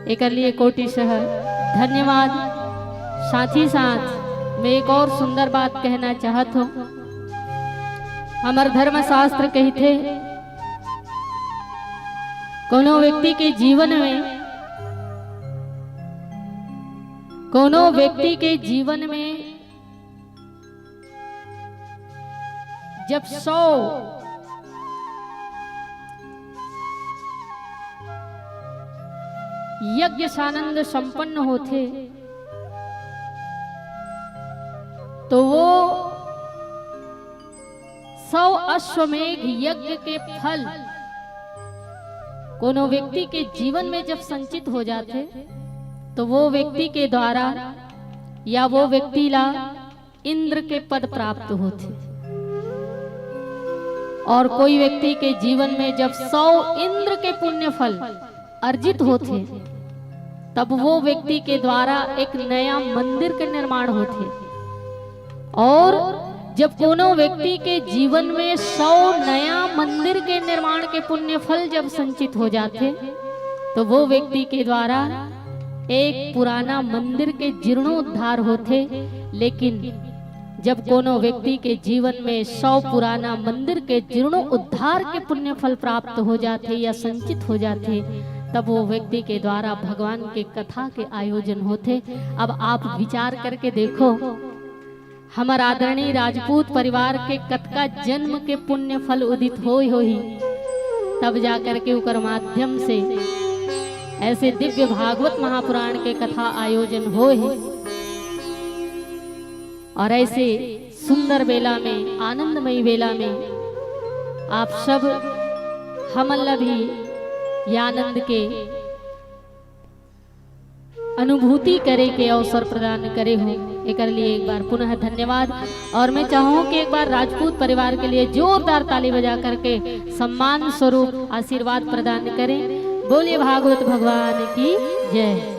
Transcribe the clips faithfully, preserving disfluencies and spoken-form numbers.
एकर लिए कोटिशः धन्यवाद। साथ ही साथ मैं एक और सुंदर बात कहना चाहत हूँ। हमर धर्मशास्त्र कहिथे, कोनो व्यक्ति के जीवन में, कोनो व्यक्ति के जीवन में जब सौ यज्ञ सानंद संपन्न होथे, तो वो सौ अश्वमेघ यज्ञ के फल कोनो व्यक्ति के जीवन में जब संचित हो जाथे, तो वो व्यक्ति के द्वारा या वो व्यक्ति ला इंद्र के पद प्राप्त होथे। और कोई व्यक्ति के जीवन में जब सौ इंद्र के पुण्य फल अर्जित होथे, तब वो व्यक्ति के द्वारा एक नया मंदिर के निर्माण होथे। और जब कोनो व्यक्ति के जीवन में सौ नया मंदिर के निर्माण के पुण्य फल जब संचित हो जाथे, तो वो व्यक्ति के द्वारा एक पुराना मंदिर के जीर्णोद्धार होथे। लेकिन जब कोनो व्यक्ति के जीवन में सौ पुराना मंदिर के जीर्णोद्धार के पुण्य फल प्राप्त हो जाथे या संचित हो जाथे, तब वो व्यक्ति के द्वारा भगवान के कथा के आयोजन होथे। अब आप विचार करके देखो, हमर आदरणीय राजपूत परिवार के कतका जन्म के पुण्य फल उदित होय होही, तब जाकर के उकर माध्यम से ऐसे दिव्य भागवत महापुराण के कथा आयोजन होय हे। और ऐसे सुंदर बेला में, आनंदमयी बेला में आप सब हमन ला भी ये आनंद के अनुभूति करे के अवसर प्रदान करे हो, एकर लिए एक बार पुनः धन्यवाद। और मैं चाहूँ कि एक बार राजपूत परिवार के लिए जोरदार ताली बजा करके सम्मान स्वरूप आशीर्वाद प्रदान करें। बोलिए भागवत भगवान की जय।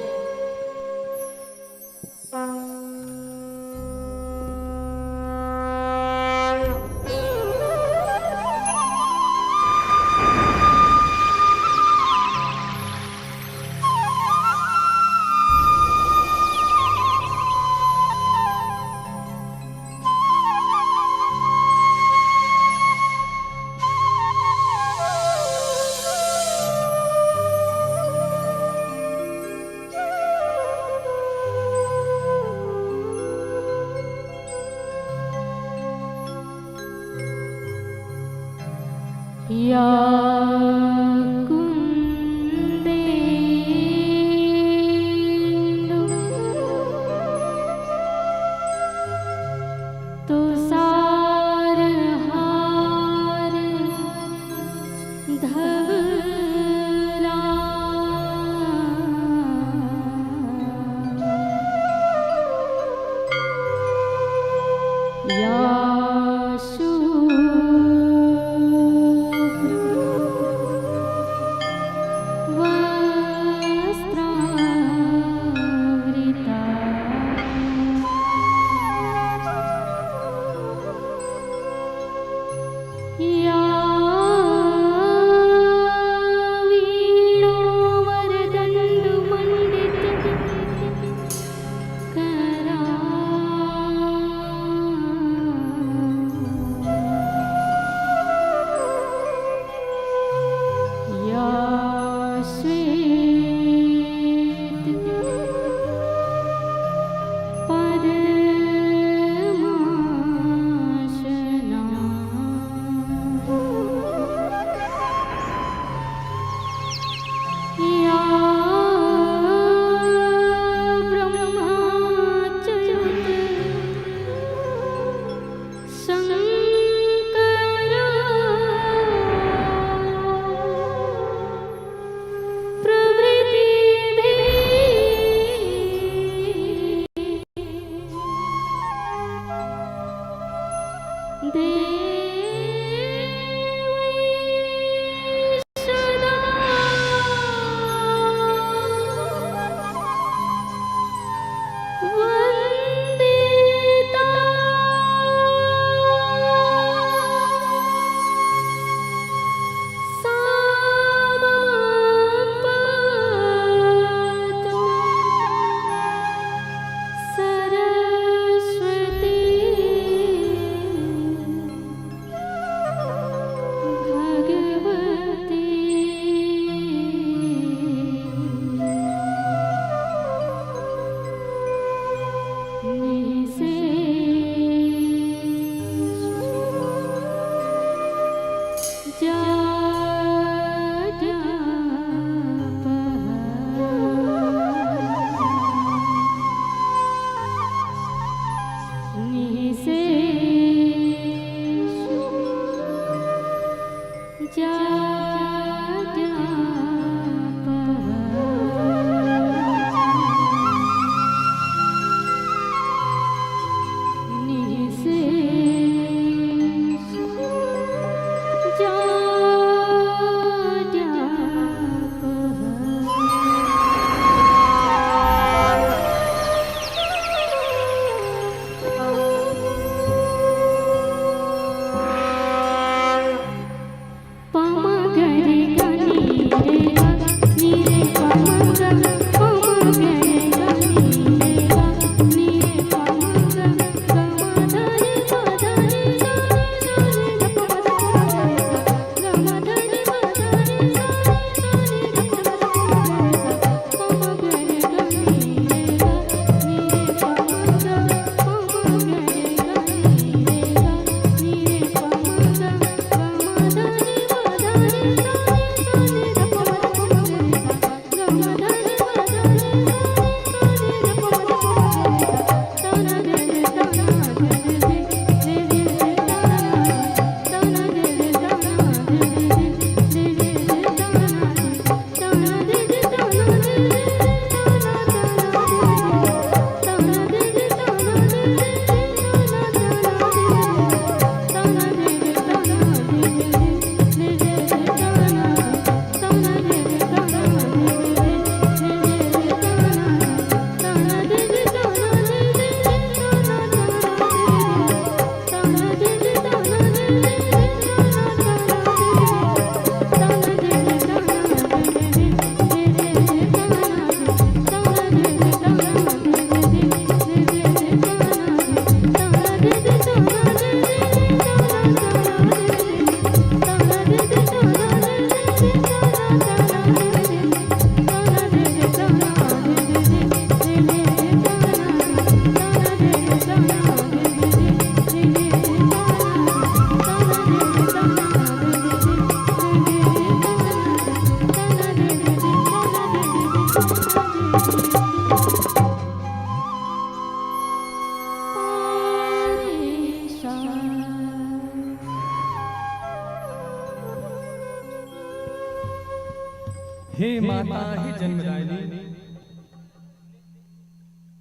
हे माता, हे जन्मदायिनी,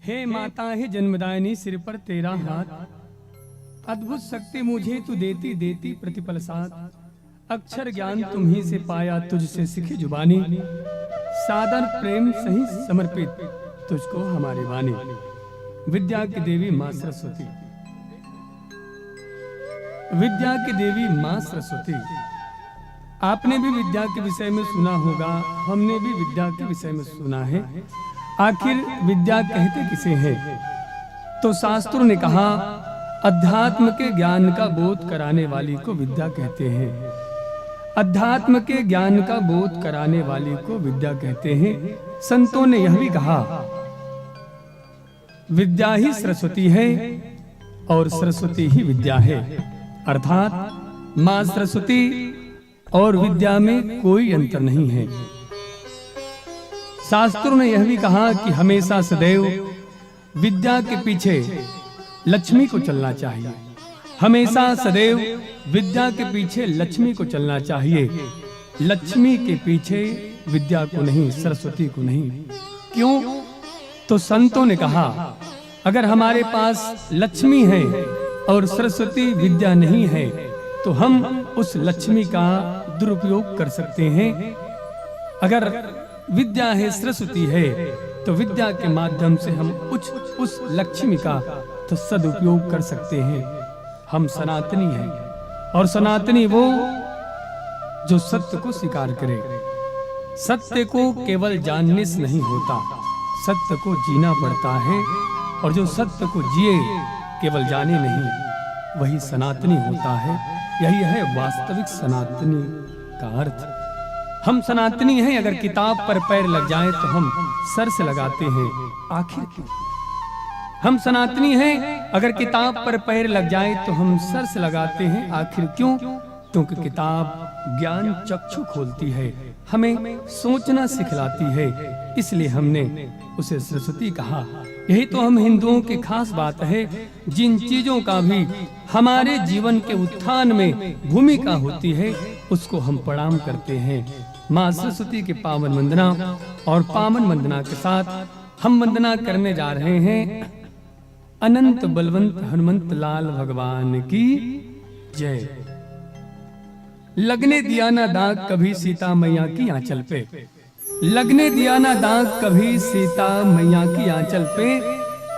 हे माता, हे जन्मदायिनी, सिर पर तेरा हाथ, अद्भुत शक्ति मुझे तू देती देती प्रतिपल साथ। अक्षर ज्ञान तुम्ही से पाया, तुझसे सीखी जुबानी। सादर प्रेम सही समर्पित, तुझको हमारी वाणी। विद्या की देवी माँ सरस्वती। विद्या की देवी माँ सरस्वती। आपने भी विद्या के विषय में सुना होगा, हमने भी विद्या के विषय में सुना है। आखिर विद्या कहते किसे हैं? तो शास्त्रों ने कहा, अध्यात्म के ज्ञान का बोध कराने वाली को विद्या कहते हैं। अध्यात्म के ज्ञान का बोध कराने वाली को विद्या कहते हैं। संतों ने यह भी कहा, विद्या ही सरस्वती है और सरस्वती ही विद्या है, अर्थात माँ सरस्वती और विद्या में कोई अंतर नहीं है। शास्त्रों ने यह भी कहा कि हमेशा सदैव विद्या के पीछे लक्ष्मी को चलना चाहिए। हमेशा सदैव विद्या के पीछे लक्ष्मी को चलना चाहिए, लक्ष्मी के पीछे विद्या को नहीं, सरस्वती को नहीं। क्यों? तो संतों ने कहा, अगर हमारे पास लक्ष्मी है और सरस्वती विद्या नहीं है, तो हम उस लक्ष्मी का दुरुपयोग कर सकते हैं। अगर विद्या है, सरस्वती है, तो विद्या के माध्यम से हम उस, उस लक्ष्मी का तो सदुपयोग कर सकते हैं। हम सनातनी हैं और सनातनी वो जो सत्य को स्वीकार करे। सत्य को केवल जानने से नहीं होता, सत्य को जीना पड़ता है और जो सत्य को जिए, केवल जाने नहीं, वही सनातनी होता है। यही है वास्तविक सनातनी का अर्थ। हम सनातनी हैं, अगर किताब पर पैर लग जाए तो हम सर से लगाते हैं, आखिर क्यों? हम सनातनी हैं, अगर किताब पर पैर लग जाए तो हम सर से लगाते हैं, आखिर क्यों? क्योंकि किताब ज्ञान चक्षु खोलती है, हमें सोचना सिखलाती है, इसलिए हमने उसे सरस्वती कहा। यही तो हम हिंदुओं की खास बात है, जिन चीजों का भी हमारे जीवन के उत्थान में भूमिका होती है, उसको हम प्रणाम करते हैं। माँ सरस्वती की पावन वंदना और पावन वंदना के साथ हम वंदना करने जा रहे हैं अनंत बलवंत हनुमंत लाल भगवान की जय। लगने दिया ना दाग कभी सीता मैया की आंचल पे, लगने दिया ना दाग कभी सीता मैया की आंचल पे।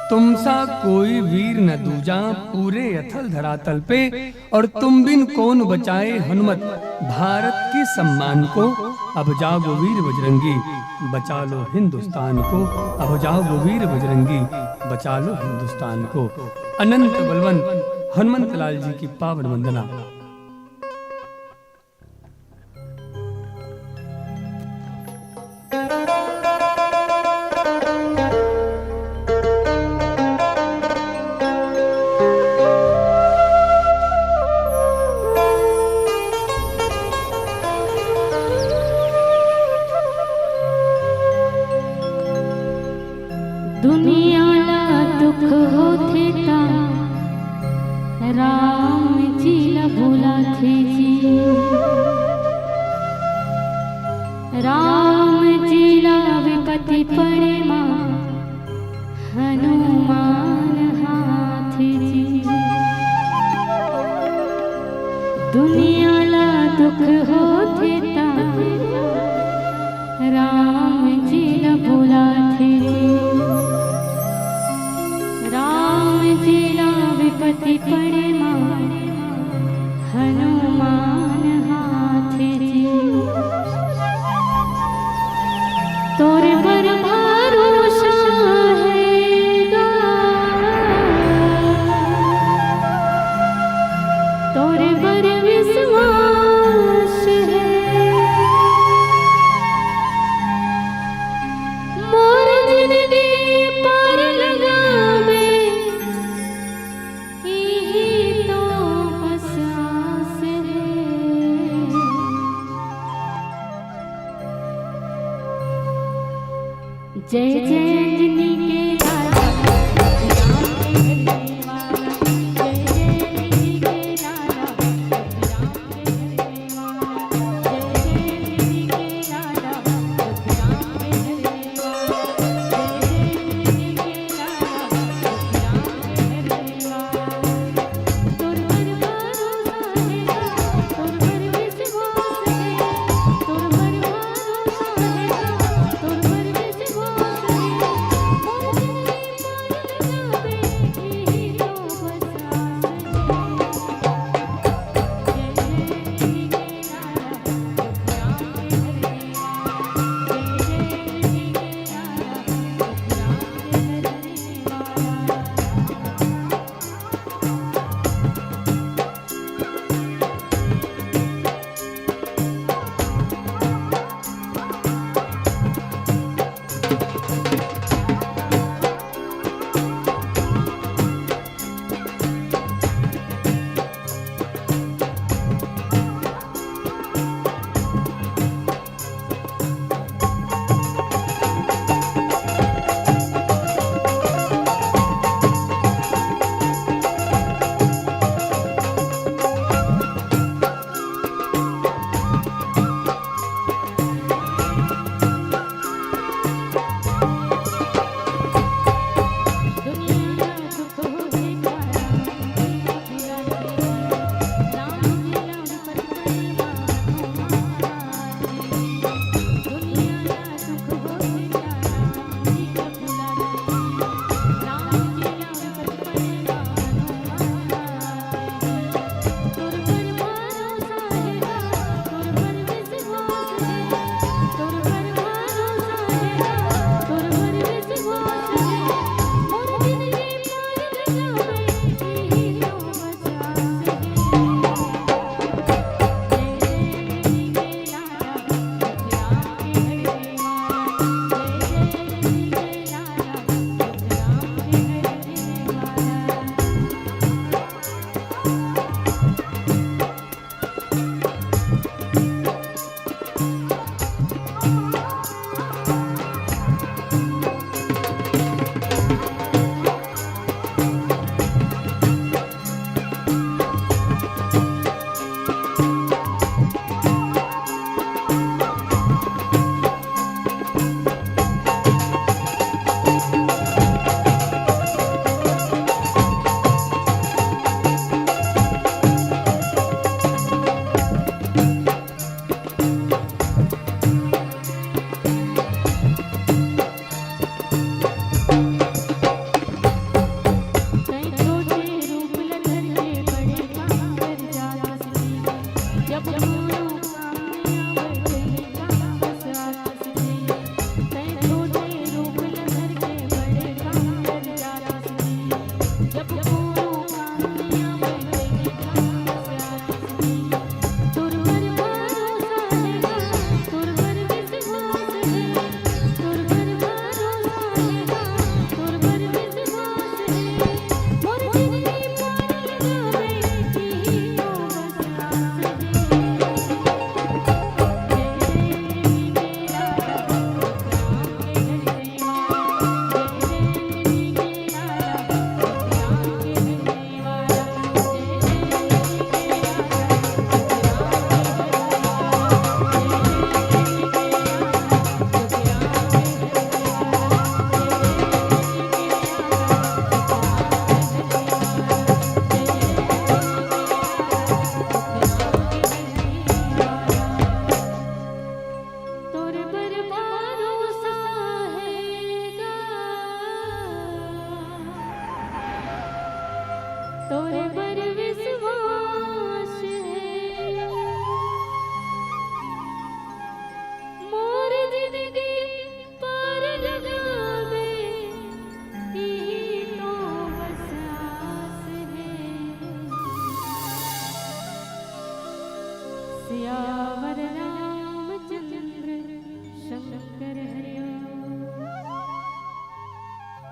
तुम सा कोई वीर न दूजा पूरे अथल धरातल पे, और तुम बिन कौन बचाए हनुमत भारत के सम्मान को। अब जागो वीर बजरंगी, बचा लो हिंदुस्तान को। अब जागो वीर बजरंगी, बचा लो हिंदुस्तान को। अनंत बलवंत हनुमंत लाल जी की पावन वंदना। दुनिया ला दुख होथे ता राम जी ला बुलाथे जी। राम जी ला विपत्ति पड़े मा हनुमान हाथ जी। दुनिया ला दुख होथे ता राम जी ला बुलाथे जी। राम जी ला विपत्ति पड़े मा हनुमान हाथ जी। तोरे पर भरोसा है गा, तोरे पर विश्वास है। मोर जिंदगी पार लगावे, इही तो बस आस है। जय जय अंजनी के लाला, राम के मिलने वाला। जय जय अंजनी के लाला, राम के मिलने वाला। जय जय अंजनी के लाला,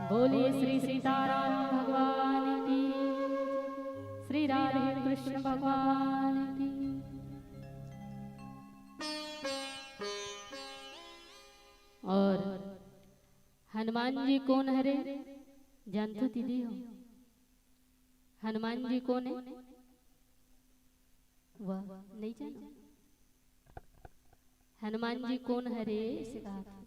बोलिए श्री सीताराम भगवान की, श्री राधे कृष्ण भगवान की। और हनुमान जी कोन हरे, जानथो दीदी हो? हनुमान जी कोन हे? वाह, नहीं जानो। हनुमान जी कोन हरे, इसे कहा था।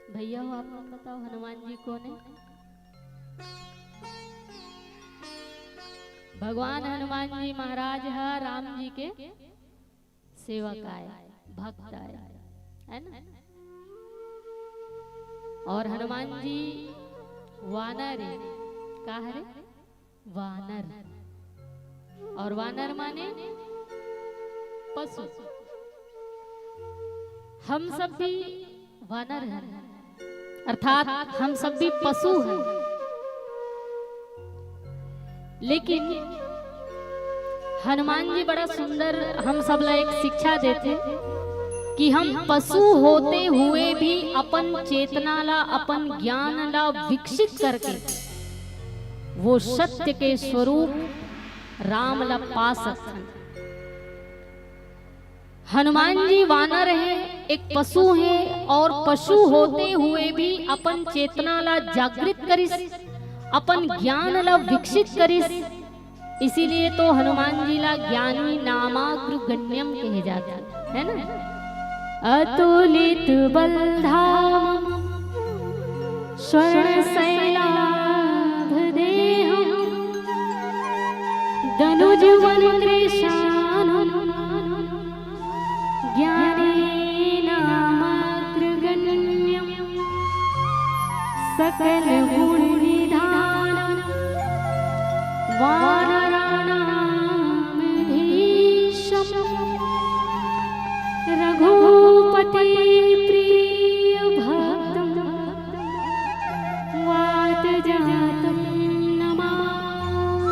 भैया हो, आप मन बताओ, हनुमान जी कोन हे? भगवान हनुमान जी महाराज ह राम जी के सेवक आय, भक्त आय, है ना? और हनुमान जी वानर हे, का हरे? वानर। और वानर माने पशु। हम सब भी वानर हैं, अर्थात हम सब भी पशु हैं। लेकिन हनुमान जी बड़ा सुंदर हम सब ला एक शिक्षा देथे कि हम पशु होते हुए भी अपन चेतना ला, अपन ज्ञान ला विकसित करके वो सत्य के स्वरूप राम ला पा सकथन। हनुमान जी वानर हे, एक पशु हे, और पशु होते हुए भी अपन चेतना ला जागृत करिस, अपन ज्ञान ला विकसित करिस। इसीलिए तो हनुमान जी ला ज्ञानी नामाग्रगण्यम कहे जाथे, है ना? अतुलित बलधाम स्वर्ण शैलाभ देहम दनुज वन कृशानम ज्ञानी नामाग्रगण्यम सकल गुण निधानम वानराणाम भीषम रघुपति प्रिय भक्तम वात जातम नमामि।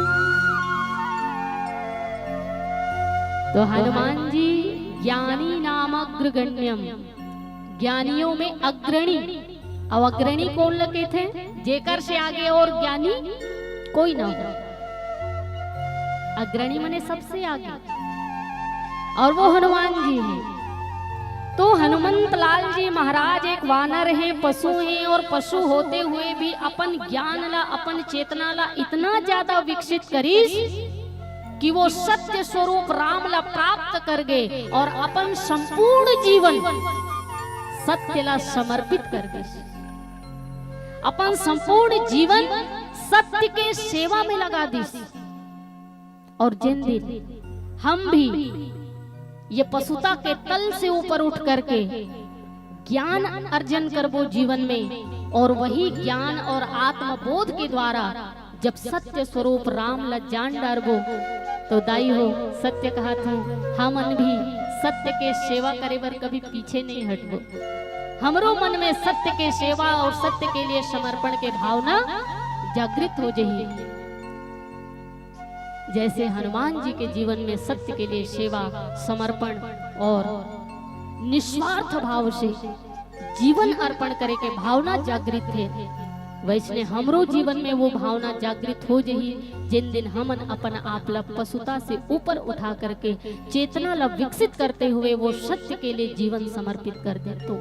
तो हनुमान जी ज्ञानी नाम अग्रगण्यम, ज्ञानियों में अग्रणी। अब अग्रणी कोन ल कहिथे? जेकर से आगे और ज्ञानी कोई ना हो। अग्रणी माने सबसे आगे, और वो हनुमान जी हैं। तो हनुमंत लाल जी महाराज एक वानर हैं, पशु हैं, और पशु होते हुए भी अपन ज्ञान ला, अपन चेतना ला इतना ज्यादा विकसित करिस कि वो सत्य स्वरूप राम ला प्राप्त कर गए और अपन संपूर्ण जीवन सत्य ला समर्पित कर दिस। अपन संपूर्ण जीवन सत्य के सेवा में लगा दिस। और जिन दिन हम भी ये पशुता के तल से ऊपर उठ करके ज्ञान अर्जन करबो जीवन में, और वही ज्ञान और आत्मबोध के द्वारा जब सत्य स्वरूप राम ला जान डारबो, तो दाई हो, सत्य कहत हूँ, हमन भी सत्य के सेवा करे बर कभी पीछे नहीं हटबो। हमरो मन में सत्य के सेवा और सत्य के लिए समर्पण के भावना जागृत हो जही। जैसे हनुमान जी के जीवन में सत्य के लिए सेवा, समर्पण और निस्वार्थ भाव से जीवन अर्पण करे के भावना जागृत हे, वैसने हमरो जीवन में वो भावना जागृत हो जही, जिन दिन हमन अपन आप ला पशुता से ऊपर उठा करके चेतना ला विकसित करते हुए वो सत्य के लिए जीवन समर्पित कर दे तो।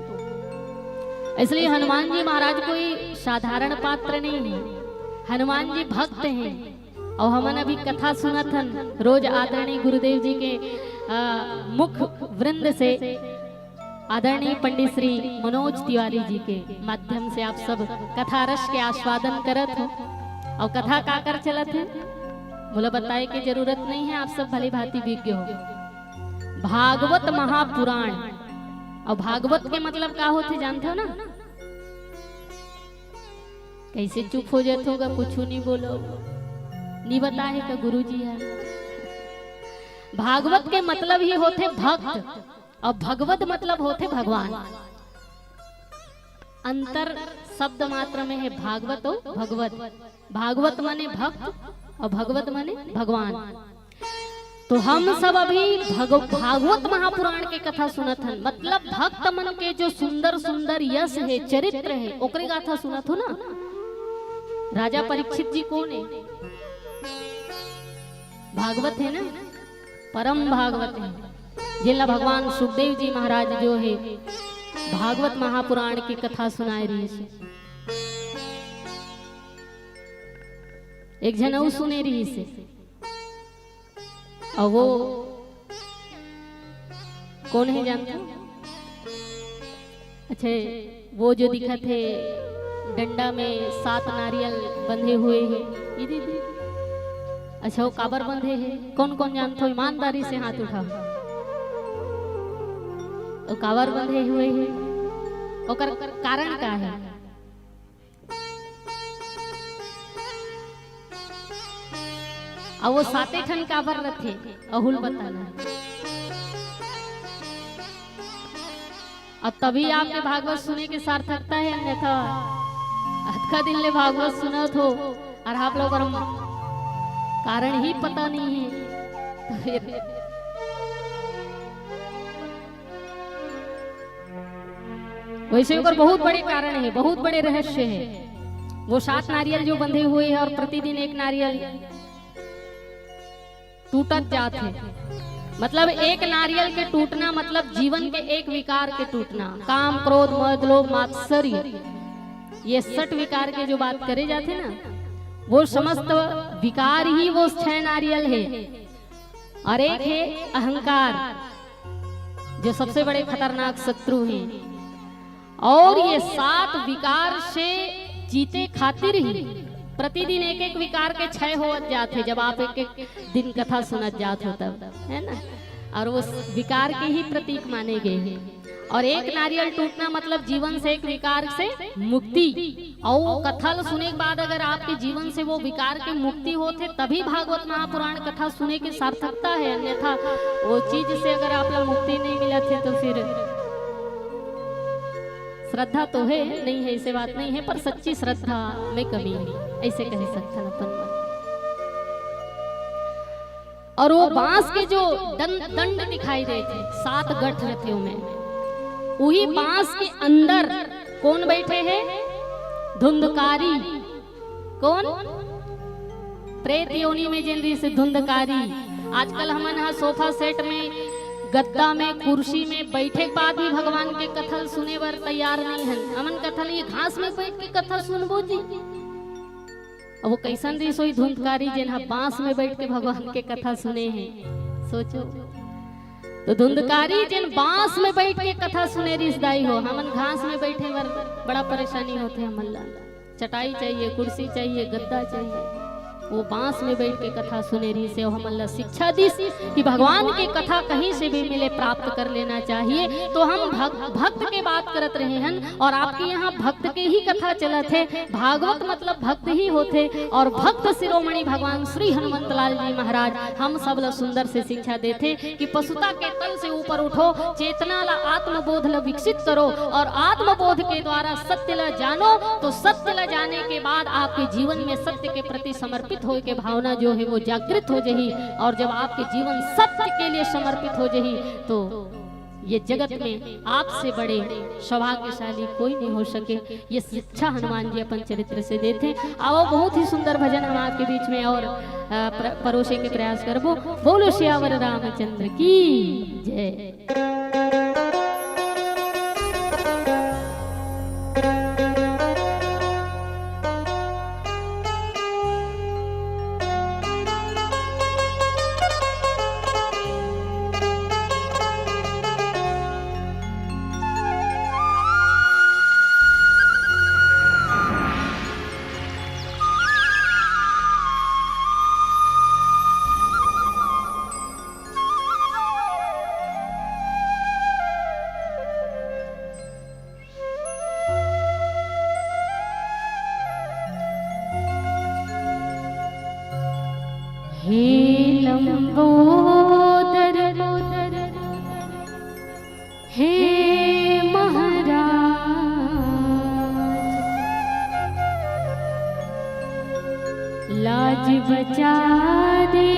इसलिए हनुमान जी महाराज कोई साधारण पात्र नहीं है। हनुमान जी भक्त हैं। और हमन अभी कथा सुनत हन, रोज आदरणीय गुरुदेव जी के, अ, मुख वृंद से आदरणीय पंडित श्री मनोज तिवारी जी के माध्यम से आप सब कथा रस के आस्वादन करत हो। और कथा काकर चलत हे, मोला बताए के जरूरत नहीं है, आप सब भली भांति विज्ञ हो। भागवत महापुराण। और भागवत के मतलब का होथे, जानते हो ना? कैसे चुप हो जात होगा, कुछ नहीं बोलो, नहीं बताए का गुरुजी है। भागवत के मतलब ही होथे भक्त, और भगवत मतलब होथे भगवान। अंतर शब्द मात्र में है भागवत और भगवत। भागवत माने भक्त और भगवत माने भगवान। तो हम सब अभी भग-, भागवत महापुराण के कथा सुनत हन, मतलब भक्त मन के जो सुंदर सुंदर यश हे, चरित्र हे, ओकरे गाथा सुनत हो ना। राजा परीक्षित जी कोन हे? भागवत हे ना, परम भागवत हे, जेला भगवान सुखदेव जी महाराज जो हे भागवत महापुराण के कथा सुनाए रहिस हे। एक झन अउ सुने रहिस हे। अउ वो कोन हे जानथो? अच्छा, वो जो दिखत हे डंडा में सात नारियल बंधे हुए हे, ये दीदी। अच्छा, वो काबर बंधे हे? कोन कोन जानथो? ईमानदारी से हाथ उठाओ। वो काबर बंधे हुए हे? ओकर कारण का हे? अउ वो साते ठन काबर रथे, अहू ल बताना। अब तभी आपके भागवत सुने के सार्थकता हे, अन्यथा अतका दिन ले भागवत सुनत हो अउ आप लोग बर कारण ही पता नहीं हे, तो फिर वैसे ओकर बहुत बड़े कारण हे, बहुत बड़े रहस्य हे। वो सात नारियल जो बंधे हुए हे अउ प्रतिदिन एक नारियल टूटत जात हे, मतलब एक नारियल के टूटना मतलब जीवन के एक विकार के टूटना, काम, क्रोध, मद, लोभ, मात्सर्य, ये सट विकार के जो बात करे जाथे ना, वो समस्त विकार ही वो छह नारियल हे। अउ एक हे अहंकार, जो सबसे बड़े खतरनाक शत्रु हे। अउ ये सात विकार से जीते खातिर ही प्रतिदिन एक एक विकार के क्षय होवत जात हे, जब आप एक एक दिन कथा सुनत जात हो तब, हे ना? अउ वो विकार के ही प्रतीक माने गए हे। अउ एक नारियल टूटना मतलब जीवन से एक विकार से मुक्ति। अउ वो कथा ल सुने के बाद अगर आपके जीवन से वो विकार के मुक्ति होत हे, तभी भागवत महापुराण कथा सुने के सार्थकता हे, अन्यथा वो चीज से अगर आप ला मुक्ति नहीं मिलत हे, तो फिर श्रद्धा तो हे, नहीं हे, ऐसे बात नहीं हे, पर सच्ची श्रद्धा में कमी हे, ऐसे कह सकथन अपन मन। अउ वो बांस के जो दं-, दंड दिखाई देथे, सात गठ रथे ओमे, उही बांस के अंदर कोन बैठे हे? धुंधकारी। कोन? प्रेत योनि में जेन रहिस हे धुंधकारी। आजकल हमन ह सोफा सेट में, गद्दा में, कुर्सी में बैठे के बाद भी भगवान के कथा ल सुने बर तैयार नहीं हन। हमन कथा ल ये घास में बैठ के कथा सुनबो जी। अब वो कैसन रहिस होही धुंधकारी, जेन ह बांस में बैठ के भगवान के कथा सुने हे, सोचो। तो धुंधकारी जेन बांस में बैठ के कथा सुने रहिस दाई हो, हमन घास में बैठे बर बड़ा परेशानी होथे हमन ला। चटाई चाहिए, कुर्सी चाहिए, गद्दा चाहिए। वो बांस में बैठ के कथा सुने रहिस हे, हमन ला शिक्षा दिस कि भगवान के कथा कहीं से भी मिले, प्राप्त कर लेना चाहिए। तो हम भग-, भक्त के बात करत रहे हन अउ आपके यहाँ भक्त के ही कथा चलत हे। भागवत मतलब भक्त ही होथे अउ भक्त शिरोमणि भगवान श्री हनुमंत लाल जी महाराज हम सब ला सुंदर से शिक्षा देथे कि पशुता के तल से ऊपर उठो, चेतना ला, आत्मबोध ला विकसित करो अउ आत्मबोध के द्वारा सत्य ला जानो। तो सत्य ला जाने के बाद आपके जीवन में सत्य के प्रति समर्पित होए के भावना जो हे वो जागृत हो जही अउ जब आपके जीवन सत्य के लिए समर्पित हो जही तो ये जगत में आपसे बड़े सौभाग्यशाली कोई नहीं हो सके। ये शिक्षा हनुमान जी अपन चरित्र से देथे। आवो, बहुत ही सुंदर भजन हम आपके बीच में अउ, अ, प्र-, परोसे के प्रयास करबो। बोलो सियावर रामचंद्र की जय। हे लंबोदर, हे महाराज, लाज बचा दे,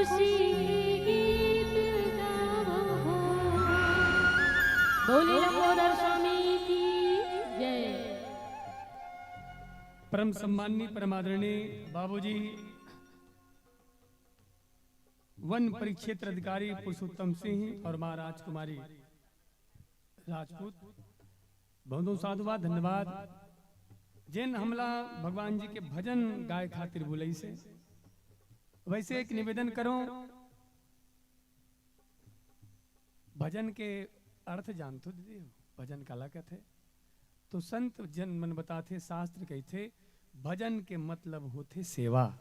खुशी के गीत गावो हो। बोले लंबोदर स्वामी की जय। परम सम्माननीय, परमादरणीय बाबूजी, वन परिक्षेत्र अधिकारी पुरुषोत्तम सिंह और माँ राजकुमारी राजपूत, बहुत बहुत साधुवाद, धन्यवाद। जेन हमला भगवान जी के भजन गाए खातिर बुलइसे। वैसे एक निवेदन करो, भजन के अर्थ जानथो दीदी हो? भजन काला कथे? तो संत जन मन बताथे, शास्त्र कहिथे, भजन के मतलब होथे सेवा।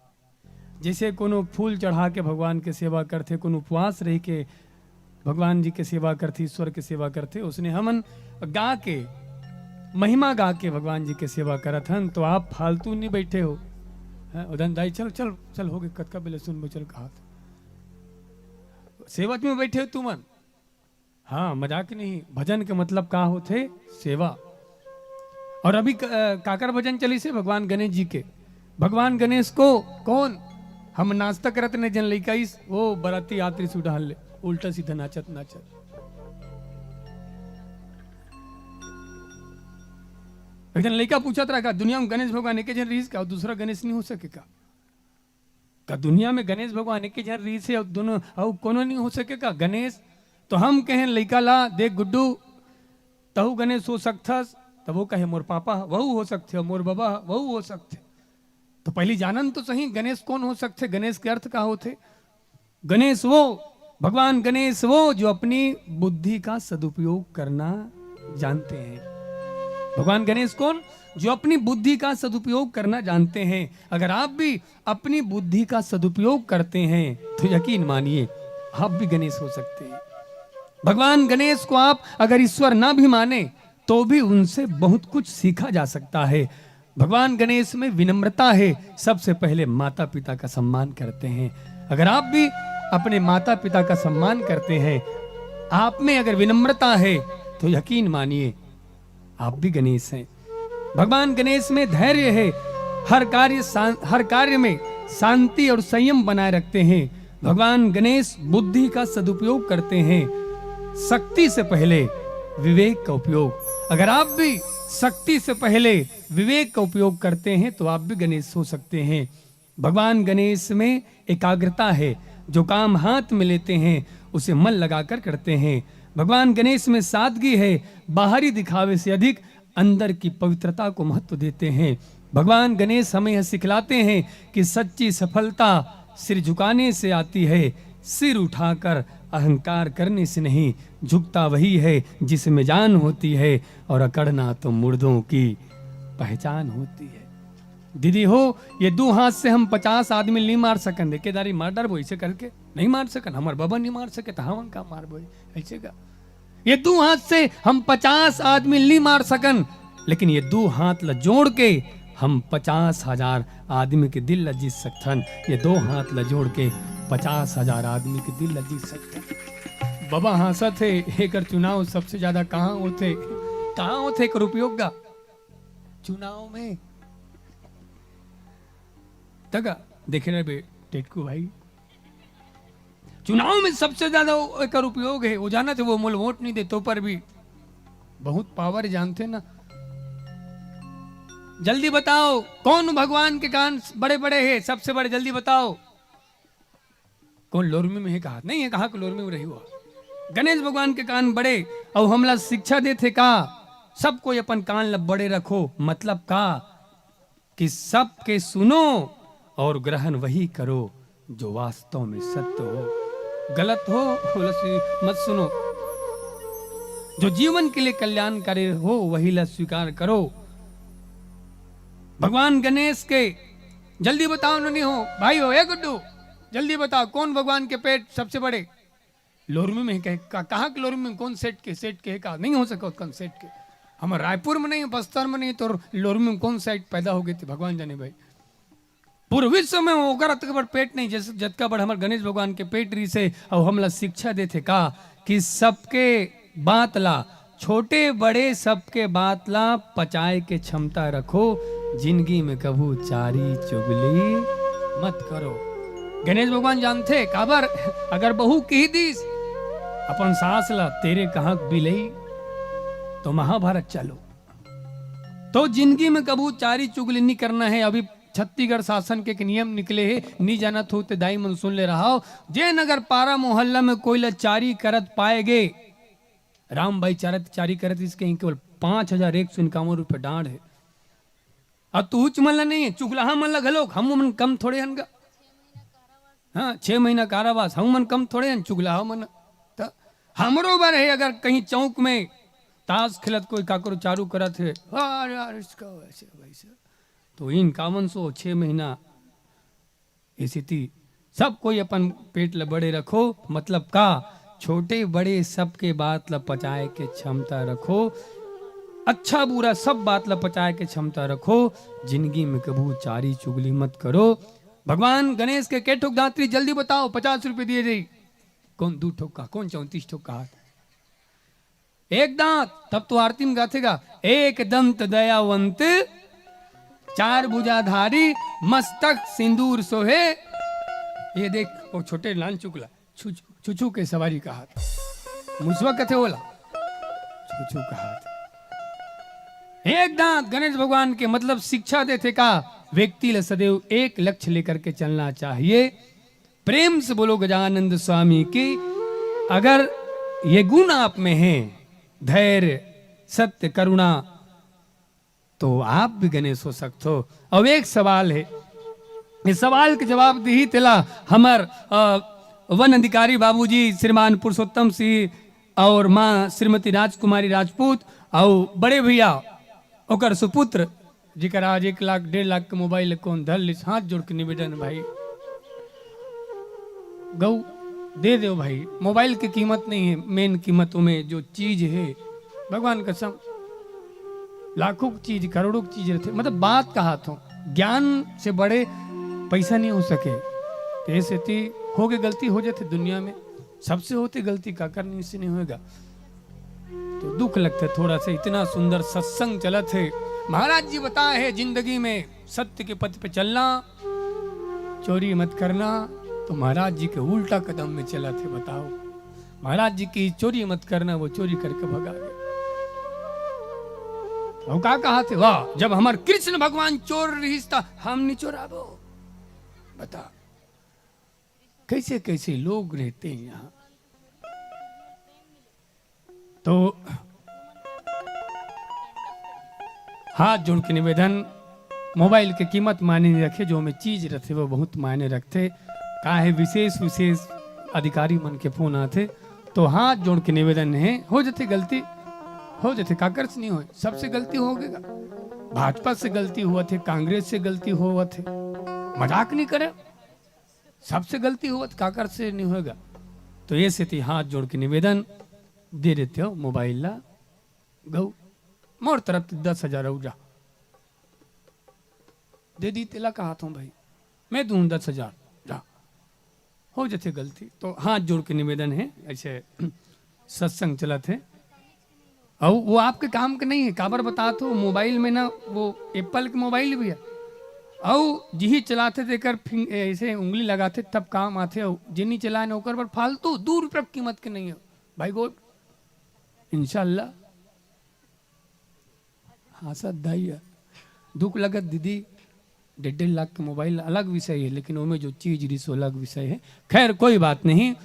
जैसे कोनो फूल चढ़ा के भगवान के सेवा करथे, कोनो उपवास रह के भगवान जी के सेवा करथे, ईश्वर के सेवा करथे, उसने हमन गा के, महिमा गा के भगवान जी के सेवा करत हन। तो आप फालतू नहीं बैठे हो, हैं? उदन दाई, चल, चल, चल, हो गए, कतका बेले सुनबो, चल, कहात। सेवा में बैठे हो तुमन। हाँ, मजाक नहीं। भजन के मतलब का होथे? सेवा। और अभी क-, अ, काकर भजन चलिसे? भगवान गणेश जी के। भगवान गणेश को कौन? हम नाश्ता करत ने जन लइका इस, वो बराती यात्री सुडहान ले, उल्टा सीधा नाचत नाचत। एक जन लइका पूछत रहा, का दुनिया में गणेश भगवान एके जन रहिस का? दूसरा गणेश नहीं हो सके का? का दुनिया में गणेश भगवान एके झन रहिस हे अउ दोनों, अउ कोनो नहीं हो सके का गणेश? तो हम कहें लइका ला, "देख गुड्डू, तहू गणेश हो सकथस।" तब वो कहे, "मोर पापा ह, वहू हो सकथे, मोर बबा ह, वहू हो सकथे।" तो पहली जानन तो सही, गणेश कौन हो सकथे, गणेश के अर्थ का होथे? गणेश वो, भगवान गणेश वो जो अपनी बुद्धि का सदुपयोग करना जानते हैं। भगवान गणेश कौन? जो अपनी बुद्धि का सदुपयोग करना जानते हैं। अगर आप भी अपनी बुद्धि का सदुपयोग करते हैं तो यकीन मानिए, आप भी गणेश हो सकते हैं। भगवान गणेश को आप अगर ईश्वर ना भी माने तो भी उनसे बहुत कुछ सीखा जा सकता है। भगवान गणेश में विनम्रता है। सबसे पहले माता पिता का सम्मान करते हैं। अगर आप भी अपने माता पिता का सम्मान करते हैं, आप में अगर विनम्रता है तो यकीन मानिए, आप भी गणेश हैं। भगवान गणेश में धैर्य है। हर कार्य शां-, हर कार्य में शांति और संयम बनाए रखते हैं। भगवान गणेश बुद्धि का सदुपयोग करते हैं। शक्ति से पहले विवेक का उपयोग। अगर आप भी शक्ति से पहले विवेक का उपयोग करते हैं तो आप भी गणेश हो सकते हैं। भगवान गणेश में एकाग्रता है। जो काम हाथ में लेते हैं उसे मन लगाकर करते हैं। भगवान गणेश में सादगी है। बाहरी दिखावे से अधिक अंदर की पवित्रता को महत्व देते हैं। भगवान गणेश हमें यह सिखलाते हैं कि सच्ची सफलता सिर झुकाने से आती है, सिर उठाकर अहंकार करने से नहीं। झुकता वही है जिसमें जान होती है और अकड़ना तो मुर्दों की पहचान होती है। दीदी हो, ये दू हाथ से हम पचास आदमी नहीं मार सकन। एके दारी मार डरबो ऐसे करके, नहीं मार सकन। हमर बबा नहीं मार सके तो हमन का मारबो ऐसे का? ये दू हाथ से हम पचास आदमी नहीं मार सकन, लेकिन ये दू हाथ ला जोड़ के हम पचास हजार आदमी के दिल ला जीत सकथन। ये दो हाथ ला जोड़ के पचास हजार आदमी के दिल ला जीत सकथन। बबा हाँसत हे, एकर चुनाव सबसे ज्यादा कहाँ होथे? कहाँ होथे एकर उपयोग गा? चुनाव में। तगा देखे रहे बे टेटकू भाई, चुनाव में सबसे ज्यादा वो एकर उपयोग है। वो जानत हे, वो मोल वोट नहीं दे तो पर भी बहुत पावर जानथे ना। जल्दी बताओ, कौन भगवान के कान बड़े बड़े हे, सबसे बड़े? जल्दी बताओ। कौन लोरमी में हे? कहा नहीं है, कहा कि लोरमी में रही हुआ। गणेश भगवान के कान बड़े, अउ हमला शिक्षा देथे का, सब कोई अपन कान ला बड़े रखो। मतलब का? कि सबके सुनो और ग्रहण वही करो जो वास्तव में सत्य हो। गलत हो, ओला स्वी-, मत सुनो। जो जीवन के लिए कल्याणकारी हो, वही ला स्वीकार करो। भगवान गणेश के, जल्दी बताओ, ननी हो, भाई हो, ए गुड्डू, जल्दी बताओ, कौन भगवान के पेट सबसे बड़े? लोरमी में कहे, का-, कहाँ के लोरमी में, कौन सेठ के? सेठ के का? नहीं हो सके ओतकन सेठ के। हमर रायपुर में नहीं, बस्तर में नहीं, तो लोरमी में कौन सेठ पैदा हो गए थे, भगवान जाने भाई। पूरे विश्व में ओकर अतका बड़ पेट नहीं, जैसे जतका बड़ हमर गणेश भगवान के पेट रहिसे। अउ हमला शिक्षा देथे का कि सबके बात ला, छोटे बड़े सबके बात ला पचाए के क्षमता रखो। जिंदगी में कभू चारी चुगली मत करो। गणेश भगवान जानथे काबर, अगर बहू कहि दिस अपन सास ला, "तेरे कहाँ बिलई," तो महाभारत चालू। तो जिंदगी में कभू चारी चुगली नी करना हे। अभी छत्तीसगढ़ शासन के एक नियम निकले हे, नी जानत हो ते दाई मन सुन ले रहा हो, जेन अगर पारा मोहल्ला में कोई ला चारी करत पाए गे, राम भाई चारत चारी करत इसके ही केवल पाँच हजार एक सौ इक्यावन रुपये डांड हे। अब तुहूच मन ला नहीं है, चुगलाहा मन ला घलोक, हम मन कम थोड़े हन गा। हाँ, छह महीना कारावास, हम मन कम थोड़े हन, चुगलाहा मन। त हमरो बर हे, अगर कहीं चौक में ताश खेलत कोई काकरो चारू करत हे, "अरे यार, इसका वैसे, वैसे।" तो इन कामन सो छह महीना इसी ती सब कोई अपन पेट ल बड़े रखो, मतलब का, छोटे बड़े सबके बात ल पचाए के क्षमता रखो, अच्छा बुरा सब बात ल पचाए के क्षमता रखो। जिंदगी में कभू चारी चुगली मत करो। भगवान गणेश के के ठोक दांतरी, जल्दी बताओ, पचास रुपये दिए जाई। कौन दू ठोक का, कौन चौंतीस ठोक का हाथ? एक दांत, तब तो आरती में गाथे गा, "एक दंत दयावंत, चार भुजाधारी, मस्तक सिंदूर सोहे।" ये देख, वो छोटे लान चुकला, छु-, छु-, छुछू के सवारी का हाथ, मुसवा कथे ओला, छुछू का हाथ। एक दांत गणेश भगवान के मतलब शिक्षा देथे का, व्यक्ति ल सदैव एक लक्ष्य लेकर के चलना चाहिए। प्रेम से बोलो गजानंद स्वामी की। अगर ये गुण आप में हैं, धैर्य, सत्य, करुणा, तो आप भी गणेश हो सकते हो। अब एक सवाल है, इस सवाल के जवाब दिही तेला हमर, अ, वन अधिकारी बाबूजी श्रीमान पुरुषोत्तम सिंह और माँ श्रीमती राजकुमारी राजपूत और बड़े भैया ओकर सुपुत्र, जेकर आज एक लाख, डेढ़ लाख के मोबाइल कौन धर लिस, हाथ जोड़ के निवेदन भाई, गौ दे दो भाई। मोबाइल के कीमत नहीं है, मेन कीमत ओमे जो चीज है, भगवान कसम, लाखों की चीज, करोड़ों की चीज रहते, मतलब बात कहा तो ज्ञान से बड़े पैसा नहीं हो सके। तो ऐसे ती हो गए, गलती हो जाते दुनिया में, सबसे होती गलती, काकर नहीं से नहीं होएगा। तो दुख लगता है थोड़ा सा, इतना सुंदर सत्संग चलत है। महाराज जी बताए है जिंदगी में सत्य के पथ पे चलना, चोरी मत करना। तो महाराज जी के उल्टा कदम में चलत है, बताओ। महाराज जी की चोरी मत करना, वो चोरी करके भगा गए। वो का कहा थे, "वाह, जब हमार कृष्ण भगवान चोर रहिस त हम नहीं चोराबो।" बता, कैसे कैसे लोग रहते हैं यहाँ। तो हाथ जोड़ के निवेदन, मोबाइल के कीमत मायने नहीं रखे, जो में चीज रखे वो बहुत मायने रखते। काहे विशेष विशेष अधिकारी मन के फोन आते, तो हाथ जोड़ के निवेदन है, हो जथे गलती, हो जथे, काकर से नहीं होए, सबसे गलती हो गएगा। भाजपा से गलती हुआ थे, कांग्रेस से गलती हुआ थे, मजाक नहीं करे, सबसे गलती हुआ थे, काकर से नहीं होएगा। तो ये सेती हाथ जोड़ के निवेदन, दे देते हो मोबाइल ला, गौ मोर तरफ से दस हजार हो जा, दे दी तेला कहा था भाई, मैं दूँ दस हजार, जा, हो जथे गलती। तो हाथ जोड़ के निवेदन है, ऐसे सत्संग चलत है। और वो आपके काम के नहीं है, काबर बतात हो, मोबाइल में ना वो एप्पल के मोबाइल भी है, और जिही चलाते तेकर फिंग-, ऐसे उंगली लगाते तब काम आते हो, जिनी चलाए ना ओकर पर फालतू दू रुपया की कीमत के नहीं है भाई। गोड, इंशाल्लाह। हाँ सर, दाई है। दुख लगत दीदी, डेढ़ डेढ़ लाख के मोबाइल अलग विषय है, लेकिन ओमे जो चीज रही सो अलग विषय है। खैर, कोई बात नहीं।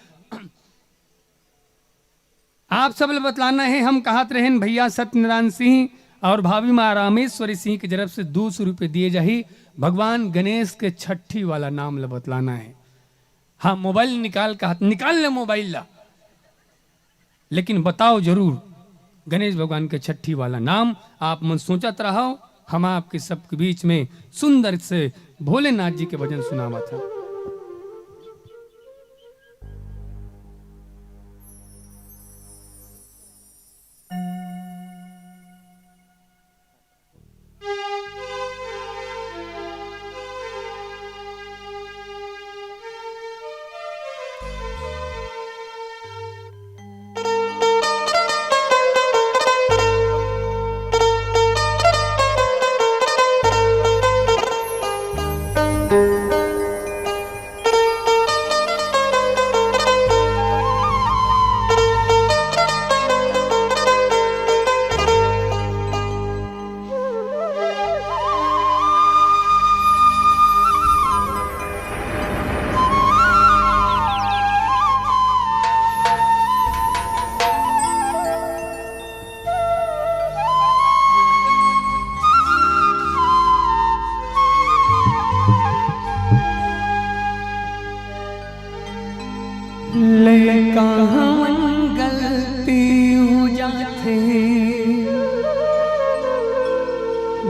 आप सब ल बतलाना है, हम कहत रहेन भैया सत्यनारायण सिंह और भाभी माँ रामेश्वरी सिंह की तरफ से दो सौ रुपये दिए जाही। भगवान गणेश के छठी वाला नाम ल बतलाना है। हाँ, मोबाइल निकाल, कहत निकाल ले मोबाइल ला, लेकिन बताओ जरूर गणेश भगवान के छठी वाला नाम। आप मन सोचत रहो, हम आपके सबके बीच में सुंदर से भोलेनाथ जी के भजन सुनावत हन। लइका हमन गलती हो जाथे,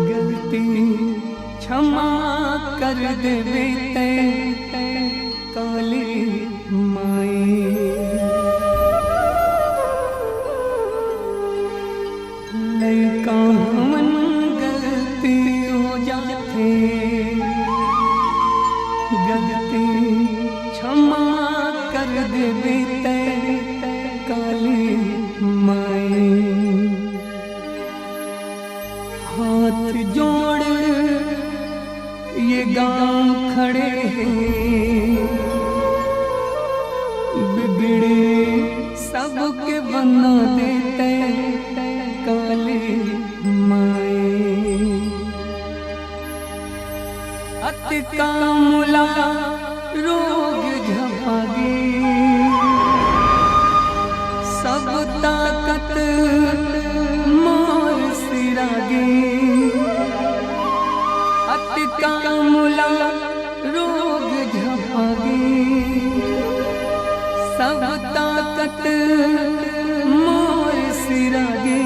गलती क्षमा कर देबे तैं काली माई। लइका हमन गलती हो जाथे, गलती क्षमा कर देबे तैं काली माई। हाथ जोड़ ये गांव खड़े हे, बिगड़े सबके बना देते काली माई। अतका मोला रोग झपागे, सब ताकत मोर सिरागे। अतका मोला रोग झपागे, सब ताकत मोर सिरागे।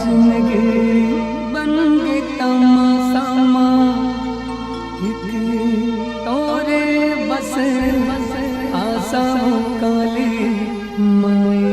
जिंदगी बन गे तमाशा मा, एक तोरे बस आशा हो काली माई।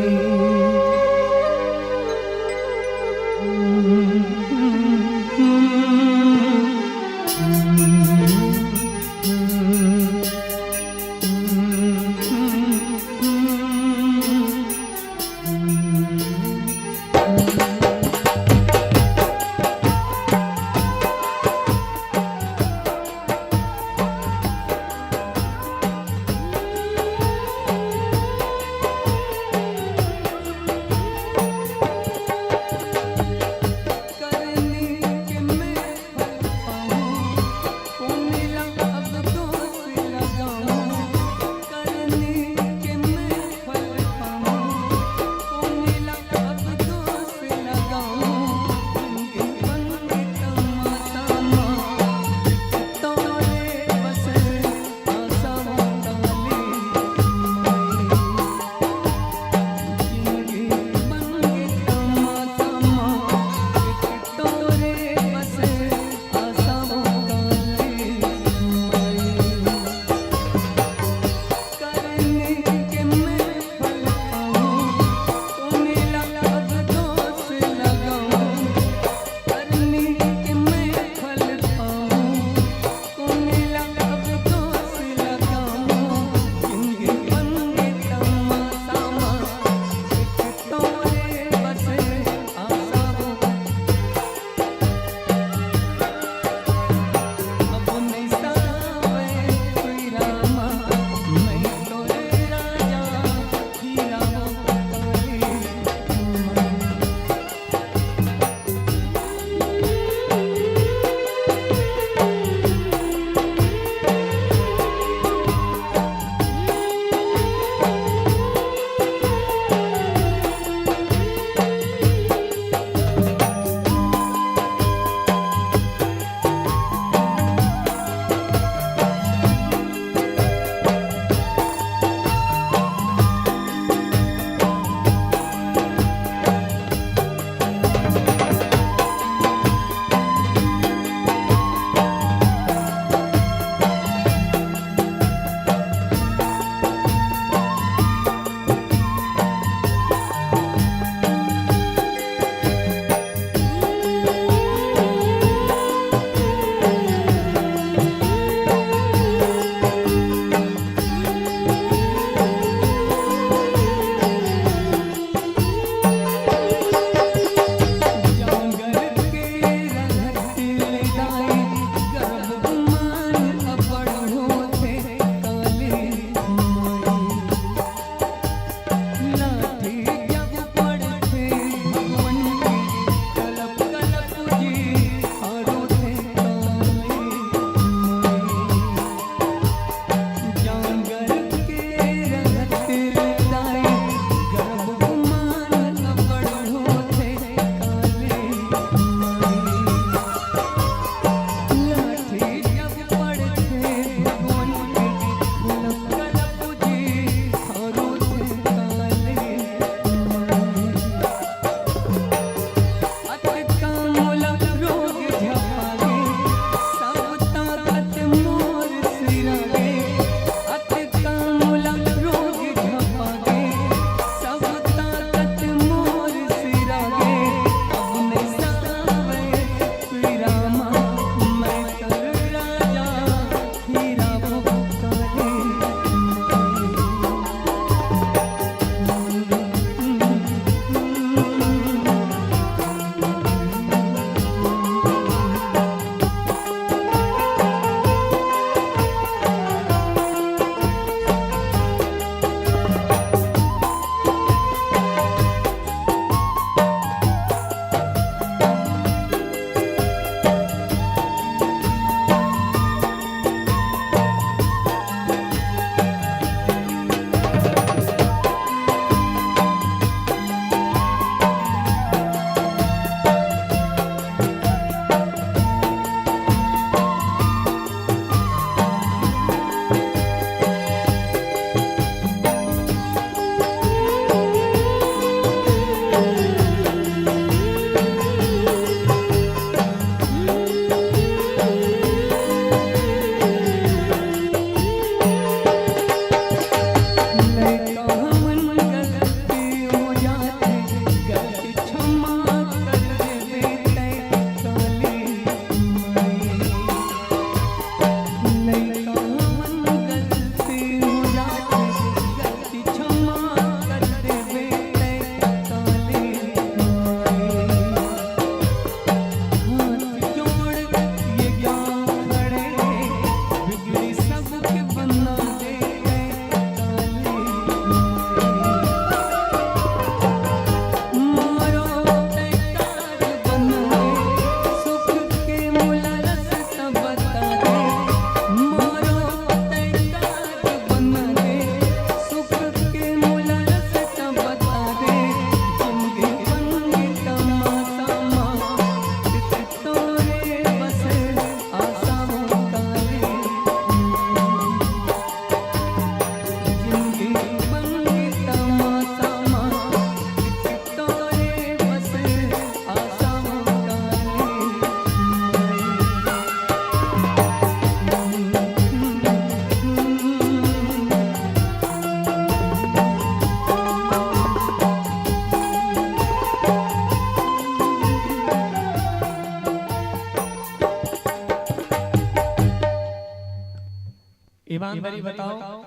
एक बारी बताओ,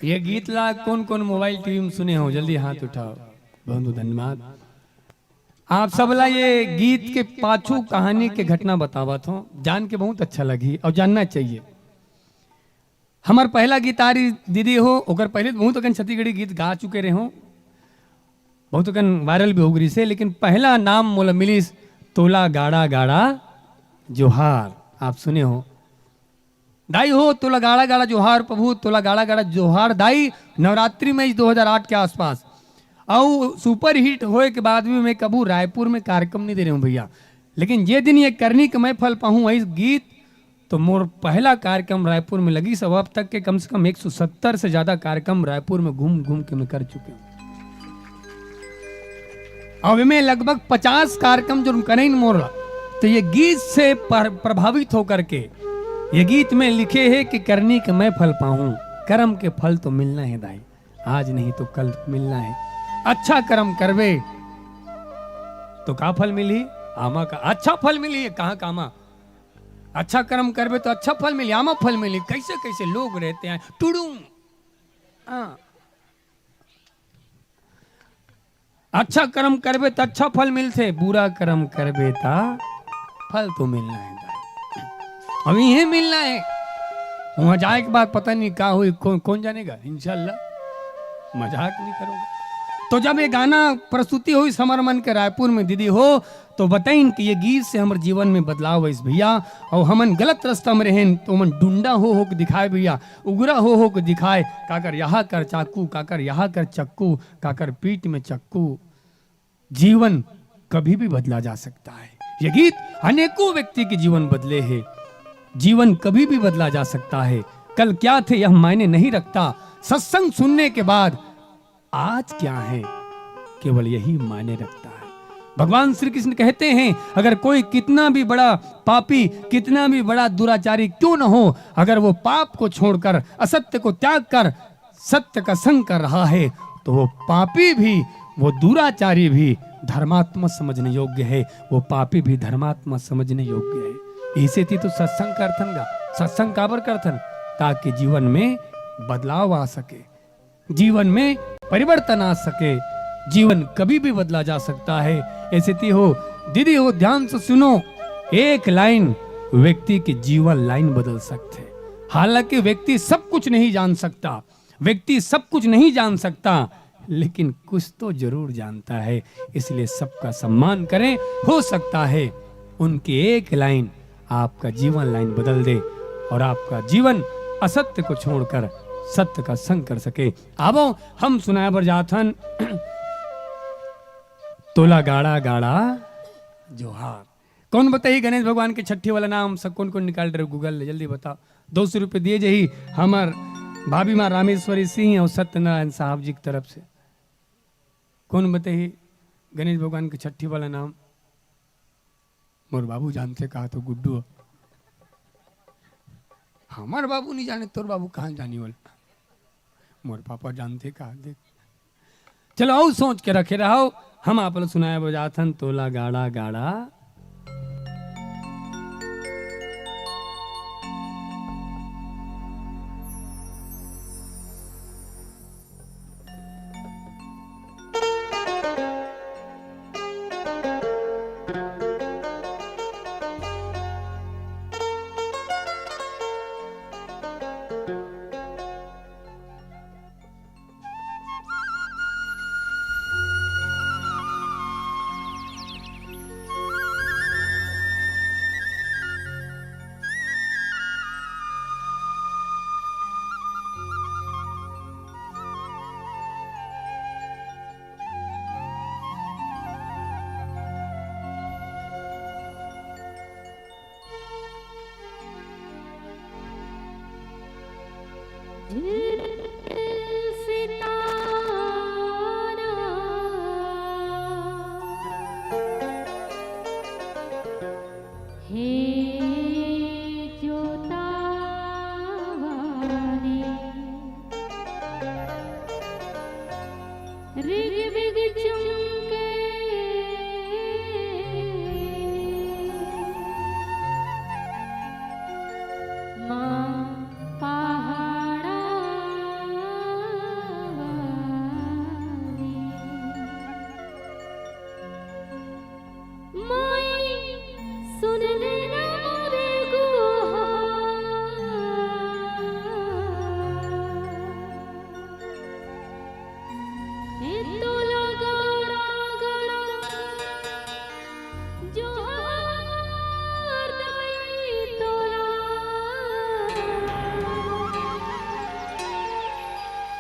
ये गीत ला कौन कौन मोबाइल टीवी में सुने हो, जल्दी हाथ उठाओ। बहुत बहुत धन्यवाद। आप सब ला ये गीत के पाछू कहानी के घटना बतावत हो, जान के बहुत अच्छा लगी और जानना चाहिए। हमार पहला गीतारी दीदी हो, ओकर पहले तो बहुत अकन छत्तीसगढ़ी गीत गा चुके रहे हो, बहुत अकन वायरल भी हो गई से, लेकिन पहला नाम मोला मिलिस तोला गाड़ा गाड़ा जोहार। आप सुने हो दाई हो, तोला गाड़ा गाड़ा जोहार प्रभु, तोला गाड़ा गाड़ा जोहार दाई। नवरात्रि में इस दो हज़ार आठ के आसपास, और सुपर हिट होए के बाद भी मैं कबू रायपुर में कार्यक्रम नहीं दे रहे हूँ भैया, लेकिन जे दिन ये करनी के मैं फल पाहूँ, वही गीत तो मोर पहला कार्यक्रम रायपुर में लगी सब। अब तक के कम से कम एक सौ सत्तर से ज्यादा कार्यक्रम रायपुर में घूम घूम के मैं कर चुके हूँ। अब मैं लगभग पचास कार्यक्रम जो करे मोर, तो ये गीत से पर-, प्रभावित होकर के ये गीत में लिखे है कि करनी के मैं फल पाऊं, कर्म के फल तो मिलना है दाई, आज नहीं तो कल मिलना है। अच्छा कर्म करबे तो का फल मिली? आमा का अच्छा फल मिली। कहाँ का आमा? अच्छा कर्म करबे तो अच्छा फल मिली, आमा फल मिली। कैसे कैसे लोग रहते हैं टुड़ू। हाँ, अच्छा कर्म करबे त अच्छा फल मिलथे, बुरा कर्म करबे त फल तो मिलना है। अब इहे मिलना है, वहां जाए के बाद पता नहीं का हुई, कौन कौन जानेगा। इंशाल्लाह मजाक नहीं करूंगा। तो जब ये गाना प्रस्तुति हुई समर मन के रायपुर में दीदी हो, तो बताइन कि ये गीत से हमर जीवन में बदलाव आइस भैया, और हमन गलत रास्ता में रहेन तो हमन डुंडा हो हो के दिखाए भैया, उगरा हो हो के दिखाए, काकर यहाँ कर चाकू, काकर यहाँ कर चक्कू, काकर पीठ में चक्कू। जीवन कभी भी बदला जा सकता है। ये गीत अनेकों व्यक्ति के जीवन बदले हैं। जीवन कभी भी बदला जा सकता है। कल क्या थे यह मायने नहीं रखता। सत्संग सुनने के बाद आज क्या है, केवल यही मायने रखता है। भगवान श्री कृष्ण कहते हैं, अगर कोई कितना भी बड़ा पापी, कितना भी बड़ा दुराचारी क्यों न हो, अगर वो पाप को छोड़कर, असत्य को त्याग कर सत्य का संग कर रहा है, तो वो पापी भी, वो दुराचारी भी धर्मात्मा समझने योग्य है, वो पापी भी धर्मात्मा समझने योग्य है। इसे ती तो सत्संग करथन गा। सत्संग काबर करथन? ताकि जीवन में बदलाव आ सके, जीवन में परिवर्तन आ सके। जीवन कभी भी बदला जा सकता है। ऐसे ती हो, दीदी हो, ध्यान से सुनो, एक लाइन व्यक्ति के जीवन लाइन बदल सकते हैं। हालांकि व्यक्ति सब कुछ नहीं जान सकता, व्यक्ति सब कुछ नहीं जान सकता, लेकिन कुछ तो जरूर जानता है। इसलिए सबका सम्मान करें। हो सकता है उनकी एक लाइन आपका जीवन लाइन बदल दे और आपका जीवन असत्य को छोड़कर सत्य का संग कर सके। आवो, हम सुनाए बर जाथन तोला गाड़ा गाड़ा जोहार। कौन बताही गणेश भगवान के छठी वाला नाम? सब कौन कौन निकाल रहे हो Google ले, जल्दी बताओ। दो सौ रुपये दिए जही हमर भाभी माँ रामेश्वरी सिंह और सत्यनारायण साहब जी की तरफ से। कौन बताही गणेश भगवान के छठी वाला नाम? मोर बाबू जानथे का तो गुड्डू। हमर बाबू नहीं जाने, तोर बाबू कहाँ जानी वाला? मोर पापा जानथे का? देख, चलो, अउ सोच के रखे रहो। हम आप ला सुनाए बजाथन तोला गाड़ा गाड़ा।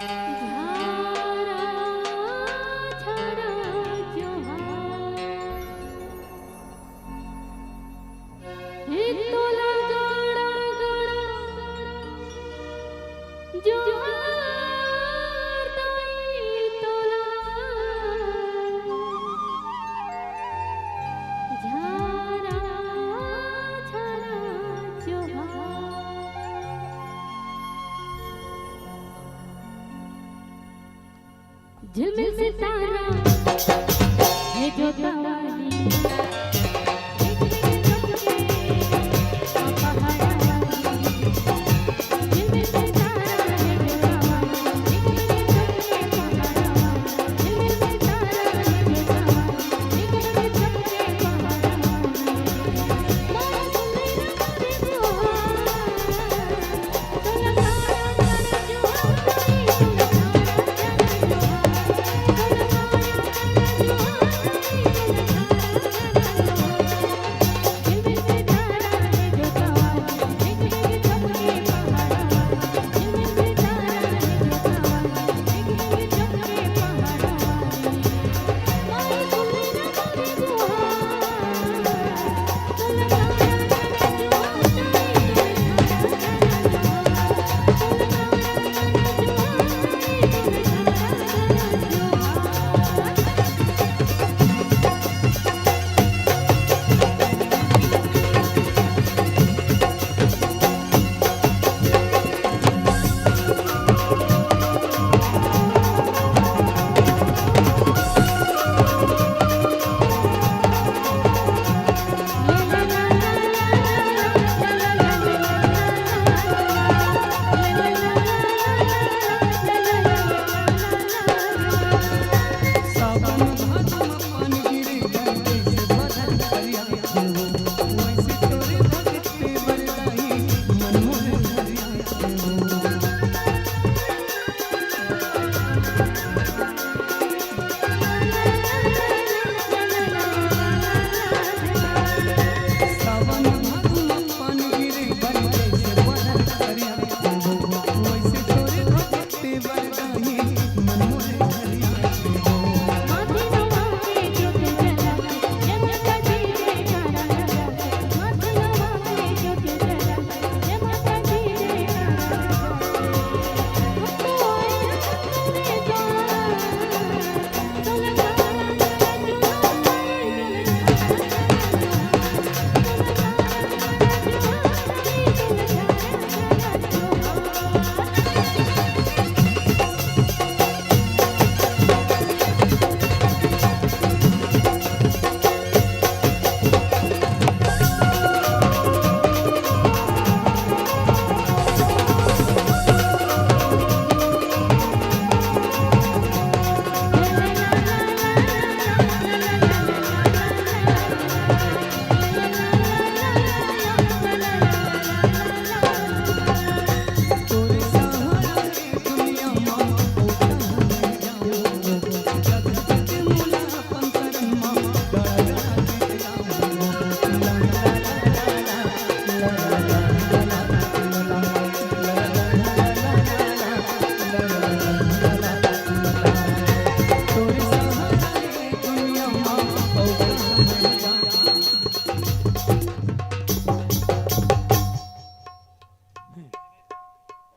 झारा झारा जोहार। हे तोला गाड़ा गाड़ा जोहार दाई तोला। झारा झारा जोहार। झिलमिल सितारा हे जोतावाली।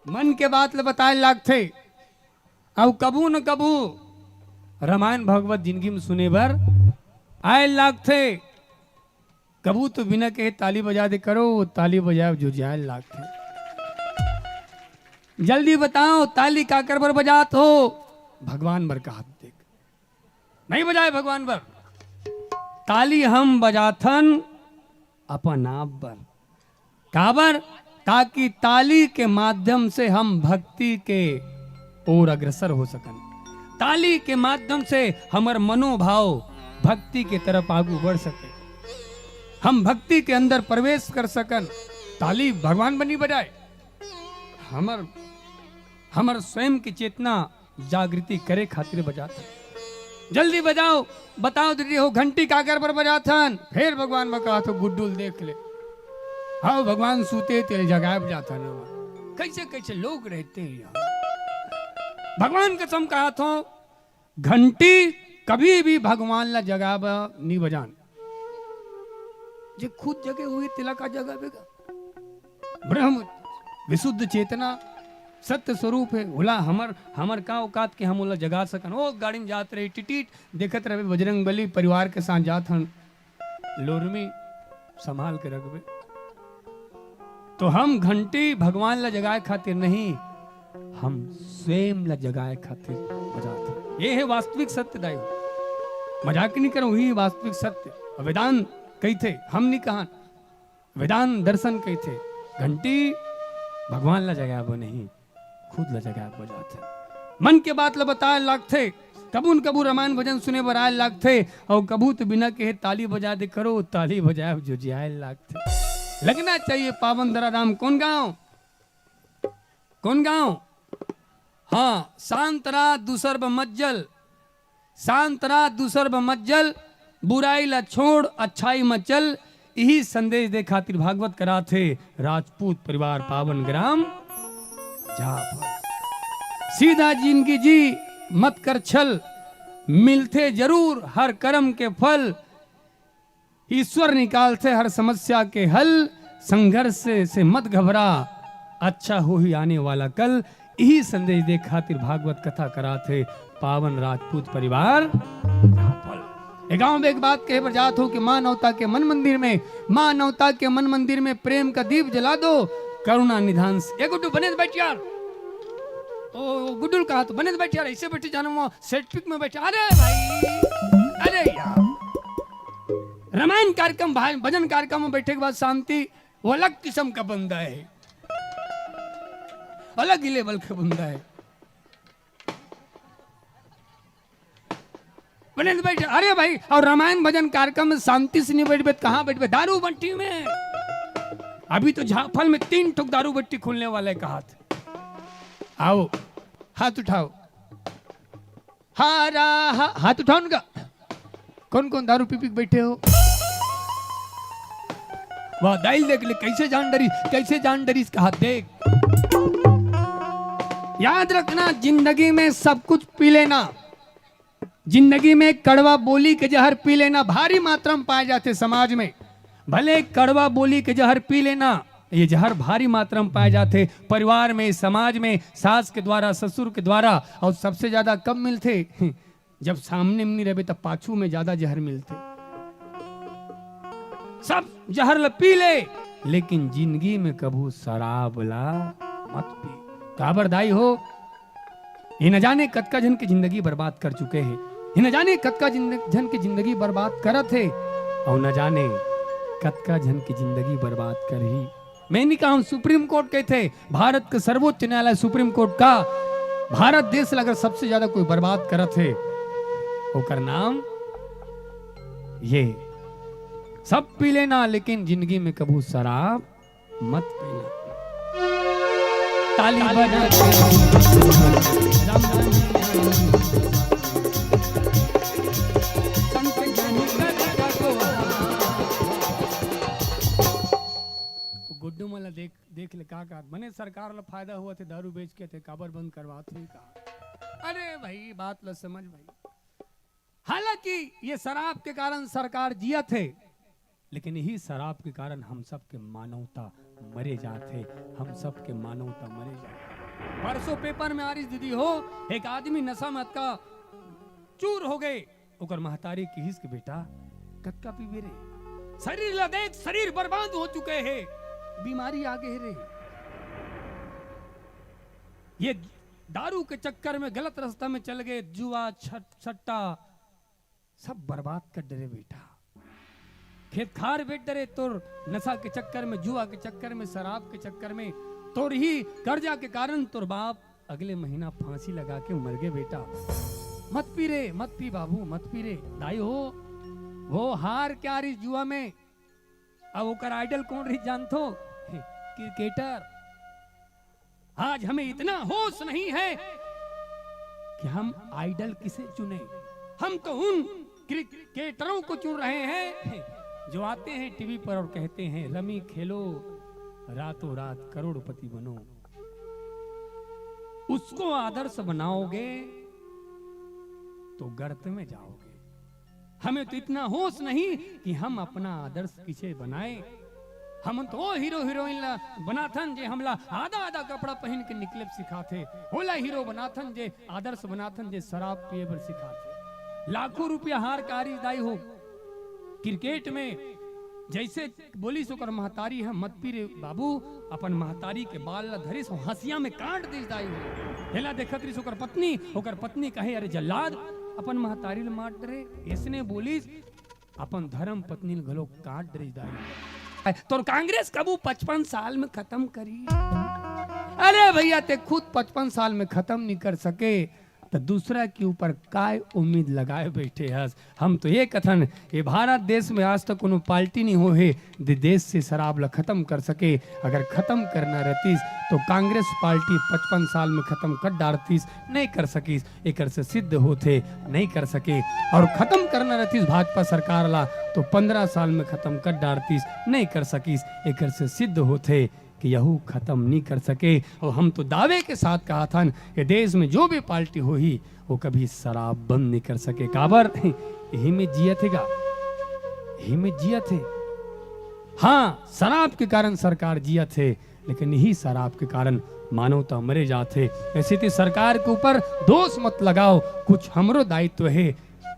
मन के बात ल बताए लागथे। अउ कभू न कभू रामायण भागवत जिनगी म सुने बर आए लागथे। कभू तो बिना कहे ताली बजा दे करो, वो ताली बजाए जो जाए लागथे। जल्दी बताओ, ताली काकर बर बजात हो? भगवान बर। कहा देख, नहीं बजाए भगवान बर। ताली हम बजाथन अपन आप बर। काबर? ताकि ताली के माध्यम से हम भक्ति के ओर अग्रसर हो सकन, ताली के माध्यम से हमर मनोभाव भक्ति के तरफ आगू बढ़ सके, हम भक्ति के अंदर प्रवेश कर सकन। ताली भगवान बर नहीं बजाए, हमर हमर स्वयं के चेतना जागृति करे खातिर बजात हे। जल्दी बजाओ, बताओ दीदी हो, घंटी काकर बर बजात हन? फेर भगवान म कहत हो, गुड्डू ल देख ले। हव, भगवान सूते तेल जगाए बजात हन। कैसे कैसे लोग रहते हैं यहाँ। भगवान कसम कहत हों, घंटी कभी भी भगवान ला जगाबा नी बजान। जे खुद जगे हुई, तेला का जगाबे गा? ब्रह्म विशुद्ध चेतना सत्य स्वरूप हे। ओला हमर, हमर का औकात के हम ओला जगा सकन? ओ गाड़ी में जात रही, टिटिट देखत रहे बजरंग बली परिवार के साथ जात हन, लोरमी संभाल के रखबे। तो हम घंटी भगवान ला जगाए खातिर नहीं, हम स्वयं ला जगाए खातिर बजात हन। ये हे वास्तविक सत्य दाई, मजाक नहीं करो, वही वास्तविक सत्य। वेदांत कहिथे, हम नहीं कहा, वेदांत दर्शन कहिथे, घंटी भगवान ला जगाबो नहीं, खुद ला जगाए बजाथे। मन के बात ला बताए लागथे, कभू न कभू रामायण भजन सुने बर आए लागथे, अउ कभू तो बिना कहे ताली बजा दे करो, ताली बजाए जो जियाए लागथे। लगना चाहिए पावन धरा राम। कौन गांव? कौन गांव? हाँ, शांत रहा, दूसर ब मत जल। शांत रहा, दूसर ब मत जल, बुराई ला छोड़, अच्छाई म चल। इही संदेश दे खातिर भागवत कराथे राजपूत परिवार पावन ग्राम जाफल। सीधा जिंदगी जी, मत कर छल, मिलथे जरूर हर कर्म के फल। ईश्वर निकालथे हर समस्या के हल, संघर्ष से, से मत घबरा, अच्छा होही आने वाला कल। इही संदेश दे खातिर भागवत कथा कराथे पावन राजपूत परिवार। ए गांव में एक बात कहे बर जात हों कि मानवता के मन मंदिर में, मानवता के मन मंदिर में प्रेम का दीप जला दो, करुणा निधान से। ए गुड्डू, बने त बैठ यार। ओ गुड्डू ल कहा तो बने त बैठ यार, ऐसे बैठे जाना, वो सेट पिक में बैठे। अरे भाई, अरे यार, रामायण कार्यक्रम, भाई, भजन कार्यक्रम में बैठे के बाद शांति, वो अलग किस्म का बंदा है, अलग ही लेवल का बंदा है। बने त बैठ, अरे भाई, और रामायण भजन कार्यक्रम में शांति से नहीं बैठबे त कहाँ बैठबे? दारू बट्टी में। अभी तो झाफल में तीन ठुक दारू बट्टी खुलने वाला है, कहा था। आओ, हाथ उठाओ। हारा, हा, हाथ उठाओ उनका। कौन कौन दारू पी पी के बैठे हो? वाह, दाई ल देख ले, कैसे जान डरी, कैसे जान डरी इसका हाथ देख। याद रखना, जिंदगी में सब कुछ पी लेना, जिंदगी में कड़वा बोली के जहर पी लेना, भारी मात्रा में पाए जाथे समाज में। भले कड़वा बोली के जहर पी लेना, ये जहर भारी मात्रा में पाए जाथे परिवार में, समाज में, सास के द्वारा, ससुर के द्वारा, और सबसे ज्यादा कब मिलथे? जब सामने में नहीं रहबे, तब पाछू में ज्यादा जहर मिलथे। सब जहर ल पी ले, लेकिन जिंदगी में कभू शराब ला मत पी। काबर दाई हो, ये न जाने कतका झन के जिंदगी बर्बाद कर चुके हे, ये न जाने कतका जिंद-, झन के जिंदगी बर्बाद करत हे, और न जाने कतका झन के जिंदगी बर्बाद करही। मैं नहीं कहूं, सुप्रीम कोर्ट कहथे, भारत के सर्वोच्च न्यायालय सुप्रीम कोर्ट का, भारत देश ला अगर सबसे ज्यादा कोई बर्बाद करत हे, ओकर नाम ये। सब पी लेना, लेकिन जिंदगी में कभू शराब मत पीना। ताली बजा के राम राम। संत ज्ञानी का को। तो गुड्डू मन ला देख, देख ले का का, बने सरकार ला फायदा होवत हे दारू बेच के, ते काबर बंद करवात हे का? अरे भाई, बात ला समझ भाई। हालांकि ये शराब के कारण सरकार जियत हे, लेकिन यही शराब के कारण हम सब के मानवता मरे जात हे, हम सब के मानवता मरे जात हे। परसों पेपर में आ रही दीदी हो, एक आदमी नशा में अतका चूर हो गए, ओकर महतारी किहिस के, "बेटा, कतका पीबे रे? शरीर ला देख, शरीर बर्बाद हो चुके हे, बीमारी आ गए रे।" ये दारू के चक्कर में गलत रास्ता में चल गए, जुआ, छट-, सट्टा, सब बर्बाद कर डरे बेटा। खेत खार बेच डरे तोर नशा के चक्कर में, जुआ के चक्कर में, शराब के चक्कर में, तोर ही कर्जा के कारण तोर बाप अगले महीना फांसी लगा के मर गए बेटा। मत पी रे, मत पी बाबू, मत पी रे। दाई हो, वो हार के आ रही जुआ में, अब ओकर आइडल कौन रही जानथो? क्रिकेटर। आज हमें इतना होश नहीं है कि हम आइडल किसे चुने। हम तो उन क्रिकेटरों को चुन रहे हैं जो आते हैं टीवी पर और कहते हैं, "रमी खेलो, रातों रात करोड़पति बनो।" उसको आदर्श बनाओगे तो गर्त में जाओगे। हमें तो इतना होश नहीं कि हम अपना आदर्श किसे बनाएं। हम तो ओ हीरो हीरोइन ला बनाथन जे हमला आधा आधा कपड़ा पहिन के निकले सिखाथे, ओला हीरो बनाथन जे आदर्श बनाथन जे शराब पिए बर सिखाथे। लाखों रुपया हार के आ रिहिस दाई हो, क्रिकेट में जइसे बोलिस ओकर महतारी ह, "मत पी रे बाबू।" अपन महतारी के बाल ला धरिस हो, हँसिया में काट दिस दाई हो। एला देखत रिहिस ओकर पत्नी, ओकर पत्नी कहे, "अरे जल्लाद, अपन महतारी ला मार डरे।" अइसने बोलिस, अपन धर्म पत्नी ल घलो काट डरिस दाई। तोर कांग्रेस कभू पचपन साल में खतम करी? अरे भइया, तें खुद पचपन साल में खतम नइ कर सके, त दूसरा के ऊपर काय उम्मीद लगाए बइठे हस? हम तो ये कथन, ये भारत देश में आज तक कोनो पार्टी नइ होहे, दे-, देश से शराब ला खतम कर सके। अगर खतम करना रहतिस, तो कांग्रेस पार्टी पचपन साल में खतम कर डारतिस, नइ कर सकिस। एकर से सिद्ध होथे, नइ कर सके। अउ खतम करना रहतिस भाजपा सरकार ला, तो पंद्रह साल में खतम कर डारतिस, नइ कर सकिस। एकर से सिद्ध होथे कि यहू खतम नइ कर सके। अउ हम तो दावे के साथ कहत हन, ये देश में जो भी पार्टी होही, वो कभी शराब बंद नइ कर सके। काबर? यही में जियत हे गा, यही में जियत हे। हाँ, शराब के कारण सरकार जियत हे, लेकिन यही शराब के कारण मानवता मरे जात हे। अइसे तो सरकार के ऊपर दोष मत लगाओ, कुछ हमरो दायित्व हे।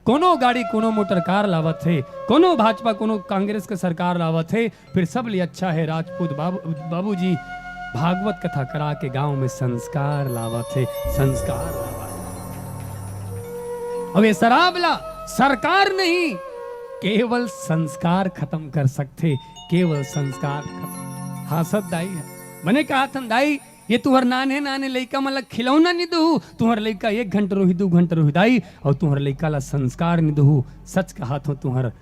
कोनो गाड़ी, कोनो मोटर कार लावत हे, कोनो भाजपा, कोनो कांग्रेस के सरकार लावत हे, फिर सब ले अच्छा हे राजपूत बाबू, बाबूजी भागवत कथा करा के गांव में संस्कार लावत हे, संस्कार लावत हे। अब ये शराब ला सरकार नहीं, केवल संस्कार खतम कर सकथे, केवल संस्कार खतम। हाँ, सत दाई हे। बने कहत हन दाई, ये तुंहर नान्हे नान्हे लइका मन ला खिलौना नइ देहू, तुंहर लइका एक घंटा रोही, दू घंटा रोही दाई, अउ तुंहर लइका ला संस्कार नइ देहू। सच कहत हों, तुंहर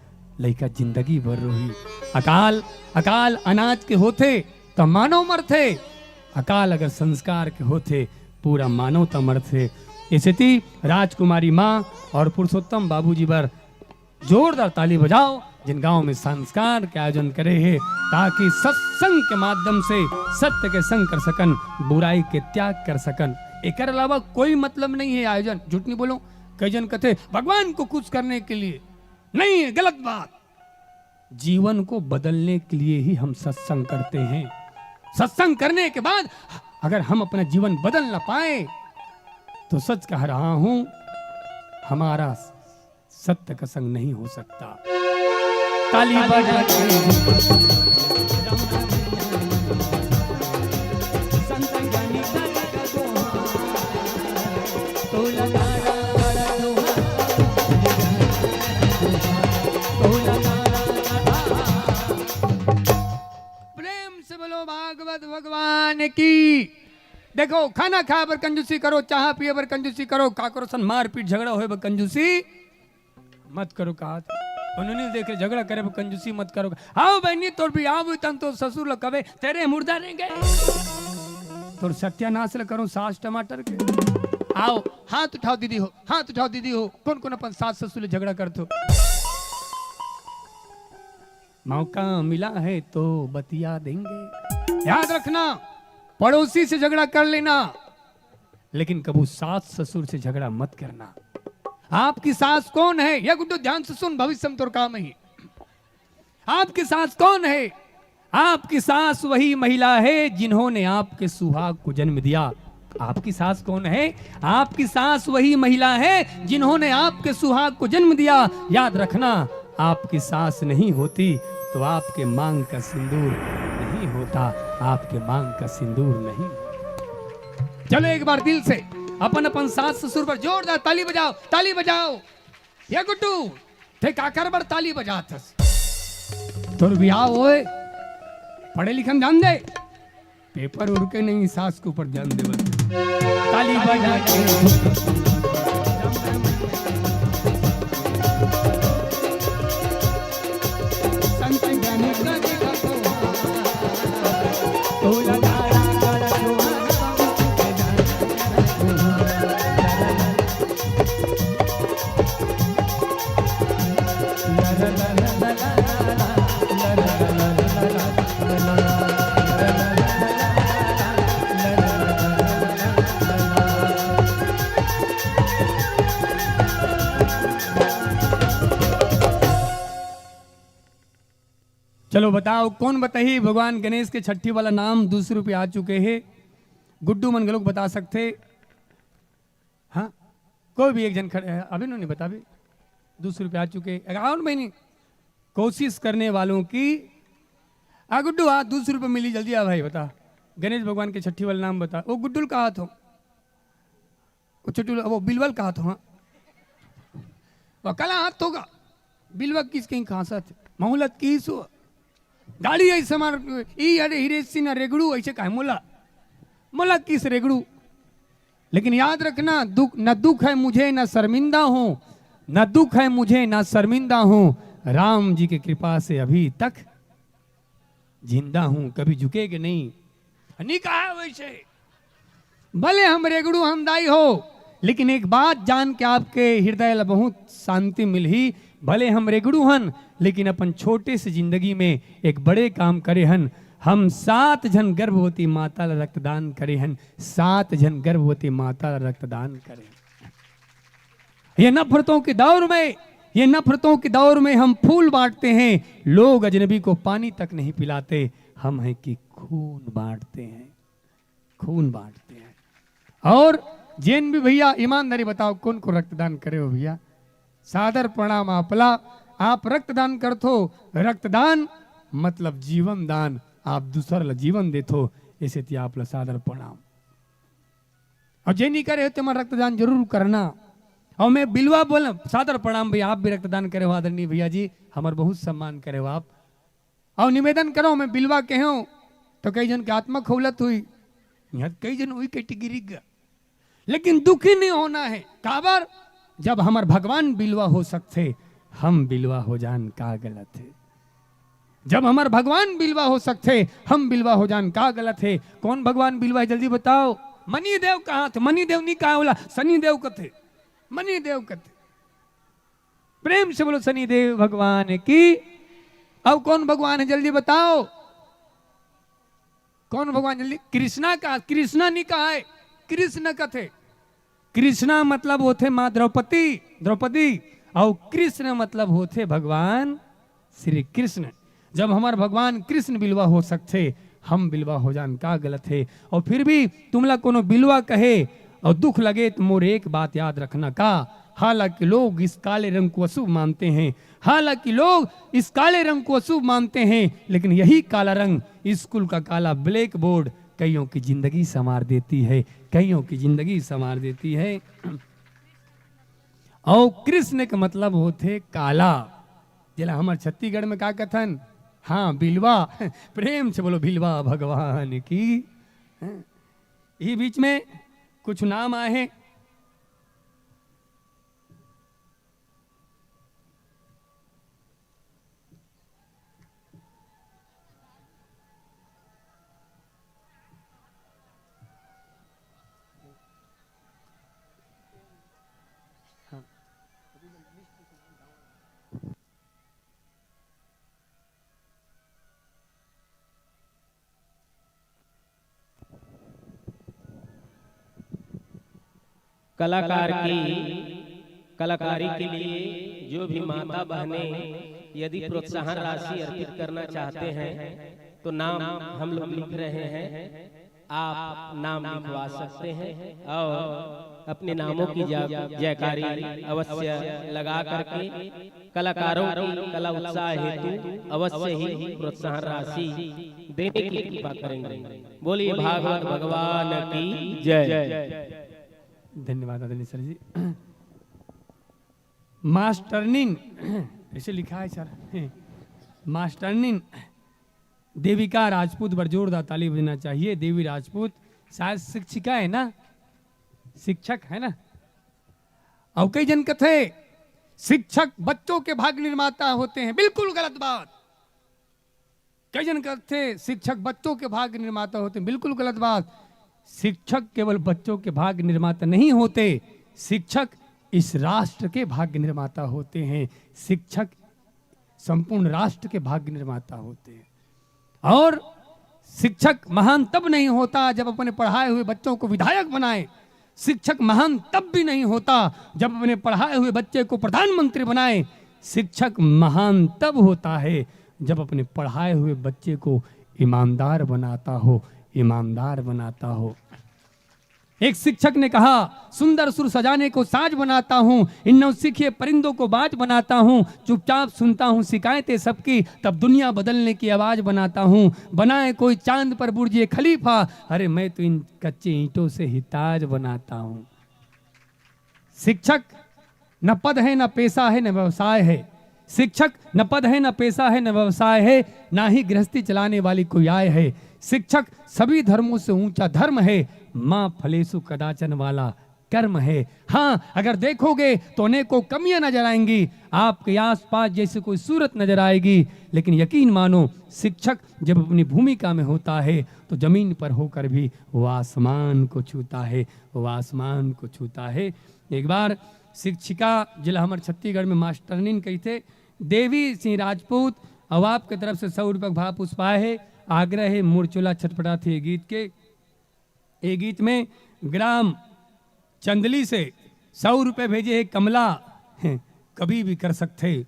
लइका जिंदगी भर रोही। अकाल, अकाल अनाज के होथे त मानव मरथे, अकाल अगर संस्कार के होथे, पूरा मानवता मरथे। ए सेती राजकुमारी माँ अउ पुरुषोत्तम बाबूजी बर जोरदार ताली बजाओ, जिन गांव में संस्कार के आयोजन करे हे, ताकि सत्संग के माध्यम से सत्य के संग कर सकन, बुराई के त्याग कर सकन। एकर अलावा कोई मतलब नहीं हे आयोजन। झूठ नहीं बोलूं, कई जन कथे भगवान को खुश करने के लिए। नहीं हे, गलत बात। जीवन को बदलने के लिए ही हम सत्संग करते हैं। सत्संग करने के बाद अगर हम अपना जीवन बदल ना पाए, तो सच कह रहा हूं, हमारा सत्य का संग नहीं हो सकता। ताली बजा के प्रेम से बोलो भागवत भगवान की। देखो, खाना खाए बर कंजूसी करो, चाह पिए बर कंजूसी करो, काकरो सन मारपीट झगड़ा होए बर कंजूसी मत करो। कहा उन्होंने देखे झगड़ा करे बर कंजूसी मत करो। आओ बहनी, तोर बिहाव होई तन तोर ससुर ल कबे तेरे मुर्दा रहेंगे, तोर सत्यानाश ल करो सास टमाटर के। आओ, हाथ उठाओ दीदी हो, हाथ उठाओ दीदी हो, कौन कौन अपन सास ससुर ले झगड़ा करत हो? मौका मिला है तो बतिया देंगे। याद रखना, पड़ोसी से झगड़ा कर लेना, लेकिन कभू सास ससुर से झगड़ा मत करना। आपकी सास कौन है, ये गुड्डू ध्यान से सुन, भविष्य में तोर काम ही। आपकी सास कौन है? आपकी सास वही महिला है जिन्होंने आपके सुहाग को जन्म दिया। आपकी सास कौन है? आपकी सास वही महिला है जिन्होंने आपके सुहाग को जन्म दिया। याद रखना, आपकी सास नहीं होती तो आपके मांग का सिंदूर नहीं होता, आपके मांग का सिंदूर नहीं। चलो, एक बार दिल से अपन अपन सास ससुर पर जोरदार ताली बजाओ, ताली बजाओ। ये गुड्डू, तें काकर बर ताली बजात हस? तोर बिहाव होए, पढ़े लिखे म ध्यान दे, पेपर उड़ के नहीं, सास के ऊपर ध्यान दे बस। ताली बजा के चलो बताओ, कौन बताही भगवान गणेश के छट्ठी वाला नाम? दू सौ रुपया आ चुके हे। गुड्डू मन घलोक बता सकथे। हाँ, कोई भी एक झन खड़े हे, अभी नो नहीं बताबे। दू सौ रुपया आ चुके, account में नहीं। कोशिश करने वालों की, आ गुड्डू, आ दू सौ रुपये मिली, जल्दी आ भाई, बता। गणेश भगवान के छट्ठी वाला नाम बता। ओ गुड्डू ल कहा थो, ओ छोटू ल, वो बिलवा ल कहा थो, हाँ। वो कला हाथ होगा, बिलवा किस कहीं खांसा थे, मोहलत की सु गाड़ी ऐसे मार, ई अरे हिरे सिन्हा रेगड़ू ऐसे कहे, मोला, मोला किस रेगड़ू। लेकिन याद रखना, दुख, न दुख है मुझे, न शर्मिंदा हूँ, न दुख है मुझे, न शर्मिंदा हूँ, राम जी की कृपा से अभी तक जिंदा हूँ, कभी झुकेगे नहीं। नहीं कहा वैसे, भले हम रेगड़ू हन दाई हो, लेकिन एक बात जान के आपके हृदय ला बहुत शांति मिलही। भले हम रेगड़ू हन, लेकिन अपन छोटे से जिंदगी में एक बड़े काम करे हन। हम सात झन गर्भवती माता ला रक्तदान करे हन, सात झन गर्भवती माता ला रक्तदान करे हन। ये नफरतों के दौर में, ये नफरतों के दौर में हम फूल बांटते हैं, लोग अजनबी को पानी तक नहीं पिलाते, हम हैं कि खून बांटते हैं, खून बांटते हैं। और जेन भी भैया, ईमानदारी बताओ, कौन को रक्तदान करे हो भैया? सादर प्रणाम आपला। आप रक्तदान करथो, रक्तदान मतलब जीवन दान, आप दूसर ला जीवन देथो, इसे ती आपला सादर प्रणाम। और जे नहीं करे हो, तेमन रक्तदान जरूर करना। और मैं बिलवा बोल, सादर प्रणाम भैया, आप भी रक्तदान करे हो आदरणीय भैया जी, हमार बहुत सम्मान करे हो आप। और निवेदन करो, मैं बिलवा कहे हूँ तो कई जन के आत्मा खौलत हुई, यहाँ कई जन हुई कैटेगरी ग। लेकिन दुखी नहीं होना है, काबर? जब हमर भगवान बिलवा हो सकथे, हम बिलवा हो जान का गलत है? जब हमर भगवान बिलवा हो सकथे, हम बिलवा हो जान का गलत है? कौन भगवान बिलवा है, जल्दी बताओ। मनी देव कहा थे? मनी देव नहीं कहा, बोला सनी देव कथे, मनी देव कथे। प्रेम से बोलो सनी देव भगवान की। अब कौन भगवान है, जल्दी बताओ। कौन भगवान? जल्दी। कृष्णा का, कृष्णा नहीं कहा है, कृष्ण कथे। कृष्णा मतलब होथे माँ द्रौपदी, द्रौपदी, और कृष्ण मतलब होथे भगवान श्री कृष्ण। जब हमार भगवान कृष्ण बिलवा हो सकथे, हम बिलवा हो जान का गलत है? और फिर भी तुमला कोनो बिलवा कहे और दुख लगे तो मोर एक बात याद रखना का, हालांकि लोग इस काले रंग को अशुभ मानते हैं, हालांकि लोग इस काले रंग को अशुभ मानते हैं, लेकिन यही काला रंग, स्कूल का काला ब्लैक बोर्ड, कईयों की जिंदगी संवार देती है, कईयों की जिंदगी संवार देती है। और कृष्ण का मतलब होथे काला, जेला हमर छत्तीसगढ़ में का कथन? हाँ, बिलवा। प्रेम से बोलो, बिलवा भगवान की। हैं? ये बीच में कुछ नाम आए हैं। कलाकार की कलाकारी के लिए जो भी माता बहनें यदि प्रोत्साहन राशि अर्पित करना चाहते हैं तो नाम हम लोग लिख रहे हैं। आप नाम लिखवा सकते हैं और अपने नामों की जा-, जयकारी अवश्य लगा करके कलाकारों की कला उत्साह हेतु अवश्य ही प्रोत्साहन राशि देने की कृपा करेंगे। बोलिए भागवत भगवान की जय। धन्यवाद आदरणीय सर जी। मास्टरनिन, ऐसे लिखा है सर, मास्टरनिन देविका राजपूत बर जोरदार ताली बजना चाहिए। देवी राजपूत शायद शिक्षिका है ना, शिक्षक है ना। और कई जन कथे शिक्षक बच्चों के भाग्य निर्माता होते हैं, बिल्कुल गलत बात। कई जन कथे शिक्षक बच्चों के भाग्य निर्माता होते हैं, बिल्कुल गलत बात। शिक्षक केवल बच्चों के भाग्य निर्माता नहीं होते, शिक्षक इस राष्ट्र के भाग्य निर्माता होते हैं। शिक्षक संपूर्ण राष्ट्र के भाग्य निर्माता होते हैं। और शिक्षक महान तब नहीं होता जब अपने पढ़ाए हुए बच्चों को विधायक बनाए। शिक्षक महान तब भी नहीं होता जब अपने पढ़ाए हुए बच्चे को प्रधानमंत्री बनाए। शिक्षक महान तब होता है जब अपने पढ़ाए हुए बच्चे को ईमानदार बनाता हो, ईमानदार बनाता हो। एक शिक्षक ने कहा, "सुंदर सुर सजाने को साज बनाता हूँ, इन नौसिखिए परिंदों को बाज बनाता हूँ, चुपचाप सुनता हूँ शिकायतें सबकी, तब दुनिया बदलने की आवाज बनाता हूँ, बनाए कोई चांद पर बुर्ज खलीफा, अरे मैं तो इन कच्चे ईंटों से ही ताज बनाता हूँ।" शिक्षक न पद है, न पैसा है, न व्यवसाय है। शिक्षक न पद है, न पैसा है, न व्यवसाय है, ना ही गृहस्थी चलाने वाली कोई आय है। शिक्षक सभी धर्मों से ऊंचा धर्म है, माँ फलेसु कदाचन वाला कर्म है। हाँ, अगर देखोगे तो अनेकों कमियां नजर आएंगी, आपके आसपास जैसे कोई सूरत नजर आएगी, लेकिन यकीन मानो, शिक्षक जब अपनी भूमिका में होता है तो जमीन पर होकर भी वो आसमान को छूता है, वो आसमान को छूता है। एक बार शिक्षिका, जिला हमर छत्तीसगढ़ में मास्टरनीन कहिथे, देवी सिंह राजपूत, अउ आपके तरफ से सौ रुपये के भाव पुष्प आए हे। आग्रह हे, मोर चोला छटपटाथे ये गीत के। ये गीत में ग्राम चंदली से सौ रुपये भेजे हे कमला, हैं, कभी भी कर सकथे। ए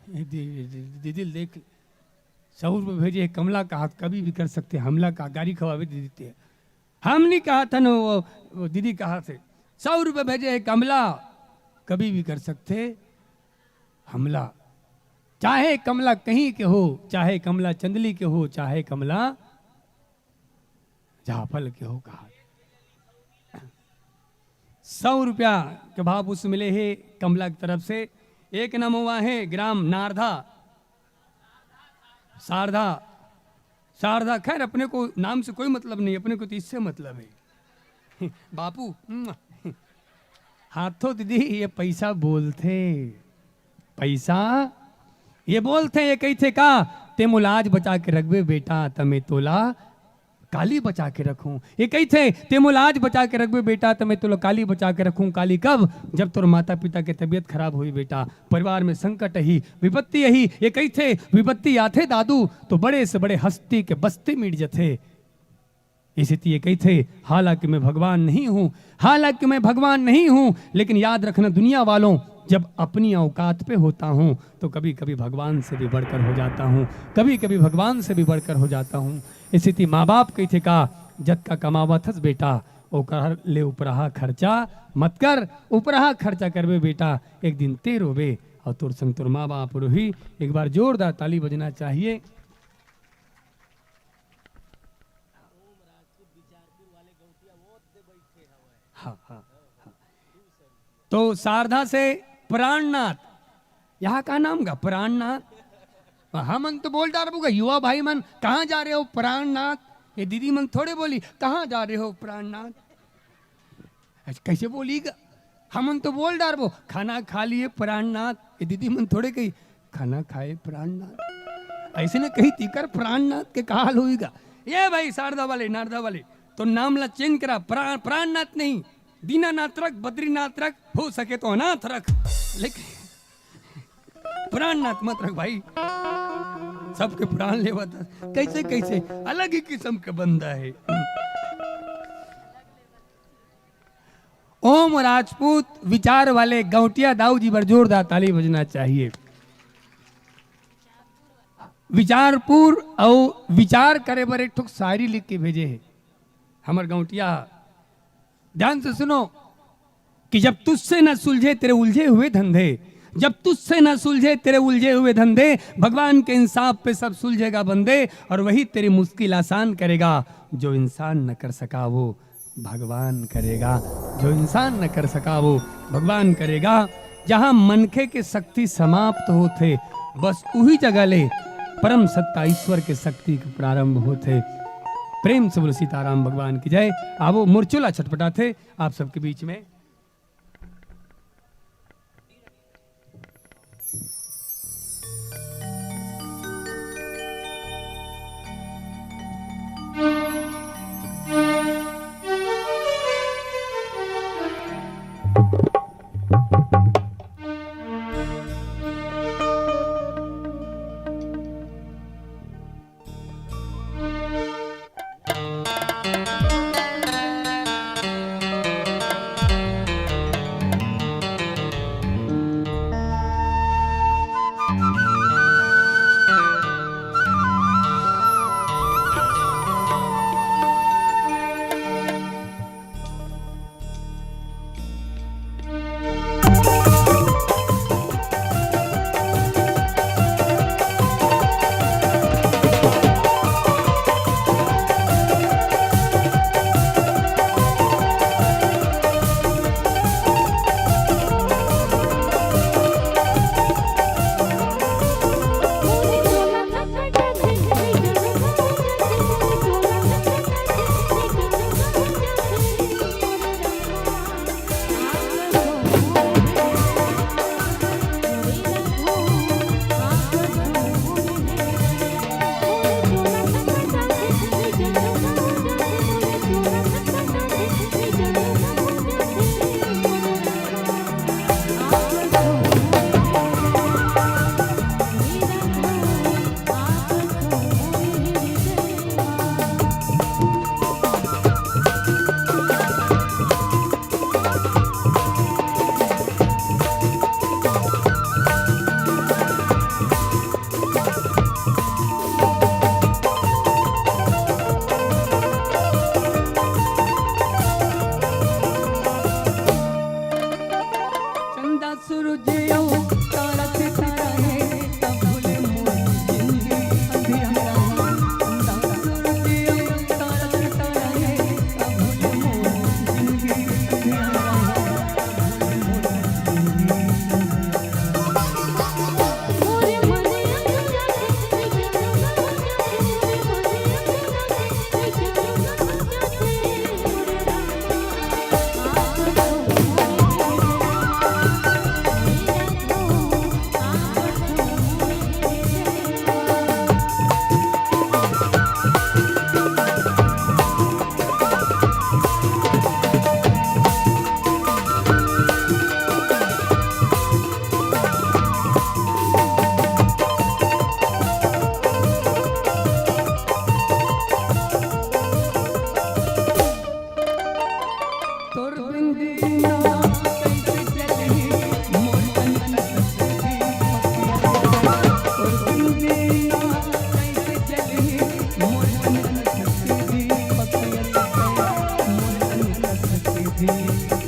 दे-, दे-, दीदी ल देख, सौ रुपये भेजे हे कमला, कहा कभी भी कर सकथे हमला, का गारी खवावे दीदी ते। हम नहीं कहा था न, वो, वो दीदी कहा थे, "सौ रुपये भेजे हे कमला, कभी भी कर सकथे हमला।" चाहे कमला कहीं के हो, चाहे कमला चंदली के हो, चाहे कमला जाफल के हो, कहा। सौ रुपया के भाव पुष्प मिले हे कमला की तरफ से। एक नंबर हुआ है ग्राम नारदा, शारदा, शारदा। खैर, अपने को नाम से कोई मतलब नहीं, अपने को तो इससे मतलब है। बापू, हाथों दीदी, ये पैसा बोलथे, पैसा ये बोलथे, ये कहिथे का, "ते मोला आज बचा के रखबे बेटा, त मैं तोला काली बचा के रखूं।" ये कहिथे, "ते मोला आज बचा के रखबे बेटा, त मैं तोला काली बचा के रखूं।" काली कब? जब तोर माता पिता के तबीयत खराब होही बेटा, परिवार में संकट ही, विपत्ति यही। ये कहिथे, "विपत्ति आथे दादू, तो बड़े से बड़े हस्ती के बस्ती मिट जथे।" इसी लिए कहिथे, हालांकि मैं भगवान नहीं हूँ, हालांकि मैं भगवान नहीं हूँ, लेकिन याद रखना दुनिया वालों, जब अपनी औकात पे होता हूँ तो कभी कभी भगवान से भी बढ़कर हो जाता हूँ, कभी कभी भगवान से भी बढ़कर हो जाता हूँ। इसी लिए माँ बाप कहिथे का, "जतका कमावत हस बेटा, ओकर ले उपराहा खर्चा मत कर, उपराहा खर्चा करबे बेटा, एक दिन ते रोबे और तोर संग तोर माँ बाप रोही।" एक बार जोरदार ताली बजना चाहिए। हाँ, हाँ, हाँ। तो शारदा से प्राणनाथ, यहाँ का नाम का प्राणनाथ? हमन तो बोल डारबो गा, युवा भाई मन, "कहाँ जा रहे हो प्राणनाथ?" ये दीदी मन थोड़े बोली, "कहाँ जा रहे हो प्राणनाथ?" अच्छा, कैसे बोली गा? हमन तो बोल डारबो, "खाना खा लिए प्राणनाथ।" ये दीदी मन थोड़े कही, "खाना खाए प्राणनाथ।" ऐसे ने कही, तीकर प्राणनाथ के का हाल होई गा? ये भाई शारदा वाले, नारदा वाले, तो नाम ला चेंज करा, प्रा-, प्राणनाथ नहीं, दीनानाथ रख, बद्रीनाथ रख, हो सके तो अनाथ रख, लेकिन प्राणनाथ मत रख भाई, सबके प्राण लेवत। कैसे, कैसे अलग ही किस्म के बंदा है। ओम राजपूत विचार वाले गौंटिया दाऊ जी बर जोरदार ताली बजना चाहिए। विचारपुर अउ विचार करे बर एक ठोक शायरी लिख के भेजे हे हमर गौंटिया। ध्यान से सुनो कि जब तुझसे न सुलझे तेरे उलझे हुए धंधे, जब तुझसे न सुलझे तेरे उलझे हुए धंधे, भगवान के इंसाफ पे सब सुलझेगा बंदे, और वही तेरी मुश्किल आसान करेगा। जो इंसान न कर सका वो भगवान करेगा, जो इंसान न कर सका वो भगवान करेगा। जहाँ मनखे के शक्ति समाप्त होथे, बस उही जगह ले परम सत्ता ईश्वर के शक्ति के प्रारंभ होथे। प्रेम से बोलो सीताराम भगवान की जय। आवो, मोर चोला छटपटाथे आप सबके बीच में। तोर बिंदी ना कैसे चलही मोर तन तन से दीपक। तोर बिंदी ना कैसे चलही मोर तन तन से दीपक। मोर तन तन से दीपक।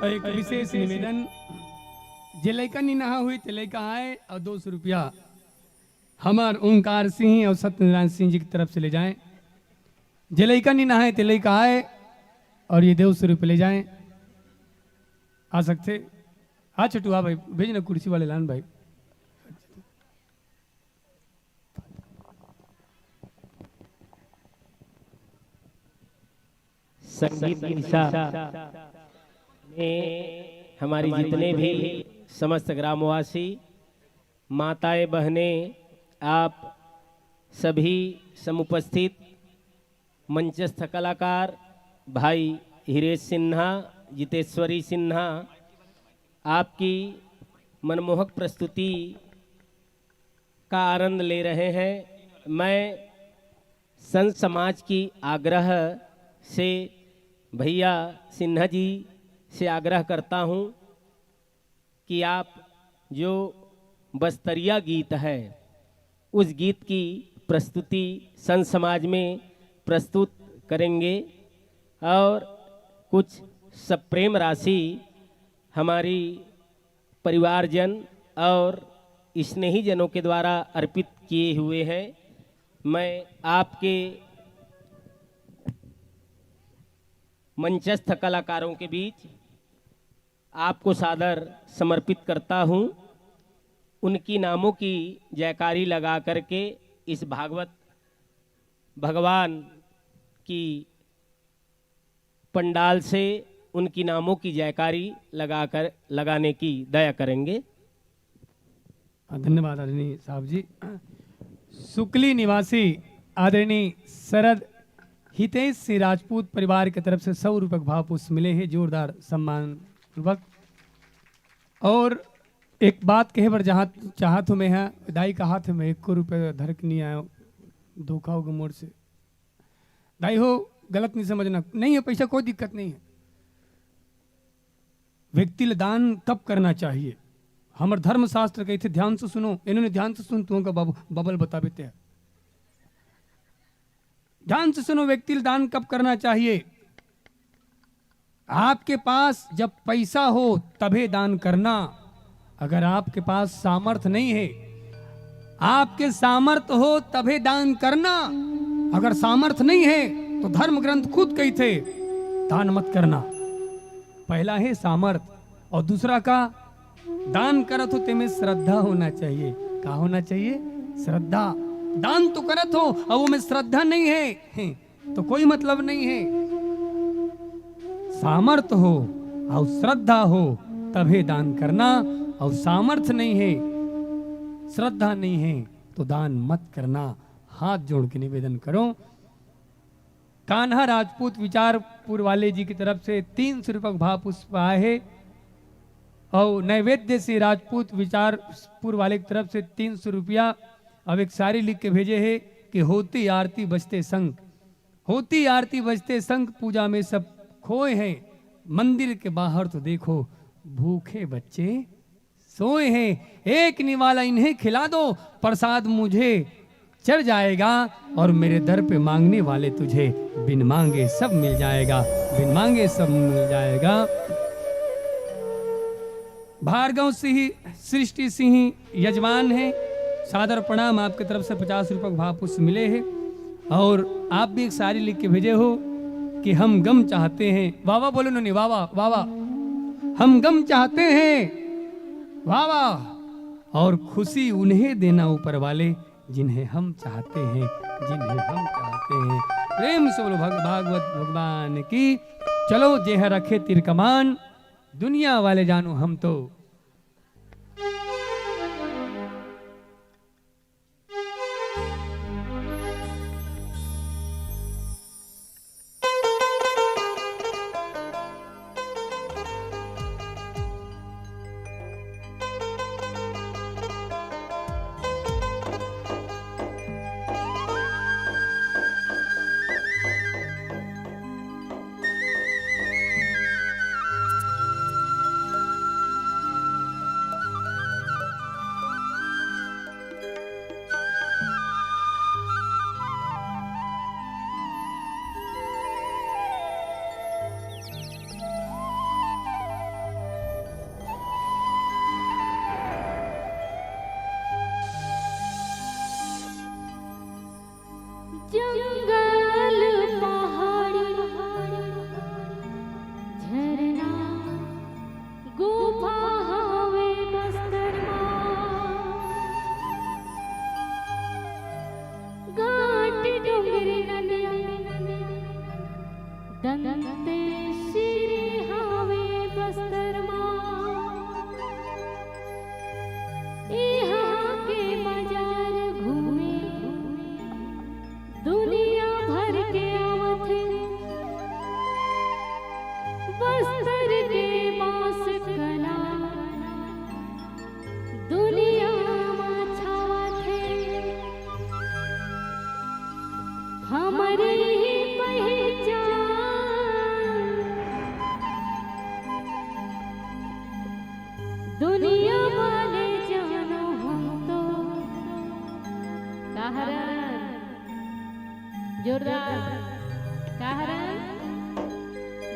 एक विशेष निवेदन, जे लइका नी नहा हुई ते लइका आए और दो सौ रुपया हमर ओंकार सिंह और सत्यनारायण सिंह जी की तरफ से ले जाएं। जे लइका नी नहाए ते लइका आए और ये दो सौ रुपये ले जाएं। आ सकते, आ छोटू, आ भाई, भेज ना कुर्सी वाले लान भाई। संगीत निशा में हमारी जितने भी समस्त ग्रामवासी, माताएं, बहनें, आप सभी समुपस्थित मंचस्थ कलाकार भाई हिरेश सिन्हा, जितेश्वरी सिन्हा, आपकी मनमोहक प्रस्तुति का आनंद ले रहे हैं। मैं संत समाज की आग्रह से, भैया सिन्हा जी से आग्रह करता हूँ कि आप जो बस्तरिया गीत है, उस गीत की प्रस्तुति संत समाज में प्रस्तुत करेंगे और कुछ सप्रेम राशि हमारी परिवारजन और स्नेहीजनों के द्वारा अर्पित किए हुए हैं। मैं आपके मंचस्थ कलाकारों के बीच आपको सादर समर्पित करता हूँ। उनकी नामों की जयकारी लगा करके इस भागवत भगवान की पंडाल से उनकी नामों की जयकारी लगाकर, लगाने की दया करेंगे। धन्यवाद आदरणीय साहब जी। सुकली निवासी आदरणीय शरद हितेश सिंह राजपूत परिवार के तरफ से सौ रुपये के भाव पुष्प मिले हैं, जोरदार सम्मान पूर्वक। और एक बात कहे बर जहाँ चाहत हूँ मैं, हाँ, दाई कहा थे मैं एको रुपये धर के नहीं आयो, धोखा होगा मोर से। दाई हो, गलत नहीं समझना, नहीं है पैसा, कोई दिक्कत नहीं है। व्यक्ति ल दान कब करना चाहिए? हमर धर्मशास्त्र कहिथे, ध्यान से सुनो, इन्होंने ध्यान से सुन, तुमका बब-, बबल बताबे ते। ध्यान से सुनो, व्यक्ति ल दान कब करना चाहिए? आपके पास जब पैसा हो तभे दान करना। अगर आपके पास सामर्थ्य नहीं है, आपके सामर्थ्य हो तभे दान करना। अगर सामर्थ्य नहीं है तो धर्म ग्रंथ खुद कहिथे, दान मत करना। पहला है सामर्थ्य और दूसरा का दान करत हो तेमे श्रद्धा होना चाहिए। का होना चाहिए? श्रद्धा। दान तो करत हो और वो में श्रद्धा नहीं है, तो कोई मतलब नहीं है। सामर्थ्य हो और श्रद्धा हो, तभे दान करना। और सामर्थ्य नहीं है, श्रद्धा नहीं है, तो दान मत करना। हाथ जोड़ के निवेदन करो। कान्हा राजपूत विचारपुर वाले जी की तरफ से तीन सौ रुपये का भाव पुष्प आए है। और नैवेद्य सिंह राजपूत विचारपुर वाले की तरफ से तीन सौ रुपया। अब एक शायरी लिख के भेजे है कि होती आरती बजते शंख, होती आरती बजते शंख, पूजा में सब खोए हैं। मंदिर के बाहर तो देखो, भूखे बच्चे सोए हैं। एक निवाला इन्हें खिला दो, प्रसाद मुझे चढ़ जाएगा। और मेरे दर पे मांगने वाले तुझे बिन मांगे सब मिल जाएगा, बिन मांगे सब मिल जाएगा। भार्गव सिंह, सृष्टि सिंह यजमान है, सादर प्रणाम। आपके तरफ से पचास रुपये का भाव पुष्प मिले हैं। और आप भी एक शायरी लिख के भेजे हो कि हम गम चाहते हैं। वाह वाह बोलो नोनी, वाह वाह, वाह वाह। हम गम चाहते हैं, वाह वाह। और खुशी उन्हें देना ऊपर वाले, जिन्हें हम चाहते हैं, जिन्हें हम चाहते हैं। प्रेम से बोलो भग-, भागवत भगवान की। चलो जेह रखे तीर कमान, दुनिया वाले जानो हम तो। जंगल, पहाड़ी, झरना, गुफा हवे बस्तर मा। घाट, डोंगरी, नदिया, दंतेश्वरी हवे बस्तर मा। इहाँ के बाजार घूमे दुनिया भर के आवत हे। बस्तर के बांस कला दुनिया मा छावत हे। हमरी ही पहचान दुनिया वाले जानो हम तो। का हरन? जोरदार। का हरन?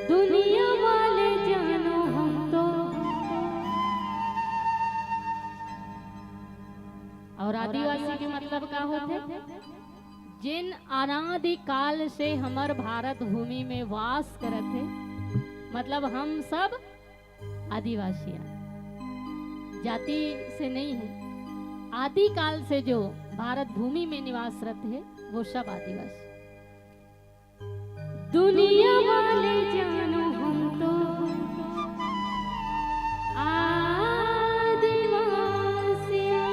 दुनिया वाले जानो हम तो। और आदिवासी के मतलब का होथे? जेन अनादि काल से हमर भारत भूमि में वास करत हे, मतलब हम सब आदिवासी आय, जाति से नहीं है। आदि काल से जो भारत भूमि में निवासरत हे, वो सब आदिवासी। दुनिया वाले जानो हम तो आदिवासी आय।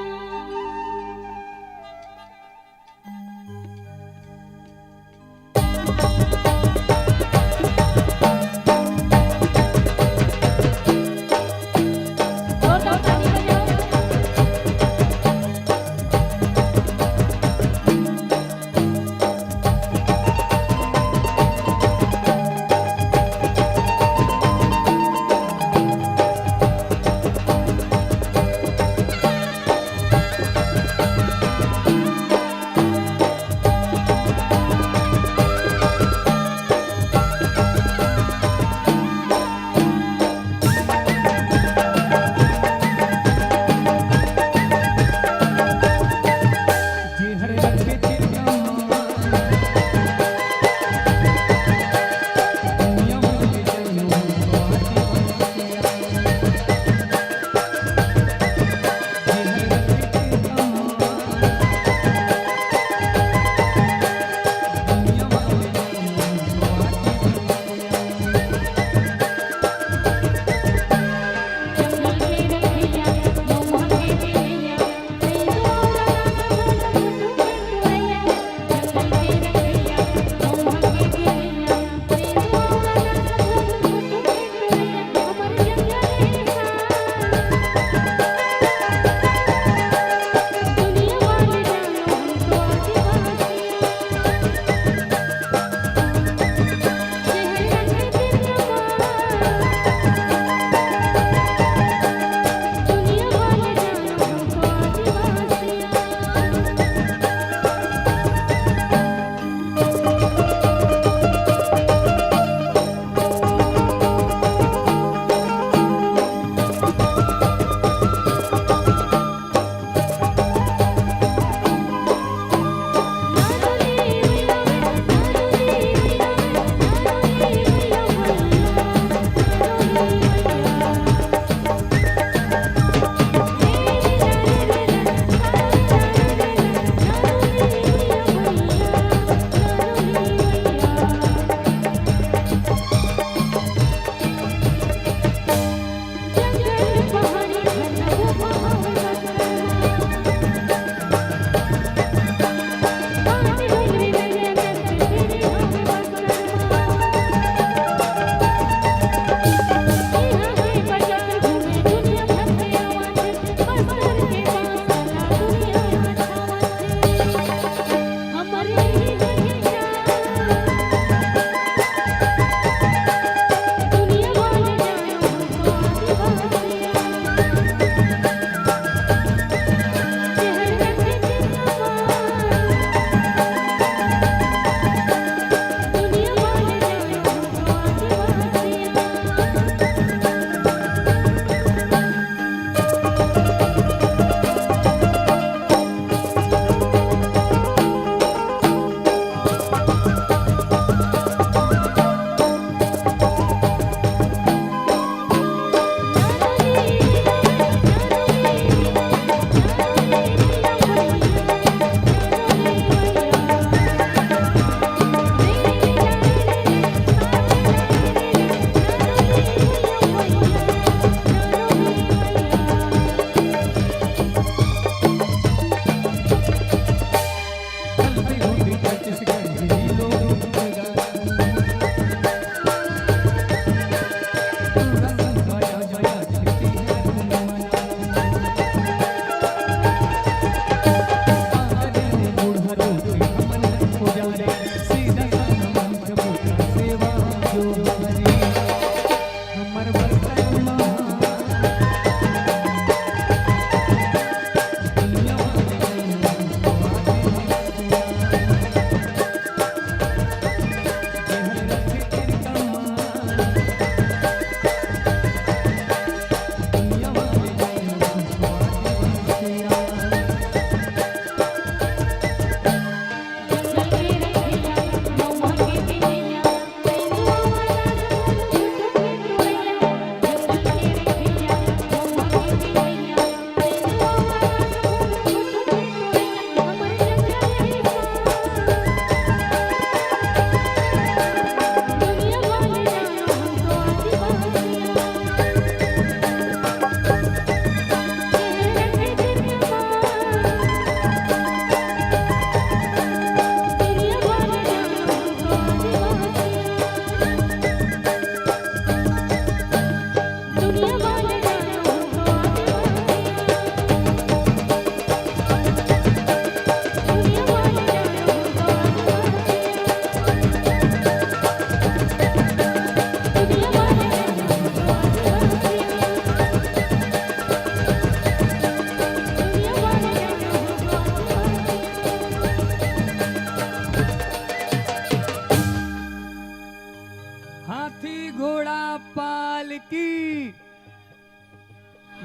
पाल की।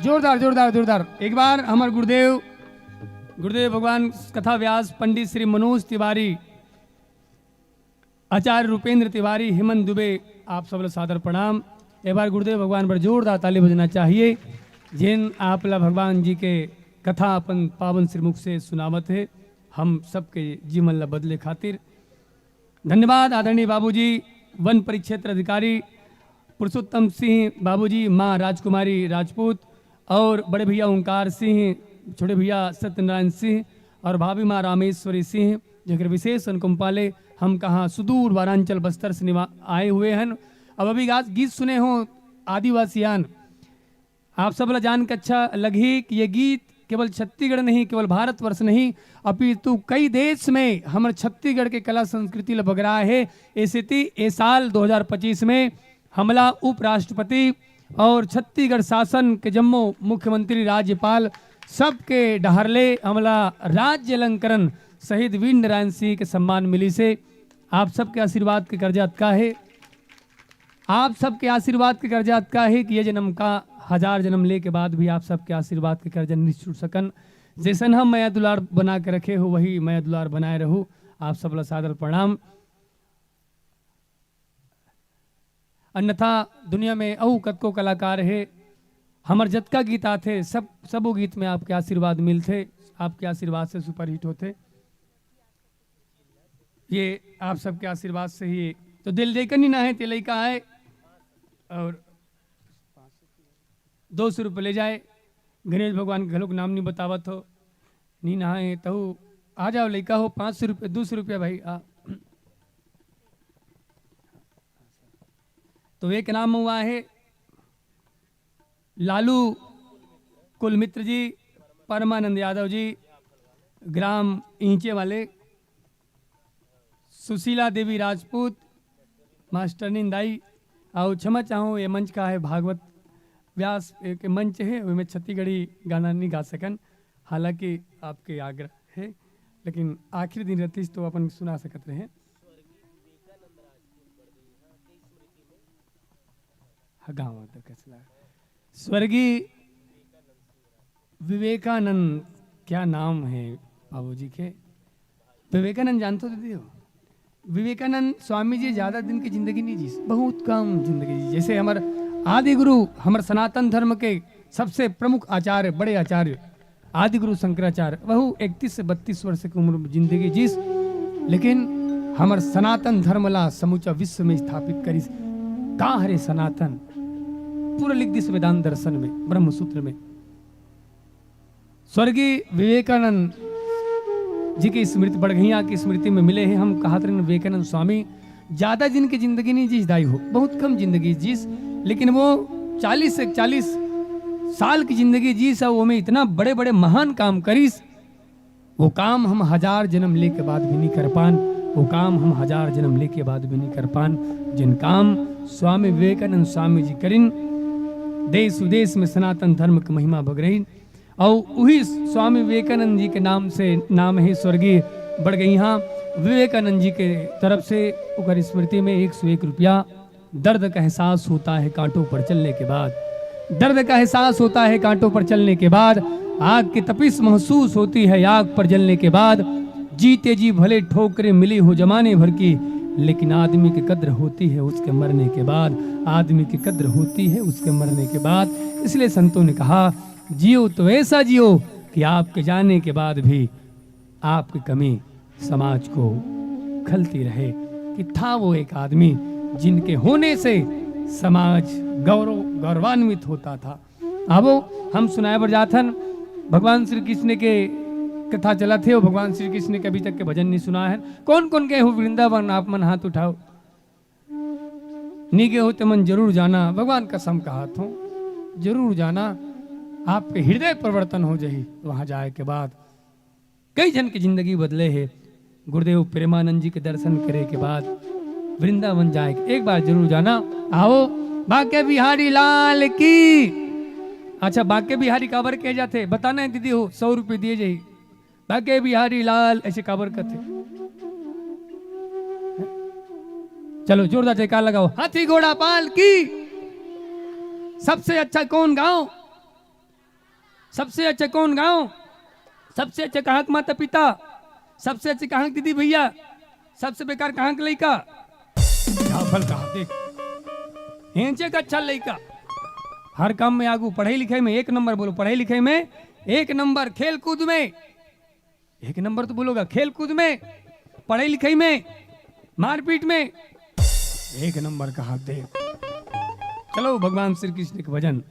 जोरदार, जोरदार, जोरदार। एक बार हमर गुरुदेव, गुरुदेव भगवान कथा व्यास पंडित श्री मनोज तिवारी, आचार्य रूपेंद्र तिवारी, हेमंत दुबे, आप सब ला सादर प्रणाम। एक बार गुरुदेव भगवान पर जोरदार ताली बजना चाहिए, जिन आप ला भगवान जी के कथा अपन पावन श्रीमुख से सुनावत हे, हम सबके जीवन ला बदले खातिर। धन्यवाद आदरणीय बाबूजी, वन परिक्षेत्र अधिकारी पुरुषोत्तम सिंह बाबूजी, माँ राजकुमारी राजपूत और बड़े भैया ओंकार सिंह, छोटे भैया सत्यनारायण सिंह और भाभी माँ रामेश्वरी सिंह, जेकर विशेष अनुकंपा ले हम कहाँ सुदूर वारांचल बस्तर से निवा-, आए हुए हैं। अब अभी गा-, गीत सुने हो आदिवासियान, आप सब ला जान के अच्छा लगही कि ये गीत केवल छत्तीसगढ़ नहीं, केवल भारतवर्ष नहीं, अपितु कई देश में हमर छत्तीसगढ़ के कला संस्कृति ला बगराए हे। ए सेती ए साल दो हज़ार पच्चीस में हमला उपराष्ट्रपति और छत्तीसगढ़ शासन के जम्मो मुख्यमंत्री, राज्यपाल सबके डहर ले हमला राज्य अलंकरण शहीद वीर नारायण सिंह के सम्मान मिलिस हे। आप सबके आशीर्वाद के कर्जा अतका हे, आप सबके आशीर्वाद के कर्जा अतका हे कि ये जन्म का हजार जन्म ले के बाद भी आप सबके आशीर्वाद के कर्जा नहीं छूट सकन। जैसन हम मया दुलार बना के रखे हो, वही मया दुलार बनाए रहू। आप सब ला सादर प्रणाम। अन्यथा दुनिया में अउ कतको कलाकार हे, हमर जतका गीत आथे, सब, सबो गीत में आपके आशीर्वाद मिलथे, आपके आशीर्वाद से सुपरहिट होथे। ये आप सबके आशीर्वाद से ही। तो दिल देकर नी ना हे, ते लइका आए और दो सौ रुपये ले जाए। गणेश भगवान के घलोक नाम नहीं बतावत हो, नी ना हे, तहु आ जाओ लइका हो, पाँच सौ रुपये, दो सौ रुपया भाई, आ। तो एक नाम हुआ है लालू कुलमित्र जी, परमानंद यादव जी, ग्राम ईंचे वाले, सुशीला देवी राजपूत, मास्टरनी दाई, अउ क्षमा चाहूँ, ये मंच का है भागवत व्यास के मंच है, ओमे छत्तीसगढ़ी गाना नहीं गा सकन, हालांकि आपके आग्रह है, लेकिन आखिरी दिन रहतीस तो अपन सुना सकत रहे। हाँ, गाँव तो कैसे लगा? स्वर्गीय विवेकानंद, क्या नाम है बाबूजी के? विवेकानंद जानते हो दीदी हो? विवेकानंद स्वामी जी ज्यादा दिन की जिंदगी नहीं जीस, बहुत कम जिंदगी जीस। जैसे हमर आदि गुरु, हमर सनातन धर्म के सबसे प्रमुख आचार्य, बड़े आचार्य आदि गुरु शंकराचार्य, वहू इकतीस से बत्तीस वर्ष की उम्र में जिंदगी जीस, लेकिन हमर सनातन धर्म ला समूचा विश्व में स्थापित करिस। का हरे सनातन? पूरा लिख दिस वेदांत दर्शन में, ब्रह्मसूत्र में। स्वर्गीय विवेकानंद जी की स्मृति, बड़गैया की स्मृति में मिले हैं। हम कहत रहन विवेकानंद स्वामी ज्यादा दिन की जिंदगी नहीं जीस दाई हो, बहुत कम जिंदगी जीस, लेकिन वो चालीस से इकतालीस साल की जिंदगी जीस, अउ ओमे इतना बड़े-बड़े महान काम करिस, वो काम हम हजार जन्म लेके बाद भी नहीं कर पान, वो काम हम हजार जन्म लेके बाद भी नहीं कर पान, जिन काम स्वामी विवेकानंद स्वामी जी करिन, देश विदेश में सनातन धर्म की महिमा बगरइन। अउ उही स्वामी विवेकानंद जी के नाम से नाम है स्वर्गीय बड़गैहा विवेकानंद जी के तरफ से ओकर स्मृति में एक सौ एक रुपया। दर्द का एहसास होता है कांटों पर चलने के बाद, दर्द का एहसास होता है कांटों पर चलने के बाद, आग की तपिश महसूस होती है आग पर जलने के बाद। जीते जी भले ठोकरें मिली हो जमाने भर की, लेकिन आदमी की कद्र होती है उसके मरने के बाद, आदमी की कद्र होती है उसके मरने के बाद। इसलिए संतों ने कहा, जियो तो ऐसा जियो कि आपके जाने के बाद भी आपकी कमी समाज को खलती रहे कि था वो एक आदमी जिनके होने से समाज गौरव, गौरवान्वित होता था। अब हम सुनाए बर जाथन भगवान श्री कृष्ण के कथा चलत हे, अउ भगवान श्री कृष्ण के अभी तक के भजन नहीं सुना है। कौन कौन गए हो वृंदावन, आप मन हाथ उठाओ। नी गे हो ते मन जरूर जाना, भगवान कसम कहत हो, जरूर जाना, आपके हृदय परिवर्तन हो जाही। वहां जाए के बाद कई झन के जिंदगी बदले हे। गुरुदेव प्रेमानंद जी के दर्शन करे के बाद वृंदावन जाए के एक बार जरूर जाना। आओ, बांके बिहारी लाल की। अच्छा, बांके बिहारी काबर कहे जाथे, बताना है दीदी हो, सौ रुपये दिए जाही। बांके बिहारी लाल ऐसे काबर कथे? चलो जोरदार जयकार लगाओ, हाथी घोड़ा पाल की। सबसे अच्छा कौन गांव? सबसे अच्छा कौन गांव? सबसे अच्छा कहाँ के माता पिता? सबसे अच्छे कहाँ के दीदी भैया? सबसे बेकार कहाँ के लइका? जाफल कहा देख, हेंचे का अच्छा लइका, हर काम में आगू, पढ़ाई लिखाई में एक नंबर। बोलो, पढ़ाई लिखाई में एक नंबर, खेल कूद में एक नंबर तो बोलोगा, खेल कूद में, पढ़ाई लिखाई में, मारपीट में एक नंबर कहा देख। चलो, भगवान श्री कृष्ण के भजन।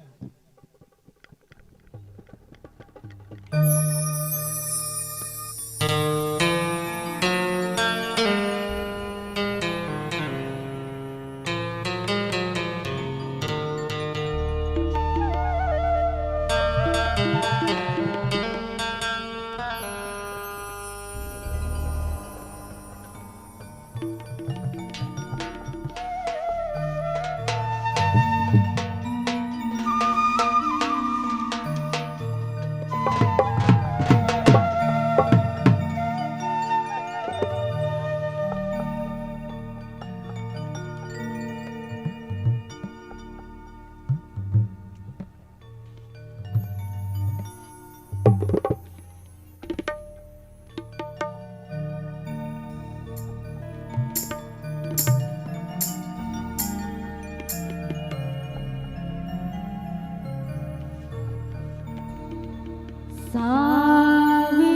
सावरी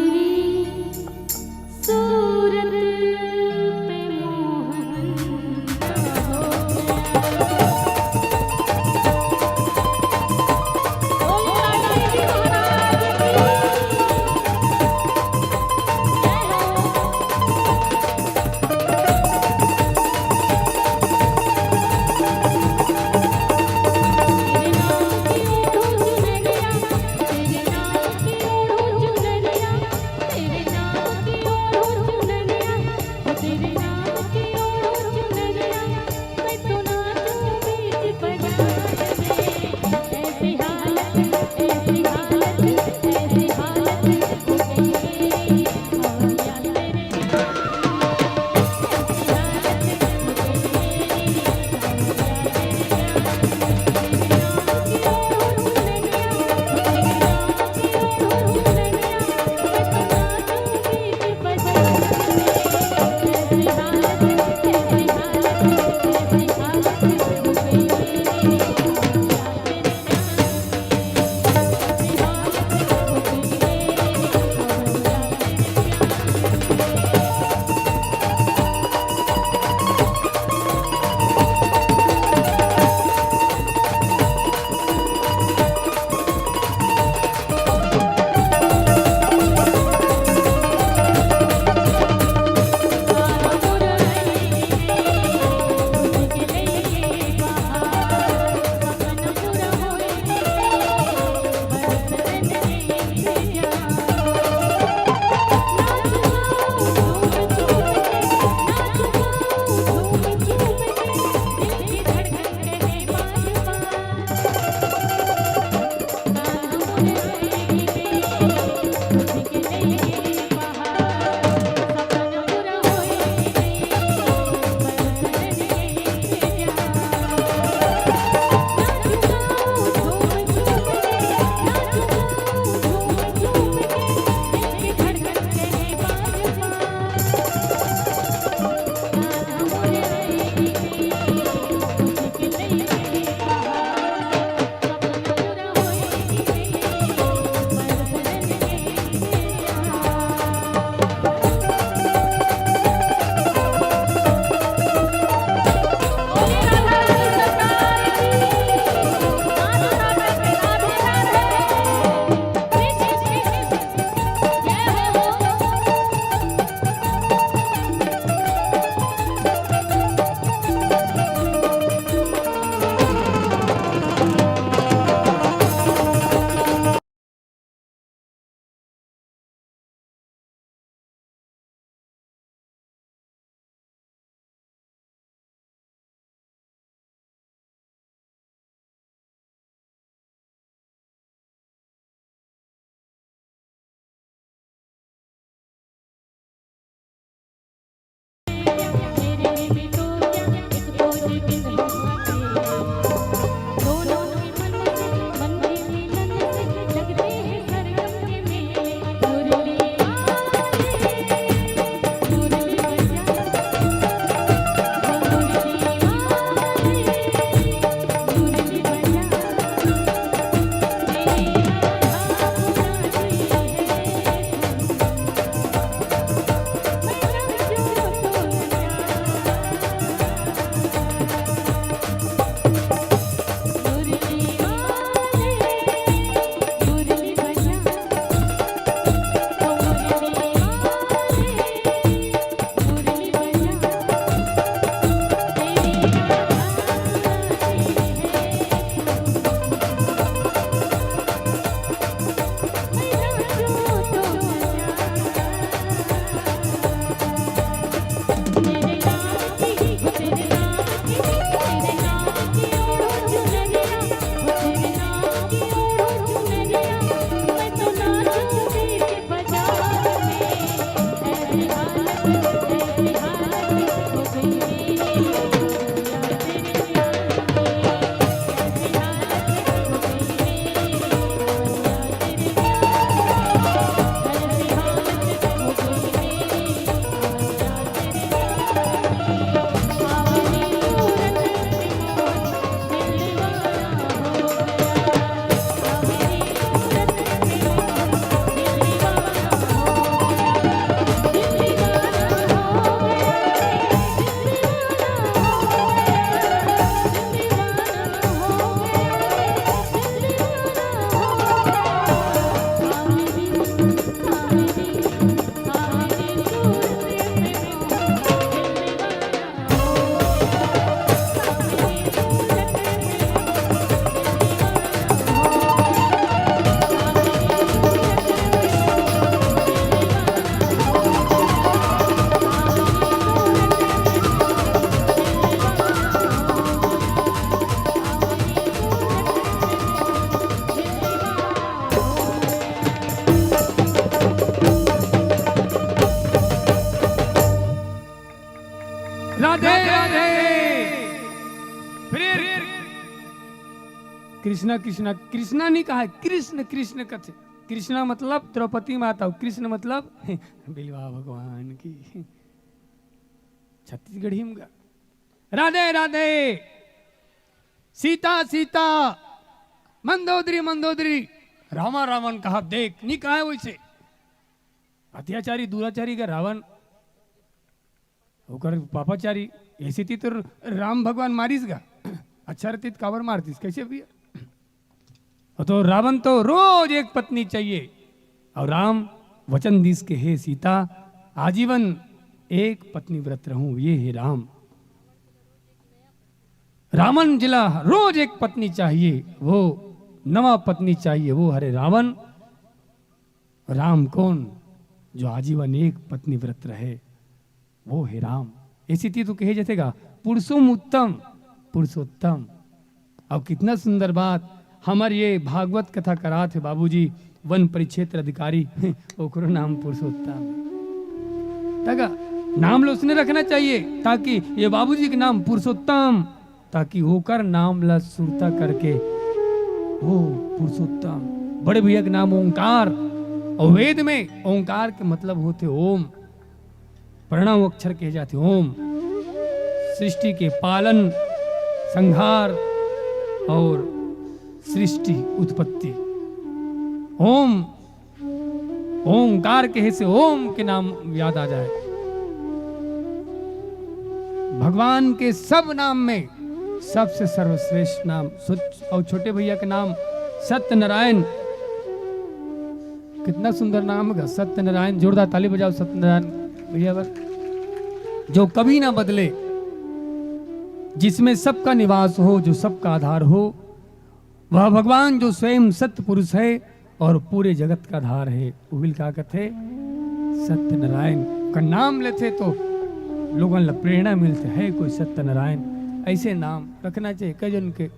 सूरत पे मोहन। कृष्णा, कृष्णा, कृष्णा नहीं कहा है, कृष्ण, कृष्ण कथे। कृष्णा मतलब द्रौपदी माता, कृष्ण मतलब बिलवा भगवान की। छत्तीसगढ़ी में गा। राधे, राधे। सीता, सीता। मंदोदरी, मंदोदरी। रामा, रावण कहा, देख, नहीं कहा है वैसे। अत्याचारी, दुराचारी का रावण, ओकर पापाचारी, ऐसे ती तो राम भगवान मारिस गा। अच्छा रहती तो काबर मारतीस, कैसे भैया? और तो रावण तो रोज एक पत्नी चाहिए, और राम वचन दिस के, हे सीता, आजीवन एक पत्नी व्रत रहूं, ये हे राम। रावण जिला रोज एक पत्नी चाहिए, वो नवा पत्नी चाहिए, वो हरे रावण। राम कौन? जो आजीवन एक पत्नी व्रत रहे, वो हे राम। ऐसी ती तो कहे जैसे गा, पुरुषोम उत्तम, पुरुषोत्तम। और कितना सुंदर बात, हमर ये भागवत कथा करात हे बाबूजी, वन परिक्षेत्र अधिकारी, ओकरो नाम पुरुषोत्तम। तगा नाम लो उसने रखना चाहिए, ताकि ये बाबूजी के नाम पुरुषोत्तम, ताकि ओकर नाम ला सुरता करके, ओ पुरुषोत्तम, बड़े भैया के नाम ओंकार, और वेद में ओंकार के मतलब होथे ओम, प्रणव अक्षर कहे जाथे ओम। सृष्टि के पालन, संहार और सृष्टि उत्पत्ति। ओम, ओंकार कहे से ओम के नाम याद आ जाए। भगवान के सब नाम में सबसे सर्वश्रेष्ठ नाम, सोच, और छोटे भैया के नाम सत्यनारायण। कितना सुंदर नाम है सत्यनारायण। जोरदार ताली बजाओ सत्यनारायण भैया बर। जो कभी ना बदले, जिसमें सबका निवास हो, जो सबका आधार हो, वह भगवान जो स्वयं सत्य पुरुष है और पूरे जगत का आधार है। उहिल का कथे सत्यनारायण का नाम लेथे तो लोगन ला प्रेरणा मिलथे, है कोई सत्यनारायण, ऐसे नाम रखना चाहिए। कई जन के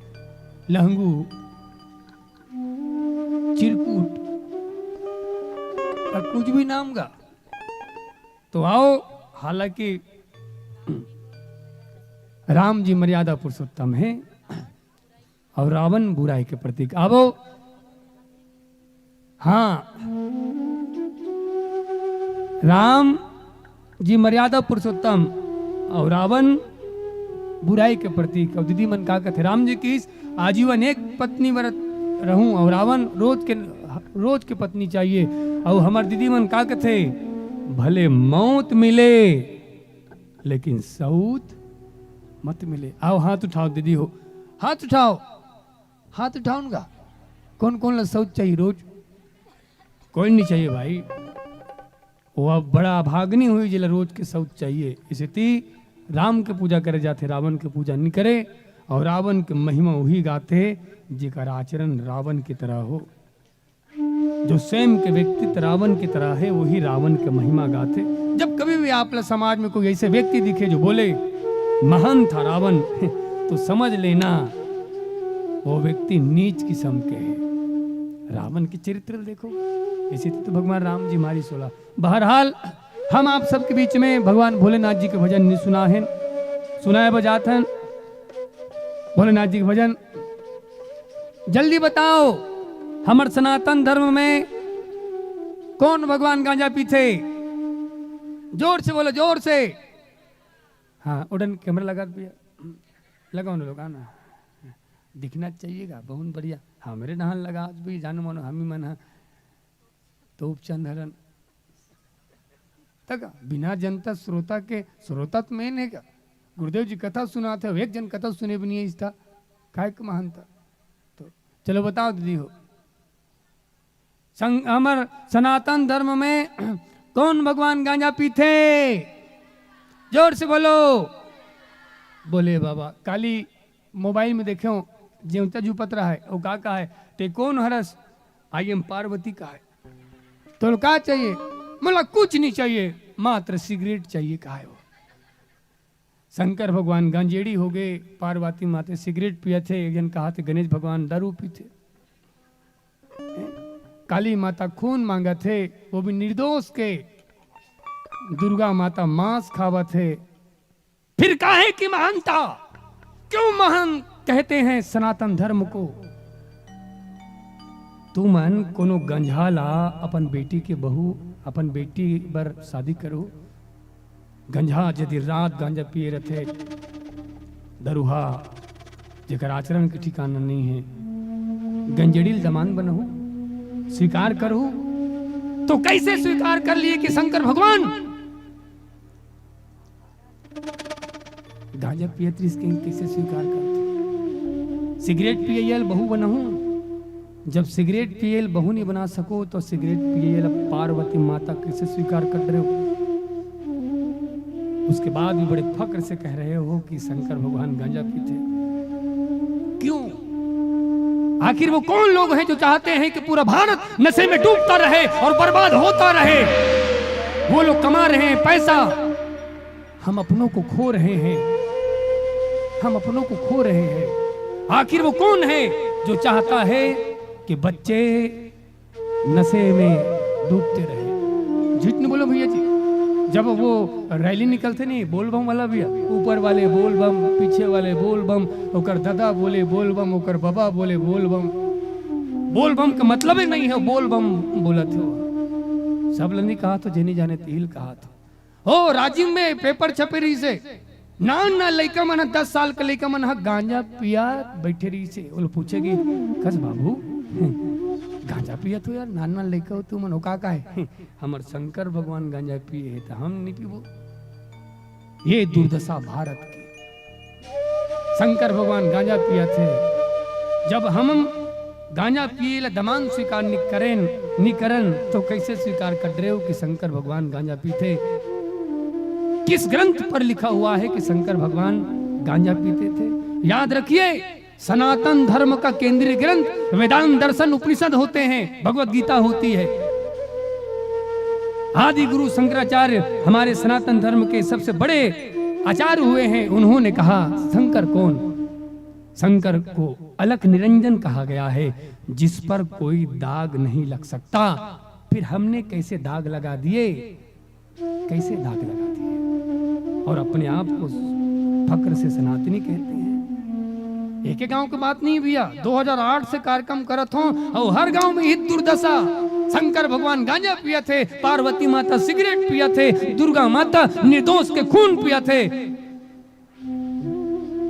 लहंगू, चिरकुट, का कुछ भी नाम गा। तो आओ, हालांकि राम जी मर्यादा पुरुषोत्तम है और रावण बुराई के प्रतीक। आवो, हाँ, राम जी मर्यादा पुरुषोत्तम और रावण बुराई के प्रतीक। और दीदी मन का कथे, राम जी की आजीवन एक पत्नी व्रत रहूं और रावण रोज के, रोज के पत्नी चाहिए। और हमार दीदी मन का कथे, भले मौत मिले लेकिन सऊत मत मिले। आओ हाथ उठाओ दीदी हो, हाथ उठाओ, हाथ उठाओ उनका। कौन कौन ला सऊत चाहिए रोज? कोई नहीं चाहिए भाई। वो अब बड़ा अभागनी हुई जेला रोज के सऊत चाहिए। इसे ती राम के पूजा करे जाथे, रावण के पूजा नहीं करे। और रावण के महिमा वही गाथे जेकर आचरण रावण की तरह हो। जो स्वयं के व्यक्तित्व रावण की तरह है, वही रावण के महिमा गाथे। जब कभी भी आप ला समाज में कोई ऐसे व्यक्ति दिखे जो बोले, महान था रावण, तो समझ लेना वो व्यक्ति नीच किस्म के है। रावण के चरित्र देखो, ऐसे तो भगवान राम जी मारी सोला। बहरहाल, हम आप सबके बीच में भगवान भोलेनाथ जी के भजन नहीं सुना है, सुनाए बजात हैं भोलेनाथ जी के भजन। जल्दी बताओ, हमर सनातन धर्म में कौन भगवान गांजा पीथे? जोर से बोलो, जोर से। हाँ, उड़न कैमरा लगा दिया, लगाओ ना लोग, आना। दिखना चाहिएगा, बहुत बढ़िया। हमरे नहन लगा आज भी, जानो मानो, हम ही मन ह तो उपचंद हरन। तक बिना जनता श्रोता के, श्रोता तो मेन है क्या? गुरुदेव जी कथा सुनाते हो, एक जन कथा सुने भी नहीं है इस था, काय के महानता? तो चलो बताओ दीदी हो, संग-, हमर सनातन धर्म में कौन भगवान गांजा पीथे? जोर से बोलो। बोले बाबा, काली मोबाइल में देखे हो, जेवता जू पतरा है, वो का कहा है, "ते कौन हरस?" "आई एम पार्वती" कहा है। "तो का चाहिए?" "मोला कुछ नहीं चाहिए, मात्र सिगरेट चाहिए" कहा है वो। शंकर भगवान गंजेड़ी हो गए, पार्वती माते सिगरेट पियत हे, एक जन कहा थे गणेश भगवान दारू पीथे, काली माता खून मांगत हे, वो भी निर्दोष के, दुर्गा माता मांस खावत हे। फिर काहे की महानता? क्यों महान कहते हैं सनातन धर्म को? तुमन कोनो गंजहा ला अपन बेटी के बहू, अपन बेटी बर शादी करो। गंजहा जे दिन रात गांजा पिए रथे, दरुहा, जेकर आचरण के ठिकाना नहीं है, गंजेड़ी ल दमांद बनहू, स्वीकार करहू, तो कैसे स्वीकार कर लिए कि शंकर भगवान गांजा पियत रिहिस के कइसे स्वीकार करथे? सिगरेट पियइया ल बहू बनहूं, जब सिगरेट पिए ल बहू नहीं बना सको, तो सिगरेट पियइया ल पार्वती माता कइसे स्वीकार कर रहे हो? उसके बाद भी बड़े फक्र से कह रहे हो कि शंकर भगवान गांजा पीथे। क्यों? आखिर वो कौन लोग हैं जो चाहते हैं कि पूरा भारत नशे में डूबता रहे और बर्बाद होता रहे? वो लोग कमा रहे हैं पैसा, हम अपनों को खो रहे हैं, हम अपनों को खो रहे हैं। आखिर वो कौन है जो चाहता है कि बच्चे नशे में डूबते रहे? झूठ नहीं बोलो भैया जी, जब वो रैली निकलथे नहीं, बोलबम वाला भैया, ऊपर वाले बोलबम, पीछे वाले बोलबम, ओकर दादा बोले बोलबम, ओकर बाबा बोले बोलबम। बोलबम का मतलब ही नहीं है बोलबम बोलत हो। सब ल नहीं कहा तो जेनी जाने तिल कहा तो। ओ, राजिम में पेपर छपे रहिसे, नान नान लइका मन ह, दस साल के लइका मन ह गांजा पिया बैठे रहिसे। ओला पूछे कि, "कस बाबू, गांजा पियत हो यार, नान नान लइका हो तुमन हो, का, का है?" "हमर शंकर भगवान गांजा पिए हे, त हम नहीं पीबो।" ये दुर्दशा भारत की। शंकर भगवान गांजा पियत हे। जब हम गांजा पिए ला दमांद स्वीकार नि करेन, नि करन, तो कैसे स्वीकार कर रहे हो कि शंकर भगवान गांजा पीथे? किस ग्रंथ पर लिखा हुआ है कि शंकर भगवान गांजा पीते थे? याद रखिए, सनातन धर्म का केंद्रीय ग्रंथ वेदांत दर्शन उपनिषद होते हैं, भगवत गीता होती है। आदि गुरु शंकराचार्य हमारे सनातन धर्म के सबसे बड़े आचार्य हुए हैं। उन्होंने कहा, शंकर कौन? शंकर को अलख निरंजन कहा गया है, जिस पर कोई दाग नहीं लग सकता। फिर हमने कैसे दाग लगा दिए, कैसे दाग लगा दिए? और अपने आप को फक्र से सनातनी कहते हैं। एक गांव की बात नहीं भैया, दो हज़ार आठ से कार्यक्रम करत हों और हर गांव में ही दुर्दशा। शंकर भगवान गांजा पियत हे, पार्वती माता सिगरेट पियत हे, दुर्गा माता निर्दोष के खून पियत हे,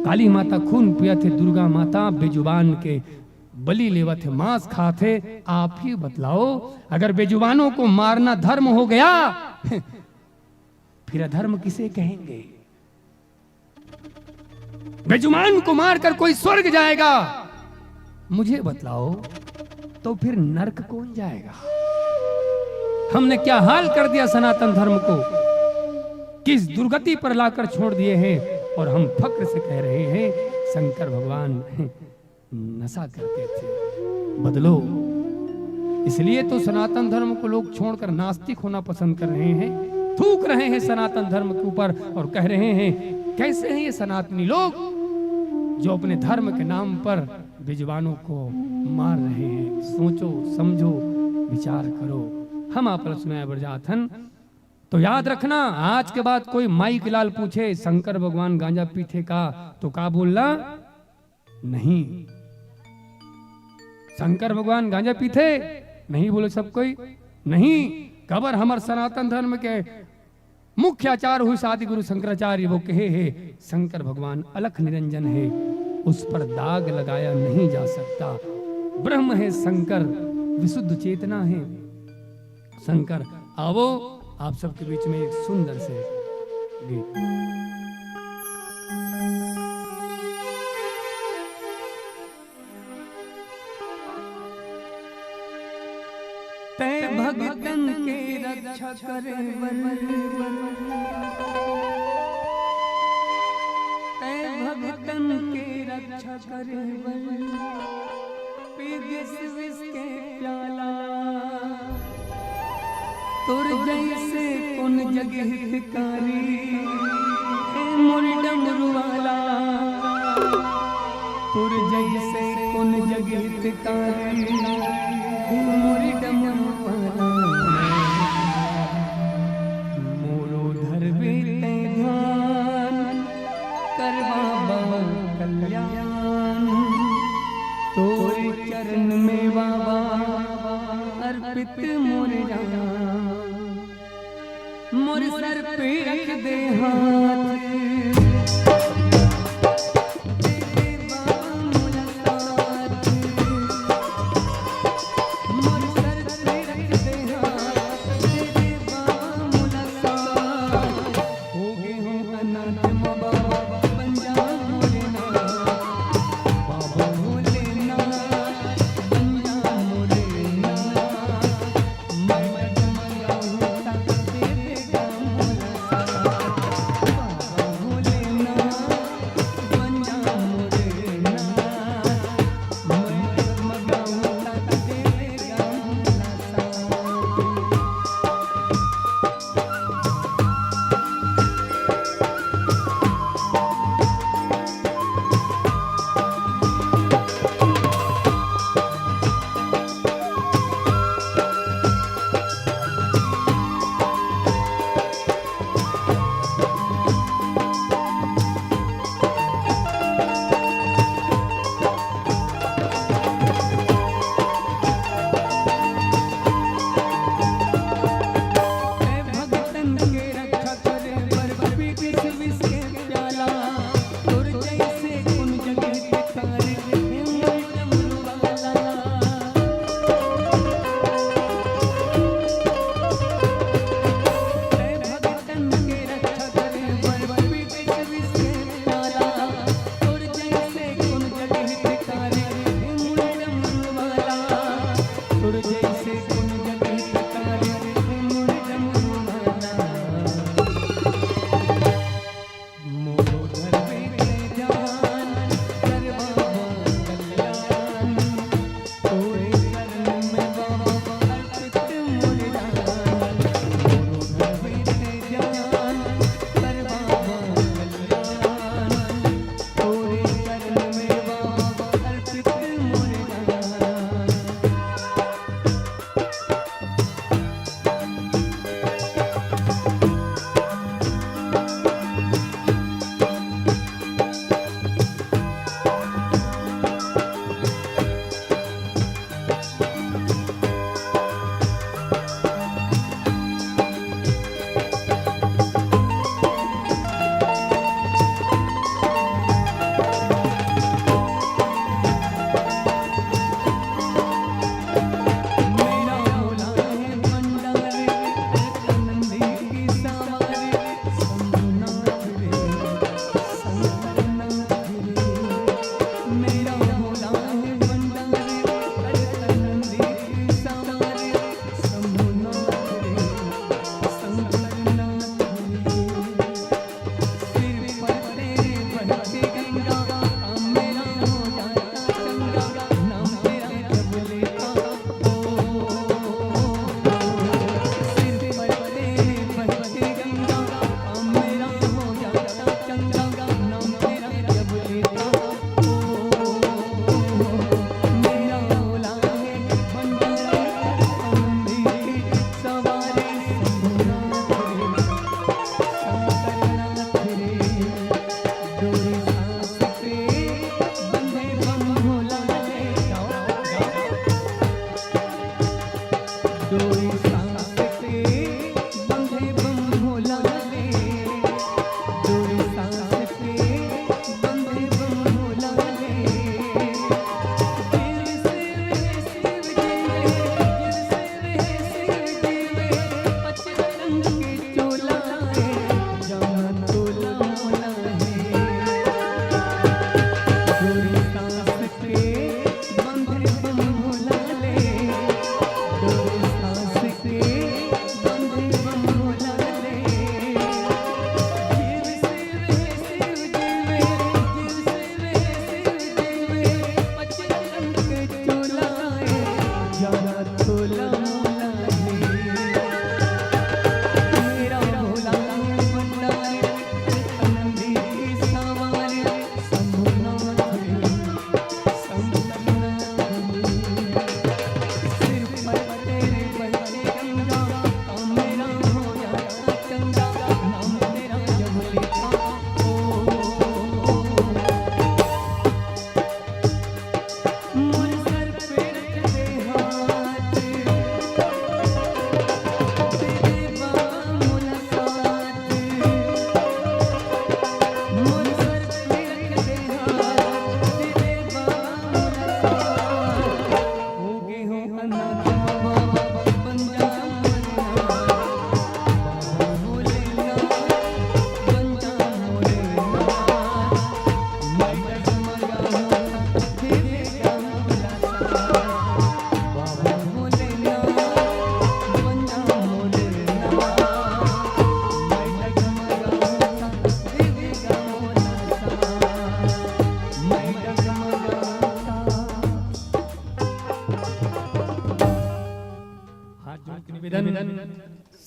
काली माता खून पियत हे, दुर्गा माता बेजुबान के बलि लेवत हे, मांस खात हे। आप ही बतलाओ, अगर बेजुबानों को मारना धर्म हो गया, फिर अधर्म किसे कहेंगे? बेजुबान को मारकर कोई स्वर्ग जाएगा? मुझे बतलाओ, तो फिर नरक कौन जाएगा? हमने क्या हाल कर दिया सनातन धर्म को, किस दुर्गति पर लाकर छोड़ दिए हैं। और हम फक्र से कह रहे हैं, शंकर भगवान नशा करते थे। बदलो। इसलिए तो सनातन धर्म को लोग छोड़कर नास्तिक होना पसंद कर रहे हैं, थूक रहे हैं सनातन धर्म के ऊपर और कह रहे हैं, कैसे हैं ये सनातनी लोग जो अपने धर्म के नाम पर बेजुबानों को मार रहे हैं? सोचो, समझो, विचार करो। हम आप सुनाए बर जात हन। तो याद रखना, आज के बाद कोई माई के लाल पूछे, "शंकर भगवान गांजा पीथे का?" तो का बोलना? नहीं। शंकर भगवान गांजा पीथे? नहीं बोले सब कोई। नहीं, काबर हमर सनातन धर्म के मुख्य आचार्य हुए आदि गुरु शंकराचार्य, वो कहे हे, शंकर भगवान अलख निरंजन है, उस पर दाग लगाया नहीं जा सकता। ब्रह्म है शंकर, विशुद्ध चेतना है शंकर। आवो, आप सबके बीच में एक सुंदर से गीत। तै भगतन के रक्षा करे बर, तै भगतन के रक्षा करे बर, पी दिस विष के प्याला। तोर जैसे कोन जग हितकारी, हे मोर डमरू वाला। तोर जैसे कोन जग हितकारी, हे मोर डमरू वाला। मोरो धरबे तै ध्यान, करवाबा कल्याण। तोर चरण में बाबा समर्पित मोर जान, मोर सर पे रख दे हाथ। दे दे बाबा मोला साथ, मोर सर पे रख दे हाथ, दे दे बाबा मोला साथ। हो गे हों अनाथ म बाबा, बन जा मोरे नाथ। बाबा भोलेनाथ, बन जा मोरे नाथ। मैं मर जाहूं त दे दे गा मोला साथ। बाबा भोले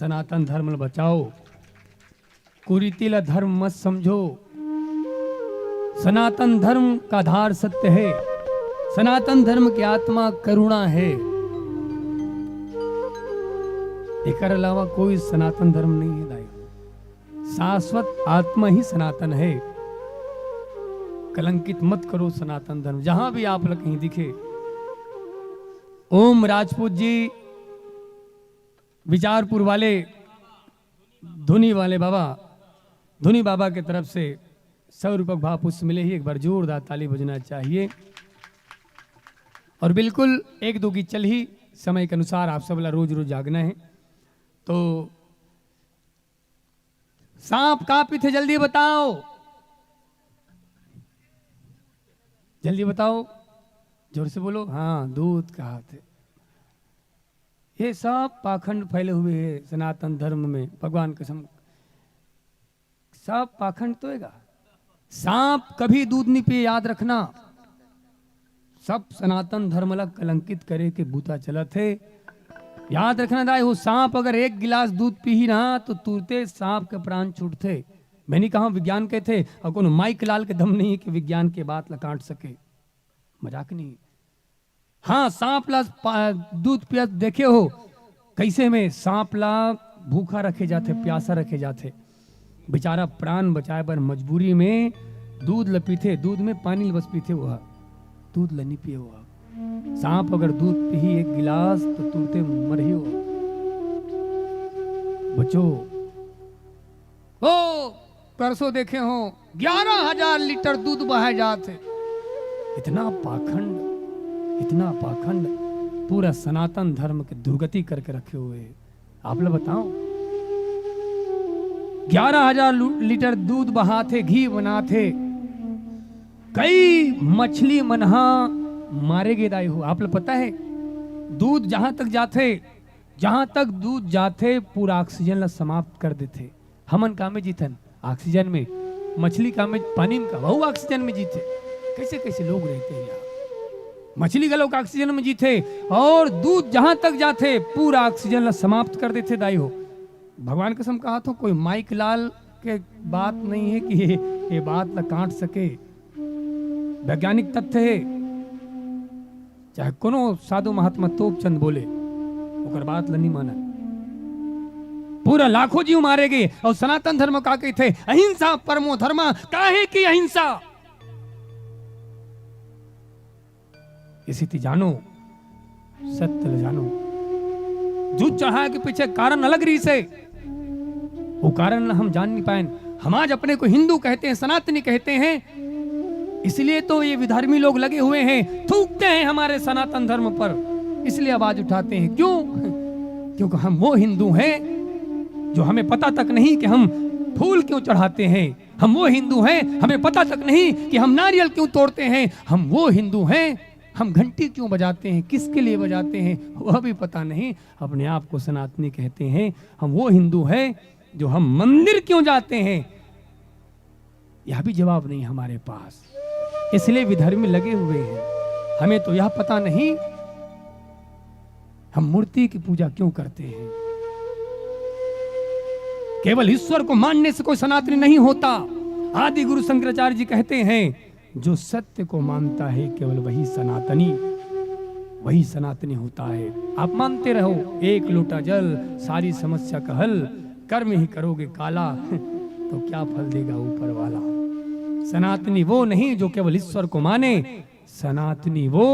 सनातन धर्म ल बचाओ, कुरीति ला धर्म मत समझो। सनातन धर्म का आधार सत्य है। सनातन धर्म की आत्मा करुणा है। एकर अलावा कोई सनातन धर्म नहीं है दाई। शाश्वत आत्मा ही सनातन है। कलंकित मत करो सनातन धर्म, जहां भी आप लोग कहीं दिखे। ओम राजपूत जी, विचारपुर वाले, धुनी वाले बाबा, धुनी बाबा के तरफ से सौ रुपये भाव पुष्प मिले ही, एक बार जोरदार ताली बजना चाहिए। और बिल्कुल एक दो गीत चल ही, समय के अनुसार आप सब ला रोज रोज जागना है। तो सांप का पीथे, जल्दी बताओ, जल्दी बताओ, जोर से बोलो। हाँ, दूध का हाथ है। ये सब पाखंड फैले हुए हैं सनातन धर्म में, भगवान कसम, सब पाखंड तो हैगा। सांप कभी दूध नहीं पिए, याद रखना। सब सनातन धर्म ला कलंकित करे के बूता चलत है। याद रखना दाई हो, सांप अगर एक गिलास दूध पीही ना तो तुरते सांप के प्राण छूटथे। मैं नहीं कहा विज्ञान कहथे, और कोनो माइक लाल के दम नहीं है कि विज्ञान के बात ला काट सके। मजाक नहीं। हाँ, सांप ला पा-, दूध पियत देखे हो, कैसे में सांप ला भूखा रखे जाथे, प्यासा रखे जाथे। बेचारा प्राण बचाए बर मजबूरी में दूध ल पीथे, दूध में पानी ल बस पीथे, वो दूध ल नहीं पिए। वो सांप अगर दूध पीही एक गिलास तो तुरते मरही हो। बचो, ओ, परसों देखे हो, ग्यारह हजार लीटर दूध बहाए जात है। इतना पाखंड, इतना पाखंड, पूरा सनातन धर्म के दुर्गति करके रखे हुए हैं। आप लोग बताओ, ग्यारह हजार लू-, लीटर दूध बहाथे, घी बनाथे, कई मछली मनहा मारे गे दाई हो। आप लोग पता है, दूध जहां तक जाथे, जहां तक दूध जाथे, पूरा ऑक्सीजन ला समाप्त कर देथे। हमन का में जीथन? ऑक्सीजन में। मछली का में? पानी में का? वहू ऑक्सीजन में जीथे। कैसे कैसे लोग रहते हैं यार। मछली घलो का ऑक्सीजन में जीथे, और दूध जहां तक जाथे, पूरा ऑक्सीजन ला समाप्त कर देथे दाई हो। भगवान कसम कहा तो कोई माइक लाल के बात नहीं है कि ये, ये बात ला काट सके। वैज्ञानिक तथ्य है। चाहे कोनो साधु महात्मा तोपचंद बोले, ओकर बात ल नहीं मानन। पूरा लाखों जीव मारे गे, और सनातन धर्म का कहिथे, अहिंसा परमो धर्मा, काहे की अहिंसा? इसी ती जानो, सत्य ल जानो। दूध चढ़ाए के पीछे कारण अलग रहिसे, वो कारण ल हम जान नहीं पाएन। हम आज अपने को हिंदू कहते हैं, सनातनी कहते हैं, इसलिए तो ये विधर्मी लोग लगे हुए हैं, थूकते हैं हमारे सनातन धर्म पर, इसलिए आवाज उठाते हैं। क्यों? क्योंकि हम वो हिंदू हैं जो हमें पता तक नहीं कि हम फूल क्यों चढ़ाते हैं। हम वो हिंदू हैं, हमें पता तक नहीं कि हम नारियल क्यों तोड़ते हैं। हम वो हिंदू हैं, हम घंटी क्यों बजाते हैं, किसके लिए बजाते हैं, वह भी पता नहीं। अपने आप को सनातनी कहते हैं। हम वो हिंदू हैं जो हम मंदिर क्यों जाते हैं, यह भी जवाब नहीं हमारे पास। इसलिए विधर्मी लगे हुए हैं। हमें तो यह पता नहीं हम मूर्ति की पूजा क्यों करते हैं। केवल ईश्वर को मानने से कोई सनातनी नहीं होता। आदि गुरु शंकराचार्य जी कहते हैं, जो सत्य को मानता है, केवल वही सनातनी, वही सनातनी होता है। आप मानते रहो, एक लोटा जल, सारी समस्या का हल, कर्म ही करोगे काला, तो क्या फल देगा ऊपर वाला? सनातनी वो नहीं जो केवल ईश्वर को माने, सनातनी वो,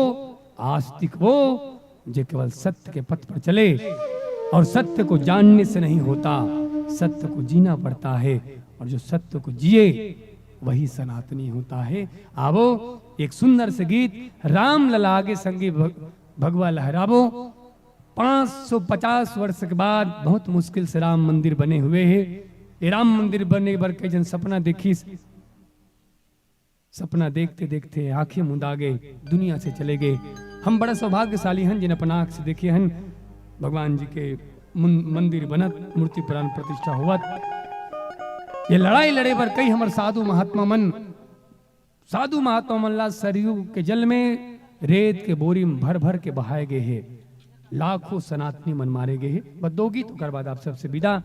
आस्तिक वो, जो केवल सत्य के पथ पर चले। और सत्य को जानने से नहीं होता, सत्य को जीना पड़ता है। और जो सत्य को जिए, वही सनातनी होता है। आवो, एक सुंदर से गीत, राम लला आगे संगी भग-, भगवा लहरावो। पाँच सौ पचास वर्ष के बाद बहुत मुश्किल से राम मंदिर बने हुए हैं। ये राम मंदिर बने बर कई जन सपना देखिस, सपना देखते देखते आंखें मुंदा गए, दुनिया से चले गए। हम बड़ा सौभाग्यशाली हन जिन अपन आंख से देखे हन भगवान जी के मुन-, मंदिर बनत, मूर्ति प्राण प्रतिष्ठा होवत। ये लड़ाई लड़े बर कई हमर साधु महात्मा मन, साधु महात्मा मन ला सरयू के जल में रेत के बोरी में भर भर के बहाए गए हे। लाखों सनातनी मन मारे गए हे। बस दो गीत, ओकर बाद आप सबसे विदा।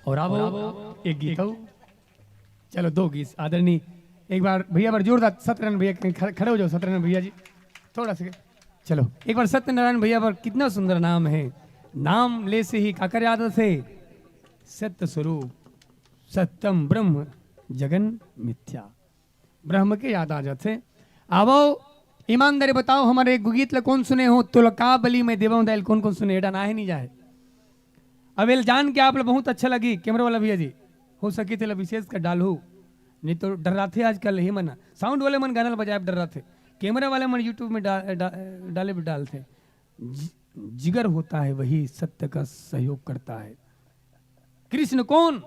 और अब एक गीत हो। चलो, दो गीत, आदरणीय, एक बार भैया पर जोरदार, सत्यनारायण भैया कहीं खड़े, खड़े हो जाओ सत्यनारायण भैया जी, थोड़ा सा। चलो, एक बार सत्यनारायण भैया पर, कितना सुंदर नाम है, नाम ले से ही काकर याद आथे, सत्य स्वरूप, सत्यम ब्रह्म, जगन मिथ्या। ब्रह्म के याद आ जाथे। आवो, ईमानदारी बताओ, हमर एक गीत ल कोन सुने हो? तुलका बलि में देवं दाई ल कोन कोन सुने? एडा ना हे नहीं जाए। अब एल जान के आप ल बहुत अच्छा लगी, कैमरा वाला भैया जी, हो सके तेला विशेष कर डालहू, नहीं तो डर्राथे आजकल ही मन, साउंड वाले मन गाना ल बजाए डर्राथे, कैमरा वाले मन YouTube में डा-, डा-, डाले भी डालथे। जि-, जिगर होता है वही सत्य का सहयोग करता है। कृष्ण कौन?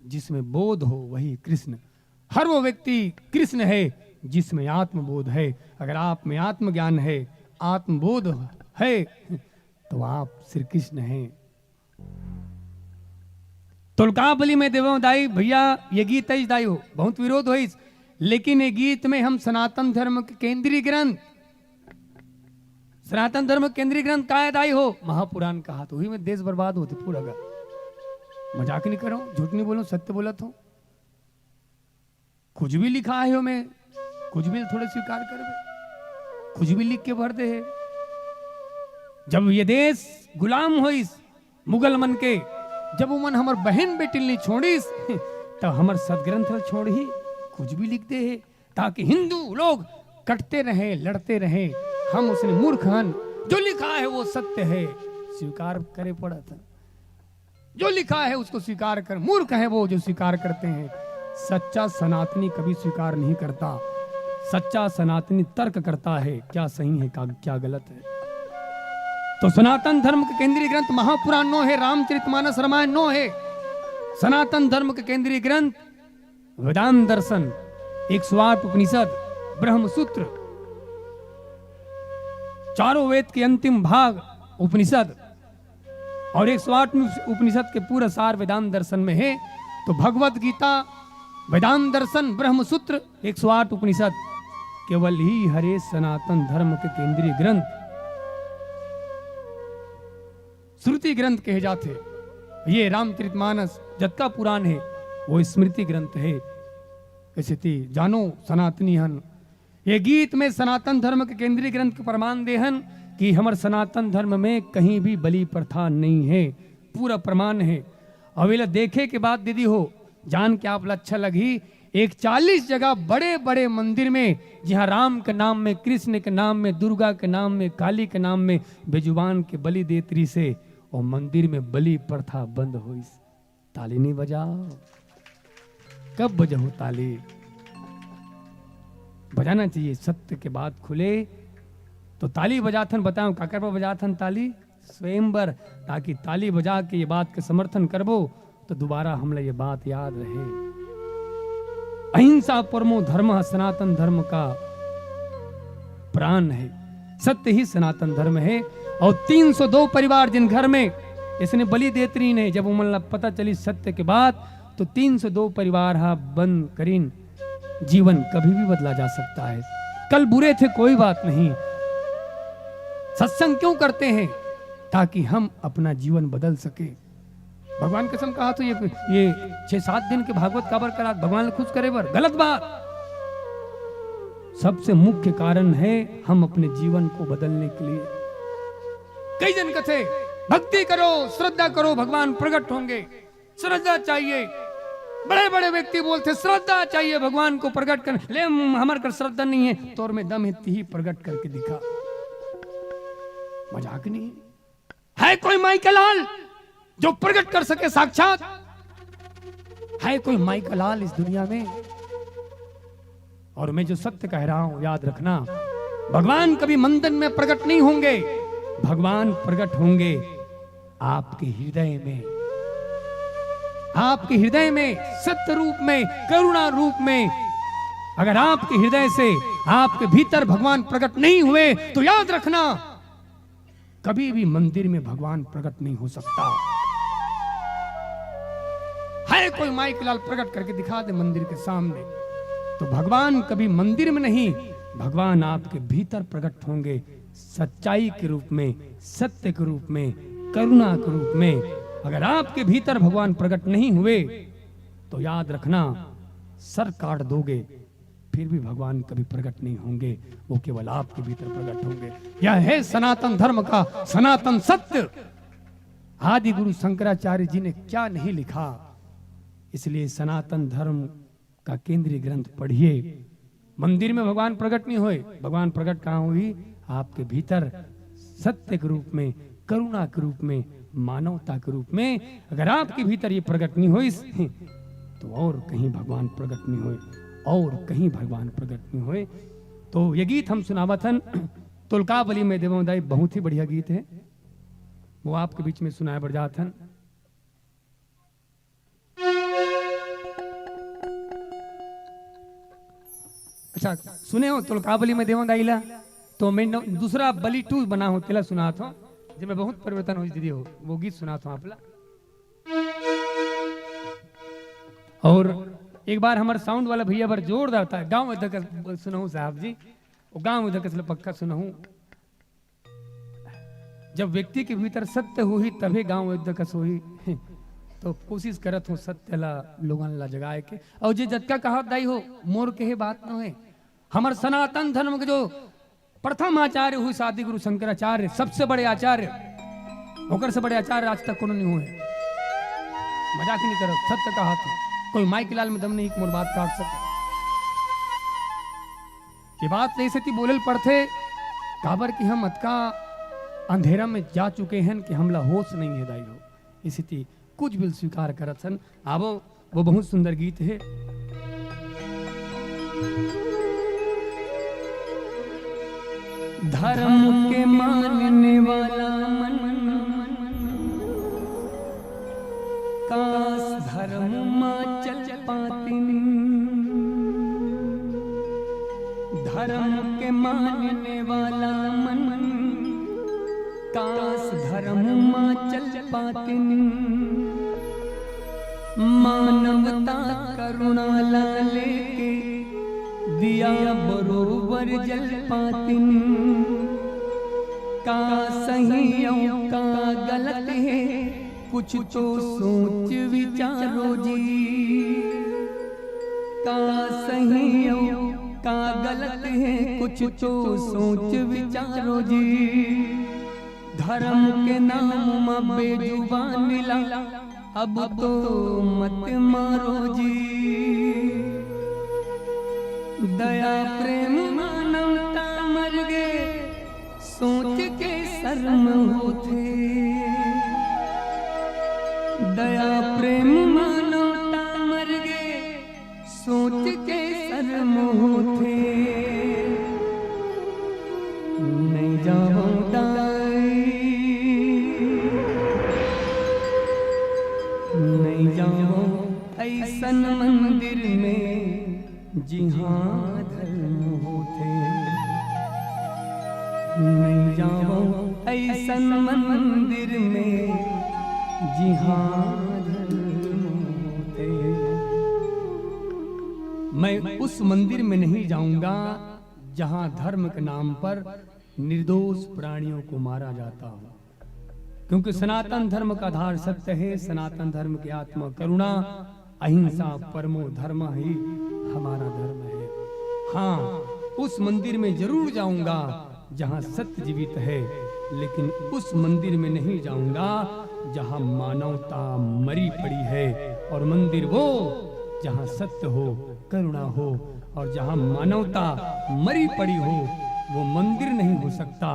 जिसमें बोध हो वही कृष्ण। हर वो व्यक्ति कृष्ण है जिसमें आत्मबोध है। अगर आप में आत्मज्ञान है, आत्मबोध है, तो आप श्री कृष्ण हैं। तुलका बलि में देवं दाई, भैया, ये गीत अइस दाई हो, बहुत विरोध होइस, लेकिन ये गीत में हम सनातन धर्म के केंद्रीय ग्रंथ, सनातन धर्म के केंद्रीय ग्रंथ का हे दाई हो? महापुराण कहा, तो वही में देश बर्बाद होथे पूरा का। मजाक नहीं करो, झूठ नहीं बोलो, सत्य बोलत हो। कुछ भी लिखा है ओमे, कुछ भी थोड़े स्वीकार करबे, कुछ भी लिख के भर दे हे। जब ये देश गुलाम होइस मुगल मन के, जब उमन हमर बहन बेटी ल नहीं छोड़िस, तब हमर सदग्रंथ ल छोड़ही, कुछ भी लिख दे हे, ताकि हिंदू लोग कटते रहें, लड़ते रहें। हम उसने मूर्ख हन, जो लिखा है वो सत्य है, स्वीकार करे पड़त। जो लिखा है उसको स्वीकार कर, मूर्ख है वो जो स्वीकार करते हैं। सच्चा सनातनी कभी स्वीकार नहीं करता। सच्चा सनातनी तर्क करता है क्या सही है, का, क्या गलत है। तो सनातन धर्म के केंद्रीय ग्रंथ महापुराण नो हे, रामचरितमानस रामायण नो हे। सनातन धर्म के केंद्रीय ग्रंथ वेदांत दर्शन, एक सौ आठ उपनिषद, ब्रह्मसूत्र, चारों वेद के अंतिम भाग उपनिषद, और एक सौ आठ उपनिषद के पूरा सार वेदांत दर्शन में हे। तो भगवत गीता, वेदांत दर्शन, ब्रह्मसूत्र, एक सौ आठ उपनिषद केवल ही हरे सनातन धर्म के केंद्रीय ग्रंथ, श्रुति ग्रंथ कहे जाथे। ये रामचरितमानस जतका पुराण हे, वो स्मृति ग्रंथ हे। कइसे ती जानो सनातनी हन, ये गीत में सनातन धर्म के केंद्रीय ग्रंथ के प्रमाण दे हन कि हमर सनातन धर्म में कहीं भी बलि प्रथा नहीं हे, पूरा प्रमाण हे। अउ एला देखे के बाद दीदी हो, जान के आप ला अच्छा लगही, एक चालीस जगह बड़े-बड़े मंदिर में, जिहाँ राम के नाम में, कृष्ण के नाम में, दुर्गा के नाम में, काली के नाम में बेजुबान के बलि देत रिहिसे, वो मंदिर में बलि प्रथा बंद होइस। ताली नहीं बजाओ, कब बजाओ ताली? बजाना चाहिए, सत्य के बात खुले तो ताली बजाथन। बताओ काकर बर बजाथन ताली? स्वयं बर, ताकि ताली बजा के ये बात के समर्थन करबो तो दोबारा हमला ये बात याद रहे। अहिंसा परमो धर्म, सनातन धर्म का प्राण है, सत्य ही सनातन धर्म है। और तीन सौ दो परिवार जिन घर में इसने बलि देत रहिन हे, जब उमन ला पता चली सत्य के बात, तो तीन सौ दो परिवार हा बंद करिन। जीवन कभी भी बदला जा सकता है। कल बुरे थे, कोई बात नहीं। सत्संग क्यों करते हैं? ताकि हम अपना जीवन बदल सके। भगवान कसम कहा तो ये, ये छह सात दिन के भागवत काबर करा, भगवान ल खुश करे बर? गलत बात। सबसे मुख्य कारण है हम अपने जीवन को बदलने के लिए। कई जन कथे, भक्ति करो, श्रद्धा करो, भगवान प्रकट होंगे। श्रद्धा चाहिए। बड़े-बड़े व्यक्ति बोलथे, श्रद्धा चाहिए भगवान को प्रकट कर। ले, हमर कर श्रद्धा नहीं है, तोर में दम है, तिही प्रकट करके दिखा। मजाक नहीं है। है कोई माई का लाल जो प्रकट कर सके साक्षात? है कोई माई का लाल इस दुनिया में? और मैं जो सत्य कह रहा हूं, याद रखना, भगवान कभी मंदिर में प्रकट नहीं होंगे, भगवान प्रकट होंगे आपके हृदय में, आपके हृदय में सत्य रूप में, करुणा रूप में। अगर आपके हृदय से, आपके भीतर भगवान प्रकट नहीं हुए, तो याद रखना, कभी भी मंदिर में भगवान प्रकट नहीं हो सकता। है कोई माई के लाल, प्रकट करके दिखा दे मंदिर के सामने, तो भगवान कभी मंदिर में नहीं, भगवान आपके भीतर प्रकट होंगे, सच्चाई के रूप में, सत्य के रूप में, करुणा के रूप में। अगर आपके भीतर भगवान प्रकट नहीं हुए, तो याद रखना, सर काट दोगे, फिर भी भगवान कभी प्रकट नहीं होंगे, वो केवल आपके भीतर प्रकट होंगे। यह है सनातन धर्म का सनातन सत्य। आदि गुरु शंकराचार्य जी ने क्या नहीं लिखा। इसलिए सनातन धर्म का केंद्रीय ग्रंथ पढ़िए। मंदिर में भगवान प्रकट नहीं होए, भगवान प्रकट कहाँ होही? आपके भीतर सत्य के रूप में, करुणा के रूप में, मानवता के रूप में। अगर आपके भीतर ये प्रकट नहीं होइस, तो और कहीं भगवान प्रकट नहीं होए, और कहीं भगवान प्रकट नहीं होए। तो ये गीत हम सुनावत हन, तुलकावली में देवों दाई, बहुत ही बढ़िया गीत है, वो आपके बीच में सुनाए बर जात हन। अच्छा, सुने हो तुलकावली में देवों दाई ला, तो मैं न-, दूसरा बलि टू बना हो, तेला सुनात हो, जेमे बहुत परिवर्तन होइस दीदी हो, वो गीत सुनात हो आप ला। और एक बार हमर साउंड वाला भैया बर जोरदार ताली, गाँव उधर का सुनहूँ साहब जी, वो गाँव उधर का पक्का सुनहूँ। जब व्यक्ति के भीतर सत्य होही, तभे गाँव उधर कस होही। तो कोशिश करत हो सत्य ला, लोगन ला जगाए के। और जे जतका कहत दाई हो, मोर कहे बात न होए। हमर सनातन धर्म के जो प्रथम आचार्य होइस आदि गुरु शंकराचार्य, सबसे बड़े आचार्य, ओकर से बड़े आचार्य आज तक कोनो नहीं होए। मजाक नहीं करत, सत्य कहत हो। कोई माई के लाल में दम नहीं कि मोर बात काट सके। ये बात ऐसे ती बोलल पड़थे, काबर कि हम अतका अंधेरा में जा चुके हैं कि हमला होश नहीं है दाई हो। इसी ती कुछ भी स्वीकार करत हन। आवो, वो बहुत सुंदर गीत है। धर्म के मानने वाला मन, काश धर्म मा चल पातिन। धर्म के मानने वाला मन, काश धर्म मा चल पातिन। मानवता करुणा ला लेके दिया बरोबर जल पातिन। का सही अउ का गलत है, कुछ तो सोच विचारो जी। का सही अउ का गलत है, कुछ तो सोच विचारो जी। धर्म के नाम म बेजुबान ला अब तो मत मारो जी। दया प्रेम मानवता मर गे, सोच के शर्म होथे। दया प्रेम मानवता मर गे, सोच के शर्म होथे। नहीं जावो दाई, नहीं जावो ऐसन मंदिर में जिहाँ धर्म होथे। नहीं जावो ऐसन मंदिर में जिहाँ धर्म होथे। मैं उस मंदिर में नहीं जाऊंगा जहाँ धर्म के नाम पर निर्दोष प्राणियों को मारा जाता हो, क्योंकि सनातन धर्म का आधार सत्य है। सनातन धर्म की आत्मा करुणा, अहिंसा परमो धर्म ही हमारा धर्म है। हाँ, उस मंदिर में जरूर जाऊंगा जहाँ सत्य जीवित है, लेकिन उस मंदिर में नहीं जाऊंगा जहाँ मानवता मरी पड़ी है। और मंदिर वो जहाँ सत्य हो, करुणा हो, और जहाँ मानवता मरी पड़ी हो, वो मंदिर नहीं हो सकता।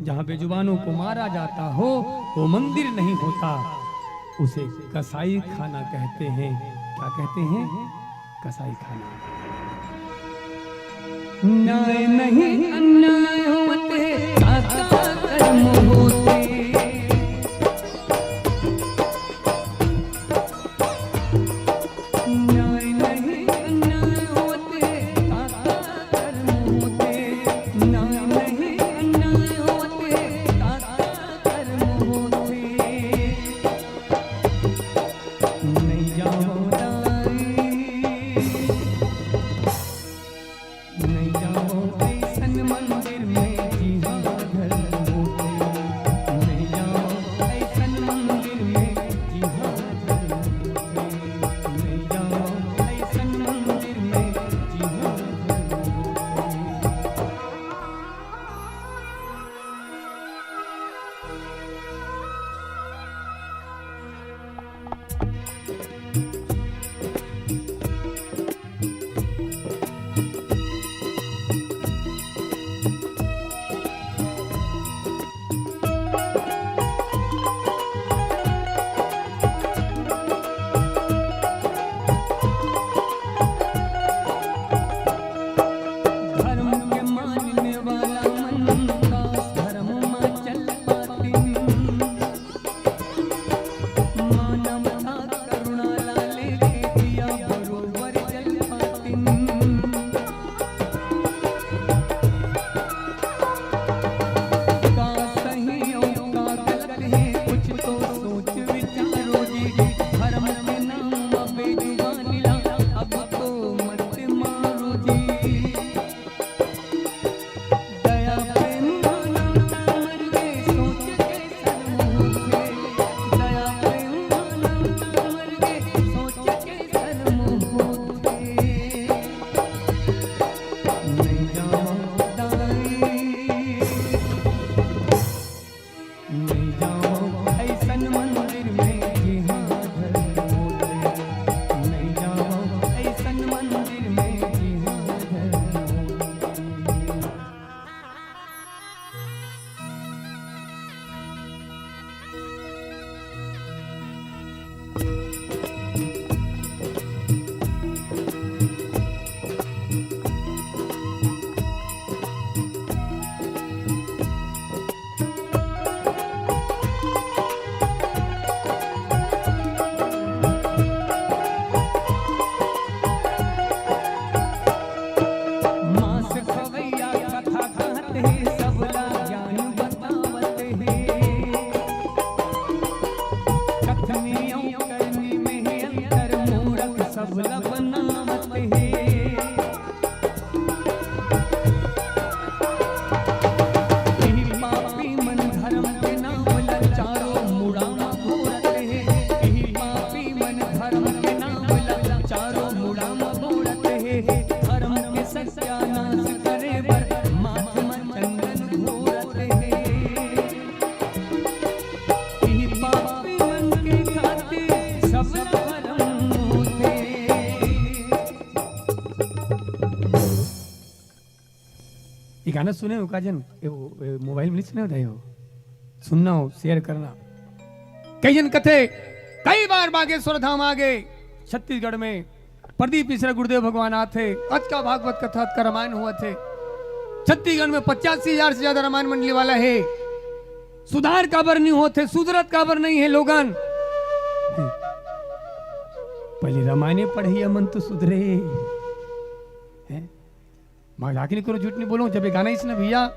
जहाँ बेजुबानों को मारा जाता हो, वो मंदिर नहीं होता, उसे कसाई खाना कहते हैं। क्या कहते हैं? कसाई खाना। न्याय नहीं अन्याय होते, काका कर्म होते। न्याय नहीं अन्याय होते, काका कर्म होते। न्याय नहीं अन्याय होते, काका कर्म होते। नहीं जावो दाई, नहीं जावो ऐसन मंदिर में जिहाँ धर्म होथे। नहीं जावो ऐसन मंदिर में जिहाँ धर्म होथे। नहीं जावो ऐसन मंदिर में जिहाँ धर्म होथे। गाना सुने हो का जन? ए, वो, ए, मोबाइल में नहीं सुने हो दाई हो? सुनना हो, शेयर करना। कई जन कथे, कई बार बागेश्वर धाम आ गए, छत्तीसगढ़ में प्रदीप मिश्रा गुरुदेव भगवान आथे, अतका भागवत कथा, अतका रामायण होवत हे। छत्तीसगढ़ में पचासी हजार से ज्यादा रामायण मंडली वाला हे। सुधार काबर नहीं होथे, सुधरत काबर नहीं हे लोगन? पहले रामायणे पढ़इया मन तो सुधरे। हैं? मजाक नहीं करो, झूठ नहीं बोलो। जब ये गाना इसने भैया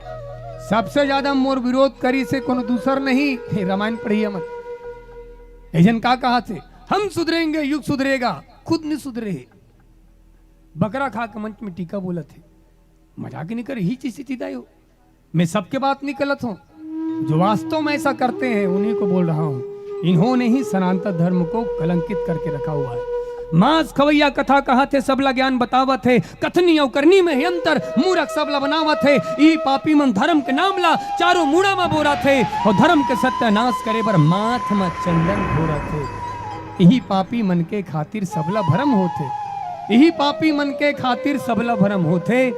सबसे ज्यादा मोर विरोध करिस हे कोनो दूसर नहीं, हे रामायण पढ़इया मन। ए जन का कहाथे, हम सुधरेंगे, युग सुधरेगा, खुद नहीं सुधरे हे। बकरा खा के मंच में टीका बोलत हे। मजाक नहीं कर, ही चीज सीधी दाई हो। मैं सबके बात नहीं गलत हूँ, जो वास्तव में ऐसा करते हैं उन्हीं को बोल रहा हूँ। इन्होंने ही सनातन धर्म को कलंकित करके रखा हुआ है। मांस खवैया कथा कहाथे, सबला ज्ञान बतावत हे, कथनी अउ करनी में हे अंतर, मूरख सबला बनावत हे। ई पापी मन धर्म के नाम ला चारों मुड़ा म बोरत हे अउ धर्म के सत्यानाश करे बर माथ म चंदन घोरत हे। इही पापी मन के खातिर सबला भरम होथे, इही पापी मन के खातिर सबला भरम होथे।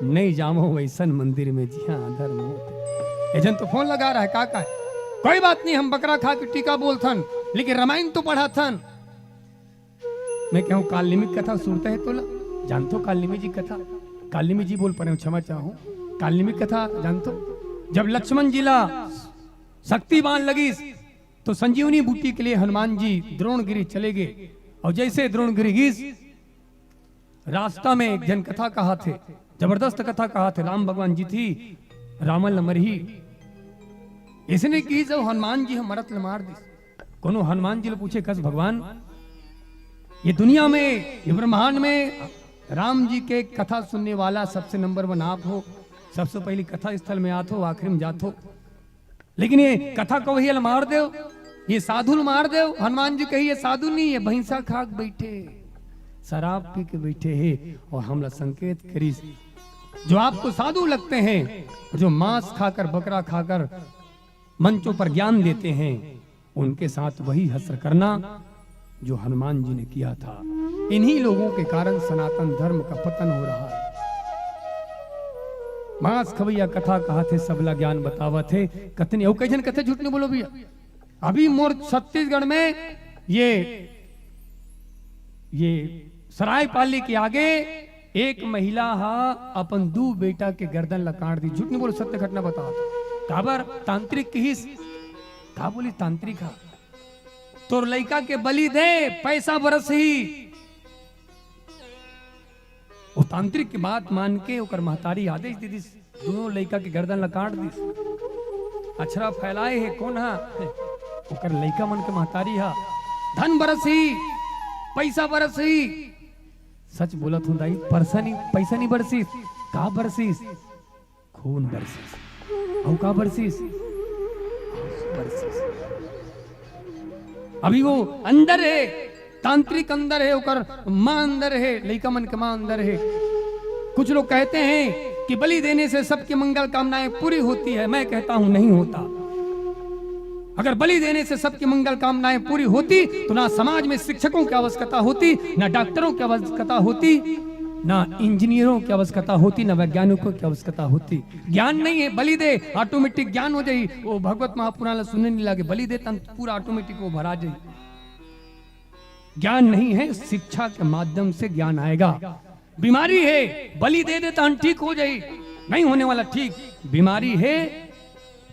नहीं जावो वैसन मंदिर में जिहाँ अधर्म होथे। ए जन तो फोन लगा रहा है, का का है? कोई बात नहीं, हम बकरा खा के टीका बोलथन, लेकिन रामायण तो पढ़ाथन। मैं कहूँ, काल निमित कथा सुनते हैं तोला? जानथो काल निमित जी कथा? काल निमित जी बोल परे हूँ, क्षमा चाहूँ। काल निमित कथा जानथो? जब लक्ष्मण जी ला शक्ति बाण लगिस, तो संजीवनी बूटी के लिए हनुमान जी द्रोणगिरी चले गए, अउ जैसे द्रोणगिरी गिस, रास्ता में एक जन कथा कहाथे, जबरदस्त कथा कहाथे, राम भगवान जी थी, रावण ल मरही। इसने की जब हनुमान जी ह मरत ल मार दिस। कोनो हनुमान जी ल पूछे कस, भगवान, ये दुनिया में, ये ब्रह्मांड में राम जी के कथा सुनने वाला सबसे नंबर वन आप हो, सबसे पहली कथा स्थल में आथो, आखिरी में जाथो, लेकिन ये कथा कवैया ल मार देव, ये साधु ल मार देव। हनुमान जी कही, ये साधु नहीं, ये भैंसा खाक बैठे, शराब पी के बैठे हे, अउ हमला संकेत करिस। जो आपको साधु लगते हैं, जो मांस खाकर, बकरा खाकर मंचों पर ज्ञान देते हैं, उनके साथ वही हश्र करना जो हनुमान जी ने किया था। इन्हीं लोगों के कारण सनातन धर्म का पतन हो रहा है। मांस खवैया कथा कहाथे, सबला ज्ञान बतावत हे। कतनी अउ कई झन कथे, झूठ नहीं बोलो भैया। अभी मोर छत्तीसगढ़ में ये, ये सरायपाली के आगे एक महिला हा अपन दू बेटा के गर्दन ला काट दिस। झूठ नहीं बोलो, सत्य घटना बतावत हे। काबर? तांत्रिक किहिस। का बोली तांत्रिक हा? तोर लइका के बलि दे, पैसा बरसही। वो तांत्रिक के बात मान के ओकर महतारी आदेश दे दिस, दोनों लइका के गर्दन ला काट दिस। अछरा फैलाए हे कोन हा? ओकर लइका मन के महतारी हा। धन बरसही, पैसा बरसही। सच बोलत हूँ दाई, परसा नहीं, पैसा नहीं बरसिस। का बरसिस? खून बरसिस। अउ का बरसिस? आंसू बरसिस। अभी वो अंदर हे, तांत्रिक अंदर हे, ओकर माँ अंदर हे, लइका मन के माँ अंदर हे। कुछ लोग कहते हैं कि बलि देने से सबकी मंगल कामनाएं पूरी होती है। मैं कहता हूं, नहीं होता। अगर बलि देने से सबकी मंगल कामनाएं पूरी होती, तो ना समाज में शिक्षकों की आवश्यकता होती, ना डॉक्टरों की आवश्यकता होती, ना इंजीनियरों की आवश्यकता होती, ना वैज्ञानिकों की आवश्यकता होती। ज्ञान नहीं है, बलि दे, ऑटोमेटिक ज्ञान हो जाई। वो भगवत महापुराण ला सुनने नहीं लागे, बलि दे तन पूरा ऑटोमेटिक वो भरा जाई। ज्ञान नहीं है, शिक्षा के माध्यम से ज्ञान आएगा। बीमारी है, बलि दे दे तन ठीक हो जाई, नहीं होने वाला ठीक। बीमारी है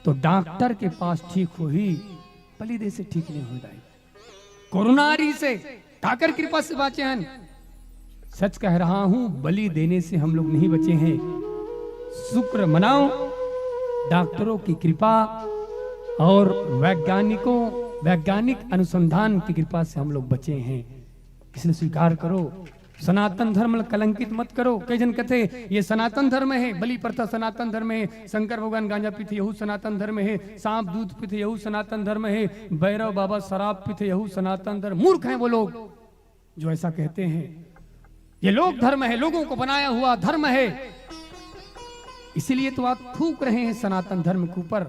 तो डॉक्टर के पास ठीक होही, बलि दे से ठीक नहीं हो जाए। कोरोना आ रही से काकर कृपा से बाँचे हन? सच कह रहा हूँ, बलि देने से हम लोग नहीं बचे हैं। शुक्र मनाओ, डॉक्टरों की कृपा और वैज्ञानिकों, वैज्ञानिक अनुसंधान की कृपा से हम लोग बचे हैं। इसलिए स्वीकार करो, सनातन धर्म ल कलंकित मत करो। कई झन कथे, ये सनातन धर्म हे, बलि प्रथा सनातन धर्म हे, शंकर भगवान गांजा पीथे, यहू सनातन धर्म हे, सांप दूध पीथे, यहू सनातन धर्म हे, भैरव बाबा शराब पीथे, यहू सनातन धर्म। मूर्ख हैं वो लोग जो ऐसा कहते हैं। ये लोक धर्म है, लोगों को बनाया हुआ धर्म है, इसीलिए तो आप थूक रहे हैं सनातन धर्म के ऊपर।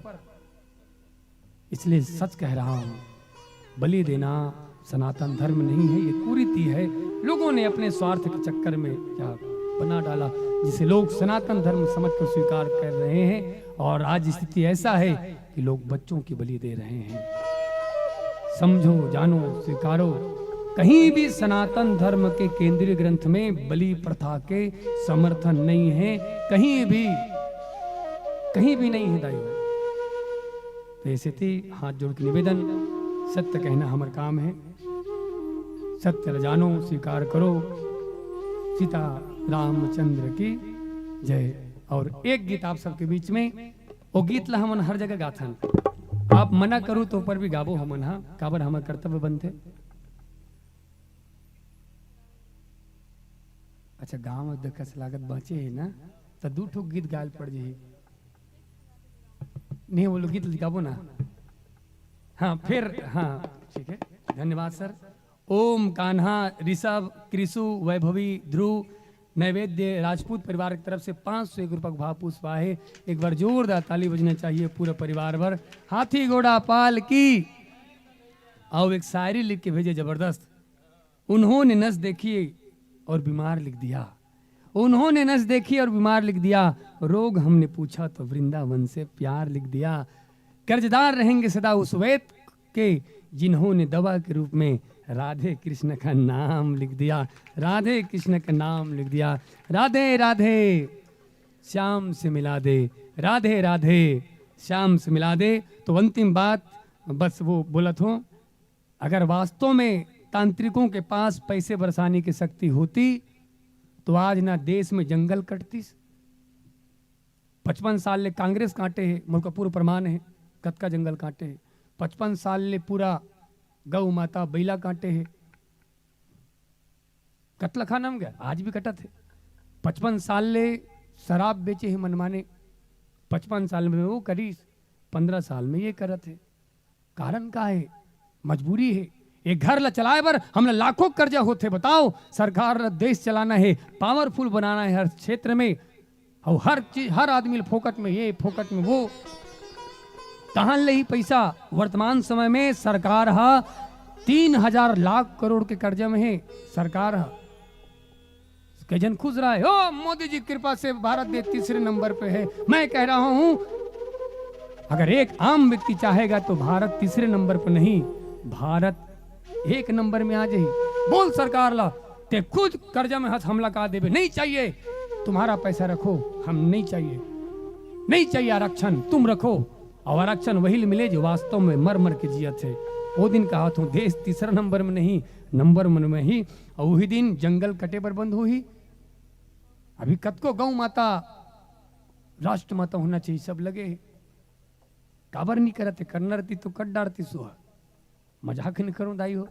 इसलिए सच कह रहा हूं, बलि देना सनातन धर्म नहीं है, ये कुरीति है। लोगों ने अपने स्वार्थ के चक्कर में क्या बना डाला, जिसे लोग सनातन धर्म समझकर स्वीकार कर रहे हैं। और आज स्थिति ऐसा है कि लोग बच्चों की बलि दे रहे हैं। समझो, जानो, स्वीकारो, कहीं भी सनातन धर्म के केंद्रीय ग्रंथ में बलि प्रथा के समर्थन नहीं है, कहीं भी, कहीं भी नहीं है दाइयों। तो ऐसे थी हाथ जोड़ के निवेदन, सत्य कहना हमर काम है, सत्य ल जानो, स्वीकार करो। सीता रामचंद्र की जय। और एक गीत आप सबके बीच में, वो गीत ला हमन हर जगह गाथन, आप मना करू तो ऊपर भी गाबो हमन, हाँ, काबर हमर कर्तव्य बनथे। अच्छा, गाँव में देखस लागत बाँचे हे ना, त दू ठो गीत गायल पड़ जाही। नहीं, वो लोग गीत गाबो ना। हाँ, फिर, हाँ, ठीक है, धन्यवाद सर। ओम कान्हा, ऋषभ, कृषु, वैभवी, ध्रुव, नैवेद्य, राजपूत परिवार की तरफ से पाँच सौ एक रुपये का भाव पुष्प आहे। एक बार जोरदार ताली बजना चाहिए पूरा परिवार भर। हाथी घोड़ा पाल की। आओ, एक शायरी लिख के भेजे, जबरदस्त। उन्होंने नस देखी और बीमार लिख दिया। उन्होंने नस देखी और बीमार लिख दिया। रोग हमने पूछा तो वृंदावन से प्यार लिख दिया। कर्जदार रहेंगे सदा उस वैद के, जिन्होंने दवा के रूप में राधे कृष्ण का नाम लिख दिया। राधे कृष्ण का नाम लिख दिया। राधे राधे, श्याम से मिला दे। राधे राधे, श्याम से मिला दे। तो अंतिम बात बस वो बोलत हों, अगर वास्तव में तांत्रिकों के पास पैसे बरसाने की शक्ति होती, तो आज ना देश में जंगल कटतीस। पचपन साल ले कांग्रेस काटे हे, मोर का पूरा प्रमाण हे, कतका जंगल काटे हे। पचपन साल ले पूरा गौ माता बैला काटे हे। कतला खाना में गया, आज भी कटत हे। पचपन साल ले शराब बेचे हे मनमाने, पचपन साल में वो करीस, पन्द्रह साल में ये करत हे। कारण का हे? मजबूरी हे। एक घर ला चलाए बर हमला लाखों कर्जा होथे। बताओ, सरकार ला देश चलाना हे, पावरफुल बनाना हे हर क्षेत्र में, और हर चीज, हर आदमी ला फोकट में ये, फोकट में वो। कहाँ ले ही पैसा? वर्तमान समय में सरकार हा तीन हजार लाख करोड़ के कर्जा में हे सरकार हा। कई झन खुश रहा है, "ओ, मोदी जी की कृपा से भारत देश तीसरे नंबर पे है।" मैं कह रहा हूं, अगर एक आम व्यक्ति चाहेगा तो भारत तीसरे नंबर पर नहीं, भारत एक नंबर में आ जाही। बोल सरकार ला, ते खुद कर्जा में हस, हमला का देबे? नहीं चाहिए, तुम्हारा पैसा रखो, हम नहीं चाहिए, नहीं चाहिए आरक्षण, तुम रखो। और आरक्षण वही ले मिले जो वास्तव में मर मर के जियत हे। वो दिन कहा था, देश तीसरा नंबर में नहीं, नंबर वन में ही। और वही दिन जंगल कटे बर बंद होही। अभी कतको गौ माता, राष्ट्र माता होना चाहिए, सब लगे हे। काबर नहीं करत हे? करना रहती तो कर डारती सुहा। मजाक नहीं करूं दाई हो,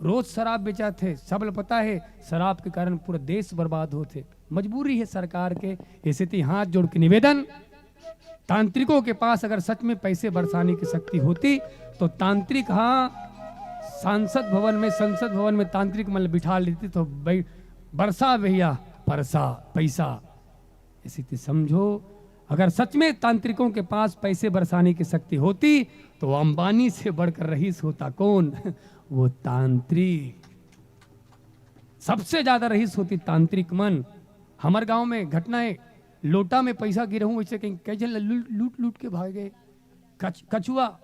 रोज शराब बेचात हे, सब ल पता हे, शराब के कारण पूरा देश बर्बाद होत हे। मजबूरी हे सरकार के। ऐसे ती हाथ जोड़ के निवेदन, तांत्रिकों के पास अगर सच में पैसे बरसाने की शक्ति होती तो तांत्रिक, हाँ, सांसद भवन में, संसद भवन में तांत्रिक मन ल बिठा लेती तो बै-, बरसा भैया, परसा पैसा। इसी ती समझो, अगर सच में तांत्रिकों के पास पैसे बरसाने की शक्ति होती तो अंबानी से बढ़कर रईस होता कौन? वो तांत्रिक। सबसे ज्यादा रईस होती तांत्रिक मन। हमर गांव में घटना हे, लोटा में पैसा गिरे हूं, वैसे कहीं कई झन ल-, लूट लूट के भागे। कच-, कछुआ।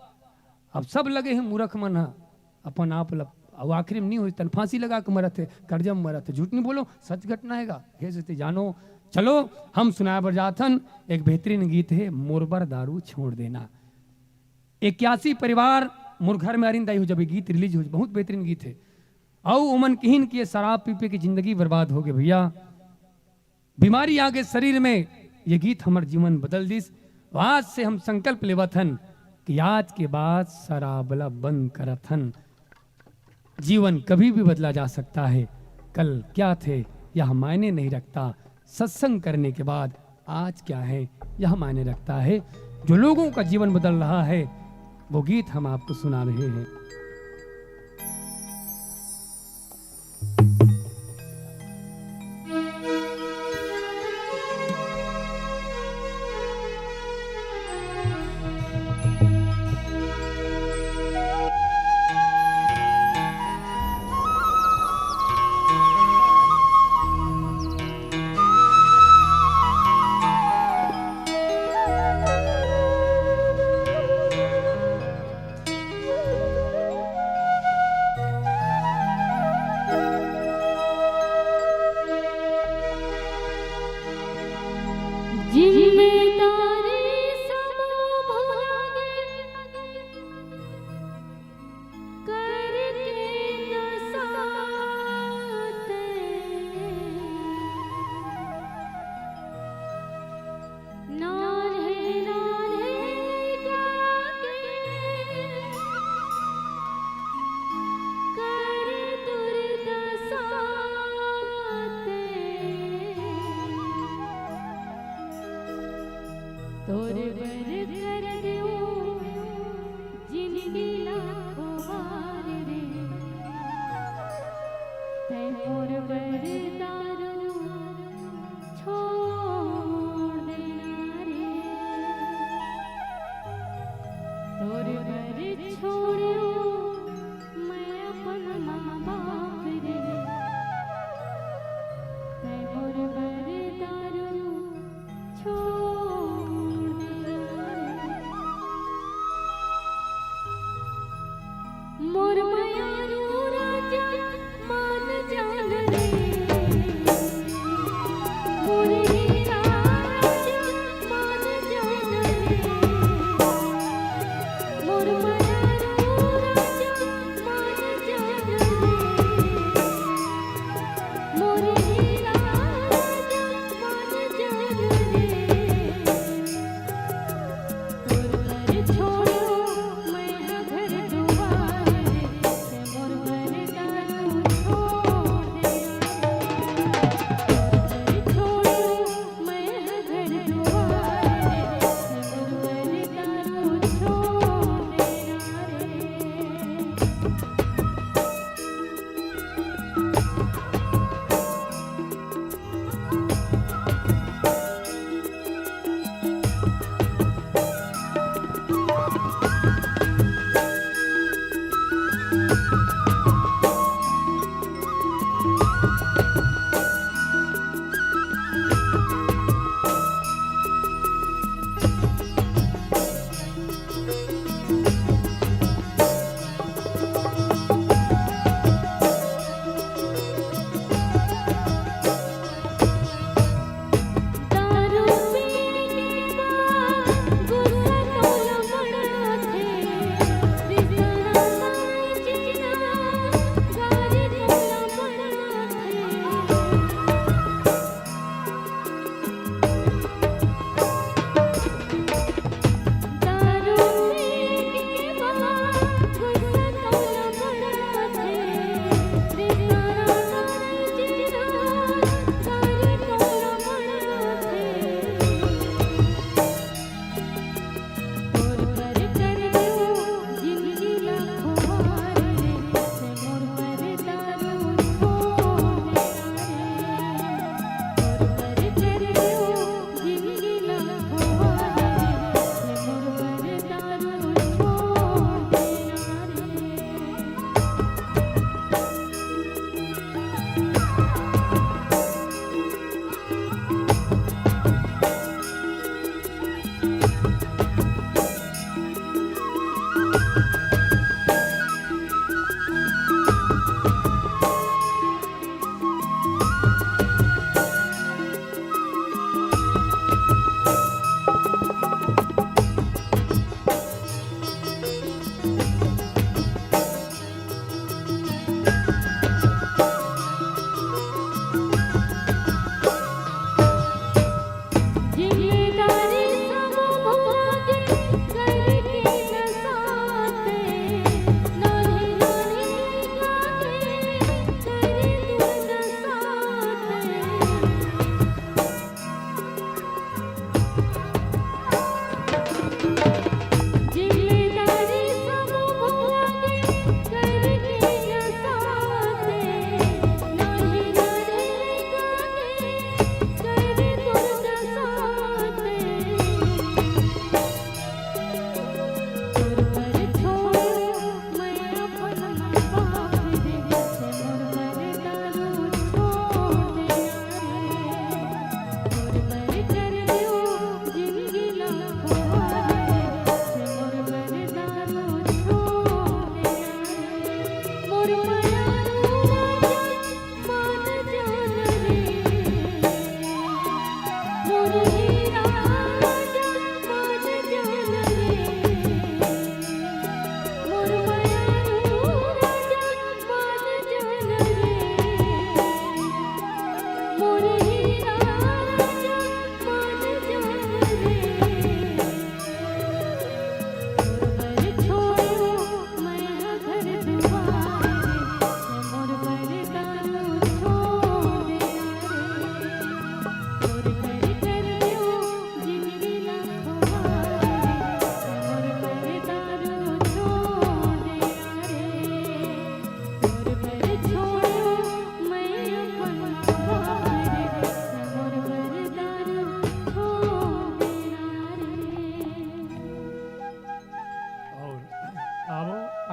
अब सब लगे हे मूर्ख मन ह, अपन आप ल, अब आखिरी में नहीं होई, तन फांसी लगा के मरत हे, कर्जा में मरत हे। झूठ नहीं बोलो, सच घटना हे गा। हे से ते जानो, चलो हम सुनाए बर जाथन। एक बेहतरीन गीत हे, मोर बर दारू छोड़ देना। इक्यासी परिवार मोर घर में अरिन दाई हो, जब ये गीत रिलीज हो, बहुत बेहतरीन गीत हे। अउ ओमन किहिन कि ये शराब पी पी के जिंदगी बर्बाद हो गए भैया। बीमारी आ गए शरीर में, ये गीत हमर जीवन बदल दिस। आज से हम संकल्प लेवत हन कि आज के बाद शराब ला बंद करत हन। जीवन कभी भी बदला जा सकता है। कल क्या थे, यह मायने नहीं रखता। सत्संग करने के बाद आज क्या है, यह मायने रखता है। जो लोगों का जीवन बदल रहा है, वो गीत हम आपको सुना रहे हैं। तोर बर छोड़ो मैं अपन माँ बाप रे, तै मोर बर दारू छोड़ दे। मोर मयारू राजा मान जान रे, मोर हीरा राजा मान जान रे, मोर मयारू राजा मान जान रे, मोर हीरा राजा मान जान रे। तोर बर छोड़ो मैं ह घर दुआर, तै मोर बर दारू छोड़ दे। तोर बर छोड़ो मैं ह घर दुआर, तै मोर बर दारू छोड़ दे रे।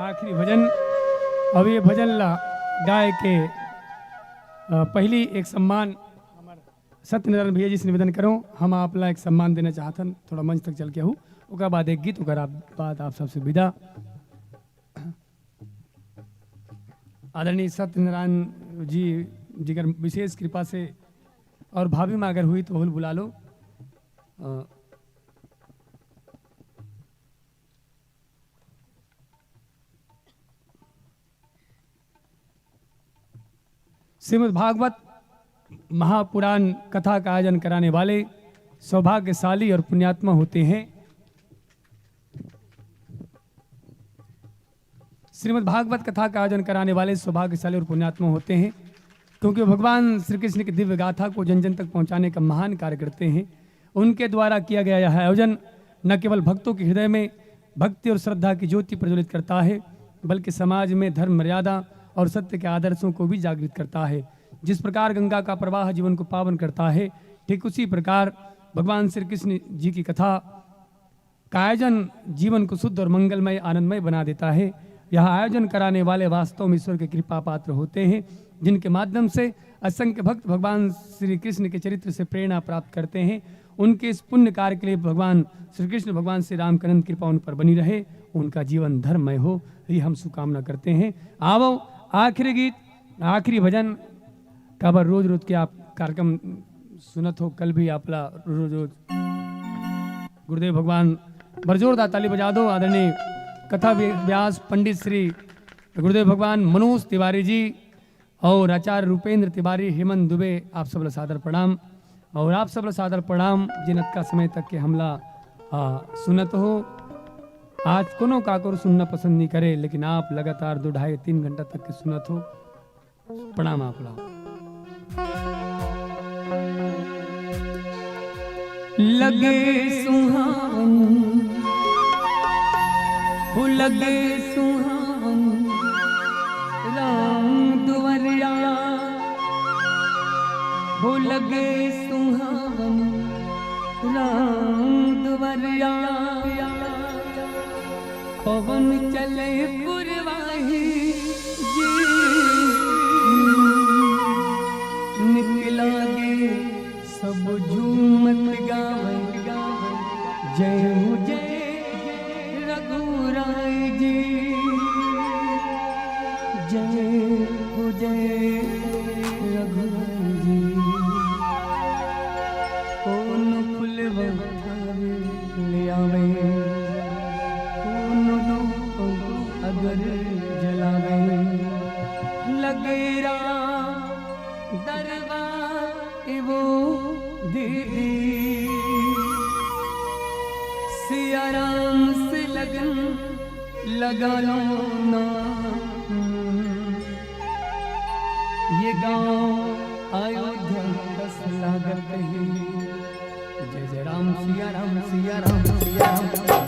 आखिरी भजन। अब ये भजन ला गाय के, अ, पहली एक सम्मान सत्यनारायण भैया जी से निवेदन करो, हम आप ला एक सम्मान देना चाहथन, थोड़ा मंच तक चल के आहू, ओकर बाद एक गीत, ओकर आप, बाद आप सबसे विदा। आदरणीय सत्यनारायण जी, जिकर विशेष कृपा से और भाभी में अगर हुई तो हुल बुला लो। अ, श्रीमद् भागवत महापुराण कथा का आयोजन कराने वाले सौभाग्यशाली और पुण्यात्मा होते हैं। श्रीमद् भागवत कथा का आयोजन कराने वाले सौभाग्यशाली और पुण्यात्मा होते हैं, क्योंकि वो भगवान श्री कृष्ण की दिव्य गाथा को जन जन तक पहुंचाने का महान कार्य करते हैं। उनके द्वारा किया गया यह आयोजन न केवल भक्तों के हृदय में भक्ति और श्रद्धा की ज्योति प्रज्वलित करता है, बल्कि समाज में धर्म, मर्यादा और सत्य के आदर्शों को भी जागृत करता है। जिस प्रकार गंगा का प्रवाह जीवन को पावन करता है, ठीक उसी प्रकार भगवान श्री कृष्ण जी की कथा का आयोजन जीवन को शुद्ध और मंगलमय, आनंदमय बना देता है। यह आयोजन कराने वाले वास्तव में ईश्वर के कृपा पात्र होते हैं, जिनके माध्यम से असंख्य भक्त भगवान श्री कृष्ण के चरित्र से प्रेरणा प्राप्त करते हैं। उनके इस पुण्य कार्य के लिए भगवान श्री कृष्ण, भगवान श्री राम की अनंत कृपा उन पर बनी रहे, उनका जीवन धर्ममय हो, ये हम शुभकामना करते हैं। आवो, आखिरी गीत, आखिरी भजन, काबर रोज रोज के आप कार्यक्रम सुनत हो, कल भी आप ला रोज रोज गुरुदेव भगवान, बड़ जोरदार ताली बजा दो। आदरणीय कथा व्य-, व्यास पंडित श्री गुरुदेव भगवान मनोज तिवारी जी और आचार्य रूपेंद्र तिवारी, हेमंत दुबे, आप सब ला सादर प्रणाम। और आप सब ला सादर प्रणाम, जिन अतका समय तक के हमला, आ, सुनत हो। आज कोनो काकरो सुनना पसंद नहीं करे, लेकिन आप लगातार दो, ढाई, तीन घंटा तक के सुनत हो। प्रणाम आप ला। लगे सुहावन, हो लगे सुहावन, राम दुवरिया, हो लगे सुहावन, राम दुवरिया। पवन चले पुरवाही जी, निक लागे सब झूमत गावन, जय हो जय रघुराई जी, जय हो जय रघुराई जी। कौन फुलवा ले आवे, कौन रूप अगर जलावे, लगे राम दरबार वो दीदी। सिया राम से लगन लगा लो ना, ये गाँव अयोध्या कस लागत है। जय जय राम सिया राम सिया राम सिया राम।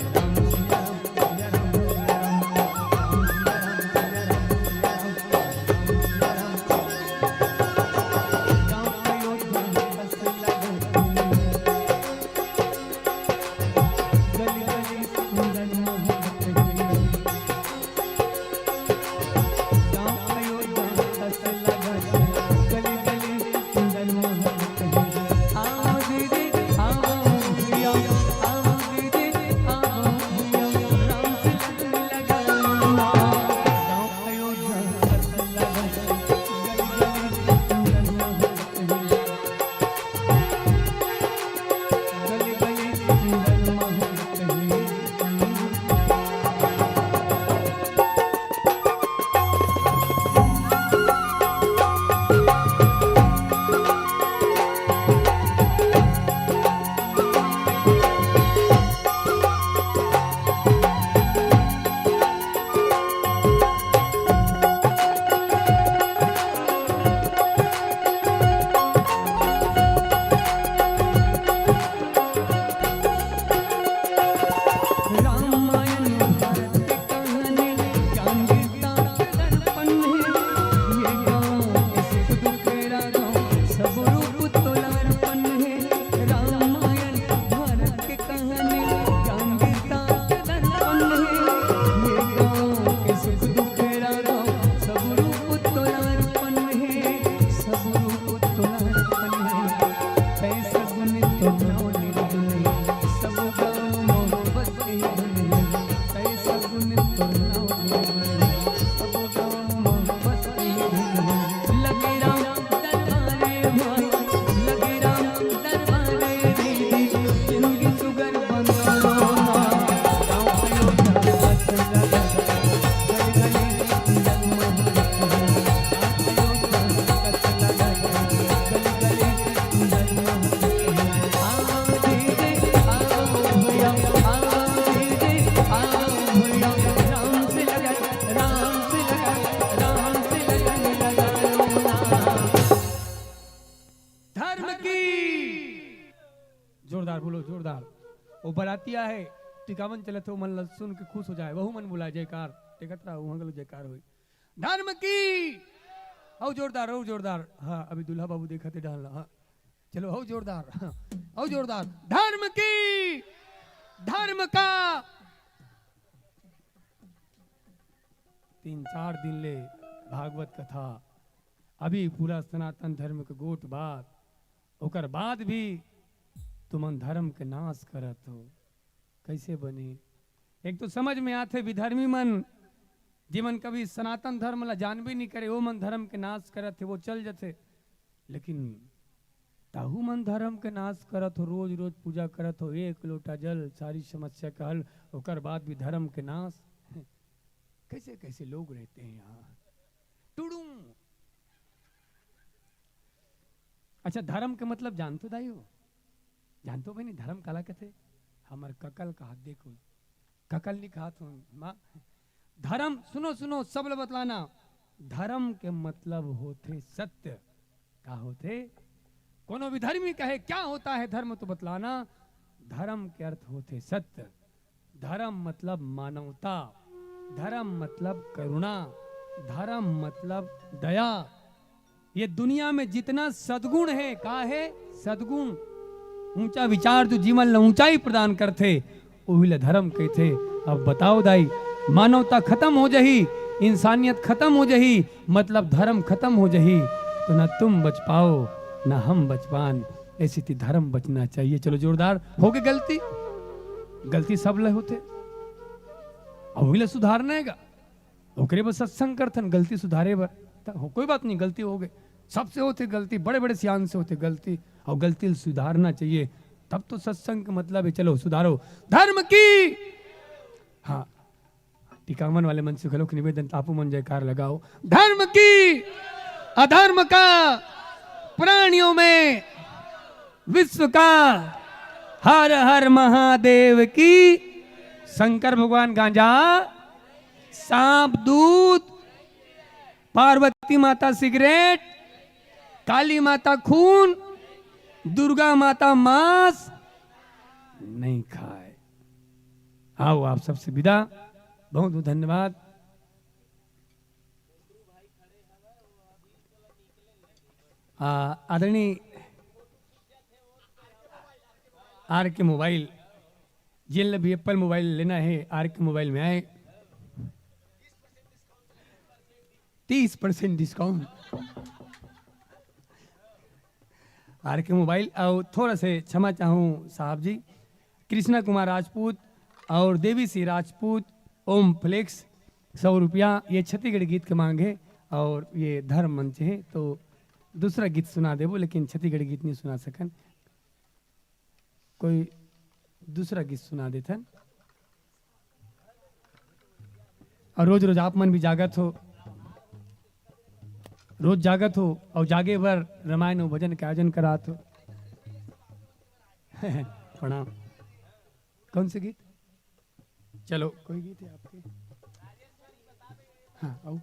बराती आहे, टिकावन चलत हे, ओमन ल सुन के खुश हो जाए, वहू मन बुलाए, जयकार। देखत रहा, उहाँ घलो जयकार होई। धर्म की। अउ जोरदार, अउ जोरदार। हाँ, अभी दूल्हा बाबू देखत हे डालना। हाँ, चलो, अउ जोरदार। हाँ, अउ जोरदार। धर्म की। धर्म का। तीन चार दिन ले भागवत कथा, अभी पूरा सनातन धर्म के गोठ बात, ओकर बाद भी तुमन धर्म के नाश करत हो। कैसे बनी? एक तो समझ में आथे, विधर्मी मन, जेमन कभी सनातन धर्म ला जानबे नहीं करे, वो मन धर्म के नाश करत हे, वो चल जथे। लेकिन ताहू मन धर्म के नाश करत हो, रोज रोज पूजा करत हो, एक लोटा जल, सारी समस्या का हल, ओकर बाद भी धर्म के नाश। कैसे कैसे लोग रहते हैं यहाँ। टुडुम। अच्छा, धर्म के मतलब जानतो दाई हो? जानतो बहिनी, धर्म काला कथे? हमर ककल कहा, देखो, ककल नहीं कहा थो, माँ। धर्म, सुनो, सुनो, सब ल बतलाना। धर्म के मतलब होथे सत्य। का होथे? कोनो विधर्मी कहे, "क्या होता है धर्म?" तो बतलाना। धर्म के अर्थ होथे सत्य। धर्म मतलब मानवता, धर्म मतलब करुणा, धर्म मतलब दया। ये दुनिया में जितना सद्गुण हे, का हे? सद्गुण। ऊंचा विचार जो जीवन ला ऊंचाई प्रदान करथे, उही ला धर्म कहिथे। अब बताओ दाई, मानवता खतम हो जही, इंसानियत खतम हो जही, मतलब धर्म खतम हो जही, तो न तुम बच पाओ, न हम बच पान। ऐसी थी धर्म बचना चाहिए। चलो जोरदार, होगे गलती, गलती सब ले होथे, अब उही ला सुधारना हे गा। ओकरे बर सत्संग करथन, गलती सुधारे बर। त हो, कोई बात नहीं, गलती होगे, सबसे होथे गलती, बड़े-बड़े सियान से होथे गलती, अउ गलती ल सुधारना चाहिए। तब तो सत्संग के मतलब हे, चलो सुधारो धर्म की। हाँ, टिकावन वाले मन से घलोक निवेदन, आपो मन जयकार लगाओ। धर्म की, अधर्म का, प्राणियों में विश्व का, हर हर महादेव की। शंकर भगवान गांजा, सांप दूध, पार्वती माता सिगरेट, काली माता खून, दुर्गा माता मांस नहीं खाए। आओ, आप सबसे विदा, बहुत बहुत धन्यवाद। आ, आदरणीय आर के मोबाइल, जेन ल भी एप्पल मोबाइल लेना हे, आर के मोबाइल में आए। तीस परसेंट डिस्काउंट। आर के मोबाइल। अउ थोड़ा से क्षमा चाहूँ साहब जी, कृष्णा कुमार राजपूत अउ देवी सिंह राजपूत, ओम फ्लेक्स, सौ रुपया, ये छत्तीसगढ़ी गीत के मांग हे अउ ये धर्म मंच हे, तो दूसरा गीत सुना देबो, लेकिन छत्तीसगढ़ी गीत नहीं सुना सकन। कोई दूसरा गीत सुना देथन। अउ रोज रोज आप मन भी जागत हो, रोज जागत हो अउ जागे बर रामायण अउ भजन के आयोजन करात हो। प्रणाम। कौन से गीत? चलो, कोई गीत हे आपके? हाँ, आओ।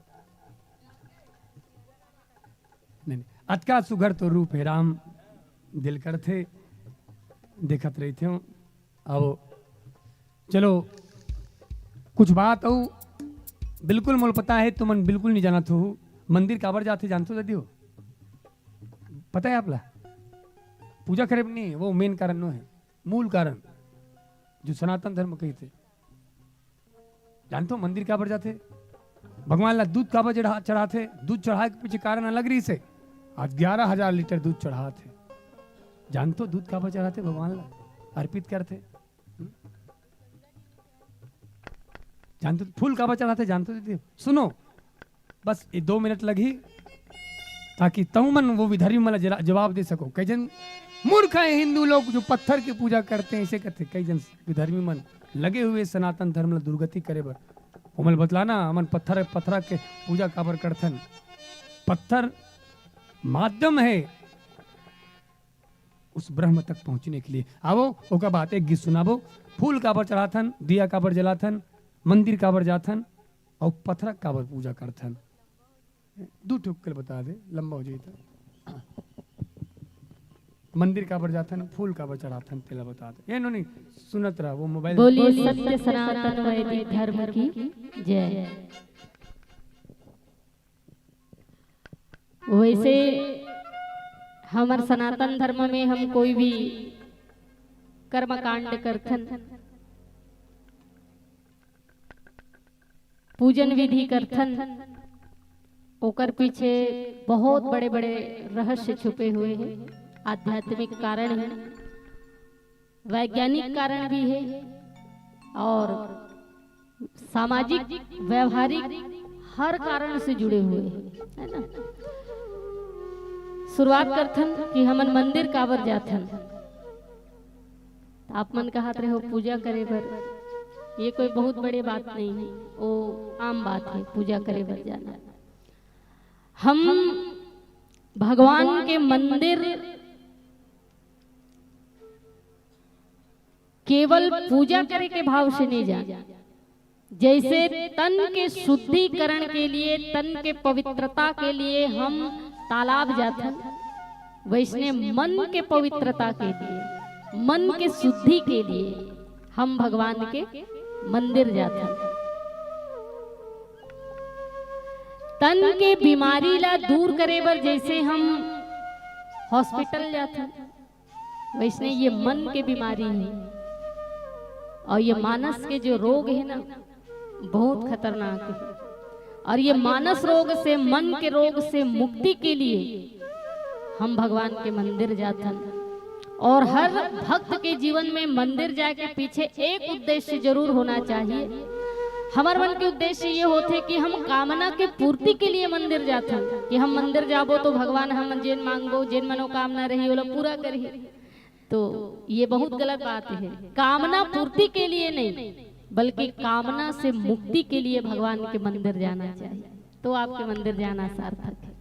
नहीं, नहीं। अतका सुघर तो रूप हे राम, दिल करथे, देखत रहिथे हो। अब चलो, कुछ बात अउ बिल्कुल मोला पता हे, तुमन बिल्कुल नहीं जानत हो। मंदिर काबर जाथे, जानथो दादी हो? पता हे आप ला? पूजा करे बर नहीं, वो मेन कारण नो हे, मूल कारण, जो सनातन धर्म कहिथे। जानथो मंदिर काबर जाथे? भगवान ला दूध काबर चढ़ा-, चढ़ाथे? दूध चढ़ाए के पीछे कारण अलग रहिस हे। आज ग्यारह हजार लीटर दूध चढ़ाथे। जानथो दूध काबर चढ़ाथे? भगवान ला अर्पित करथे। हम्म? जानथो फूल काबर चढ़ाथे? जानथो दीदी? सुनो, बस ये दो मिनट लगही, ताकि तहु मन वो विधर्मी मन ला जरा-, जवाब दे सको। कई जन मूर्ख हे हिंदू लोग, जो पत्थर की पूजा करते हैं, इसे कहते हैं। कई जन विधर्मी मन लगे हुए सनातन धर्म ला दुर्गति करे बर। ओमन बतलाना, हमन पत्थर, पत्थर के पूजा काबर करथन? पत्थर माध्यम हे उस ब्रह्म तक पहुंचने के लिए। आवो, ओकर बाद एक गीत सुनाबो। फूल काबर चढ़ाथन, दिया काबर जलाथन, मंदिर काबर जाथन, अउ पत्थर काबर पूजा करथन? दू ठो के बता दे, लंबा हो जाई त। मंदिर काबर जाथन, फूल काबर चढ़ाथन, तेला बता दे। ये नोनी, सुनत रहा, वो मोबाइल। बोलिए सत्य सनातन वैदिक धर्म की जय। वैसे हमर सनातन धर्म में हम कोई भी कर्मकांड करथन, पूजन विधि करथन, ओकर पीछे बहुत बड़े-बड़े रहस्य छुपे हुए हैं, आध्यात्मिक कारण है, वैज्ञानिक कारण भी है और सामाजिक, व्यवहारिक हर कारण से जुड़े हुए हैं, है ना? शुरुआत करथन कि हमन मंदिर काबर जाथन। त आप मन कहत रहे हो पूजा करे बर, ये कोई बहुत बड़े बात नहीं है, वो आम बात है पूजा करे बर जाना। हम भगवान के मंदिर केवल पूजा करे के भाव से नहीं जाना, जैसे तन के शुद्धिकरण के लिए, तन के पवित्रता के लिए हम तालाब जाथन, वैसने मन के पवित्रता के लिए, मन के शुद्धि के लिए हम भगवान के मंदिर जाथन। तन के बीमारी ला दूर करे बर जैसे हम हॉस्पिटल जाथन, वैसने ये मन के बीमारी है और ये मानस के जो रोग है ना, बहुत खतरनाक है। और ये मानस रोग से, मन के रोग से मुक्ति के लिए हम भगवान के मंदिर जाथन। और हर भक्त के जीवन में मंदिर जाए के पीछे एक उद्देश्य जरूर होना चाहिए। हमर मन के उद्देश्य ये होथे कि हम कामना के पूर्ति के लिए मंदिर जाथन, कि हम मंदिर जाबो तो भगवान हम जेन मांगबो, जेन मनोकामना रही, ओला पूरा करही। तो ये बहुत गलत बात है। कामना पूर्ति के लिए नहीं, बल्कि कामना से मुक्ति के लिए भगवान के मंदिर जाना चाहिए, तो आपके मंदिर जाना सार्थक है।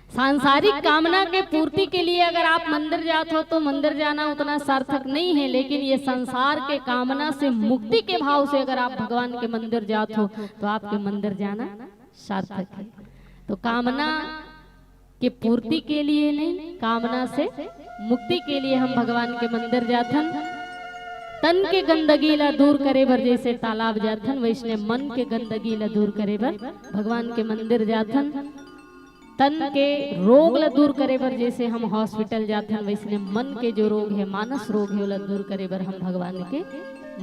सांसारिक कामना के पूर्ति के लिए अगर आप मंदिर जात हो तो मंदिर जाना उतना सार्थक नहीं है, लेकिन ये संसार के कामना से मुक्ति के भाव से अगर आप भगवान के मंदिर जात हो तो आपके मंदिर जाना सार्थक है। तो कामना के पूर्ति के लिए नहीं, कामना से मुक्ति के लिए हम भगवान के मंदिर जाथन। तन के गंदगी ला दूर करे बर जैसे तालाब जाथन, वैसने मन के गंदगी ला दूर करे बर भगवान के मंदिर जाथन। तन के रोग ला दूर करे बर जैसे हम हॉस्पिटल जाथन, वैसने मन के जो रोग है, मानस रोग है, ओला दूर करे बर हम भगवान के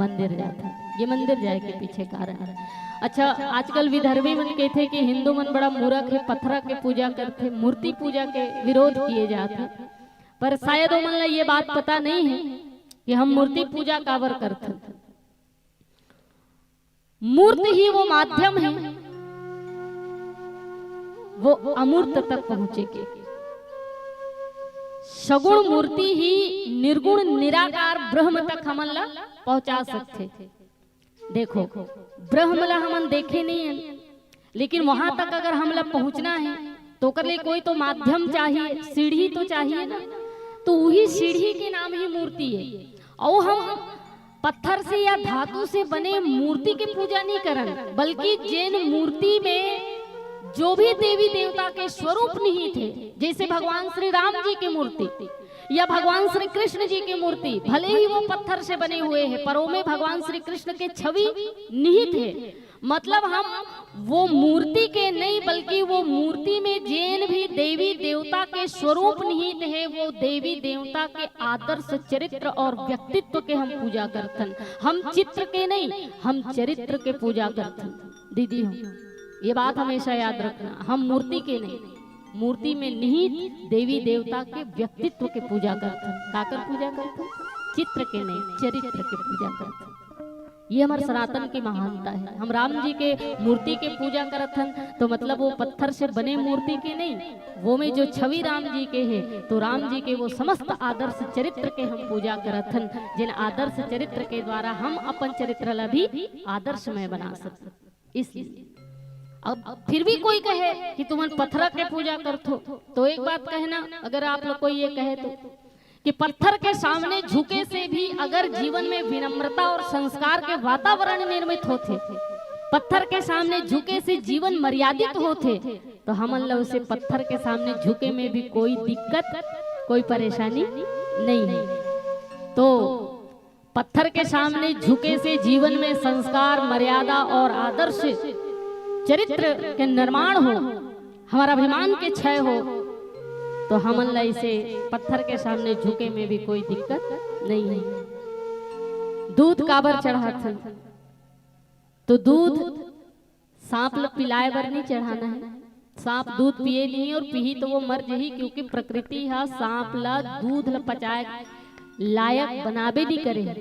मंदिर जाथन। ये मंदिर जाए के पीछे कारण है। अच्छा, आजकल विदर्भी मन कहथे कि हिंदू मन बड़ा मूर्ख है, पत्थरा के पूजा करथे, मूर्ति पूजा के विरोध किए जाथे, पर शायद ओमन ला ये बात पता नहीं है कि हम मूर्ति पूजा काबर करथन। मूर्त ही वो माध्यम है वो अमूर्त तक पहुंचे के। सगुण मूर्ति ही निर्गुण निराकार ब्रह्म तक हमन ला पहुंचा सकथे। देखो, ब्रह्म ला हमन देखे नहीं है, लेकिन वहां तक अगर हमला पहुंचना है तो ओकर लिए कोई तो माध्यम चाहिए, सीढ़ी तो चाहिए ना। तो वही सीढ़ी के नाम ही मूर्ति है। और हम पत्थर से या धातु से बने मूर्ति के पूजा नहीं करन, बल्कि जेन मूर्ति में जो भी देवी देवता के स्वरूप निहित है, जैसे भगवान श्री राम जी की मूर्ति या भगवान श्री कृष्ण जी की मूर्ति, भले ही वो पत्थर से बने हुए हैं, पर ओमे भगवान श्री कृष्ण के छवि निहित है। मतलब हम वो मूर्ति के नहीं, बल्कि वो मूर्ति में जेन भी देवी देवता के स्वरूप निहित है, वो देवी देवता के आदर्श चरित्र और व्यक्तित्व के हम पूजा करथन। हम चित्र के नहीं, हम चरित्र के पूजा करथन। दीदी हो, ये बात हमेशा याद रखना, हम मूर्ति के नहीं, मूर्ति में निहित देवी देवता के व्यक्तित्व के पूजा करथन। काकर पूजा करथन? चित्र के नहीं, चरित्र के पूजा करथन। ये हमर सनातन की महानता है। हम राम जी के मूर्ति के पूजा करत हन, तो मतलब वो पत्थर से बने मूर्ति के नहीं, वो में जो छवि राम जी के है, तो राम जी के वो समस्त आदर्श चरित्र के हम पूजा करत हन, जिन आदर्श चरित्र के द्वारा हम अपन चरित्र ला भी आदर्शमय बना सकते। इसलिए अब फिर भी कोई कहे कि तुमन पत्थर के पूजा करथो, तो एक बात कहना, अगर आप लोग कोई ये कहे तो, कि पत्थर के सामने झुके से भी अगर जीवन में विनम्रता और संस्कार के वातावरण निर्मित होथे, पत्थर के सामने झुके से जीवन मर्यादित होथे, तो हमन ला उसे पत्थर के सामने झुके में भी कोई दिक्कत, कोई परेशानी नहीं है। तो पत्थर के सामने झुके से जीवन में संस्कार, मर्यादा और आदर्श चरित्र के निर्माण हो, हमर अभिमान के क्षय हो, तो हमन ला इसे पत्थर के सामने झुके में भी कोई दिक्कत नहीं है। दूध काबर चढ़ाथन? तो दूध सांप ल पिलाए बर नहीं चढ़ाना है। सांप दूध पिए नहीं और पीही तो वो मर जही, क्योंकि प्रकृति हा सांप ल दूध ल पचाए लायक बनाबे नहीं करे है।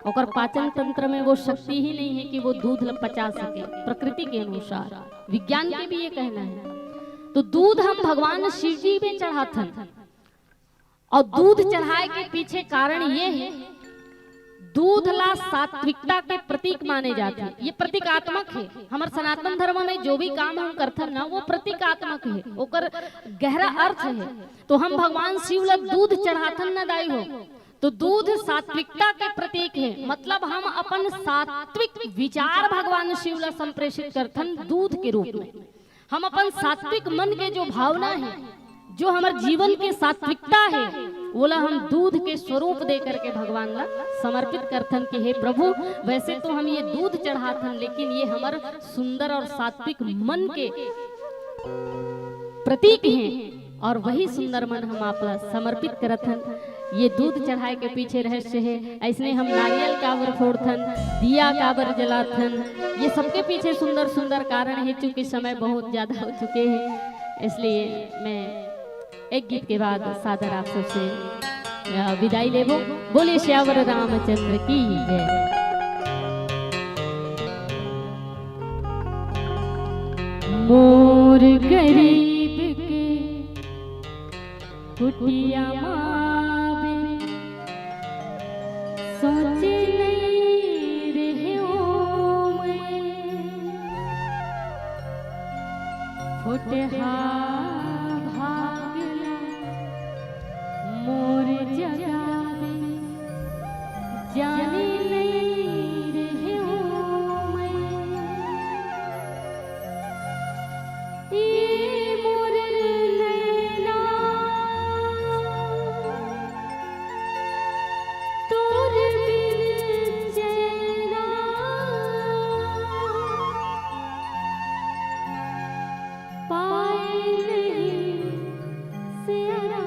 ओकर पाचन तंत्र में वो शक्ति ही नहीं है कि वो दूध ल पचा सके। प्रकृति के अनुसार, विज्ञान के भी ये कहना है। तो दूध हम भगवान शिव जी में चढ़ाथन, और दूध चढ़ाए के पीछे कारण ये है, दूध ला सात्विकता के प्रतीक माने जाथे। ये प्रतीकात्मक है। हमर सनातन धर्म में जो भी काम हम करथन ना, वो प्रतीकात्मक है, ओकर गहरा अर्थ है। तो हम भगवान शिव ला दूध चढ़ाथन ना दाई हो, तो दूध सात्विकता के प्रतीक है। मतलब हम अपन सात्विक विचार भगवान शिव ला संप्रेषित करथन दूध के रूप में। हम अपन सात्विक मन के जो भावना है, जो हमर जीवन के सात्विकता है, ओला हम दूध के स्वरूप दे करके भगवान ला समर्पित करथन कि हे प्रभु, वैसे तो हम ये दूध चढ़ाथन, लेकिन ये हमर सुंदर और सात्विक मन के प्रतीक हैं, और वही सुंदर मन हम आप ला समर्पित करथन। ये दूध चढ़ाए के पीछे रहस्य है। ऐसने हम नारियल काबर फोड़थन, दिया काबर जलाथन, ये सबके पीछे सुंदर सुंदर कारण है। चूंकि समय बहुत ज्यादा हो चुके हैं, इसलिए मैं एक गीत के बाद सादर आप सबसे, अ, विदाई लेबो। बोले सियावर रामचंद्र की जय। मोर गरीब के कुटिया मावे, सोचे नहीं रहे ओ मैं। फुटहा भागला मोर जगावे, जाने नहीं रहे ओ मैं। ए मोर नैना, तोर बिन चैना पाए नहीं सियारा।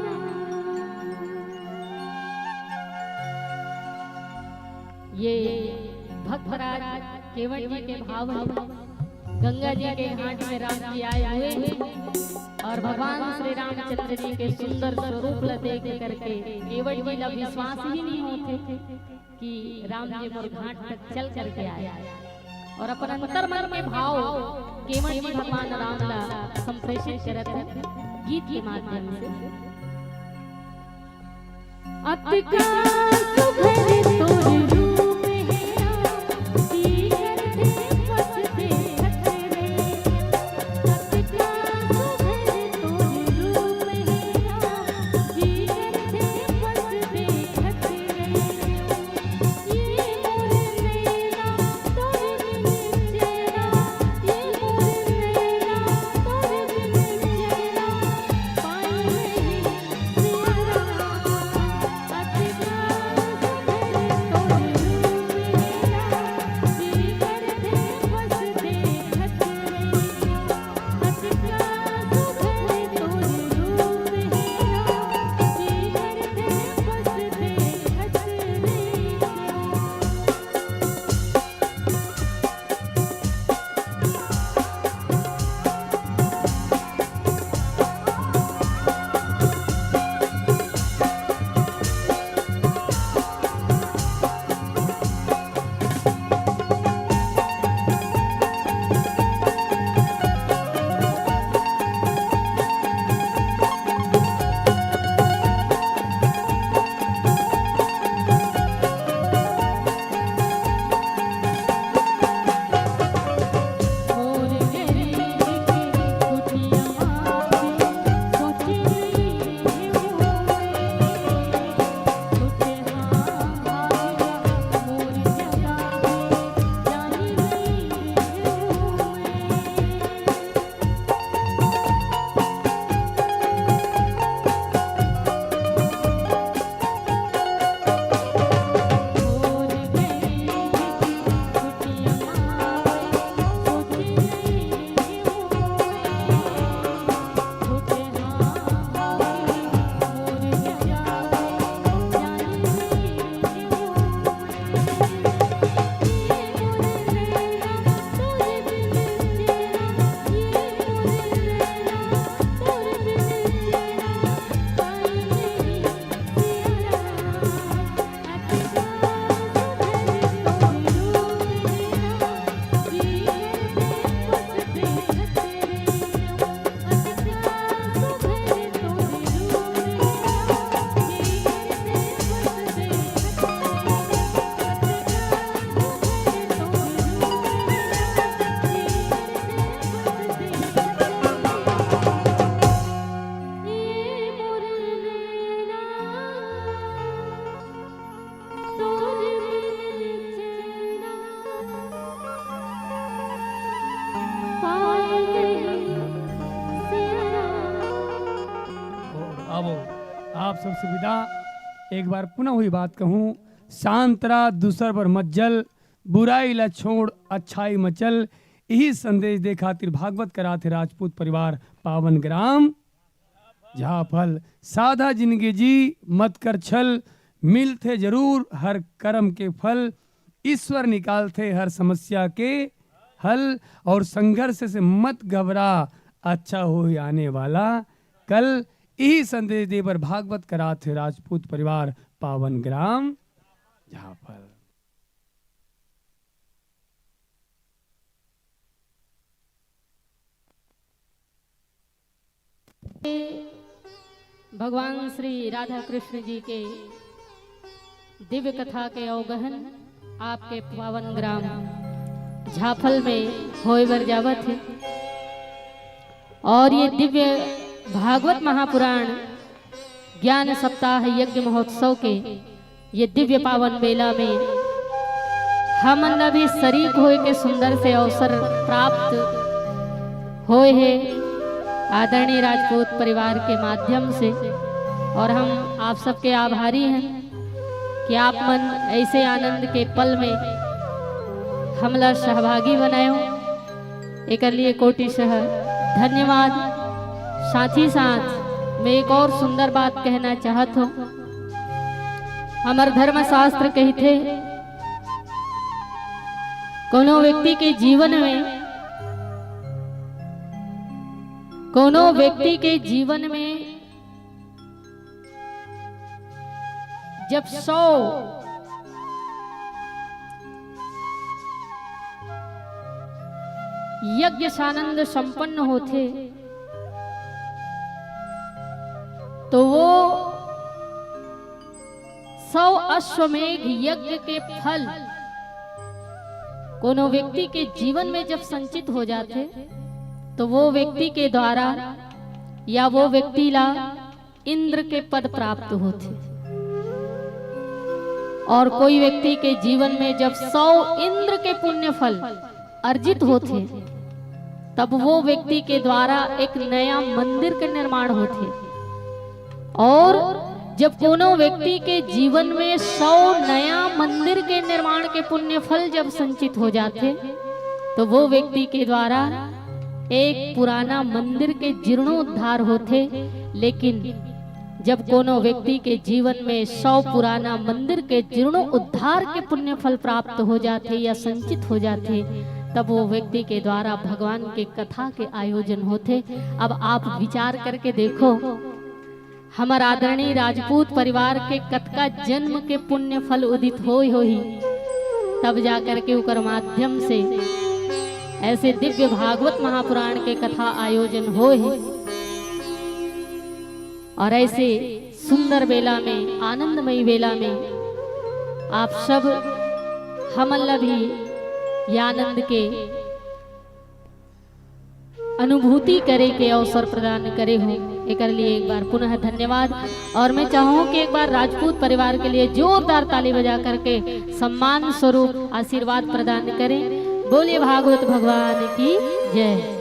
ये भक्तराज केवट जी के भाव है। गंगा जी के घाट में राम जी आए हुए हैं और भगवान श्री रामचंद्र जी के सुंदर स्वरूप ला देख करके केवट जी ला विश्वास ही नहीं होते कि राम जी मोर घाट तक चल करके आए। और अपन अंतर मन के भाव केवट जी भगवान राम ला संप्रेषित करत हैं गीत के माध्यम से। अतका सुघर तोर रूप हे राम, जी करथे बस देखत रहे। अतका सुघर तोर रूप हे राम, जी करथे बस देखत रहे। ये मोर नैना तोर बिन चैना, ये मोर नैना तोर बिन चैना, पाए नहीं सियारा। आप सबसे विदा। एक बार पुनः वही बात कहूँ, शांत रह, दूसर पर मत जल, बुराई ला छोड़, अच्छाई मचल। यही संदेश दे खातिर भागवत कराथे राजपूत परिवार पावन ग्राम झाफल। साधा जिंदगी जी, मत कर छल, मिलथे जरूर हर कर्म के फल। ईश्वर निकालथे हर समस्या के हल, और संघर्ष से मत घबरा, अच्छा होही आने वाला कल। यही संदेश दे बर भागवत कराथे राजपूत परिवार पावन ग्राम झाफल। भगवान श्री राधा कृष्ण जी के दिव्य कथा के अवगहन आपके पावन ग्राम झाफल में होय बर जावत हे। और ये दिव्य भागवत महापुराण ज्ञान सप्ताह यज्ञ महोत्सव के ये दिव्य पावन बेला में हमन ला भी शरीक होय के सुंदर से अवसर प्राप्त होय हे आदरणीय राजपूत परिवार के माध्यम से। और हम आप सबके आभारी हैं कि आप मन ऐसे आनंद के पल में हमला सहभागी बनायो। एकर लिए कोटिशः धन्यवाद। साथ ही साथ मैं एक और सुंदर बात कहना चाहत हूँ। हमर धर्मशास्त्र कहिथे, कोनो व्यक्ति के जीवन में, कोनो व्यक्ति के जीवन में जब सौ यज्ञ सानंद संपन्न होथे, तो वो सौ अश्वमेघ यज्ञ के फल कोनो व्यक्ति के जीवन में जब संचित हो जाथे, तो वो व्यक्ति के द्वारा या वो व्यक्ति ला इंद्र के पद प्राप्त होथे। और कोई व्यक्ति के जीवन में जब सौ इंद्र के पुण्य फल अर्जित होथे, तब वो व्यक्ति के द्वारा एक नया मंदिर के निर्माण होथे। और जब कोनो व्यक्ति के जीवन में सौ नया मंदिर के निर्माण के पुण्य फल जब संचित हो जाथे, तो वो व्यक्ति के द्वारा एक पुराना मंदिर के जीर्णोद्धार होथे। लेकिन जब कोनो व्यक्ति के जीवन में सौ पुराना मंदिर के जीर्णोद्धार के पुण्य फल प्राप्त हो जाथे या संचित हो जाथे, तब वो व्यक्ति के द्वारा भगवान के कथा के आयोजन होथे। अब आप विचार करके देखो, हमर आदरणीय राजपूत परिवार के कतका जन्म के पुण्य फल उदित होय होही, तब जाकर के उकर माध्यम से ऐसे दिव्य भागवत महापुराण के कथा आयोजन होय हे। और ऐसे सुंदर बेला में, आनंदमयी बेला में आप सब हमन ला भी ये आनंद के अनुभूति करे के अवसर प्रदान करे हो, एकर लिए एक बार पुनः धन्यवाद। और मैं चाहूँ कि एक बार राजपूत परिवार के लिए जोरदार ताली बजा करके सम्मान स्वरूप आशीर्वाद प्रदान करें। बोलिए भागवत भगवान की जय।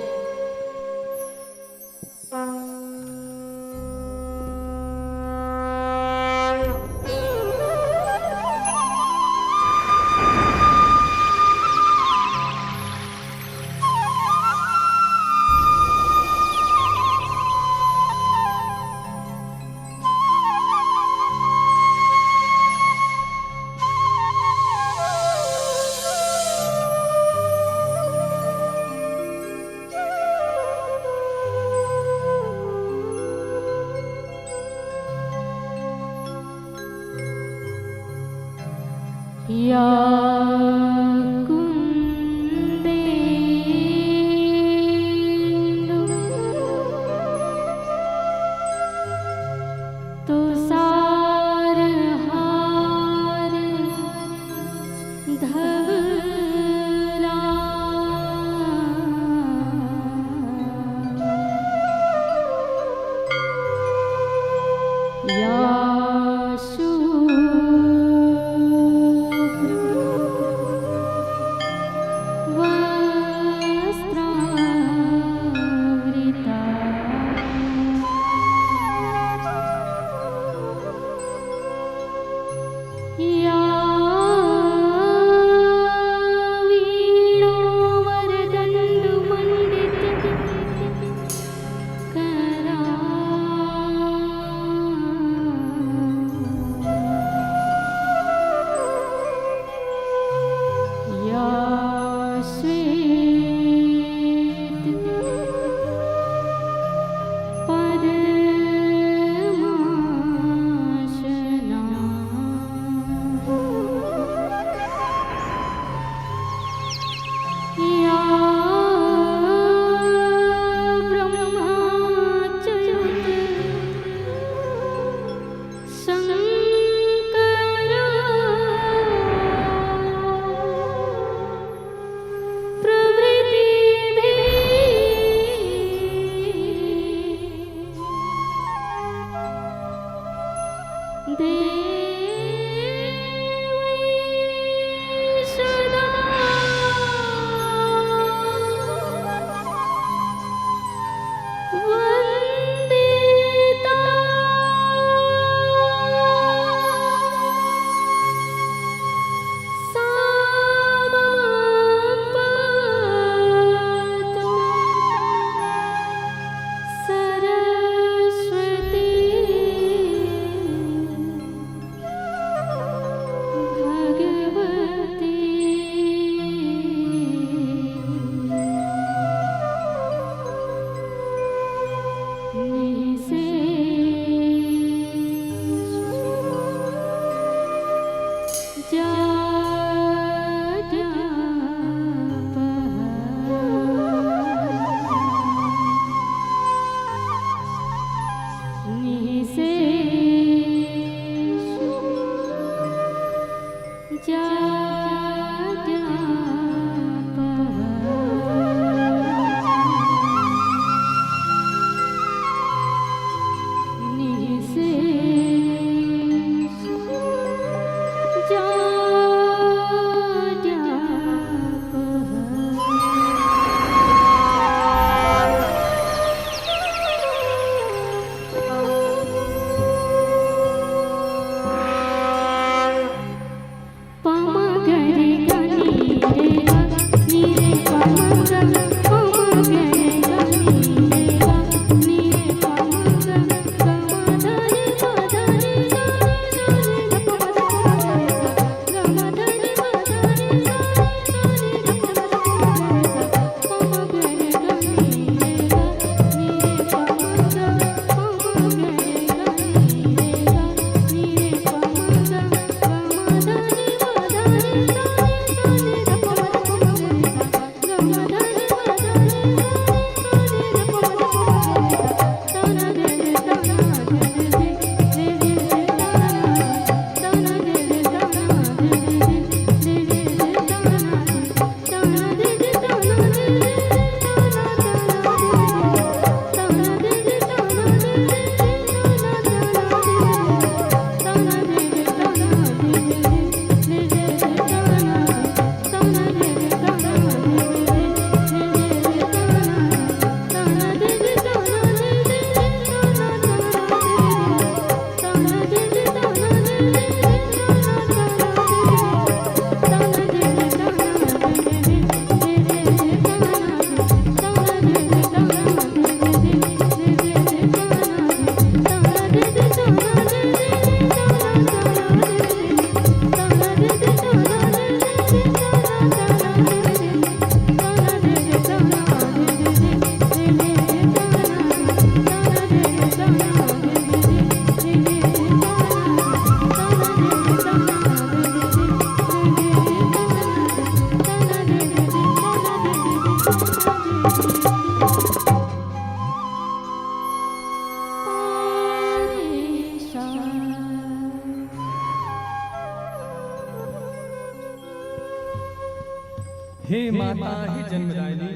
माता हे जन्मदायिनी,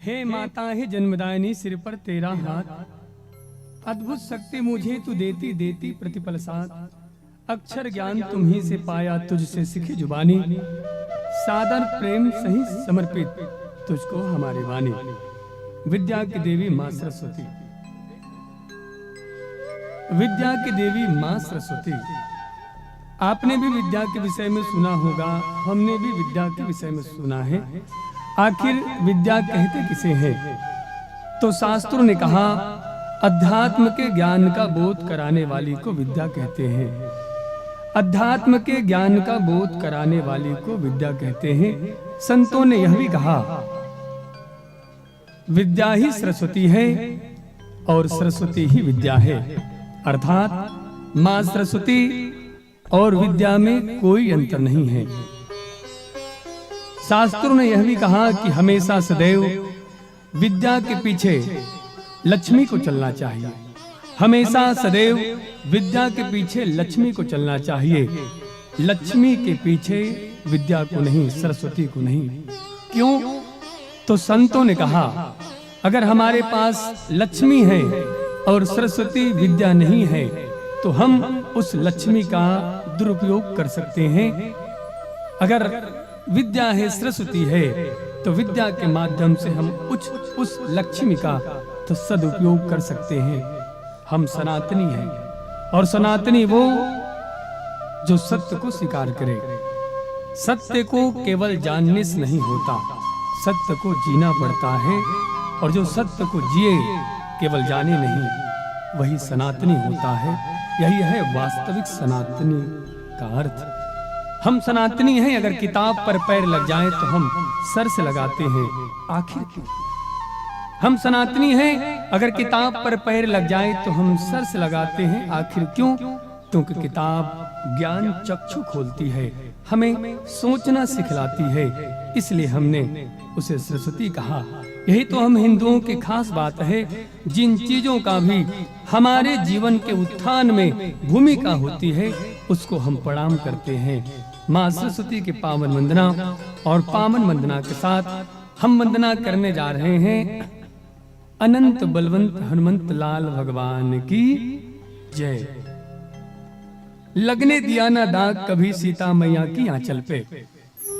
हे माता हे जन्मदायिनी, सिर पर तेरा हाथ, अद्भुत शक्ति मुझे तू देती देती प्रतिपल साथ। अक्षर ज्ञान तुम्ही से पाया, तुझसे सीखी जुबानी, सादर प्रेम सही समर्पित, तुझको हमारी वाणी। विद्या की देवी माँ सरस्वती। विद्या की देवी माँ सरस्वती। आपने भी विद्या के विषय में सुना होगा, हमने भी विद्या के विषय में सुना है। आखिर विद्या कहते किसे हैं? तो शास्त्रों ने कहा, अध्यात्म के ज्ञान का बोध कराने वाली को विद्या कहते हैं। अध्यात्म के ज्ञान का बोध कराने वाली को विद्या कहते हैं। संतों ने यह भी कहा, विद्या ही सरस्वती है और सरस्वती ही विद्या है, अर्थात माँ सरस्वती और विद्या में कोई अंतर नहीं है। शास्त्रों ने यह भी कहा कि हमेशा सदैव विद्या के पीछे लक्ष्मी को चलना चाहिए। हमेशा सदैव विद्या के पीछे लक्ष्मी को चलना चाहिए, लक्ष्मी के पीछे विद्या को नहीं, सरस्वती को नहीं। क्यों? तो संतों ने कहा, अगर हमारे पास लक्ष्मी है और सरस्वती विद्या नहीं है, तो हम उस लक्ष्मी का दुरुपयोग कर सकते हैं। अगर विद्या है, सरस्वती है, तो विद्या के माध्यम से हम उस, उस लक्ष्मी का तो सदुपयोग कर सकते हैं। हम सनातनी हैं और सनातनी वो जो सत्य को स्वीकार करे। सत्य को केवल जानने से नहीं होता, सत्य को जीना पड़ता है और जो सत्य को जिए, केवल जाने नहीं, वही सनातनी होता है। यही है वास्तविक सनातनी का अर्थ। हम सनातनी हैं, अगर किताब पर पैर लग जाए तो हम सर से लगाते हैं, आखिर क्यों? हम सनातनी हैं, अगर किताब पर पैर लग जाए तो हम सर से लगाते हैं, आखिर क्यों? क्योंकि किताब ज्ञान चक्षु खोलती है, हमें सोचना सिखलाती है, इसलिए हमने उसे सरस्वती कहा। यही तो हम हिंदुओं की खास बात है, जिन चीजों का भी हमारे जीवन के उत्थान में भूमिका होती है, उसको हम प्रणाम करते हैं। माँ सरस्वती की पावन वंदना और पावन वंदना के साथ हम वंदना करने जा रहे हैं अनंत बलवंत हनुमंत लाल भगवान की जय। लगने दिया ना दाग कभी सीता मैया की आंचल पे,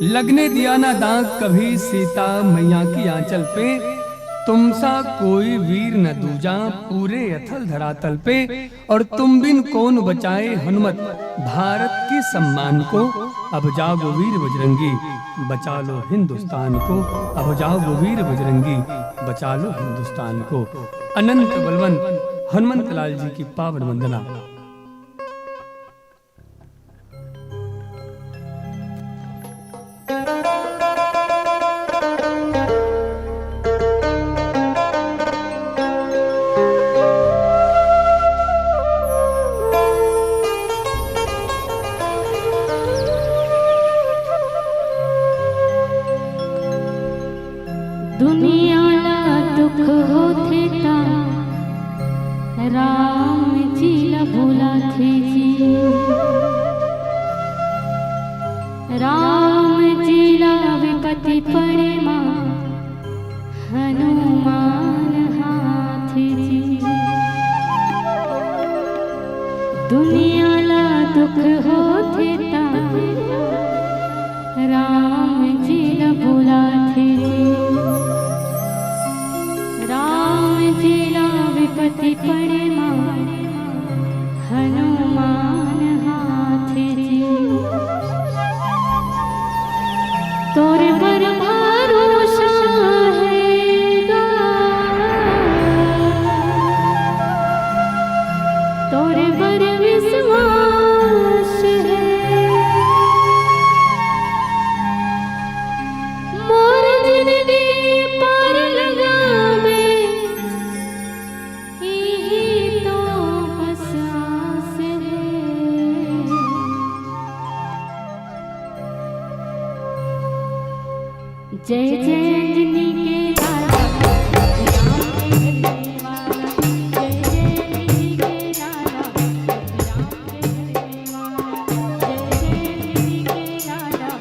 लगने दिया ना दाग कभी सीता मैया की आंचल पे। तुम सा कोई वीर न दूजा पूरे अथल धरातल पे, और तुम बिन कौन बचाए हनुमत भारत के सम्मान को। अब जागो वीर बजरंगी, बचा लो हिंदुस्तान को। अब जागो वीर बजरंगी, बचा लो हिंदुस्तान को। अनंत बलवंत हनुमंत लाल जी की पावन वंदना। दुनिया ला दुख होथे ता राम जी ला भुलाथे जी। राम जी ला विपत्ति पड़े मा हनुमान हाथ जी। दुनिया ला दुख होथे ता राम जी ला भुलाथे जी। राम जी ला विपत्ति पड़े मा हनुमान हाथ जी। तोरे पर भरोसा हे गा, तोरे पर विश्वास हे। मोर जिनगी पार लगाबे, इही तो बस आस हे। जय जय अंजनी के लाला, जय जय अंजनी के लाला, जय जय अंजनी के लाला,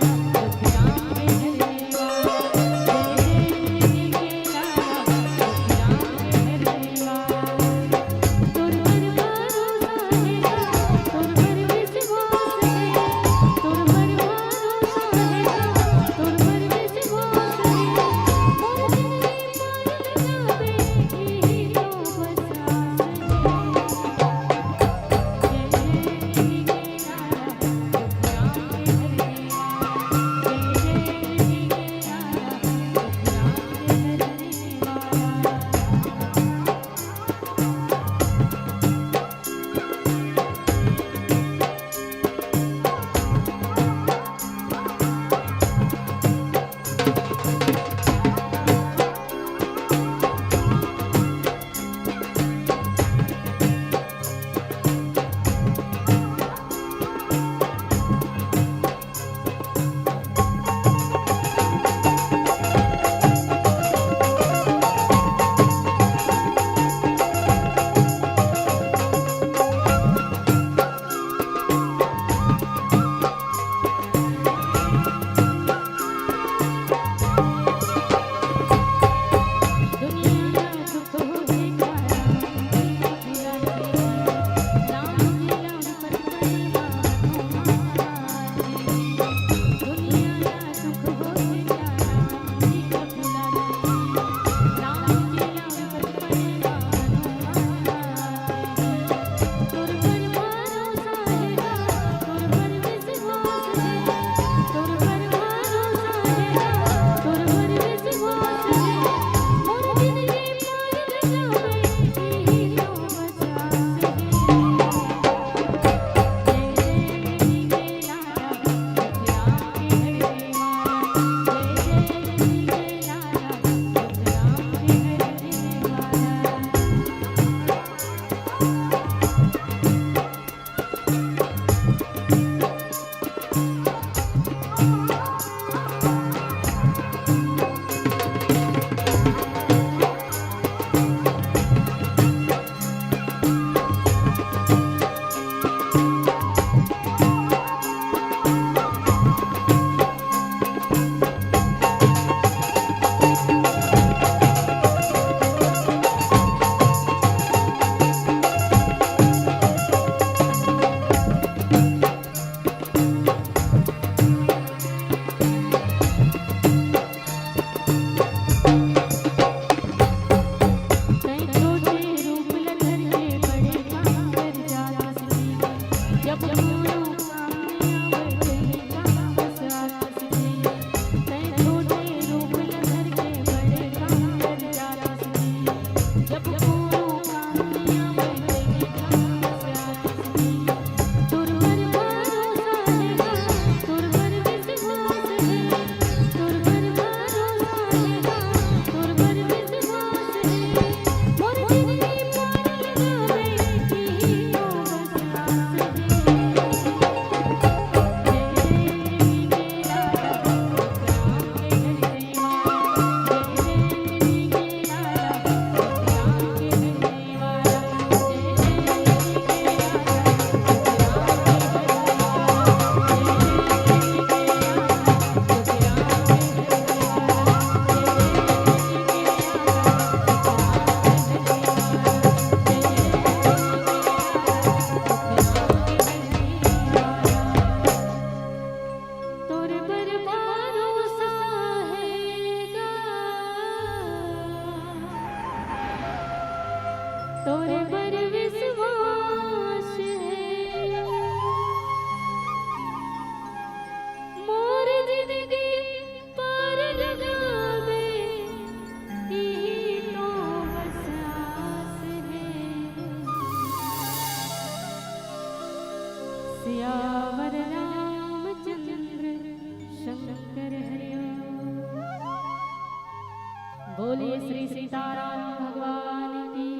बोलिए श्री सीताराम भगवान की,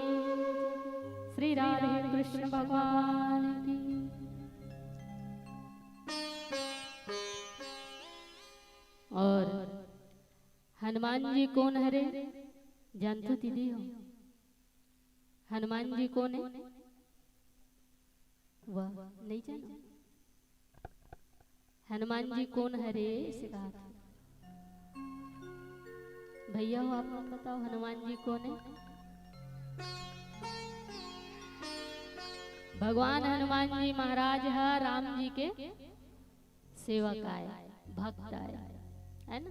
श्री राधे कृष्ण भगवान की। और हनुमान जी कोन हरे, जानथो दीदी हो? हनुमान जी कोन हे? वाह, नहीं जानो? हनुमान जी कोन हरे, इसे कहा था। भैया हो, आप मन बताओ, हनुमान जी कोन हे? भगवान हनुमान जी महाराज ह राम जी के सेवक आय, भक्त आय, है ना?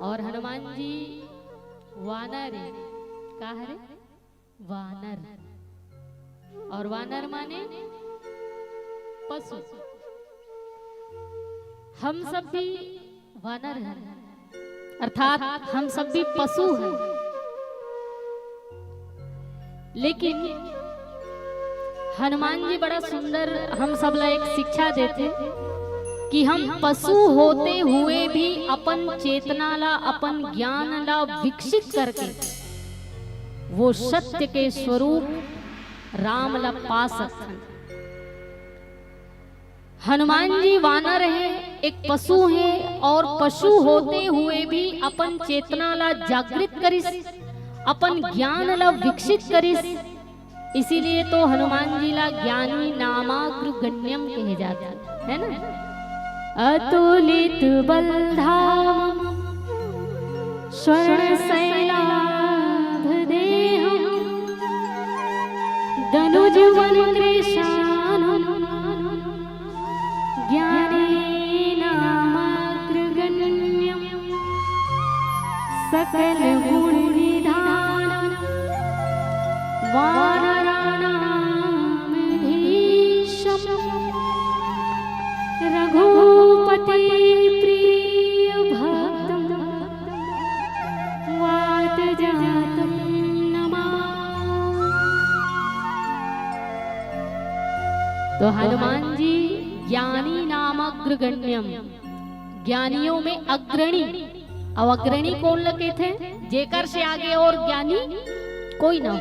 और हनुमान जी वानर हे, का हरे? वानर। और वानर माने पशु। हम सब भी वानर हैं, अर्थात हम सब भी पशु हैं। लेकिन हनुमान जी बड़ा सुंदर हम सब ला एक शिक्षा देथे। कि हम पशु होते हुए भी अपन चेतना ला, अपन ज्ञान ला विकसित करके वो सत्य के स्वरूप राम ला पा सकथन। हनुमान जी वानर हे, एक पशु हे, और पशु होते हुए भी अपन चेतना ला जागृत करिस, अपन ज्ञान ला विकसित करिस। इसीलिए तो हनुमान जी ला ज्ञानी नामाग्रगण्यम कहे जाथे, है ना? अतुलित बलधाम स्वर्ण शैलाभ देहम दनुज वन कृशानम ज्ञानी नामाग्रगण्यम सकल गुण निधानम वानराणाम धीशम रघुपति प्रिय भक्तम वात जातम नमामि। तो हनुमान जी ज्ञानी नाम अग्रगण्यम, ज्ञानियों में अग्रणी। अब अग्रणी कोन ल कहिथे? जेकर से आगे और ज्ञानी कोई ना हो।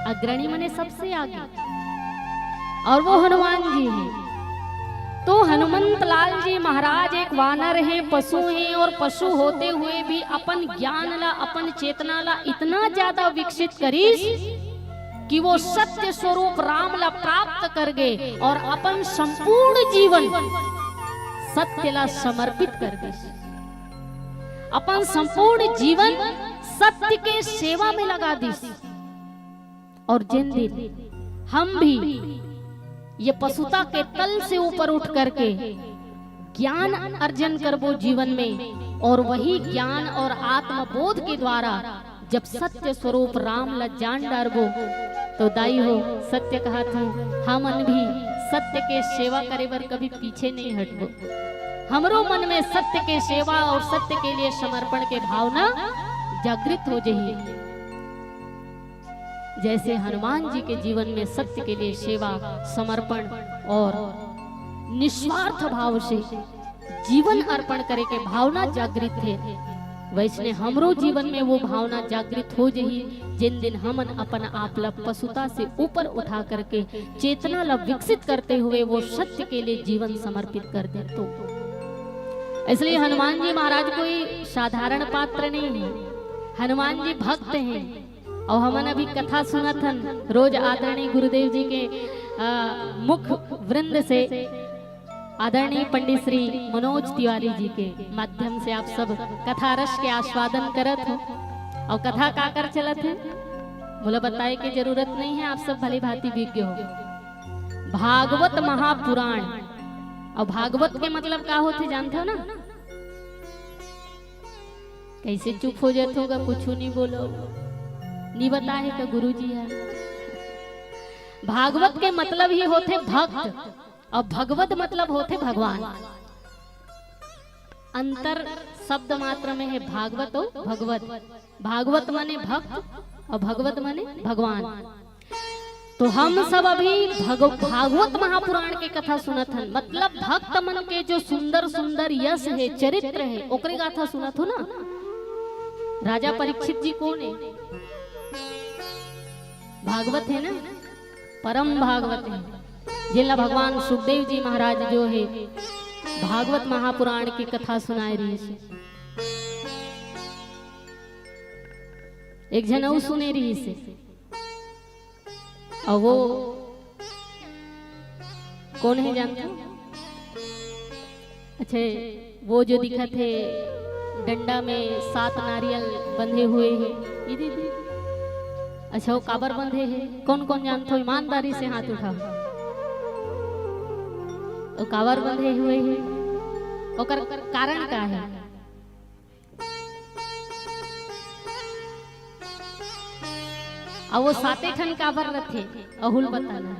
अग्रणी मने सबसे आगे, और वो हनुमान जी हैं। तो हनुमंत लाल जी महाराज एक वानर हैं, पशु हैं, और पशु होते हुए भी अपन ज्ञान ला, अपन चेतना ला इतना ज्यादा विकसित करिस कि वो सत्य स्वरूप राम ला प्राप्त कर गए और अपन संपूर्ण जीवन सत्य ला समर्पित कर दिस, अपन संपूर्ण जीवन सत्य के सेवा में लगा दिस। और जिन दिन हम भी ये पशुता के तल से ऊपर उठ करके ज्ञान अर्जन करबो जीवन में, और वही ज्ञान और आत्मबोध के द्वारा जब सत्य स्वरूप राम ला जान डारबो, तो दाई हो, सत्य कहत हूँ, हमन भी सत्य के सेवा करे बर कभी पीछे नहीं हटबो। हमरो मन में सत्य के सेवा और सत्य के लिए समर्पण के भावना जागृत हो जही। जैसे हनुमान जी के जीवन में सत्य के लिए सेवा, समर्पण और निस्वार्थ भाव से जीवन अर्पण करे के भावना जागृत हे, वैसने हमरो जीवन में वो भावना जागृत हो जही, जिन दिन हमन अपन आप ला पशुता से ऊपर उठा करके चेतना ला विकसित करते हुए वो सत्य के लिए जीवन समर्पित कर दे तो। इसलिए हनुमान जी महाराज कोई साधारण पात्र नहीं है, हनुमान जी भक्त हैं। और हमन अभी कथा सुनत हन रोज आदरणीय गुरुदेव जी के, अ, मुख वृंद से, आदरणीय पंडित श्री मनोज तिवारी जी के माध्यम से आप सब कथा रस के आस्वादन करत हो। और कथा काकर चलत हे, मोला बताए के जरूरत नहीं है, आप सब भली भांति विज्ञ हो। भागवत महापुराण। और भागवत के मतलब का होथे, जानते हो ना? कैसे चुप हो जात होगा, कुछ नहीं बोलो, नहीं बताए का गुरुजी है। भागवत के मतलब ही होथे भक्त, और भगवत मतलब होथे भगवान। अंतर शब्द मात्र में है भागवत और भगवत। भागवत माने भक्त और भगवत माने भगवान। तो हम सब अभी भग-, भागवत महापुराण के कथा सुनत हन, मतलब भक्त मन के जो सुंदर सुंदर यश है, चरित्र है, ओकरे गाथा सुनत हो ना। राजा परीक्षित जी कोन है? भागवत है ना, परम भागवत है, जेला भगवान सुखदेव जी महाराज जो है भागवत महापुराण की कथा सुनाए रहिस। एक झन अउ सुने रहिस। अउ वो कोन है जानथो? अच्छा, वो जो दिखत है डंडा में सात नारियल बंधे हुए है, ये दीदी। अच्छा, वो काबर बंधे है? कोन कोन जानथो? ईमानदारी से हाथ उठाओ। वो काबर बंधे हुए है? ओकर कारण का है? अउ वो साते ठन काबर रथे, अहू ल बताना।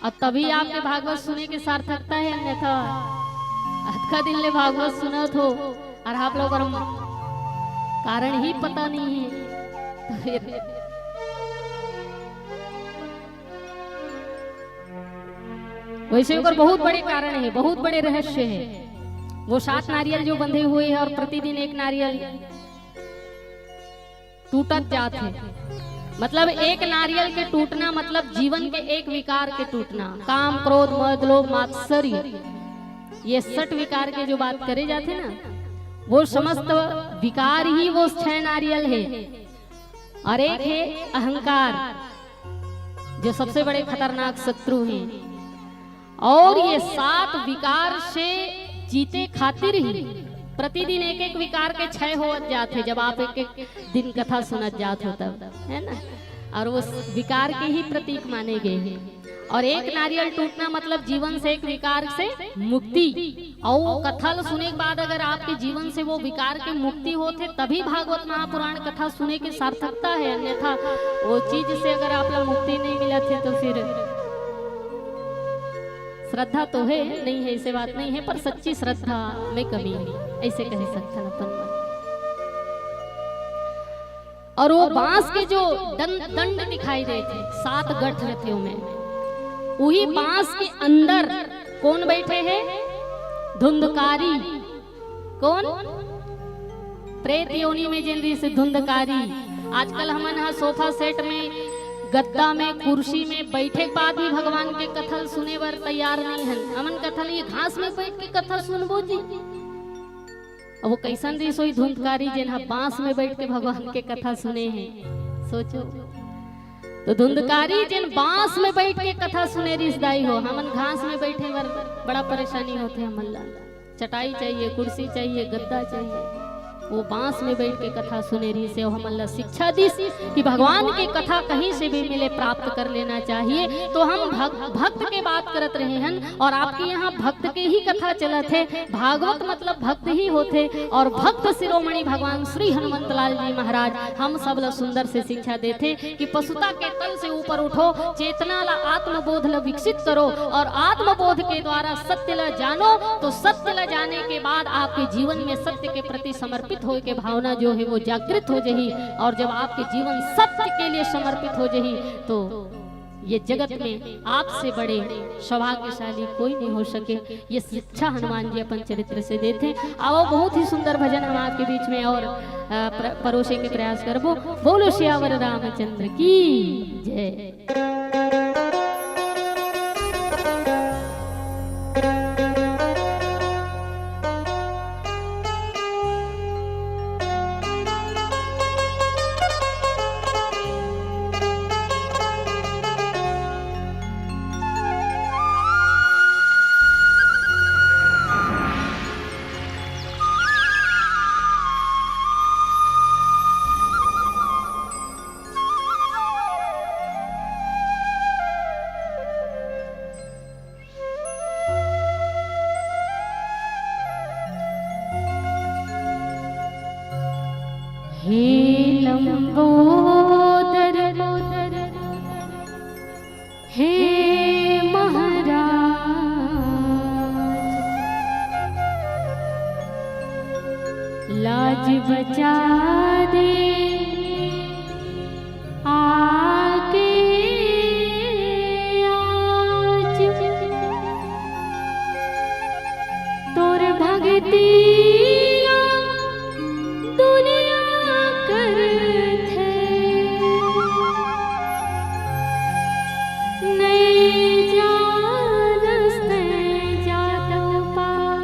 अउ तभी आपके भागवत सुने के सार्थकता है, अन्यथा अतका दिन ले भागवत सुनत हो अउ आप लोग बर कारण ही पता नहीं है, तो फिर वैसे ओकर बहुत बड़े कारण हे, बहुत बड़े रहस्य हे। वो सात नारियल जो बंधे हुए हे और प्रतिदिन एक नारियल टूटत जात हे, मतलब एक नारियल के टूटना मतलब जीवन के एक विकार के टूटना, काम, क्रोध, मद, लोभ, मात्सर्य, ये सट विकार के जो बात करे जाथे ना, वो समस्त विकार ही वो छह नारियल हे। और एक हे अहंकार, जो सबसे बड़े खतरनाक शत्रु हे। और ये सात विकार से जीते खातिर ही प्रतिदिन एक एक विकार के क्षय होवत जात हे, जब आप एक एक दिन कथा सुनत जात हो तब, है ना? और वो विकार के ही प्रतीक माने गए हैं। और एक नारियल टूटना मतलब जीवन से एक विकार से मुक्ति। और वो कथा ल सुने के बाद अगर आपके जीवन से वो विकार के मुक्ति होत हे, तभी भागवत महापुराण कथा सुने के सार्थकता हे, अन्यथा वो चीज से अगर आप ला मुक्ति नहीं मिलत हे तो फिर श्रद्धा तो हे, नहीं हे, ऐसे बात नहीं हे, पर सच्ची श्रद्धा में कमी हे, ऐसे कह सकथन अपन मन। और वो बांस के जो दं-, दंड दिखाई देथे, सात गठ रथे ओमे, उही बांस के अंदर कौन बैठे हे? धुंधकारी। कौन? प्रेत योनि में जेन रिहिस धुंधकारी। आजकल हमन ह सोफा सेट में, गद्दा में, कुर्सी में बैठे के बाद भी भगवान के कथा ल सुने बर तैयार नहीं हन। हमन कथा ल ये घास में बैठ के कथा सुनबो जी। अब वो कैसन रिहिस होही धुंधकारी, जेन ह बांस में बैठ के भगवान के कथा सुने हे। सोचो, तो धुंधकारी जेन बांस में बैठ के कथा सुने रिहिस दाई हो, हमन घास में बैठे बर बड़ा परेशानी होथे हमन ला। चटाई चाहिए, कुर्सी चाहिए, गद्दा चाहिए। वो बांस में बैठ के कथा सुने रिहिस हे, वो हमन ला शिक्षा दिस कि भगवान के कथा कहीं से भी मिले, प्राप्त कर लेना चाहिए। तो हम भग-, भक्त के बात करत रहे हन और आपके यहाँ भक्त के ही कथा चलत हे। भागवत मतलब भक्त ही होथे और भक्त शिरोमणि भगवान श्री हनुमंत लाल जी महाराज हम सब ला सुंदर से शिक्षा देथे कि पशुता के तल से ऊपर उठो, चेतना ला, आत्मबोध ला विकसित करो और आत्मबोध के द्वारा सत्य ला जानो। तो सत्य ला जाने के बाद आपके जीवन में सत्य के प्रति समर्पित होए के भावना जो हे वो जागृत हो जही, और जब आपके जीवन सत्य के लिए समर्पित हो जही तो ये जगत में आपसे बड़े सौभाग्यशाली कोई नहीं हो सके। ये शिक्षा हनुमान जी अपन चरित्र से देथे। आवो, बहुत ही सुंदर भजन हम आपके बीच में और, अ, प्र-, परोसे के प्रयास करबो। बोलो सियावर रामचंद्र की जय। हे लंबोदर, हे महाराज, लाज बचा दे आके आज। तोर भगती दुनिया करथे, नइ जानस तैं जादव पार।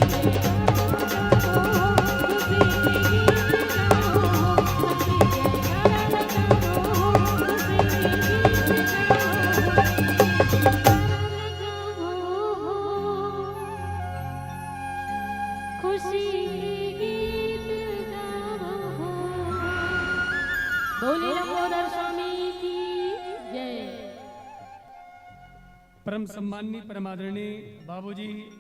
खुशी गीत गावो। बोली लंबोदर स्वामी की जय। परम सम्माननीय, परम आदरणीय बाबूजी,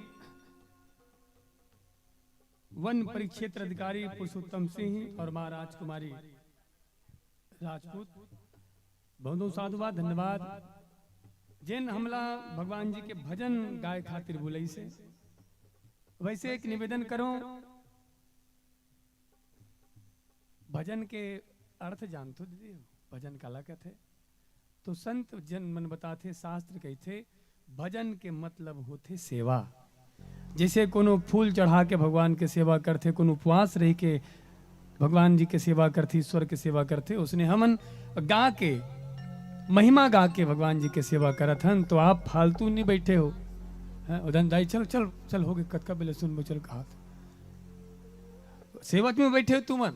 वन परिक्षेत्र अधिकारी पुरुषोत्तम सिंह और माँ राजकुमारी राजपूत, बहुत बहुत साधुवाद, धन्यवाद। जेन हमला भगवान जी के भजन गाए खातिर बुलाइस हे। वैसे एक निवेदन करो, भजन के अर्थ जानथो दीदी, भजन काला कथे? तो संत जन मन बताथे, शास्त्र कहिथे, भजन के मतलब होथे सेवा। जैसे कोनो फूल चढ़ा के भगवान के सेवा करथे, कोनो उपवास रह के भगवान जी के सेवा करथे, ईश्वर के सेवा करथे, उसने हमन गा के, महिमा गा के भगवान जी के सेवा करत हन। तो आप फालतू नहीं बैठे हो, हैं? उदन दाई, चल, चल, चल, हो गए, कतका बेले सुनबो, चल, कहा था। सेवक में बैठे हो तुमन।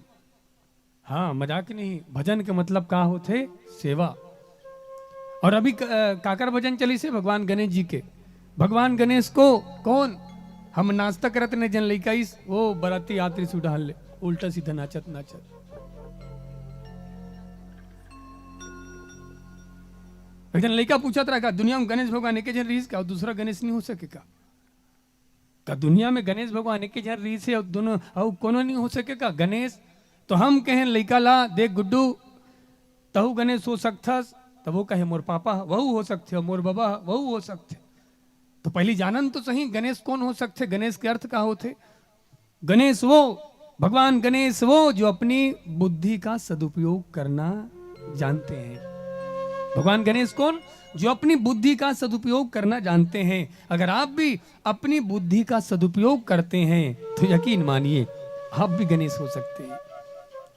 हाँ, मजाक नहीं। भजन के मतलब का होथे? सेवा। और अभी क-, अ, काकर भजन चलिस हे? भगवान गणेश जी के। भगवान गणेश को कौन? हम नाश्ता करत ने, जन लइका इस, वो बराती यात्री सुडहान ले, उल्टा सीधा नाचत नाचत। एक जन लइका पूछत रहा, का दुनिया में गणेश भगवान एके जन रहिस का? दूसरा गणेश नहीं हो सके का? का दुनिया में गणेश भगवान एके झन रहिस हे अउ दोनों, अउ कोनो नहीं हो सके का गणेश? तो हम कहें लइका ला, "देख गुड्डू, तहू गणेश हो सकथस।" तब वो कहे, "मोर पापा ह, वहू हो सकथे, मोर बबा ह, वहू हो सकथे।" तो पहली जानन तो सही, गणेश कौन हो सकथे, गणेश के अर्थ का होथे? गणेश वो, भगवान गणेश वो जो अपनी बुद्धि का सदुपयोग करना जानते हैं। भगवान गणेश कौन? जो अपनी बुद्धि का सदुपयोग करना जानते हैं। अगर आप भी अपनी बुद्धि का सदुपयोग करते हैं तो यकीन मानिए, आप भी गणेश हो सकते हैं।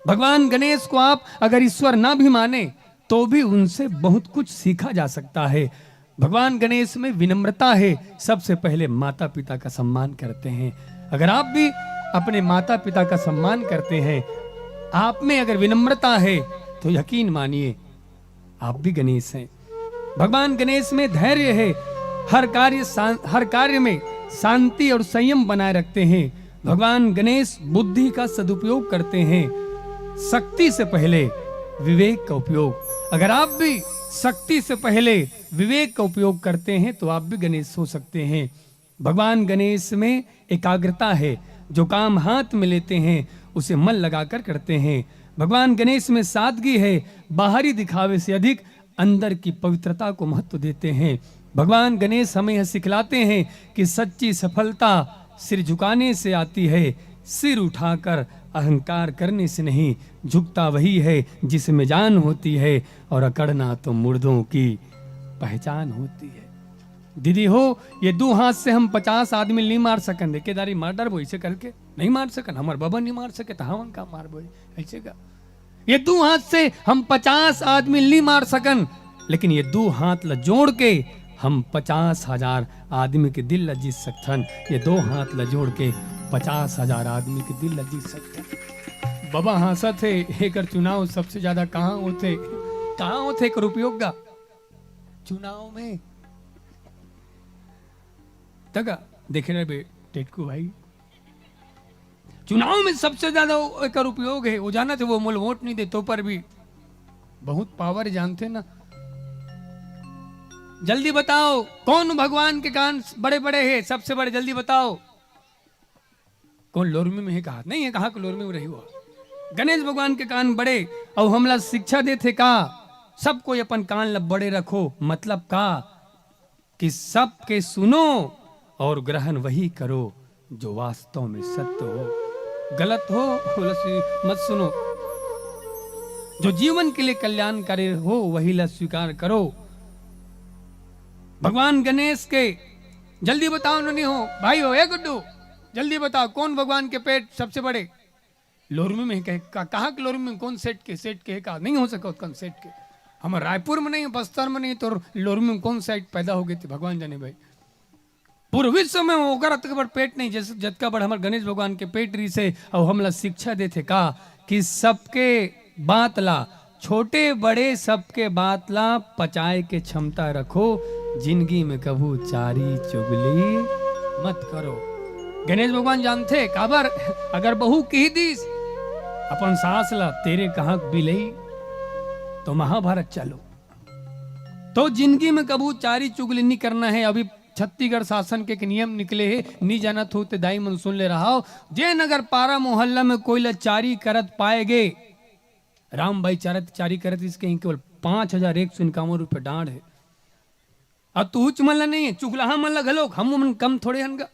भगवान गणेश को आप अगर ईश्वर ना भी माने तो भी उनसे बहुत कुछ सीखा जा सकता है। भगवान गणेश में विनम्रता है। सबसे पहले माता पिता का सम्मान करते हैं। अगर आप भी अपने माता पिता का सम्मान करते हैं, आप में अगर विनम्रता है, तो यकीन मानिए, आप भी गणेश हैं। भगवान गणेश में धैर्य है। हर कार्य शां-, हर कार्य में शांति और संयम बनाए रखते हैं। भगवान गणेश बुद्धि का सदुपयोग करते हैं, शक्ति से पहले विवेक का उपयोग। अगर आप भी शक्ति से पहले विवेक का उपयोग करते हैं, तो आप भी गणेश हो सकते हैं। भगवान गणेश में एकाग्रता है। जो काम हाथ में लेते हैं, उसे मन लगाकर करते हैं। भगवान गणेश में सादगी है। बाहरी दिखावे से अधिक अंदर की पवित्रता को महत्व देते हैं। भगवान गणेश हमें यह सिखलाते हैं कि सच्ची सफलता सिर झुकाने से आती है, सिर उठाकर अहंकार करने से नहीं। झुकता वही है जिसमें जान होती है, और अकड़ना तो मुर्दों की पहचान होती है। दीदी हो, ये दू हाथ से हम पचास आदमी ला नहीं मार सकन। एके दारी मार डरबो ऐसे करके, नहीं मार सकन। हमर बबा नहीं मार सके, तो हमन का मारबो ऐसे का? ये दू हाथ से हम पचास आदमी ला नहीं मार सकन, लेकिन ये दू हाथ ला जोड़ के हम पचास हजार आदमी के दिल ला जीत सकथन। ये दो हाथ ला जोड़ के पचास हजार आदमी के दिल ला जीत सकथन। बबा हाँसत हे, एकर चुनाव सबसे ज्यादा कहाँ होथे? कहाँ होथे एकर उपयोग गा? चुनाव में। तका देखे रहे बे, टेटकू भाई, चुनाव में सबसे ज्यादा वो एकर उपयोग है। वो जानत हे, वो मोला वोट नहीं दे, तो पर भी बहुत पावर जानथे ना। जल्दी बताओ, कौन भगवान के कान बड़े बड़े हे, सबसे बड़े, जल्दी बताओ। कौन लोरमी में हे कहा? नहीं हे कहा कि लोरमी में रही हुआ। गणेश भगवान के कान बड़े, अउ हमला शिक्षा देथे का, सब कोई अपन कान ला बड़े रखो। मतलब का कि सबके सुनो और ग्रहण वही करो जो वास्तव में सत्य हो। गलत हो, ओला स्वी-, मत सुनो। जो जीवन के लिए कल्याणकारी हो, वही ला स्वीकार करो। भगवान गणेश के, जल्दी बताओ, नोनी हो, भाई हो, ए गुड्डू, जल्दी बताओ, कौन भगवान के पेट सबसे बड़े? लोरमी में कहे, का-, कहाँ के लोरमी में, कौन सेठ के, सेठ के हे का? नहीं हो सका उत्कन सेठ के। हमर रायपुर में नहीं, बस्तर में नहीं, तो लोरमी में कौन सेठ पैदा हो गए थे, भगवान जाने भाई। पूरे विश्व में ओकर अतका बड़ पेट नहीं, जैसे जतका बड़ हमर गणेश भगवान के पेट रिहिसे। अउ हमला शिक्षा देथे का कि सबके बात ला, छोटे बड़े सबके बात ला पचाए के क्षमता रखो। जिंदगी में कभू चारी चुगली मत करो। गणेश भगवान जानथे काबर, अगर बहू कहि दिस अपन सास ला, "तेरे कहाँ बिलई," तो महाभारत चालू। तो जिंदगी में कभू चारी चुगली नहीं करना है। अभी छत्तीसगढ़ शासन के एक नियम निकले हे, नी जानत हो ते दाई मन सुन ले रहा हो। जेन अगर पारा मोहल्ला में कोई ला चारी करत पाए गे, राम भाई चारत चारी करत इसके ही केवल पाँच हजार एक सौ इक्यावन रुपये डांड है। अब तू उच मन ला नहीं है, चुगलाहा मन ला घलोक, हम मन कम थोड़े हन गा।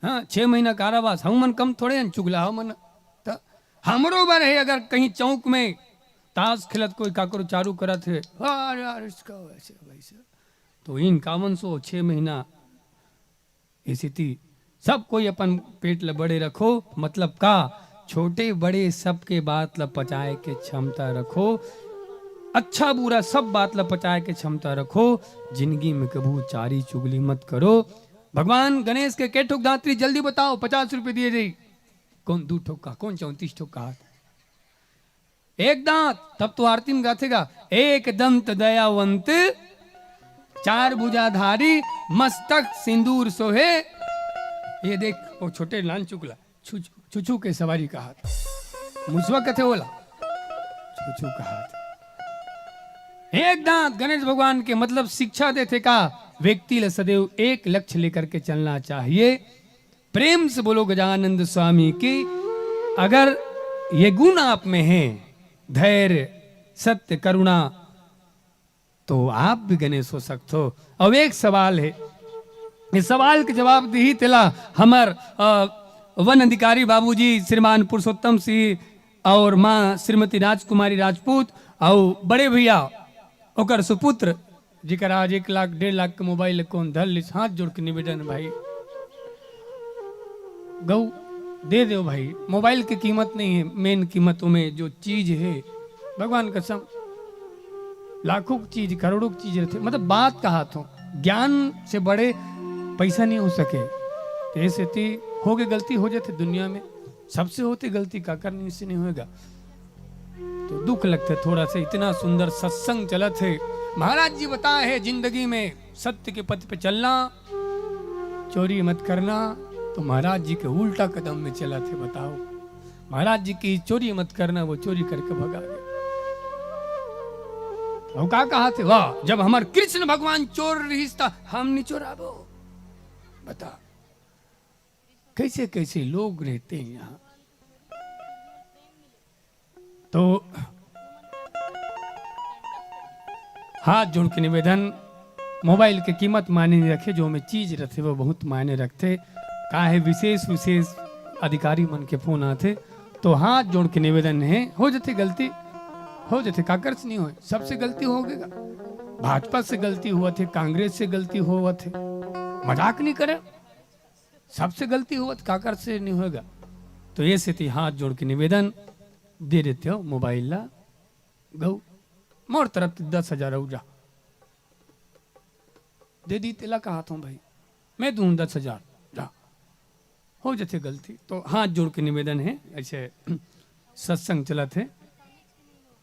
हाँ, छह महीना कारावास, हम मन कम थोड़े हन, चुगलाहा मन। त हमरो बर है, अगर कहीं चौक में ताश खेलत कोई काकरो चारू करत है, "अरे यार, इसका वैसे, वैसे।" तो इन कामन सो छह महीना इसी ती सब कोई अपन पेट ल बड़े रखो, मतलब का, छोटे बड़े सबके बात ल पचाए के क्षमता रखो, अच्छा बुरा सब बात ल पचाए के क्षमता रखो। जिंदगी में कभू चारी चुगली मत करो। भगवान गणेश के के ठोक दांतरी, जल्दी बताओ, पचास रुपये दिए जाई। कौन दू ठोक का, कौन चौंतीस ठोक का हाथ? एक दांत, तब तो आरती में गाथे गा, "एक दंत दयावंत, चार भुजाधारी, मस्तक सिंदूर सोहे।" ये देख, वो छोटे लान चुगला, छु-, छुछू के सवारी का हाथ, मुसवा कथे ओला, छुछू का हाथ। एक दांत गणेश भगवान के, मतलब शिक्षा देथे का, व्यक्ति ल सदैव एक लक्ष्य लेकर के चलना चाहिए। प्रेम से बोलो गजानंद स्वामी की। अगर ये गुण आप में है, धैर्य, सत्य, करुणा, तो आप भी गणेश हो सकते हो। अब एक सवाल है, इस सवाल के जवाब दी तेला हमर, अ, वन अधिकारी बाबूजी श्रीमान पुरुषोत्तम सिंह और माँ श्रीमती राजकुमारी राजपूत और बड़े भैया ओकर सुपुत्र, जेकर आज एक लाख, डेढ़ लाख के मोबाइल कौन धर लिस, हाथ जोड़ के निवेदन भाई, गौ दे दो भाई। मोबाइल के कीमत नहीं है, मेन कीमत ओमे जो चीज है, भगवान कसम, लाखों की चीज, करोड़ों की चीज रहते, मतलब बात कहा थो, ज्ञान से बड़े पैसा नहीं हो सके। तो ऐसे ती हो गए, गलती हो जाते दुनिया में, सबसे होती गलती, काकर नहीं से नहीं होएगा। तो दुख लगथे थोड़ा सा, इतना सुंदर सत्संग चलत है। महाराज जी बताए है, जिंदगी में सत्य के पथ पे चलना, चोरी मत करना। तो महाराज जी के उल्टा कदम में चलत है, बताओ। महाराज जी की चोरी मत करना, वो चोरी करके भगा गए। वो का कहा थे, वाह, जब हमार कृष्ण भगवान चोर रहिस त हम नहीं चोराबो। बता, कैसे कैसे लोग रहते हैं यहाँ। तो हाथ जोड़ के निवेदन, मोबाइल के कीमत मायने नहीं रखे, जो में चीज रखे वो बहुत मायने रखते। काहे विशेष विशेष अधिकारी मन के फोन आते, तो हाथ जोड़ के निवेदन है, हो जथे गलती, हो जथे, काकर से नहीं होए, सबसे गलती हो गएगा। भाजपा से गलती हुआ थे, कांग्रेस से गलती हुआ थे, मजाक नहीं करे। सबसे गलती होवत, काकर से नहीं होएगा। तो ये सेती हाथ जोड़ के निवेदन, दे देते हो मोबाइल ला, गौ मोर तरफ से दस हजार हो जा, दे दी तेला कहा था भाई, मैं दूं दस हजार, जा, हो जथे गलती। तो हाथ जोड़ के निवेदन है, ऐसे सत्संग चलत है।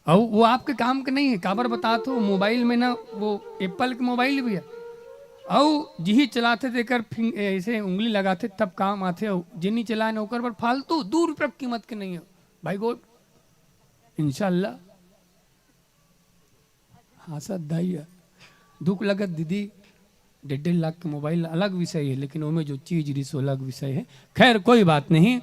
अउ वो आपके काम के नहीं है, काबर बतात हो, मोबाइल में ना वो एप्पल के मोबाइल भी है, अउ जिही चलाथे तेकर फिंग-, ऐसे उंगली लगाथे तब काम आथे, अउ जिनी चलाए ना ओकर बर फालतू दू रुपया के कीमत के नहीं है भाई। गोड, इंशाल्लाह। हाँ सर, दाई है। दुख लगत दीदी, डेढ़ डेढ़ लाख के मोबाइल अलग विषय है, लेकिन ओमे जो चीज रिस वो अलग विषय है। खैर, कोई बात नहीं।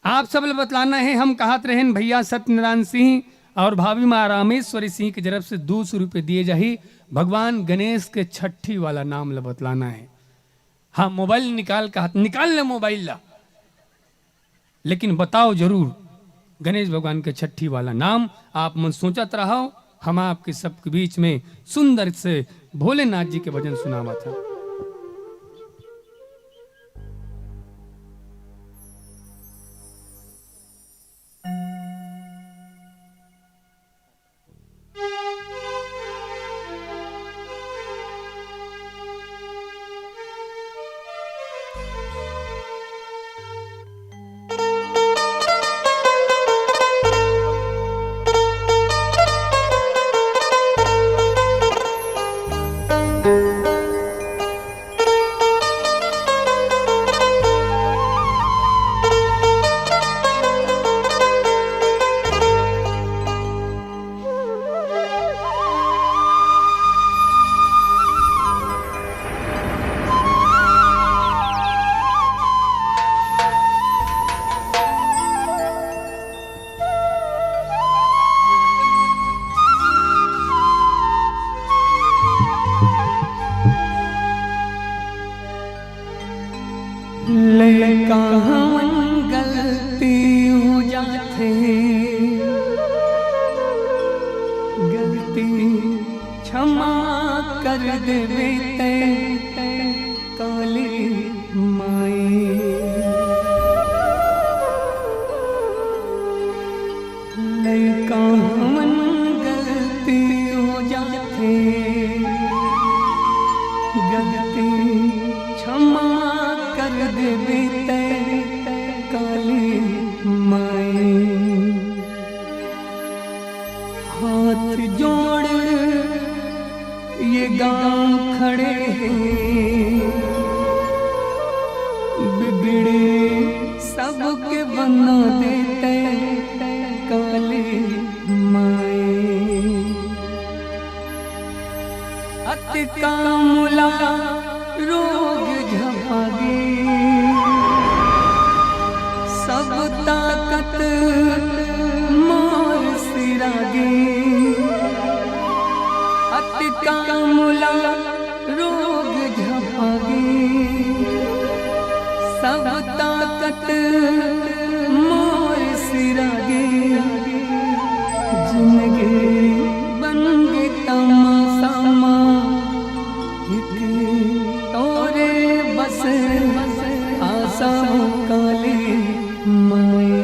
आप सब ल बतलाना है, हम कहत रहेन भैया सत्यनारायण सिंह और भाभी माँ रामेश्वरी सिंह के तरफ से दो सौ रुपये दिए जाही। भगवान गणेश के छठी वाला नाम ल बतलाना है। हाँ, मोबाइल निकाल, कहत निकाल ले मोबाइल ला, लेकिन बताओ जरूर गणेश भगवान के छठी वाला नाम। आप मन सोचत रहो, हम आपके सबके बीच में सुंदर से भोलेनाथ जी के भजन सुनावत हन। लइका हवन, गलती हो जाथे, गलती क्षमा कर देबे तैं, काली माई। लइका हवन, गलती हो जाथे, गलती क्षमा कर देबे तैं, काली माई। हाथ जोड़ ये गांव खड़े हे, बिगड़े सबके बना देते, काली माई। अतका मोला रोग झपागे, सब ताकत मोर सिरागे। अतका मोला रोग झपागे, सब ताकत मोर सिरागे। जिंदगी बन गे तमाशा मा, एक तोरे बस आशा हो, काली माई।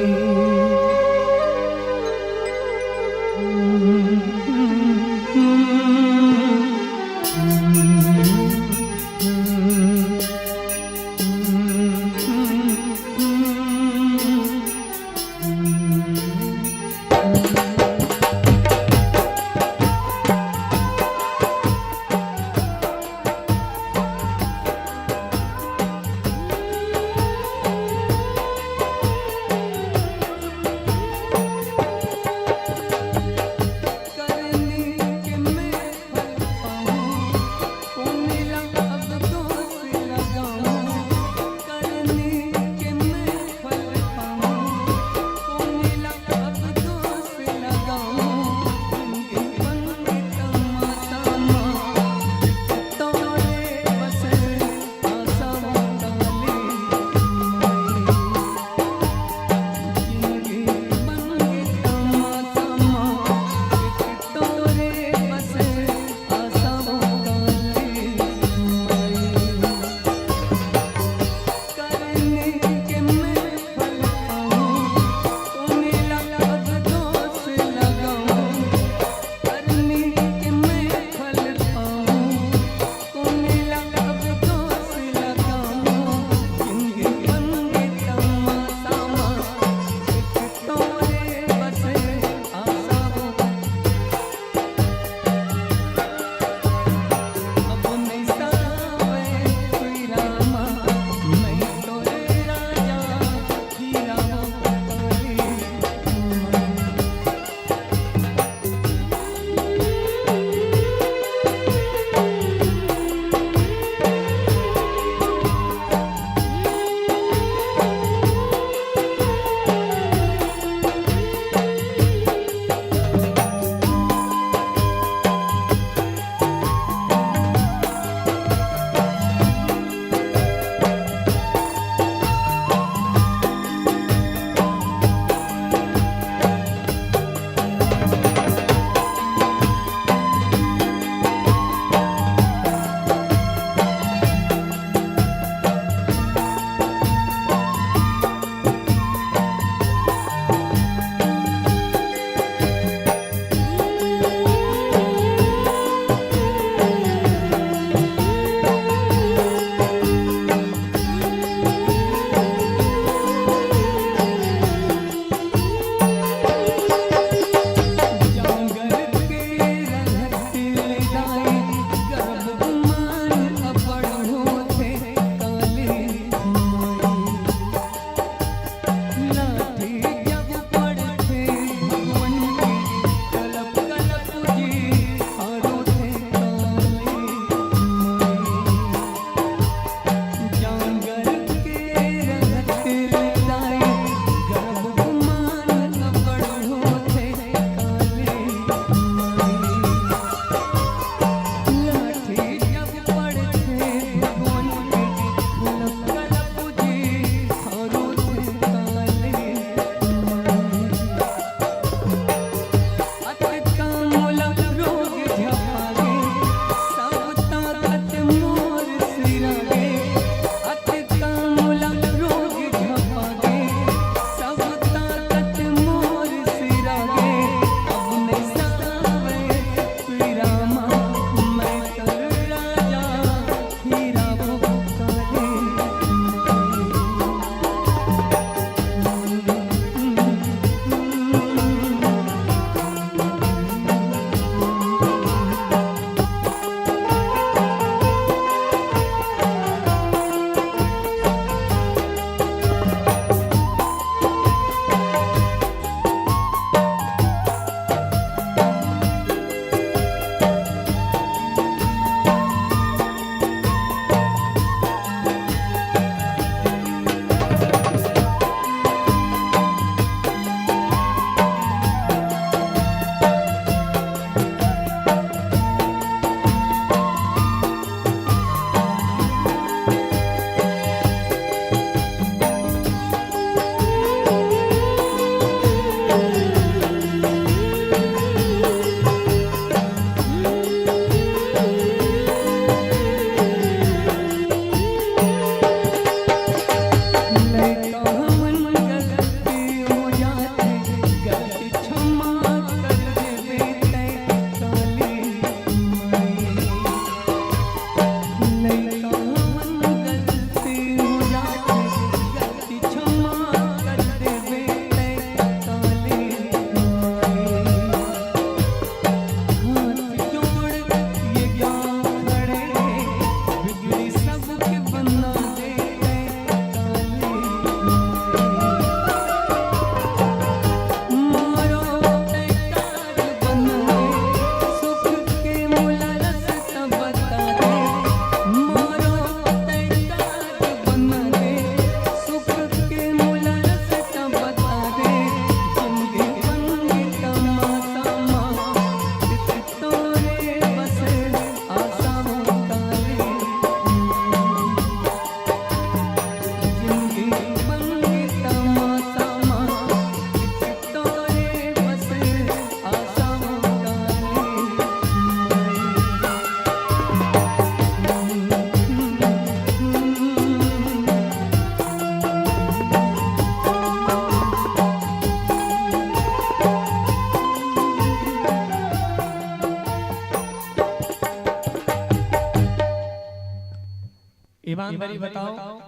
बारी बताओ,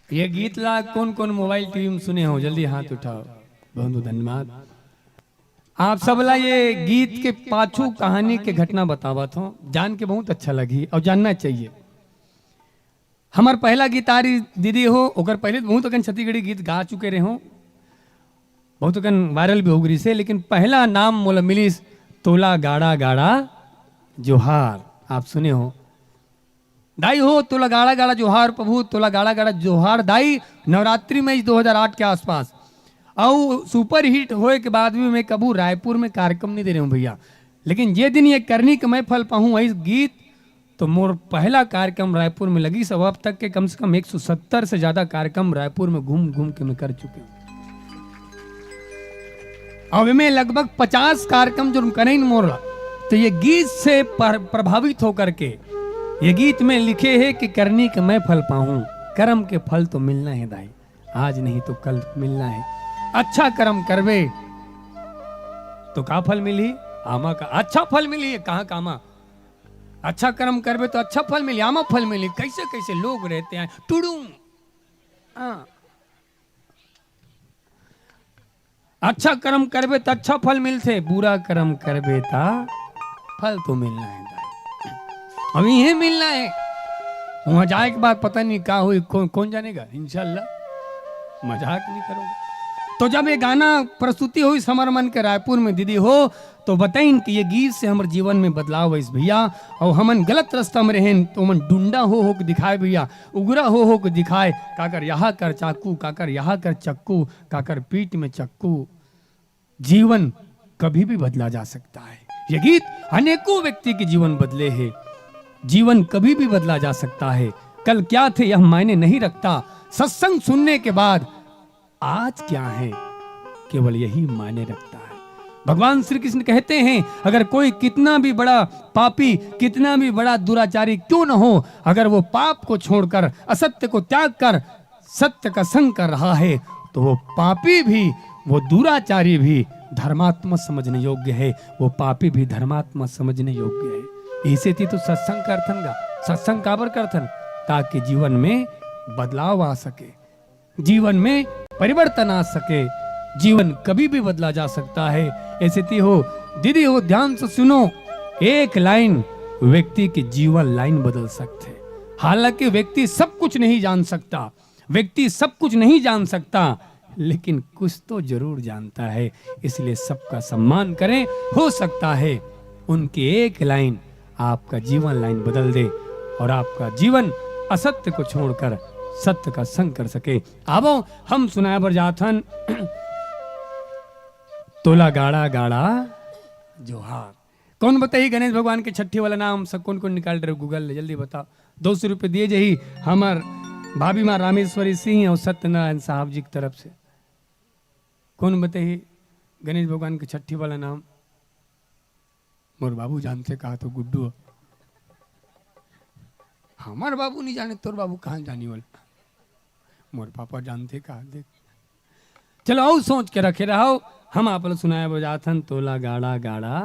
ये गीत ला कौन कौन मोबाइल टीवी में सुने हो, जल्दी हाथ उठाओ। बहुत बहुत धन्यवाद। आप सब ला ये गीत के पाछू कहानी के घटना बतावत हो, जान के बहुत अच्छा लगी और जानना चाहिए। हमार पहला गीत आ रही दीदी हो, ओकर पहले तो बहुत अकन छत्तीसगढ़ी गीत गा चुके रहे हो, बहुत अकन वायरल भी हो गई से, लेकिन पहला नाम मोला मिलिस तोला गाड़ा गाड़ा जोहार। आप सुने हो दाई हो, तोला गाड़ा गाड़ा जोहार प्रभु, तोला गाड़ा गाड़ा जोहार दाई। नवरात्रि में दो हज़ार आठ के आसपास, और सुपर हिट होए के बाद भी मैं कबू रायपुर में कार्यक्रम नहीं दे रहे हूँ भैया, लेकिन जे दिन ये करनी के मैं फल पाहूँ, वही गीत तो मोर पहला कार्यक्रम रायपुर में लगी सब। अब तक के कम से कम एक सौ सत्तर से ज्यादा कार्यक्रम रायपुर में घूम घूम के मैं कर चुके हूँ। अब मैं लगभग पचास कार्यक्रम जो करे मोर ला, तो ये गीत से पर-, प्रभावित होकर के ये गीत में लिखे है कि करनी के मैं फल पाऊं, कर्म के फल तो मिलना है दाई, आज नहीं तो कल मिलना है। अच्छा कर्म करबे तो का फल मिली? आमा का अच्छा फल मिली। कहाँ का आमा? अच्छा कर्म करबे तो अच्छा फल मिली, आमा फल मिली। कैसे कैसे लोग रहते हैं टुड़ू। हाँ, अच्छा कर्म करबे त अच्छा फल मिलथे, बुरा कर्म करबे त फल तो मिलना है। अब इहे मिलना है, वहां जाए के बाद पता नहीं का होई, कौन कौन जानेगा। इंशाल्लाह मजाक नहीं करूंगा। तो जब ये गाना प्रस्तुति होइस हमर मन के रायपुर में दीदी हो, तो बताइन कि ये गीत से हमर जीवन में बदलाव आइस भैया। और हमन गलत रास्ता में रहेन तो हमन डुंडा हो हो के दिखाए भैया, उगरा हो हो के दिखाए, काकर यहाँ कर चाकू, काकर यहाँ कर चक्कू, काकर पीठ में चक्कू। जीवन कभी भी बदला जा सकता है। ये गीत अनेकों व्यक्ति के जीवन बदले हैं। जीवन कभी भी बदला जा सकता है। कल क्या थे यह मायने नहीं रखता। सत्संग सुनने के बाद आज क्या है, केवल यही मायने रखता है। भगवान श्री कृष्ण कहते हैं, अगर कोई कितना भी बड़ा पापी, कितना भी बड़ा दुराचारी क्यों न हो, अगर वो पाप को छोड़कर, असत्य को त्याग कर सत्य का संग कर रहा है, तो वो पापी भी, वो दुराचारी भी धर्मात्मा समझने योग्य है, वो पापी भी धर्मात्मा समझने योग्य है। इसे ती तो सत्संग करथन गा। सत्संग काबर करथन? ताकि जीवन में बदलाव आ सके, जीवन में परिवर्तन आ सके। जीवन कभी भी बदला जा सकता है। ऐसे ती हो, दीदी हो, ध्यान से सुनो, एक लाइन व्यक्ति की जीवन लाइन बदल सकते हैं। हालांकि व्यक्ति सब कुछ नहीं जान सकता, व्यक्ति सब कुछ नहीं जान सकता, लेकिन कुछ तो जरूर जानता है। इसलिए सबका सम्मान करें। हो सकता है उनकी एक लाइन आपका जीवन लाइन बदल दे और आपका जीवन असत्य को छोड़कर सत्य का संग कर सके। आवो, हम सुनाए बर जाथन तोला गाड़ा गाड़ा जोहार। कौन बताही गणेश भगवान के छठी वाला नाम? सब कौन कौन निकाल रहे हो Google ले, जल्दी बताओ। दो सौ रुपये दिए जाही हमर भाभी माँ रामेश्वरी सिंह और सत्यनारायण साहब जी की तरफ से। कौन बताही गणेश भगवान के छठी वाला नाम? मोर बाबू जानथे का तो गुड्डू। हमर बाबू नहीं जाने, तोर बाबू कहाँ जानी वाला? मोर पापा जानथे का? देख, चलो, अउ सोच के रखे रहो। हम आप ल सुनाए बर जाथन तोला गाड़ा गाड़ा।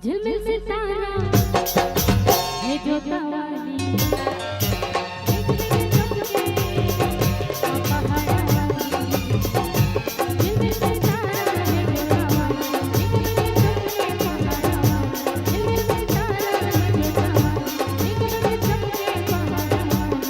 झिलमिल सितारा हे जोता वाली, झिलमिल चमके पहाड़ा वाली, झिलमिल सितारा हे जोता वाली, झिलमिल चमके पहाड़ा वाली, झिलमिल सितारा हे जोता वाली, झिलमिल चमके पहाड़ा वाली।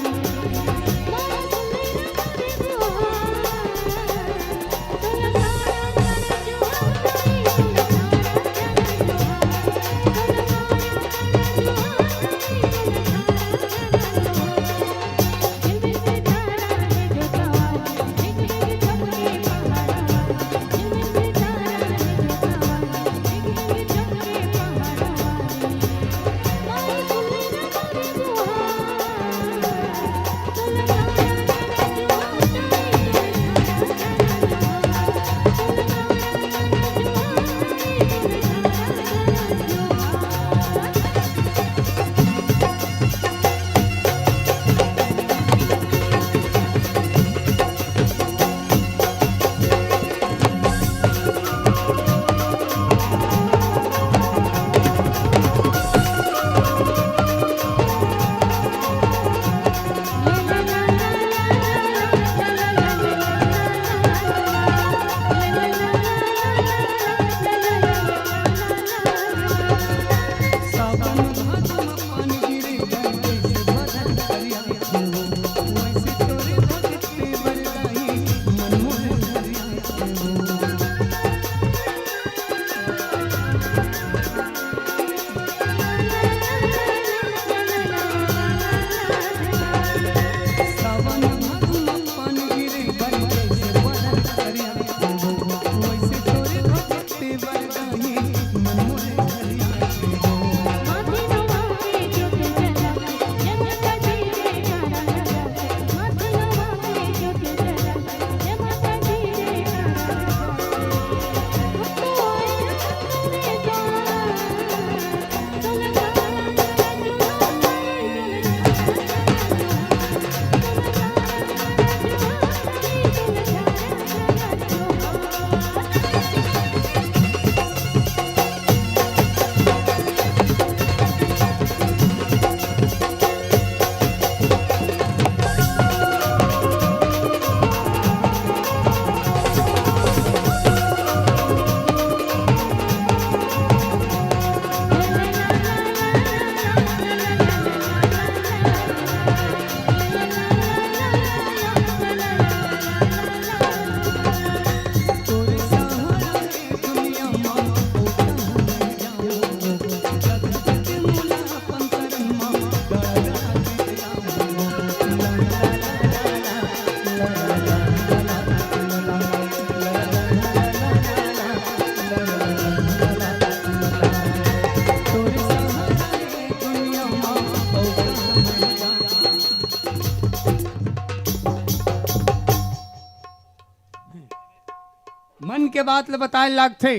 मन के बात ल बताए लागथे।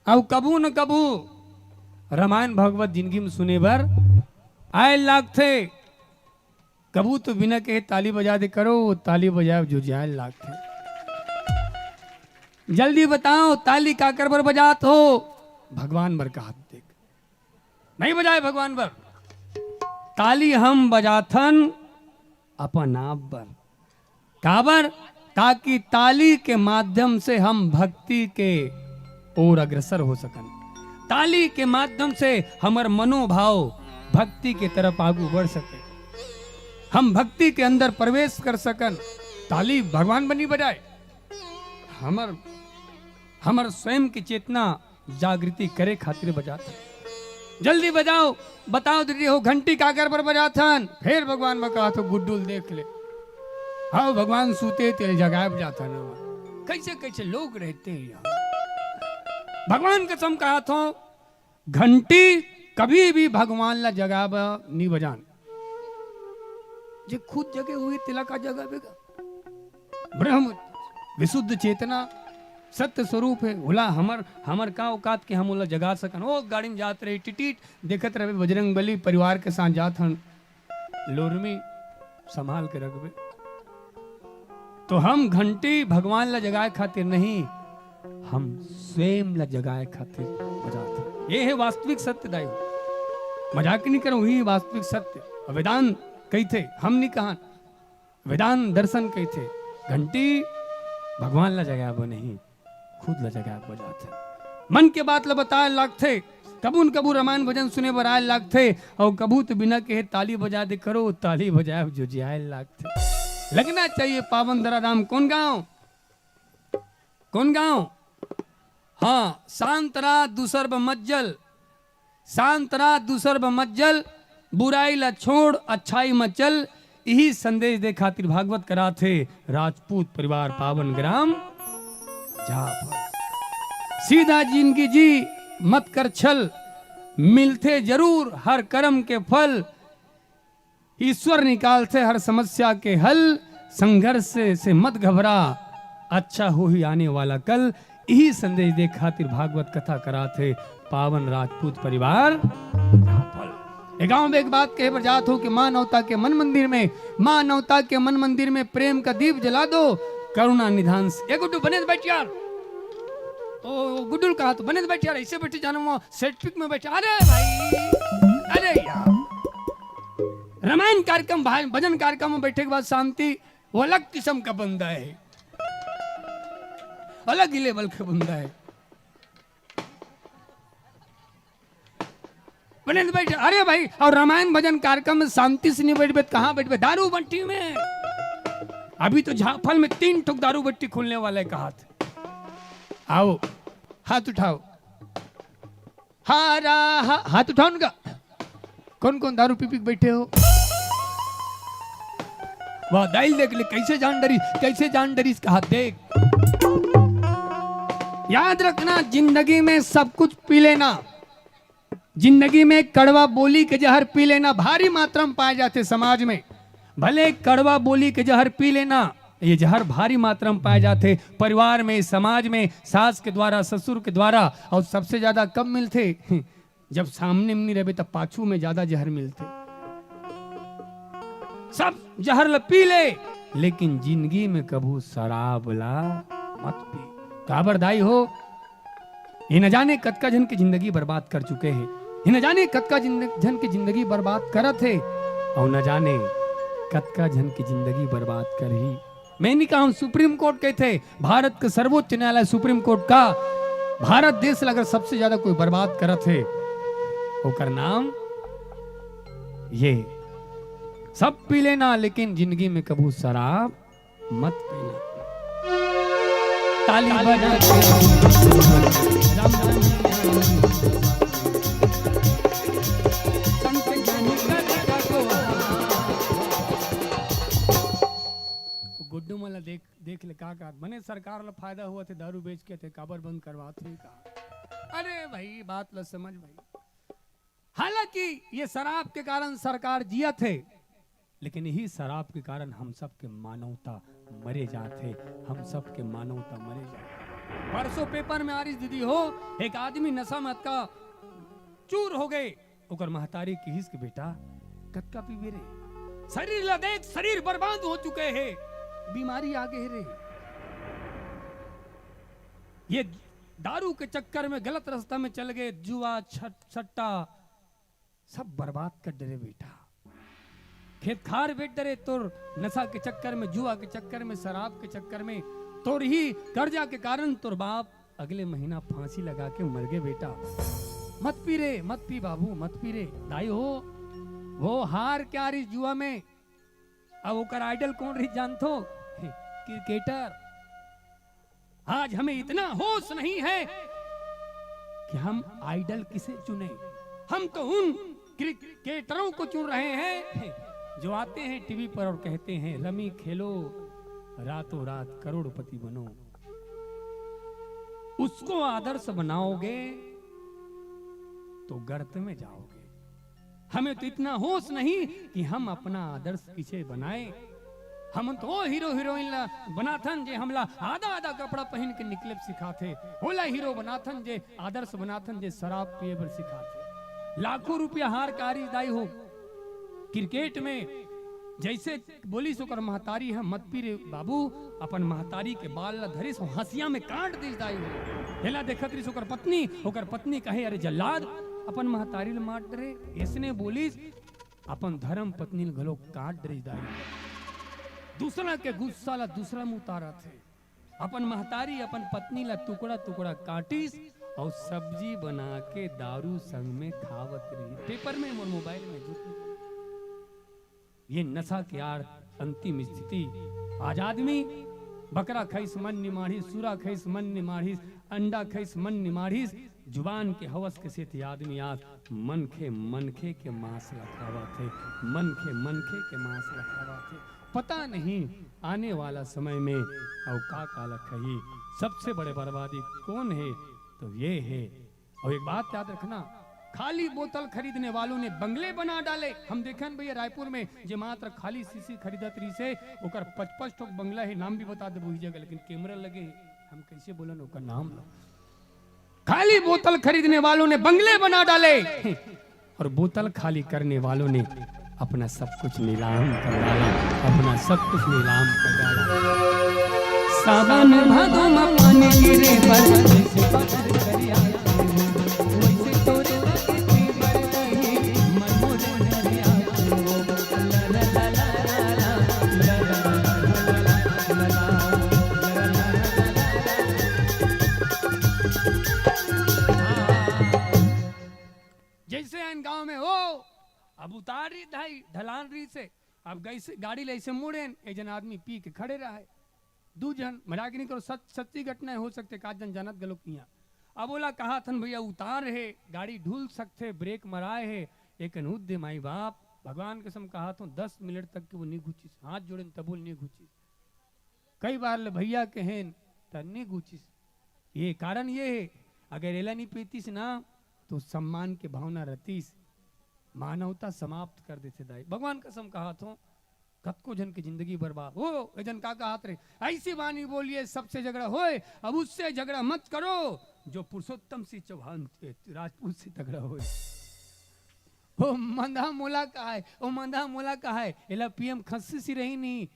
अउ कभू न कभू रामायण भागवत जिंदगी में सुने बर आए लागथे। कभू तो बिना कहे ताली बजा दे करो, वो ताली बजाए जुझाए लागथे। जल्दी बताओ, ताली काकर बर बजात हो? भगवान बर। कहा देख, नहीं बजाए भगवान बर। ताली हम बजाथन अपन आप बर। काबर? ताकि ताली के माध्यम से हम भक्ति के ओर अग्रसर हो सकन। ताली के माध्यम से हमर मनोभाव भक्ति के तरफ आगू बढ़ सके, हम भक्ति के अंदर प्रवेश कर सकन। ताली भगवान बर नहीं बजाए, हमर, हमर स्वयं की चेतना जागृति करे खातिर बजात हन। जल्दी बजाओ, बताओ दीदी हो, घंटी काकर बर बजात हन? फेर भगवान में कहा तो गुड्डू ल देख ले। हाँ, भगवान सूते तेल जगाए बजात हन। कैसे कैसे लोग रहते हैं यहाँ। भगवान कसम कहा थो, घंटी कभी भी भगवान ला जगाबा नहीं बजान। जे खुद जगे हुए तेला का जगाबेगा? ब्रह्म विशुद्ध चेतना सत्य स्वरूप है। ओला हमर, हमर का औकात के हम ओला जगा सकन? ओ गाड़ी में जात रहे, टिटिट देखत रहे, बजरंग बली परिवार के साथ जात हन, लोरमी संभाल के रखबे। तो हम घंटी भगवान ला जगाए खातिर नहीं, हम स्वयं ला जगाए खातिर बजात हन। ये हे वास्तविक सत्य दाई, मजाक नहीं करो, ही वास्तविक सत्य। वेदांत कहिथे, हम नहीं कहा, वेदांत दर्शन कहिथे, घंटी भगवान ला जगाए बर नहीं, खुद ला जगाए बर जाथे। मन के बात ला बताए लागथे, कभू न कभू रामायण भजन सुने बर आए लागथे, अउ कभू तो बिना कहे ताली बजा दे करो, ताली बजाए जो जियाए लागथे। लगना चाहिए पावन धरा धाम। कौन गांव? कौन गांव? हाँ, शांत रहा दूसर ब मत जल, शांत रहा दूसर ब मत जल, बुराई ला छोड़ अच्छाई म चल। यही संदेश दे खातिर भागवत कराथे राजपूत परिवार पावन ग्राम झापल। सीधा जिंदगी जी मत कर छल, मिलथे जरूर हर कर्म के फल। ईश्वर निकालथे हर समस्या के हल, संघर्ष से, से मत घबरा, अच्छा होही आने वाला कल। यही संदेश दे खातिर भागवत कथा कराथे पावन राजपूत परिवार झापल। ए गांव में एक बात कहे बर जात हो कि मानवता के मन मंदिर में, मानवता के मन मंदिर में प्रेम का दीप जला दो, करुणा निधान से। ए गुड्डू, बने त बैठ यार। ओ गुड्डू कहा तो बने त बैठ यार, ऐसे बैठे जाना वो सेट पिक में बैठे। अरे भाई, अरे यार, रामायण कार्यक्रम, भाई, भजन कार्यक्रम में बैठे के बाद शांति, वो अलग किस्म का बंदा है, अलग ही लेवल का बंदा है। बने तो बैठे, अरे भाई, और रामायण भजन कार्यक्रम में शांति से नहीं बैठबे तो कहाँ बैठबे? दारू भट्टी में। अभी तो झापल में तीन ठोक दारू भट्टी खुलने वाला है, कहा थे। आओ, हाथ उठाओ। हारा, हा, हाथ उठाओ उनका। कौन कौन दारू पी पी के बैठे हो? वाह, दाइल देख ले, कैसे जान डरी, कैसे जान डरी इसका हाथ देख। याद रखना, जिंदगी में सब कुछ पी लेना, जिंदगी में कड़वा बोली के जहर पी लेना, भारी मात्रा में पाए जाते समाज में। भले कड़वा बोली के जहर पी लेना, ये जहर भारी मात्रा में पाए जाते परिवार में, समाज में, सास के द्वारा, ससुर के द्वारा, और सबसे ज्यादा कब मिलते? जब सामने में नहीं रहबे, तब पाछू में ज्यादा जहर मिलते। सब जहर ल पी ले, लेकिन जिंदगी में कभू शराब ला मत पी। काबर दाई हो, ये न जाने कतका झन के जिंदगी बर्बाद कर चुके हे, ये न जाने कतका जिंद-, झन के जिंदगी बर्बाद करत हे, और न जाने कतका झन के जिंदगी बर्बाद करही। मैं नहीं कहूँ, सुप्रीम कोर्ट कहते, भारत के सर्वोच्च न्यायालय सुप्रीम कोर्ट का, भारत देश ला अगर सबसे ज्यादा कोई बर्बाद करत हे, ओकर नाम ये, सब पी लेना, लेकिन जिंदगी में कभू शराब मत पीना। ताली बजा के राम राम। संत ज्ञानी का को। तो गुड्डू मन ला देख, देख ले का का, बने सरकार ला फायदा होवत हे दारू बेच के, ते काबर बंद करवात हे का? अरे भाई, बात ला समझ भाई। हालांकि ये शराब के कारण सरकार जियत हे, लेकिन यही शराब के कारण हम सब के मानवता मरे जात हे, हम सब के मानवता मरे जात हे। परसों पेपर में आ रही दीदी हो, एक आदमी नशा में अतका चूर हो गए, ओकर महतारी किहिस के, "बेटा, कतका पीबे रे? शरीर ला देख, शरीर बर्बाद हो चुके हे, बीमारी आ गए रे।" ये दारू के चक्कर में गलत रास्ता में चल गए, जुआ, छट-, सट्टा, सब बर्बाद कर डरे बेटा। खेत खार बेच डरे तोर नशा के चक्कर में, जुआ के चक्कर में, शराब के चक्कर में, तोर ही कर्जा के कारण तोर बाप अगले महीना फांसी लगा के मर गए बेटा। मत पी रे, मत पी बाबू, मत पी रे। दाई हो, वो हार के आ रही जुआ में, अब ओकर आइडल कौन रही जानथो? क्रिकेटर। आज हमें इतना होश नहीं है कि हम आइडल किसे चुने। हम तो उन क्रिकेटरों को चुन रहे हैं जो आते हैं टीवी पर और कहते हैं, "रमी खेलो, रातों रात करोड़पति बनो।" उसको आदर्श बनाओगे तो गर्त में जाओगे। हमें तो इतना होश नहीं कि हम अपना आदर्श किसे बनाए। हम तो वो हीरो हीरोइन ला बनाथन जे हमला आधा आधा कपड़ा पहन के निकले सिखाथे, होला हीरो बनाथन जे आदर्श बनाथन जे शराब पिए बर सिखाथे। लाखों रुपया हार कारी दाई हो, क्रिकेट में जइसे बोलिस ओकर महतारी ह, "मत पी रे बाबू।" अपन महतारी के बाल ला धरिस, हँसिया में काट दिस दाई। एला देखत रहिस ओकर पत्नी, ओकर पत्नी कहे, "अरे जल्लाद, अपन महतारी ला मार डरे।" अइसने बोलिस, अपन धर्म पत्नी ला घलो काट डरिस दाई। दूसरा के गुस्सा ला दूसरा मुँह उतारत हे। अपन महतारी, अपन पत्नी ला टुकड़ा-टुकड़ा काटिस अउ सब्जी बना के दारू संग में खावत रहिस। पेपर में, मोर मोबाइल में, झूठ नहीं। ये नशा के आड़ अंतिम स्थिति। आज आदमी बकरा खइस मन निमाढ़िस, सूरा खइस मन निमाढ़िस, अंडा खइस मन निमाढ़िस, जुबान के हवस के सेती आदमी आज मनखे, मनखे के मांस ला खावत हे, मनखे, मनखे के मांस ला खावत हे। पता नहीं आने वाला समय में अउ का का ला खाही। सबसे बड़े बर्बादी कोन हे? तो ये हे। अउ एक बात याद रखना, खाली बोतल खरीदने वालों ने बंगले बना डाले। हम देखेन भैया रायपुर में, जे मात्र खाली शीशी खरीदत रहिस हे, ओकर पचपच ठोक बंगला हे, नाम भी बता देबो उही जगह, लेकिन कैमरा लगे हे, हम कैसे बोलन ओकर नाम ला। खाली बोतल खरीदने वालों ने बंगले बना डाले और बोतल खाली करने वालों ने अपना सब कुछ नीलाम कर डाला, अपना सब कुछ नीलाम कर डाला। सावन भादो में पानी गिरे पर जैसे बदर करिया, वैसे तोरे बदर की बरतही, मन मोर नरिया। जैसे आन गांव में हो, अब उतार रही धाई, ढलान रही से, अब गैस गाड़ी ले से मुड़ेन, एक जन आदमी पी के खड़े रहे, दू जन, मजाक नहीं करो, सच, सच्ची घटना हो सकथे, का जन जानत गलो किया। अब ओला कहा थन, "भैया उतार हे, गाड़ी ढुल सकथे, ब्रेक मराए हे।" एक अनहुद दे माई बाप, भगवान कसम कहा थो, दस मिनट तक के वो नहीं घुचिस, हाथ जोड़ेन तबो नहीं घुचिस। कई बार ले भैया कहेन, त नहीं घुचिस। ये कारण ये हे, अगर एला नहीं पीतिस ना, तो सम्मान के भावना रहतिस, मानवता समाप्त कर देथे दाई। भगवान कसम कहा थो, कतको झन के जिंदगी बर्बाद हो। ए जन का कहत रहे, "ऐसी वाणी बोलिए सबसे झगड़ा होए, अब उससे झगड़ा मत करो जो पुरुषोत्तम सिंह चौहान, ए, राजपूत से तगड़ा होए।" ओ मंदा मोला कहाय, ओ मंदा मोला कहाय, एला पीएम खस्सी सिरही नहीं,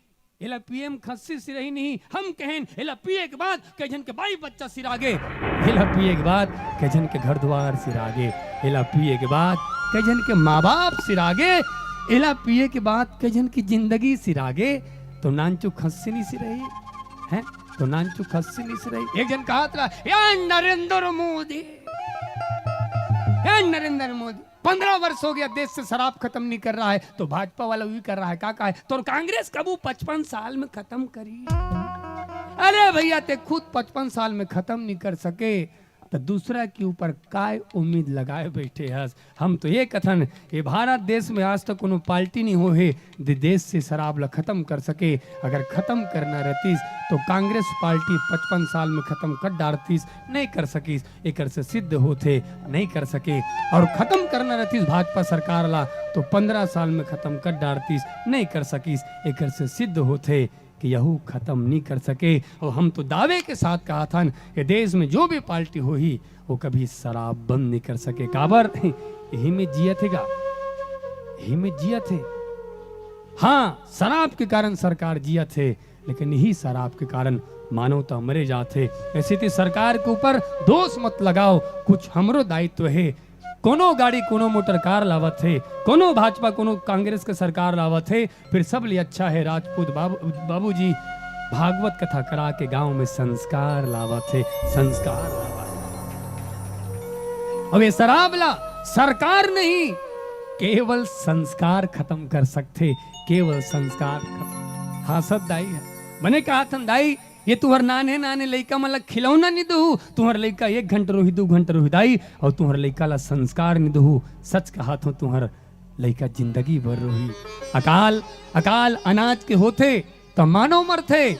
एला पीएम खस्सी सिरही नहीं, हम कहेन, एला पिए के बाद कई झन के बाई बच्चा सिरागे, एला पिए के बाद कई झन के घर द्वार सिरागे, एला पिए के बाद कई झन के माँ बाप सिरागे, एला पिए के बाद कई झन की जिंदगी सिरागे, तो नानचु खस्सी नहीं सिरही, हैं? तो नानचु खस्सी नहीं सिरही। एक जन कहत रहा, "या नरेंद्र मोदी, या नरेंद्र मोदी।" पन्द्रह वर्ष हो गया, देश से शराब खत्म नहीं कर रहा है, तो भाजपा वाला भी कर रहा है। का, का है? तो कांग्रेस कबू पचपन साल में खत्म करी? अरे भैया, ते खुद पचपन साल में खत्म नहीं कर सके, तो दूसरा के ऊपर काय उम्मीद लगाए बैठे हस? हम तो ये कथन, ये भारत देश में आज तक कोनो पार्टी नहीं हो है, दे-, देश से शराब ला खत्म कर सके। अगर खत्म करना रहतीस, तो कांग्रेस पार्टी पचपन साल में खत्म कर डारतीस, नहीं कर सकीस। एकर से सिद्ध होथे, नहीं कर सके। और खत्म करना रहतीस भाजपा सरकार ला, तो पन्द्रह साल में खत्म कर डारतीस, नहीं कर सकीस। एकर से सिद्ध होथे कि यहू खत्म नहीं कर सके। और हम तो दावे के साथ कहा थन कि देश में जो भी पार्टी होही, वो कभी शराब बंद नहीं कर सके। काबर? यही में जियत हे गा, यही में जियत हे। हाँ, शराब के कारण सरकार जियत हे, लेकिन यही शराब के कारण मानवता मरे जात हे। ऐसे तो सरकार के ऊपर दोष मत लगाओ, कुछ हमरो दायित्व हे। कोनो गाड़ी, कोनो मोटर कार लावत हे, कोनो भाजपा, कोनो कांग्रेस के सरकार लावत हे, फिर सबले अच्छा हे राजपूत बाबू, बाबूजी भागवत कथा करा के गांव में संस्कार लावत हे, संस्कार लावत हे। अब ये शराब ला सरकार नहीं, केवल संस्कार खत्म कर सकथे, केवल संस्कार खत्म। हाँ, सत दाई हे। बने कहा थन दाई, ये तुहर नान्हे नान्हे लइका मन ला खिलौना नहीं दहू, तुहर लइका एक घंटा रोही, दू घंटा रोही दाई, और तुहर लइका ला संस्कार नहीं दहू। सच कहा थो, तुहर लइका जिंदगी भर रोही। अकाल, अकाल अनाज के होथे त मानव मरथे,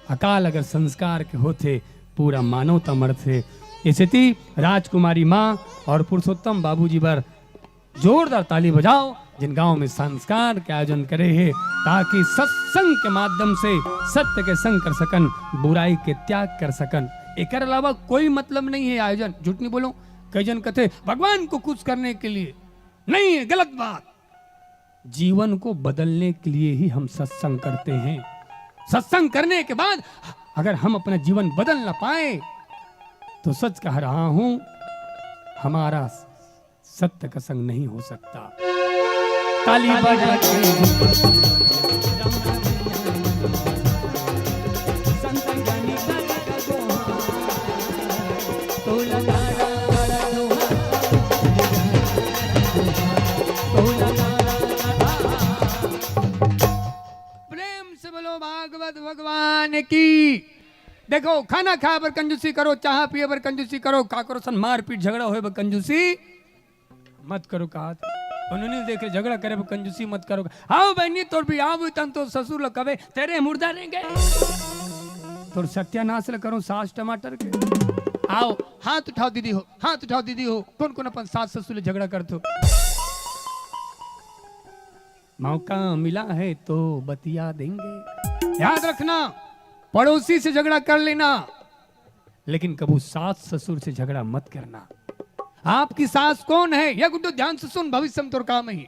अकाल अगर संस्कार के होथे, पूरा मानवता मरथे। इसे ती राजकुमारी माँ और पुरुषोत्तम बाबूजी बर जोरदार ताली बजाओ, जिन गांव में संस्कार के आयोजन करे हे, ताकि सत्संग के माध्यम से सत्य के संग कर सकन, बुराई के त्याग कर सकन। एकर अलावा कोई मतलब नहीं हे आयोजन। झूठ नहीं बोलो, कई जन कथे भगवान को खुश करने के लिए। नहीं हे, गलत बात। जीवन को बदलने के लिए ही हम सत्संग करते हैं। सत्संग करने के बाद अगर हम अपना जीवन बदल ना पाए, तो सच कह रहा हूं, हमारा सत्य का संग नहीं हो सकता। ताली बजा के प्रेम से बोलो भागवत भगवान की। देखो, खाना खाए बर कंजूसी करो, चाह पिए बर कंजूसी करो, का करो सन, मारपीट झगड़ा होए बर कंजूसी मत करो। कहा था उन्होंने, देखे झगड़ा करे बर कंजूसी मत करो। आओ बहनी, तोर भी आओ तन तो ससुर ल कवे तेरे मुर्दा रहेंगे। तोर सत्यानाश ल करो सास टमाटर के। आओ, हाथ उठाओ दीदी हो, हाथ उठाओ दीदी हो। कौन कौन अपन सास ससुर ले झगड़ा करते हो? मौका मिला है तो बतिया देंगे। याद रखना, पड़ोसी से झगड़ा कर लेना, लेकिन कभू सास ससुर से झगड़ा मत करना। आपकी सास कौन है? ये गुड्डू, ध्यान से सुन, भविष्य में तोर काम ही।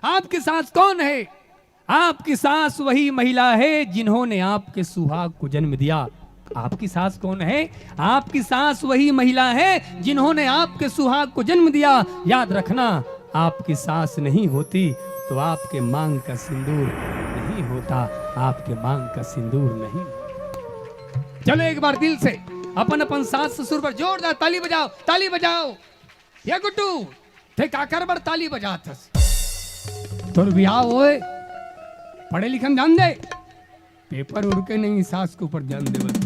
आपकी सास कौन है? आपकी सास वही महिला है जिन्होंने आपके सुहाग को जन्म दिया। आपकी सास कौन है? आपकी सास वही महिला है जिन्होंने आपके सुहाग को जन्म दिया। याद रखना, आपकी सास नहीं होती तो आपके मांग का सिंदूर नहीं होता, आपके मांग का सिंदूर नहीं। चलो, एक बार दिल से अपन अपन सास ससुर पर जोरदार ताली बजाओ, ताली बजाओ। ये गुड्डू, ते काकर बर ताली बजात हस? तोर बिहाव होए, पढ़े लिखन जान दे, पेपर उड़के नहीं, सास के ऊपर ध्यान दे बस।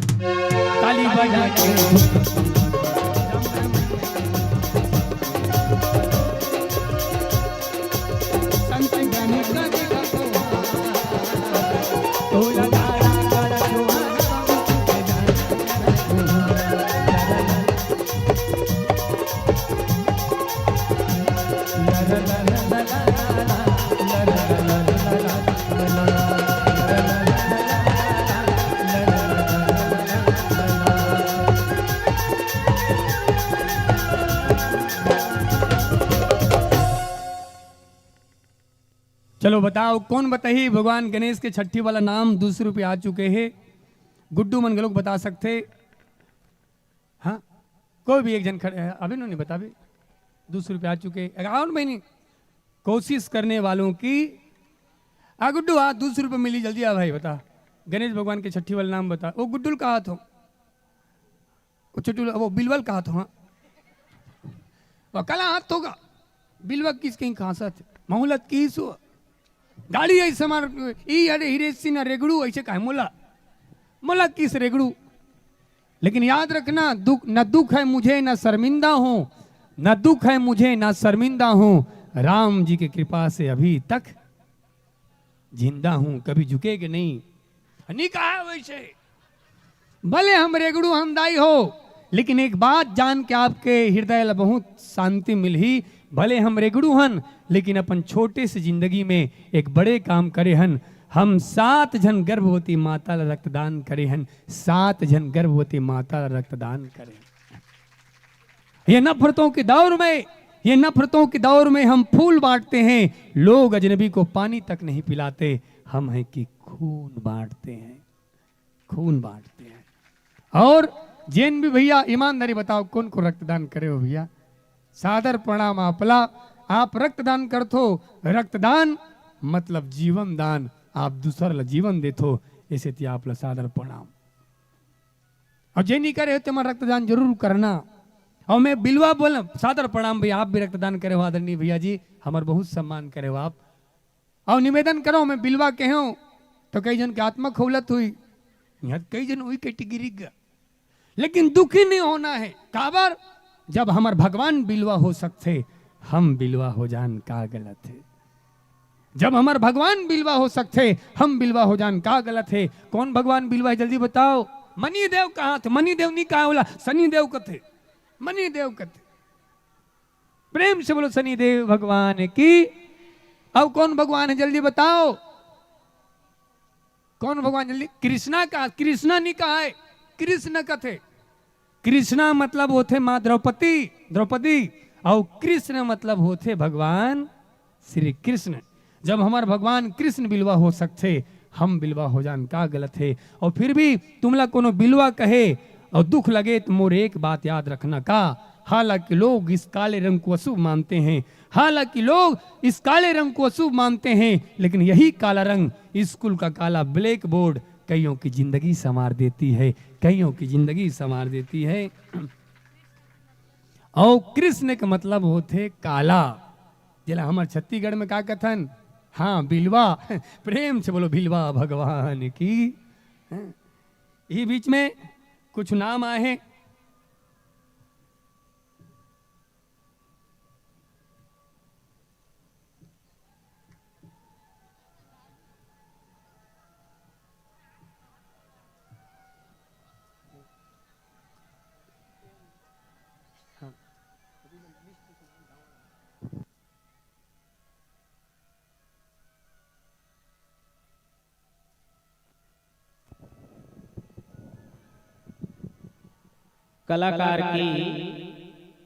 ताली बजा के। चलो बताओ, कौन बताही भगवान गणेश के छट्ठी वाला नाम? दो सौ रुपया आ चुके हे। गुड्डू मन घलोक बता सकथे। हाँ, कोई भी एक झन खड़े हे, अभी नो नहीं बता भी। दो सौ रुपया आ चुके, अकाउंट में नहीं। कोशिश करने वालों की, आ गुड्डू, आ दो सौ रुपया मिली, जल्दी आ भाई, बता। गणेश भगवान के छट्ठी वाला नाम बता। वो गुड्डू ल कहा थो, वो छोटू ल-, वो बिलवल कहा थो, हाँ। वो कला हाथ होगा, बिलवा किस कहीं खांसा थे, मोहलत किस हो। गाड़ी ऐसे मार, ई अरे हिरे सिन्हा रेगड़ू ऐसे कहे, मोला, मोला किस रेगड़ू। लेकिन याद रखना, दुख, न दुख है मुझे, न शर्मिंदा हूँ, न दुख है मुझे, न शर्मिंदा हूँ। राम जी की कृपा से अभी तक जिंदा हूँ, कभी झुकेगे नहीं। नहीं कहा वैसे। भले हम रेगड़ू हन दाई हो, लेकिन एक बात जान के आपके हृदय ला बहुत शांति मिलही। भले हम रेगड़ू हन, लेकिन अपन छोटे से जिंदगी में एक बड़े काम करे हन। हम सात झन गर्भवती माता ला रक्तदान करे हन, सात झन गर्भवती माता ला रक्तदान करे हन। ये नफरतों के दौर में, ये नफरतों के दौर में हम फूल बांटते हैं, लोग अजनबी को पानी तक नहीं पिलाते, हम हैं कि खून बांटते हैं, खून बांटते हैं। और जेन भी भैया, ईमानदारी बताओ, कौन को रक्तदान करे हो भैया? सादर प्रणाम आपला। आप रक्तदान करथो, रक्तदान मतलब जीवन दान, आप दूसर ला जीवन देथो, इसे ती आपला सादर प्रणाम। और जे नहीं करे हो, तेमन रक्तदान जरूर करना। और मैं बिलवा बोल, सादर प्रणाम भैया, आप भी रक्तदान करे हो आदरणीय भैया जी, हमार बहुत सम्मान करे हो आप। और निवेदन करो, मैं बिलवा कहे हूँ तो कई जन के आत्मा खौलत हुई, यहाँ कई जन हुई कैटेगरी का। लेकिन दुखी नहीं होना है, काबर? जब हमर भगवान बिलवा हो सकथे, हम बिलवा हो जान का गलत है? जब हमर भगवान बिलवा हो सकथे, हम बिलवा हो जान का गलत है? कौन भगवान बिलवा है, जल्दी बताओ। मनी देव कहा थे, मनी देव नहीं कहा बोला, सनी देव कथे, मनी देव कथे। प्रेम से बोलो सनी देव भगवान की। अब कौन भगवान है, जल्दी बताओ। कौन भगवान? जल्दी। कृष्णा का, कृष्णा नहीं कहा है, कृष्ण कथे। कृष्णा मतलब होथे माँ द्रौपदी, द्रौपदी, और कृष्ण मतलब होथे भगवान श्री कृष्ण। जब हमर भगवान कृष्ण बिलवा हो सकथे, हम बिलवा हो जान का गलत हे? और फिर भी तुमला कोनो बिलवा कहे और दुख लगे तो मोर एक बात याद रखना का, हालांकि लोग इस काले रंग को अशुभ मानते हैं, हालांकि लोग इस काले रंग को अशुभ मानते हैं, लेकिन यही काला रंग स्कूल का काला ब्लैक बोर्ड कईयों की जिंदगी संवार देती है, कईयों की जिंदगी संवार देती है। और कृष्ण के मतलब होथे काला, जेला हमर छत्तीसगढ़ में का कथन? हाँ, बिलवा। प्रेम से बोलो, बिलवा भगवान की। हाँ। ये बीच में कुछ नाम आए हैं। कलाकार की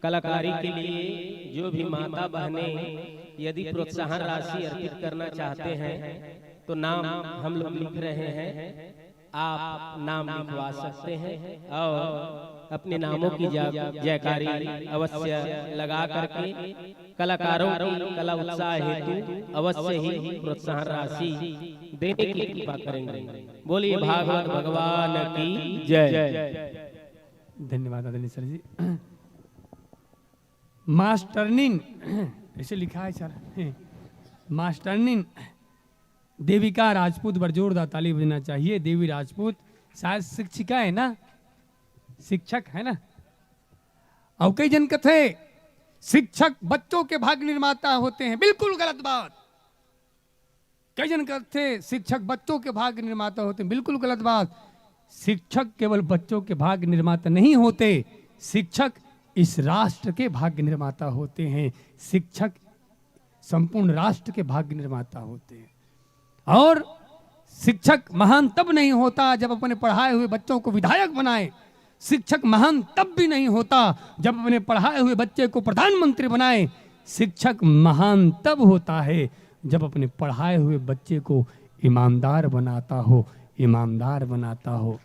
कलाकारी के लिए जो भी माता बहनें यदि प्रोत्साहन राशि अर्पित करना चाहते हैं, तो नाम हम लोग लिख रहे हैं। आप नाम लिखवा सकते हैं और अपने नामों की जा-, जयकारी अवश्य लगा करके कलाकारों की कला उत्साह हेतु अवश्य ही प्रोत्साहन राशि देने की कृपा करेंगे। बोलिए भागवत भगवान की जय। धन्यवाद आदरणीय सर जी। मास्टरनीन, ऐसे लिखा है सर, मास्टरनीन देविका राजपूत बर जोरदार ताली बजना चाहिए। देवी राजपूत शायद शिक्षिका है ना, शिक्षक है ना। और कई जन कथे शिक्षक बच्चों के भाग्य निर्माता होते हैं, बिल्कुल गलत बात। कई जन कथे शिक्षक बच्चों के भाग्य निर्माता होते हैं, बिल्कुल गलत बात। शिक्षक केवल बच्चों के भाग्य निर्माता नहीं होते, शिक्षक इस राष्ट्र के भाग्य निर्माता होते हैं। शिक्षक संपूर्ण राष्ट्र के भाग्य निर्माता होते हैं। और शिक्षक महान तब नहीं होता जब अपने पढ़ाए हुए बच्चों को विधायक बनाए। शिक्षक महान तब भी नहीं होता जब अपने पढ़ाए हुए बच्चे को प्रधानमंत्री बनाए। शिक्षक महान तब होता है जब अपने पढ़ाए हुए बच्चे को ईमानदार बनाता हो, ईमानदार बनाता हो।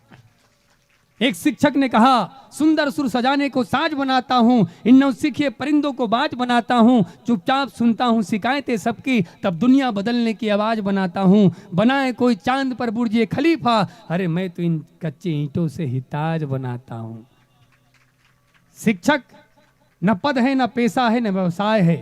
एक शिक्षक ने कहा, सुंदर सुर सजाने को साज बनाता हूँ, इन नौसिखिए परिंदों को बाज बनाता हूँ, चुपचाप सुनता हूँ शिकायतें सबकी, तब दुनिया बदलने की आवाज बनाता हूँ। बनाए कोई चांद पर बुर्जे खलीफा, अरे मैं तो इन कच्चे ईंटों से ही ताज बनाता हूँ। शिक्षक न पद है, न पेशा है, न व्यवसाय है।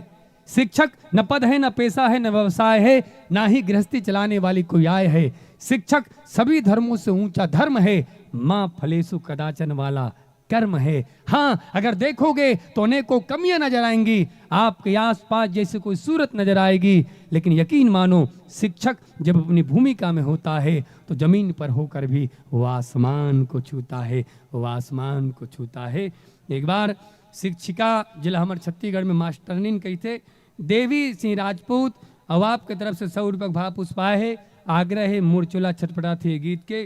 शिक्षक न पद है, न पेशा है, न व्यवसाय है, ना ही गृहस्थी चलाने वाली कोई आय है। शिक्षक सभी धर्मों से ऊंचा धर्म है, माँ फलेसु कदाचन वाला कर्म है। हाँ, अगर देखोगे तो अनेकों कमियां नजर आएंगी, आपके आसपास जैसे कोई सूरत नजर आएगी, लेकिन यकीन मानो, शिक्षक जब अपनी भूमिका में होता है तो जमीन पर होकर भी वो आसमान को छूता है, वो आसमान को छूता है। एक बार शिक्षिका, जेला हमर छत्तीसगढ़ में मास्टरनीन कहिथे, देवी सिंह राजपूत, अउ आपके तरफ से सौ रुपये के भाव पुष्प आए हे। आग्रह हे, मोर चोला छटपटाथे ये गीत के।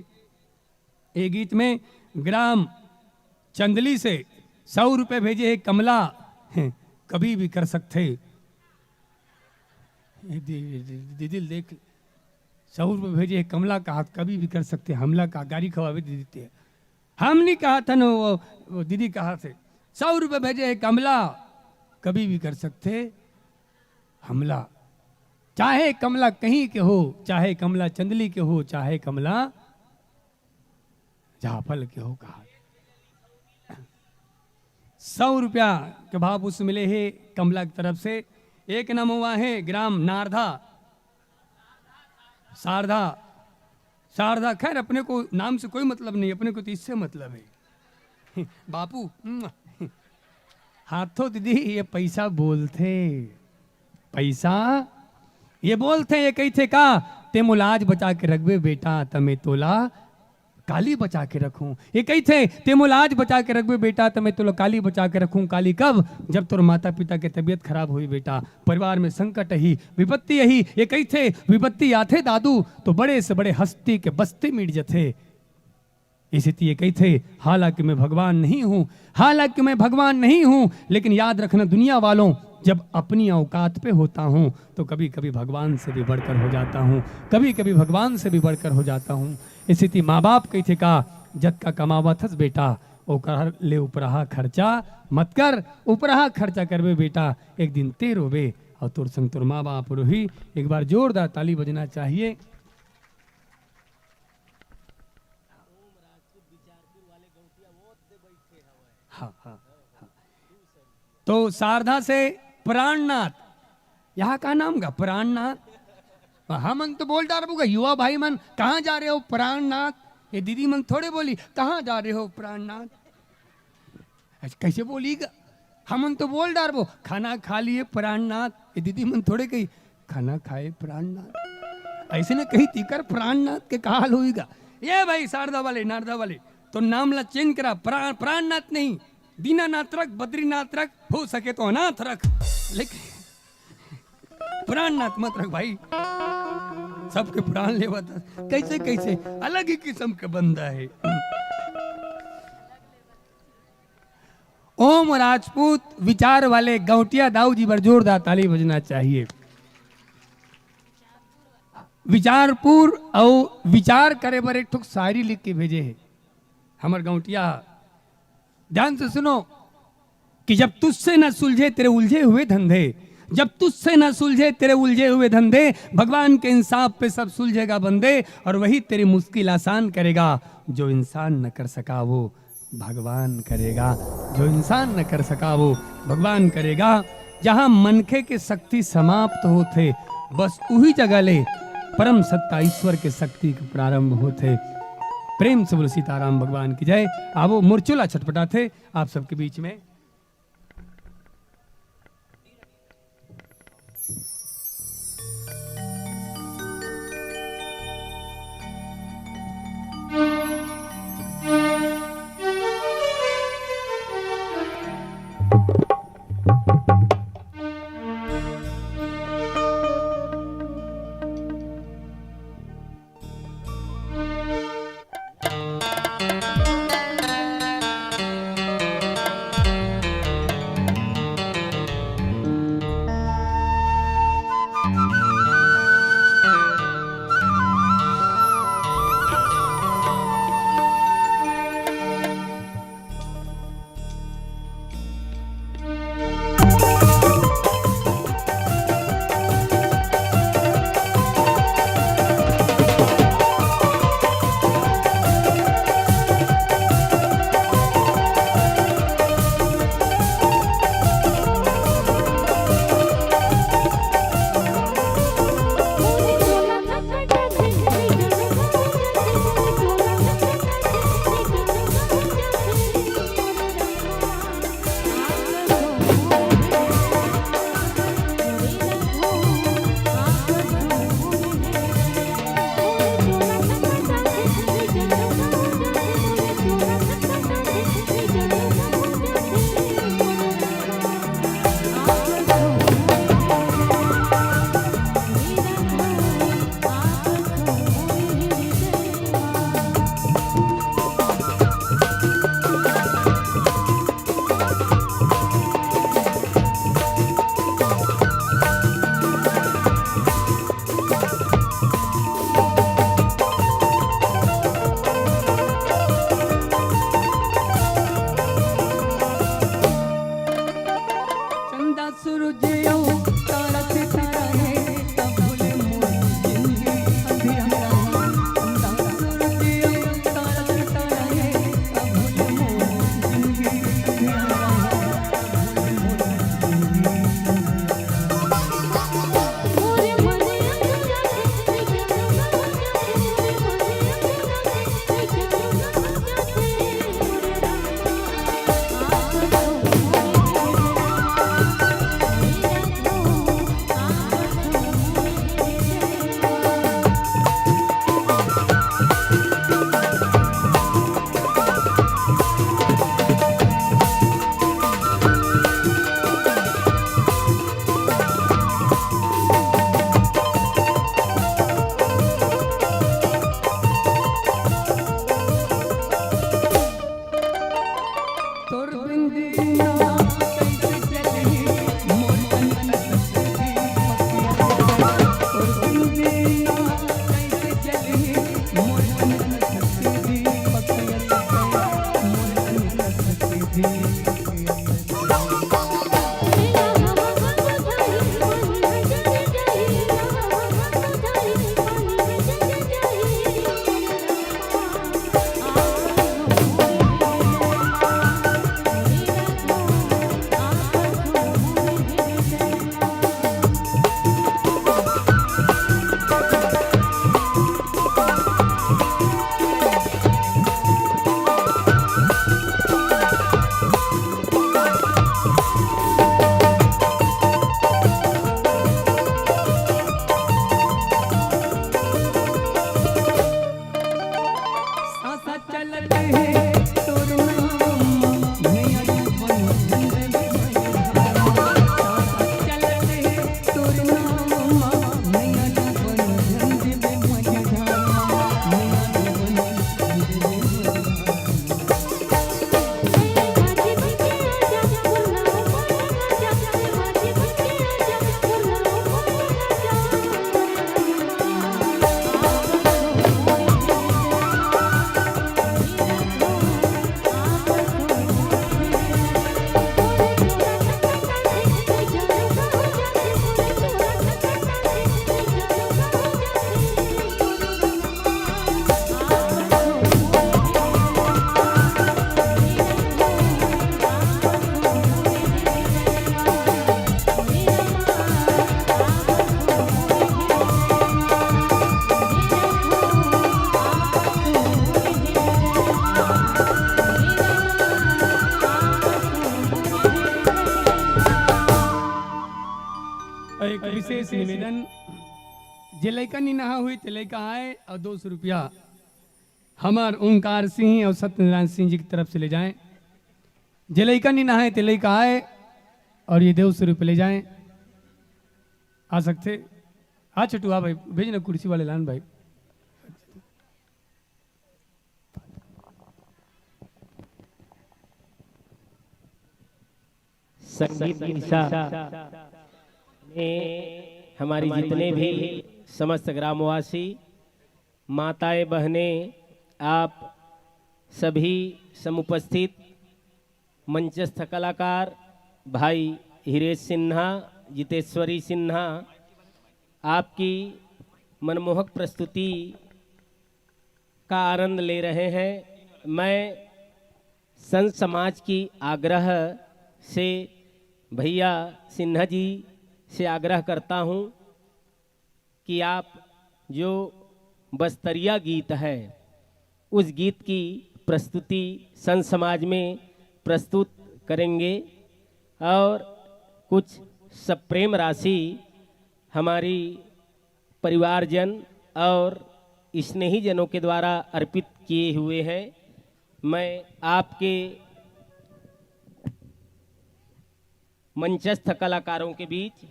ये गीत में ग्राम चंदली से सौ रुपये भेजे हे कमला, कभी भी कर सकथे। ये दी-, दी-, दीदी देख, सौ रुपये भेजे हे कमला, कहा कभी भी कर सकथे हमला, का गारी खवावे दीदी ते। हम नहीं कहा था न, वो, वो दीदी कहा थे, सौ रुपये भेजे हे कमला, कभी भी कर सकथे हमला। चाहे कमला कहीं के हो, चाहे कमला चंदली के हो, चाहे कमला जाफल के हो, कहा। सौ रुपया के भाव पुष्प मिले हे कमला की तरफ से। एक नाम हुआ है ग्राम नारधा, शारदा, शारदा, खैर, अपने को नाम से कोई मतलब नहीं, अपने को तो इससे मतलब है। बापू, हाथों दीदी, ये पैसा बोलथे, पैसा ये बोलथे, ये कहिथे का, ते मोला आज बचा के रखबे बेटा, त मैं तोला काली बचा के रखूं। ये कहिथे, ते मोला आज बचा के रखबे बेटा, त मैं तोला काली बचा के रखूं। काली कब? जब तोर माता पिता के तबीयत खराब होही बेटा, परिवार में संकट ही, विपत्ति यही। ये कहिथे, विपत्ति आथे दादू, तो बड़े से बड़े हस्ती के बस्ती मिट जथे। इसी ते ये कहिथे, हालांकि मैं भगवान नहीं हूं, हालांकि मैं भगवान नहीं हूं, लेकिन याद रखना दुनिया वालों, जब अपनी औकात पे होता हूँ तो कभी कभी भगवान से भी बढ़कर हो जाता हूँ, कभी कभी भगवान से भी बढ़कर हो जाता हूँ। इसी ती माँ बाप कहिथे का, जतका कमावत हस बेटा, ओकर ले उपराहा खर्चा मत कर। उपराहा खर्चा करबे बेटा, एक दिन ते रोबे और तोर संग तोर माँ बाप रोही। एक बार जोरदार ताली बजना चाहिए। हाँ, हाँ, हाँ। तो शारदा से प्राणनाथ, यहाँ का नाम का प्राणनाथ? हमन तो बोल डारबो गा, युवा भाई मन, "कहाँ जा रहे हो प्राणनाथ?" ये दीदी मन थोड़े बोली, "कहाँ जा रहे हो प्राणनाथ?" ऐसे कैसे बोली गा? हमन तो बोल डारबो, "खाना खा लिए प्राणनाथ।" ये दीदी मन थोड़े कही, "खाना खाए प्राणनाथ।" ऐसे ने कही, तीकर प्राणनाथ के का हाल होई गा? ये भाई शारदा वाले, नारदा वाले, तो नाम ला चेंज करा, प्रा-, प्राणनाथ नहीं, दीनानाथ रख, बद्रीनाथ रख, हो सके तो अनाथ रख, लेकिन प्राणनाथ मत रख भाई। सबके प्राण लेवत हस। कैसे, कैसे? अलग ही किस्म के बंदा है। ओम राजपूत विचार वाले गौंटिया दाऊ जी बर जोरदार ताली बजना चाहिए। विचारपुर अउ विचार करे बर एक ठुक शायरी लिख के भेजे हे हमर गौंटिया। ध्यान से सुनो कि जब तुझसे न सुलझे तेरे उलझे हुए धंधे, जब तुझसे न सुलझे तेरे उलझे हुए धंधे, भगवान के इंसाफ पे सब सुलझेगा बंदे, और वही तेरी मुश्किल आसान करेगा। जो इंसान न कर सका वो भगवान करेगा, जो इंसान न कर सका वो भगवान करेगा। जहाँ मनखे के शक्ति समाप्त होथे, बस उही जगह ले परम सत्ता ईश्वर के शक्ति के प्रारंभ होथे। प्रेम से बोलो सीताराम भगवान की जय। आवो, मोर चोला छटपटाथे आप सबके बीच में। एक विशेष निवेदन, जे लइका नी नहा हुई ते लइका आए और दो सौ रुपया हमर ओंकार सिंह और सत्यनारायण सिंह जी की तरफ से ले जाएं। जे लइका नी नहाए ते लइका आए और ये दो सौ रुपये ले जाएं। आ सकते? आ छोटू, आ भाई, भेज ना कुर्सी वाले लान भाई। संगीत दिशा में हमारी जितने भी समस्त ग्रामवासी, माताएं, बहनें, आप सभी समुपस्थित मंचस्थ कलाकार भाई हीरेश सिन्हा, जितेश्वरी सिन्हा, आपकी मनमोहक प्रस्तुति का आनंद ले रहे हैं। मैं संत समाज की आग्रह से, भैया सिन्हा जी से आग्रह करता हूँ कि आप जो बस्तरिया गीत है, उस गीत की प्रस्तुति संत समाज में प्रस्तुत करेंगे और कुछ सप्रेम राशि हमारी परिवारजन और स्नेहीजनों के द्वारा अर्पित किए हुए हैं। मैं आपके मंचस्थ कलाकारों के बीच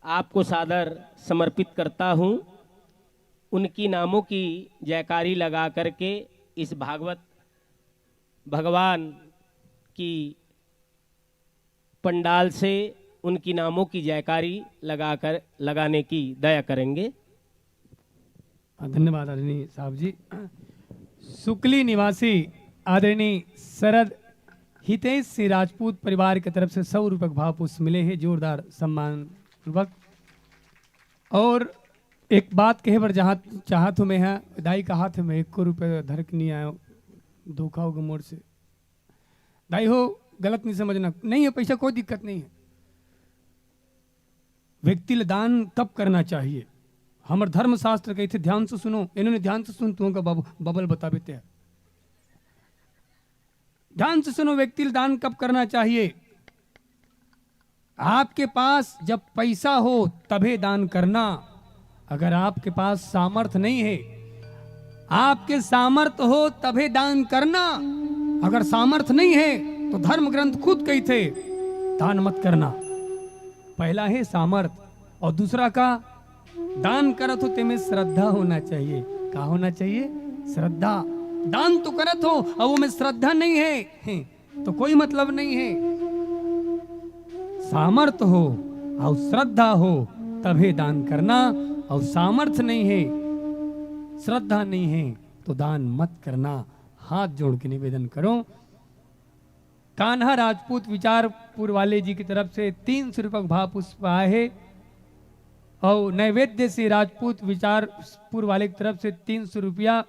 आपको सादर समर्पित करता हूँ। उनकी नामों की जयकारी लगा करके इस भागवत भगवान की पंडाल से उनकी नामों की जयकारी लगाकर, लगाने की दया करेंगे। हाँ, धन्यवाद आदरणीय साहब जी। सुकली निवासी आदरणीय शरद हितेश सिंह राजपूत परिवार की तरफ से सौ रुपये का भाव पुष्प मिले हैं, जोरदार सम्मान पूर्वक। और एक बात कहे बर जहाँ चाहत हूँ मैं, यहाँ दाई कहा थे मैं एको रुपये धर के नहीं आया, धोखा होगा मोर से। दाई हो, गलत नहीं समझना, नहीं है पैसा, कोई दिक्कत नहीं है। व्यक्ति ल दान कब करना चाहिए? हमर धर्मशास्त्र कहिथे, ध्यान से सुनो, इन्होंने ध्यान से सुन, तुमका बब-, बबल बताबे ते। ध्यान से सुनो, व्यक्ति ल दान कब करना चाहिए? आपके पास जब पैसा हो तभे दान करना। अगर आपके पास सामर्थ्य नहीं है, आपके सामर्थ्य हो तभे दान करना। अगर सामर्थ्य नहीं है तो धर्म ग्रंथ खुद कहिथे, दान मत करना। पहला है सामर्थ्य और दूसरा का दान करत हो तेमे श्रद्धा होना चाहिए। का होना चाहिए? श्रद्धा। दान तो करत हो और वो में श्रद्धा नहीं है, हैं, तो कोई मतलब नहीं है। सामर्थ्य हो और श्रद्धा हो तभे दान करना, और सामर्थ्य नहीं है, श्रद्धा नहीं है तो दान मत करना। हाथ जोड़ के निवेदन करो। कान्हा राजपूत विचारपुर वाले जी की तरफ से तीन सौ रुपये का भाव पुष्प आए है और नैवेद्य से राजपूत विचारपुर वाले की तरफ से तीन सौ रुपया।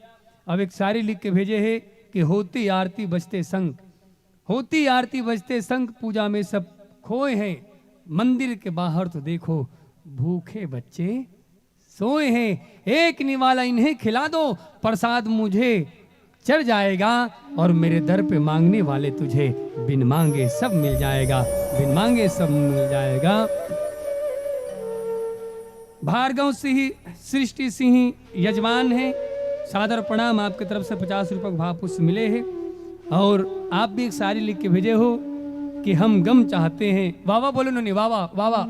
अब एक सारी लिख के भेजे है कि होती आरती बजते शंख, होती आरती बजते शंख, पूजा में सब खोए हैं। मंदिर के बाहर तो देखो, भूखे बच्चे सोए हैं। एक निवाला इन्हें खिला दो, प्रसाद मुझे चढ़ जाएगा और मेरे दर पे मांगने वाले तुझे बिन मांगे सब मिल जाएगा, बिन मांगे सब मिल जाएगा। भार्गव सिंह, सृष्टि सिंह यजमान है, सादर प्रणाम। आपके तरफ से पचास रुपये का भाव पुष्प मिले हैं और आप भी एक सारी लिख के भेजे हो कि हम गम चाहते हैं। वाह वाह बोलो नोनी, वाह वाह, वाह वाह।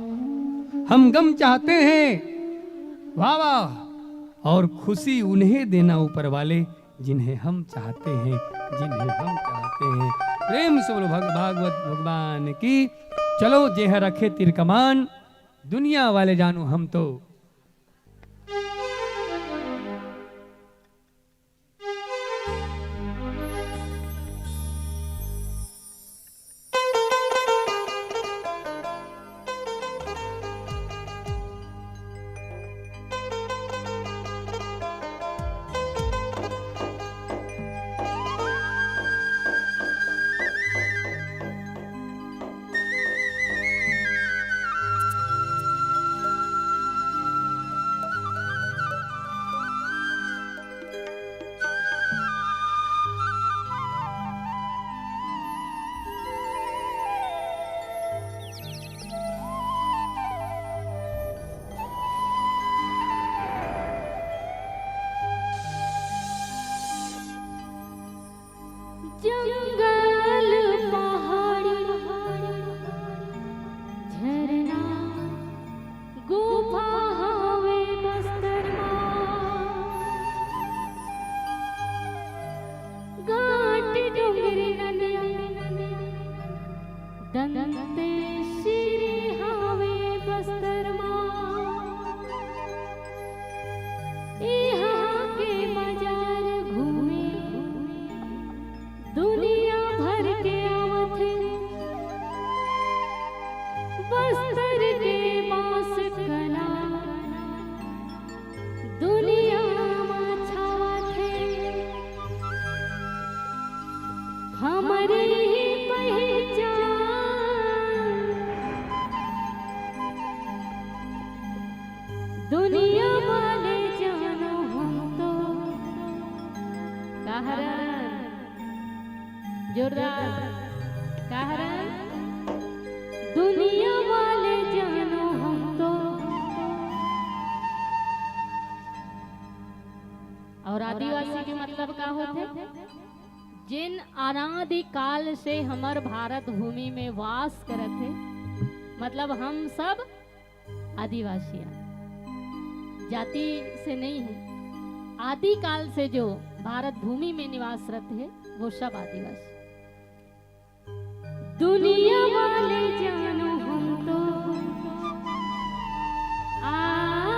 हम गम चाहते हैं, वाह वाह। और खुशी उन्हें देना ऊपर वाले, जिन्हें हम चाहते हैं, जिन्हें हम चाहते हैं। प्रेम से बोलो भग-, भागवत भगवान की। चलो जेह रखे तीर कमान, दुनिया वाले जानो हम तो। दंतेश्वरी हावे बस्तर मा, इहाँ के बाजार घूमे दुनिया भर के आवथे। बस्तर के बांस कला दुनिया मा छावथे। हमरे ही पहचान दुनिया वाले जानो हम तो। का हरन? जोरदार। का हरन? दुनिया वाले जानो हम तो। और आदिवासी के मतलब का होथे? जेन अनादि काल से हमर भारत भूमि में वास करत हे, मतलब हम सब आदिवासी हैं, जाति से नहीं है। आदि काल से जो भारत भूमि में निवासरत है, वो सब आदिवासी। दुनिया वाले जानो हम तो आदिवासिया।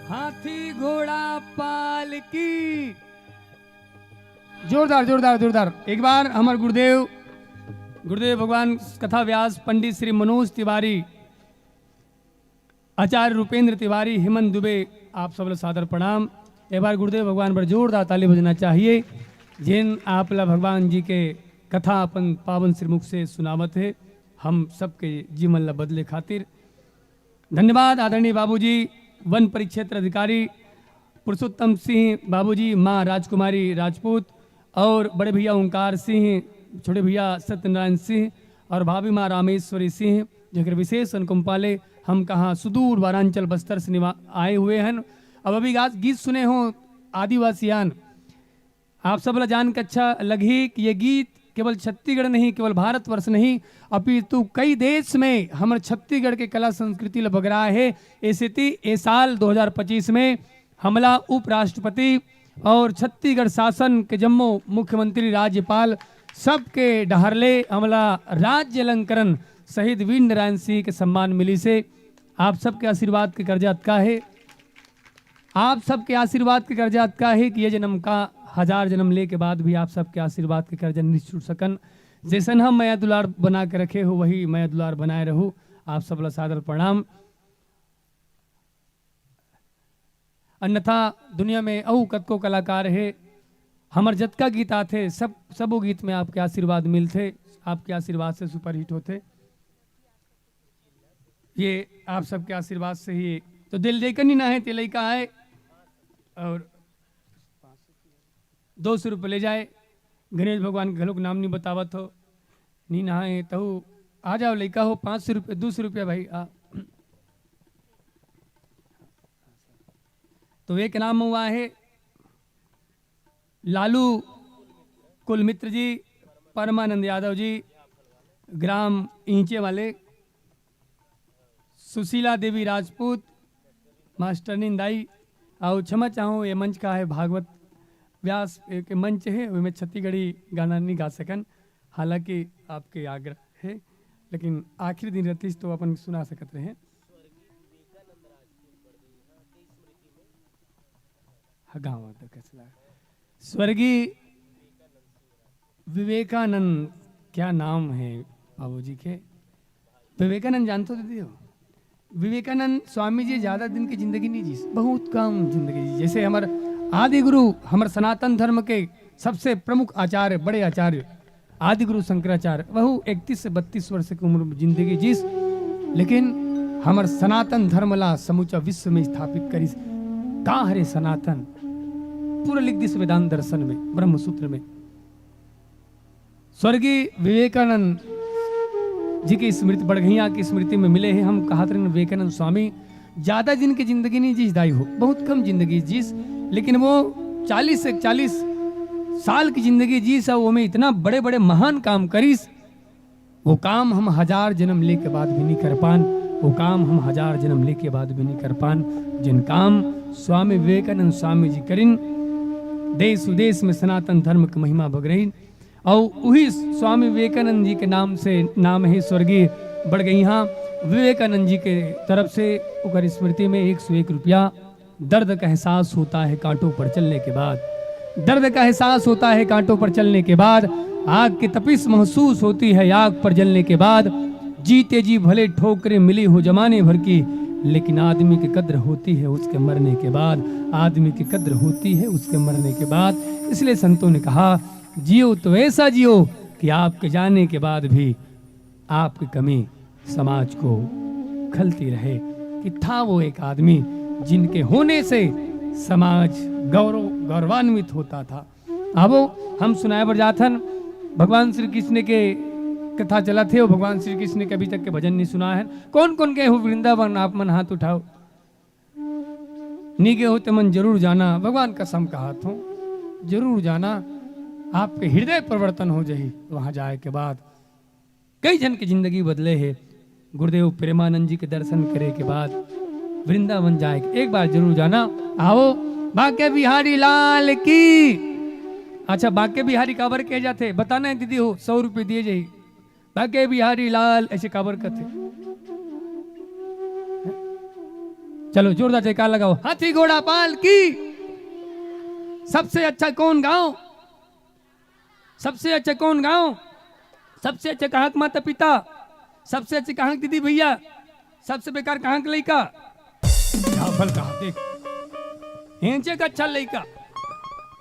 हाथी घोड़ा पालकी। जोरदार, जोरदार, जोरदार। एक बार हमर गुरुदेव, गुरुदेव भगवान कथा व्यास पंडित श्री मनोज तिवारी, आचार्य रूपेंद्र तिवारी, हेमंत दुबे, आप सब ला सादर प्रणाम। एक बार गुरुदेव भगवान बर जोरदार ताली बजना चाहिए, जिन आप ला भगवान जी के कथा अपन पावन श्रीमुख से सुनावत हे, हम सबके जीवन ला बदले खातिर। धन्यवाद आदरणीय बाबूजी, वन परिक्षेत्र अधिकारी पुरुषोत्तम सिंह बाबूजी, माँ राजकुमारी राजपूत और बड़े भैया ओंकार सिंह, छोटे भैया सत्यनारायण सिंह और भाभी माँ रामेश्वरी सिंह, जेकर विशेष अनुकंपा ले हम कहाँ सुदूर वारांचल बस्तर से निवा-, आए हुए हैं। अब अभी गा-, गीत सुने हो आदिवासियान, आप सब ला जान के अच्छा लगही कि ये गीत केवल छत्तीसगढ़ नहीं, केवल भारतवर्ष नहीं, अपितु कई देश में हमर छत्तीसगढ़ के कला संस्कृति ल बगराए हे। ए सेती ए साल दो हज़ार पच्चीस में हमला उपराष्ट्रपति और छत्तीसगढ़ शासन के जम्मो मुख्यमंत्री, राज्यपाल सबके डहर ले हमला राज्य अलंकरण शहीद वीर नारायण सिंह के सम्मान मिलिस हे। आप सबके आशीर्वाद के कर्जा अतका हे, आप सबके आशीर्वाद के कर्जा अतका हे कि ये जन्म का हजार जन्म ले के बाद भी आप सबके आशीर्वाद के कर्जा नहीं छूट सकन। जैसन हम मया दुलार बना के रखे हो, वही मया दुलार बनाए रहू। आप सब ला सादर प्रणाम। अन्यथा दुनिया में अउ कतको कलाकार हे, हमर जतका गीत आथे, सब, सबो गीत में आपके आशीर्वाद मिलथे, आपके आशीर्वाद से सुपरहिट होथे। ये आप सबके आशीर्वाद से ही। तो दिल देकर नी ना है, ते लइका आए और दो सौ रुपये ले जाए। गणेश भगवान के घलोक नाम नहीं बतावत हो, नी नहाए तहु आ जाओ लइका हो, पाँच सौ रुपये, दो सौ रुपया भाई आ। तो एक नाम हुआ है लालू कुलमित्र जी, परमानंद यादव जी, ग्राम ईंचे वाले, सुशीला देवी राजपूत, मास्टरनी दाई, अउ क्षमा चाहूँ, ये मंच का है भागवत व्यास के मंच है, ओमे छत्तीसगढ़ी गाना नहीं गा सकन, हालांकि आपके आग्रह है, लेकिन आखिरी दिन रतीश तो अपन सुना सकत रहे। हाँ, गाँव आता कसला। स्वर्गीय विवेकानंद, क्या नाम है बाबूजी के? विवेकानंद जानते हो दीदी हो? विवेकानंद स्वामी जी ज्यादा दिन की जिंदगी नहीं जीस, बहुत कम जिंदगी जीस। जैसे हमर आदि गुरु, हमर सनातन धर्म के सबसे प्रमुख आचार्य, बड़े आचार्य आदि गुरु शंकराचार्य, वहू इकतीस से बत्तीस वर्ष की उम्र में जिंदगी जीस, लेकिन हमर सनातन धर्म ला समूचा विश्व में स्थापित करिस। का हरे सनातन? पूरा लिख दिस वेदांत दर्शन में, ब्रह्मसूत्र में। स्वर्गीय विवेकानंद जी की स्मृति, बड़घैया की स्मृति में मिले हैं। हम कहत रहन विवेकानंद स्वामी ज्यादा दिन की जिंदगी नहीं जीस दाई हो, बहुत कम जिंदगी जीस, लेकिन वो चालीस से, चालीस साल की जिंदगी जीस, अउ ओमे इतना बड़े-बड़े महान काम करिस, वो काम हम हजार जन्म लेके बाद भी नहीं कर पान, वो काम हम हजार जन्म लेके बाद भी नहीं कर पान। जिन काम स्वामी विवेकानंद स्वामी जी करिन, देश विदेश में सनातन धर्म के महिमा बगरइन, अउ उही स्वामी विवेकानंद जी के नाम से नाम हे स्वर्गीय बड़गइहा विवेकानंद जी के तरफ से ओकर स्मृति में एक सौ एक रुपया। दर्द का एहसास होता है कांटों पर चलने के बाद, दर्द का एहसास होता है कांटों पर चलने के बाद, आग की तपिश महसूस होती है आग पर जलने के बाद। जीते जी भले ठोकरें मिली हो जमाने भर की, लेकिन आदमी की कद्र होती है उसके मरने के बाद, आदमी की कद्र होती है उसके मरने के बाद। इसलिए संतों ने कहा, जियो तो ऐसा जियो कि आपके जाने के बाद भी आपकी कमी समाज को खलती रहे कि था वो एक आदमी जिनके होने से समाज गौरव गौरवान्वित होता था। अब हम सुनाए बर जाथन, भगवान श्री कृष्ण के कथा चलत हे, अउ भगवान श्री कृष्ण के अभी तक के भजन नहीं सुनाए हन। कौन कौन गए हो वृंदावन, आप मन हाथ उठाओ। नहीं गए हो तो मन जरूर जाना, भगवान कसम कहात हों, जरूर जाना, आपके हृदय परिवर्तन हो जाही। वहां जाए के बाद कई झन के जिंदगी बदले हे। गुरुदेव प्रेमानंद जी के दर्शन करे के बाद वृंदावन जाए के एक बार जरूर जाना। आओ, बांके बिहारी लाल की। अच्छा, बांके बिहारी काबर कहे जाथे, बताना हे दीदी हो, सौ रुपये दिए जाही। बांके बिहारी लाल ऐसे काबर कथे? चलो, जोरदार जयकार लगाओ। हाथी घोड़ा पाल की। सबसे अच्छा कौन गांव? सबसे अच्छा कौन गांव? सबसे अच्छा कहां के माता पिता? सबसे अच्छा कहां के दीदी भैया? सबसे बेकार कहां के लइका? राफल कहा देख, हेंचे का अच्छा लइका,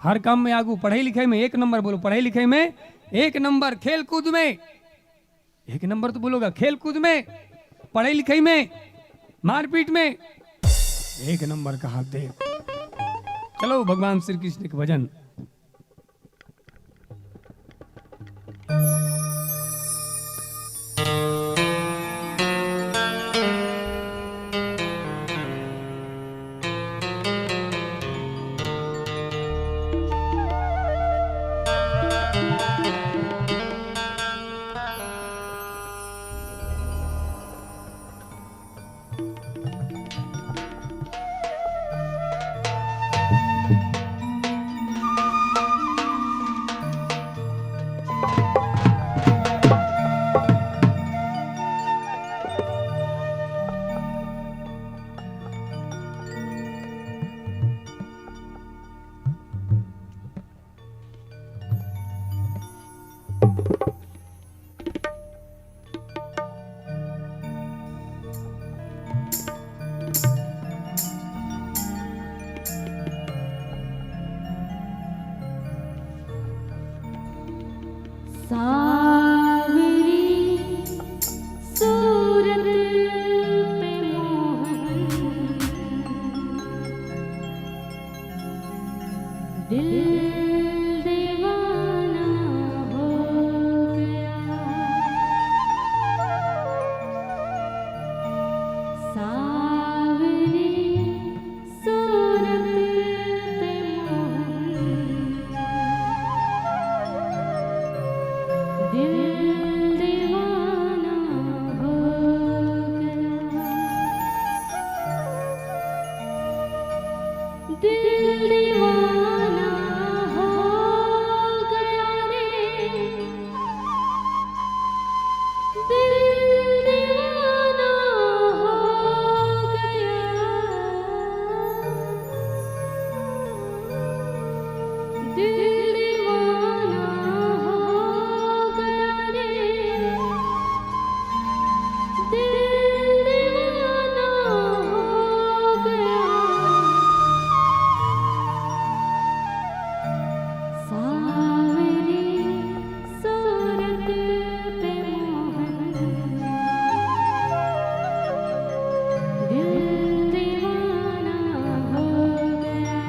हर काम में आगू, पढ़ाई लिखाई में एक नंबर। बोलो, पढ़ाई लिखाई में एक नंबर, खेल कूद में एक नंबर तो बोलोगा, खेल कूद में, पढ़ाई लिखाई में, मारपीट में एक नंबर कहा दे। चलो, भगवान श्री कृष्ण के भजन। सावरी सूरत पे मोहन, दिल दीवाना हो गया। सावरी सूरत पे मोहन, दिल दीवाना हो गया। दिल दीवाना हो गया रे, दिल दीवाना हो गया। दिल दीवाना हो गया रे, दिल दीवाना हो गया। सावरी सूरत पे मोहन, दिल दीवाना हो गया।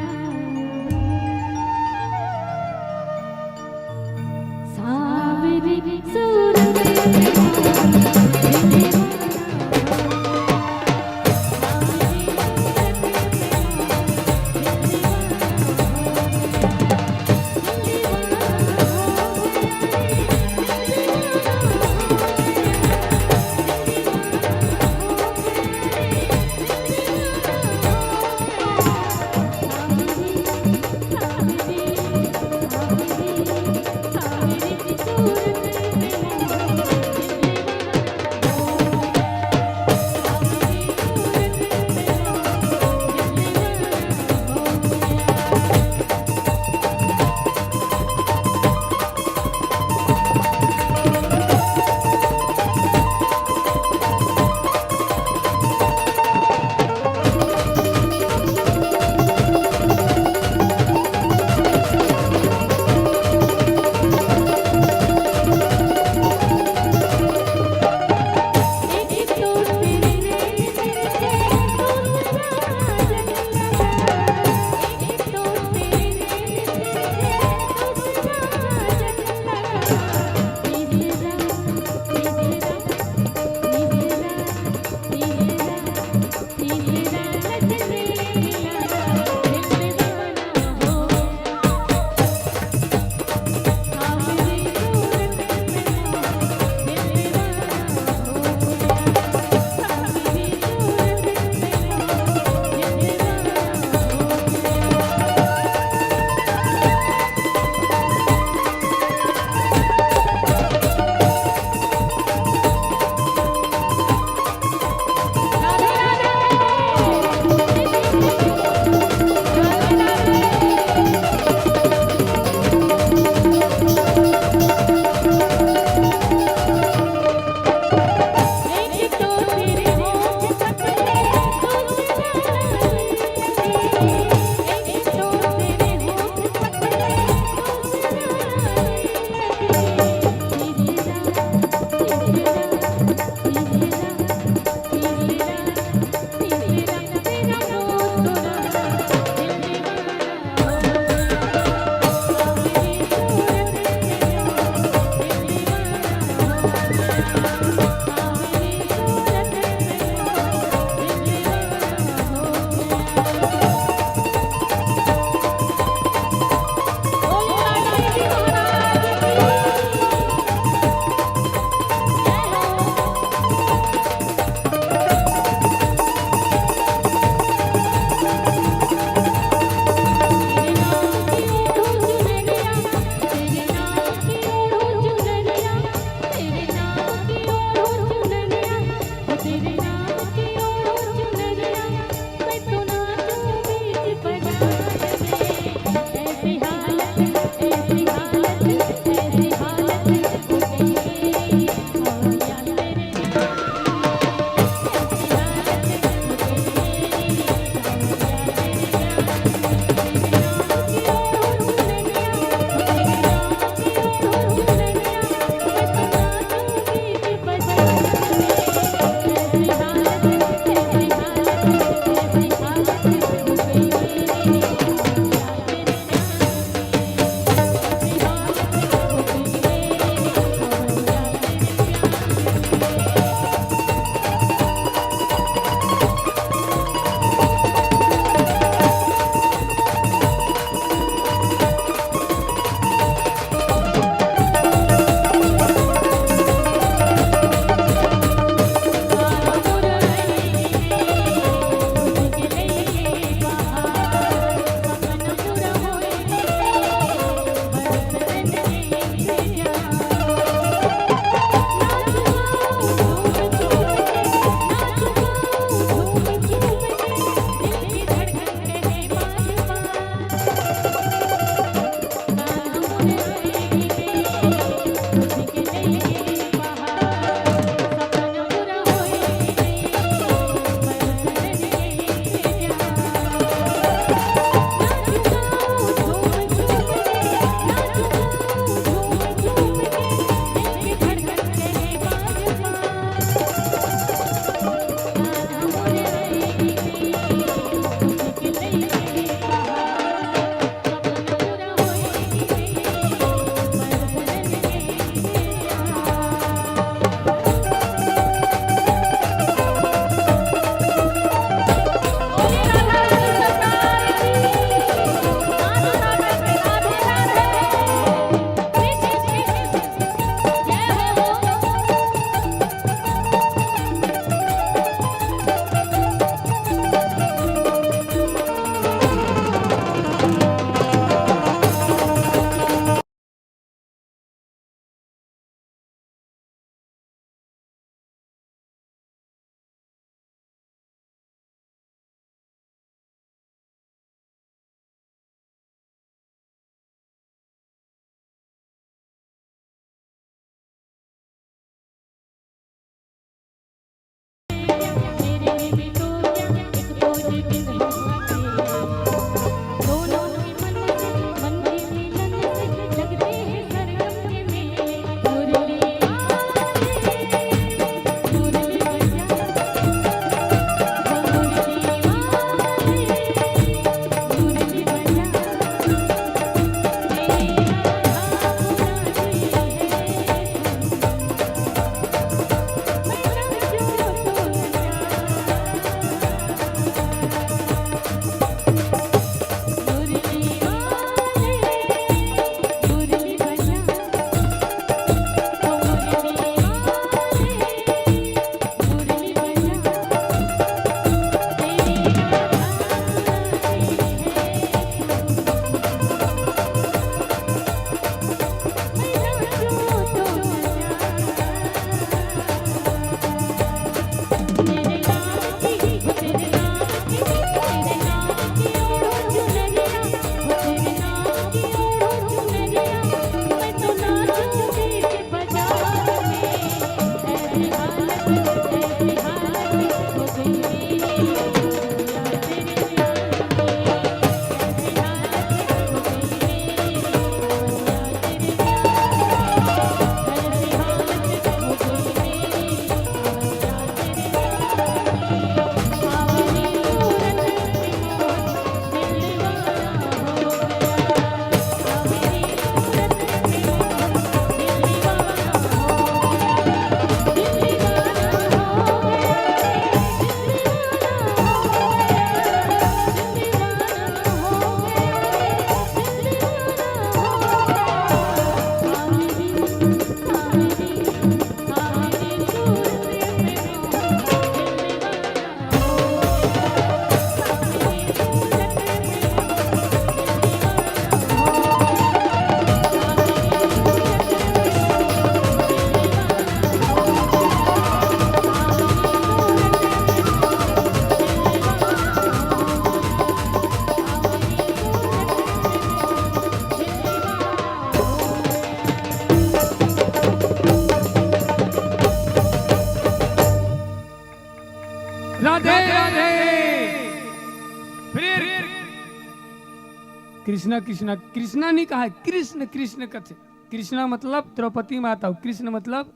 कृष्णा, कृष्णा, कृष्णा नहीं कहा है, कृष्ण, कृष्ण कथे। कृष्णा मतलब द्रौपदी माता, कृष्ण मतलब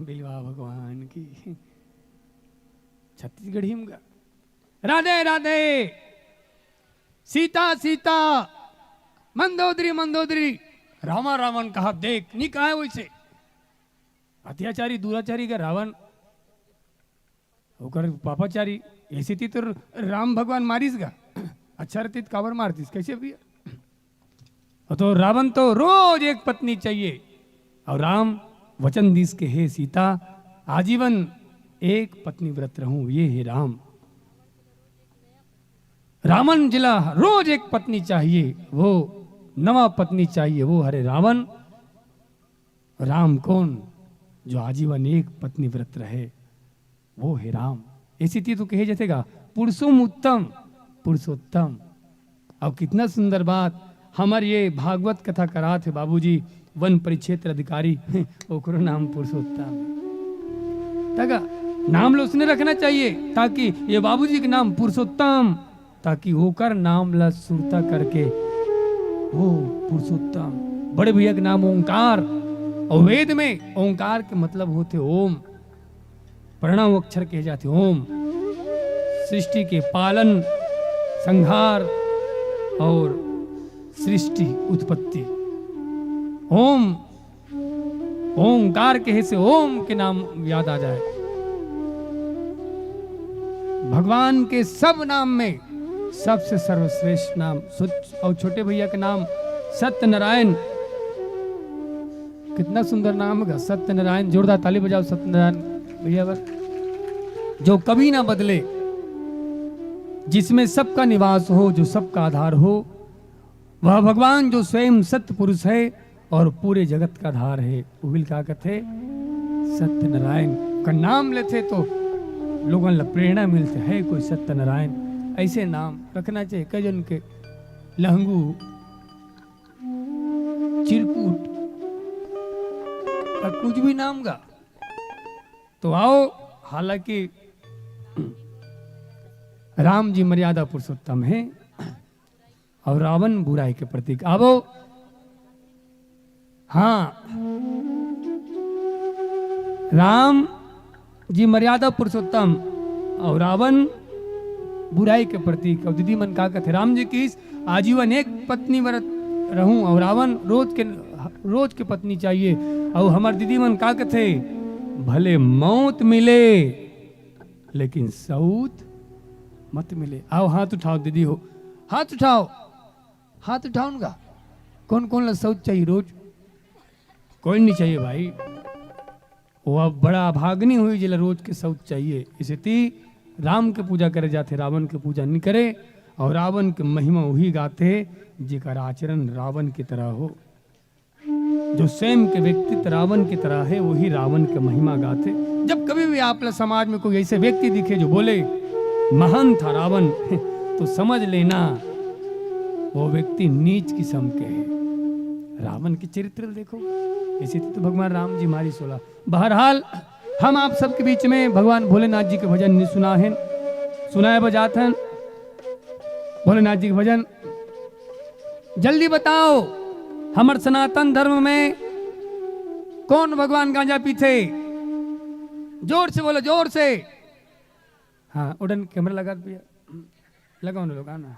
बिलवा भगवान की। छत्तीसगढ़ी में गा। राधे, राधे। सीता, सीता। मंदोदरी, मंदोदरी। रामा, रावण कहा, देख, नहीं कहा है वैसे। अत्याचारी, दुराचारी का रावण, ओकर पापाचारी, ऐसे थी तो राम भगवान मारिस गा। अच्छा रहती तो काबर मारतीस, कैसे भैया? और तो रावण तो रोज एक पत्नी चाहिए, और राम वचन दीस के, हे सीता, आजीवन एक पत्नी व्रत रहूं, ये हे राम। रावण जिला रोज एक पत्नी चाहिए, वो नवा पत्नी चाहिए, वो हरे रावण। राम कौन? जो आजीवन एक पत्नी व्रत रहे, वो हे राम। ऐसी ती तो कहे जाथे गा, पुरुषोम उत्तम, पुरुषोत्तम। अब कितना सुंदर बात, हमर ये भागवत कथा करात हे बाबूजी, वन परिक्षेत्र अधिकारी, ओकरो नाम पुरुषोत्तम। तगा नाम लो उसने रखना चाहिए, ताकि ये बाबूजी के नाम पुरुषोत्तम, ताकि ओकर नाम ला सुरता करके, ओ पुरुषोत्तम, बड़े भैया के नाम ओंकार, और वेद में ओंकार के मतलब होथे ओम, प्रणव अक्षर कहे जाथे ओम, सृष्टि के पालन, संहार और सृष्टि उत्पत्ति। ओम, ओंकार कहे से ओम के नाम याद आ जाए। भगवान के सब नाम में सबसे सर्वश्रेष्ठ नाम सुच-, और छोटे भैया के नाम सत्यनारायण। कितना सुंदर नाम है सत्यनारायण। जोरदार ताली बजाओ सत्यनारायण भैया बर। जो कभी ना बदले, जिसमें सबका निवास हो, जो सबका आधार हो, वह भगवान जो स्वयं सत्य पुरुष है और पूरे जगत का आधार है। उहिल का कथे सत्यनारायण का नाम लेथे तो लोगन ला प्रेरणा मिलथे, है कोई सत्यनारायण, ऐसे नाम रखना चाहिए। कई जन के लहंगू, चिरकुट, का कुछ भी नाम गा तो आओ, हालांकि राम जी मर्यादा पुरुषोत्तम है और रावण बुराई के प्रतीक। आवो, हाँ, राम जी मर्यादा पुरुषोत्तम और रावण बुराई के प्रतीक। और दीदी मन का कथे, राम जी की आजीवन एक पत्नी व्रत रहूं और रावण रोज के, रोज के पत्नी चाहिए। और हमर दीदी मन का कथे, भले मौत मिले लेकिन सऊत मत मिले। आओ हाथ उठाओ दीदी हो, हाथ उठाओ, हाथ उठाओ उनका। कौन कौन ला सऊत चाहिए रोज? कोई नहीं चाहिए भाई। वो अब बड़ा अभागनी हुई जेला रोज के सऊत चाहिए। इसे ती राम के पूजा करे जाथे, रावण के पूजा नहीं करे। और रावण के महिमा वही गाथे जेकर आचरण रावण की तरह हो। जो स्वयं के व्यक्तित्व रावण की तरह है, वही रावण के महिमा गाथे। जब कभी भी आप ला समाज में कोई ऐसे व्यक्ति दिखे जो बोले, महान था रावण, तो समझ लेना वो व्यक्ति नीच किस्म के है। रावण के चरित्र देखो, ऐसे तो भगवान राम जी मारी सोला। बहरहाल, हम आप सबके बीच में भगवान भोलेनाथ जी के भजन नहीं सुना है, सुनाए बजात हन भोलेनाथ जी के भजन। जल्दी बताओ, हमर सनातन धर्म में कौन भगवान गांजा पीथे? जोर से बोलो, जोर से। हाँ, उड़न कैमरा लगा भैया, लगाओ ना, लगाओ ना।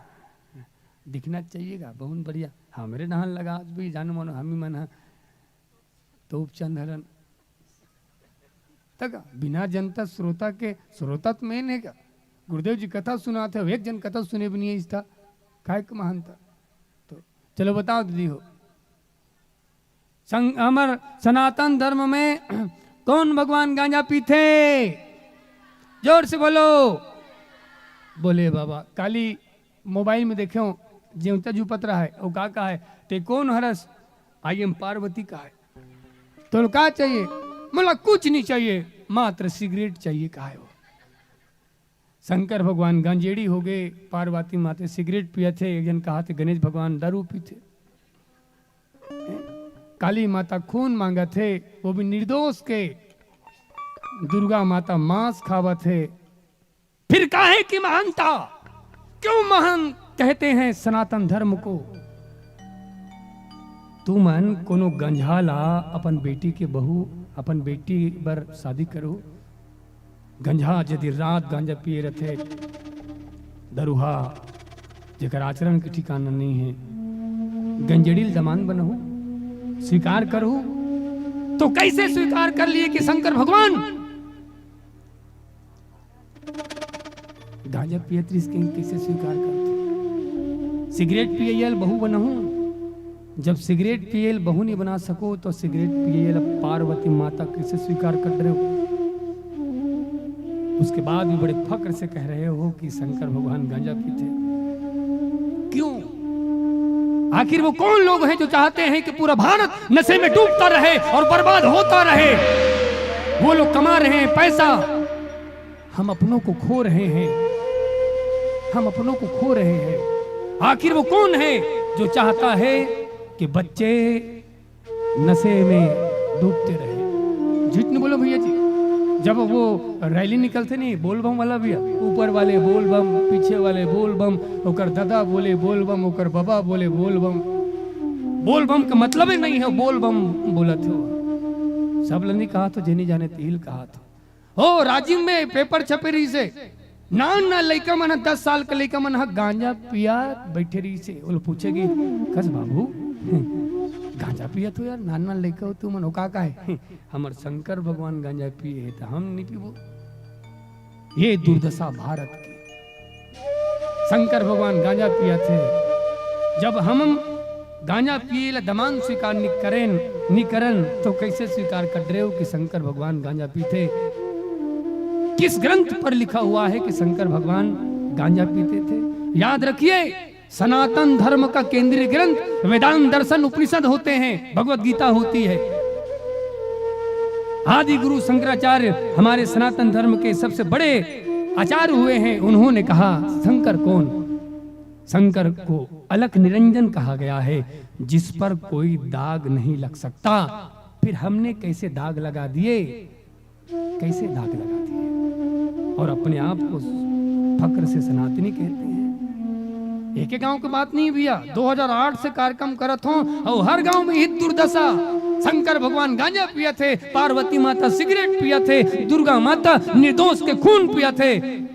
दिखना चाहिएगा, बहुत बढ़िया। हमरे नहन लगा आज भी, जानो मानो, हम ही मन ह तो उपचंद हरन। तक बिना जनता श्रोता के, श्रोता तो मेन है क्या? गुरुदेव जी कथा सुनाथे, एक जन कथा सुने भी नहीं है इस था, काय के महानता? तो चलो बताओ दीदी हो, संग-, हमर सनातन धर्म में कौन भगवान गांजा पीथे? जोर से बोलो। बोले बाबा, काली मोबाइल में देखे हो, जेवता जू पतरा है, वो का कहा है, ते कौन हरस? आई एम पार्वती कहा है। तो का चाहिए? मोला कुछ नहीं चाहिए, मात्र सिगरेट चाहिए, कहा है वो। शंकर भगवान गंजेड़ी हो गए, पार्वती माते सिगरेट पियत हे, एक जन कहा थे गणेश भगवान दारू पीथे, काली माता खून मांगत हे, वो भी निर्दोष के, दुर्गा माता मांस खावत हे। फिर काहे की महानता? क्यों महान कहते हैं सनातन धर्म को? तुमन कोनो गंजहा ला अपन बेटी के बहू, अपन बेटी बर शादी करो। गंजहा जदी रात गांजा पिए रथे, दरुहा, जेकर आचरण के ठिकाना नहीं है, गंजेड़ी ल दमांद बनहू, स्वीकार करहू, तो कैसे स्वीकार कर लिए कि शंकर भगवान गांजा पियत रिहिस के कइसे स्वीकार करथे? सिगरेट पियइया ल बहू बनहूं। जब सिगरेट पिए ल बहू नहीं बना सको, तो सिगरेट पियइया ल पार्वती माता कइसे स्वीकार कर रहे हो? उसके बाद भी बड़े फक्र से कह रहे हो कि शंकर भगवान गांजा पीते। क्यों? आखिर वो कौन लोग हैं जो चाहते हैं कि पूरा भारत नशे में डूबता रहे और बर्बाद होता रहे? वो लोग कमा रहे हैं पैसा, हम अपनों को खो रहे हैं, हम अपनों को खो रहे हैं। आखिर वो कौन है जो चाहता है कि बच्चे नशे में डूबते रहे? झूठ नहीं बोलो भैया जी, जब वो रैली निकलते नहीं, बोलबम वाला भैया, ऊपर वाले बोलबम, पीछे वाले बोलबम, ओकर दादा बोले बोलबम, ओकर बाबा बोले बोलबम। बोलबम का मतलब ही नहीं है बोलबम बोलत हो। सब ल नहीं कहा तो जेनी जाने तिल कहा था। हो, राजिम में पेपर छपे रहिसे, नान नान लइका मन ह, दस साल के लइका मन ह गांजा पिया बैठे रहिसे। ओला पूछे गे, "कस बाबू, गांजा पियत हो यार, नान नान लइका हो तुमन हो, का का हे?" "हमर शंकर भगवान गांजा पिए हे, त हम नहीं पीबो।" ये दुर्दशा भारत की। शंकर भगवान गांजा पियत हे। जब हम गांजा पिए ला दमांद स्वीकार नि करेन, नि करन, तो कैसे स्वीकार कर रहे हो कि शंकर भगवान गांजा पीते? किस ग्रंथ पर लिखा हुआ है कि शंकर भगवान गांजा पीते थे? याद रखिए, सनातन धर्म का केंद्रीय ग्रंथ वेदांत, दर्शन, उपनिषद होते हैं, भगवत गीता होती है। आदि गुरु शंकराचार्य हमारे सनातन धर्म के सबसे बड़े आचार्य हुए हैं। उन्होंने कहा, शंकर कौन? शंकर को अलख निरंजन कहा गया है, जिस पर कोई दाग नहीं लग सकता। फिर हमने कैसे दाग लगा दिए, कैसे दाग लगा दिए, और अपने आप को फक्र से सनातनी कहते हैं। एक गांव की बात नहीं भैया, दो हज़ार आठ से कार्यक्रम करत हों और हर गांव में ही दुर्दशा। शंकर भगवान गांजा पियत हे, पार्वती माता सिगरेट पियत हे, दुर्गा माता निर्दोष के खून पियत हे,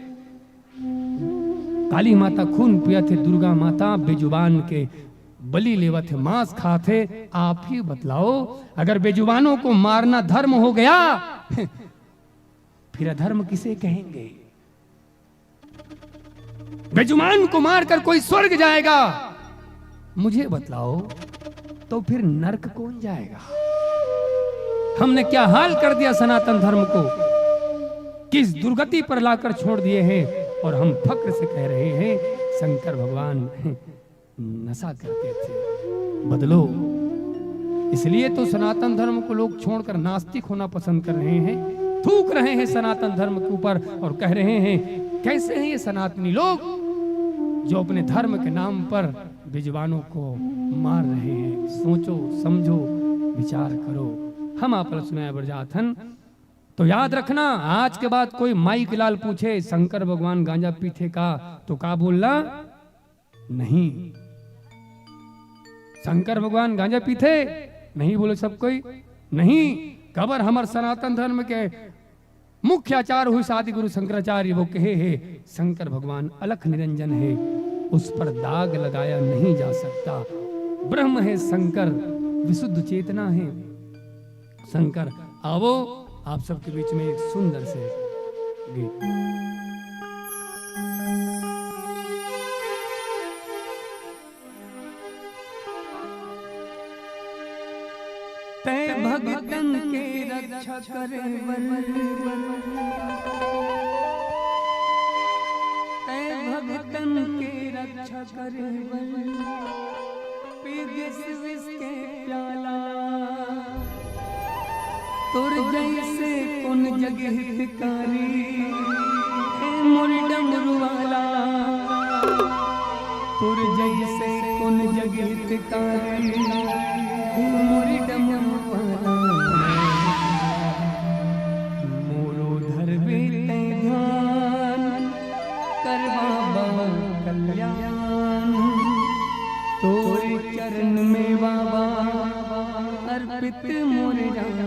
काली माता खून पियत हे, दुर्गा माता बेजुबान के बलि लेवत हे, मांस खात हे। आप ही बतलाओ, अगर बेजुबानों को मारना धर्म हो गया, फिर अधर्म किसे कहेंगे? बेजुबान को मारकर कोई स्वर्ग जाएगा? मुझे बतलाओ, तो फिर नरक कौन जाएगा? हमने क्या हाल कर दिया सनातन धर्म को, किस दुर्गति पर लाकर छोड़ दिए हैं। और हम फक्र से कह रहे हैं, शंकर भगवान नशा करते थे। बदलो। इसलिए तो सनातन धर्म को लोग छोड़कर नास्तिक होना पसंद कर रहे हैं, थूक रहे हैं सनातन धर्म के ऊपर और कह रहे हैं, "कैसे हैं ये सनातनी लोग जो अपने धर्म के नाम पर बेजुबानों को मार रहे हैं?" सोचो, समझो, विचार करो। हम आप ल सुनाए बर जात हन। तो याद रखना, आज के बाद कोई माई के लाल पूछे, "शंकर भगवान गांजा पीथे का?" तो का बोलना? नहीं। शंकर भगवान गांजा पीथे? नहीं बोले सब कोई। नहीं, काबर हमर सनातन धर्म के मुख्य आचार्य हुए आदि गुरु शंकराचार्य, वो कहे हे, शंकर भगवान अलख निरंजन है, उस पर दाग लगाया नहीं जा सकता। ब्रह्म है शंकर, विशुद्ध चेतना है शंकर। आवो, आप सबके बीच में एक सुंदर से गीत। तै भगतन के रक्षा करे बर, तै भगतन के रक्षा करे बर, पी दिस विष के प्याला। तोर जैसे कोन जग हितकारी, हे मोर डमरू वाला। तोर जैसे कोन जग हितकारी, हे मोर डमरू वाला। मोरो धरबे तै ध्यान, करबा बा कल्याण। तोर चरण में बाबा अर्पित मोर जान,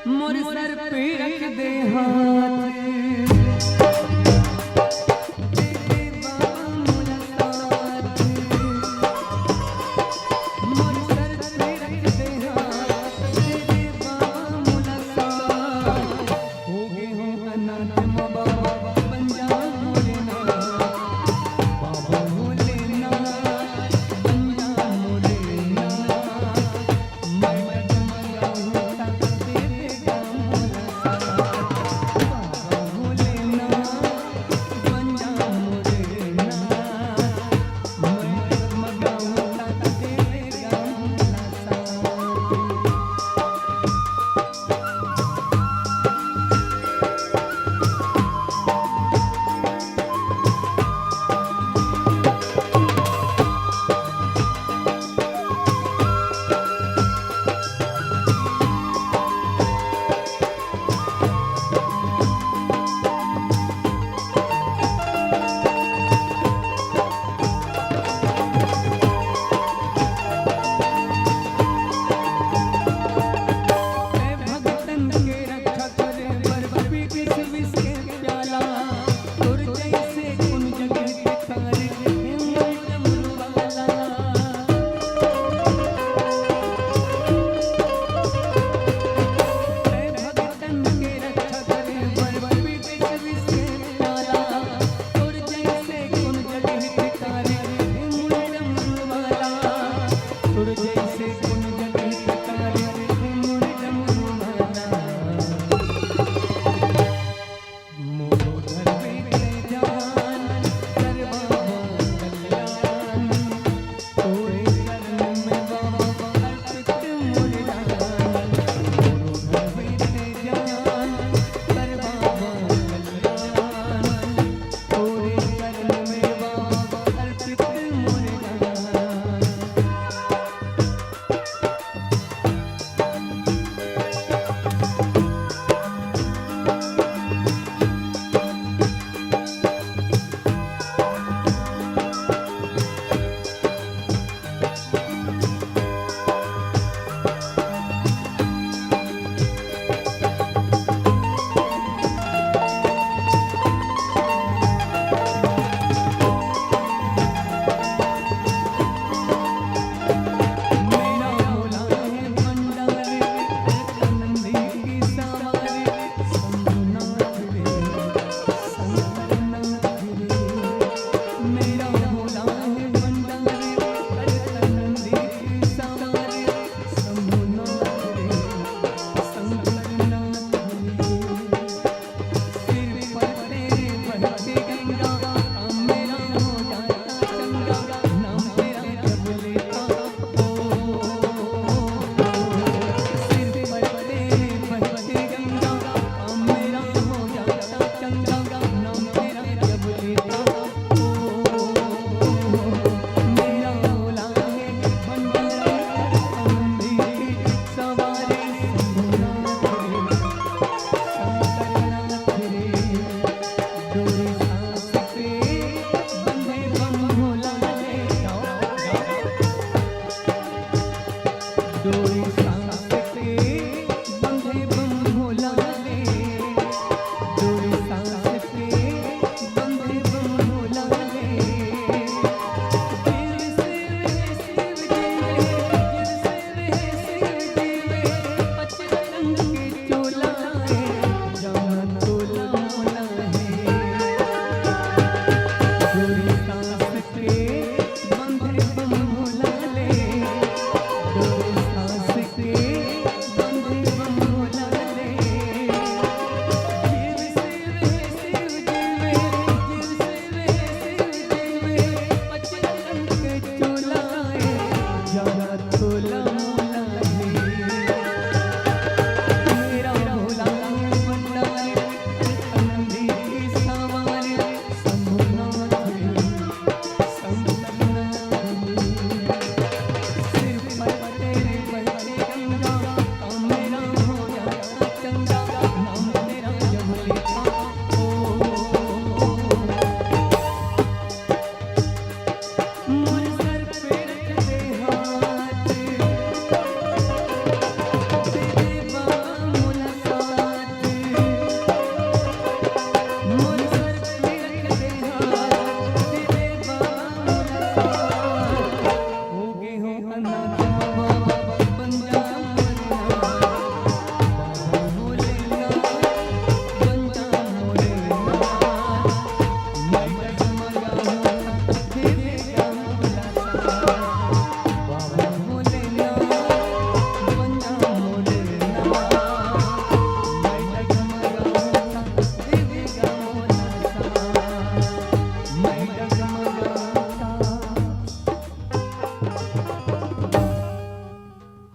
मोर सर पे रख दे हाथ।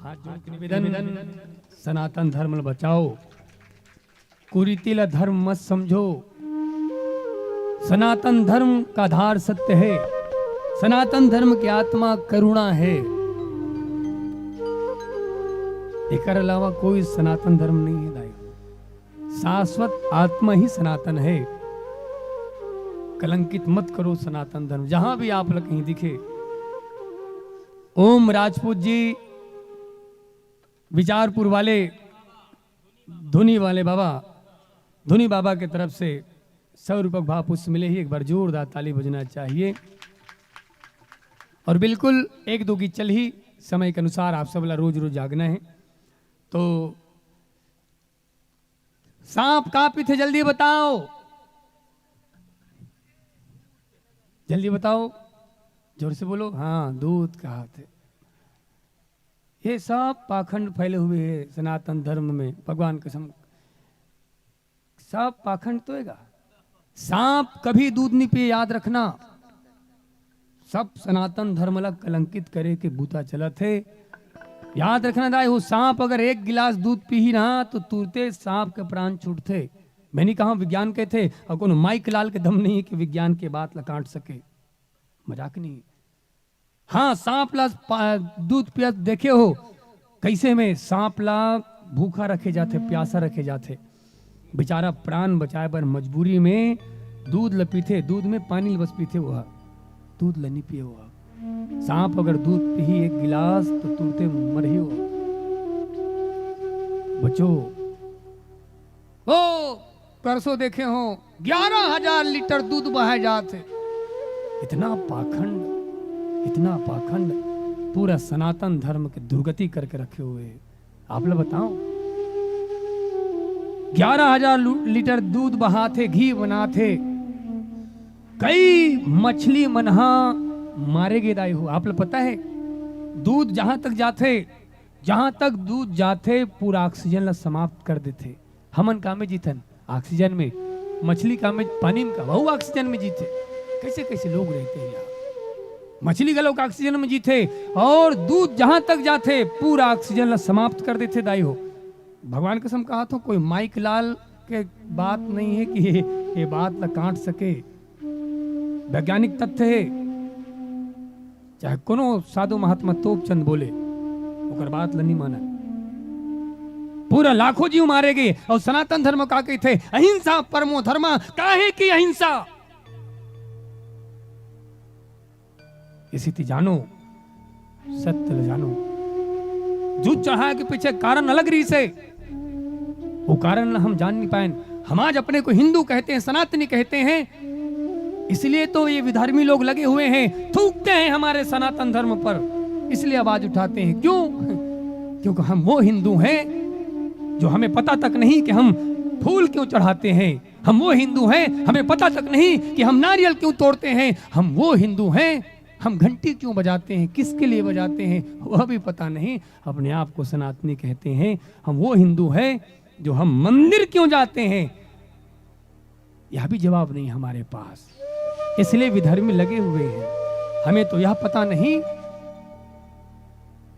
हाथ जोड़ के निवेदन, सनातन धर्म ल बचाओ, कुरीति ला धर्म मत समझो। सनातन धर्म का आधार सत्य है, सनातन धर्म की आत्मा करुणा है। एकर अलावा कोई सनातन धर्म नहीं है दाई। शाश्वत आत्मा ही सनातन है। कलंकित मत करो सनातन धर्म, जहां भी आप ल कहीं दिखे। ओम राजपूत जी, विचारपुर वाले, धुनी वाले बाबा, धुनी बाबा के तरफ से सौ रुपये भाव पुष्प मिले ही, एक बार जोरदार ताली बजना चाहिए। और बिल्कुल एक दो गीत चल ही, समय के अनुसार आप सब ला रोज रोज जागना है। तो सांप का पीथे, जल्दी बताओ, जल्दी बताओ, जोर से बोलो। हाँ, दूध का हाथ है। ये सब पाखंड फैले हुए हैं सनातन धर्म में, भगवान कसम, सब पाखंड तो हैगा। सांप कभी दूध नहीं पिए, याद रखना। सब सनातन धर्म ला कलंकित करे के बूता चलत हे। याद रखना दाई हो, सांप अगर एक गिलास दूध पीही ना, तो तुरते सांप के प्राण छूटथे। मैं नहीं कहा विज्ञान कहथे, और कोनो माइक लाल के दम नहीं है कि विज्ञान के बात ला काट सके। मजाक नहीं। हाँ, सांप ला पा-, दूध पियत देखे हो, कैसे में सांप ला भूखा रखे जाथे, प्यासा रखे जाथे। बेचारा प्राण बचाए बर मजबूरी में दूध ल पीथे, दूध में पानी ल बस पीथे, वो दूध ल नहीं पिए। वो सांप अगर दूध पीही एक गिलास, तो तुरते मरही वो। बचो, ओ, परसों देखे हो, ग्यारह हजार लीटर दूध बहाए जात हे। इतना पाखंड, इतना पाखंड, पूरा सनातन धर्म के दुर्गति करके रखे हुए हे। आप लोग बताओ, ग्यारह हजार लू-, लीटर दूध बहात हे, घी बनात हे, कई मछली मन हा मारे गे दाई हो। आप लोग पता है, दूध जहां तक जाथे, जहां तक दूध जाथे, पूरा ऑक्सीजन ला समाप्त कर देथे। हमन का में जीथन, ऑक्सीजन में, मछली का में, पानी में का, वहू ऑक्सीजन में जीथे। कैसे कैसे लोग रहते हैं यार। मछली घलो का ऑक्सीजन में जीथे, और दूध जहां तक जाथे, पूरा ऑक्सीजन ला समाप्त कर देथे दाई हो। भगवान कसम कहा तो कोई माइक लाल के बात नहीं है कि ये, ये बात ला काट सके। वैज्ञानिक तथ्य है, चाहे कोनो साधु महात्मा तोपचंद बोले, ओकर बात ल नहीं माना। पूरा लाखों जीव मारे गे, और सनातन धर्म का कहथे, "अहिंसा परमो धर्म।" काहे की अहिंसा? इसी ती जानो, सत्य ल जानो। दूध चढ़ाए के पीछे कारण अलग रहिसे, वो कारण ल हम जान नहीं पाएन। हम आज अपने को हिंदू कहते हैं, सनातनी कहते हैं, इसलिए तो ये विधर्मी लोग लगे हुए हैं, थूकते हैं हमारे सनातन धर्म पर, इसलिए आवाज उठाते हैं। क्यों? क्योंकि हम वो हिंदू हैं जो हमें पता तक नहीं कि हम फूल क्यों चढ़ाते हैं, हम वो हिंदू हैं, हमें पता तक नहीं कि हम नारियल क्यों तोड़ते हैं, हम वो हिंदू हैं, हम घंटी क्यों बजाते हैं, किसके लिए बजाते हैं, वह भी पता नहीं। अपने आप को सनातनी कहते हैं। हम वो हिंदू हैं जो हम मंदिर क्यों जाते हैं, यह भी जवाब नहीं हमारे पास। इसलिए विधर्मी लगे हुए हैं। हमें तो यह पता नहीं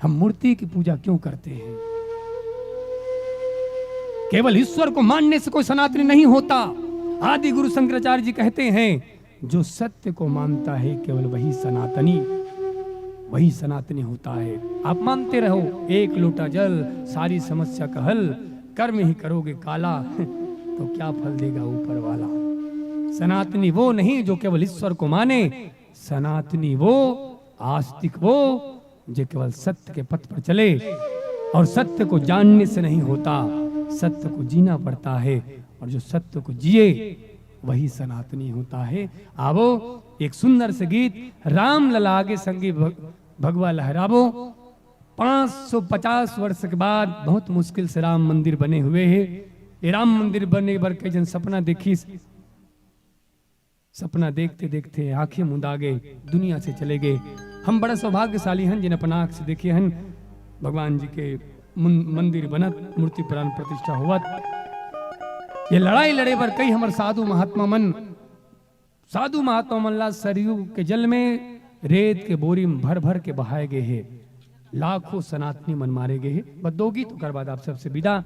हम मूर्ति की पूजा क्यों करते हैं। केवल ईश्वर को मानने से कोई सनातनी नहीं होता। आदि गुरु शंकराचार्य जी कहते हैं, जो सत्य को मानता है, केवल वही सनातनी, वही सनातनी होता है। आप मानते रहो, एक लोटा जल, सारी समस्या का हल, कर्म ही करोगे काला, तो क्या फल देगा ऊपर वाला? सनातनी वो नहीं जो केवल ईश्वर को माने, सनातनी वो, आस्तिक वो, जो केवल सत्य के पथ पर चले, और सत्य को जानने से नहीं होता, सत्य को जीना पड़ता है, और जो सत्य को जिए, वही सनातनी होता है। आवो, एक सुंदर से गीत, राम लला आगे संगी भग-, भगवा लहरावो। पाँच सौ पचास वर्ष के बाद बहुत मुश्किल से राम मंदिर बने हुए हैं। ये राम मंदिर बने बर कई जन सपना देखिस, सपना देखते देखते आंखें मुंदा गे, दुनिया से चले गे। हम बड़ा सौभाग्यशाली हन, जिन अपन आंख से देखे हन भगवान जी के मन-, मंदिर बनत, मूर्ति प्राण प्रतिष्ठा होवत। ये लड़ाई लड़े बर कई हमर साधु महात्मा मन, साधु महात्मा मन ला सरयू के जल में रेत के बोरी में भर भर के बहाए गे हे। लाखों सनातनी मन मारे गे हे। बस दो गीत, ओकर बाद आप सबसे विदा।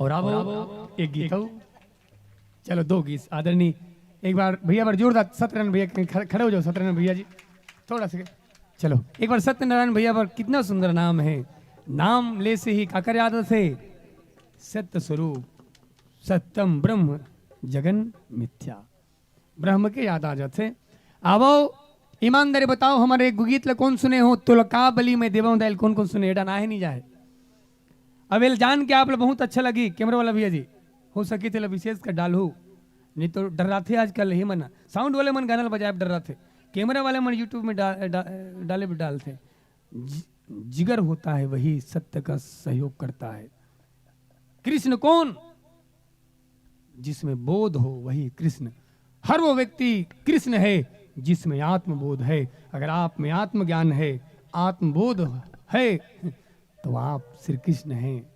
ब्रावो। एक गीत हो। चलो, दो गीत आदरणीय। एक बार भैया, बार जोरदार सत्यनारायण भैया के खड़े, खड़े हो जाओ सत्यनारायण भैया जी, थोड़ा सा। चलो, एक बार सत्यनारायण भैया पर, कितना सुंदर नाम है। नाम ले से ही काकर याद से, सत्य स्वरूप, सत्यम ब्रह्म जगन मिथ्या, ब्रह्म के याद आ जाथे। आवो, ईमानदारी बताओ, हमर एक गीत ल कौन सुने हो? तुलका बलि में देवं दाई ल कौन कौन सुने? एडा ना है नहीं जाए। अब एल जान के आप ल बहुत अच्छा लगी, कैमरा वाला भैया जी, हो सके तेला विशेष कर डालहू, नहीं तो डर्राथे आजकल ही मन, साउंड वाले मन गाना ल बजाए डर्राथे, कैमरा वाले मन YouTube में डा, डा, डाले भी डालथे। जि-, जिगर होता है वही सत्य का सहयोग करता है। कृष्ण कौन? जिसमें बोध हो वही कृष्ण। हर वो व्यक्ति कृष्ण है जिसमें आत्मबोध है। अगर आप में आत्मज्ञान है, आत्मबोध है, तो आप श्री कृष्ण हैं।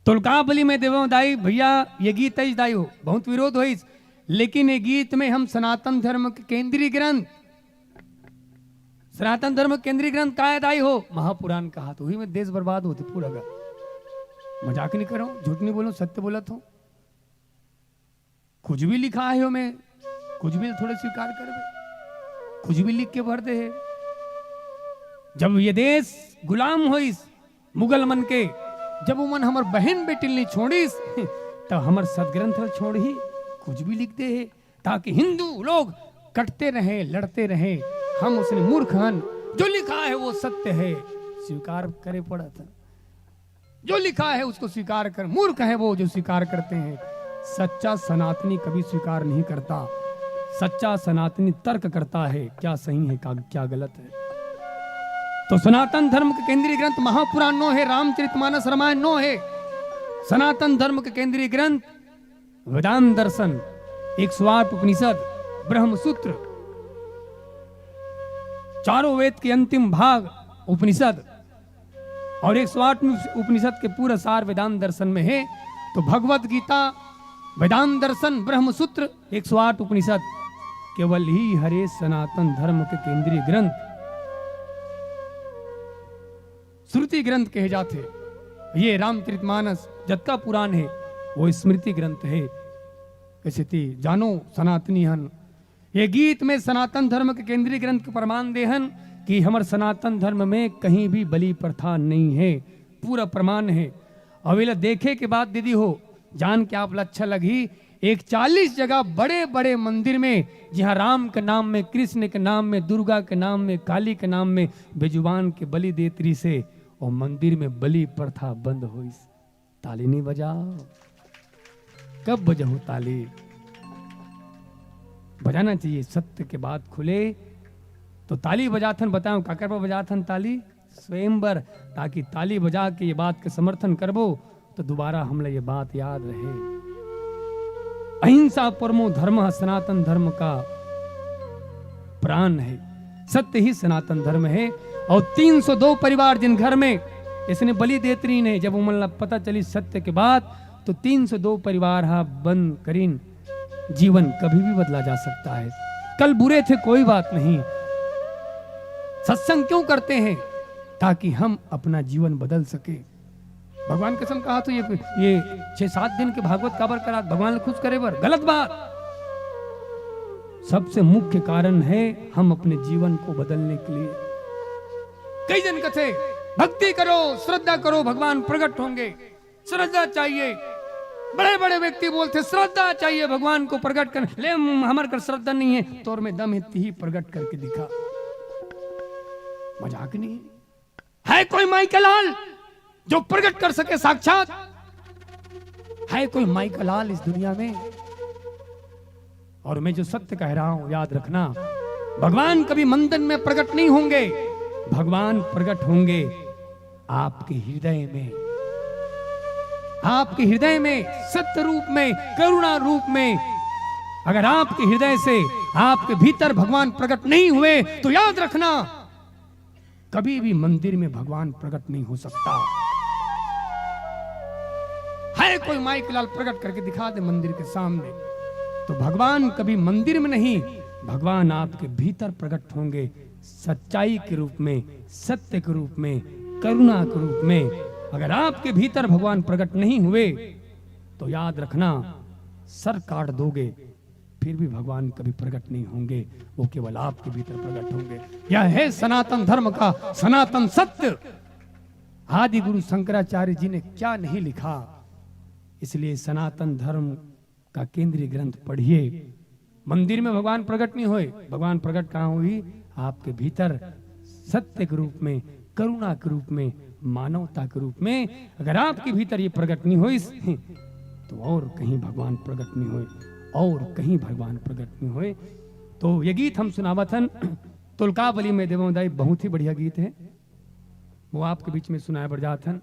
तुलकाबली में देवो दाई, भैया, ये गीत ऐस दाई हो, बहुत विरोध होइस, लेकिन ये गीत में हम सनातन धर्म के केंद्रीय ग्रंथ, सनातन धर्म के केंद्रीय ग्रंथ का है दाई हो? महापुराण कहा। तो वही में देश बर्बाद होते पूरा का। मजाक नहीं करो, झूठ नहीं बोलो, सत्य बोला तो। कुछ भी लिखा है ओमे, कुछ भी थोड़े स्वीकार करबे, कुछ भी लिख के भर दे है। जब ये देश गुलाम होइस मुगल मन के, जब उमन हमर बहन बेटी नहीं छोड़िस, तब हमर सदग्रंथ ल छोड़ही, कुछ भी लिख दे है, ताकि हिंदू लोग कटते रहे, लड़ते रहे। हम उसने मूर्ख हन, जो लिखा है वो सत्य है, स्वीकार करे पड़त है। जो लिखा है उसको स्वीकार कर, मूर्ख है वो जो स्वीकार करते हैं। सच्चा सनातनी कभी स्वीकार नहीं करता। सच्चा सनातनी तर्क करता है, क्या सही है, क्या, क्या गलत है। तो सनातन धर्म के केंद्रीय ग्रंथ महापुराण नो है, रामचरितमानस रामायण नो है। सनातन धर्म के केंद्रीय ग्रंथ वेदांत दर्शन, एक सौ आठ उपनिषद, ब्रह्मसूत्र, चारों वेद के अंतिम भाग उपनिषद, और एक सौ आठ उपनिषद के पूरा सार वेदांत दर्शन में है। तो भगवत गीता, वेदांत दर्शन, ब्रह्मसूत्र, एक सौ आठ उपनिषद, केवल ही हरे सनातन धर्म के केंद्रीय ग्रंथ, श्रुति ग्रंथ कहे जाथे। ये रामचरितमानस जतका पुराण है, वो स्मृति ग्रंथ है। कइसे ती जानो सनातनी हन, ये गीत में सनातन धर्म के केंद्रीय ग्रंथ के प्रमाण दे हन कि हमर सनातन धर्म में कहीं भी बलि प्रथा नहीं है, पूरा प्रमाण है। अउ एला देखे के बाद दीदी हो, जान के आप ला अच्छा लगही, एक चालीस जगह बड़े-बड़े मंदिर में, जिहां राम के नाम में, कृष्ण के नाम में, दुर्गा के नाम में, काली के नाम में बेजुबान के बलि देत रिहिसे, वो मंदिर में बलि प्रथा बंद होइस। ताली नहीं बजाओ, कब बजाओ ताली? बजाना चाहिए, सत्य के बात खुले तो ताली बजाथन। बताओ, काकर पर बजाथन ताली? स्वयं बर, ताकि ताली बजा के ये बात के समर्थन करबो तो दोबारा हमला ये बात याद रहे। अहिंसा परमो धर्म, सनातन धर्म का प्राण है, सत्य ही सनातन धर्म है। और तीन सौ दो परिवार जिन घर में इसने बलि देत रहिन है, जब उमन ला पता चली सत्य के बात, तो तीन सौ दो परिवार हा बंद करिन। जीवन कभी भी बदला जा सकता है। कल बुरे थे, कोई बात नहीं। सत्संग क्यों करते हैं? ताकि हम अपना जीवन बदल सके। भगवान कसम कहा तो ये, ये छह सात दिन के भागवत काबर करा, भगवान ला खुश करे बर? गलत बात। सबसे मुख्य कारण है हम अपने जीवन को बदलने के लिए। कई जन कथे, भक्ति करो, श्रद्धा करो, भगवान प्रकट होंगे। श्रद्धा चाहिए। बड़े-बड़े व्यक्ति बोलथे, "श्रद्धा चाहिए भगवान को प्रकट करने।" ले, हम, हमर कर श्रद्धा नहीं है, तोर में दम है, तिही प्रकट करके दिखा। मजाक नहीं है। है कोई माई का लाल जो प्रकट कर सके साक्षात? है कोई माई का लाल इस दुनिया में? और मैं जो सत्य कह रहा हूं, याद रखना, भगवान कभी मंदिर में प्रकट नहीं होंगे, भगवान प्रकट होंगे आपके हृदय में, आपके हृदय में सत्य रूप में, करुणा रूप में। अगर आपके हृदय से, आपके भीतर भगवान प्रकट नहीं हुए, तो याद रखना, कभी भी मंदिर में भगवान प्रकट नहीं हो सकता। है कोई माई के लाल प्रकट करके दिखा दे मंदिर के सामने, तो भगवान कभी मंदिर में नहीं, भगवान आपके भीतर प्रकट होंगे, सच्चाई के रूप में, सत्य के रूप में, करुणा के रूप में। अगर आपके भीतर भगवान प्रकट नहीं हुए तो याद रखना, सर काट दोगे, फिर भी भगवान कभी प्रकट नहीं होंगे, वो केवल आपके भीतर प्रकट होंगे। यह है सनातन धर्म का सनातन सत्य। आदि गुरु शंकराचार्य जी ने क्या नहीं लिखा, इसलिए सनातन धर्म का केंद्रीय ग्रंथ पढ़िए। मंदिर में भगवान प्रकट नहीं होए, भगवान प्रकट कहाँ हुई? आपके भीतर, सत्य के रूप में, करुणा के रूप में, मानवता के रूप में। अगर आपके भीतर ये प्रकट नहीं होई, तो और कहीं भगवान प्रकट नहीं होए, और कहीं भगवान प्रकट नहीं होए। तो ये गीत हम सुनावत हन तुलकावली में देवों दाई, बहुत ही बढ़िया गीत है, वो आपके बीच में सुनाए बर जात हन।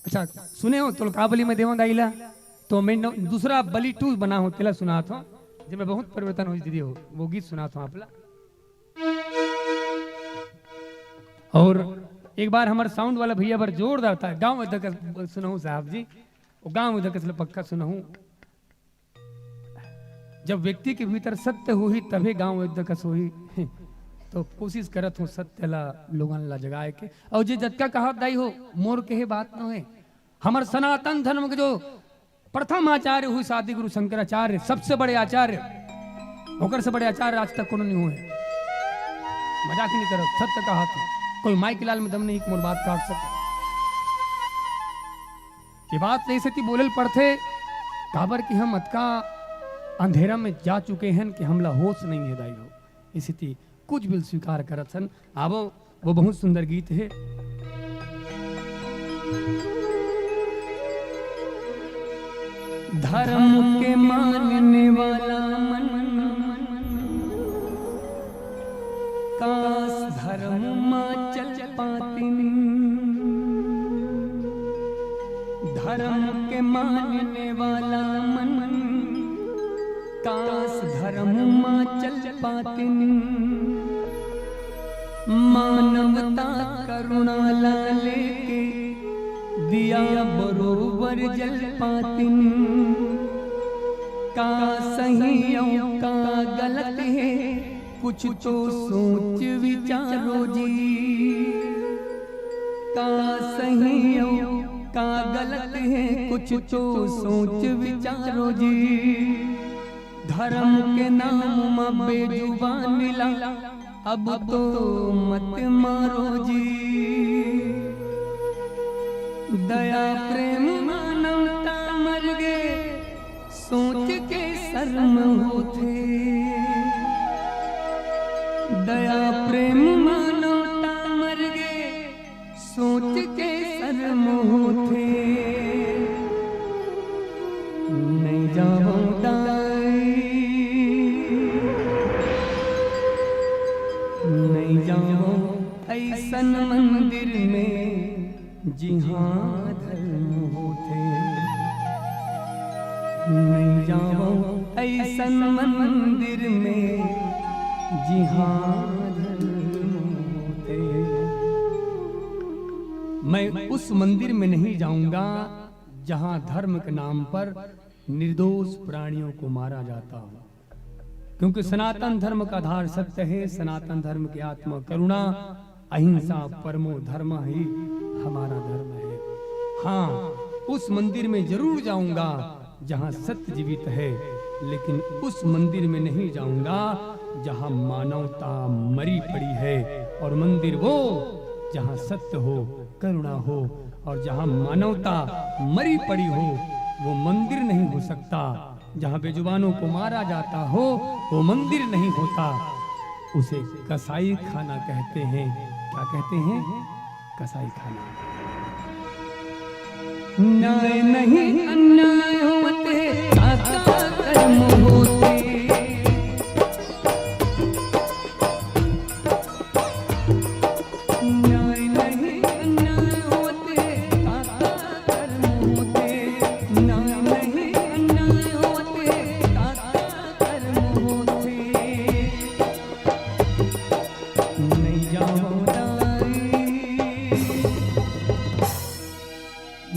अच्छा, सुने हो तुलकावली में देवों दाई ला? तो मैं न-, दूसरा बलि टू बना हूँ, तेला सुनात हूँ, जेमे बहुत परिवर्तन होइस दीदी हो, वो गीत सुनात हूँ आप ला। और एक बार हमर साउंड वाला भैया बर जोरदार ताली, गाँव उधर का सुनहूँ साहब जी, वो गाँव उधर का पक्का सुनहूँ। जब व्यक्ति के भीतर सत्य होही, तभे गांव एकदकस होही। तो कोशिश करत हूँ सत्य ला, लोगन ला जगाए के। और जे जतका कहात दाई हो, मोर कहे बात न होए। हमर सनातन धर्म के जो प्रथम आचार्य हुई आदि गुरु शंकराचार्य, सबसे बड़े आचार्य, ओकर से बड़े आचार्य आज तक कोनो नहीं हुए। मजाक नहीं करत, सत्य कहात हूँ। कोई माई के लाल में दम नहीं कि मोर बात काट सके। ये बात ऐसे ती बोले ल पड़थे, काबर कि हम अतका अंधेरा में जा चुके हन कि हमला होश नहीं है दाई हो। इसी ती कुछ भी स्वीकार करत हन। आवो, वो बहुत सुंदर गीत है। धर्म के मानने वाला मन काश धर्म मा चल पातिन। धर्म के मानने वाला मन काश धर्म मा चल पातिन। मानवता करुणा ला लेके दिया बरोबर जल पातिन। का सही अउ का गलत है, कुछ तो सोच विचारो जी। का सही अउ का गलत है, कुछ तो सोच विचारो जी। धर्म के नाम मा बेजुबानी ला अब तो मत मारो जी। दया प्रेम मानवता मर गे, सोच के शर्म होथे। दया प्रेम मानवता मर गे, सोच के शर्म होथे। नहीं जावो दाई, नहीं जावो ऐसन मंदिर में जिहाँ धर्म होथे। नहीं जावो ऐसन मंदिर में जिहाँ धर्म होथे। मैं उस मंदिर में नहीं जाऊंगा जहाँ धर्म के नाम पर निर्दोष प्राणियों को मारा जाता हो, क्योंकि सनातन धर्म का आधार सत्य है। सनातन धर्म की आत्मा करुणा, अहिंसा परमो धर्म ही हमारा धर्म है। हाँ, उस मंदिर में जरूर जाऊंगा जहाँ सत्य जीवित है, लेकिन उस मंदिर में नहीं जाऊंगा जहाँ मानवता मरी पड़ी है। और मंदिर वो जहाँ सत्य हो, करुणा हो, और जहाँ मानवता मरी पड़ी हो, वो मंदिर नहीं हो सकता। जहाँ बेजुबानों को मारा जाता हो, वो मंदिर नहीं होता, उसे कसाई खाना कहते हैं। क्या कहते हैं? कसाई खाना। न्याय नहीं अन्याय होते, का का कर्म होते। न्याय नहीं अन्याय होते, का का कर्म होते। न्याय नहीं अन्याय होते, का का कर्म होते। नहीं जावो दाई,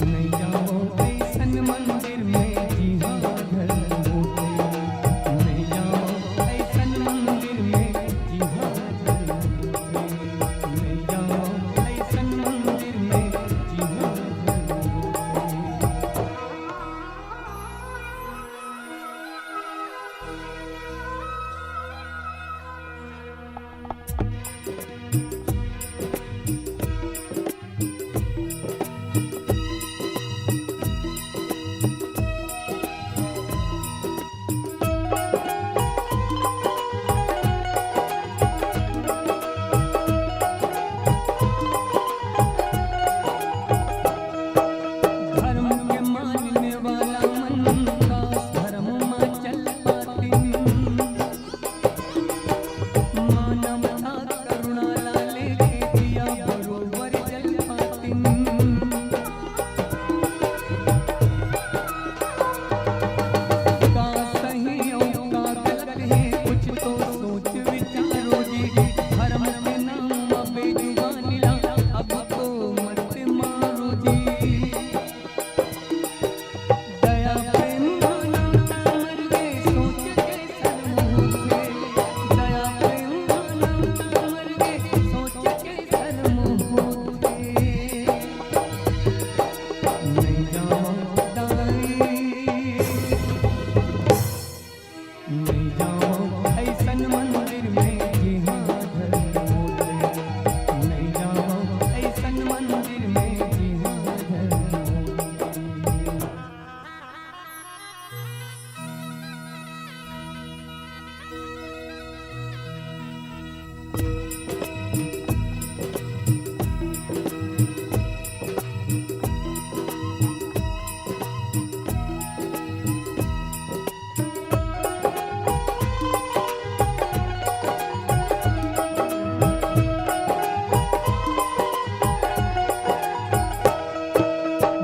नहीं जावो ऐसन मंदिर में जिहाँ धर्म होते। जावं अइसन मंदिर में जिहां धर्म होथे, नइ जावं अइसन मंदिर में जिहां धर्म होथे।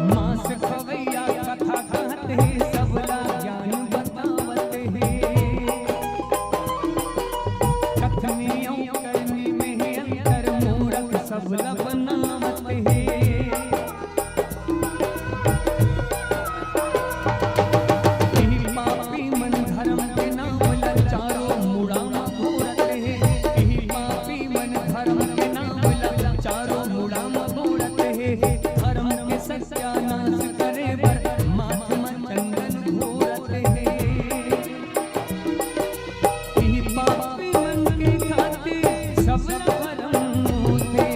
मांस खवैया कथा कहत हे, सबला ज्ञान बतावत हे। कथनी अउ करनी में अंतर, मूरख सबला बनावत हे। इही पापी मन धरम के नाम ला चारों मुड़ा म घूरत हे। इही पापी मन धरम के नाम ला चारों मुड़ा म घूरत हे। धरम के सत्यानाश करे बर माथ म चंदन घूरत हे। इही पापी मन के खातिर सब धरम होथे।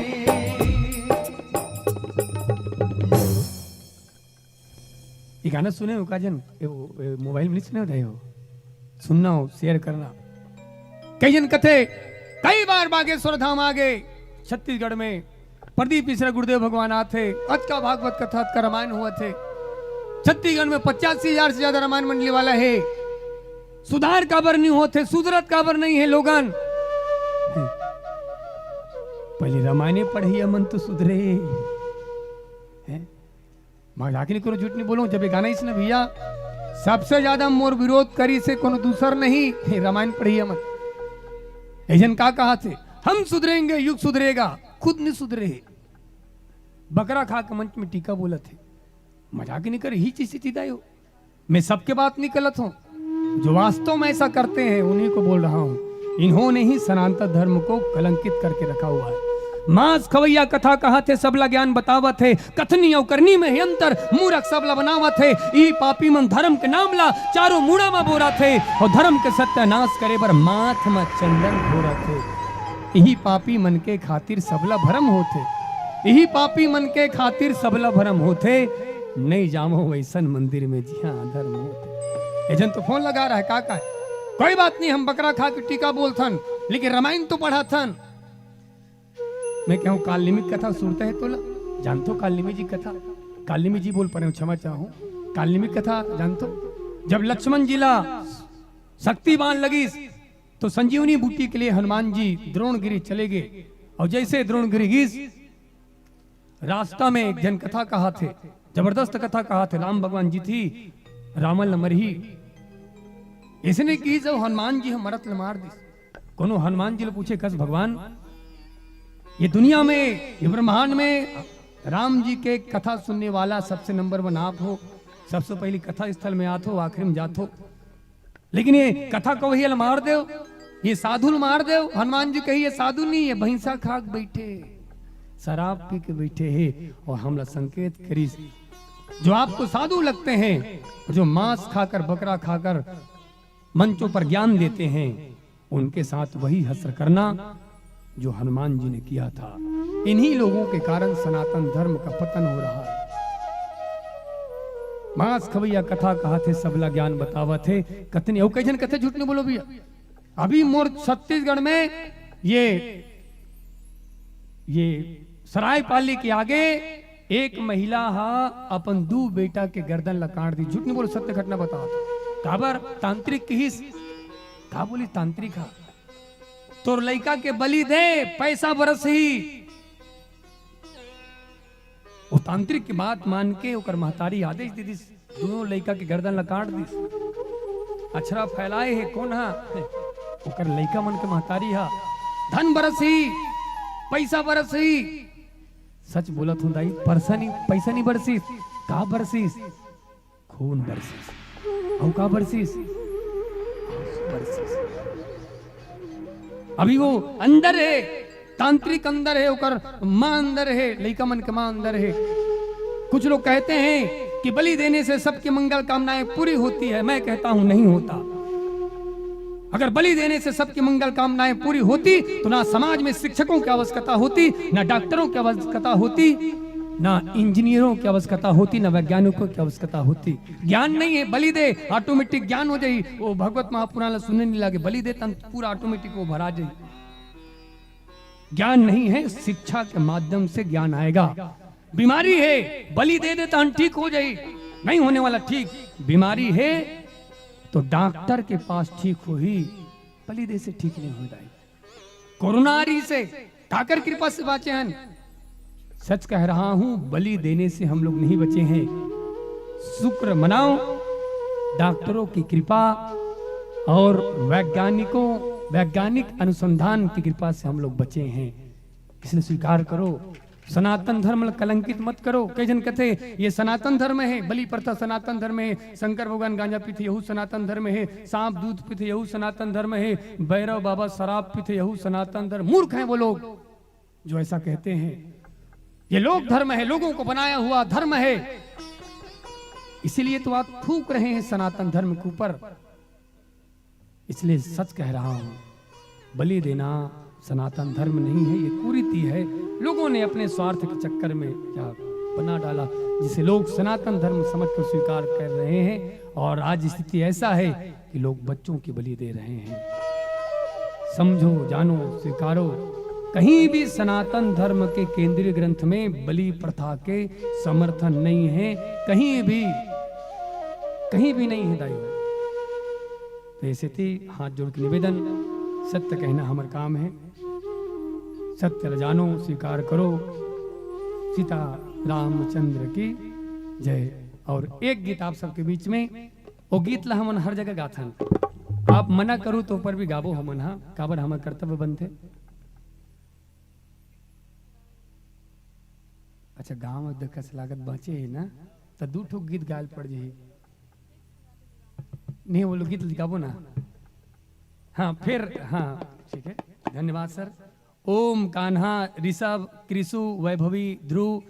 ये गाना सुने हो का जन? ये वो, ये मोबाइल में नहीं सुने हो, हो? सुनना हो, शेयर करना। कई जन कथे, कई बार बागेश्वर धाम आगे, छत्तीसगढ़ में प्रदीप मिश्रा गुरुदेव भगवान आथे, अतका भागवत कथा, अतका रामायण होवत हे। छत्तीसगढ़ में पचासी हजार से ज्यादा रामायण मंडली वाला हे। सुधार काबर नहीं होत हे, सुधरत काबर नहीं हे लोगन? पहली रामायणे पढ़इया मन तो सुधरे। हैं? मजाक नहीं करो, झूठ नहीं बोलो। जब ये गाना इसने भैया सबसे ज्यादा मोर विरोध करिस हे कोनो दूसर नहीं, हे रामायण पढ़इया मन। ए जन का कहाथे, हम सुधरेंगे, युग सुधरेगा, खुद नहीं सुधरे हे। बकरा खा के मंच में टीका बोलत हे। मजाक नहीं कर, ही चीज से चिदाए हो। मैं सबके बात नहीं गलत हूँ, जो वास्तव में ऐसा करते हैं उन्हीं को बोल रहा हूँ। इन्होंने ही सनातन धर्म को कलंकित करके रखा हुआ है। मांस खवैया कथा कहाथे, सबला ज्ञान बतावत हे। कथनी अउ करनी में हे अंतर, मूरख सबला बनावत हे। इही पापी मन धर्म के नाम ला चारों मुड़ा म बोराथे अउ धर्म के सत्यानाश करे बर माथ म चंदन घोरथे। इही पापी मन के खातिर सबला भरम होथे। इही पापी मन के खातिर सबला भरम होथे। नइ जावं वइसन मंदिर में जिहां अधर्म होथे। ए जन तो फोन लगा रहा है, का का है? कोई बात नहीं, हम बकरा खा के टीका बोलथन, लेकिन रामायण तो पढ़ाथन। मैं कहूं, काल निमित कथा सुरता हे तोला? जानथो काल निमित जी कथा? काल निमित जी बोल परे हूं, क्षमा चाहूं। काल निमित कथा जानथो? जब लक्ष्मण जी ला शक्ति बाण लगिस, तो संजीवनी बूटी के लिए हनुमान जी द्रोणगिरी चले गए। अउ जइसे द्रोणगिरी गिस, रास्ता में एक जन कथा कहाथे, जबरदस्त कथा कहाथे, राम भगवान जी थी, रावण ल मरही। इसने की जब हनुमान जी ह मरत ल मार दिस। कोनो हनुमान जी ल पूछे, कस भगवान, ये दुनिया में, ये ब्रह्मांड में राम जी के कथा सुनने वाला सबसे नंबर वन आप हो, सबसे पहली कथा स्थल में आत हो, आखिरी में जात हो, लेकिन ये कथा कवइया ल मार देव, ये साधु ल मार देव। हनुमान जी कही, ये साधु नहीं, ये भैंसा खा के बैठे, शराब पी के बैठे हे, अउ हमला संकेत करिस, जो आपको साधु लगते हैं, जो मांस खाकर, बकरा खाकर मंचों पर ज्ञान देते हैं, उनके साथ वही हश्र करना जो हनुमान जी ने किया था। इन्हीं लोगों के कारण सनातन धर्म का पतन हो रहा है। मांस खवैया कथा कहाथे, सबला ज्ञान बतावत हे। कथनी, अउ कई जन कथे, झूठ नहीं बोलो भैया। अभी मोर छत्तीसगढ़ में ये, ये सरायपाली के आगे एक महिला हा अपन दू बेटा के गर्दन ला काट दिस। झूठ नहीं बोलो, सत्य घटना बतावत हंव। काबर? तांत्रिक किहिस। का बोलिस तांत्रिक हा? तोर लइका के बलि दे, पैसा बरसही। ओ तांत्रिक के बात मान के ओकर महतारी आदेश दे दिस, दूनों लइका के गर्दन ला काट दिस। अछरा फैलाए हे कोन हा? ओकर लइका मन के महतारी हा। धन बरसही, पैसा बरसही। सच बोलत हंव दाई, परसा नहीं, पैसा नहीं बरसिस। का बरसिस? खून बरसिस। अउ का बरसिस? आंसू बरसिस। अभी वो अंदर हे, तांत्रिक अंदर हे, ओकर मां अंदर हे, लइका मन के मां अंदर हे। कुछ लोग कहते हैं कि बलि देने से सबकी मंगल कामनाएं पूरी होती है, मैं कहता हूं नहीं होता। अगर बलि देने से सबकी मंगल कामनाएं पूरी होती, तो ना समाज में शिक्षकों की आवश्यकता होती, ना डॉक्टरों की आवश्यकता होती, ना इंजीनियरों की आवश्यकता होती, ना वैज्ञानिकों की आवश्यकता होती। ज्ञान नहीं है, बलि दे, ऑटोमेटिक ज्ञान हो जाई। वो भगवत महापुराण ला सुनने नहीं लागे, बलि दे तन पूरा ऑटोमेटिक वो भरा जाई। ज्ञान नहीं है, शिक्षा के माध्यम से ज्ञान आएगा। बीमारी है, बली दे देता हम ठीक हो जाई, नहीं होने वाला ठीक। बीमारी है तो डॉक्टर के पास ठीक होही, बली दे से ठीक नहीं हो जाए। कोरोना आ रही से काकर कृपा से बाँचे हन। सच कह रहा हूं, बलि देने से हम लोग नहीं बचे हैं। शुक्र मनाओ, डॉक्टरों की कृपा और वैज्ञानिकों, वैज्ञानिक अनुसंधान की कृपा से हम लोग बचे हैं। इसलिए स्वीकार करो, सनातन धर्म ल कलंकित मत करो। कई झन कथे, ये सनातन धर्म है, बलि प्रथा सनातन धर्म है, शंकर भगवान गांजा पीथे, यहू सनातन धर्म है, सांप दूध पीथे, यहू सनातन धर्म है, भैरव बाबा शराब पीथे, यहू सनातन धर्म। मूर्ख हैं वो लोग जो ऐसा कहते हैं। ये लोक धर्म है, लोगों को बनाया हुआ धर्म है, इसीलिए तो आप थूक रहे हैं सनातन धर्म के ऊपर। इसलिए सच कह रहा हूं, बलि देना सनातन धर्म नहीं है, ये कुरीति है। लोगों ने अपने स्वार्थ के चक्कर में क्या बना डाला, जिसे लोग सनातन धर्म समझकर स्वीकार कर रहे हैं। और आज स्थिति ऐसा है कि लोग बच्चों की बलि दे रहे हैं। समझो, जानो, स्वीकारो, कहीं भी सनातन धर्म के केंद्रीय ग्रंथ में बलि प्रथा के समर्थन नहीं है, कहीं भी, कहीं भी नहीं है दाइयों। तो ऐसे थी हाथ जोड़ के निवेदन, सत्य कहना हमर काम है, सत्य ल जानो, स्वीकार करो। सीता रामचंद्र की जय। और एक गीत आप सबके बीच में, वो गीत ला हमन हर जगह गाथन, आप मना करू तो पर भी गाबो हमन हा, काबर हमर कर्तव्य बनथे। अच्छा, गांव में देखा से लागत बाँचे है ना, त दू ठो गीत गायल पड़ जाही। नहीं, वो लोग गीत गाबो ना। हाँ, फिर, हाँ, ठीक है, धन्यवाद सर। ओम कान्हा, ऋषभ, कृषु, वैभवी, ध्रुव,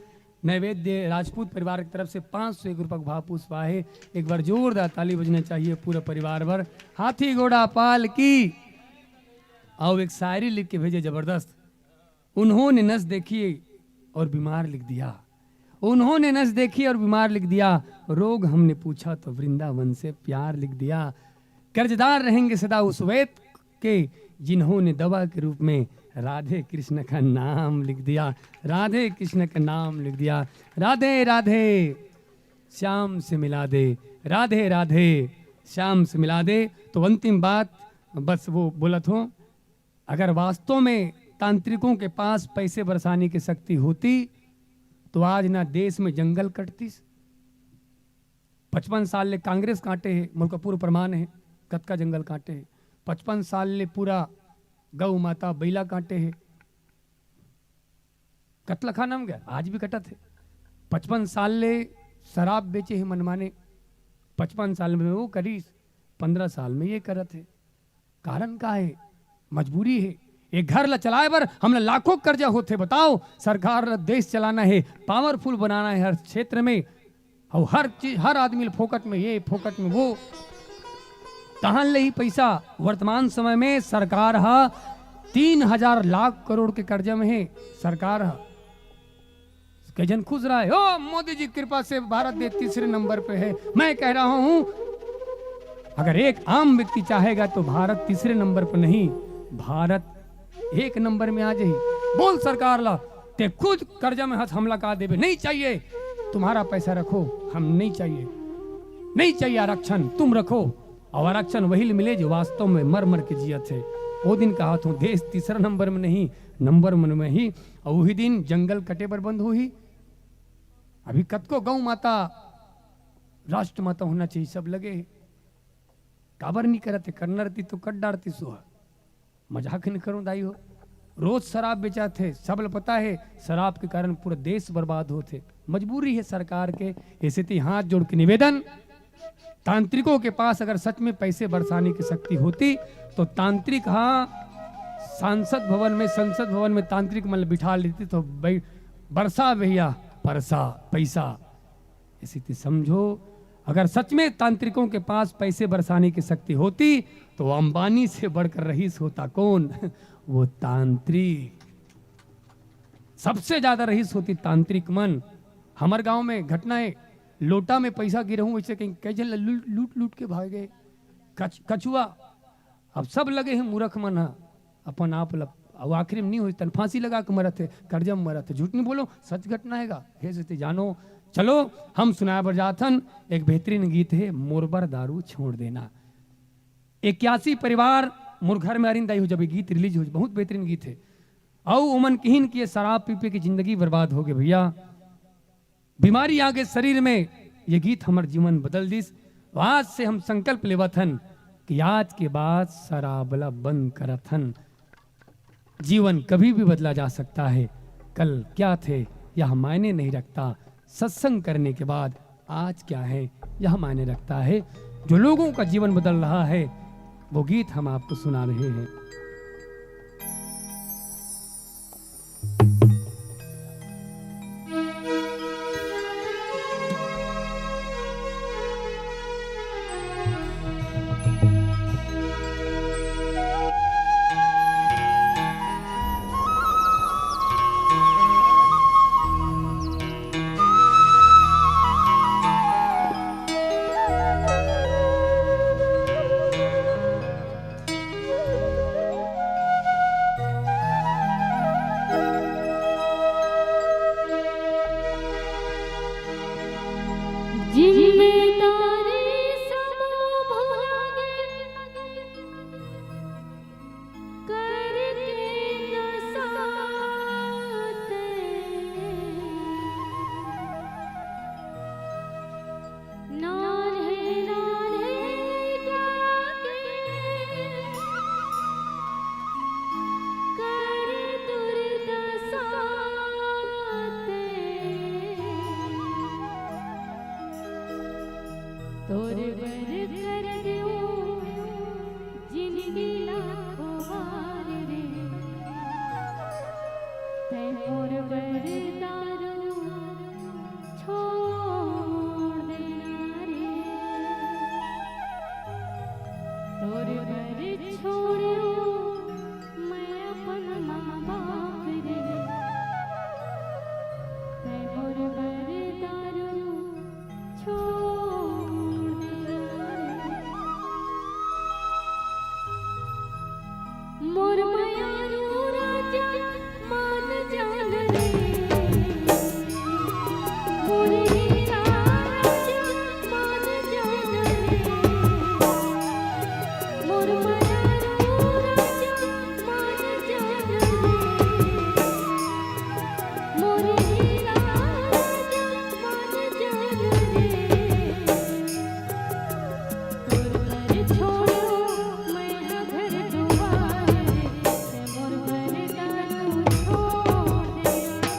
नैवेद्य, राजपूत परिवार की तरफ से पाँच सौ एक रुपये का भाव पुष्प आहे। एक बार जोरदार ताली बजना चाहिए पूरा परिवार भर। हाथी घोड़ा पाल की। आओ, एक शायरी लिख के भेजे, जबरदस्त। उन्होंने नस देखी और बीमार लिख दिया, उन्होंने नस देखी और बीमार लिख दिया, रोग हमने पूछा तो वृंदावन से प्यार लिख दिया। कर्जदार रहेंगे सदा उस वैद के, जिन्होंने दवा के रूप में राधे कृष्ण का नाम लिख दिया, राधे कृष्ण का नाम लिख दिया। राधे राधे, श्याम से मिला दे, राधे राधे, श्याम से मिला दे। तो अंतिम बात बस वो बोलत हों, अगर वास्तव में तांत्रिकों के पास पैसे बरसाने की शक्ति होती, तो आज ना देश में जंगल कटतीस। पचपन साल ले कांग्रेस काटे हे, मोर का पूरा प्रमाण हे, कतका जंगल काटे हे। पचपन साल ले पूरा गौ माता बैला काटे हे, कतला खाना में गया, आज भी कटत हे। पचपन साल ले शराब बेचे हे मनमाने, पचपन साल में वो करीस, पन्द्रह साल में ये करत हे। कारण का हे? मजबूरी हे। एक घर ला चलाए बर हमला लाखों कर्जा होथे। बताओ, सरकार ला देश चलाना हे, पावरफुल बनाना हे हर क्षेत्र में, अउ हर चीज, हर आदमी ल फोकट में ये, फोकट में वो। कहाँ ले ही पैसा? वर्तमान समय में सरकार हा तीन हजार लाख करोड़ के कर्जा में हे। सरकार हा कई झन खुश रहा है, "ओ, मोदी जी की कृपा से भारत देश तीसरे नंबर पे है।" मैं कह रहा हूं, अगर एक आम व्यक्ति चाहेगा तो भारत तीसरे नंबर पर नहीं, भारत एक नंबर में आ जाही। बोल सरकार ला, ते खुद कर्जा में हथ हमला का देबे, नहीं चाहिए, तुम्हारा पैसा रखो, हम नहीं चाहिए, नहीं चाहिए आरक्षण, तुम रखो। और आरक्षण वही ल मिले जो वास्तव में मर मर के जियत हे। वो दिन कहा था, देश तीसरा नंबर में नहीं, नंबर वन में ही। और वही दिन जंगल कटे बर बंद होही। अभी कतको गौ माता राष्ट्रमाता होना चाहिए, सब लगे हे। काबर नहीं करत हे? करना रहती तो कर डारती सुहा। मजाक नहीं करो दाई हो, रोज शराब बेचात हे, सब ल पता हे, शराब के कारण पूरा देश बर्बाद होत हे। मजबूरी हे सरकार के, ऐसे ती हाथ जोड़ के निवेदन, तांत्रिकों के पास अगर सच में पैसे बरसाने की शक्ति होती तो तांत्रिक, हाँ, सांसद भवन में, संसद भवन में तांत्रिक मन ल बिठा लेती तो भाई बरसा भैया, बरसा पैसा। ऐसे ती समझो, अगर सच में तांत्रिकों के पास पैसे बरसाने की शक्ति होती, तो अंबानी से बढ़कर रईस होता कौन? वो तांत्रिक। सबसे ज्यादा रईस होती तांत्रिक मन। हमर गांव में घटना है, लोटा में पैसा गिरहूं, वैसे कहीं कई झन ल लूट, लूट, लूट के भागे। कछ-, कछुआ, अब सब लगे हैं मूर्ख मन ह, अपन आप ल, अउ आखिरी में नहीं होई, तन फांसी लगा के मरत है, कर्जा में मरत है। झूठ नहीं बोलो, सच घटना हैगा। हे सती जानो, चलो, हम सुनाए बर जात हन एक बेहतरीन गीत है, मोर बर दारू छोड़ देना। इक्यासी परिवार मोर घर में आरिन दाई हो, जब ये गीत रिलीज हो, बहुत बेहतरीन गीत है। अउ ओमन किहिन कि ये शराब पी पी के जिंदगी बर्बाद हो गए भैया। बीमारी आ गए शरीर में, ये गीत हमर जीवन बदल दिस। आज से हम संकल्प लेवत हन कि आज के बाद शराब ला बंद करत हन। जीवन कभी भी बदला जा सकता है। कल क्या थे, यह मायने नहीं रखता। सत्संग करने के बाद आज क्या है, यह मायने रखता है। जो लोगों का जीवन बदल रहा है, वो गीत हम आपको सुना रहे हैं। जिम्मेदारी सब भुला गे, करके नशा ते। नान्हे नान्हे लइका के कर दुर्दशा ते। तोर बर कर देवो जिनगी ला खुवार रे। तैं मोर बर दारू छोड़ देना रे। तोर बर छोड़ो मैं अपन माँ बाप रे। तैं मोर बर दारू छोड़ देना रे। मोर मयारू राजा मान जान रे। मोर हीरा राजा मान जान रे। मोर मयारू राजा मान जान रे। मोर हीरा राजा मान जान रे। तोर बर छोड़ो मैं ह घर दुआर रे, तैं मोर बर दारू छोड़ देना।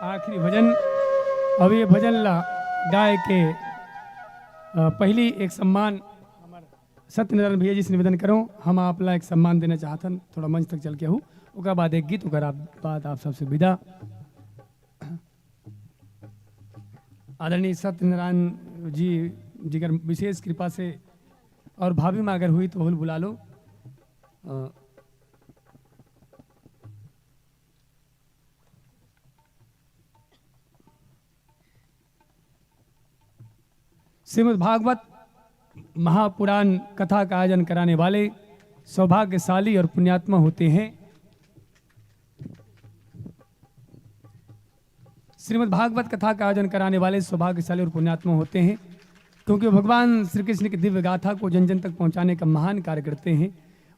आखिरी भजन। अब ये भजन ला गाय के, अ, पहली एक सम्मान सत्यनारायण भैया जी से निवेदन करो, हम आप ला एक सम्मान देना चाहत हन, थोड़ा मंच तक चल के हूँ, ओकर बाद एक गीत, ओकर आप, बाद आप सबसे विदा। आदरणीय सत्यनारायण जी, जी कर विशेष कृपा से, और भाभी माँ अगर हुई तो हुल बुला लो। अ, श्रीमद् भागवत महापुराण कथा का आयोजन कराने वाले सौभाग्यशाली और पुण्यात्मा होते हैं। श्रीमद् भागवत कथा का आयोजन कराने वाले सौभाग्यशाली और पुण्यात्मा होते हैं, क्योंकि वो भगवान श्री कृष्ण की दिव्य गाथा को जन जन तक पहुंचाने का महान कार्य करते हैं।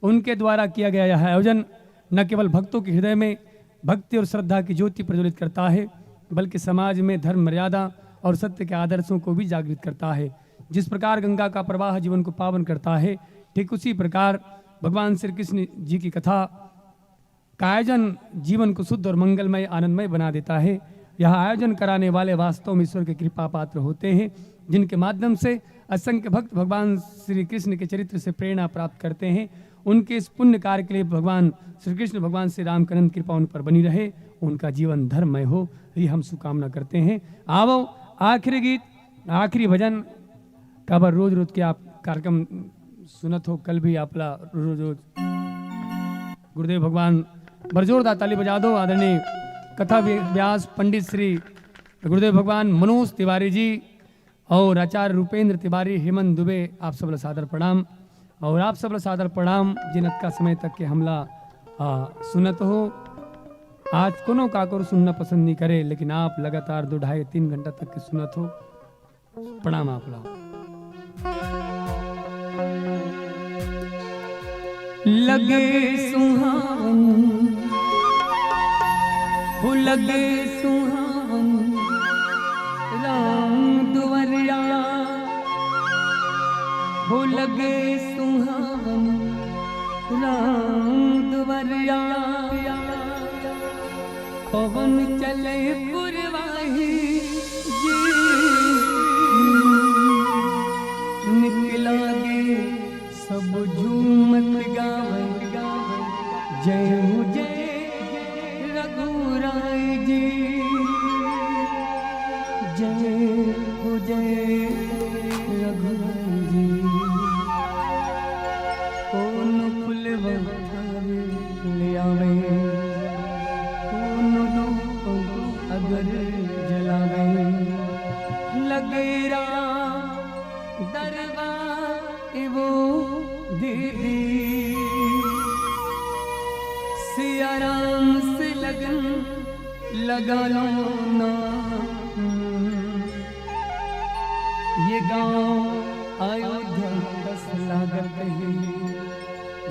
उनके द्वारा किया गया यह आयोजन न केवल भक्तों के हृदय में भक्ति और श्रद्धा की ज्योति प्रज्वलित करता है, बल्कि समाज में धर्म, मर्यादा और सत्य के आदर्शों को भी जागृत करता है। जिस प्रकार गंगा का प्रवाह जीवन को पावन करता है, ठीक उसी प्रकार भगवान श्री कृष्ण जी की कथा का आयोजन जीवन को शुद्ध और मंगलमय, आनंदमय बना देता है। यह आयोजन कराने वाले वास्तव में ईश्वर के कृपा पात्र होते हैं, जिनके माध्यम से असंख्य भक्त भगवान श्री कृष्ण के चरित्र से प्रेरणा प्राप्त करते हैं। उनके इस पुण्य कार्य के लिए भगवान श्री कृष्ण, भगवान श्री राम की अनंत कृपा उन पर बनी रहे, उनका जीवन धर्ममय हो, ये हम शुभकामना करते हैं। आवो, आखिरी गीत, आखिरी भजन, काबर रोज रोज के आप कार्यक्रम सुनत हो, कल भी आप ला रोज रोज गुरुदेव भगवान, बर जोरदार ताली बजा दो। आदरणीय कथा व्य-, व्यास पंडित श्री गुरुदेव भगवान मनोज तिवारी जी और आचार्य रूपेंद्र तिवारी, हेमंत दुबे, आप सब ला सादर प्रणाम। और आप सब ला सादर प्रणाम, जिन अतका समय तक के हमला, आ, सुनत हो। आज कोनो काकोर सुनना पसंद नहीं करे, लेकिन आप लगातार दो, ढाई, तीन घंटा तक के सुनत हो। प्रणाम आप ला। लगे सुहावन, हो लगे सुहावन, राम दुवरिया, हो लगे सुहावन, राम दुवरिया। पवन चले पुरवाही जी, निक लागे सब झूमत गावे, जय हो जय रघुराय जी, जय हो जय रघुराय जी। कौन फुलवा ले आवे, कौन धूप अगर जलावे, लगे राम दरबार वो दीदी। सिया राम से लगन लगा लो ना, ये गांव अयोध्या कस लागत है।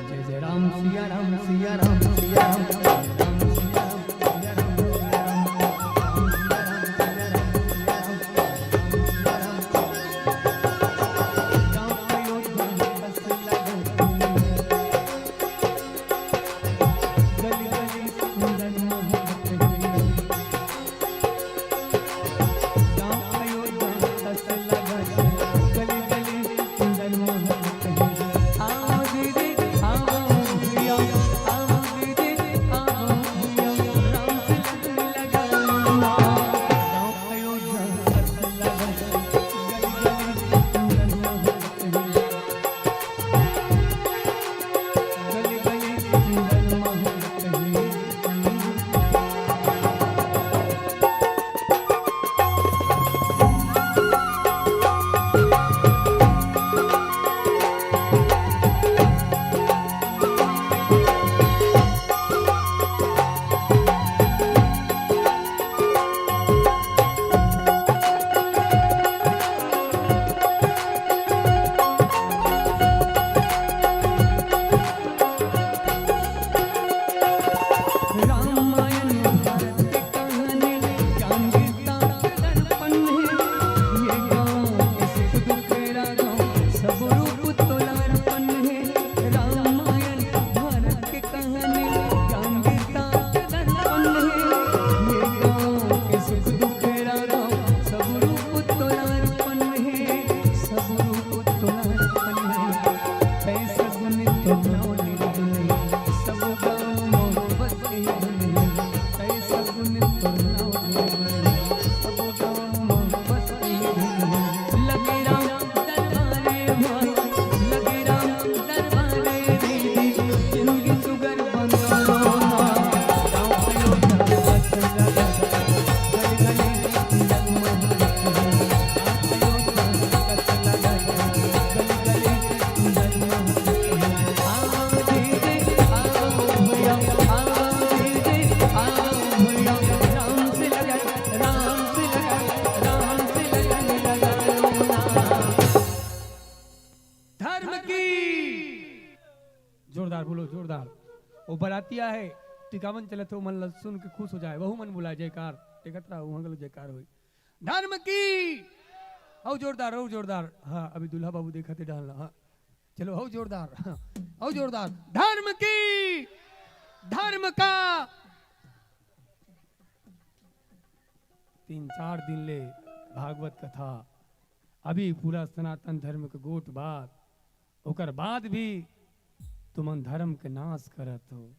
जय जय राम सिया राम सिया राम सिया राम सिया राम सिया राम सिया राम सिया राम। वो बराती आए, टिकावन चलत हे, वो मन ला सुन के खुश हो जाए, वहू मन बुलाए, जयकार, देखत रहा, वहाँ गलो जयकार होई। धर्म की, अउ जोरदार, अउ जोरदार। हाँ, अभी दूल्हा बाबू देखत हे डालना। हाँ, चलो, अउ जोरदार, हाँ, अउ जोरदार। धर्म की, धर्म का। तीन चार दिन ले भागवत कथा, अभी पूरा सनातन धर्म के गोठ बात, ओकर बाद भी तुमन धर्म के नाश करत हो।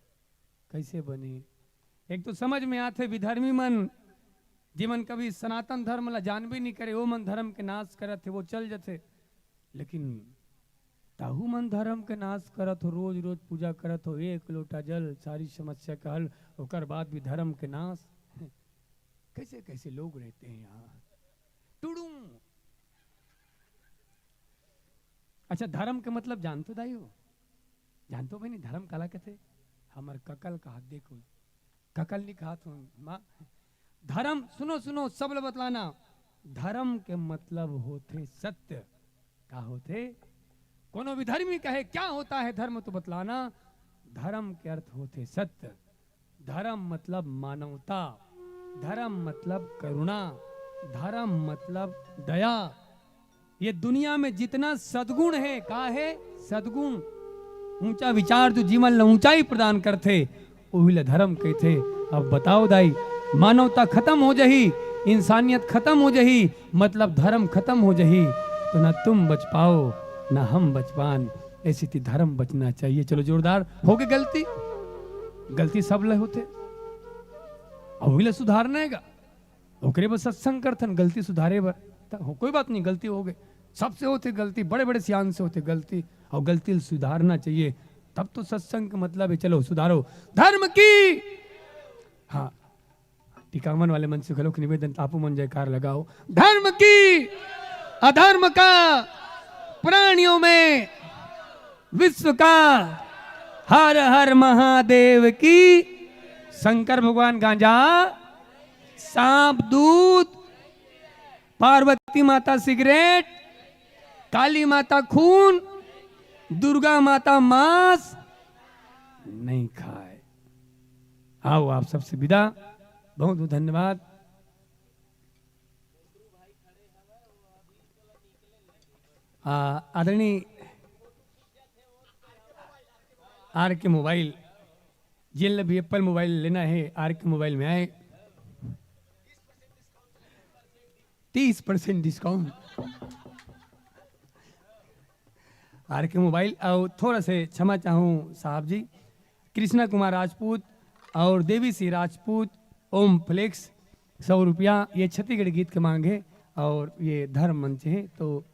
कैसे बनी? एक तो समझ में आथे, विधर्मी मन, जेमन कभी सनातन धर्म ला जानबे नहीं करे, वो मन धर्म के नाश करत हे, वो चल जथे। लेकिन ताहू मन धर्म के नाश करत हो, रोज रोज पूजा करत हो, एक लोटा जल, सारी समस्या के हल, ओकर बाद भी धर्म के नाश। कैसे कैसे लोग रहते हैं यहाँ। टुडुम। अच्छा, धर्म के मतलब जानतो दाई हो? जानतो बहिनी, धर्म काला कथे? हमर ककल कहा देखो, ककल नहीं कहा थो माँ। धर्म, सुनो, सुनो, सब ल बतलाना। धर्म के मतलब होथे सत्य। का होथे? कोनो विधर्मी कहे, "क्या होता है धर्म?" तो बतलाना। धर्म के अर्थ होथे सत्य। धर्म मतलब मानवता, धर्म मतलब करुणा, धर्म मतलब दया। ये दुनिया में जितना सद्गुण हे, का हे? सद्गुण। ऊंचा विचार जो जीवन ला ऊंचाई प्रदान करथे, उही ला धर्म कहिथे। अब बताओ दाई, मानवता खतम हो जही, इंसानियत खतम हो जही, मतलब धर्म खतम हो जही, तो ना तुम बच पाओ, ना हम बच पान। ऐसी थी धर्म बचना चाहिए। चलो जोरदार, होगे गलती, गलती सब ले होथे, अउ उही ला सुधारना हे गा। ओकरे बर सत्संग करथन, गलती सुधारे बर। त हो, कोई बात नहीं, गलती होगे, सबसे होथे गलती, बड़े-बड़े सियान से होथे गलती, अउ गलती ल सुधारना चाहिए। तब तो सत्संग के मतलब हे, चलो सुधारो धर्म की। हाँ, टिकावन वाले मन से घलोक निवेदन, आपो मन जयकार लगाओ। धर्म की, अधर्म का, प्राणियों में विश्व का, हर हर महादेव की। शंकर भगवान गांजा, सांप दूध, पार्वती माता सिगरेट, काली माता खून, दुर्गा माता मांस नहीं खाए। आओ, आप सबसे विदा, बहुत बहुत धन्यवाद। आ, आदरणीय आर के मोबाइल, जेन ल भी एप्पल मोबाइल लेना हे, आर के मोबाइल में आए। तीस परसेंट डिस्काउंट। आर के मोबाइल। अउ थोड़ा से क्षमा चाहूँ साहब जी, कृष्णा कुमार राजपूत अउ देवी श्री राजपूत, ओम फ्लेक्स, सौ रुपया, ये छत्तीसगढ़ी गीत के मांग हे अउ ये धर्म मंच हे, तो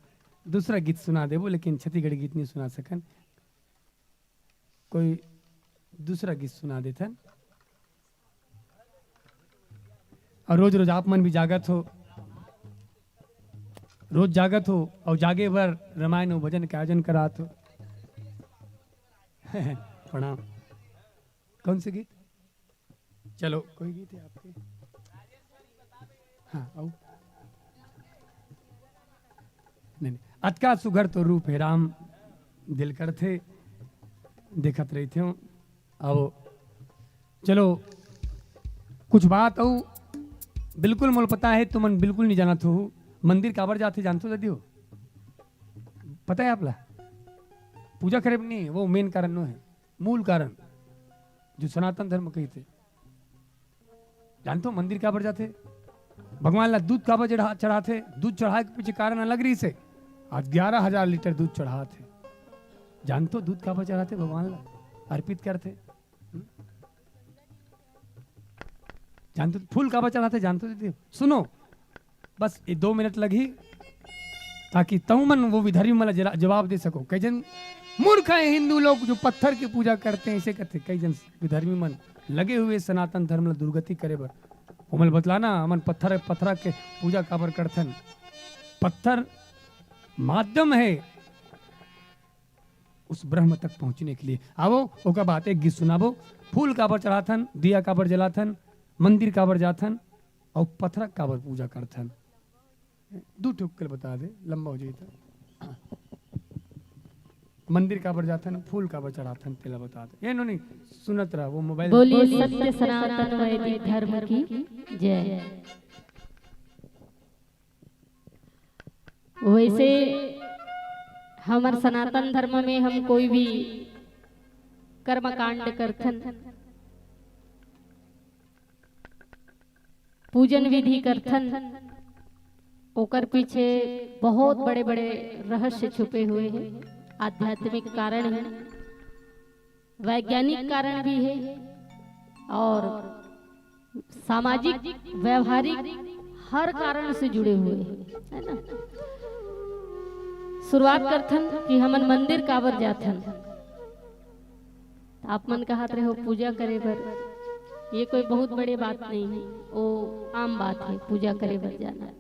दूसरा गीत सुना देबो, लेकिन छत्तीसगढ़ी गीत नहीं सुना सकन, कोई दूसरा गीत सुना देथन। अउ रोज रोज आप मन भी जागत हो, रोज जागत हो अउ जागे बर रामायण अउ भजन के आयोजन करात हो। प्रणाम। कौन से गीत? चलो, कोई गीत हे आपके? हाँ, आओ। नहीं, नहीं। अतका सुघर तो रूप हे राम, दिल करथे, देखत रहिथे हो। अउ चलो, कुछ बात अउ बिल्कुल मोला पता हे, तुमन बिल्कुल नहीं जानत हो। मंदिर काबर जाथे, जानथो दादी हो? पता हे आप ला? पूजा करे बर नहीं, वो मेन कारण नो हे, मूल कारण, जो सनातन धर्म कहिथे। जानथो मंदिर काबर जाथे? भगवान ला दूध काबर चढ़ा-, चढ़ाथे? दूध चढ़ाए के पीछे कारण अलग रहिस हे। आज ग्यारह हजार लीटर दूध चढ़ाथे। जानथो दूध काबर चढ़ाथे? भगवान ला अर्पित करथे। हम्म? जानथो फूल काबर चढ़ाथे? जानथो दीदी? सुनो, बस ये दो मिनट लगही, ताकि तहु मन वो विधर्मी मन ला जरा-, जवाब दे सको। कई जन मूर्ख हे हिंदू लोग, जो पत्थर की पूजा करते हैं, ऐसे करते। कई जन विधर्मी मन लगे हुए सनातन धर्म ला दुर्गति करे बर। ओमन बतलाना, हमन पत्थर, पत्थर के पूजा काबर करथन? पत्थर माध्यम हे उस ब्रह्म तक पहुंचने के लिए। आवो, ओकर बाद एक गीत सुनाबो। फूल काबर चढ़ाथन, दिया काबर जलाथन, मंदिर काबर जाथन, अउ पत्थर काबर पूजा करथन? दू ठो के बता दे, लंबा हो जाई त। मंदिर काबर जाथन, फूल काबर चढ़ाथन, तेला बता दे। ये नोनी सुनत रह, वो मोबाइल। बोलिए सत्य सनातन वैदिक धर्म की जय। वैसे हमर सनातन धर्म में हम कोई भी कर्मकांड करथन, पूजन विधि करथन, ओकर पीछे बहुत बड़े-बड़े रहस्य छुपे हुए हैं, आध्यात्मिक कारण है, वैज्ञानिक कारण भी है और सामाजिक, व्यावहारिक हर कारण से जुड़े हुए हैं, है ना? शुरुआत करथन कि हमन मंदिर काबर जाथन। आप मन कहत रहे हो पूजा करे बर, ये कोई बहुत बड़े बात नहीं है, वो आम बात है पूजा करे बर जाना।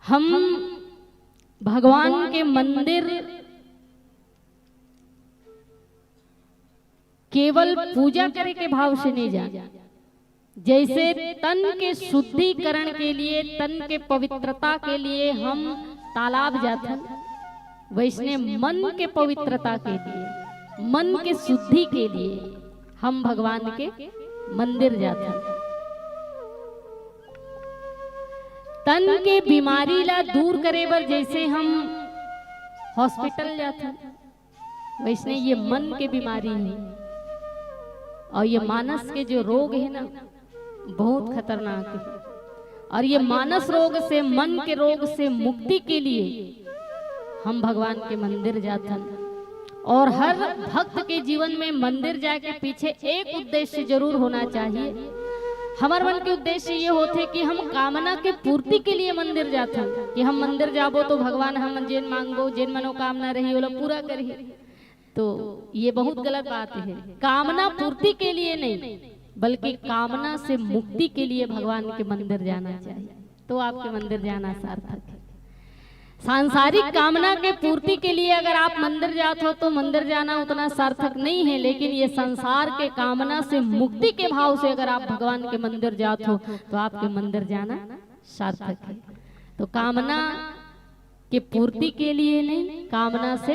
हम भगवान के मंदिर केवल पूजा करे के भाव से नहीं जाना। जैसे तन के शुद्धिकरण के लिए, तन के पवित्रता के लिए हम तालाब जाथन, वैसने मन के पवित्रता के लिए, मन के शुद्धि के लिए हम भगवान के मंदिर जाथन। तन के बीमारी ला दूर करे बर जैसे हम हॉस्पिटल जाथन, वैसने ये मन के बीमारी है और ये मानस के जो रोग है ना, बहुत खतरनाक है। और ये मानस रोग से, मन के रोग से मुक्ति के लिए हम भगवान के मंदिर जाथन। और हर भक्त के जीवन में मंदिर जाए के पीछे एक उद्देश्य जरूर होना चाहिए। हमर मन के उद्देश्य ये होथे कि हम कामना के पूर्ति के लिए मंदिर जाथन, कि हम मंदिर जाबो तो भगवान हमन जेन मांगबो, जेन मनोकामना रही, ओला पूरा करही। तो ये बहुत गलत बात है। कामना पूर्ति के लिए नहीं, बल्कि कामना से मुक्ति के लिए भगवान के मंदिर जाना चाहिए, तो आपके मंदिर जाना सार्थक है। सांसारिक कामना के पूर्ति के लिए अगर आप मंदिर जात हो तो मंदिर जाना उतना सार्थक नहीं है, लेकिन ये संसार के कामना से मुक्ति के भाव से अगर आप भगवान के मंदिर जात हो तो आपके मंदिर जाना सार्थक है। तो कामना के पूर्ति के लिए नहीं, कामना से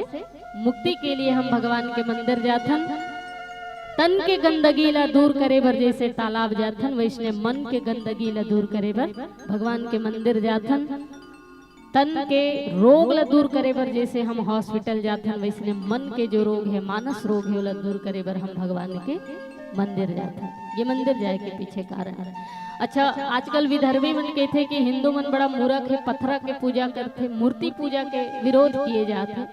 मुक्ति के लिए हम भगवान के मंदिर जाथन। तन के गंदगी ला दूर करे बर जैसे तालाब जाथन, वैसने मन के गंदगी ला दूर करे बर भगवान के मंदिर जाथन। तन के रोग ला दूर करे बर जैसे हम हॉस्पिटल जाथन, वैसने मन के जो रोग है, मानस रोग है, ओला दूर करे बर हम भगवान के मंदिर जाथन। ये मंदिर जाए के पीछे कारण है। अच्छा, आजकल विदर्भी मन कहथे कि हिंदू मन बड़ा मूर्ख है, पत्थरा के पूजा करथे, मूर्ति पूजा के विरोध किए जाथे,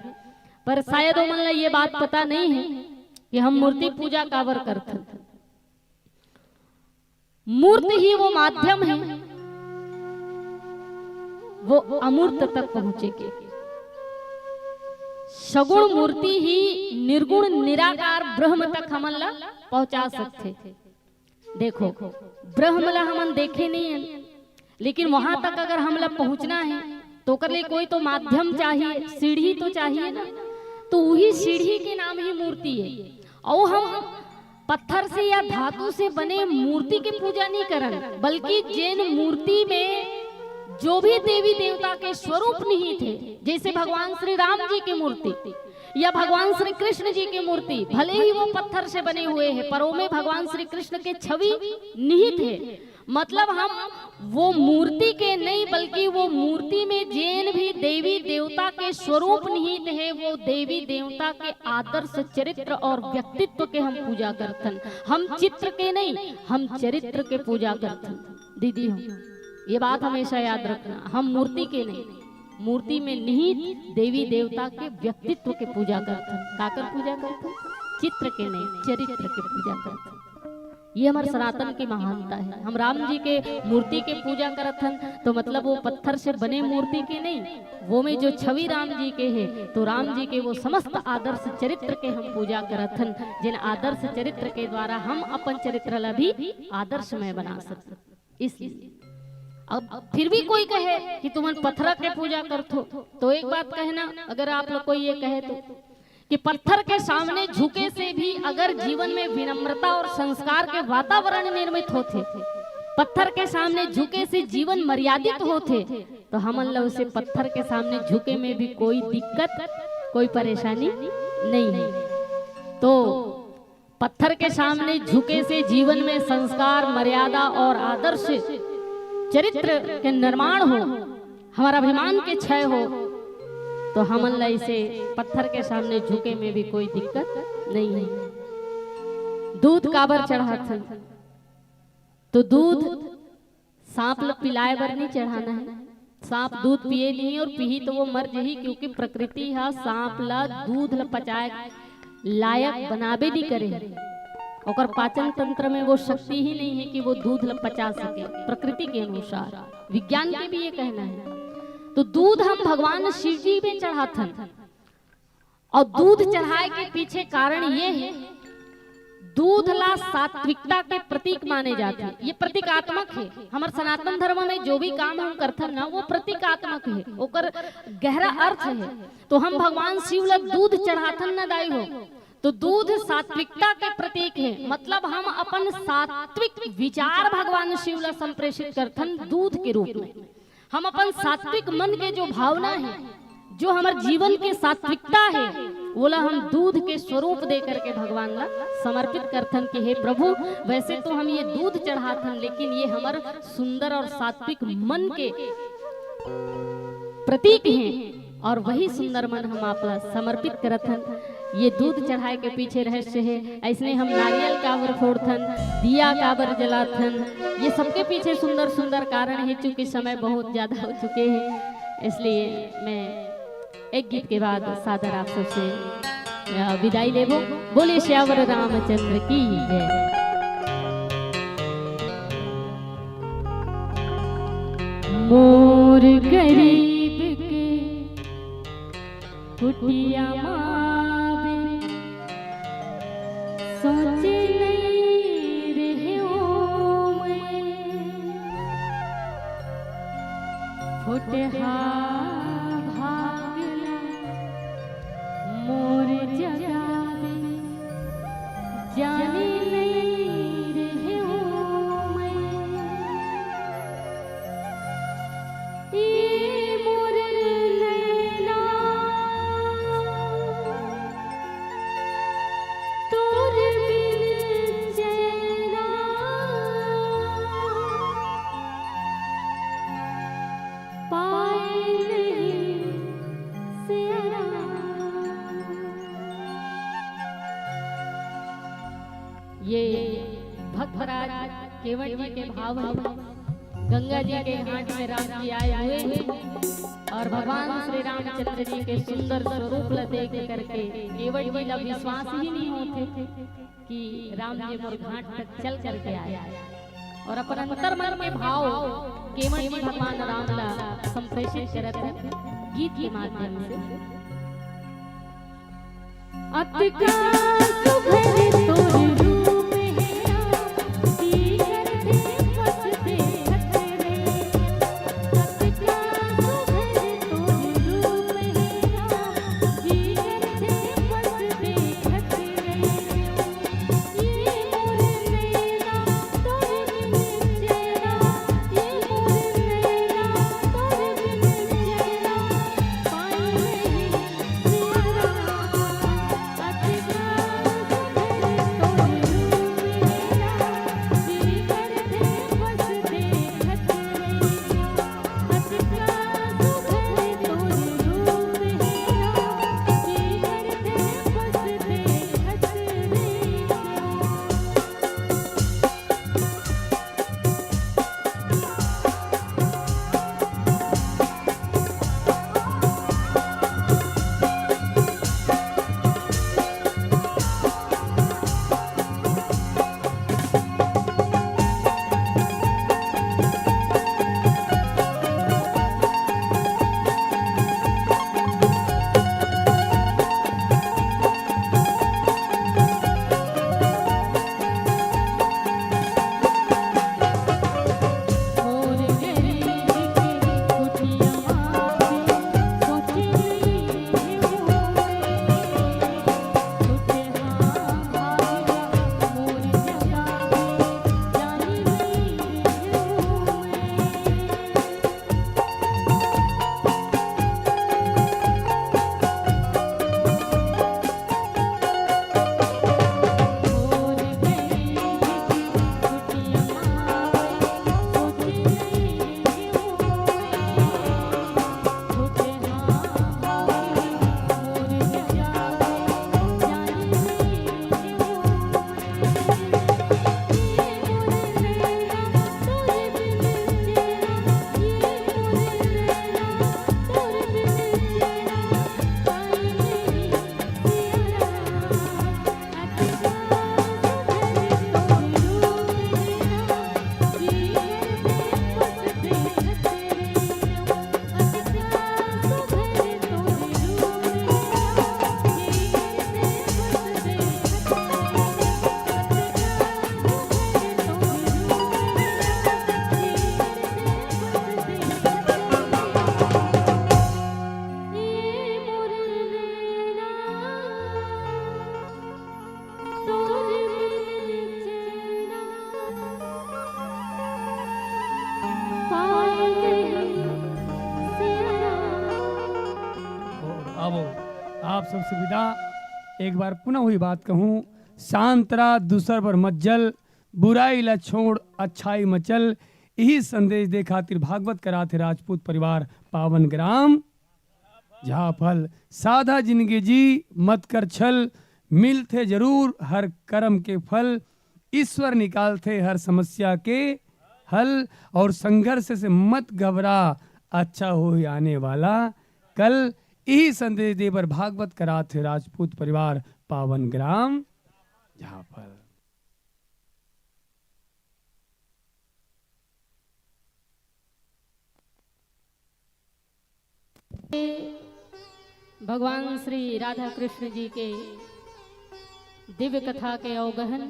पर शायद ओमन ला ये बात पता नहीं है कि हम मूर्ति पूजा काबर करथन। मूर्त ही वो माध्यम है वो अमूर्त तक पहुंचे के। सगुण मूर्ति ही निर्गुण निराकार ब्रह्म तक हमन ला पहुंचा सकथे। देखो, ब्रह्म ला हमन देखे नहीं है, लेकिन वहां तक अगर हमला पहुंचना है तो ओकर लिए कोई तो माध्यम चाहिए, सीढ़ी तो चाहिए ना। तो वही सीढ़ी के नाम ही मूर्ति है। और हम पत्थर से या धातु से बने मूर्ति के पूजा नहीं करन, बल्कि जेन मूर्ति में जो भी देवी देवता के स्वरूप निहित है, जैसे भगवान श्री राम जी की मूर्ति या भगवान श्री कृष्ण जी की मूर्ति, भले ही वो पत्थर से बने हुए हैं, पर ओमे भगवान श्री कृष्ण के छवि निहित है। मतलब हम वो मूर्ति के नहीं, बल्कि वो मूर्ति में जेन भी देवी देवता के स्वरूप निहित है, वो देवी देवता के आदर्श चरित्र और व्यक्तित्व के हम पूजा करथन। हम चित्र के नहीं, हम चरित्र के पूजा करथन। दीदी हो, ये बात हमेशा याद रखना, हम मूर्ति के नहीं, मूर्ति में निहित देवी देवता के व्यक्तित्व के पूजा करथन। काकर पूजा करथन? चित्र के नहीं, चरित्र के पूजा करथन। ये हमर सनातन की महानता है। हम राम जी के मूर्ति के पूजा करत हन, तो मतलब वो पत्थर से बने मूर्ति के नहीं, वो में जो छवि राम जी के है, तो राम जी के वो समस्त आदर्श चरित्र के हम पूजा करत हन, जिन आदर्श चरित्र के द्वारा हम अपन चरित्र ला भी आदर्शमय बना सकते। इसलिए अब फिर भी कोई कहे कि तुमन पत्थरा के पूजा करथो, तो एक बात कहना, अगर आप लोग कोई ये कहे तो, कि पत्थर के सामने झुके से भी अगर जीवन में विनम्रता और संस्कार के वातावरण निर्मित होथे, पत्थर के सामने झुके से जीवन मर्यादित होथे, तो हमन ला उसे पत्थर के सामने झुके में भी कोई दिक्कत कोई परेशानी नहीं है। तो पत्थर के सामने झुके से जीवन में संस्कार, मर्यादा और आदर्श चरित्र के निर्माण हो, हमर अभिमान के क्षय हो, तो हमन ला इसे पत्थर के सामने झुके में भी कोई दिक्कत नहीं है। दूध काबर चढ़ाथन? तो दूध सांप ल पिलाए बर नहीं चढ़ाना है। सांप दूध पिए नहीं और पीही तो वो मर जही, क्योंकि प्रकृति ह सांप ल दूध ल पचाए लायक बनाबे नहीं करे। ओकर पाचन तंत्र में वो शक्ति ही नहीं है कि वो दूध ल पचा सके। प्रकृति के अनुसार, विज्ञान के भी ये कहना है। तो दूध हम भगवान शिव जी में चढ़ाथन। और दूध चढ़ाए के पीछे कारण ये है, दूध ला सात्विकता के प्रतीक माने जाथे। ये प्रतीकात्मक है। हमर सनातन धर्म में जो भी काम हम करथन ना, वो प्रतीकात्मक है, ओकर गहरा अर्थ है। तो हम भगवान शिव ला दूध चढ़ाथन ना दाई हो, तो दूध सात्विकता के प्रतीक है। मतलब हम अपन सात्विक विचार भगवान शिव ला संप्रेषित करथन दूध के रूप में। हम अपन सात्विक मन के जो भावना है, जो हमर जीवन के सात्विकता है, ओला हम दूध के स्वरूप दे करके भगवान ला समर्पित करथन कि हे प्रभु, वैसे तो हम ये दूध चढ़ाथन, लेकिन ये हमर सुंदर और सात्विक मन के प्रतीक हैं, और वही सुंदर मन हम आप ला समर्पित करत हन। ये दूध चढ़ाए के पीछे रहस्य है। ऐसने हम नारियल काबर फोड़थन, दिया काबर जलाथन, ये सबके पीछे सुंदर सुंदर कारण है। चूंकि समय बहुत ज्यादा हो चुके हैं, इसलिए मैं एक गीत के बाद सादर आप सबसे, अ, विदाई लेबो। बोले सियावर रामचंद्र की जय। मोर गरीब के कुटिया मावे, सोचे नहीं रहे ओ मैं। फुटहा भागला मोर जगावे, जाने नहीं रहे ओ मैं। ए मोर नैना, तोर बिन चैना पाए नहीं सियारा। ये भक्तराज केवट जी के भाव है। गंगा जी के घाट में राम जी आए हुए हैं और भगवान श्री रामचंद्र जी के सुंदर स्वरूप ला देख करके केवट जी ला विश्वास ही नहीं होते कि राम जी मोर घाट तक चल करके आए, और अपन अंतर मन के भाव केवट जी भगवान राम ला संप्रेषित करत हैं गीत के माध्यम से। अतका सुघर तोर रूप हे राम, जी करथे बस देखत रहे। अतका सुघर तोर रूप हे राम, जी करथे बस देखत रहे। ये मोर नैना तोर बिन चैना, ये मोर नैना तोर बिन चैना, पाए नहीं सियारा। सबसे विदा। एक बार पुनः वही बात कहूँ, शांत रह, दूसर पर मत जल, बुराई ला छोड़, अच्छाई में चल। यही संदेश दे खातिर भागवत कराथे राजपूत परिवार पावन ग्राम झाफल। सादा जिंदगी जी, मत कर छल, मिलथे जरूर हर कर्म के फल। ईश्वर निकालथे हर समस्या के हल, और संघर्ष से मत घबरा, अच्छा होही आने वाला कल। यही संदेश दे बर भागवत कराथे राजपूत परिवार पावन ग्राम झाफल। भगवान श्री राधा कृष्ण जी के दिव्य कथा के अवगहन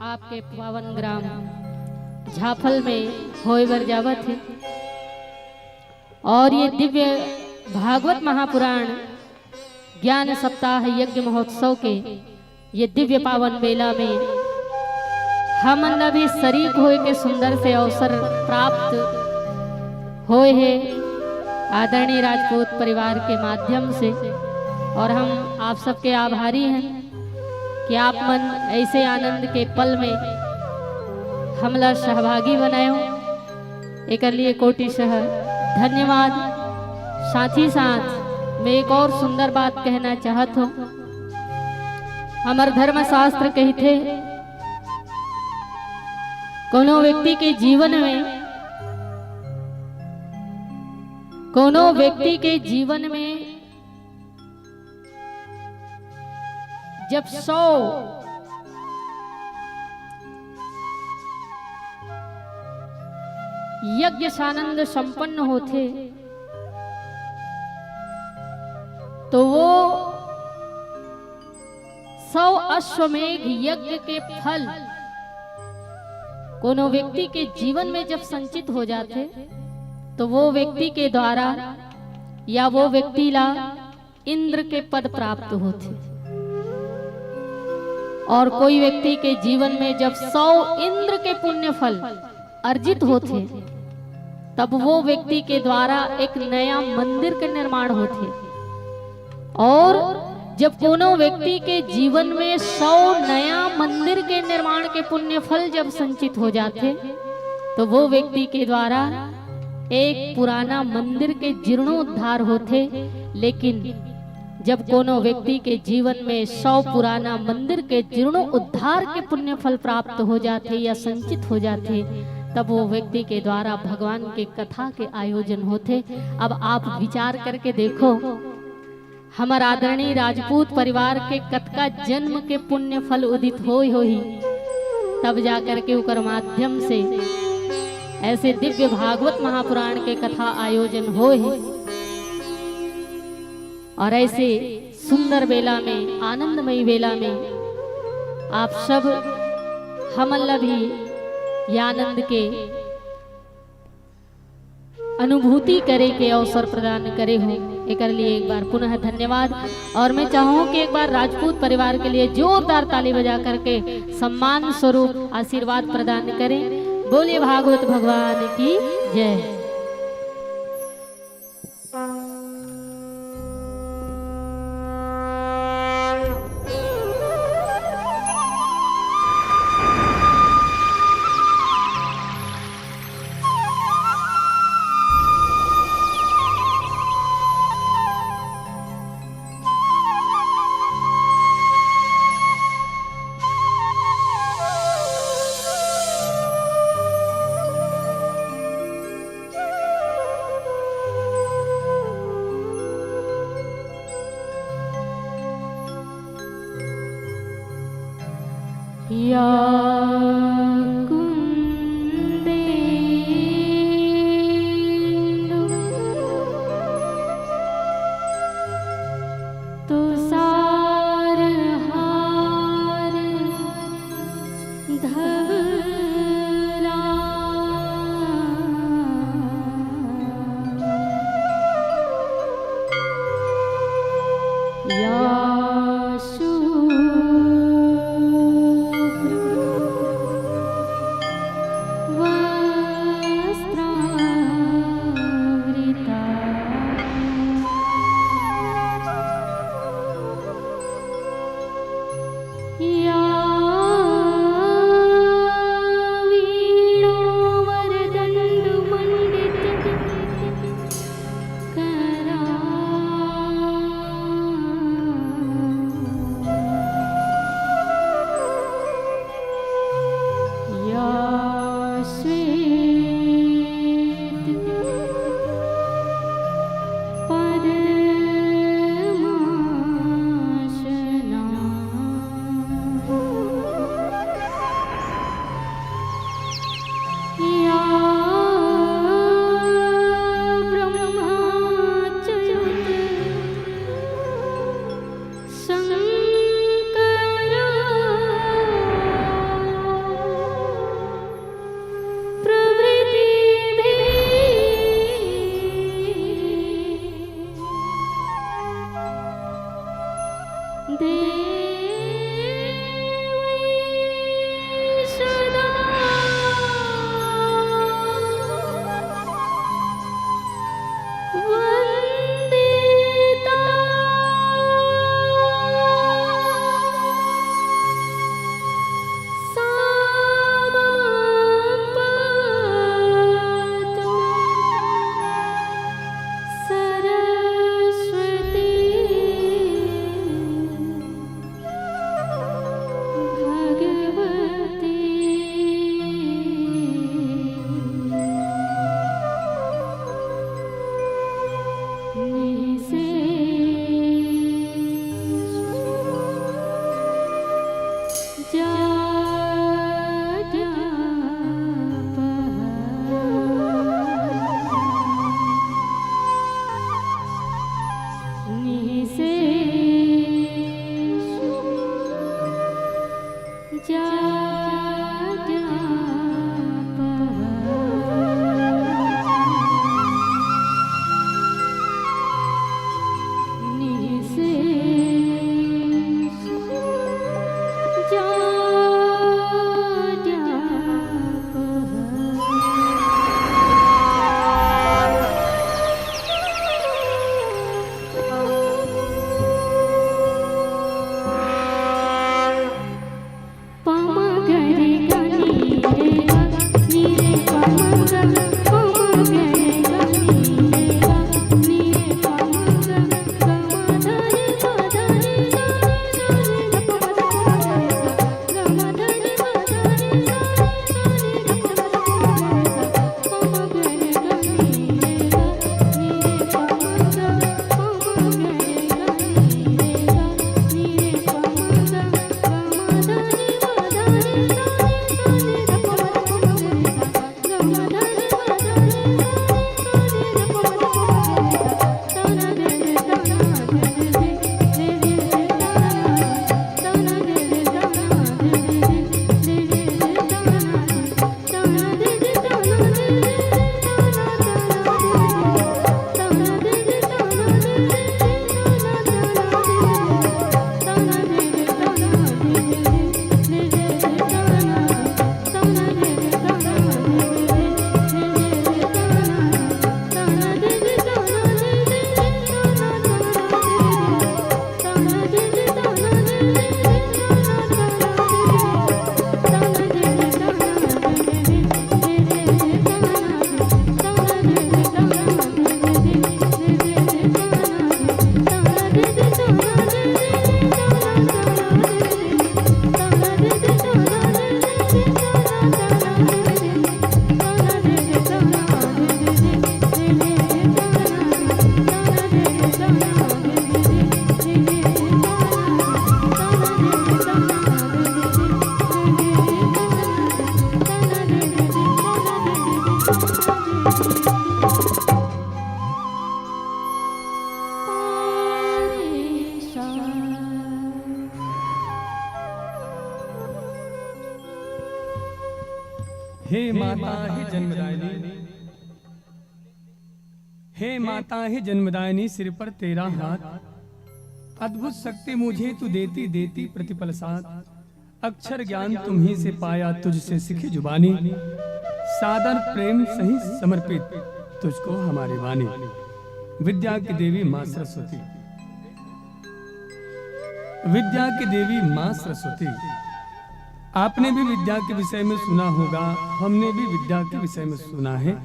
आपके पावन ग्राम झाफल में होय बर जावत हे। और ये दिव्य भागवत महापुराण ज्ञान सप्ताह यज्ञ महोत्सव के ये दिव्य पावन बेला में हमन ला भी शरीक होय के सुंदर से अवसर प्राप्त होय हे आदरणीय राजपूत परिवार के माध्यम से। और हम आप सबके आभारी हैं कि आप मन ऐसे आनंद के पल में हमला सहभागी बनायो। एकर लिए कोटिशः धन्यवाद। साथ ही साथ मैं एक और सुंदर बात कहना चाहत हूँ। हमर धर्मशास्त्र कहिथे, कोनो व्यक्ति के जीवन में, कोनो व्यक्ति के जीवन में जब सौ यज्ञ सानंद संपन्न होथे, तो वो सौ अश्वमेघ यज्ञ के फल कोनो व्यक्ति के जीवन में जब संचित हो जाथे, तो वो व्यक्ति के द्वारा या वो व्यक्ति ला इंद्र के पद प्राप्त होथे। और कोई व्यक्ति के जीवन में जब सौ इंद्र के पुण्य फल अर्जित होथे, तब वो व्यक्ति के द्वारा एक नया मंदिर के निर्माण होथे। और जब कोनो व्यक्ति के जीवन में सौ नया मंदिर के निर्माण के पुण्य फल जब संचित हो जाथे, तो वो व्यक्ति के द्वारा एक पुराना मंदिर के जीर्णोद्धार होथे। लेकिन जब कोनो व्यक्ति के जीवन में सौ पुराना मंदिर के जीर्णोद्धार के पुण्य फल प्राप्त हो जाथे या संचित हो जाथे, तब वो व्यक्ति के द्वारा भगवान के कथा के आयोजन होथे। अब आप विचार करके देखो, हमर आदरणीय राजपूत परिवार के कतका जन्म के पुण्य फल उदित होय होही, तब जाकर के ओकर माध्यम से ऐसे दिव्य भागवत महापुराण के कथा आयोजन होय हे। और ऐसे सुंदर बेला में, आनंदमयी बेला में आप सब हमन ला भी ये आनंद के अनुभूति करे के अवसर प्रदान करे हो, एकर लिए एक बार पुनः धन्यवाद। और मैं चाहूँ कि एक बार राजपूत परिवार के लिए जोरदार ताली बजा करके सम्मान स्वरूप आशीर्वाद प्रदान करें। बोलिए भागवत भगवान की जय। माता हे जन्मदायिनी, हे माता हे जन्मदायिनी, सिर पर तेरा हाथ, अद्भुत शक्ति मुझे तू देती देती प्रतिपल साथ। अक्षर ज्ञान तुम्ही से पाया, तुझसे सीखी जुबानी। सादर प्रेम सही समर्पित, तुझको हमारी वाणी। विद्या की देवी माँ सरस्वती, विद्या की देवी माँ सरस्वती। आपने भी विद्या के विषय में सुना होगा, हमने भी विद्या के विषय में सुना है।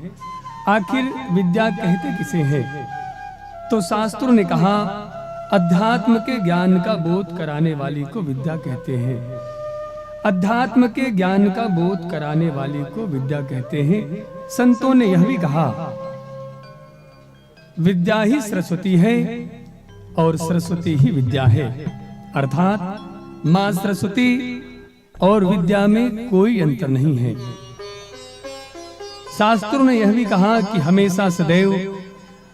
आखिर विद्या कहते किसे हैं? तो शास्त्रों ने कहा, अध्यात्म के ज्ञान का बोध कराने वाली को विद्या कहते हैं। अध्यात्म के ज्ञान का बोध कराने वाली को विद्या कहते हैं। संतों ने यह भी कहा, विद्या ही सरस्वती है और सरस्वती ही विद्या है, अर्थात माँ सरस्वती और विद्या में कोई अंतर नहीं है। शास्त्रों ने यह भी कहा कि हमेशा सदैव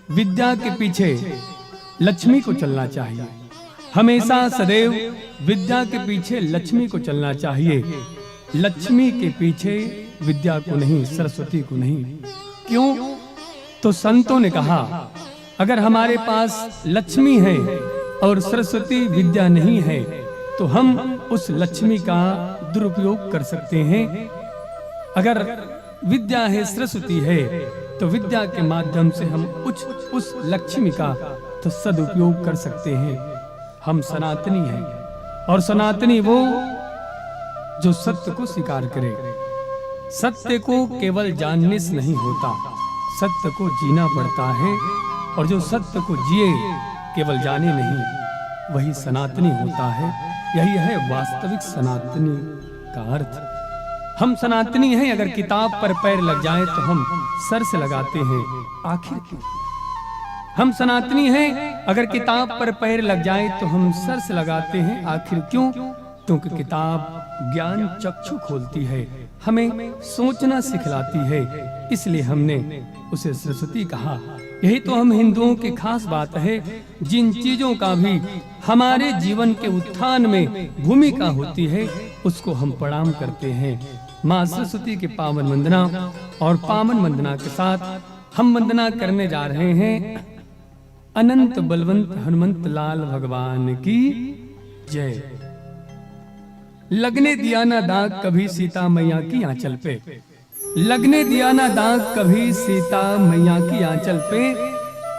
विद्या के पीछे लक्ष्मी को चलना चाहिए। हमेशा सदैव विद्या के पीछे लक्ष्मी को चलना चाहिए, लक्ष्मी के पीछे विद्या को नहीं, सरस्वती को नहीं। क्यों? तो संतों ने कहा, अगर हमारे पास लक्ष्मी है और सरस्वती विद्या नहीं है, तो हम उस लक्ष्मी का दुरुपयोग कर सकते हैं। अगर विद्या है, सरस्वती है, तो विद्या के माध्यम से हम उस उस लक्ष्मी का तो सदुपयोग कर सकते हैं। हम सनातनी हैं और सनातनी वो जो सत्य को स्वीकार करे। सत्य को केवल जानने से नहीं होता, सत्य को जीना पड़ता है, और जो सत्य को जिए, केवल जाने नहीं, वही सनातनी होता है। यही है वास्तविक सनातनी का अर्थ। हम सनातनी हैं, अगर किताब पर पैर लग जाए तो हम सर से लगाते हैं, आखिर क्यों? हम सनातनी हैं, अगर किताब पर पैर लग जाए तो हम सर से लगाते हैं, आखिर क्यों? क्योंकि किताब ज्ञान चक्षु खोलती है, हमें सोचना सिखलाती है, इसलिए हमने उसे सरस्वती कहा। यही तो हम हिंदुओं की खास बात है, जिन चीजों का भी हमारे जीवन के उत्थान में भूमिका होती है, उसको हम प्रणाम करते हैं। माँ सरस्वती की पावन वंदना, और पावन वंदना के साथ हम वंदना करने जा रहे हैं अनंत बलवंत हनुमंत लाल भगवान की जय। लगने दिया ना दाग कभी सीता मैया की आंचल पे, लगने दिया ना दाग कभी सीता मैया की आंचल पे।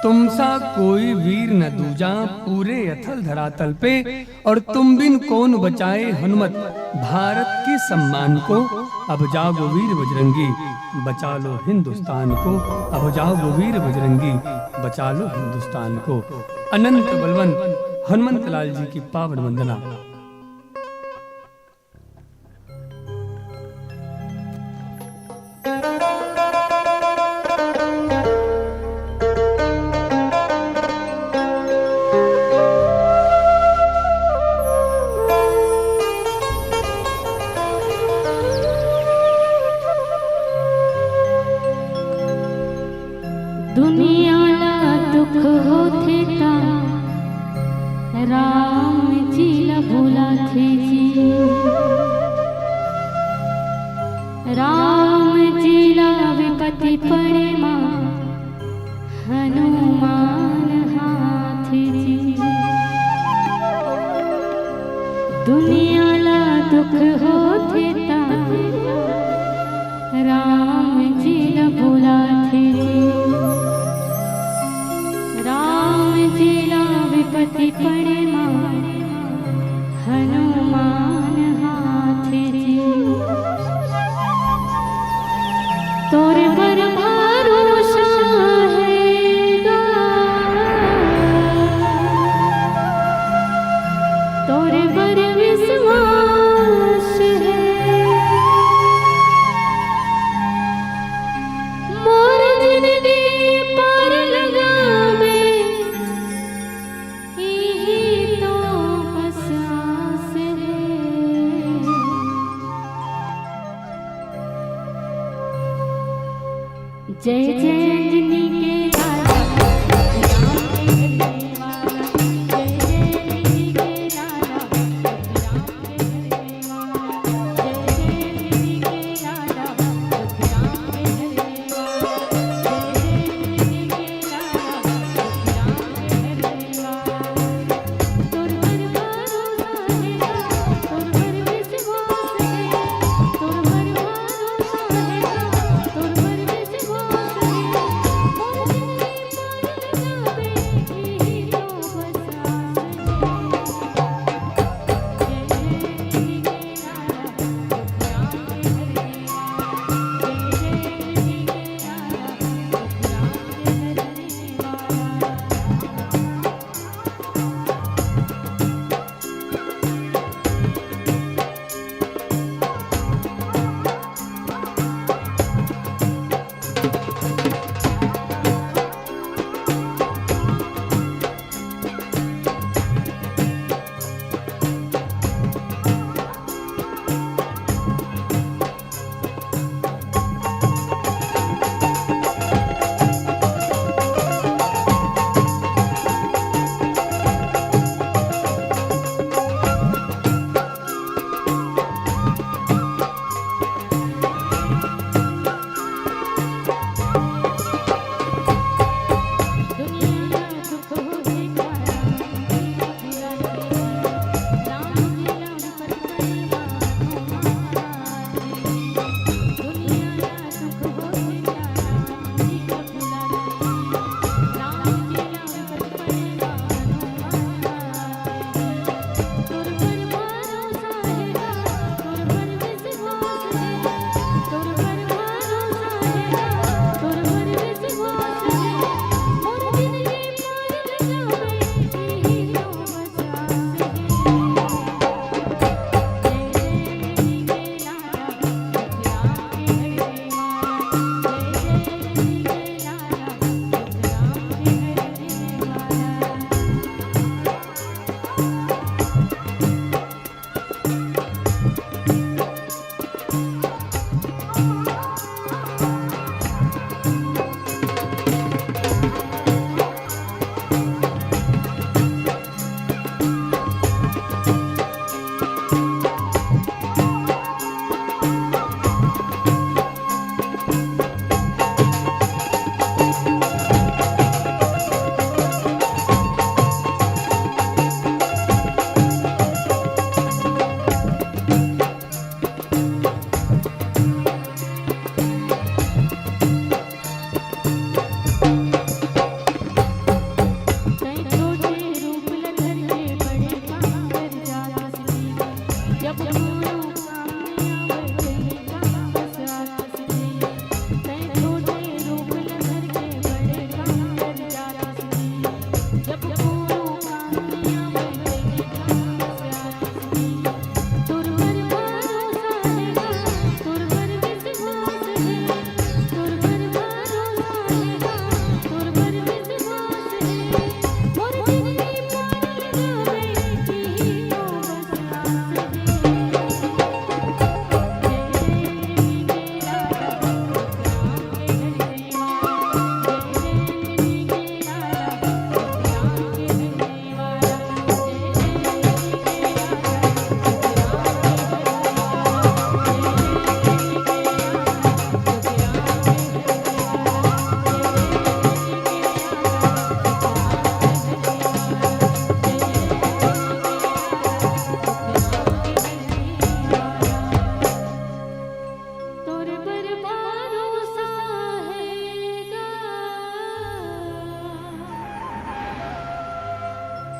तुम सा कोई वीर न दूजा पूरे अथल धरातल पे, और तुम बिन कौन बचाए हनुमत भारत के सम्मान को। अब जागो वीर बजरंगी, बचा लो हिंदुस्तान को। अब जागो वीर बजरंगी, बचा लो हिंदुस्तान को। अनंत बलवंत हनुमंत लाल जी की पावन वंदना। दुनिया ला दुख होथे ता राम जी ला भुलाथे जी। राम जी ला विपत्ति पड़े मा हनुमान हाथ जी। दुनिया ला दुख होथे ता राम जी ला भुलाथे जी। राम जी ला विपत्ति पड़े मा हनुमान हाथ जी। तोर बर भरोसा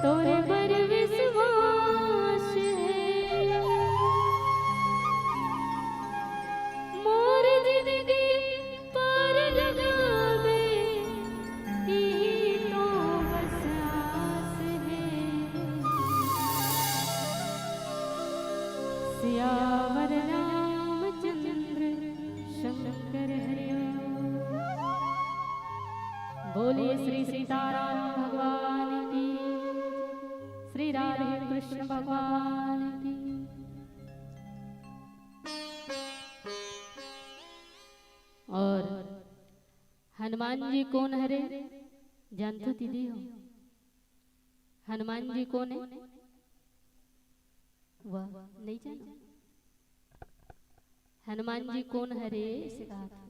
तोरे पर विश्वास हे, मोर जिंदगी पार लगाबे, इही तो बस आस हे। सियावर रामचंद्र शंकर हरिओम। बोलिए श्री सीताराम भगवान की, श्री राधे कृष्ण भगवान की। और हनुमान जी कोन हरे, जानथो दीदी हो? हनुमान जी कोन हे? वाह, नहीं जानो? हनुमान जी कोन हरे, इसे कहा था।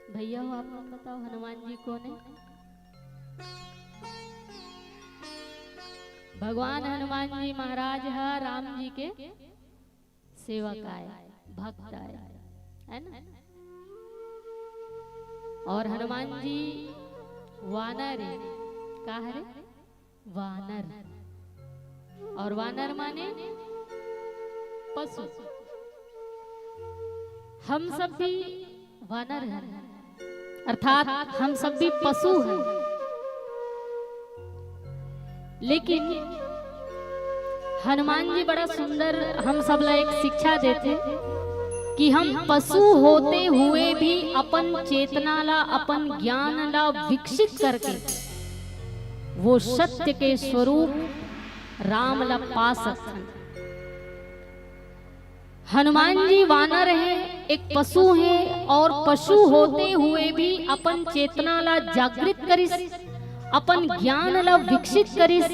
भैया हो, आप मन बताओ, हनुमान जी कोन हे? भगवान हनुमान जी महाराज ह राम जी के सेवक आय, भक्त आय, है ना? और हनुमान जी वानर हे, का हरे? वानर। और वानर माने पशु। हम सब भी वानर हैं, अर्थात हम सब भी पशु हैं। लेकिन हनुमान जी बड़ा सुंदर हम सब ला एक शिक्षा देथे कि हम पशु होते हुए भी अपन चेतना ला, अपन ज्ञान ला विकसित करके वो सत्य के स्वरूप राम ला पा सकथन। हनुमान जी वानर हे, एक पशु हे, और पशु होते हुए भी अपन चेतना ला जागृत करिस, अपन ज्ञान ला विकसित करिस।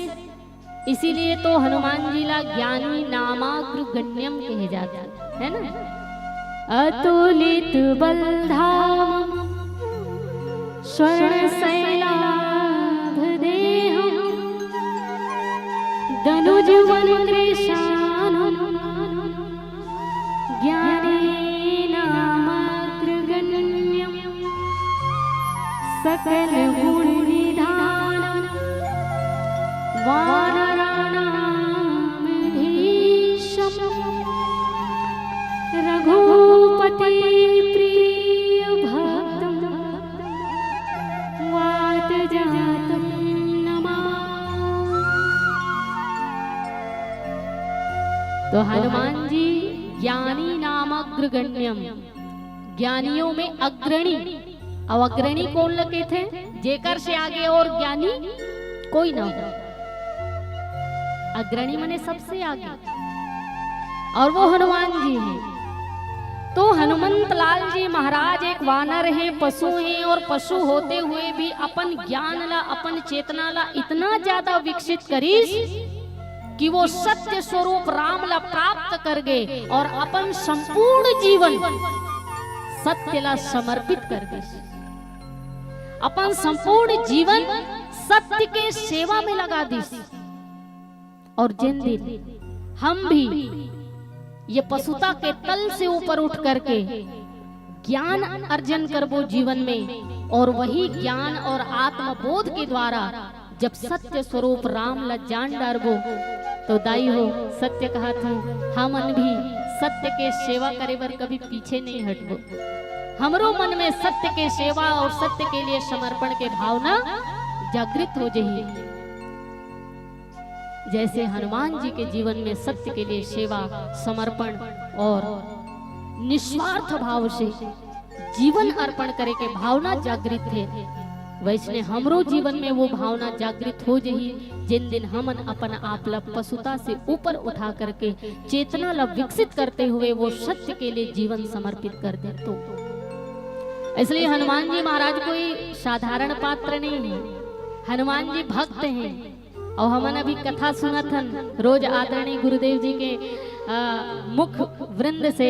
इसीलिए तो हनुमान जी ला ज्ञानी नामाग्रगण्यम कहे जाथे, है ना? अतुलित बलधाम स्वर्ण शैलाभ देहम दनुज मन कृशानम ज्ञानी नामाग्रगण्यम सकल गुण निधानम वानराणाम धीशम रघुपति प्रिय भक्तम वात जातम नमामि। तो हनुमान जी ज्ञानी नाम अग्रगण्यम, ज्ञानियों में अग्रणी। अब अग्रणी कोन ल कहिथे? जेकर से आगे और ज्ञानी कोई ना हो। अग्रणी माने सबसे आगे, और वो हनुमान जी हैं। तो हनुमंत लाल जी महाराज एक वानर हैं, पशु हैं, और पशु होते हुए भी अपन ज्ञान ला, अपन चेतना ला इतना ज्यादा विकसित करिस कि वो सत्य स्वरूप राम ला प्राप्त कर गए और अपन संपूर्ण जीवन सत्य ला समर्पित कर दिस। अपन संपूर्ण जीवन सत्य के सेवा में लगा दिस। और जिन दिन हम भी ये पशुता के तल से ऊपर उठ करके ज्ञान अर्जन करबो जीवन में, और वही ज्ञान और आत्मबोध के द्वारा जब सत्य स्वरूप राम ला जान डारबो, तो दाई हो, सत्य कहत हूँ, हमन भी सत्य के सेवा करे बर कभी पीछे नहीं हटबो। हमरो मन में सत्य के सेवा और सत्य के लिए समर्पण के भावना जागृत हो जाही। जैसे हनुमान जी के जीवन में सत्य के लिए सेवा, समर्पण और निस्वार्थ भाव से जीवन अर्पण करे के भावना जागृत हे, वैसने हमरो जीवन में वो भावना जागृत हो जही, जिन दिन हमन अपन आप ला पशुता से ऊपर उठा करके चेतना ला विकसित करते हुए वो सत्य के लिए जीवन समर्पित कर दे तो। इसलिए हनुमान जी महाराज कोई साधारण पात्र नहीं है। हनुमान जी भक्त हैं। और हमन अभी कथा सुनत हन रोज आदरणीय गुरुदेव जी के, अ, मुख वृंद से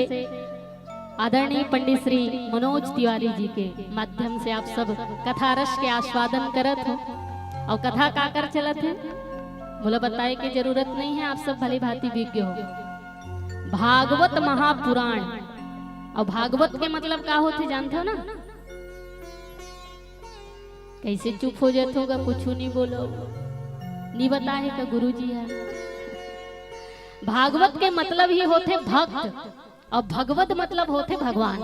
आदरणीय पंडित श्री मनोज तिवारी जी के माध्यम से आप सब कथा रस के आस्वादन करत हो। और कथा काकर चलत हे, मोला बताए के जरूरत नहीं है, आप सब भली भांति विज्ञ हो। भागवत महापुराण। और भागवत के मतलब का होथे, जानथो ना? कइसे चुप हो जाथो गा, कुछु नइ बोलो? नइ बताए हे का गुरुजी ह? भागवत के मतलब ही होथे भक्त, अउ भगवत मतलब होथे भगवान।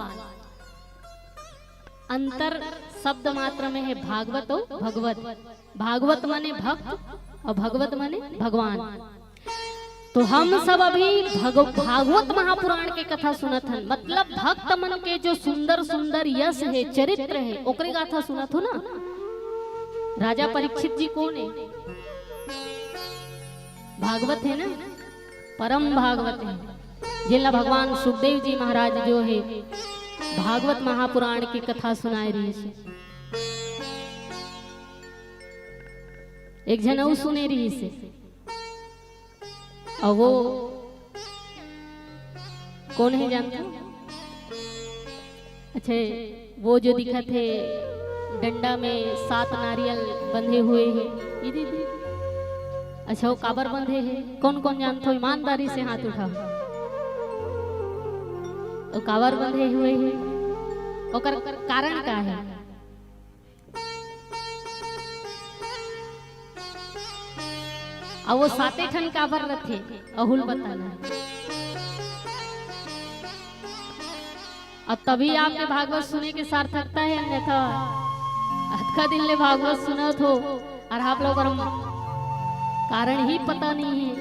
अंतर शब्द मात्र में हे भागवत अउ भगवत। भागवत माने भक्त अउ भगवत माने भगवान। तो हम सब अभी भग-, भागवत महापुराण के कथा सुनत हन, मतलब भक्त मन के जो सुंदर सुंदर यश हे, चरित्र हे, ओकरे गाथा सुनत हो ना। राजा परीक्षित जी कोन हे? भागवत हे ना, परम भागवत हे, जेला भगवान सुखदेव जी महाराज जो हे भागवत महापुराण के कथा सुनाए रहिस हे। एक झन अउ सुने रहिस हे, अउ वो कोन हे जानथो? अच्छा, वो जो दिखत हे डंडा में सात नारियल बंधे हुए हे, ये दीदी। अच्छा, वो काबर बंधे हे? कोन कोन जानथो? ईमानदारी से हाथ उठाओ। वो काबर बंधे हुए हे? ओकर कारण का हे? अउ वो साते ठन काबर रथे, अहू ल बताना। अब तभी आपके भागवत सुने के सार्थकता हे, अन्यथा अतका दिन ले भागवत सुनत हो अउ आप लोग बर कारण ही पता नइ हे,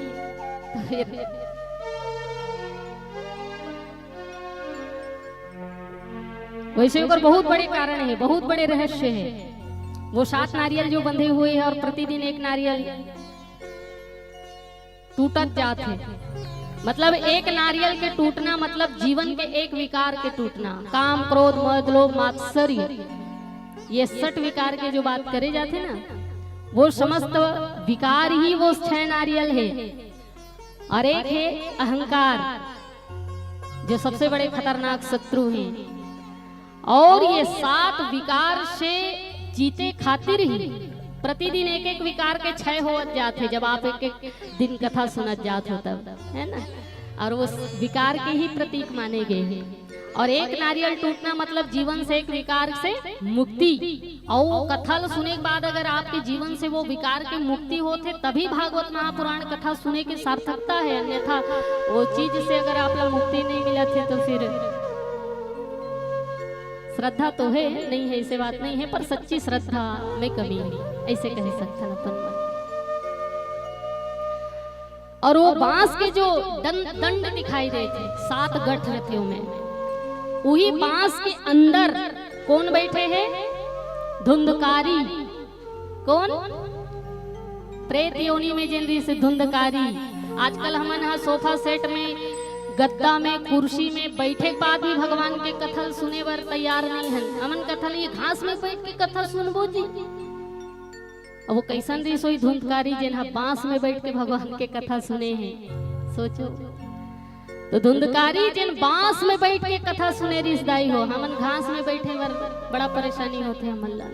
तो फिर वइसे ओकर बहुत बड़े कारण हे, बहुत बड़े रहस्य हे। वो सात नारियल जो बंधे हुए हे अउ प्रतिदिन एक नारियल टूटत जात हे, मतलब एक नारियल के टूटना मतलब जीवन के एक विकार के टूटना, काम, क्रोध, मद, लोभ, मात्सर्य, ये सट विकार के जो बात करे जाथे ना, वो समस्त विकार ही वो छह नारियल हे। अउ एक हे अहंकार, जो सबसे बड़े खतरनाक शत्रु हे। अउ ये सात विकार से जीते खातिर ही प्रतिदिन एक एक विकार के क्षय होवत जात हे, जब आप एक एक दिन कथा सुनत जात हो तब, हे ना? अउ वो विकार के ही प्रतीक माने गए हे। अउ एक नारियल टूटना मतलब जीवन से एक विकार से मुक्ति। अउ वो कथा ल सुने के बाद अगर आपके जीवन से वो विकार के मुक्ति होत हे, तभी भागवत महापुराण कथा सुने के सार्थकता हे, अन्यथा वो चीज से अगर आप ला मुक्ति नइ मिलत हे तो फिर श्रद्धा तो हे, नइ हे, अइसे बात नइ हे, पर सच्ची श्रद्धा में कमी हे, अइसे कह सकथन अपन मन। अउ वो बांस के जो दं-, दंड दिखाई देथे, सात गठ रथे ओमे, उही बांस के अंदर कोन बइठे हे? धुंधकारी। कोन? प्रेत योनि में जेन रहिस हे धुंधकारी। आजकल हमन ह सोफा सेट में, गद्दा में, कुर्सी में बइठे के बाद भी भगवान के कथा ल सुने बर तैयार नइ हन। हमन कथा ल ये घास में बइठ के कथा सुनबो जी। अब वो कइसन रहिस होही धुंधकारी, जेन ह बांस में बइठ के भगवान के कथा सुने हे, सोचो। तो धुंधकारी जेन बांस में बइठ के कथा सुने रहिस दाई हो, हमन घास में बइठे बर बड़ा परेशानी होथे हमन ला।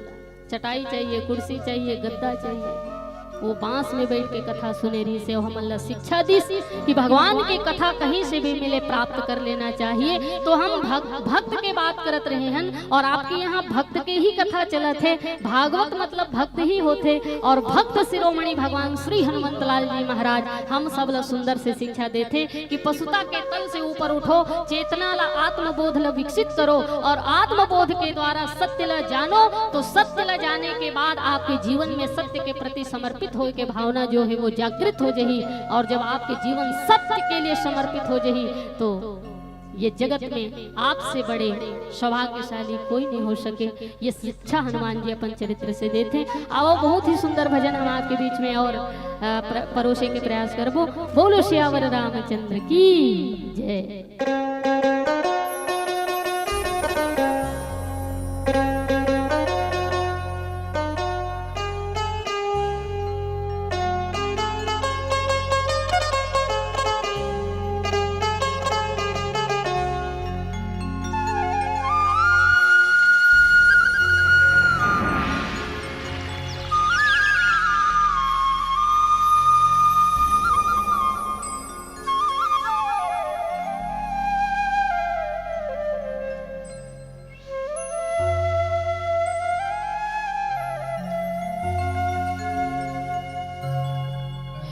चटाई चाहिए, कुर्सी चाहिए, गद्दा चाहिए। वो बांस में बइठ के कथा सुने रहिस हे, हमन ला शिक्षा दिस कि भगवान के कथा कहीं से भी मिले, प्राप्त कर लेना चाहिए। तो हम भक-, भक्त के बात करत रहे हन अउ आपके यहाँ भक्त के ही कथा चलत हे। भागवत मतलब भक्त ही होथे अउ भक्त शिरोमणि भगवान श्री हनुमंत लाल जी महाराज हम सब ला सुंदर से शिक्षा देथे कि पशुता के तल से ऊपर उठो, चेतना ला, आत्मबोध ला विकसित करो अउ आत्मबोध के द्वारा सत्य ला जानो। तो सत्य ला जाने के बाद आपके जीवन में सत्य के प्रति समर्पित होए के भावना जो हे वो जागृत हो जही अउ जब आपके जीवन सत्य के लिए समर्पित हो जही तो ये जगत में आपसे बड़े सौभाग्यशाली कोई नइ हो सके। ये शिक्षा हनुमान जी अपन चरित्र से देथे। आवो, बहुत ही सुंदर भजन हम आपके बीच में अउ, अ, प्र-, परोसे के प्रयास करबो। बोलो सियावर रामचंद्र की जय।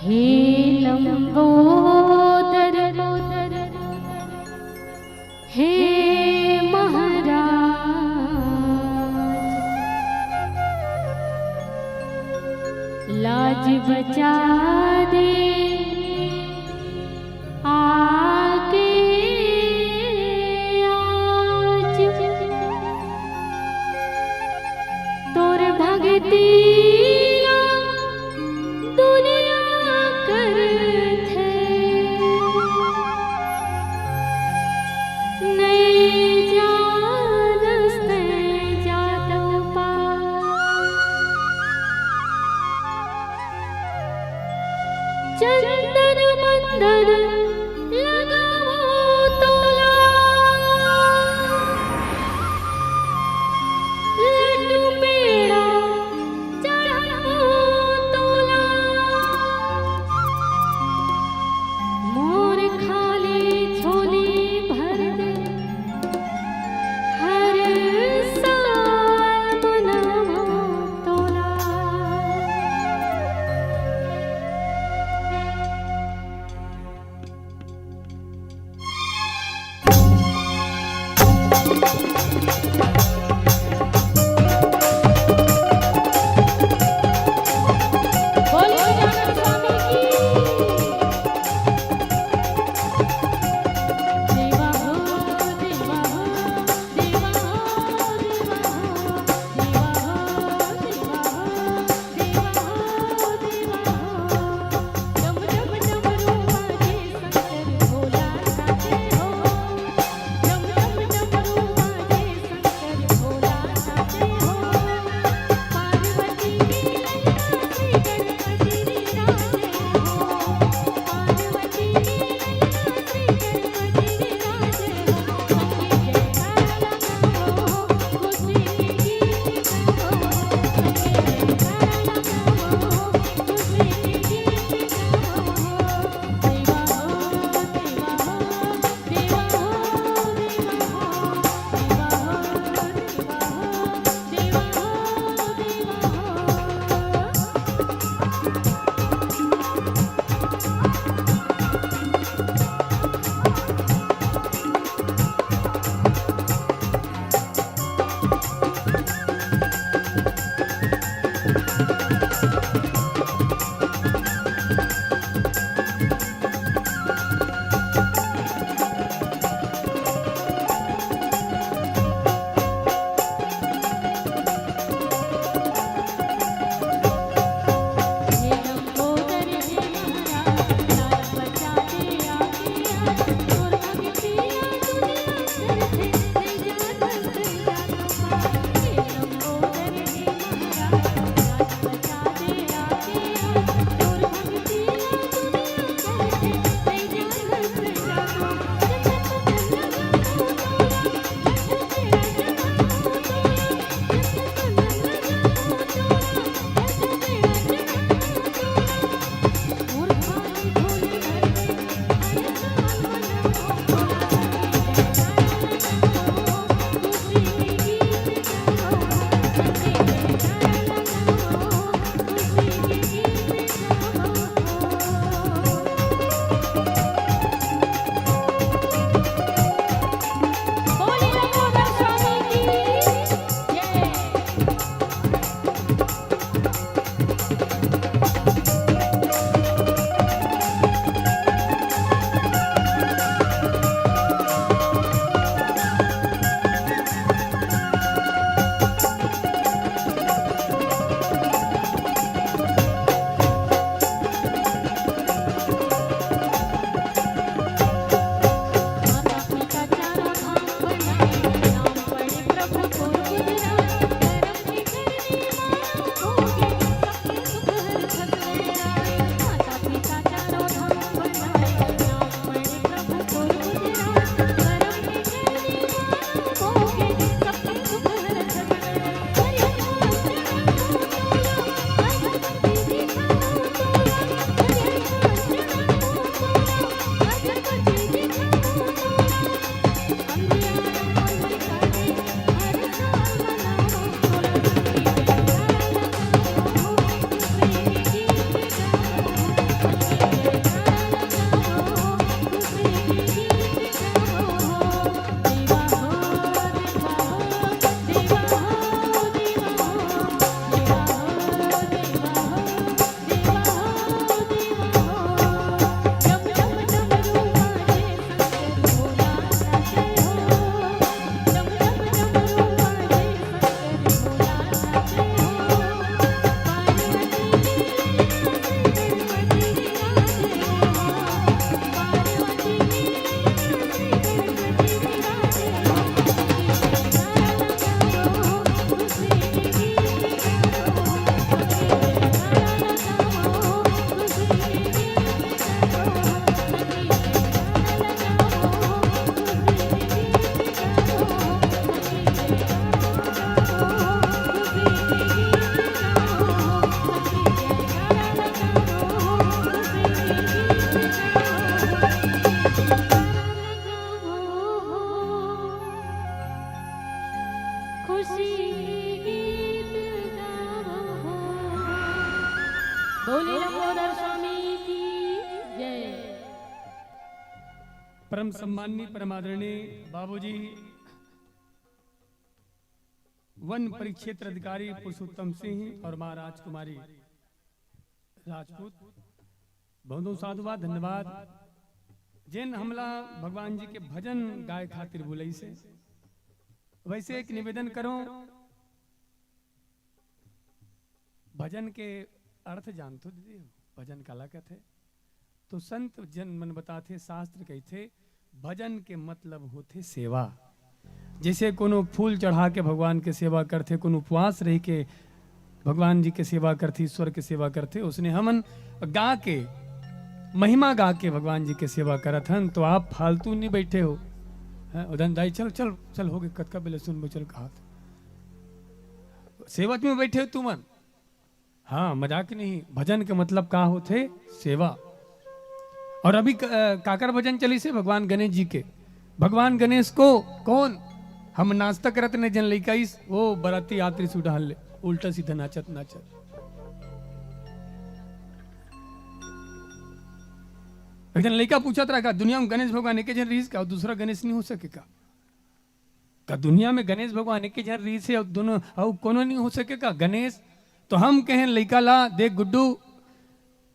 हे लंबोदर, हे महाराज, लाज बचा दे आके आज। तोर भगती ला दुनिया करथे, नइ जानस तैं जादव पार। चंदन मंदन लगावो तोला, लड्डू पेड़ा चढ़ावो तोला। मोर खाली झोली भर दे, हर साल मनावो तोला। खुशी गीत गावो हो। बोले लंबोदर स्वामी की जय। परम सम्माननीय, परम आदरणीय बाबूजी, वन परिक्षेत्र अधिकारी पुरुषोत्तम सिंह और माँ राजकुमारी राजपूत, बहुत बहुत साधुवाद, धन्यवाद। जेन हमला भगवान जी के भजन गाए खातिर बुलाइसे, वैसे एक निवेदन करो, भजन के अर्थ जानथो दीदी हो? भजन काला कथे? तो संत जन मन बताथे, शास्त्र कहिथे, भजन के मतलब होथे सेवा। जैसे कोनो फूल चढ़ा के भगवान के सेवा करथे, कोनो उपवास रह के भगवान जी के सेवा करथे, ईश्वर के सेवा करथे, उसने हमन गा के, महिमा गा के भगवान जी के सेवा करत हन। तो आप फालतू नहीं बैठे हो, हैं? उदन दाई, चल चल चल, हो गए, कतका बेले सुनबो, चल कहा। सेवा में बैठे हो तुमन। हाँ, मजाक नहीं। भजन के मतलब का होथे? सेवा। और अभी क-, अ, काकर भजन चलिसे? भगवान गणेश जी के। भगवान गणेश को कौन? हम नाश्ता करत ने जन लइका इस, वो बराती यात्री सुडहान ले, उल्टा सीधा नाचत नाचत। एक जन लइका पूछत रहा, का दुनिया में गणेश भगवान एके जन रहिस का? दूसरा गणेश नहीं हो सके का? का दुनिया में गणेश भगवान एके झन रहिस हे अउ दोनों, अउ कोनो नहीं हो सके का गणेश? तो हम कहें लइका ला, "देख गुड्डू,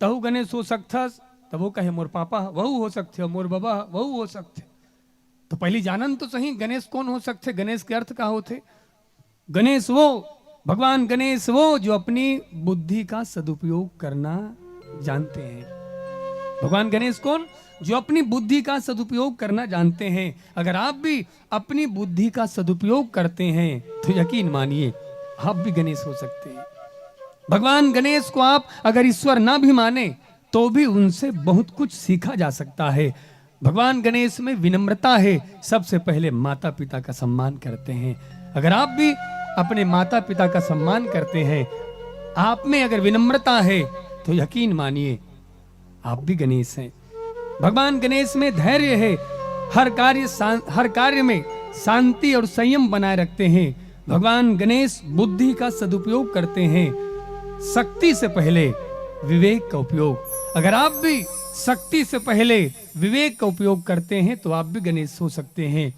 तहू गणेश हो सकथस।" तब वो कहे, "मोर पापा वहू हो सकथे, मोर बाबा वहू हो सकथे।" तो पहली जानन तो सही, गणेश कौन हो सकथे, गणेश के अर्थ का होथे? गणेश वो, भगवान गणेश वो जो अपनी बुद्धि का सदुपयोग करना जानते हैं। भगवान गणेश कौन? जो अपनी बुद्धि का सदुपयोग करना जानते हैं। अगर आप भी अपनी बुद्धि का सदुपयोग करते हैं तो यकीन मानिए, आप भी गणेश हो सकते हैं। भगवान गणेश को आप अगर ईश्वर ना भी माने तो भी उनसे बहुत कुछ सीखा जा सकता है। भगवान गणेश में विनम्रता है। सबसे पहले माता पिता का सम्मान करते हैं। अगर आप भी अपने माता पिता का सम्मान करते हैं, आप में अगर विनम्रता है तो यकीन मानिए आप भी गणेश हैं। भगवान गणेश में धैर्य है। हर कार्य शां-, हर कार्य में शांति और संयम बनाए रखते हैं। भगवान गणेश बुद्धि का सदुपयोग करते हैं। शक्ति से पहले विवेक का उपयोग। अगर आप भी शक्ति से पहले विवेक का उपयोग करते हैं तो आप भी गणेश हो सकते हैं।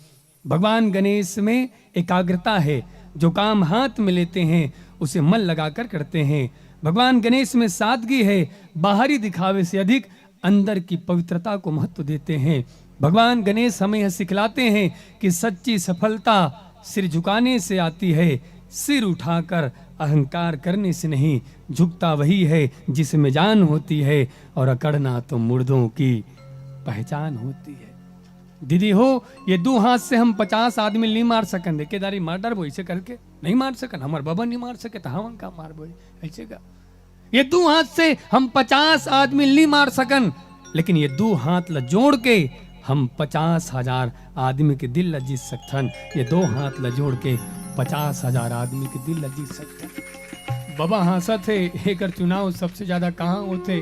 भगवान गणेश में एकाग्रता है। जो काम हाथ में लेते हैं उसे मन लगाकर करते हैं। भगवान गणेश में सादगी है। बाहरी दिखावे से अधिक अंदर की पवित्रता को महत्व देते हैं। भगवान गणेश हमें यह सिखलाते हैं कि सच्ची सफलता सिर झुकाने से आती है, सिर उठाकर अहंकार करने से नहीं। झुकता वही है जिसमें जान होती है और अकड़ना तो मुर्दों की पहचान होती है। दीदी हो, ये दू हाथ से हम पचास आदमी नहीं मार सकन। देखे दारी मार डरबो ऐसे करके, नहीं मार सकन। हमार बाबा नहीं मार सके तो हम का मारबो ऐसे का? ये दू हाथ से हम पचास आदमी नहीं मार सकन, लेकिन ये दू हाथ ला जोड़ के हम पचास हजार आदमी के दिल ला जीत सकथन। ये दो हाथ ला जोड़ के पचास हजार आदमी के दिल ला जीत सकथन। बाबा हाँसत हे, एकर चुनाव सबसे ज्यादा कहाँ होथे?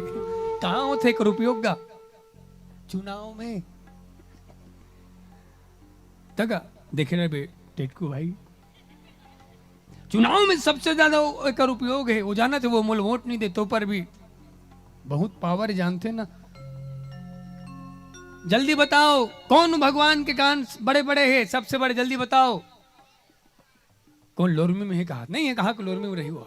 कहाँ होथे एकर उपयोग गा? चुनाव में। तका देखे रहे बे, टेटकू भाई, चुनाव में सबसे ज्यादा वो एकर उपयोग है। वो जानत हे, वो मोल वोट नहीं देतो पर भी बहुत पावर जानते ना। जल्दी बताओ, कौन भगवान के कान बड़े बड़े है, सबसे बड़े? जल्दी बताओ। कौन लोरमी में है कहा? नहीं है कहा कि लोरमी में रही हुआ।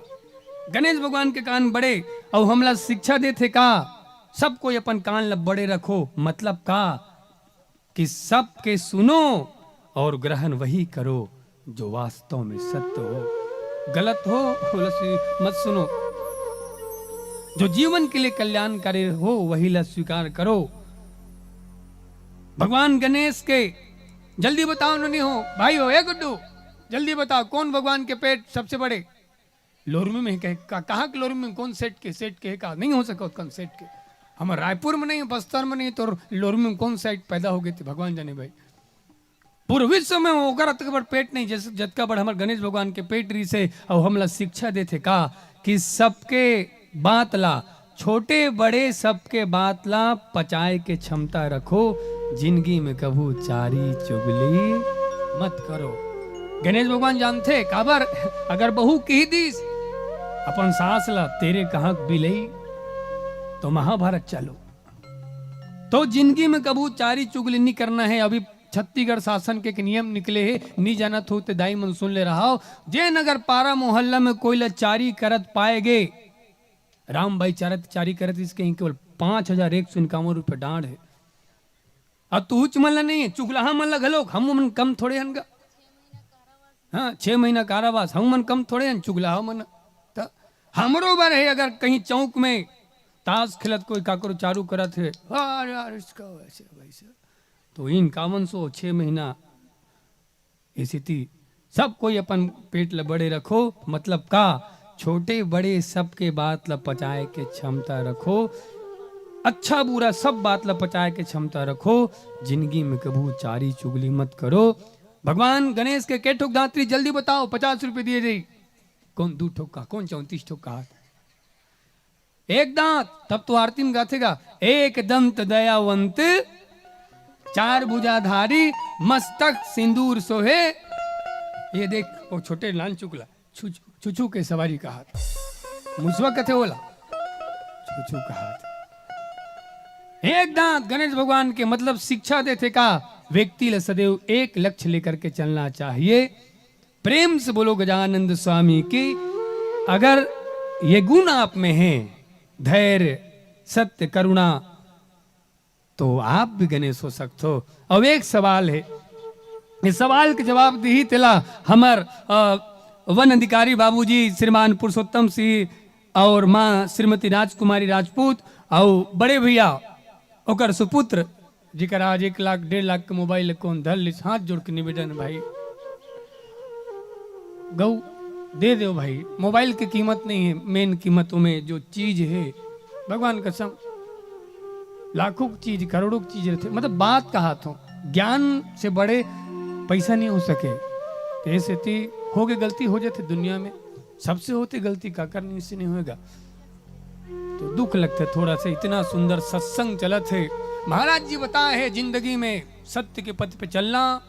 गणेश भगवान के कान बड़े और हमला शिक्षा देथे का, सब कोई अपन कान ला बड़े रखो। मतलब का कि सबके सुनो और ग्रहण वही करो जो वास्तव में सत्य हो। गलत हो, ओला स्वी-, मत सुनो। जो जीवन के लिए कल्याणकारी हो, वही ला स्वीकार करो। भगवान गणेश के, जल्दी बताओ, नोनी हो, भाई हो, ए गुड्डू, जल्दी बताओ, कौन भगवान के पेट सबसे बड़े? लोरमी में कहे, का, कहाँ के लोरमी में, कौन सेठ के, सेठ के का? नहीं हो सका उत्कन सेठ के। हमर रायपुर में नहीं, बस्तर में नहीं, तो लोरमी में कौन सेठ पैदा हो गए थे, भगवान जाने भाई। पूरे विश्व में ओकर अतका बड़ पेट नहीं, जैसे जतका बड़ हमर गणेश भगवान के पेट रिहिसे, अउ हमला शिक्षा देथे का कि सबके बात ला, छोटे बड़े सबके बात ला पचाए के क्षमता रखो, जिंदगी में कभू चारी चुगली मत करो। गणेश भगवान जानथे काबर, अगर बहू कही दिस अपन सास ला, "तेरे कहाँ बिलई," तो महाभारत चालू। तो जिंदगी में कभू चारी चुगली नहीं करना है। अभी छत्तीसगढ़ शासन के एक नियम निकले हे, नी जानत हो ते दाई मन सुन ले रहा हो। जे नगर पारा मोहल्ला में कोई ला चारी करत पाए गे, राम भाई चारत, चारी करत इसके ही केवल पाँच हजार एक सौ इक्यावन रुपये डांड है। अब तू उच मन ला नहीं है, चुगलाहा मन ला घलोक, हम मन कम थोड़े हन गा। हाँ, छह महीना कारावास, हम मन कम थोड़े हन, चुगलाहा मन। त हमरो बर है, अगर कहीं चौक में ताश खेलत कोई काकरो चारू करत है, "अरे यार, इसका वैसे, वैसे," तो इनका मन सो छह महीना स्थिति। सब कोई अपन पेट ल बड़े रखो, मतलब का, छोटे बड़े सबके बात ल पचाए के क्षमता रखो, अच्छा बुरा सब बात ल पचाए के क्षमता रखो, जिंदगी में कभू चारी चुगली मत करो। भगवान गणेश के के ठोक दांत रही, जल्दी बताओ, पचास रुपये दिए जाई। कौन दू ठोक का, कौन चौंतीस ठोक का हाथ? एक दांत, तब तो आरती में गाथे गा, "एक दंत दयावंत, चार भुजाधारी, मस्तक सिंदूर सोहे।" ये देख, वो छोटे लाल चुगला, छु-, छुछू के सवारी का हाथ, मुसवा कथे ओला, छुछू का हाथ। एक दांत गणेश भगवान के, मतलब शिक्षा देथे का, व्यक्ति ल सदैव एक लक्ष्य लेकर के चलना चाहिए। प्रेम से बोलो गजानंद स्वामी की। अगर ये गुण आप में हैं, धैर्य, सत्य, करुणा, तो आप भी गणेश हो सकते हो। अब एक सवाल है, इस सवाल के जवाब दिही तेला हमर, अ, वन अधिकारी बाबूजी श्रीमान पुरुषोत्तम सिंह और माँ श्रीमती राजकुमारी राजपूत और बड़े भैया ओकर सुपुत्र, जेकर आज एक लाख, डेढ़ लाख के मोबाइल कौन धर लिस, हाथ जोड़ के निवेदन है भाई, गऊ दे दो भाई। मोबाइल के कीमत नहीं है, मेन कीमत में जो चीज है, भगवान कसम, लाखों की चीज, करोड़ों की चीज रहते, मतलब बात कहा तो ज्ञान से बड़े पैसा नहीं हो सके। तो ऐसे ती हो गए, गलती हो जाते दुनिया में, सबसे होते गलती, का करनी इससे नहीं होएगा। तो दुख लगता है थोड़ा सा, इतना सुंदर सत्संग चलत है। महाराज जी बताए है, जिंदगी में सत्य के पथ पे चलना,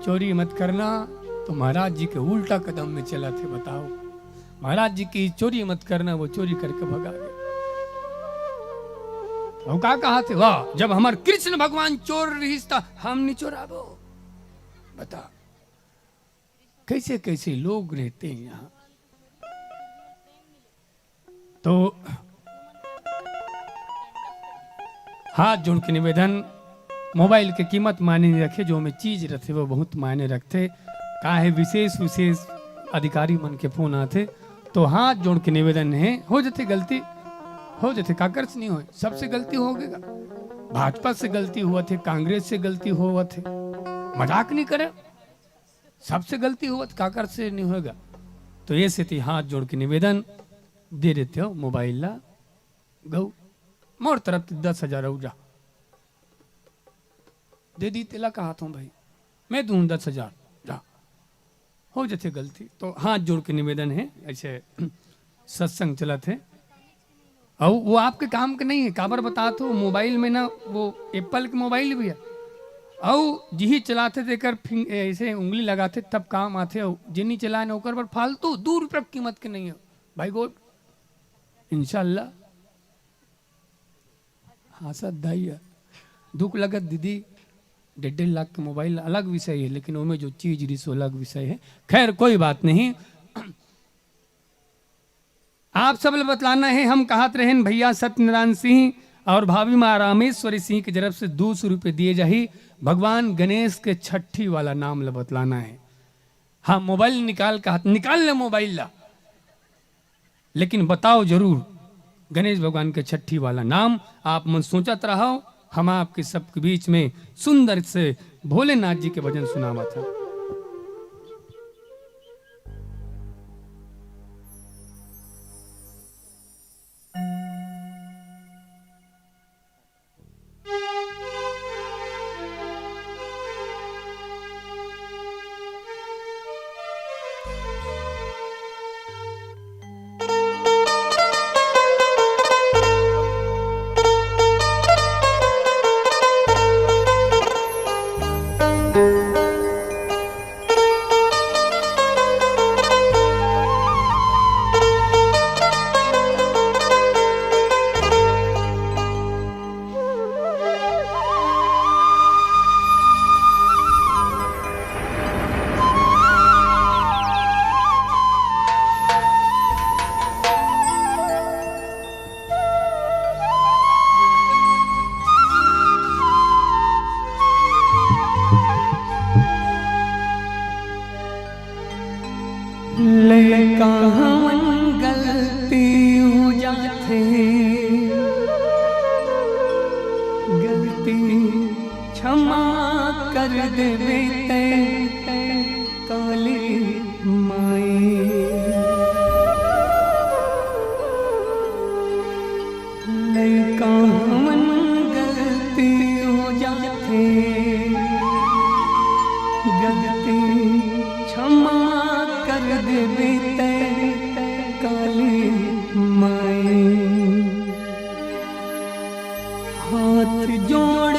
चोरी मत करना, तो महाराज जी के उल्टा कदम में चलत है। बताओ, महाराज जी की चोरी मत करना, वो चोरी करके भगा गए। और का कहा थे, वाह, जब हमार कृष्ण भगवान चोर रहिस त हम नहीं चोराबो। बता, कैसे कैसे लोग रहते हैं यहाँ। तो हाथ जोड़ के निवेदन, मोबाइल के कीमत मायने नहीं रखे, जो में चीज रथे वो बहुत मायने रखते। का है, विशेष विशेष अधिकारी मन के फोन आथे, तो हाथ जोड़ के निवेदन है, हो जथे गलती, हो जथे, काकर से नहीं होए, सबसे गलती हो गएगा। भाजपा से गलती हुआ थे, कांग्रेस से गलती हुआ थे, मजाक नहीं करे, सबसे गलती हुआ थे, काकर से नहीं होएगा। तो ये सेती हाथ जोड़ के निवेदन, दे देते हो मोबाइल ला, गऊ, मोर तरफ से दस हजार हो जा, दे दी, तेला कहा था भाई, मैं दूँ दस हजार, जा, हो जथे गलती। तो हाथ जोड़ के निवेदन है, ऐसे सत्संग चलत है। और वो आपके काम के नहीं है, काबर बता तो मोबाइल में ना, वो एप्पल के मोबाइल भी है, और जिही चलाते तेकर फिंग-, ऐसे उंगली लगाते तब काम आते, और जिनी चलाए ना ओकर पर फालतू दू रुपये की कीमत के नहीं है भाई, गोड, इंशाल्लाह। हाँ सर, दाई है। दुख लगत दीदी, डेढ़ डेढ़ लाख के मोबाइल अलग विषय है, लेकिन ओमे जो चीज रिस वो अलग विषय है। खैर, कोई बात नहीं। आप सब ल बतलाना है, हम कहत रहेन भैया सत्यनारायण सिंह और भाभी माँ रामेश्वरी सिंह की तरफ से दो सौ रुपये दिए जाही। भगवान गणेश के छठी वाला नाम ल बतलाना है। हाँ, मोबाइल निकाल के हाथ, निकाल ले मोबाइल ला, लेकिन बताओ जरूर गणेश भगवान के छठी वाला नाम। आप मन सोचत रहो, हम आपके सबके बीच में सुंदर से भोलेनाथ जी के भजन सुनावत हन। लइका हमन गलती हो जाथे, गलती क्षमा कर देबे तैं काली माई। लइका हमन गलती हो जाथे, गलती क्षमा कर देबे तैं काली माई। हाथ जोड़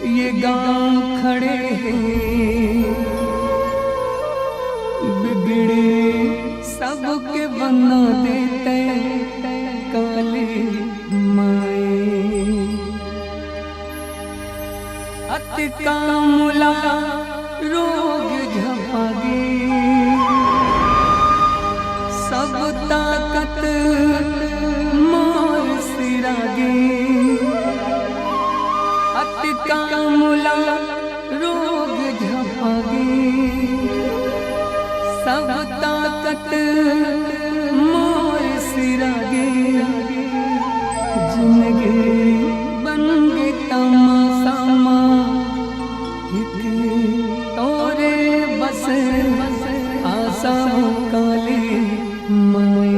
ये गांव खड़े हे, बिगड़े सबके बना देबे तैं काली माई। अतका मोला रोग झपागे, सब ताकत मोर सिरागे। अतका मोला रोग झपागे, सब ताकत मोर सिरागे। जिनगी बन गे तमाशा मा, एक तोरे बस आशा हो काली माई।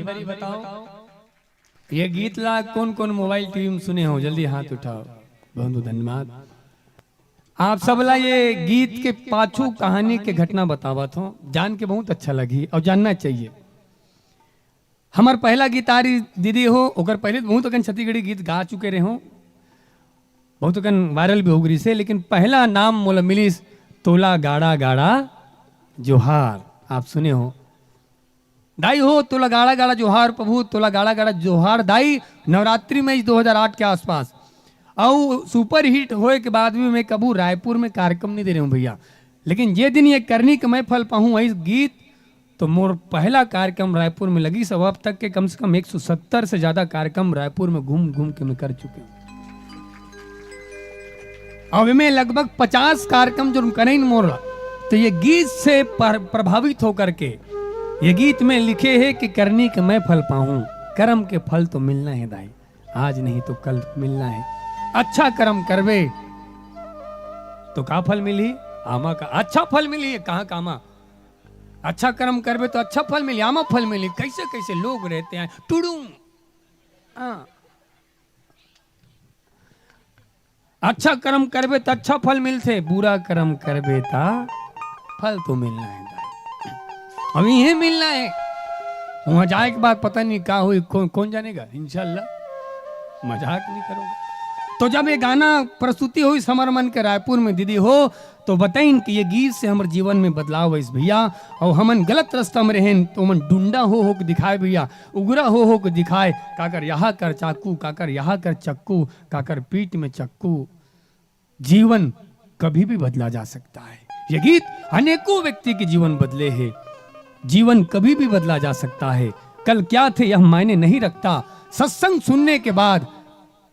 बारी बताओ, ये गीत ला कौन कौन मोबाइल टीवी में सुने हो, जल्दी हाथ उठाओ। बहुत बहुत धन्यवाद। आप सब ला ये गीत के पाछू कहानी के घटना बतावत हो, जान के बहुत अच्छा लगी और जानना चाहिए। हमर पहला गीत आ रही दीदी हो, ओकर पहले तो बहुत अकन छत्तीसगढ़ी गीत गा चुके रहे हो, बहुत अकन वायरल भी हो गई से, लेकिन पहला नाम मोला मिलिस तोला गाड़ा गाड़ा जोहार। आप सुने हो, दाई हो, तोला गाड़ा गाड़ा जोहार प्रभु, तोला गाड़ा गाड़ा जोहार दाई। नवरात्रि में इस दो हज़ार आठ के आसपास, अउ सुपर हिट होए के बाद भी मैं कभू रायपुर में कार्यक्रम नहीं दे रहे हूँ भैया, लेकिन जे दिन ये करनी के मैं फल पाहूँ, वही गीत तो मोर पहला कार्यक्रम रायपुर में लगी सब। अब तक के कम से कम एक सौ सत्तर से ज्यादा कार्यक्रम रायपुर में घूम घूम के मैं कर चुके हूँ। अब मैं लगभग पचास कार्यक्रम जो करे मोर, तो ये गीत से पर-, प्रभावित होकर के ये गीत में लिखे है कि करनी के मैं फल पाऊं, कर्म के फल तो मिलना है दाई, आज नहीं तो कल मिलना है। अच्छा कर्म करबे तो का फल मिली? आमा का अच्छा फल मिली। कहाँ का आमा? अच्छा कर्म करबे तो अच्छा फल मिली, आमा फल मिली। कैसे कैसे लोग रहते हैं, टुड़ू। हाँ। अच्छा कर्म करबे त अच्छा फल मिलथे, बुरा कर्म करबे त फल तो मिलना है। अब इहे मिलना है। वहां जाए के बाद पता नहीं का होई, कौन, कौन जानेगा। इंशाल्लाह मजाक नहीं करूंगा। तो जब ये गाना प्रस्तुति हुई समर मन के रायपुर में दीदी हो, तो बताइन कि ये गीत से हमर जीवन में बदलाव आइस भैया। और हमन गलत रास्ता में रहेन तो हमन डुंडा हो हो के दिखाए भैया, उगरा हो हो के दिखाए, काकर यहाँ कर चाकू, काकर यहाँ कर चक्कू, काकर पीठ में चक्कू। जीवन कभी भी बदला जा सकता है। ये गीत अनेकों व्यक्ति के जीवन बदले हैं। जीवन कभी भी बदला जा सकता है। कल क्या थे यह मायने नहीं रखता। सत्संग सुनने के बाद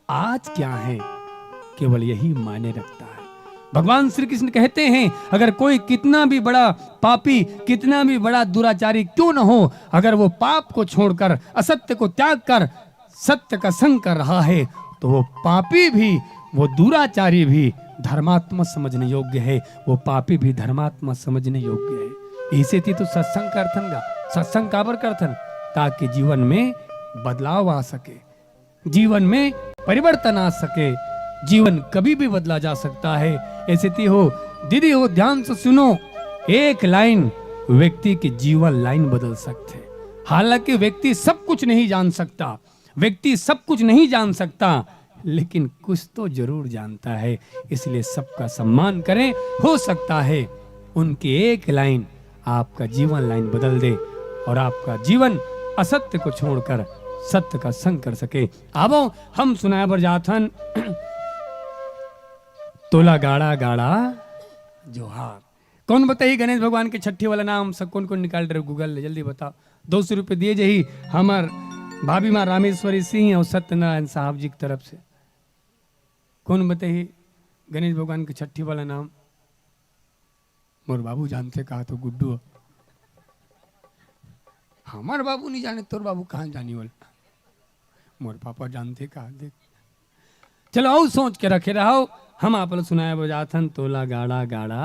आज क्या है, केवल यही मायने रखता है। भगवान श्री कृष्ण कहते हैं, अगर कोई कितना भी बड़ा पापी, कितना भी बड़ा दुराचारी क्यों न हो, अगर वो पाप को छोड़कर, असत्य को त्याग कर सत्य का संग कर रहा है, तो वो पापी भी, वो दुराचारी भी धर्मात्मा समझने योग्य है, वो पापी भी धर्मात्मा समझने योग्य है। इसे ती तो सत्संग करथन गा। सत्संग काबर करथन? ताकि जीवन में बदलाव आ सके, जीवन में परिवर्तन आ सके। जीवन कभी भी बदला जा सकता है। ऐसे ती हो, दीदी हो, ध्यान से सुनो, एक लाइन व्यक्ति के जीवन लाइन बदल सकते हैं। हालांकि व्यक्ति सब कुछ नहीं जान सकता, व्यक्ति सब कुछ नहीं जान सकता, लेकिन कुछ तो जरूर जानता है। इसलिए सबका सम्मान करें। हो सकता है उनकी एक लाइन आपका जीवन लाइन बदल दे और आपका जीवन असत्य को छोड़कर सत्य का संग कर सके। आवो, हम सुनाए बर जाथन तोला गाड़ा गाड़ा जोहार। कौन बताही गणेश भगवान के छठी वाला नाम? सब कौन कौन निकाल रहे हो Google ले, जल्दी बताओ। दो सौ रुपये दिए जही हमर भाभी माँ रामेश्वरी सिंह और सत्यनारायण साहब जी की तरफ से। कौन बताही गणेश भगवान के छठी वाला नाम? मोर बाबू जानथे कहा तो गुड्डू। हमर बाबू नहीं जाने, तोर बाबू कहाँ जानी वाला? मोर पापा जानथे कहा। देख, चलो, अउ सोच के रखे रहो। हम आप ला सुनाए बजाथन तोला गाड़ा गाड़ा।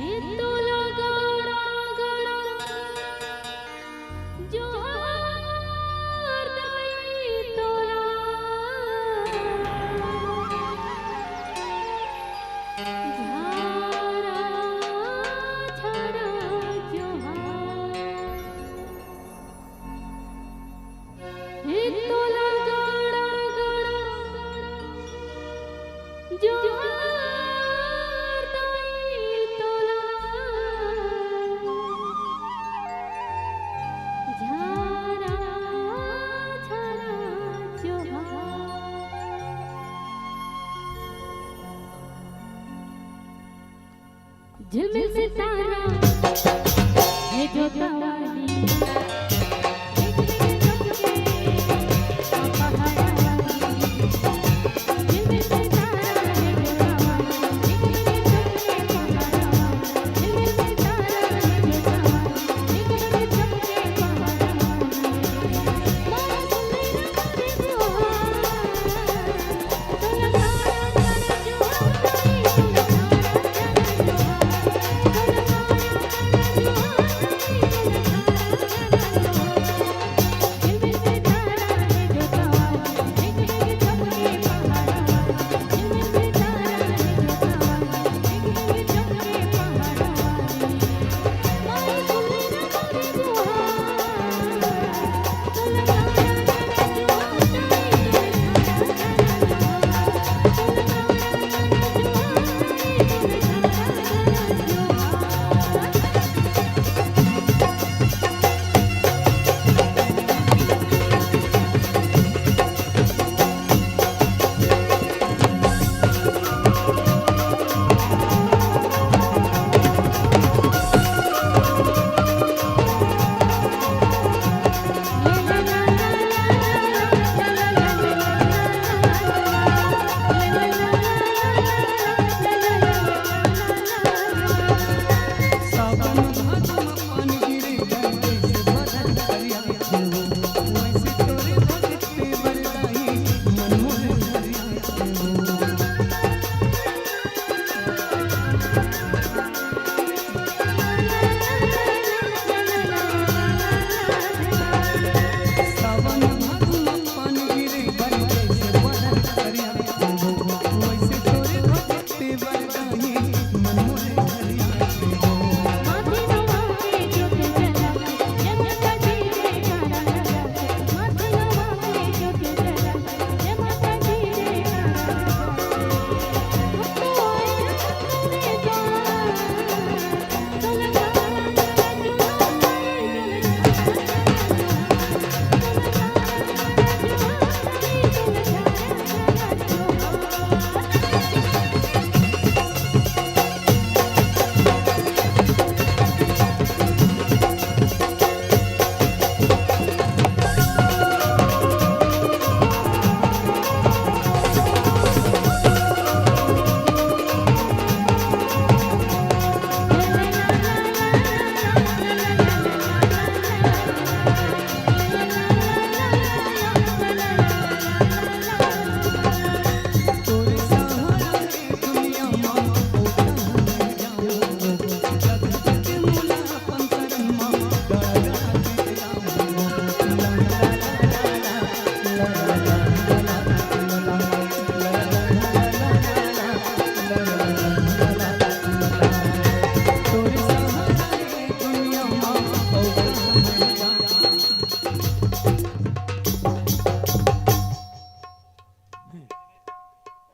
तोला गाड़ा गाड़ा जोहार दई तोला। झारा झारा जोहार। हे तोला गाड़ा गाड़ा जोहार दई तोला। झारा झारा जोहार। झिलमिल सितारा हे जोतावाली।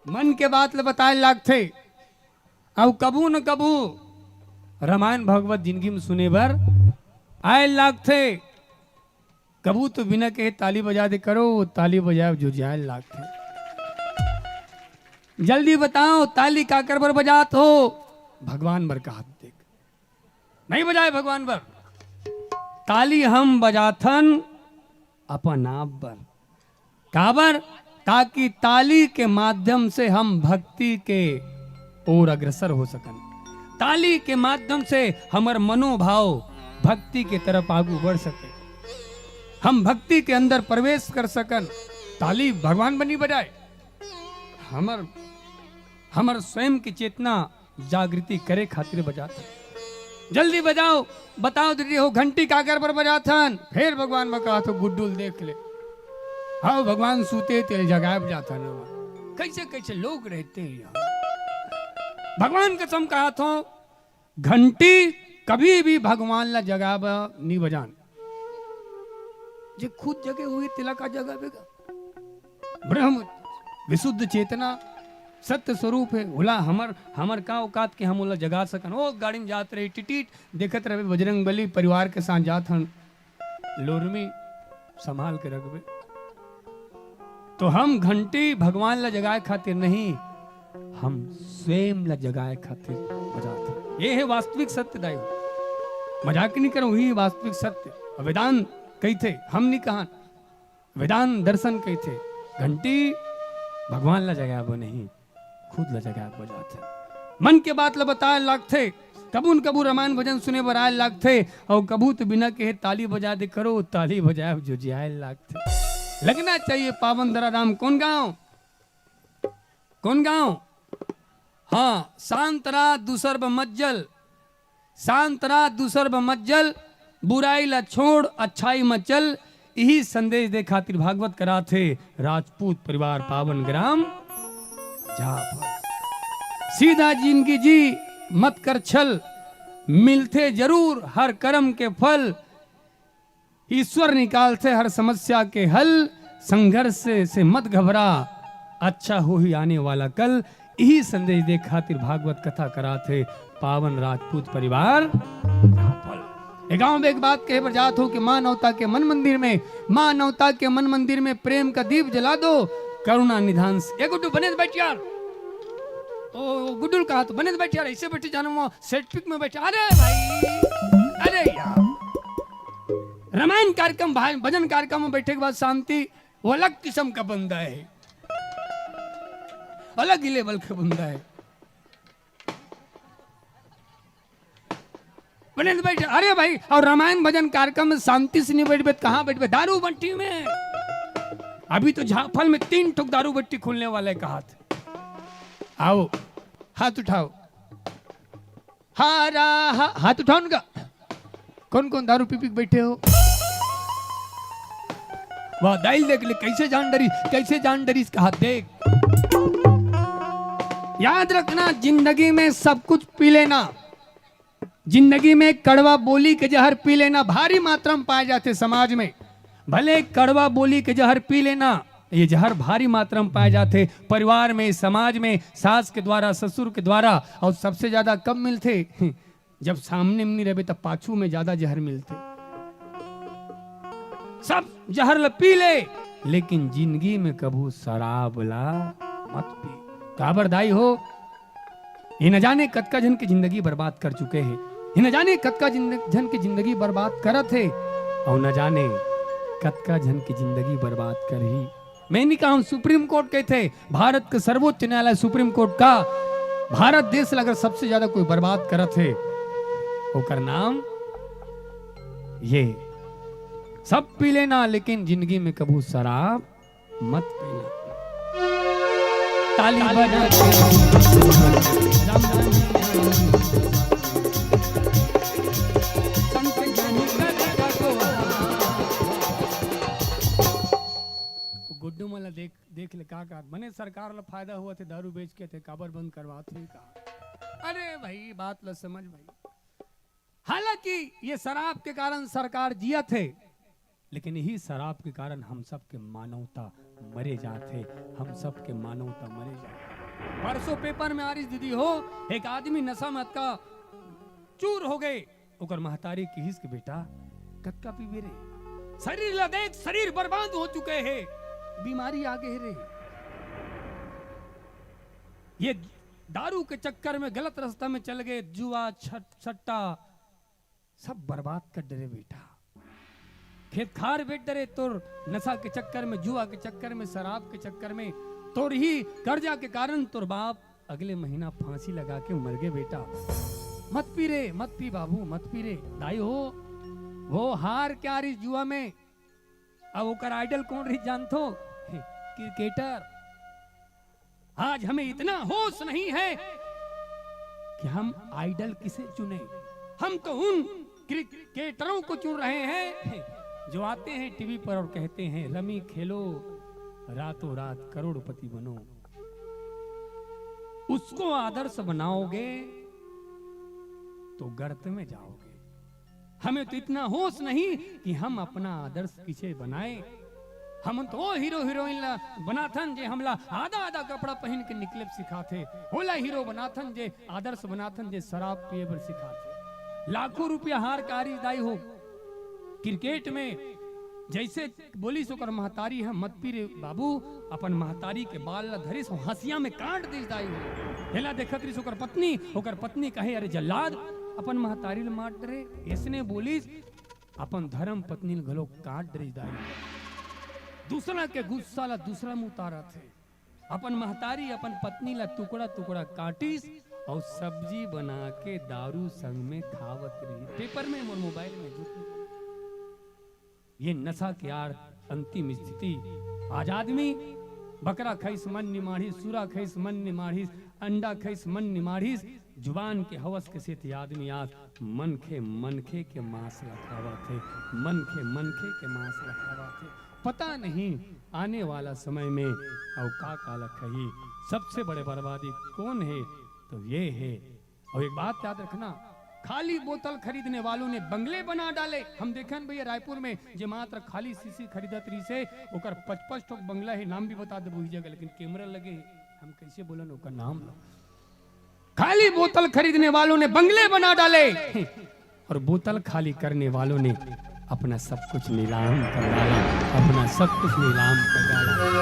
मन के बात ल बताए लागथे। अउ कभू न कभू रामायण भगवत जिनगी म सुने बर आए लागथे। कभू तो बिना कहे ताली बजा दे करो, वो ताली बजाए जो जाए लागथे। जल्दी बताओ, ताली काकर बर बजात हो? भगवान बर कहत देख। नहीं बजाए भगवान बर। ताली हम बजाथन अपन आप बर। काबर? ताकि ताली के माध्यम से हम भक्ति के ओर अग्रसर हो सकन, ताली के माध्यम से हमर मनोभाव भक्ति के तरफ आगू बढ़ सके, हम भक्ति के अंदर प्रवेश कर सकन। ताली भगवान बर नइ बजाए, हमर हमर स्वयं के चेतना जागृति करे खातिर बजात हन। जल्दी बजाओ, बताओ दीदी हो, घंटी काकर बर बजात हन? फेर भगवान म कहत हो, गुड्डू ल देख ले। हाँ, भगवान सूते तेल जगाए बजात हन। कैसे कैसे लोग रहते हैं यहाँ। भगवान कसम कहत हो, घंटी कभी भी भगवान ला जगाए बर नी बजान। जे खुद जगे हुई, तेला का जगाबे गा? ब्रह्म विशुद्ध चेतना सत्य स्वरूप है। ओला हमर, हमर का औकात के हम ओला जगा सकन? ओ गाड़ी में जात रही, टिटिट देखत रहे, बजरंग बली परिवार के साथ जात हन, लोरमी संभाल के रखबे। तो हम घंटी भगवान ला जगाए खातिर नहीं, हम स्वयं ला जगाए खातिर बजात हन। ये है वास्तविक सत्य दाई। मजाक नहीं करूं, ही वास्तविक सत्य। वेदांत कही थे, हम नहीं कहा। वेदांत दर्शन कहिथे, घंटी भगवान ला जगाए बर नहीं, खुद ला जगाए बर बजाथे। मन के बात ला बताए लागथे, कभू न कभू रामायण भजन सुने बर आए लागथे, अउ कभू तो बिना कहे ताली बजा दे करो, ताली बजाए जो जियाए लागथे। लगना चाहिए पावन धरा धाम। कौन गांव? कौन गांव? हाँ, शांत रहा, दूसर ब मत जल। शांत रहा, दूसर ब मत जल, बुराई ला छोड़, अच्छाई म चल। इही संदेश दे खातिर भागवत कराथे राजपूत परिवार पावन ग्राम जाफल। सीधा जिंदगी जी, मत कर छल, मिलथे जरूर हर कर्म के फल। ईश्वर निकालथे हर समस्या के हल, संघर्ष से, से मत घबरा, अच्छा होही आने वाला कल। इही संदेश दे खातिर भागवत कथा कराथे पावन राजपूत परिवार। ए गांव में एक बात कहे बर जात हो कि मानवता के मन मंदिर में, मानवता के मन मंदिर में प्रेम का दीप जला दो, करुणा निधान से। ए गुड्डू, बने त बैठ यार। ओ गुड्डू कहा तो बने त बैठ यार, ऐसे बैठे जाना, वहाँ सेट पिक में बैठे। अरे भाई, अरे यार, रामायण कार्यक्रम, भाई, भजन कार्यक्रम में बैठे के बाद शांति, वो अलग किस्म का बंदा है, अलग ही लेवल का बंदा है। बने तो बैठे, अरे भाई, और रामायण भजन कार्यक्रम में शांति से नहीं बैठबे, तो कहाँ बैठबे? दारू भट्टी में। अभी तो झाफल में तीन ठुक दारू भट्टी खुलने वाला है, कहा था। आओ, हाथ उठाओ। हारा, हा, हाथ उठाओ उनका। कौन कौन दारू पी पी के बैठे हो? वाह, दाई देख ले, कैसे जान डरी, कैसे जान डरी इसका हाथ देख। याद रखना, जिंदगी में सब कुछ पी लेना, जिंदगी में कड़वा बोली के जहर पी लेना, भारी मात्रा में पाए जाते समाज में। भले कड़वा बोली के जहर पी लेना, ये जहर भारी मात्रा में पाए जाते परिवार में, समाज में, सास के द्वारा, ससुर के द्वारा, और सबसे ज्यादा कब मिलते? जब सामने में नहीं रहबे, तब पाछू में ज्यादा जहर मिलते। सब जहर ल पी ले, लेकिन जिंदगी में कभू शराब ला मत पी। काबर दाई हो, ये न जाने कतका झन के जिंदगी बर्बाद कर चुके हे, ये न जाने कतका जिंद-, झन के जिंदगी बर्बाद करत हे, अउ न जाने कतका झन के जिंदगी बर्बाद करही। मैं नहीं कहूं, सुप्रीम कोर्ट कहथे, भारत के सर्वोच्च न्यायालय सुप्रीम कोर्ट का, भारत देश ला अगर सबसे ज्यादा कोई बर्बाद करत हे, ओकर नाम ये, सब पी लेना, लेकिन जिंदगी में कभू शराब मत पीना। ताली बजा के राम नाम, संत ज्ञानी का को। गुड्डू मन ला देख, देख ले का का, मने सरकार ला फायदा हुआ थे, दारू बेच के थे, काबर बंद करवात थे का? अरे भाई, बात ला समझ भाई। हालांकि ये शराब के कारण सरकार जियत हे, लेकिन यही शराब के कारण हम सब के मानवता मरे जात हे, हम सब के मानवता मरे जात हे। परसों पेपर में आ रही दीदी हो, एक आदमी नशा मत का चूर हो गए, ओकर महतारी किहिस के, "बेटा, कतका पीबे रे? शरीर ला देख, शरीर बर्बाद हो चुके हे, बीमारी आ गए रे।" ये दारू के चक्कर में गलत रास्ता में चल गए, जुआ, छट-, सट्टा, सब बर्बाद कर डरे बेटा। खेत खार बेच डरे तोर नशा के चक्कर में, जुआ के चक्कर में, शराब के चक्कर में, तोर ही कर्जा के कारण तोर बाप अगले महीना फांसी लगा के मर गए बेटा। मत पी रे, मत पी बाबू, मत पी रे। दाई हो, वो हार के आ रही जुआ में, अब ओकर आइडल कौन रही जानथो? क्रिकेटर। आज हमें इतना होश नहीं है, कि हम आइडल किसे चुने। हम तो उन क्रिकेटरों को चुन रहे हैं जो आते हैं टीवी पर और कहते हैं, "रमी खेलो, रातों रात करोड़पति बनो।" उसको आदर्श बनाओगे तो गर्त में जाओगे। हमें तो इतना होश नहीं कि हम अपना आदर्श किसे बनाए। हमन तो ओ हीरो हीरोइन ला बनाथन जे हमला आधा आधा कपड़ा पहिन के निकले सिखाथे, ओला हीरो बनाथन जे आदर्श बनाथन जे शराब पिए बर सिखाथे। लाखों रुपया हार के आ रिहिस दाई हो। क्रिकेट में जैसे बोलिस ओकर महतारी ह, "मत पी रे बाबू," अपन महतारी के बाल ला धरिस, हंसिया में काट दिस दाई हो। एला देखत रिहिस ओकर पत्नी, ओकर पत्नी कहे, "अरे जल्लाद, अपन महतारी ला मार डरे, ऐसने बोलिस, अपन धर्म पत्नी ला घलो काट डरिस दाई।" दूसरा के गुस्सा ला दूसरा में उतारत हे। अपन महतारी, अपन पत्नी ला टुकड़ा टुकड़ा काटिस अउ सब्जी बना के दारू संग में खावत रही। पेपर में, मोर मोबाइल में, झूठ नहीं। ये नशा के आड़ अंतिम स्थिति। आज आदमी बकरा खइस मन निमाढ़िस, सुरा खइस मन निमाढ़िस, अंडा खइस मन निमाढ़िस, जुबान के हवस के सेती आदमी आज मनखे, मनखे के मांस ला खावत हे, मनखे, मनखे के मांस ला खावत हे। पता नहीं आने वाला समय में अउ का का ला खही। सबसे बड़े बर्बादी कौन हे? तो ये हे। और एक बात याद रखना, खाली बोतल खरीदने वालों ने बंगले बना डाले। हम देखेन भैया रायपुर में जे मात्र खाली शीशी खरीदत रहिसे, ओकर पचपन ठोक बंगला हे, नाम भी बता देबो उही जगह, लेकिन कैमरा लगे हे, हम कैसे बोलन ओकर नाम ला। खाली बोतल खरीदने वालों ने बंगले बना डाले और बोतल खाली करने वालों ने अपना सब कुछ नीलाम कर डाला, अपना सब कुछ नीलाम कर डाला।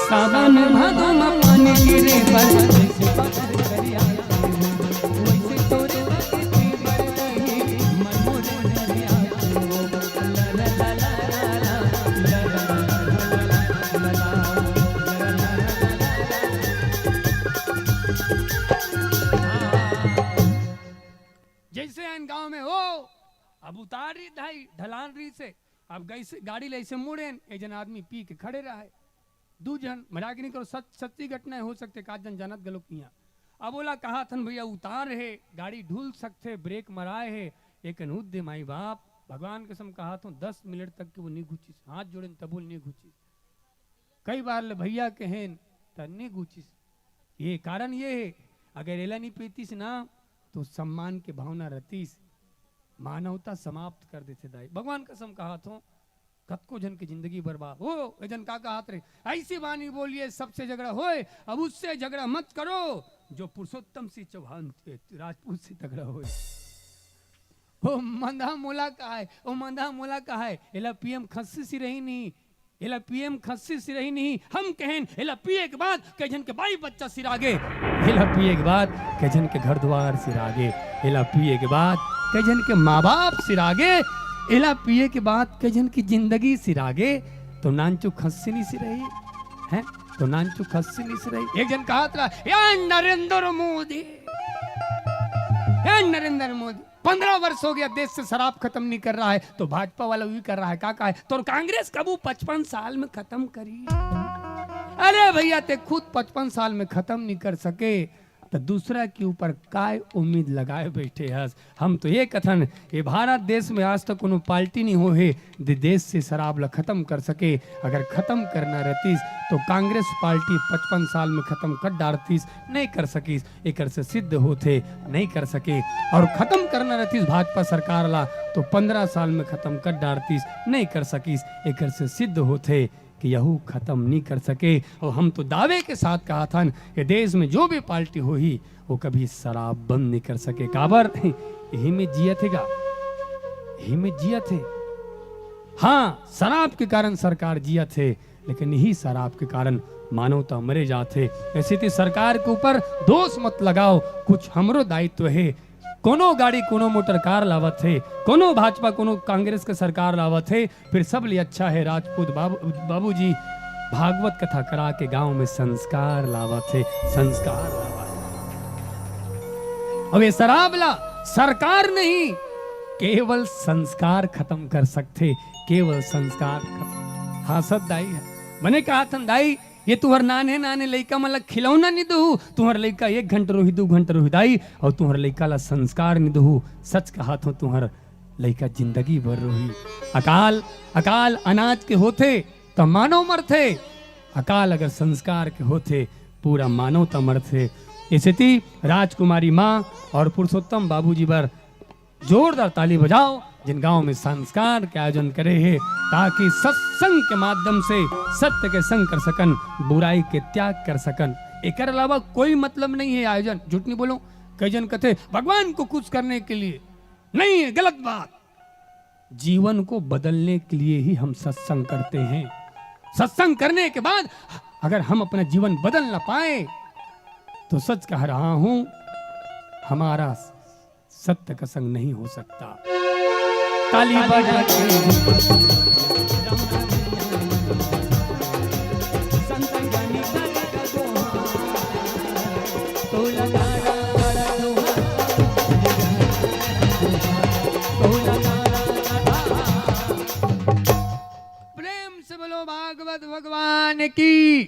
सावन भादो में पानी गिरे पर जैसे बाहर करिया, वैसे तोरे बाकी पीवर नहीं, मन मोरे डरिया। जैसे आन गांव में हो, अब उतार रही धाई, ढलान रहिसे, अब गई से गाड़ी ले से मुड़ेन, एक जन आदमी पी के खड़े रहे, दू जन, मजाक नहीं करो, सच, सच्ची घटना हो सकथे, का जन जानत घलो किया। अब ओला कहाथन, "भैया उतार हे, गाड़ी ढुल सकथे, ब्रेक मराए हे," लेकिन उद्दे माई बाप, भगवान कसम कहाथों, दस मिनट तक के वो नहीं घुचिस, हाथ जोड़ेन तबो नहीं घुचिस। कई बार ले भैया कहेन, त नहीं घुचिस। ये कारण ये हे, अगर एला नहीं पीतिस ना, तो सम्मान के भावना रहतिस, मानवता समाप्त कर देथे दाई। भगवान कसम कहाथों, कतको झन के जिंदगी बर्बाद हो। ए झन का कहात रहे, "ऐसी वाणी बोलिए, सबसे झगड़ा होए, अब उससे झगड़ा मत करो, जो पुरुषोत्तम सिंह चौहान, ए, राजपूत से तगड़ा होए।" ओ मंदा मोला कहाय, ओ मंदा मोला कहाय, एला पीएम खस्सी सिरही नहीं, एला पीएम खस्सी सिरही नहीं, हम कहेन, एला पिए के बाद कई झन के बाई बच्चा सिरागे, एला पिए के बाद कई झन के घर द्वार सिरागे, एला पिए के बाद कई झन के माँ बाप सिरागे, एला पिए के बाद कई झन की जिंदगी सिरागे, तो नानचु खस्सी नहीं सिरही, हैं? तो नानचु खस्सी नहीं सिरही। एक झन कहात रहा, "या नरेंद्र मोदी, या नरेंद्र मोदी।" पन्द्रह वर्ष हो गया, देश से शराब खत्म नहीं कर रहा है, तो भाजपा वाला भी कर रहा है। का, का है? तो कांग्रेस कबू पचपन साल में खत्म करी? अरे भैया, ते खुद पचपन साल में खत्म नहीं कर सके, तो दूसरा के ऊपर काय उम्मीद लगाए बैठे हस? हम तो ये कथन, ये भारत देश में आज तक कोनो पार्टी नहीं हो है, दे देश से शराब ला खत्म कर सके। अगर खत्म करना रहतीस, तो कांग्रेस पार्टी पचपन साल में खत्म कर डारतीस, नहीं कर सकीस। एकर से सिद्ध होथे, नहीं कर सके। और खत्म करना रहतीस भाजपा सरकार ला, तो पन्द्रह साल में खत्म कर डारतीस, नहीं कर सकीस। एकर से सिद्ध होथे कि यहू खत्म नहीं कर सके। और हम तो दावे के साथ कहाथन, ये देश में जो भी पार्टी होही, वो कभी शराब बंद नहीं कर सके। काबर? यही में जियत हे गा, यही में जियत हे। हाँ, शराब के कारण सरकार जियत हे, लेकिन यही शराब के कारण मानवता मरे जात हे। ऐसे ते सरकार के ऊपर दोष मत लगाओ, कुछ हमरो दायित्व हे। कोनो गाड़ी, कोनो मोटर कार लावत हे, कोनो भाजपा, कोनो कांग्रेस के सरकार लावत हे, फिर सब ले अच्छा हे राजपूत बाबू, बाबूजी भागवत कथा करा के गांव में संस्कार लावत हे, संस्कार लावत हे। अब ये शराब ला सरकार नहीं, केवल संस्कार खत्म कर सकथे, केवल संस्कार खत्म। हाँ, सत दाई हे। मने कहाथन दाई, ये तुंहर नान्हे नान्हे लइका मन ला खिलौना नइ देहू, तुंहर लइका एक घंटा रोही, दू घंटा रोही दाई, अउ तुंहर लइका ला संस्कार नइ देहू। सच कहत हों, तुंहर लइका जिंदगी भर रोही। अकाल, अकाल अनाज के होथे त मानव मरथे, अकाल अगर संस्कार के होथे, पूरा मानवता मरथे। ए सेती राजकुमारी माँ अउ पुरुषोत्तम बाबूजी बर जोरदार ताली बजाव, जिन गांव में संस्कार के आयोजन करे हे, ताकि सत्संग के माध्यम से सत्य के संग कर सकन, बुराई के त्याग कर सकन। एकर अलावा कोई मतलब नहीं है आयोजन। झूठ नहीं बोलो, कई जन कथे भगवान को खुश करने के लिए। नहीं है, गलत बात। जीवन को बदलने के लिए ही हम सत्संग करते हैं। सत्संग करने के बाद अगर हम अपना जीवन बदल ना पाए, तो सच कह रहा हूं, हमारा सत्य का संग नहीं हो सकता। ताली बजा के प्रेम से बोलो भागवत भगवान की।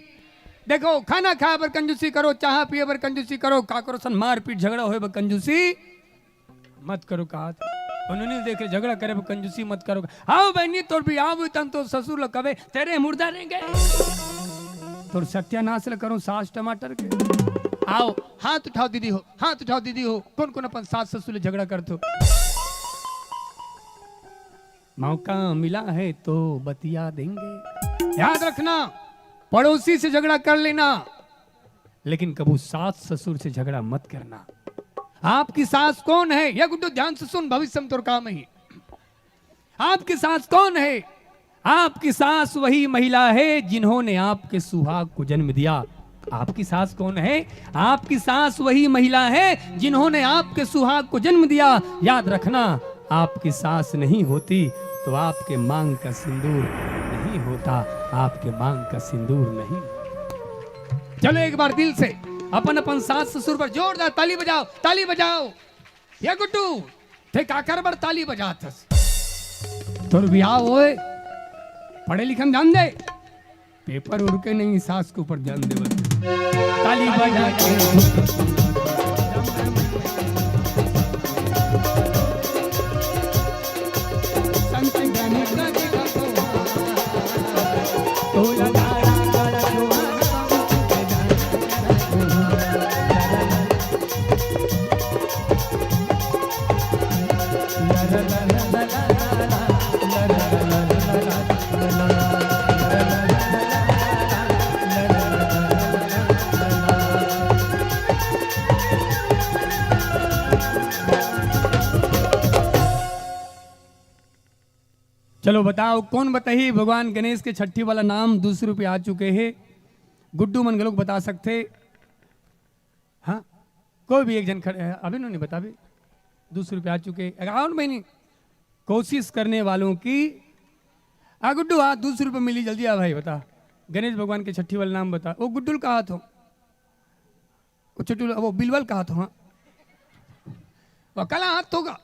देखो, खाना खाए बर कंजूसी करो, चाह पिए बर कंजूसी करो, का करो सन, मारपीट झगड़ा होए बर कंजूसी मत करो। कहा था उन्होंने, देख ले, झगड़ा करे बर कंजूसी मत करो। आओ बहनी, तोर बिहाव होई तन तोर ससुर ल कबे, तेरे मुर्दा रहेंगे। तोर सत्यानाश ल करो सास टमाटर के। आओ, हाथ उठाओ दीदी हो, हाथ उठाओ दीदी हो, कौन कौन अपन सास ससुर ले झगड़ा करत हो? मौका मिला है तो बतिया देंगे। याद रखना, पड़ोसी से झगड़ा कर लेना, लेकिन कभू सास ससुर से झगड़ा मत करना। आपकी सास कौन है? ये गुड्डू, ध्यान से सुन, भविष्य में तोर काम ही। आपकी सास कौन है? आपकी सास वही महिला है जिन्होंने आपके सुहाग को जन्म दिया। आपकी सास कौन है? आपकी सास वही महिला है जिन्होंने आपके सुहाग को जन्म दिया। याद रखना, आपकी सास नहीं होती तो आपके मांग का सिंदूर नहीं होता, आपके मांग का सिंदूर नहीं। चलो, एक बार दिल से अपन अपन सास ससुर पर जोरदार ताली बजाओ, ताली बजाओ। ये गुड्डू, ते काकर बर ताली बजात हस? तोर बिहाव होए, पढ़े लिखे म ध्यान दे, पेपर उड़ के नहीं, सास के ऊपर ध्यान देवत। ताली बजा के चलो बताओ, कौन बताही भगवान गणेश के छट्ठी वाला नाम? दू सौ रुपया आ चुके हे। गुड्डू मन घलोक बता सकथे। हाँ, कोई भी एक झन खड़े हे, अभी उन्होंने बता भी। दू सौ रुपया आ चुके, अकाउंट में नहीं। कोशिश करने वालों की, आ गुड्डू, आ दू सौ रुपये मिली, जल्दी आ भाई, बता। गणेश भगवान के छट्ठी वाला नाम बता। वो गुड्डू ल कहा थो, वो छोटू ल-, वो बिलवा ल कहा थो, हाँ। वो कला हाथ होगा,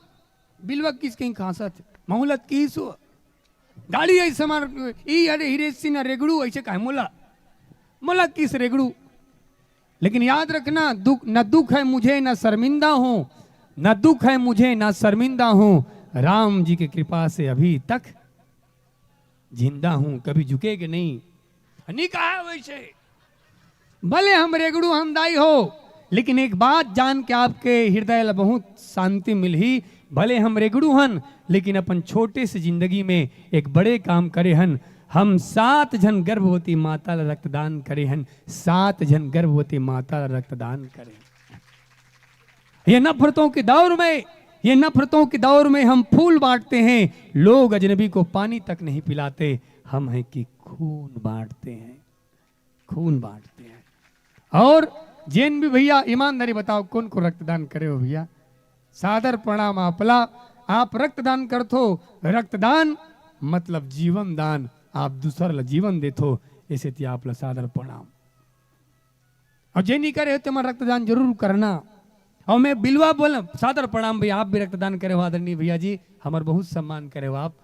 बिलवा किस कहीं खांसा थे, मोहलत की सो। गाड़ी ऐसे मार, ई अरे हिरेश सिंह ना रेगड़ू, ऐसे कहे मोला, मोला किस रेगड़ू। लेकिन याद रखना, दुख, न दुख है मुझे, न शर्मिंदा हूँ, न दुख है मुझे, न शर्मिंदा हूँ, राम जी की कृपा से अभी तक जिंदा हूँ, कभी झुकेगे नहीं। नहीं कहा वैसे, भले हम रेगड़ू हन दाई हो, लेकिन एक बात जान के आपके हृदय ला बहुत शांति मिलही। भले हम रेगड़ू हन, लेकिन अपन छोटे से जिंदगी में एक बड़े काम करे हन। हम सात झन गर्भवती माता ला रक्तदान करे हन, सात झन गर्भवती माता ला रक्तदान करे हन। ये नफरतों के दौर में, ये नफरतों के दौर में हम फूल बांटते हैं, लोग अजनबी को पानी तक नहीं पिलाते, हम हैं कि खून बांटते हैं, खून बांटते हैं। और जेन भी भैया, ईमानदारी बताओ, कौन को रक्तदान करे हो भैया? सादर प्रणाम आपला। आप रक्तदान करथो, रक्तदान मतलब जीवन दान, आप दूसर ला जीवन देथो, ऐसे ती आपला सादर प्रणाम। और जे नहीं करे हो, तेमन रक्तदान जरूर करना। और मैं बिलवा बोल, सादर प्रणाम भैया, आप भी रक्तदान करे हो आदरणीय भैया जी, हमार बहुत सम्मान करे हो आप।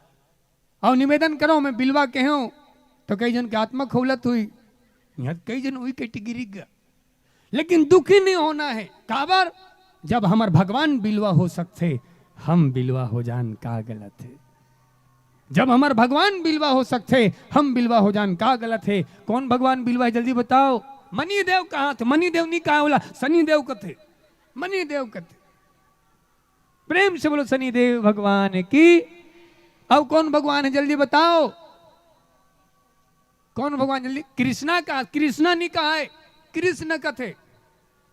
और निवेदन करो, मैं बिलवा कहे हूँ तो कई जन के आत्मा खोलत हुई, इहाँ कई झन उही category गे। लेकिन दुखी नहीं होना हे। काबर? जब हमर भगवान बिलवा हो सकथे, हम बिलवा हो जान का गलत हे? जब हमर भगवान बिलवा हो सकथे, हम बिलवा हो जान का गलत हे? कौन भगवान बिलवा हे, जल्दी बताओ। मनी देव कहाथे? मनी देव नहीं कहाय, ओला सनी देव कथे। मनी देव कथे। प्रेम से बोलो सनी देव भगवान की। अउ कौन भगवान हे, जल्दी बताओ। कौन भगवान? जल्दी। कृष्णा का, कृष्णा नहीं कहाय, कृष्ण कथे।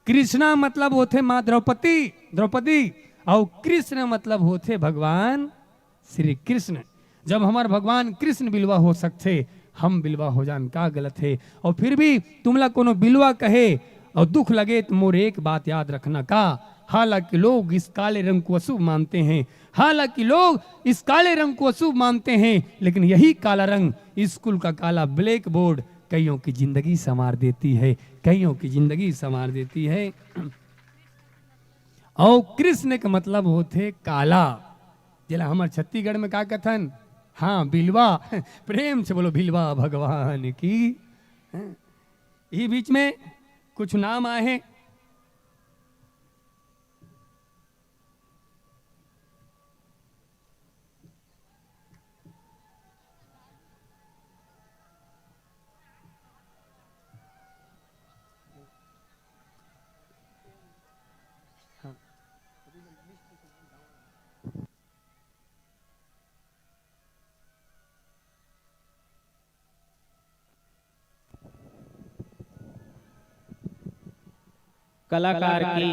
कृष्णा मतलब होथे माँ द्रौपदी, द्रौपदी, अउ कृष्ण मतलब होथे भगवान श्री कृष्ण। जब हमर भगवान कृष्ण बिलवा हो सकथे, हम बिलवा हो जान का गलत हे? अउ फिर भी तुमला कोनो बिलवा कहे अउ दुख लगे, त मोर एक बात याद रखना का, हालांकि लोग इस काले रंग को अशुभ मानते हैं, हालांकि लोग इस काले रंग को अशुभ मानते हैं, लेकिन यही काला रंग, स्कूल का काला blackboard, कईयों की जिंदगी संवार देती है, कईयों की जिंदगी संवार देती है। अउ कृष्ण के मतलब होथे काला, जेला हमर छत्तीसगढ़ में का कथन? हाँ, बिलवा। प्रेम से बोलो, बिलवा भगवान की। हैं? इही बीच में कुछ नाम आए हैं। कलाकार की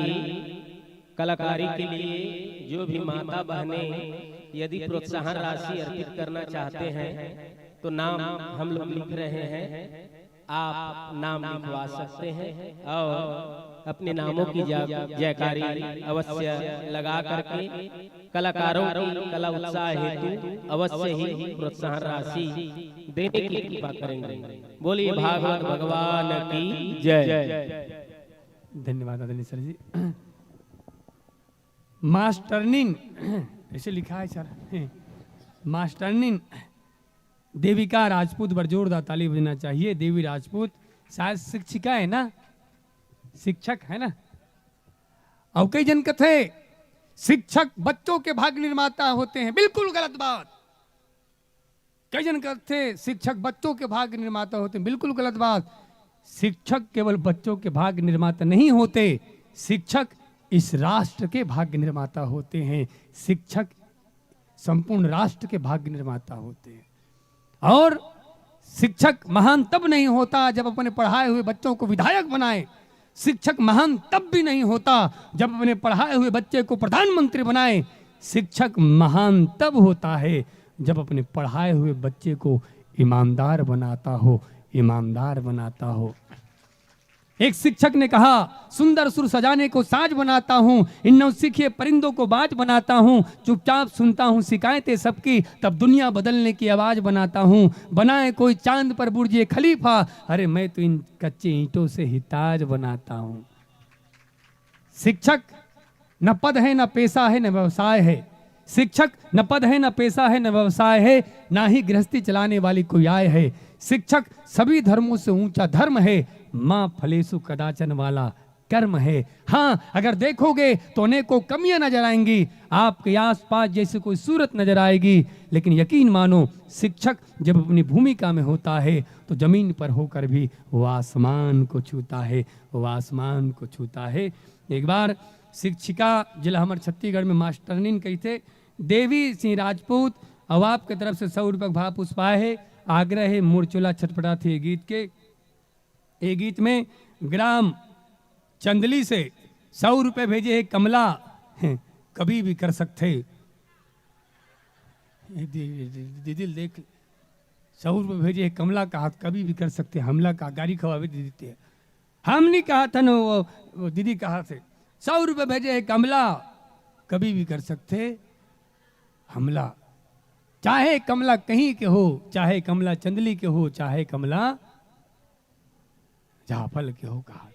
कलाकारी के लिए जो भी माता बहनें यदि प्रोत्साहन राशि अर्पित करना चाहते हैं, तो नाम हम लोग लिख रहे हैं, आप नाम लिखवा सकते हैं और अपने नामों की जा-, जयकारी अवश्य लगा करके कलाकारों की कला उत्साह हेतु अवश्य ही प्रोत्साहन राशि देने की कृपा करेंगे। बोलिए भागवत भगवान की जय। धन्यवाद आदरणीय सर जी। मास्टरनीन, ऐसे लिखा है सर, मास्टरनीन देविका राजपूत बर जोरदार ताली बजना चाहिए। देवी राजपूत शायद शिक्षिका है ना, शिक्षक है ना। अउ कई झन कथे शिक्षक बच्चों के भाग्य निर्माता होते हैं, बिल्कुल गलत बात। कई झन कथे शिक्षक बच्चों के भाग्य निर्माता होते हैं, बिल्कुल गलत बात। शिक्षक केवल बच्चों के भाग्य निर्माता नहीं होते, शिक्षक इस राष्ट्र के भाग्य निर्माता होते हैं, शिक्षक संपूर्ण राष्ट्र के भाग्य निर्माता होते हैं। और शिक्षक महान तब नहीं होता जब अपने पढ़ाए हुए बच्चों को विधायक बनाए, शिक्षक महान तब भी नहीं होता जब अपने पढ़ाए हुए बच्चे को प्रधानमंत्री बनाए। शिक्षक महान तब होता है जब अपने पढ़ाए हुए बच्चे को ईमानदार बनाता हो, ईमानदार बनाता हो। एक शिक्षक ने कहा, सुंदर सुर सजाने को साज बनाता हूँ, इन नौसिखिए परिंदों को बाज बनाता हूँ, चुपचाप सुनता हूँ शिकायतें सबकी, तब दुनिया बदलने की आवाज बनाता हूँ। बनाए कोई चांद पर बुर्जे खलीफा, अरे मैं तो इन कच्चे ईंटों से ही ताज बनाता हूँ। शिक्षक न पद है, न पेशा है, न व्यवसाय है। शिक्षक न पद है, न पेशा है, न व्यवसाय है, ना ही गृहस्थी चलाने वाली कोई आय है। शिक्षक सभी धर्मों से ऊंचा धर्म है, माँ फलेसु कदाचन वाला कर्म है। हाँ, अगर देखोगे तो अनेकों कमियां नजर आएंगी, आपके आसपास जैसे कोई सूरत नजर आएगी, लेकिन यकीन मानो, शिक्षक जब अपनी भूमिका में होता है तो जमीन पर होकर भी वो आसमान को छूता है, वो आसमान को छूता है। एक बार शिक्षिका, जेला हमर छत्तीसगढ़ में मास्टरनीन कहिथे, देवी सिंह राजपूत, अउ आपके तरफ से सौ रुपये के भाव पुष्प आए हे। आग्रह हे, मोर चोला छटपटाथे ये गीत के। ये गीत में ग्राम चंदली से सौ रुपये भेजे हे कमला, कभी भी कर सकथे। दीदी ल देख, सौ रुपये भेजे हे कमला, कहाथे कभी भी कर सकथे हमला, का गारी खवावे दीदी ते। हम नहीं कहाथन, वो, वो दीदी कहाथे, सौ रुपये भेजे हे कमला, कभी भी कर सकथे हमला। चाहे कमला कहीं के हो, चाहे कमला चंदली के हो, चाहे कमला जाफल के हो, कहा।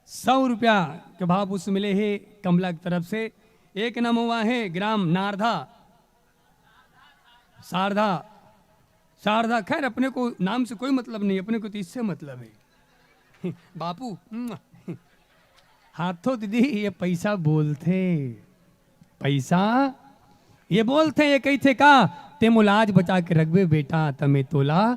सौ रुपया के भाव पुष्प मिले हे कमला की तरफ से। एक नंबर हुआ है ग्राम नारदा, शारदा, शारदा, खैर, अपने को नाम से कोई मतलब नहीं, अपने को तो इससे मतलब है। बापू, हाथों दीदी, ये पैसा बोलथे, पैसा ये बोलथे, ये कहिथे का, "ते मोला आज बचा के रखबे बेटा, त मैं तोला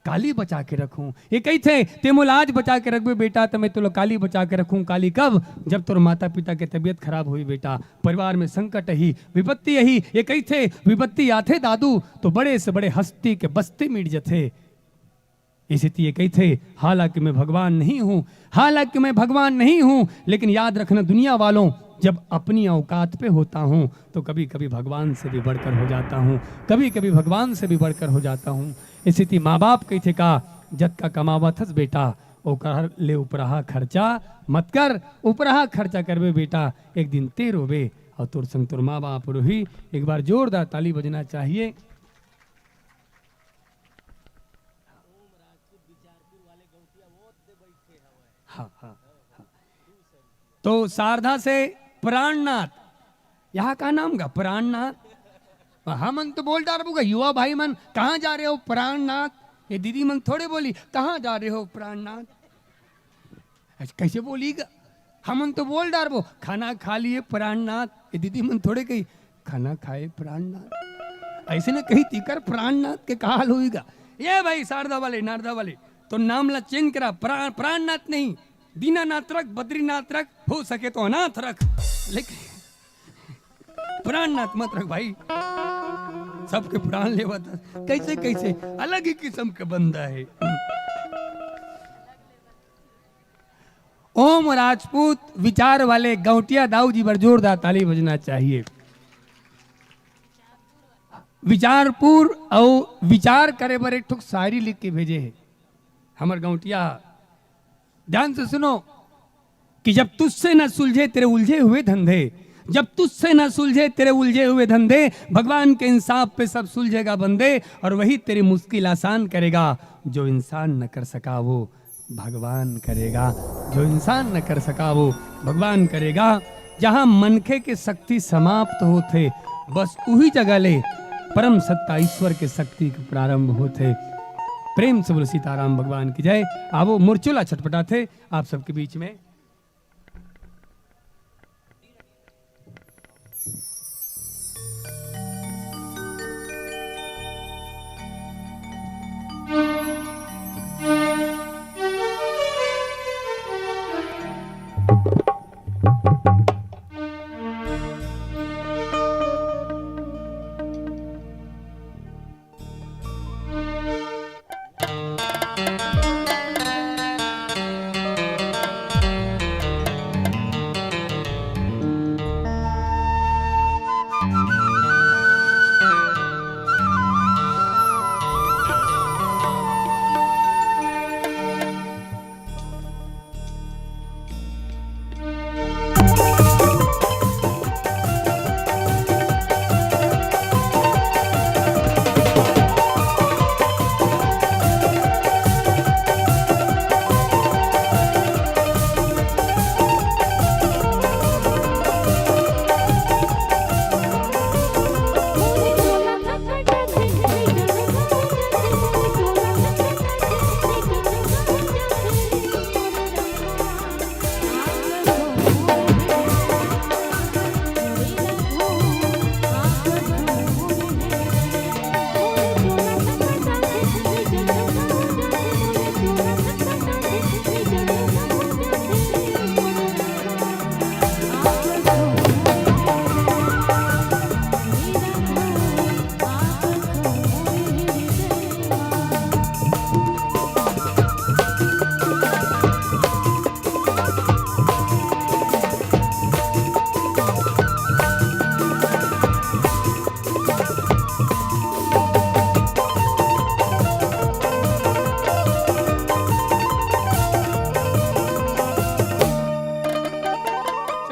काली बचा के रखूं।" ये कहिथे, "ते मोला आज बचा के रखबे बेटा, त मैं तोला काली बचा के रखूं।" काली कब? जब तोर माता पिता के तबीयत खराब होही बेटा, परिवार में संकट आही, विपत्ति आही। ये कहिथे, "विपत्ति आथे दादू, तो बड़े से बड़े हस्ती के बस्ती मिट जथे।" इसी तो ये कहिथे, हालांकि मैं भगवान नहीं हूं, हालांकि मैं भगवान नहीं हूं, लेकिन याद रखना दुनिया वालों, जब अपनी औकात पे होता हूं तो कभी कभी भगवान से भी बढ़कर हो जाता हूं, कभी कभी भगवान से भी बढ़कर हो जाता हूं। इसी तो माँ बाप कहिथे का, "जतका कमावत हस बेटा, ओकर ले उपराहा खर्चा मत कर, उपराहा खर्चा करबे बेटा, एक दिन ते रोबे और तोर संग तोर माँ बाप रोही।" एक बार जोरदार ताली बजना चाहिए। हाँ, हाँ, हाँ। तो शारदा से प्राणनाथ, यहाँ का नाम का प्राणनाथ? हमन तो बोल डारबो गा, युवा भाई मन, "कहाँ जा रहे हो प्राणनाथ?" ये दीदी मन थोड़े बोली, "कहाँ जा रहे हो प्राणनाथ?" ऐसे कैसे बोली गा? हमन तो बोल डारबो, "खाना खा लिए प्राणनाथ।" ये दीदी मन थोड़े कही, "खाना खाए प्राणनाथ।" ऐसे न कही, "तीकर प्राणनाथ के का हाल होई गा?" ये भाई शारदा वाले, नारदा वाले, तो नाम ला चेंज करा, प्राण, प्राणनाथ नहीं, दीनानाथ रख, बद्रीनाथ रख, हो सके तो अनाथ रख, लेकिन प्राणनाथ मत रख भाई। सबके प्राण लेवत हस। कैसे, कैसे? अलग ही किस्म के बंदा है। ओम राजपूत विचार वाले गौंटिया दाऊ जी बर जोरदार ताली बजना चाहिए। विचारपुर अउ विचार करे बर एक ठुक शायरी लिख के भेजे हे हमर गौंटिया। ध्यान से सुनो कि जब तुझसे न सुलझे तेरे उलझे हुए धंधे, जब तुझसे न सुलझे तेरे उलझे हुए धंधे, भगवान के इंसाफ पे सब सुलझेगा बंदे, और वही तेरी मुश्किल आसान करेगा, जो इंसान न कर सका वो भगवान करेगा, जो इंसान न कर सका वो भगवान करेगा। जहाँ मनखे के शक्ति समाप्त होथे, बस उही जगह ले परम सत्ता ईश्वर के शक्ति के प्रारंभ होथे। प्रेम से बोलो सीताराम भगवान की जय। आवो, मुरचुला छटपटाथे आप सबके बीच में।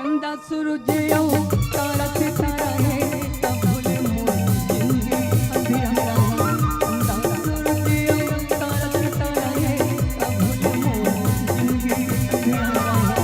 चंदा सूरज अउ तारा सितारा हे, तब भूले मोर जिंदगी अंधियारा हे। चंदा सूरज अउ तारा सितारा हे, तब भूले मोर जिंदगी अंधियारा हे।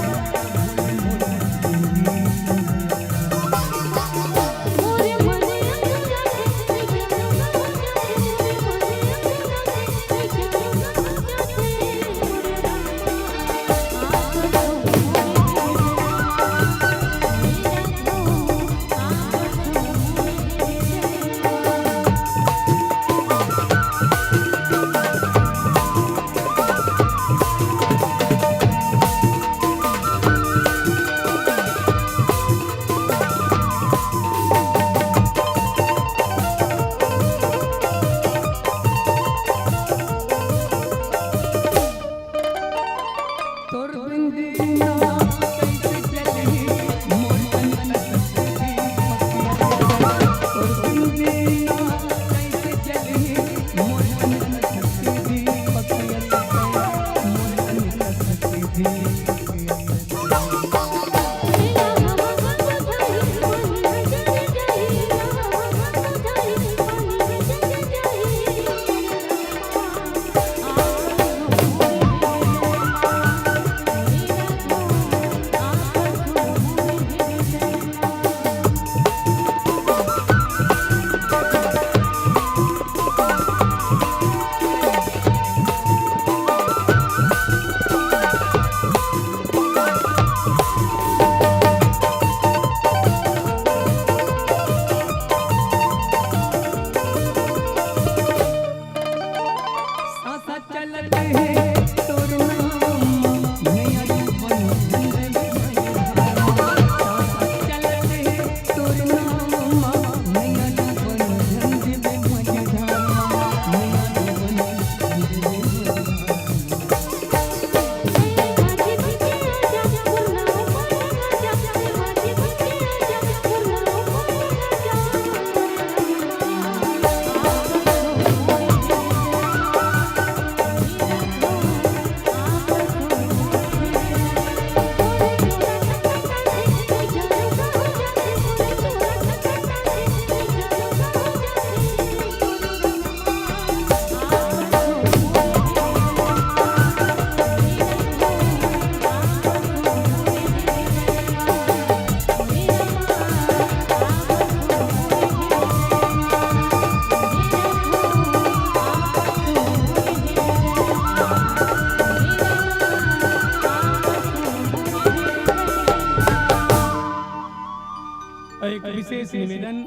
और एक विशेष निवेदन,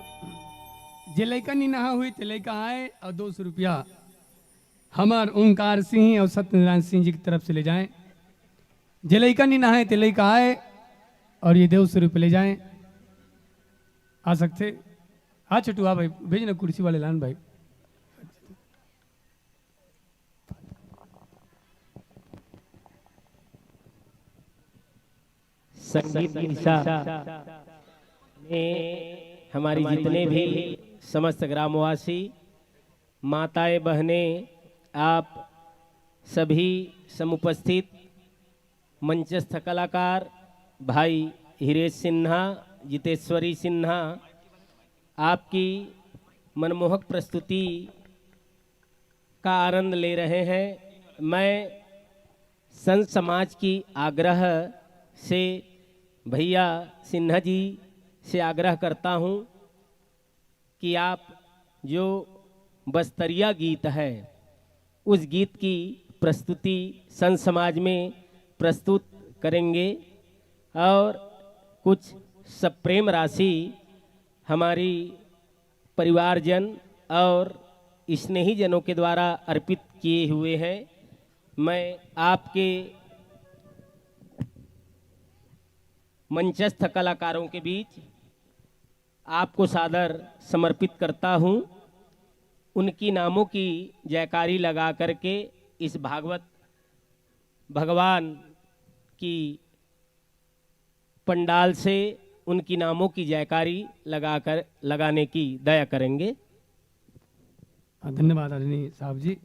जे लइका नी नहा हुई ते लइका आए और दो सौ रुपया हमार ओंकार सिंह और सत्यनारायण सिंह जी की तरफ से ले जाएं। जे लइका नी नहाए ते लइका आए और ये दो सौ रुपये ले जाएं। आ सकते, आ छोटू, आ भाई, भेज ना कुर्सी वाले लान भाई। संगीत निशा में हमारी जितने भी समस्त ग्रामवासी, माताएं, बहनें, आप सभी समुपस्थित मंचस्थ कलाकार भाई हिरेश सिन्हा, जितेश्वरी सिन्हा, आपकी मनमोहक प्रस्तुति का आनंद ले रहे हैं। मैं संत समाज की आग्रह से, भैया सिन्हा जी से आग्रह करता हूँ कि आप जो बस्तरिया गीत है, उस गीत की प्रस्तुति संत समाज में प्रस्तुत करेंगे और कुछ सप्रेम राशि हमारी परिवारजन और स्नेही जनों के द्वारा अर्पित किए हुए हैं। मैं आपके मंचस्थ कलाकारों के बीच आपको सादर समर्पित करता हूँ। उनकी नामों की जयकारी लगा करके इस भागवत भगवान की पंडाल से उनकी नामों की जयकारी लगाकर, लगाने की दया करेंगे। हाँ, धन्यवाद आदरणीय साहब जी।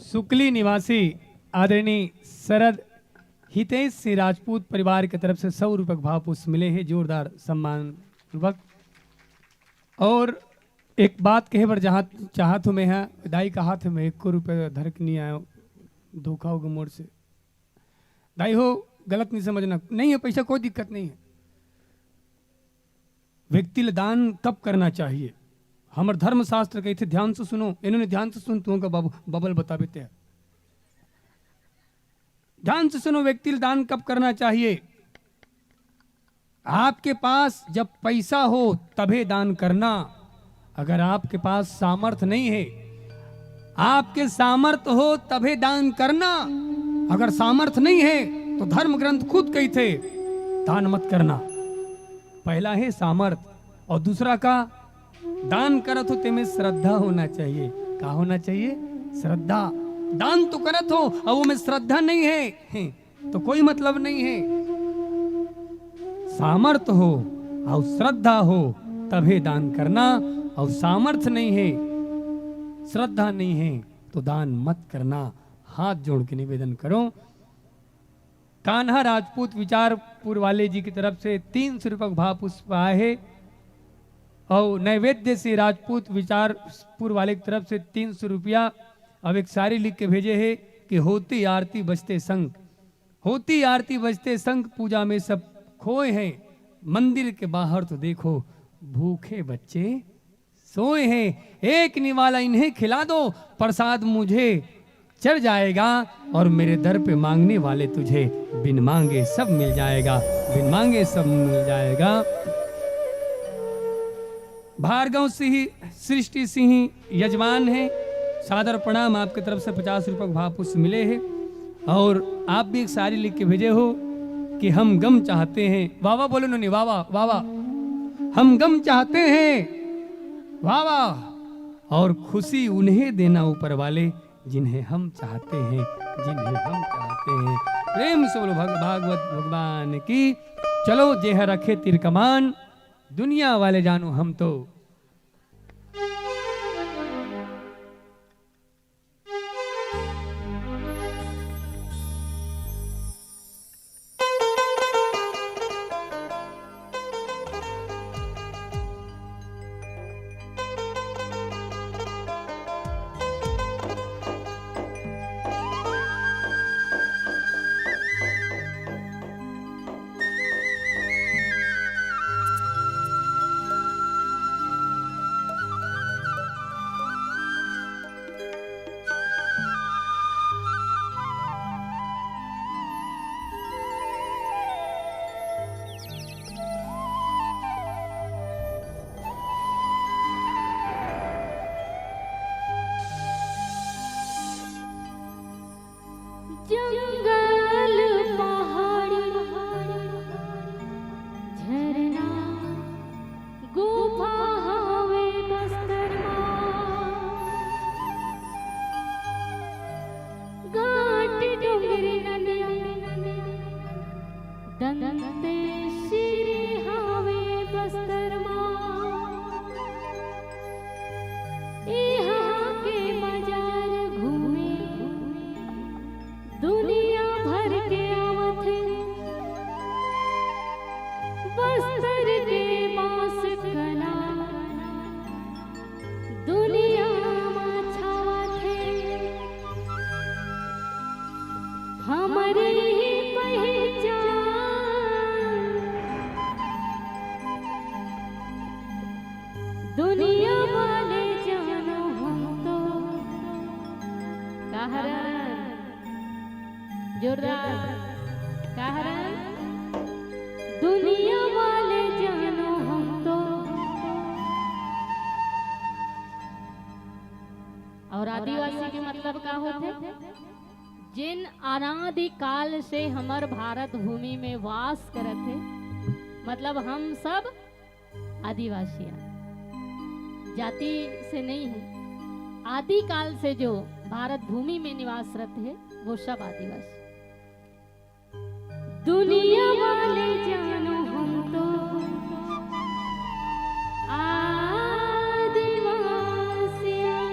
सुकली निवासी आदरणीय शरद हितेश सिंह राजपूत परिवार की तरफ से सौ रुपये का भाव पुष्प मिले हैं, जोरदार सम्मान पूर्वक। और एक बात कहे बर जहाँ चाहत हूँ मैं, हाँ, दाई का हाथ में एको रुपये धर के नहीं आयो, धोखा होगा मोर से। दाई हो, गलत नहीं समझना, नहीं है पैसा, कोई दिक्कत नहीं है। व्यक्ति ल दान कब करना चाहिए? हमर धर्मशास्त्र कहिथे, ध्यान से सुनो, इन्होंने ध्यान से सुन, तुमको बब-, बबल बताबे ते। ध्यान से सुनो, व्यक्ति ल दान कब करना चाहिए? आपके पास जब पैसा हो तभे दान करना। अगर आपके पास सामर्थ्य नहीं है, आपके सामर्थ्य हो तभे दान करना। अगर सामर्थ्य नहीं है तो धर्म ग्रंथ खुद कहिथे, दान मत करना। पहला है सामर्थ्य और दूसरा का दान करत हो तेमे श्रद्धा होना चाहिए। का होना चाहिए? श्रद्धा। दान तो करत हो और वो में श्रद्धा नहीं है, हैं, तो कोई मतलब नहीं है। सामर्थ्य हो और श्रद्धा हो तभे दान करना, और सामर्थ्य नहीं है, श्रद्धा नहीं है तो दान मत करना। हाथ जोड़ के निवेदन करो। कान्हा राजपूत विचारपुर वाले जी की तरफ से तीन सौ रुपये का भाव पुष्प आए है और नैवेद्य से राजपूत विचारपुर वाले की तरफ से तीन सौ रुपया। अब एक सारी लिख के भेजे है कि होती आरती बजते शंख, होती आरती बजते शंख, पूजा में सब खोए हैं। मंदिर के बाहर तो देखो, भूखे बच्चे सोए हैं। एक निवाला इन्हें खिला दो, प्रसाद मुझे चढ़ जाएगा और मेरे दर पे मांगने वाले तुझे बिन मांगे सब मिल जाएगा, बिन मांगे सब मिल जाएगा। भार्गव सिंह, सृष्टि सिंह यजमान है, सादर प्रणाम। आपके तरफ से पचास रुपये का भाव पुष्प मिले हैं और आप भी एक सारी लिख के भेजे हो कि हम गम चाहते हैं। वाह वाह बोलो नोनी, वाह वाह, वाह वाह। हम गम चाहते हैं, वाह वाह। और खुशी उन्हें देना ऊपर वाले, जिन्हें हम चाहते हैं, जिन्हें हम चाहते हैं। प्रेम से बोलो भग-, भागवत भगवान की। चलो जेह रखे तीर कमान, दुनिया वाले जानो हम तो। बस्तर के बांस कला दुनिया म छावत हे। हमरे ही पहचान दुनिया वाले जानो हम तो। का हरन? जोरदार। का हरन? दुनिया वाले जानो हम तो। और आदिवासी के मतलब का होथे? जेन अनादि काल से हमर भारत भूमि में वास करत हे, मतलब हम सब आदिवासी आय, जाति से नहीं है। आदि काल से जो भारत भूमि में निवास रहिथे, वो सब आदिवासी। दुनिया वाले जानो हम तो आदिवासी आय।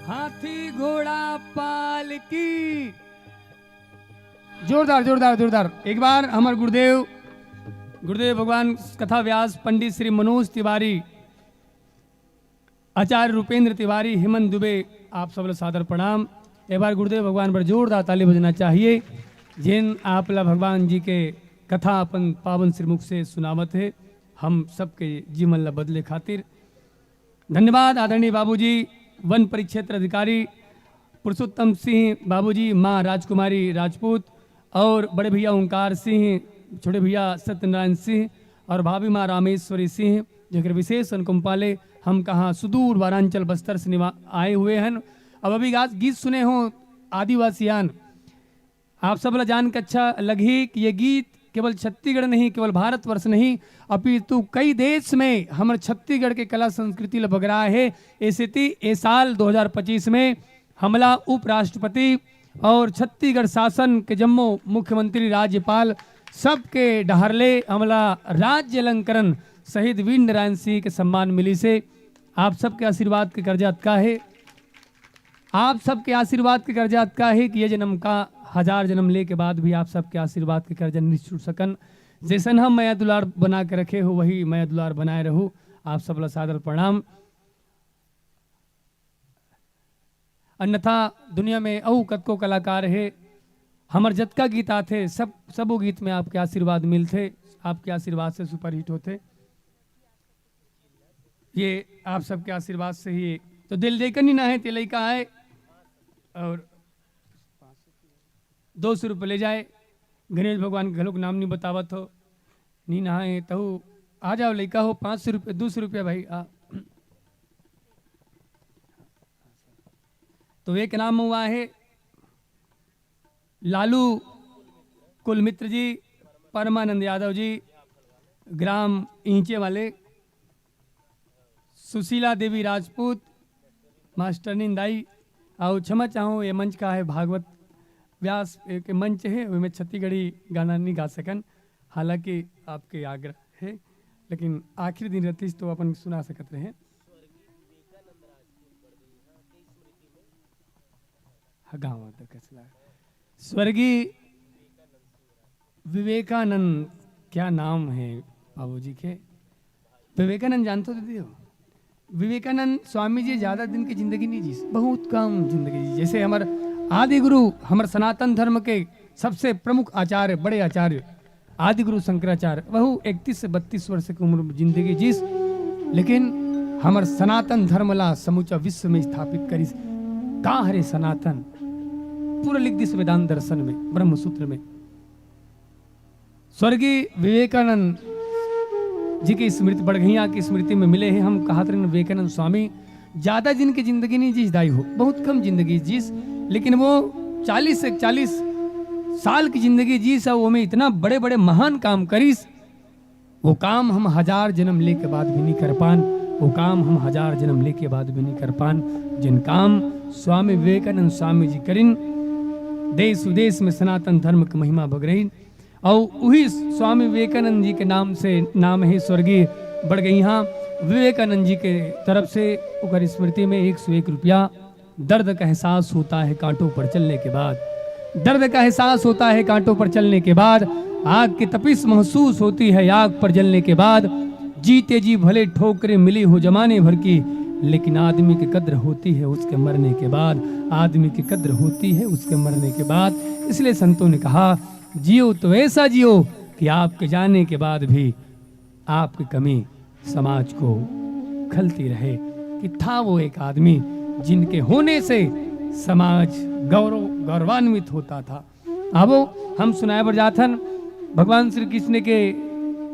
हाथी घोड़ा पालकी। जोरदार, जोरदार, जोरदार। एक बार हमर गुरुदेव, गुरुदेव भगवान कथा व्यास पंडित श्री मनोज तिवारी, आचार्य रूपेंद्र तिवारी, हेमंत दुबे, आप सब ला सादर प्रणाम। एक बार गुरुदेव भगवान पर जोरदार ताली बजना चाहिए, जिन आप ला भगवान जी के कथा अपन पावन श्रीमुख से सुनावत हे, हम सबके जीवन ला बदले खातिर। धन्यवाद आदरणीय बाबूजी, वन परिक्षेत्र अधिकारी पुरुषोत्तम सिंह बाबूजी, माँ राजकुमारी राजपूत और बड़े भैया ओंकार सिंह, छोटे भैया सत्यनारायण सिंह और भाभी माँ रामेश्वरी सिंह, जेकर विशेष अनुकंपा ले हम कहाँ सुदूर वारांचल बस्तर से निवा-, आए हुए हैं। अब अभी गा-, गीत सुने हो आदिवासियान, आप सब ला जान के अच्छा लगही कि ये गीत केवल छत्तीसगढ़ नहीं, केवल भारतवर्ष नहीं, अपितु कई देश में हमर छत्तीसगढ़ के कला संस्कृति ला बगराए हे। ए सेती ए साल दो हज़ार पच्चीस में हमला उपराष्ट्रपति और छत्तीसगढ़ शासन के जम्मो मुख्यमंत्री, राज्यपाल सबके डहर ले हमला राज्य अलंकरण शहीद वीर नारायण सिंह के सम्मान मिलिस हे। आप सबके आशीर्वाद के कर्जा अतका हे, आप सबके आशीर्वाद के कर्जा अतका हे कि ये जन्म का हजार जन्म ले के बाद भी आप सबके आशीर्वाद के कर्जा नहीं छूट सकन। जैसन हम मया दुलार बना के रखे हो, वही मया दुलार बनाए रहू। आप सब ला सादर प्रणाम। अन्यथा दुनिया में अउ कतको कलाकार हे, हमर जतका गीत आथे, सब, सबो गीत में आपके आशीर्वाद मिलथे, आपके आशीर्वाद से सुपरहिट होथे। ये आप सबके आशीर्वाद से ही। तो दिल देकर नी नहाए, ते लइका आए और दो सौ रुपये ले जाए। गणेश भगवान के घलोक नाम नहीं बतावत हो, नी नहाए तहु आ जाओ लइका हो, पाँच सौ रुपये, दो सौ रुपये भाई, आ। तो एक नाम हुआ है लालू कुलमित्र जी, परमानंद यादव जी, ग्राम ईंचे वाले, सुशीला देवी राजपूत, मास्टरनी दाई, अउ क्षमा चाहूँ, ये मंच का है भागवत व्यास के मंच है, ओमे छत्तीसगढ़ी गाना नहीं गा सकन, हालांकि आपके आग्रह है, लेकिन आखिरी दिन रहतीस तो अपन सुना सकत रहे। हाँ, गाँव आता कसला। स्वर्गीय विवेकानंद, क्या नाम है बाबूजी के? विवेकानंद जानते हो दीदी हो? विवेकानंद स्वामी जी ज्यादा दिन की जिंदगी नहीं जीस, बहुत कम जिंदगी जीस। जैसे हमर आदि गुरु, हमर सनातन धर्म के सबसे प्रमुख आचार्य, बड़े आचार्य आदि गुरु शंकराचार्य, वहू इकतीस से बत्तीस वर्ष की उम्र में जिंदगी जीस, लेकिन हमर सनातन धर्म ला समूचा विश्व में स्थापित करिस। का हरे सनातन? पूरा लिख दिस वेदांत दर्शन में, ब्रह्मसूत्र में। स्वर्गीय विवेकानंद जी की स्मृति, बड़घैया की स्मृति में मिले हैं। हम कहत रहन विवेकानंद स्वामी ज्यादा दिन की जिंदगी नहीं जीस दाई हो, बहुत कम जिंदगी जीस, लेकिन वो चालीस से चालीस साल की जिंदगी जीस, अउ ओमे इतना बड़े-बड़े महान काम करिस, वो काम हम हजार जन्म ले के बाद भी नहीं कर पान, वो काम हम हजार जन्म ले के बाद भी नहीं कर पान, जिन काम स्वामी विवेकानंद स्वामी जी करिन, देश विदेश में सनातन धर्म के महिमा बगरइन। अउ उही स्वामी विवेकानंद जी के नाम से नाम हे स्वर्गीय बड़गइहा विवेकानंद जी के तरफ से ओकर स्मृति में एक सौ एक रुपया। दर्द का एहसास होता है कांटों पर चलने के बाद, दर्द का एहसास होता है कांटों पर चलने के बाद, आग की तपिश महसूस होती है आग पर जलने के बाद। जीते जी भले ठोकरें मिली हो जमाने भर की, लेकिन आदमी की कद्र होती है उसके मरने के बाद, आदमी की कद्र होती है उसके मरने के बाद। इसलिए संतों ने कहा, जियो तो ऐसा जियो कि आपके जाने के बाद भी आपकी कमी समाज को खलती रहे कि था वो एक आदमी जिनके होने से समाज गौरव गौरवान्वित होता था। अब हम सुनाए बर जाथन, भगवान श्री कृष्ण के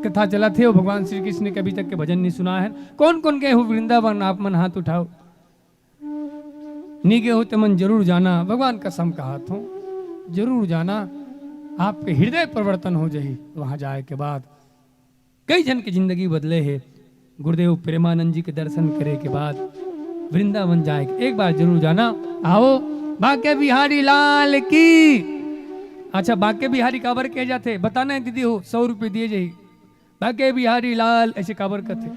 कथा चलत हे अउ भगवान श्री कृष्ण के अभी तक के भजन नहीं सुनाए हन। कौन कौन गए हो वृंदावन, आप मन हाथ उठाओ। नहीं गए हो ते मन जरूर जाना, भगवान कसम कहात हों, जरूर जाना। आपके हृदय परिवर्तन हो जाही वहां जाए के बाद। कई झन के जिंदगी बदले हे। गुरुदेव प्रेमानंद जी के दर्शन करे के बाद वृंदावन जाए के एक बार जरूर जाना। आओ, बांके बिहारी लाल की। अच्छा, बांके बिहारी काबर कहे जाथे बताना हे दीदी हो, सौ रुपये दिए जाही। बांके बिहारी लाल ऐसे काबर कथे?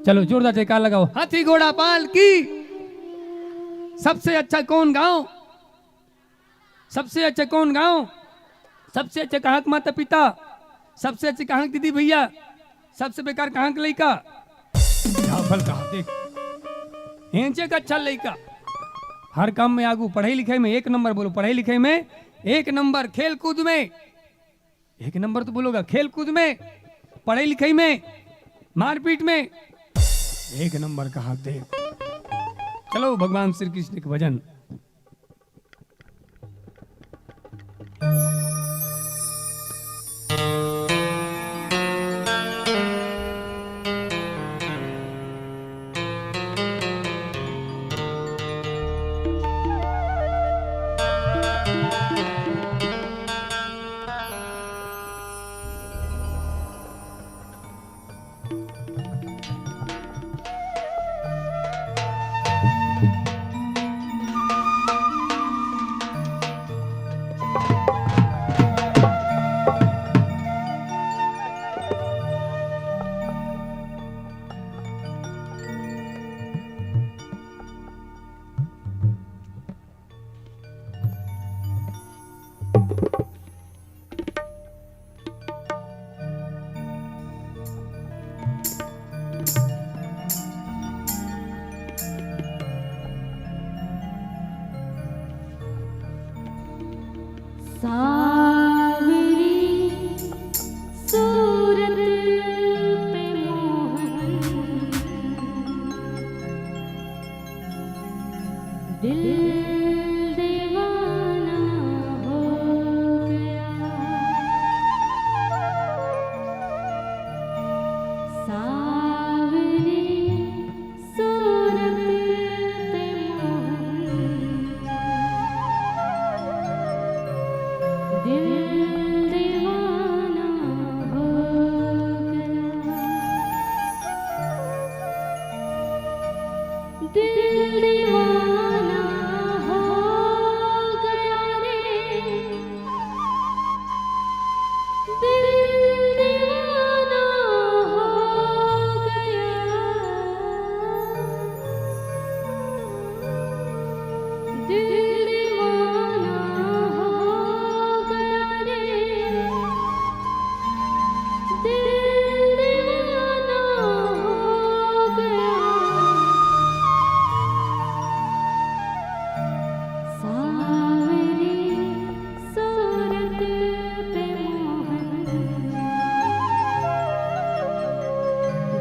चलो जोरदार जयकार लगाओ। हाथी घोड़ा पाल की। सबसे अच्छा कौन गांव? सबसे अच्छा कौन गांव? सबसे अच्छा कहां के माता पिता? सबसे अच्छा कहां के दीदी भैया? सबसे बेकार कहां के लइका? जाफल कहा देख, हेंचे का अच्छा लइका। हर काम में आगू, पढ़ाई लिखाई में एक नंबर, बोलो पढ़ाई लिखाई में एक नंबर, खेल कूद में एक नंबर तो बोलोगा, खेल कूद में, पढ़ाई लिखाई में, मारपीट में एक नंबर कहा देख। चलो भगवान श्री कृष्ण के भजन। सावरी सूरत पे मोहन, दिल दीवाना हो गया। सावरी सूरत पे मोहन, दिल दीवाना हो गया। दिल दीवाना हो गया रे, दिल दीवाना हो गया। दिल दीवाना हो गया रे, दिल दीवाना हो गया। सावरी सूरत पे मोहन,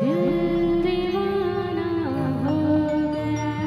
दिल दीवाना हो गया।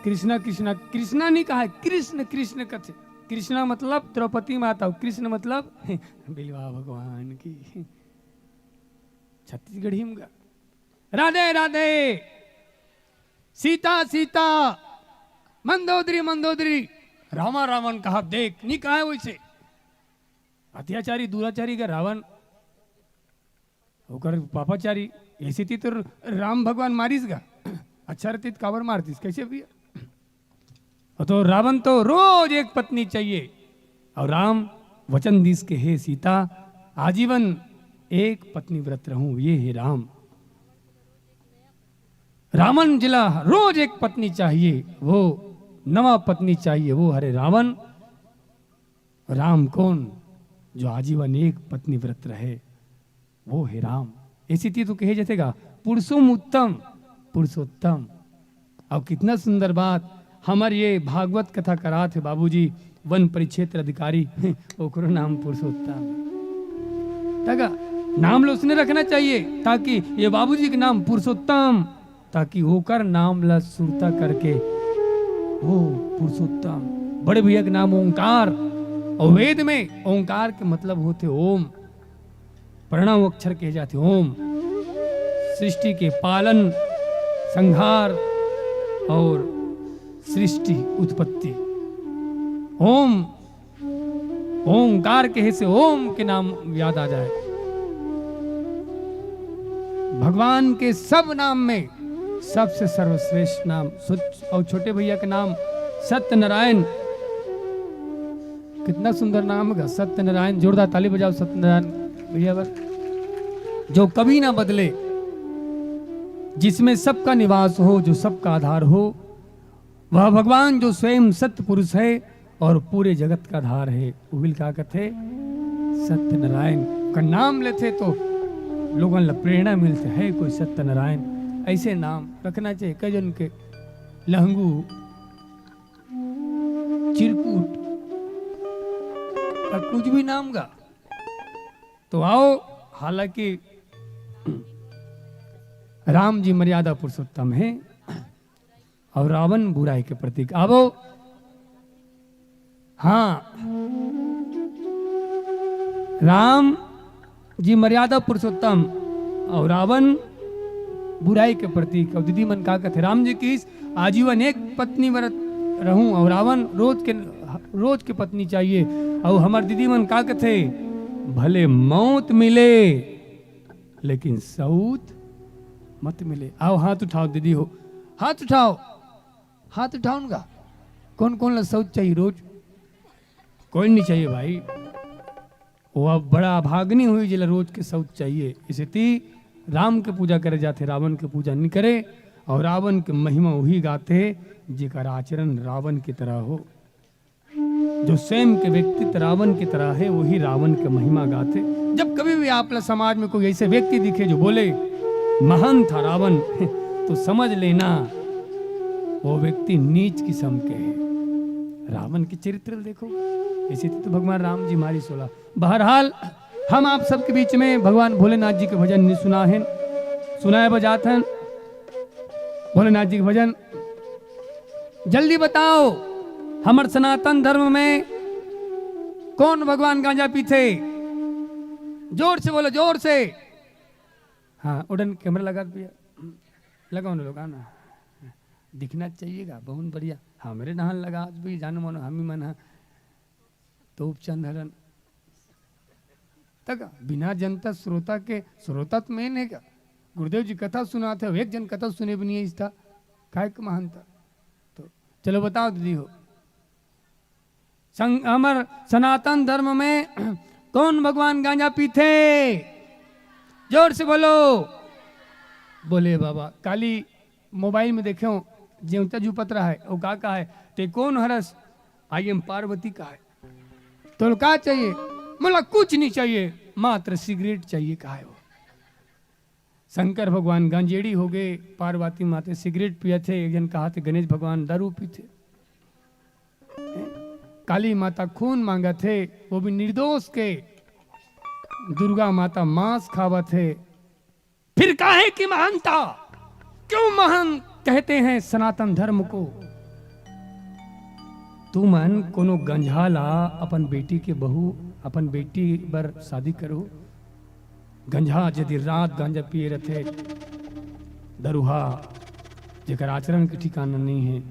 कृष्णा, कृष्णा, कृष्णा नहीं कहा है, कृष्ण, कृष्ण कथे। कृष्णा मतलब द्रौपदी माता, कृष्ण मतलब बिलवा भगवान की। छत्तीसगढ़ी में गा। राधे, राधे। सीता, सीता। मंदोदरी, मंदोदरी। रामा, रावण कहा, देख, नहीं कहा है वैसे। अत्याचारी, दुराचारी का रावण, ओकर पापाचारी, ऐसे ती तो राम भगवान मारिस गा। अच्छा रहती तो काबर मारतीस, कैसे भैया? और तो रावण तो रोज एक पत्नी चाहिए, और राम वचन दीस के, हे सीता, आजीवन एक पत्नी व्रत रहूं, ये हे राम। रावण जिला रोज एक पत्नी चाहिए, वो नवा पत्नी चाहिए, वो हरे रावण। राम कौन? जो आजीवन एक पत्नी व्रत रहे, वो हे राम। ऐसी ती तो कहे जैसे गा, पुरुषोम उत्तम, पुरुषोत्तम। और कितना सुंदर बात, हमर ये भागवत कथा करात हे बाबूजी, वन परिक्षेत्र अधिकारी, ओकरो नाम पुरुषोत्तम। तगा नाम लो उसने रखना चाहिए, ताकि ये बाबूजी के नाम पुरुषोत्तम, ताकि ओकर नाम ला सुरता करके, ओ पुरुषोत्तम, बड़े भैया के नाम ओंकार, और वेद में ओंकार के मतलब होथे ओम, प्रणव अक्षर कहे जाथे ओम। सृष्टि के पालन, संहार और सृष्टि उत्पत्ति। ओम, ओंकार कहे से ओम के नाम याद आ जाए। भगवान के सब नाम में सबसे सर्वश्रेष्ठ नाम सुच-, और छोटे भैया के नाम सत्यनारायण। कितना सुंदर नाम है सत्यनारायण। जोरदार ताली बजाओ सत्यनारायण भैया बर। जो कभी ना बदले, जिसमें सबका निवास हो, जो सबका आधार हो, वह भगवान जो स्वयं सत्य पुरुष है और पूरे जगत का आधार है। उहिल का कथे सत्यनारायण का नाम लेथे तो लोगन ला प्रेरणा मिलथे, है कोई सत्यनारायण, ऐसे नाम रखना चाहिए। कई जन के लहंगू, चिरकुट, का कुछ भी नाम गा। तो आओ, हालांकि राम जी मर्यादा पुरुषोत्तम है और रावण बुराई के प्रतीक। आवो, हाँ, राम जी मर्यादा पुरुषोत्तम और रावण बुराई के प्रतीक। और दीदी मन का कथे, राम जी की आजीवन एक पत्नी व्रत रहूं और रावण रोज के, रोज के पत्नी चाहिए। और हमर दीदी मन का कथे, भले मौत मिले लेकिन सऊत मत मिले। आओ हाथ उठाओ दीदी हो, हाथ उठाओ, हाथ उठाओ उनका। कौन कौन ला सऊत चाहिए रोज? कोई नहीं चाहिए भाई। वो अब बड़ा अभागनी हुई जेला रोज के सऊत चाहिए। इसे ती राम के पूजा करे जाथे, रावण के पूजा नहीं करे। और रावण के महिमा वही गाथे जेकर आचरण रावण की तरह हो। जो स्वयं के व्यक्तित्व रावण की तरह है, वही रावण के महिमा गाथे। जब कभी भी आप ला समाज में कोई ऐसे व्यक्ति दिखे जो बोले, महान था रावण, तो समझ लेना वो व्यक्ति नीच किस्म के है। रावण के चरित्र देखो, ऐसे तो भगवान राम जी मारी सोला। बहरहाल, हम आप सबके बीच में भगवान भोलेनाथ जी के भजन नहीं सुना है, सुनाए बजात हन भोलेनाथ जी के भजन। जल्दी बताओ, हमर सनातन धर्म में कौन भगवान गांजा पीथे? जोर से बोलो, जोर से। हाँ, उड़न कैमरा लगा दिया, लगाओ ना लोग, आना। दिखना चाहिएगा, बहुत बढ़िया। हमरे नहन लगा आज भी, जानो मानो, हम ही मन हा। तो उपचंद हरन तक बिना जनता श्रोता के, श्रोता तो मेन है का? गुरुदेव जी कथा सुनाते हो, एक जन कथा सुने भी नहीं है इसका, काय के महानता? तो चलो बताओ दीदी हो, संग-, हमर सनातन धर्म में कौन भगवान गांजा पीथे? जोर से बोलो। बोले बाबा, काली मोबाइल में देखे हो, जेवता जू पतरा है, वो का कहा है, ते कौन हरस? आई एम पार्वती कहा है। तो का चाहिए? मोला कुछ नहीं चाहिए, मात्र सिगरेट चाहिए, कहा है वो। शंकर भगवान गंजेड़ी हो गए, पार्वती माते सिगरेट पियत हे, एक जन कहा थे गणेश भगवान दारू पीथे, काली माता खून मांगत हे, वो भी निर्दोष के, दुर्गा माता मांस खावत हे। फिर काहे की महानता? क्यों महान कहते हैं सनातन धर्म को? तुमन कोनो गंजहा ला अपन बेटी के बहू, अपन बेटी बर शादी करो। गंजहा जे दिन रात गांजा पिए रथे, दरुहा, जेकर आचरण के ठिकाना नहीं है,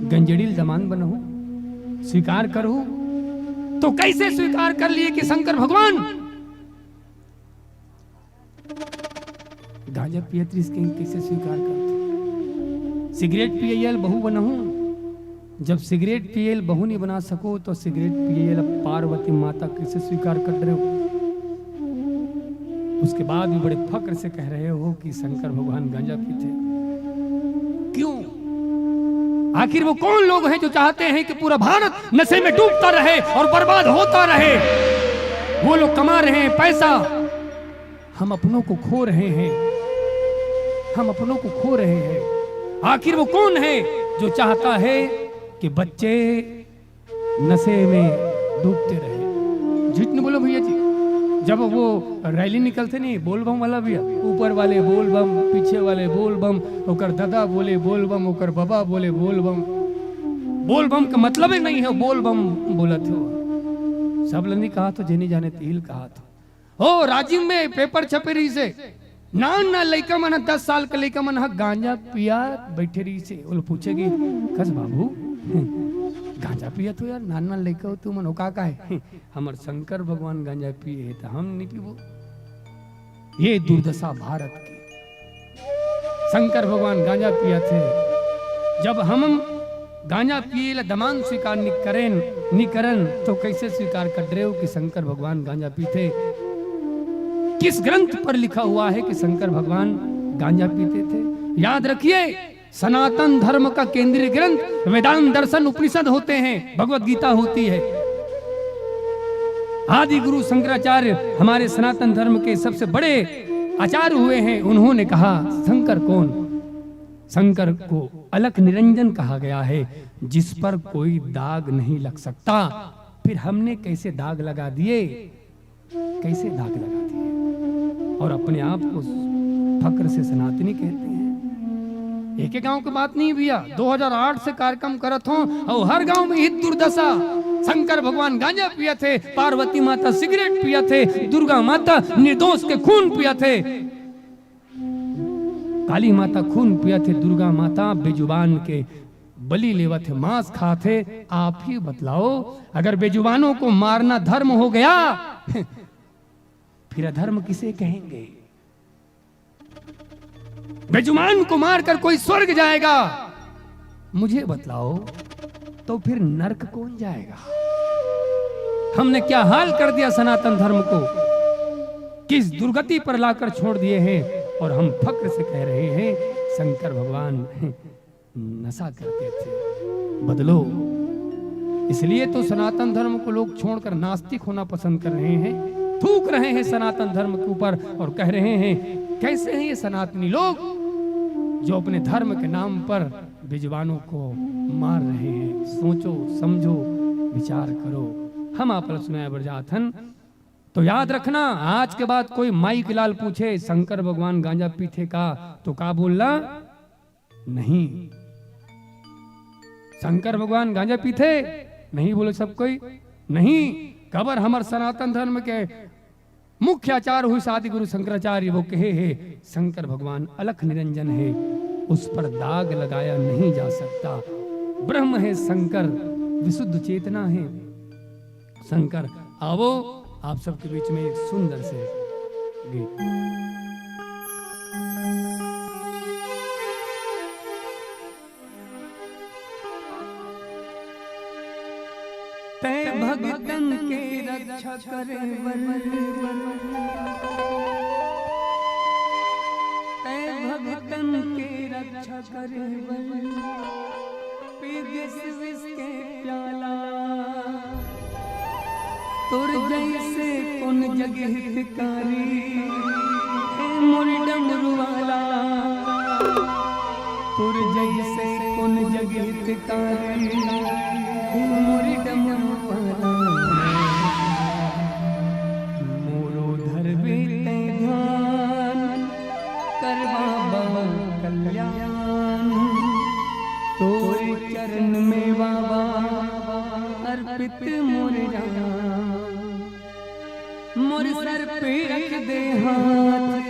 गंजेड़ी ल दमांद बनहू, स्वीकार करहू, तो कैसे स्वीकार कर लिए कि शंकर भगवान गांजा पियत रिहिस के कइसे स्वीकार करथे? सिगरेट पियइया ल बहू बनहू, जब सिगरेट पिए ल बहू नहीं बना सको, तो सिगरेट पिए ल पार्वती माता कइसे स्वीकार कर रहे हो? उसके बाद भी बड़े फक्र से कह रहे हो कि शंकर भगवान गांजा पीते। क्यों? आखिर वो कौन लोग हैं जो चाहते हैं कि पूरा भारत नशे में डूबता रहे और बर्बाद होता रहे? वो लोग कमा रहे हैं पैसा, हम अपनों को खो रहे हैं, हम अपनों को खो रहे हैं। आखिर वो कौन है जो चाहता है कि बच्चे नशे में डूबते रहे? झूठ नहीं बोलो भैया जी, जब वो रैली निकलते नहीं, बोलबम वाला भैया, ऊपर वाले बोलबम, पीछे वाले बोलबम, ओकर दादा बोले बोलबम, ओकर बाबा बोले बोलबम। बोलबम का मतलब ही नहीं है बोलबम बोलत हो। सब ल नहीं कहा तो जेनी जाने तिल कहा तो। ओ, राजिम में पेपर छपे रहिसे, नान नान लइका मन ह, दस साल के लइका मन ह गांजा पिया बैठे रहिसे। ओला पूछे कि, "कस बाबू, गांजा पियत हो यार, नान नान लइका हो तुमन हो, का का है?" "हमर शंकर भगवान गांजा पिए हे, त हम नहीं पीबो।" ये दुर्दशा भारत की। शंकर भगवान गांजा पियत हे। जब हम गांजा पिए ला दमांद स्वीकार नि करेन, नि करन, तो कैसे स्वीकार कर रहे हो कि शंकर भगवान गांजा पीते? किस ग्रंथ पर लिखा हुआ है कि शंकर भगवान गांजा पीते थे? याद रखिए, सनातन धर्म का केंद्रीय ग्रंथ वेदांत दर्शन उपनिषद होते हैं, भगवत गीता होती है। आदि गुरु शंकराचार्य हमारे सनातन धर्म के सबसे बड़े आचार्य हुए हैं। उन्होंने कहा, शंकर कौन? शंकर को अलख निरंजन कहा गया है, जिस पर कोई दाग नहीं लग सकता। फिर हमने कैसे दाग लगा दिए, कैसे दाग लगा दिए? और अपने आप को फक्र से सनातनी कहते हैं। एक गांव की बात नहीं भैया, दो हज़ार आठ से कार्यक्रम करत हों और हर गांव में ही दुर्दशा। शंकर भगवान गांजा पियत हे, पार्वती माता सिगरेट पियत हे, दुर्गा माता निर्दोष के खून पियत हे। काली माता खून पियत हे, दुर्गा माता बेजुबान के बलि लेवत हे, मांस खात हे। आप ही बतलाओ, अगर बेजुबानों को मारना धर्म हो गया, फिर अधर्म किसे कहेंगे? बेजुबान को मारकर कोई स्वर्ग जाएगा? मुझे बतलाओ, तो फिर नर्क कौन जाएगा? हमने क्या हाल कर दिया सनातन धर्म को, किस दुर्गति पर लाकर छोड़ दिए हैं। और हम फक्र से कह रहे हैं, शंकर भगवान नशा करते थे। बदलो। इसलिए तो सनातन धर्म को लोग छोड़कर नास्तिक होना पसंद कर रहे हैं, थूक रहे हैं सनातन धर्म के ऊपर और कह रहे हैं, कैसे हैं ये सनातनी लोग जो अपने धर्म के नाम पर बेजुबानों को मार रहे हैं। सोचो, समझो, विचार करो। हम आप ल सुनाए बर जात हन। तो याद रखना, आज के बाद कोई माई के लाल पूछे, "शंकर भगवान गांजा पीथे का?" तो का बोलना? नहीं। शंकर भगवान गांजा पीथे? नहीं बोले सब कोई। नहीं, काबर हमर सनातन धर्म के मुख्य आचार्य हुए आदि गुरु शंकराचार्य, वो कहे हे, शंकर भगवान अलख निरंजन है, उस पर दाग लगाया नहीं जा सकता। ब्रह्म है शंकर, विशुद्ध चेतना है शंकर। आवो, आप सबके बीच में एक सुंदर से गीत। तै भगतन के रक्षा करे बर, तै भगतन के रक्षा करे बर, पी दिस विष के प्याला। तोर जैसे कोन जग हितकारी, हे मोर डमरू वाला। तोर जैसे कोन जग हितकारी, हे मोर डमरू वाला। मोरो धरबे तै ध्यान, करवाबा कल्याण। तोर चरण में बाबा मोर राम, मोर सर पे रख दे हाथ।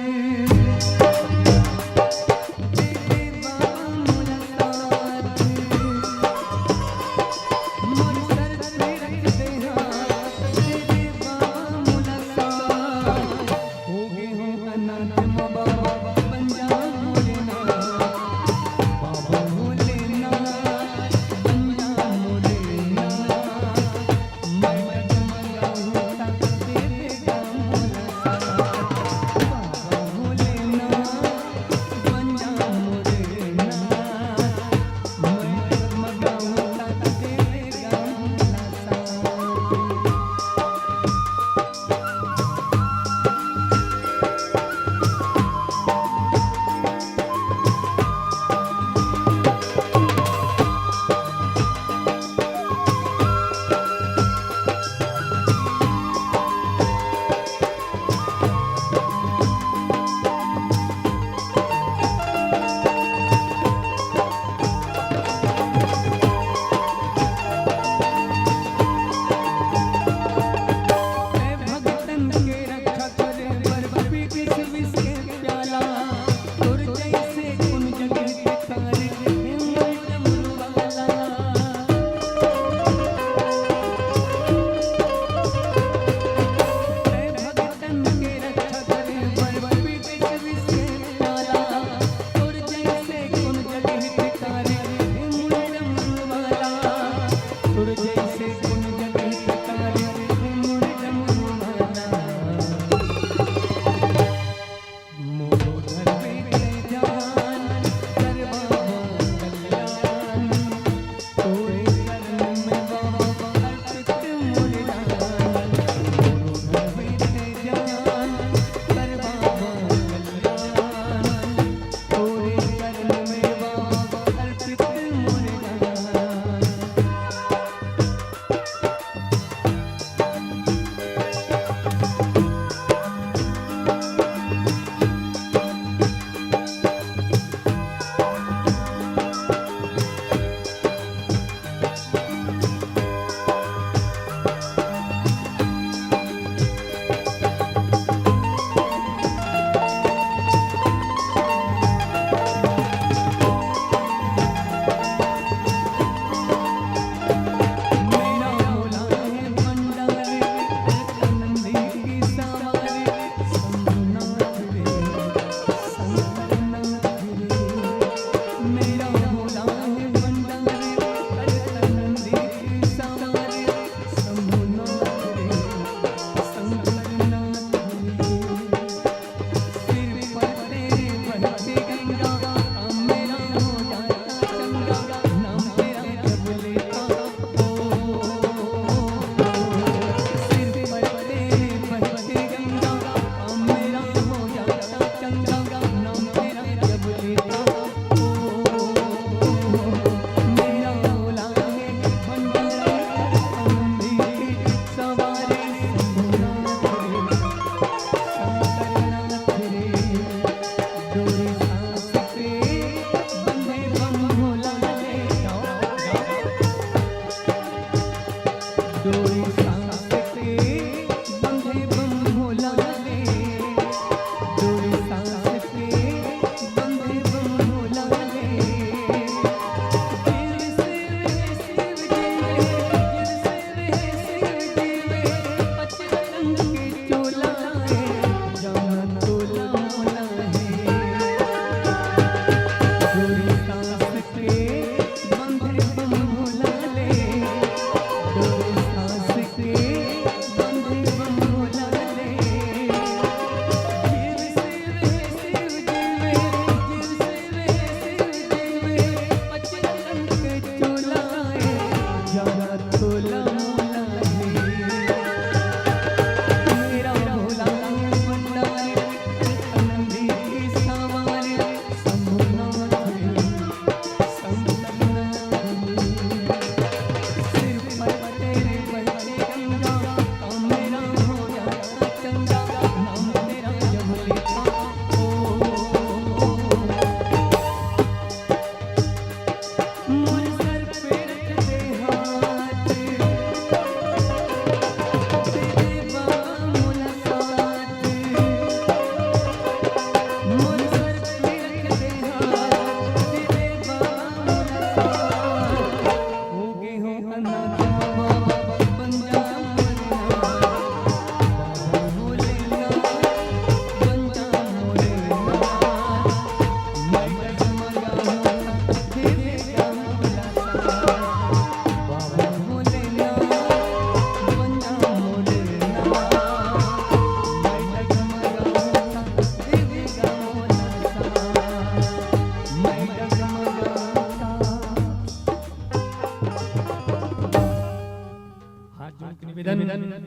निवेदन,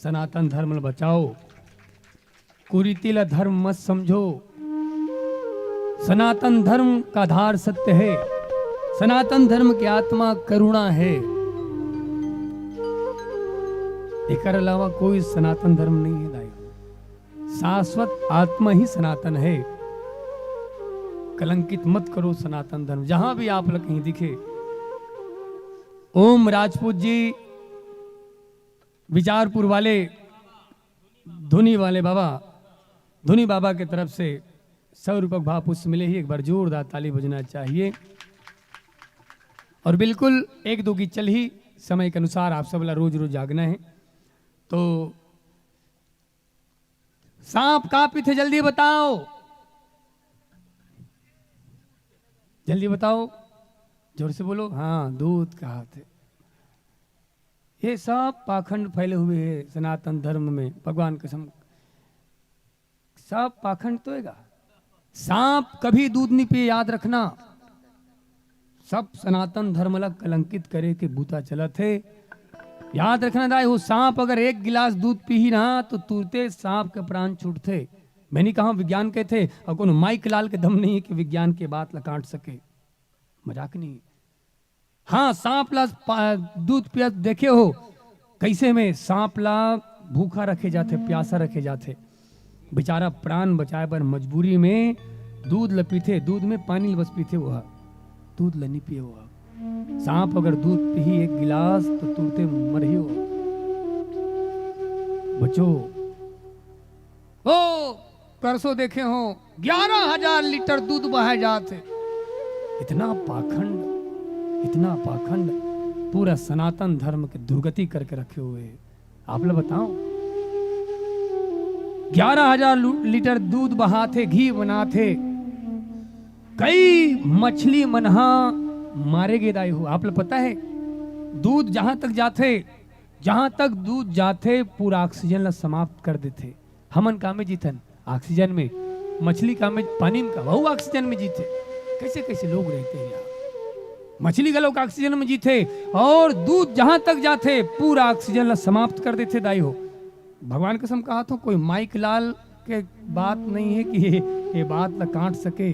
सनातन धर्म ल बचाओ, कुरीति ला धर्म मत समझो। सनातन धर्म का आधार सत्य है। सनातन धर्म की आत्मा करुणा है। एकर अलावा कोई सनातन धर्म नहीं है दाई। शाश्वत आत्मा ही सनातन है। कलंकित मत करो सनातन धर्म, जहां भी आप लोग कहीं दिखे। ओम राजपूत जी, विचारपुर वाले, धुनी वाले बाबा, धुनी बाबा के तरफ से सौ रुपये भाव पुष्प मिले ही, एक बार जोरदार ताली बजना चाहिए। और बिल्कुल एक दो गीत चल ही, समय के अनुसार आप सब ला रोज रोज जागना है। तो सांप का पीथे, जल्दी बताओ, जल्दी बताओ, जोर से बोलो। हाँ, दूध का हाथ है। ये सब पाखंड फैले हुए हैं सनातन धर्म में, भगवान कसम, सब पाखंड तो हैगा। सांप कभी दूध नहीं पिए, याद रखना। सब सनातन धर्म ला कलंकित करे के बूता चलत हे। याद रखना दाई हो, सांप अगर एक गिलास दूध पीही ना तो तुरते सांप के प्राण छूटथे। मैं नहीं कहा विज्ञान कहथे, और कोनो माइक लाल के दम नहीं है कि विज्ञान के बात ला काट सके। मजाक नहीं। हाँ, सांप ला पा-, दूध पियत देखे हो, कैसे में सांप ला भूखा रखे जाथे, प्यासा रखे जाथे। बेचारा प्राण बचाए बर मजबूरी में दूध ल पीथे, दूध में पानी ल बस पीथे, वो ह दूध ल नी पिए। वो ह सांप अगर दूध पीही एक गिलास तो तुरते मरही वो। बचो, ओ परसों देखे हो, ग्यारह हजार लीटर दूध बहाए जात हे। इतना पाखंड, इतना पाखंड, पूरा सनातन धर्म के दुर्गति करके रखे हुए हे। आप लोग बताओ, ग्यारह हजार लू-, लीटर दूध बहात हे, घी बनात हे, कई मछली मन हा मारे गे दाई हो। आप लोग पता है, दूध जहां तक जाथे, जहां तक दूध जाथे, पूरा ऑक्सीजन ला समाप्त कर देथे। हमन का में जीथन? ऑक्सीजन में। मछली का में? पानी में। का वहू ऑक्सीजन में जीथे? कैसे कैसे लोग रहते हैं यार। मछली घलो का ऑक्सीजन में जीथे, और दूध जहां तक जाथे पूरा ऑक्सीजन ला समाप्त कर देथे दाई हो। भगवान कसम कहा तो कोई माइक लाल के बात नहीं है कि ये, ये बात ला काट सके।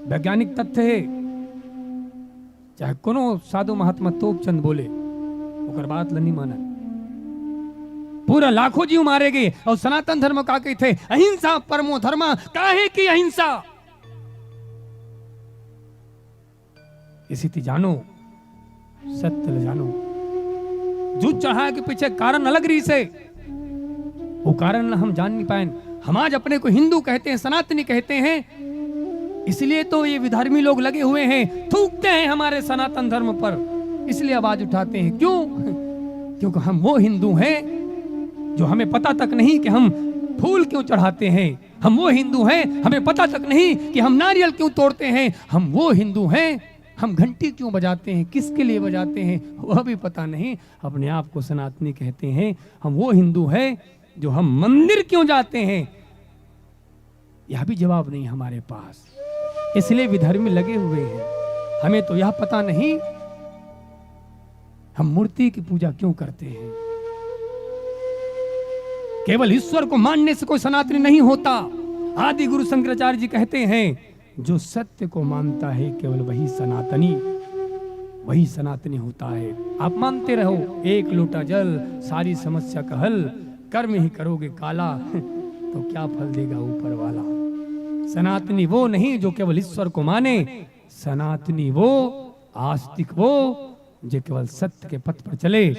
वैज्ञानिक तथ्य है। चाहे कोनो साधु महात्मा तोपचंद बोले, ओकर बात ल नी मानन। पूरा लाखों जीव मारे गे, और सनातन धर्म का कहिथे, अहिंसा परमो धर्म। काहे की अहिंसा? इसी ती जानो, सत्य ल जानो। जूत चढ़ाए के पीछे कारण अलग रहिसे, वो कारण ल हम जान नहीं पाएन। हम आज अपने को हिंदू कहते हैं, सनातनी कहते हैं, इसलिए तो ये विधर्मी लोग लगे हुए हैं, थूकते हैं हमारे सनातन धर्म पर, इसलिए आवाज उठाते हैं। क्यों? क्योंकि हम वो हिंदू हैं जो हमें पता तक नहीं कि हम फूल क्यों चढ़ाते हैं, हम वो हिंदू हैं, हमें पता तक नहीं कि हम नारियल क्यों तोड़ते हैं, हम वो हिंदू हैं, हम घंटी क्यों बजाते हैं, किसके लिए बजाते हैं, वह भी पता नहीं। अपने आप को सनातनी कहते हैं। हम वो हिंदू हैं जो हम मंदिर क्यों जाते हैं, यह भी जवाब नहीं हमारे पास। इसलिए विधर्मी लगे हुए हैं। हमें तो यह पता नहीं हम मूर्ति की पूजा क्यों करते हैं। केवल ईश्वर को मानने से कोई सनातनी नहीं होता। आदि गुरु शंकराचार्य जी कहते हैं, जो सत्य को मानता है केवल वही सनातनी, वही सनातनी होता है। आप मानते रहो, एक लोटा जल सारी समस्या का हल, कर्म ही करोगे काला तो क्या फल देगा ऊपर वाला। सनातनी वो नहीं जो केवल ईश्वर को माने, सनातनी वो, आस्तिक वो जो केवल सत्य के पथ पर चले।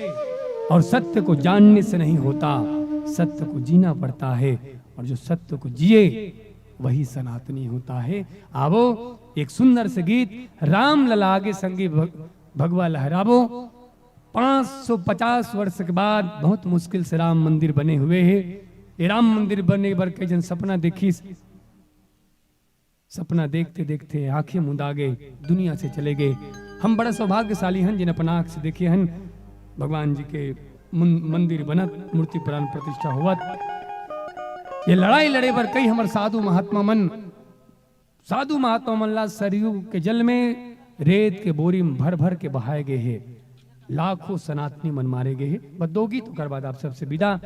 और सत्य को जानने से नहीं होता, सत्य को जीना पड़ता है। और जो सत्य को जिए, वही सनातनी होता है। आवो, एक सुंदर से गीत राम लला आगे संगी भग-, भगवा लहरावो। पाँच सौ पचास वर्ष के बाद बहुत मुश्किल से राम मंदिर बने हुए हैं। ये राम मंदिर बने बर कई जन सपना देखिस, सपना देखते देखते आंखें मुंदा गए, दुनिया से चले गए। हम बड़ा सौभाग्यशाली हन जिन अपन आंख से देखे हन भगवान जी के मुन-, मंदिर बनत, मूर्ति प्राण प्रतिष्ठा होवत। ये लड़ाई लड़े बर कई हमर साधु महात्मा मन, साधु महात्मा मन ला सरयू के जल में रेत के बोरी में भर भर के बहाए गए हे। लाखों सनातनी मन मारे गए हे। बस दो गीत, ओकर बाद आप सबसे विदा।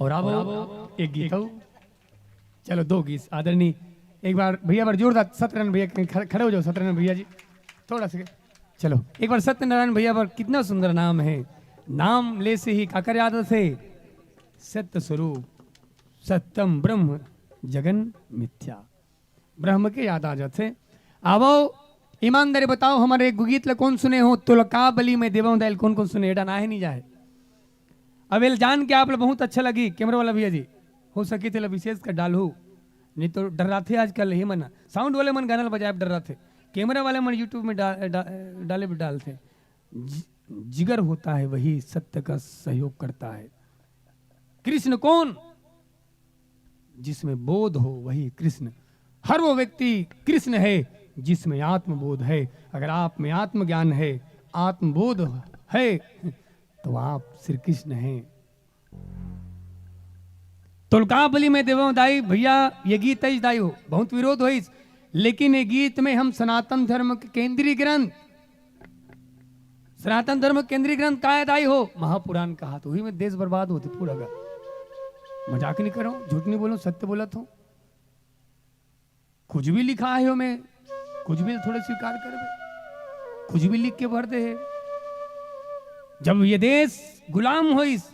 और अब एक गीत हो। चलो, दो गीत आदरणीय। एक बार भैया, बार जोरदार सत्यनारायण भैया के खड़े, खड़े हो जाओ सत्यनारायण भैया जी, थोड़ा सा। चलो, एक बार सत्यनारायण भैया पर, कितना सुंदर नाम है। नाम ले से ही काकर याद आथे? सत्य स्वरूप, सत्यम ब्रह्म, जगन मिथ्या। ब्रह्म के याद आ जाथे। आवो, ईमानदारी बताओ, हमर एक गीत ल कोन सुने हो? तुलका बलि में देवंव दाई ल कोन कोन सुने? एडा ना हे, नहीं जाए। अब एल जान के आप ल बहुत अच्छा लगी, कैमरा वाला भैया जी, हो सके तेला विशेष कर डालहू, नहीं तो डर्राथे आजकल ही मन, साउंड वाले मन गाना ल बजाए डर्राथे, कैमरा वाले मन YouTube में डा-, डा-, डाले भी डालथे। जि-, जिगर होता है वही सत्य का सहयोग करता है। कृष्ण कौन? जिसमें बोध हो वही कृष्ण। हर वो व्यक्ति कृष्ण है जिसमें आत्मबोध है। अगर आप में आत्मज्ञान है, आत्मबोध है, तो आप श्री कृष्ण हैं। तुलका बलि में देवंव दाई, भैया, ये गीत अइस दाई हो, बहुत विरोध होइस, लेकिन ये गीत में हम सनातन धर्म के केंद्रीय ग्रंथ, सनातन धर्म के केंद्रीय ग्रंथ का हे दाई हो? महापुराण कहा, तो उही में देश बर्बाद होथे पूरा का। मजाक नहीं करो, झूठ नहीं बोलो, सत्य बोलत हो। कुछ भी लिखा है ओमे, कुछ भी थोड़े स्वीकार करबे, कुछ भी लिख के भर दे हे। जब ये देश गुलाम होइस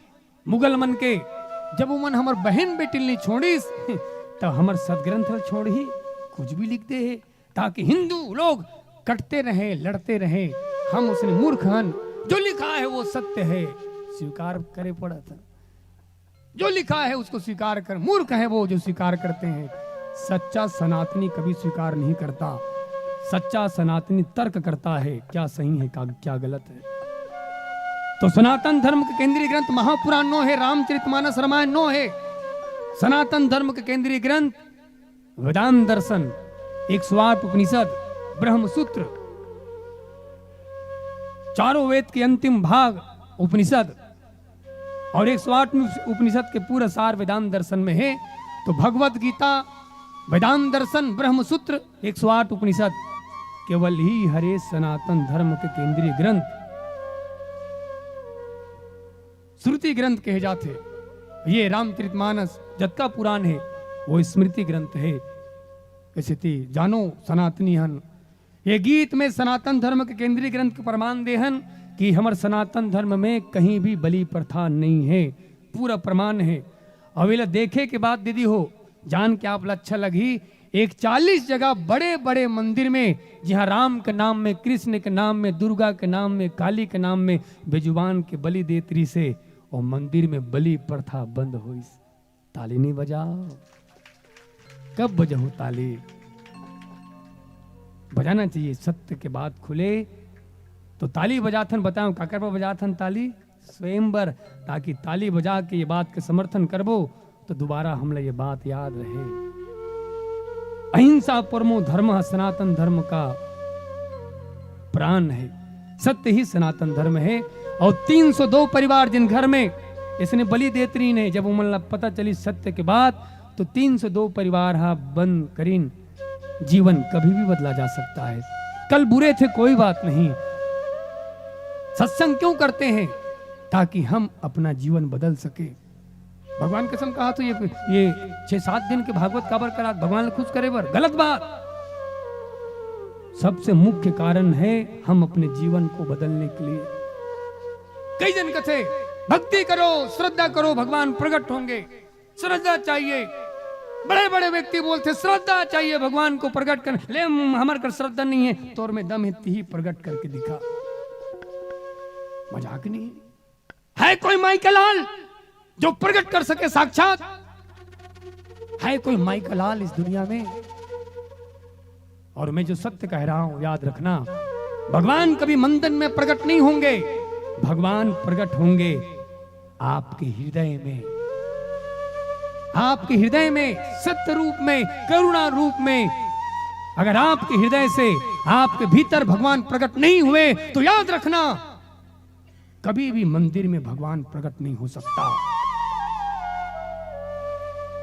मुगल मन के, जब उमन हमर बहन बेटी ल नहीं छोड़िस, तब हमर सदग्रंथ ल छोड़ही, कुछ भी लिख दे हे, ताकि हिंदू लोग कटते रहें, लड़ते रहें। हम उसने मूर्ख हन, जो लिखा है वो सत्य है, स्वीकार करे पड़त। जो लिखा है उसको स्वीकार कर, मूर्ख है वो जो स्वीकार करते हैं। सच्चा सनातनी कभी स्वीकार नहीं करता। सच्चा सनातनी तर्क करता है, क्या सही है, का, क्या गलत है। तो सनातन धर्म के केंद्रीय ग्रंथ महापुराण नो हे, रामचरितमानस रामायण नो हे। सनातन धर्म के केंद्रीय ग्रंथ वेदांत दर्शन, एक सौ आठ उपनिषद, ब्रह्मसूत्र, चारों वेद के अंतिम भाग उपनिषद, और एक सौ आठ उपनिषद के पूरा सार वेदांत दर्शन में हे। तो भगवत गीता, वेदांत दर्शन, ब्रह्मसूत्र, एक सौ आठ उपनिषद, केवल ही हरे सनातन धर्म के केंद्रीय ग्रंथ, श्रुति ग्रंथ कहे जाथे। ये रामचरितमानस जतका पुराण हे, वो स्मृति ग्रंथ हे। कइसे ती जानो सनातनी हन, ये गीत में सनातन धर्म के केंद्रीय ग्रंथ के प्रमाण दे हन कि हमर सनातन धर्म में कहीं भी बलि प्रथा नहीं हे, पूरा प्रमाण हे। अउ एला देखे के बाद दीदी हो, जान के आप ला अच्छा लगही, एक चालीस जगह बड़े-बड़े मंदिर में, जिहाँ राम के नाम में, कृष्ण के नाम में, दुर्गा के नाम में, काली के नाम में बेजुबान के बलि देत रिहिसे, अउ मंदिर में बलि प्रथा बंद होइस। ताली नहीं बजाओ, कब बजाओ ताली? बजाना चाहिए। सत्य के बात खुले तो ताली बजाथन। बताओ काकर बर बजाथन ताली? स्वयं बर, ताकि ताली बजा के ये बात के समर्थन करबो तो दोबारा हमला ये बात याद रहे। अहिंसा परमो धर्म, सनातन धर्म का प्राण है, सत्य ही सनातन धर्म है। और तीन सौ दो परिवार जिन घर में इसने बलि देत रहिन हे, जब उमन ला पता चली सत्य के बात, तो तीन सौ दो परिवार हा बंद करिन। जीवन कभी भी बदला जा सकता है। कल बुरे थे, कोई बात नहीं। सत्संग क्यों करते हैं? ताकि हम अपना जीवन बदल सके। भगवान कसम कहा तो ये, ये छह सात दिन के भागवत काबर करा, भगवान ला खुश करे बर? गलत बात। सबसे मुख्य कारण है हम अपने जीवन को बदलने के लिए। कई जन कथे, भक्ति करो, श्रद्धा करो, भगवान प्रकट होंगे। श्रद्धा चाहिए। बड़े-बड़े व्यक्ति बोलथे, श्रद्धा चाहिए भगवान को प्रकट करने। ले, हमर कर श्रद्धा नहीं है, तोर में दम है, तिही प्रकट करके दिखा। मजाक नहीं है। है कोई माई का लाल जो प्रकट कर सके साक्षात? है कोई माई का लाल इस दुनिया में? और मैं जो सत्य कह रहा हूं, याद रखना, भगवान कभी मंदिर में प्रकट नहीं होंगे, भगवान प्रकट होंगे आपके हृदय में, आपके हृदय में सत्य रूप में, करुणा रूप में। अगर आपके हृदय से, आपके भीतर भगवान प्रकट नहीं हुए, तो याद रखना, कभी भी मंदिर में भगवान प्रकट नहीं हो सकता।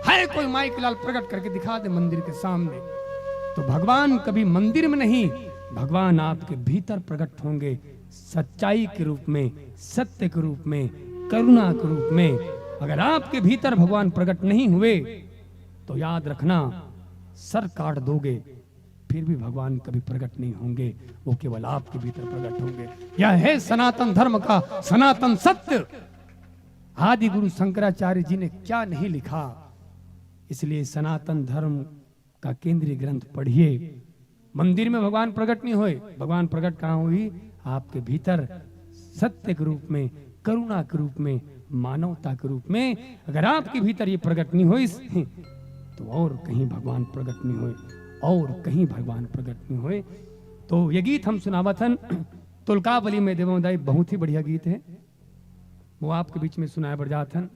है कोई माई के लाल, प्रकट करके दिखा दे मंदिर के सामने, तो भगवान कभी मंदिर में नहीं, भगवान आपके भीतर प्रकट होंगे, सच्चाई के रूप में, सत्य के रूप में, करुणा के रूप में। अगर आपके भीतर भगवान प्रकट नहीं हुए, तो याद रखना, सर काट दोगे, फिर भी भगवान कभी प्रकट नहीं होंगे, वो केवल आपके भीतर प्रकट होंगे। यह है सनातन धर्म का सनातन सत्य। आदि गुरु शंकराचार्य जी ने क्या नहीं लिखा। इसलिए सनातन धर्म का केंद्रीय ग्रंथ पढ़िए। मंदिर में भगवान प्रकट नहीं होए, भगवान प्रकट कहाँ होई? आपके भीतर, सत्य के रूप में, करुणा के रूप में, मानवता के रूप में। अगर आपके भीतर ये प्रकट नहीं होई, तो और कहीं भगवान प्रकट नहीं होए, और कहीं भगवान प्रकट नहीं होए। तो ये गीत हम सुनावत हन तुलकावली में देवों दाई, बहुत ही बढ़िया गीत है, वो आपके बीच में सुनाए बर जात हन।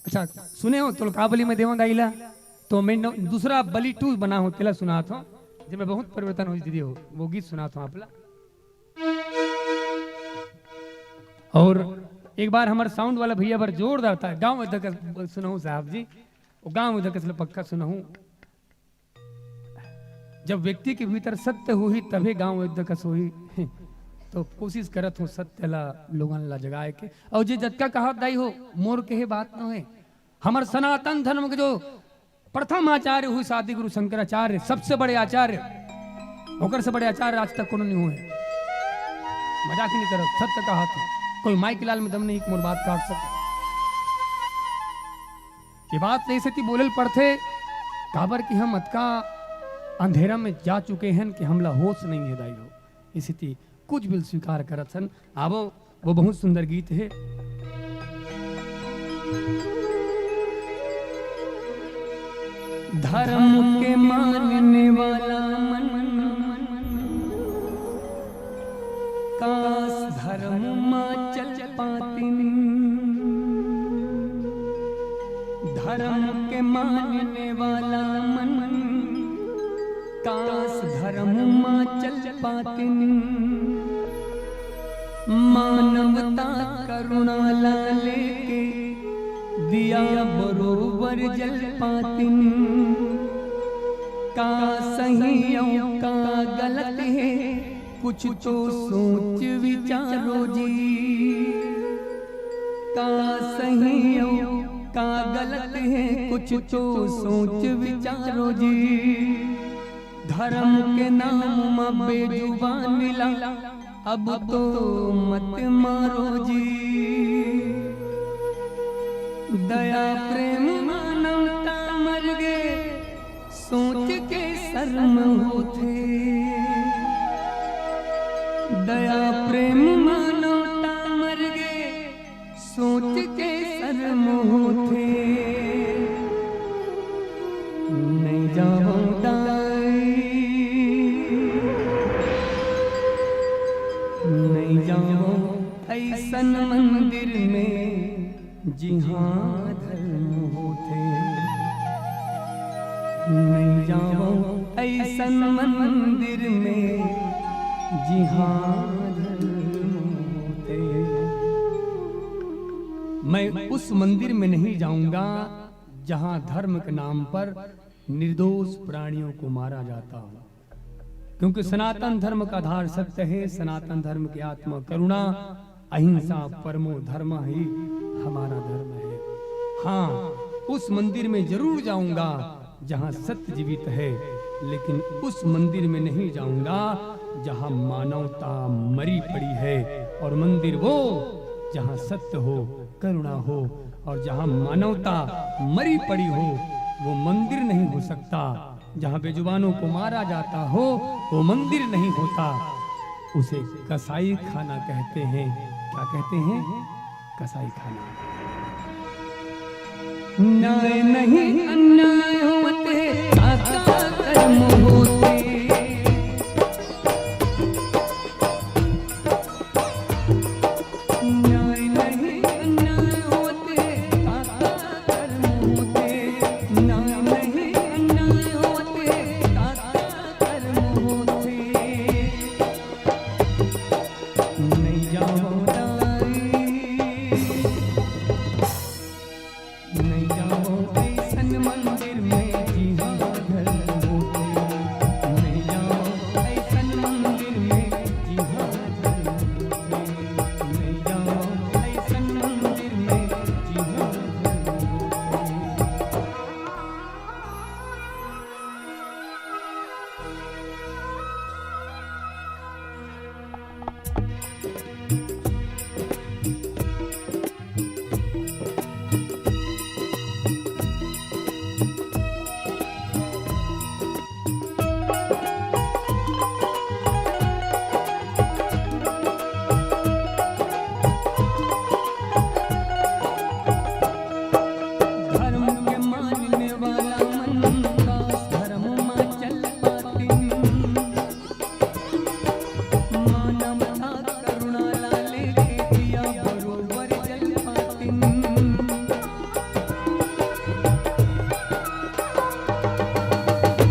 अच्छा, सुने हो तुलकावली में देवों दाई ला? तो मैं न-, दूसरा बलि टू बना हूँ, तेला सुनात हूँ, जेमे बहुत परिवर्तन होइस दीदी हो, वो गीत सुनात हूँ आप ला। और एक बार हमर साउंड वाला भैया बर जोरदार ताली, गाँव उधर का सुनहूँ साहब जी, वो गाँव उधर का पक्का सुनहूँ। जब व्यक्ति के भीतर सत्य होही, तभे गांव एकदकस होही। तो कोशिश करत हूँ सत्य ला, लोगन ला जगाए के। और जे जतका कहत दाई हो, मोर कहे बात न होए। हमर सनातन धर्म के जो प्रथम आचार्य होइस आदि गुरु शंकराचार्य, सबसे बड़े आचार्य, ओकर से बड़े आचार्य आज तक कोनो नहीं होए। मजाक नहीं करत, सत्य कहत हूँ। कोई माई के लाल में दम नहीं कि मोर बात काट सके। ये बात नहीं सेती बोले ल पड़थे, काबर कि हम अतका अंधेरा में जा चुके हैं कि हमला होश नहीं है दाई हो। इसी ती कुछ भी स्वीकार करत हन। आवो, वो बहुत सुंदर गीत है। धर्म के मानने वाला मन, काश धर्म मा चल पातिन। धर्म के मानने वाला मन, काश धर्म मा चल पातिन। मानवता करुणा ला लेके दिया बरोबर जल पातिन। का सही अउ का गलत है, कुछ तो सोच विचारो जी। का सही अउ का गलत है, कुछ तो सोच विचारो जी। धर्म के नाम म बेजुबान ला अब तो मत मारो जी। दया प्रेम मानवता मर गे, सोच के शर्म होथे। दया प्रेम मानवता मर गे, सोच के शर्म होथे। नहीं जावो दाई, नहीं जावो ऐसन मंदिर में जिहाँ धर्म होथे। नहीं जावो ऐसन मंदिर में जिहाँ धर्म होथे। मैं उस मंदिर में नहीं जाऊंगा जहाँ धर्म के नाम पर निर्दोष प्राणियों को मारा जाता हो, क्योंकि सनातन धर्म का आधार सत्य है। सनातन धर्म की आत्मा करुणा, अहिंसा परमो धर्म ही हमारा धर्म है। हाँ, उस मंदिर में जरूर जाऊंगा जहाँ सत्य जीवित है, लेकिन उस मंदिर में नहीं जाऊंगा जहाँ मानवता मरी पड़ी है। और मंदिर वो जहाँ सत्य हो, करुणा हो, और जहाँ मानवता मरी पड़ी हो, वो मंदिर नहीं हो सकता। जहाँ बेजुबानों को मारा जाता हो, वो मंदिर नहीं होता, उसे कसाई खाना कहते हैं। क्या कहते हैं? कसाई खाना। न्याय नहीं अन्याय होते, काका कर्म होते। न्याय नहीं अन्याय होते, काका कर्म होते। न्याय नहीं अन्याय होते, काका कर्म होते। नहीं जावो दाई, नहीं जावो ऐसन मंदिर में जिहाँ धर्म होते। नहीं धर्म के मानने वाला मन दास धर्म मा चल पातिन। मानवता करुणा ला लेके दिया बरोबर जल पातिन।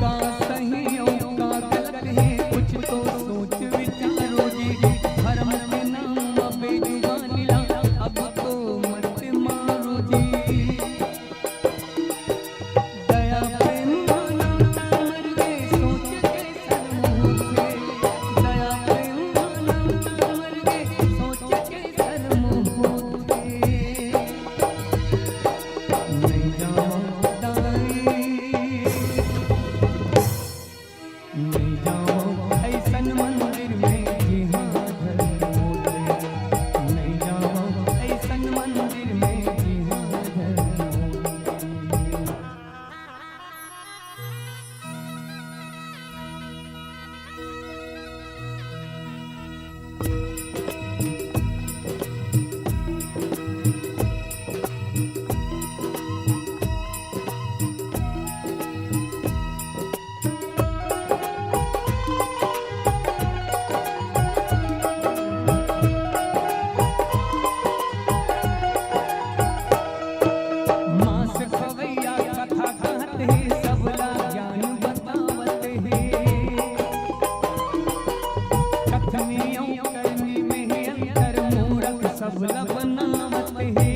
का सही अउ का गलत हे, कुछ तो सोच विचारो जी। धर्म के नाम मा बेजुबानी ला अब तो मत मारो जी। दया प्रेम मानवता मर गे, सोच के शर्म होथे। दया प्रेम मानवता मर गे, सोच के शर्म होथे। नइ जावंव दाई, नइ जावंव अइसन मंदिर में जिहां धर्म होथे। नइ जावंव अइसन मंदिर में जिहां धर्म होथे। मांस खवैया कथा कहत हे, सबला ज्ञान बतावत हे। कथनी अउ करनी में हे अंतर, मूरख सबला बनावत हे।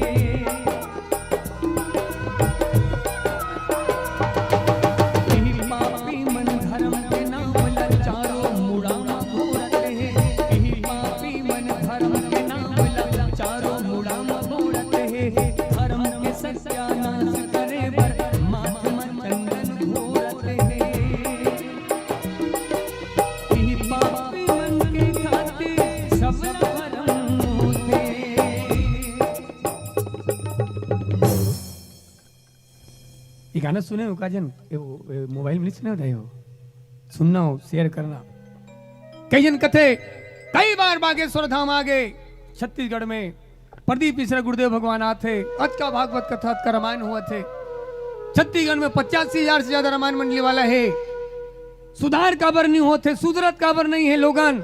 इही पापी मन धर्म के नाम ला चारों मुड़ा म घूरत हे। इही पापी मन धर्म के नाम ला चारों मुड़ा म घूरत हे। धर्म के सत्यानाश करे बर माथ म चंदन घूरत हे। इही पापी मन के खातिर सब धर्म होथे। ये गाना सुने हो का झन? ये वो, ये मोबाइल में नहीं सुने हो दाई हो? सुनना हो, शेयर करना। कई झन कथे, कई बार बागेश्वर धाम आगे, छत्तीसगढ़ में प्रदीप मिश्रा गुरुदेव भगवान आथे, अतका भागवत कथा, अतका रामायण होवत हे। छत्तीसगढ़ में पचासी हजार से ज्यादा रामायण मंडली वाला हे। सुधार काबर नहीं होत हे, सुधरत काबर नहीं हे लोगन?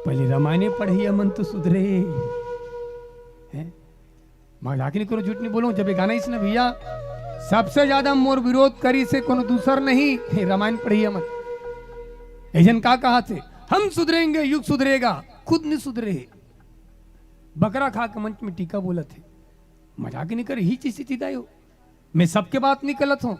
पहले रामायणे पढ़इया मन तो सुधरे। हैं? मजाक नहीं करो, झूठ नहीं बोलो। जब ये गाना इसने भैया सबसे ज्यादा मोर विरोध करिस हे कोनो दूसर नहीं, हे रामायण पढ़इया मन। एक झन का कहत हे, हम सुधरेंगे, युग सुधरेगा, खुद नहीं सुधरे हे। बकरा खा के मंच में टीका बोलत हे। मजाक नहीं कर, ही चीज सीधा हो। मैं सबके बात नहीं गलत हूँ,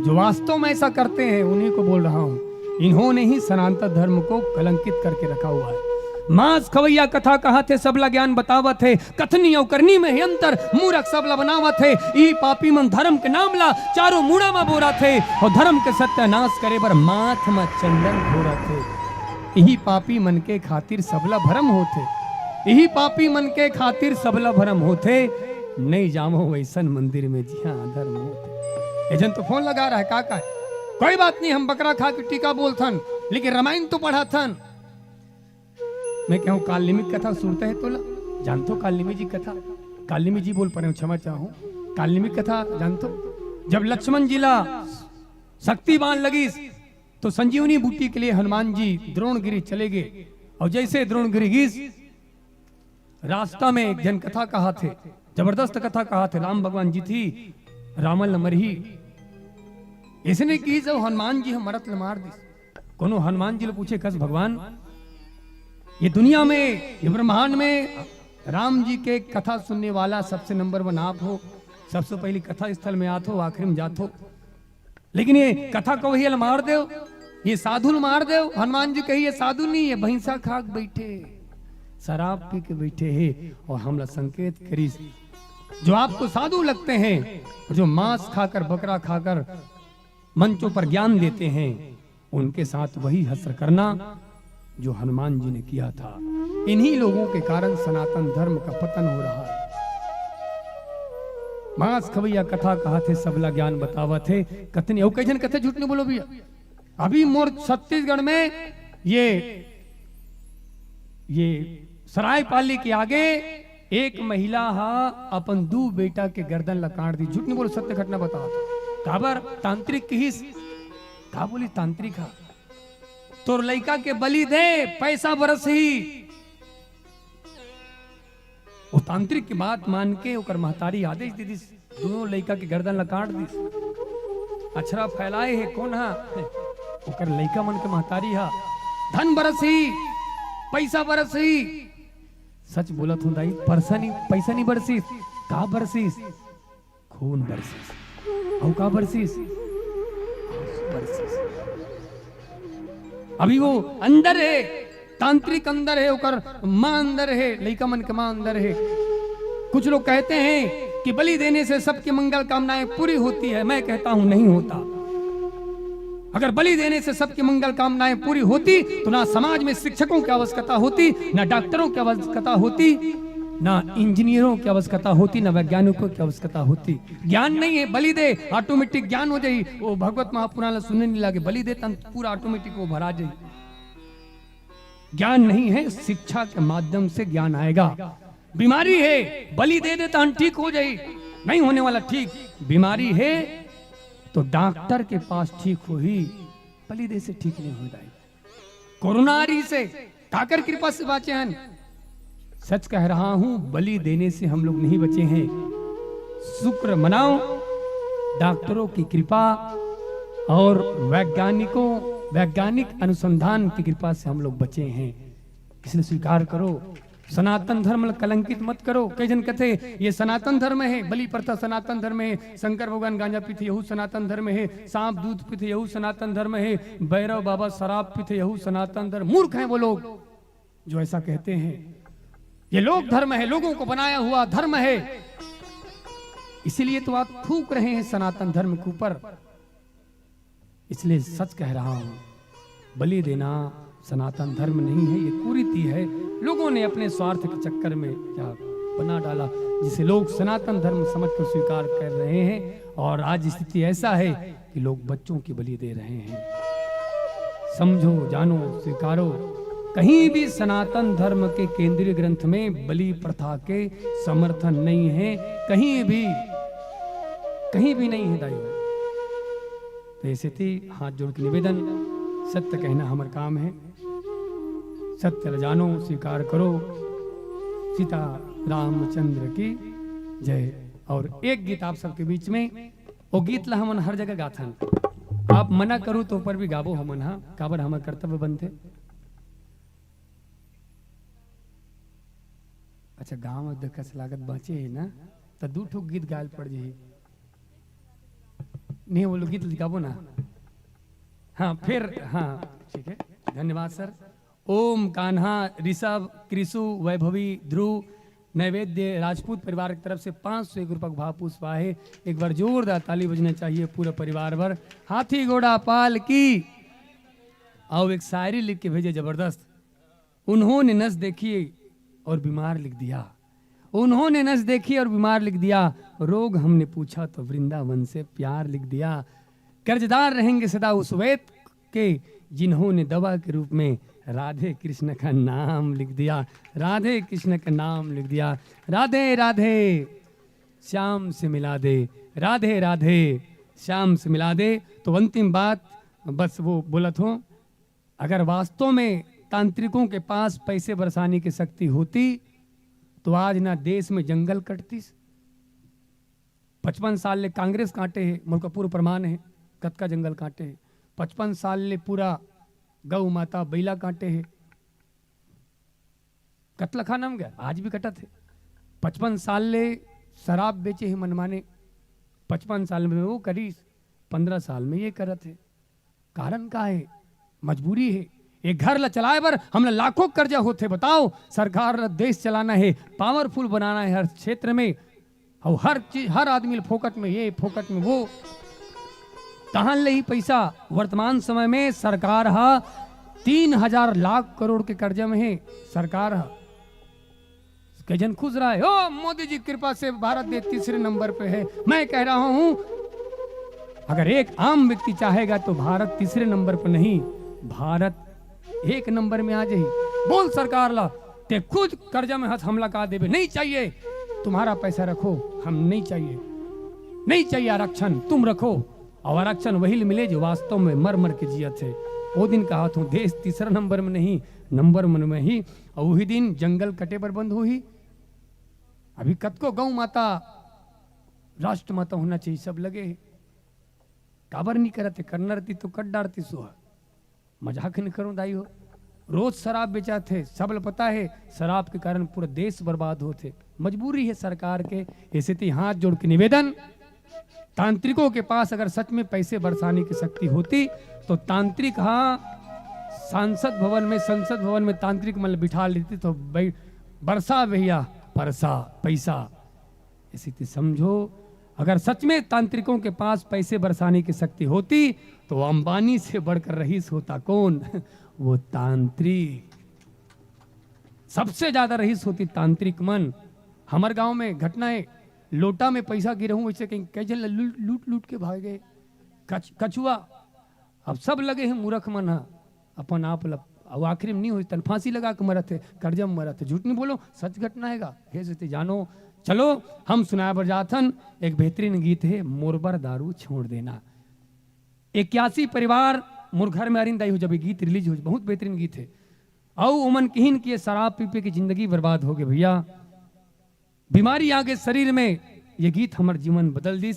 जो वास्तव में ऐसा करते हैं उन्हीं को बोल रहा हूँ। इन्होंने ही सनातन धर्म को कलंकित करके रखा हुआ है। मांस खवैया कथा कहत हे, सबला ज्ञान बतावत हे, कथनी अउ करनी में हे अंतर, मूरख सबला बनावत हे। इही पापी मन धर्म के नाम ला चारों मुड़ा म बोरत हे अउ धर्म के सत्यानाश करे बर माथ म चंदन घोरत हे। इही पापी मन के खातिर सबला भरम होथे, इही पापी मन के खातिर सबला भरम होथे। नइ जावंव वइसन मंदिर में जिहां अधर्म होथे। ए झन तो फोन लगा रहा है, का का है? कोई बात नहीं, हम बकरा खा के टीका बोलथन, लेकिन रामायण तो पढ़ाथन। मैं कहूं, काल निमित कथा सुनते हैं तोला, जानथो काल निमित जी कथा? काल निमित जी बोल परे हूं, क्षमा चाहूं। काल निमित कथा जानथो? जब लक्ष्मण जी ला शक्ति बाण लगिस, तो संजीवनी बूटी के लिए हनुमान जी द्रोणगिरी चले गए। और जैसे द्रोणगिरी गिस, रास्ता में एक झन कथा कहत हे, जबरदस्त कथा कहत हे, राम भगवान जी थी, रावण ल मरही। इसने की जब हनुमान जी ह मरत ल मार दिस। कोनो हनुमान जी ल पूछे, कस भगवान, ये दुनिया में, ये ब्रह्मांड में राम जी के कथा सुनने वाला सबसे नंबर वन आप हो, सबसे पहली कथा स्थल में आत हो, आखिरी में जात हो। लेकिन ये कथा कवैया ल मार देव, ये साधु ल मार देव। हनुमान जी कही, ये साधु नहीं, ये भैंसा खा के बैठे, शराब पी के बैठे हे और हमला संकेत करिस। जो आपको साधु लगते हैं और जो मांस खाकर, बकरा खाकर मंचों पर ज्ञान देते हैं, उनके साथ वही हश्र करना। जो हनुमान जी ने किया था। इन्हीं लोगों के कारण सनातन धर्म का पतन हो रहा है। मांस खवैया कथा कहाथे, सबला ज्ञान बतावथे। कतनी अउ कई झन कथे, झूठ नहीं बोलो भैया। अभी मोर छत्तीसगढ़ में ये ये सरायपाली के आगे एक महिला हा अपन दू बेटा के गर्दन ला काट दी। झूठ नहीं बोलो, सत्य घटना बतावत। काबर? तांत्रिक किहिस। का बोली तांत्रिक हा? तोर लइका के बलि दे, पैसा बरसही। वो तांत्रिक के बात मान के ओकर महतारी आदेश दे दिस, दोनों लइका के गर्दन ला काट दिस। अछरा फैलाए हे कोन हा? ओकर लइका मन के महतारी हा। धन बरसही, पैसा बरसही। सच बोलत हूँ दाई, परसा नहीं, पैसा नहीं बरसिस। का बरसिस? खून बरसिस। अउ का बरसिस? आंसू बरसिस। अभी वो अंदर है, तांत्रिक अंदर है, ओकर माँ अंदर है, लइका मन के माँ अंदर है। कुछ लोग कहते हैं कि बलि देने से सबकी मंगल कामनाएं पूरी होती है। मैं कहता हूं, नहीं होता। अगर बलि देने से सबकी मंगल कामनाएं पूरी होती तो ना समाज में शिक्षकों की आवश्यकता होती, ना डॉक्टरों की आवश्यकता होती, ना इंजीनियरों की आवश्यकता होती, ना वैज्ञानिकों की आवश्यकता होती। ज्ञान नहीं है, बलि दे, ऑटोमेटिक ज्ञान हो जाई। वो भगवत महापुराण ला सुनने नहीं लागे, बलि दे तन पूरा ऑटोमेटिक वो भरा जाई। ज्ञान नहीं है, शिक्षा के माध्यम से ज्ञान आएगा। बीमारी है, बलि दे दे तन ठीक हो जाई, नहीं होने वाला ठीक। बीमारी है तो डॉक्टर के पास ठीक होही, बलि दे से ठीक नहीं हो जाए। कोरोना आ रही से काकर कृपा से बाँचे हन? सच कह रहा हूँ, बलि देने से हम लोग नहीं बचे हैं। शुक्र मनाओ, डॉक्टरों की कृपा और वैज्ञानिकों, वैज्ञानिक अनुसंधान की कृपा से हम लोग बचे हैं। इसलिए स्वीकार करो, सनातन धर्म ल कलंकित मत करो। कई झन कथे, ये सनातन धर्म है, बलि प्रथा सनातन धर्म है, शंकर भगवान गांजा पीथे, यहू सनातन धर्म है, सांप दूध पीथे, यहू सनातन धर्म है, भैरव बाबा शराब पीथे, यहू सनातन धर्म। मूर्ख हैं वो लोग जो ऐसा कहते हैं। ये लोक धर्म है, लोगों को बनाया हुआ धर्म है, इसीलिए तो आप थूक रहे हैं सनातन धर्म के ऊपर। इसलिए सच कह रहा हूं, बलि देना सनातन धर्म नहीं है, ये कुरीति है। लोगों ने अपने स्वार्थ के चक्कर में क्या बना डाला, जिसे लोग सनातन धर्म समझकर स्वीकार कर रहे हैं। और आज स्थिति ऐसा है कि लोग बच्चों की बलि दे रहे हैं। समझो, जानो, स्वीकारो, कहीं भी सनातन धर्म के केंद्रीय ग्रंथ में बलि प्रथा के समर्थन नहीं है, कहीं भी, कहीं भी नहीं है दाइयों। तो ऐसे थी हाथ जोड़ के निवेदन, सत्य कहना हमर काम है, सत्य ल जानो, स्वीकार करो। सीता रामचंद्र की जय। और एक गीत आप सबके बीच में, वो गीत ला हमन हर जगह गाथन, आप मना करो तो ऊपर भी गाबो हमन, हाँ, काबर हमर कर्तव्य बनथे। अच्छा, गांव अध्यक्ष लागत बाँचे हे ना, त दू ठो गीत गायल पड़ जाही। नहीं, वो लोग गीत गाबो ना। हाँ, फिर, हाँ, ठीक है, धन्यवाद सर। ओम कान्हा, ऋषभ, कृषु, वैभवी, ध्रुव, नैवेद्य, राजपूत परिवार की तरफ से पाँच सौ एक रुपये का भाव पुष्प आहे। एक बार जोरदार ताली बजना चाहिए पूरा परिवार बर। हाथी घोड़ा पाल की। आओ, एक शायरी लिख के भेजे, जबरदस्त। उन्होंने नस देखी और बीमार लिख दिया। उन्होंने नस देखी और बीमार लिख दिया। रोग हमने पूछा तो वृंदावन से प्यार लिख दिया। कर्जदार रहेंगे सदा उस वैद के, जिन्होंने दवा के रूप में राधे कृष्ण का नाम लिख दिया। राधे कृष्ण का नाम लिख दिया। राधे राधे, श्याम से मिला दे। राधे राधे, श्याम से मिला दे। तो अंतिम बात बस वो बोलत हूँ, अगर वास्तव में तांत्रिकों के पास पैसे बरसाने की शक्ति होती तो आज ना देश में जंगल कटतीस। पचपन साल ले कांग्रेस काटे हे, मोर का पूरा प्रमाण हे, कतका जंगल काटे हे। पचपन साल ले पूरा गौ माता बैला काटे हे, कतला खाना में गया, आज भी कटत हे। पचपन साल ले शराब बेचे हे मनमाने, पचपन साल में वो करीस, पंद्रह साल में ये करत हे। कारण का हे? मजबूरी हे। एक घर ला चलाए बर हमला लाखों कर्जा होथे। बताओ, सरकार ला देश चलाना हे, पावरफुल बनाना हे हर क्षेत्र में, अउ हर चीज, हर आदमी ला फोकट में ये, फोकट में वो, कहाँ ले ही पैसा? वर्तमान समय में सरकार हा तीन हजार लाख करोड़ के कर्जा में हे सरकार ह। कई झन खुश रहा है, "ओ, मोदी जी की कृपा से भारत देश तीसरे नंबर पे है।" मैं कह रहा हूं, अगर एक आम व्यक्ति चाहेगा तो भारत तीसरे नंबर पर नहीं, भारत एक नंबर में आ जाही। बोल सरकार ला, ते खुद कर्जा में हस, हमला का देबे? नहीं चाहिए, तुम्हारा पैसा रखो, हम नहीं चाहिए, नहीं चाहिए आरक्षण, तुम रखो। और आरक्षण वही ल मिले जो वास्तव में मर मर के जियत हे। ओ दिन कहत हूं, देश तीसरा नंबर में नहीं, नंबर वन में ही। और वही दिन जंगल कटे बर बंद होही। अभी कतको गौ माता, राष्ट्रमाता होना चाहिए, सब लगे हे। काबर नहीं करत हे? करना रहती तो कर डारती सो ह। मजाक नहीं करूं दाई हो, रोज शराब बेचात हे, सब ल पता हे, शराब के कारण पूरा देश बर्बाद होत हे। मजबूरी हे सरकार के। ऐसे ती हाथ जोड़ के निवेदन, तांत्रिकों के पास अगर सच में पैसे बरसाने की शक्ति होती तो तांत्रिक, हाँ, सांसद भवन में, संसद भवन में तांत्रिक मन ल बिठा लेती तो बै-, बरसा भैया, परसा, पैसा। ऐसे ती समझो, अगर सच में तांत्रिकों के पास पैसे बरसाने की शक्ति होती तो अंबानी से बढ़कर रईस होता कौन? वो तांत्रिक। सबसे ज्यादा रईस होती तांत्रिक मन। हमर गांव में घटना हे, लोटा में पैसा गिरे हूं, वैसे कहीं कई झन ल लूट, लूट, लूट के भागे। कच-, कछुआ, अब सब लगे हे मूर्ख मन ह, अपन आप ल, अउ आखिरी में नहीं होई, तन फांसी लगा के मरत हे, कर्जा में मरत हे। झूठ नहीं बोलो, सच घटना हे गा। हे से ते जानो, चलो, हम सुनाए बर जात हन, एक बेहतरीन गीत हे, मोर बर दारू छोड़ देना। इक्यासी परिवार मोर घर में अरिन दाई हो, जब ये गीत रिलीज हो, बहुत बेहतरीन गीत हे। अउ ओमन किहिन कि ये शराब पी पी के जिंदगी बर्बाद हो गे भैया। बीमारी आगे शरीर में, ये गीत हमर जीवन बदल दिस।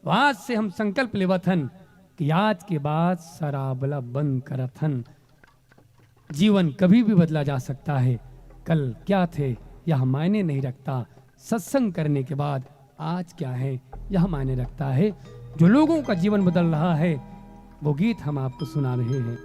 आज से हम संकल्प लेवत हन कि आज के बाद शराब ला बंद करत हन। जीवन कभी भी बदला जा सकता है। कल क्या थे, यह मायने नहीं रखता। सत्संग करने के बाद आज क्या है, यह मायने रखता है। जो लोगों का जीवन बदल रहा है, वो गीत हम आपको सुना रहे हैं।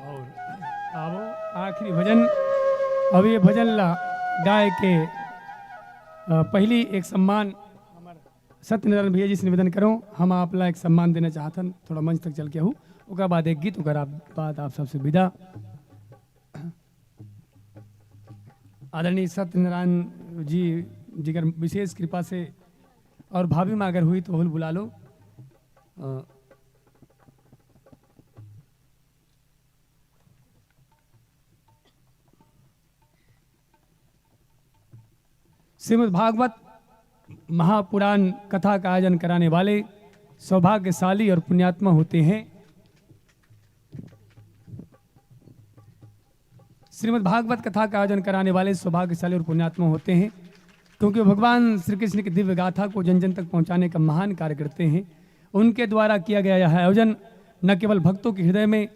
और आवो आखिरी भजन। अब ये भजन ला गाय के, अ, पहली एक सम्मान सत्यनारायण भैया जी से निवेदन करो, हम आप ला एक सम्मान देना चाहथन। थोड़ा मंच तक चल के आहू, ओकर बाद एक गीत, ओकर आप, बाद आप सबसे विदा। आदरणीय सत्यनारायण जी, जिकर विशेष कृपा से और भाभी में अगर हुई तो होल बुला लो। अ, श्रीमद् भागवत महापुराण कथा का आयोजन कराने वाले सौभाग्यशाली और पुण्यात्मा होते हैं। श्रीमद् भागवत कथा का आयोजन कराने वाले सौभाग्यशाली और पुण्यात्मा होते हैं, क्योंकि वो भगवान श्री कृष्ण की दिव्य गाथा को जन जन तक पहुंचाने का महान कार्य करते हैं। उनके द्वारा किया गया यह आयोजन न केवल भक्तों के हृदय में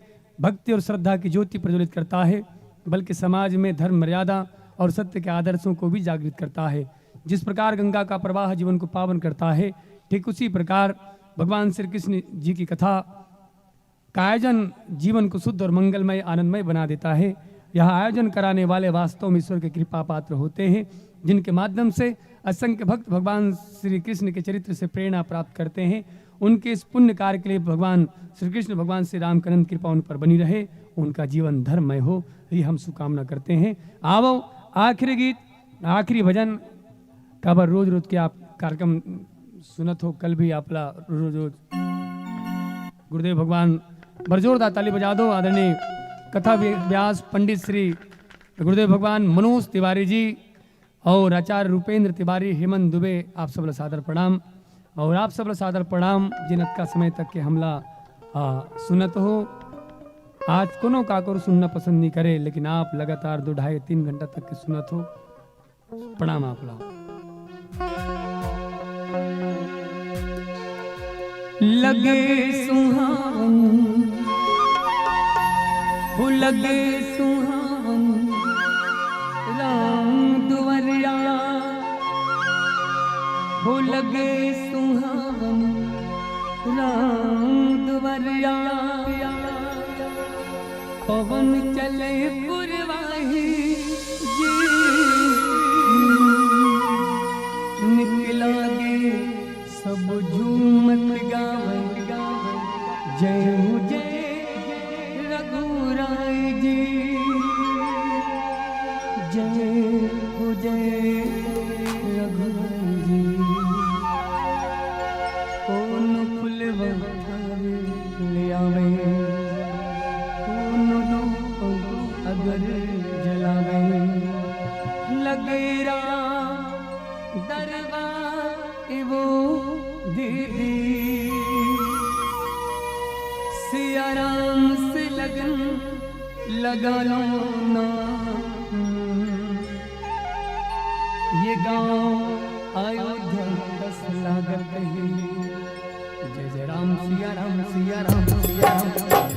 भक्ति और श्रद्धा की ज्योति प्रज्वलित करता है, बल्कि समाज में धर्म, मर्यादा और सत्य के आदर्शों को भी जागृत करता है। जिस प्रकार गंगा का प्रवाह जीवन को पावन करता है, ठीक उसी प्रकार भगवान श्री कृष्ण जी की कथा का आयोजन जीवन को शुद्ध और मंगलमय, आनंदमय बना देता है। यह आयोजन कराने वाले वास्तव में ईश्वर के कृपा पात्र होते हैं, जिनके माध्यम से असंख्य भक्त भगवान श्री कृष्ण के चरित्र से प्रेरणा प्राप्त करते हैं। उनके इस पुण्य कार्य के लिए भगवान श्री कृष्ण, भगवान श्री राम की अनंत कृपा उन पर बनी रहे, उनका जीवन धर्ममय हो, ये हम शुभकामना करते हैं। आवो, आखिरी गीत, आखिरी भजन, काबर रोज रोज के आप कार्यक्रम सुनत हो, कल भी आपला रोज रोज गुरुदेव भगवान, बड़ जोरदार ताली बजा दो, आदरणीय कथा व्य-, व्यास पंडित श्री गुरुदेव भगवान मनोज तिवारी जी और आचार्य रूपेंद्र तिवारी, हेमंत दुबे, आप सब ला सादर प्रणाम। और आप सब ला सादर प्रणाम, जिन अतका समय तक के हमला, आ, सुनत हो। आज कोनो काकरो सुनना पसंद नहीं करे, लेकिन आप लगातार दो, ढाई, तीन घंटा तक के सुनत हो। प्रणाम आप ला। लगे सुहावन, हो लगे सुहावन, राम दुवरिया, हो लगे सुहावन, राम दुवरिया। पवन चले पुरवाही जी, निक लागे सब झूमत गावत, जय हो जय रघुराई जी, जय हो जय रघुराई जी। कौन फुलवा ले आवे, कौन धूप अगर जलावे, लगे राम दरबार वो दीदी, सिया राम से लगन लगा लो ना। ये गांव अयोध्या कस लागत हे। जय जय राम सिया राम सिया राम सिया राम।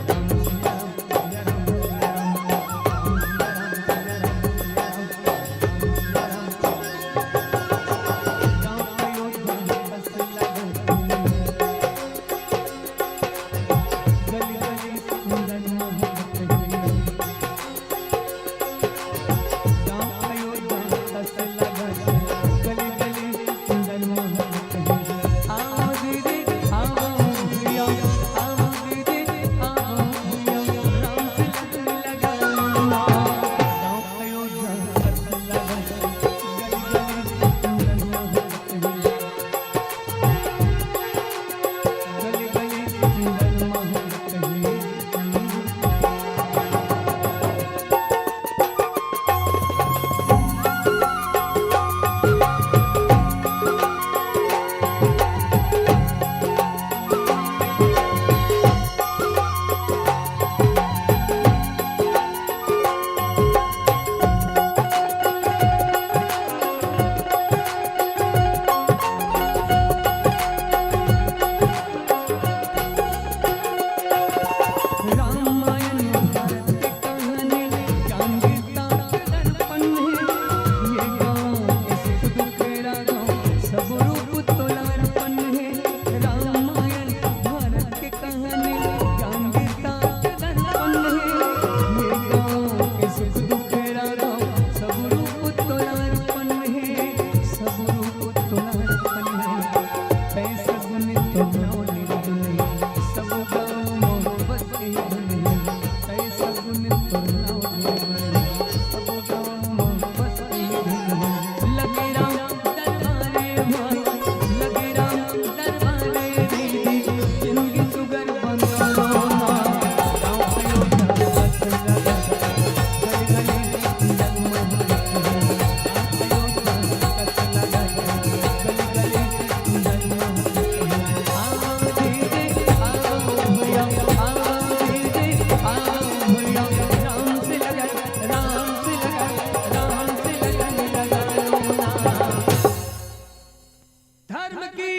धर्म की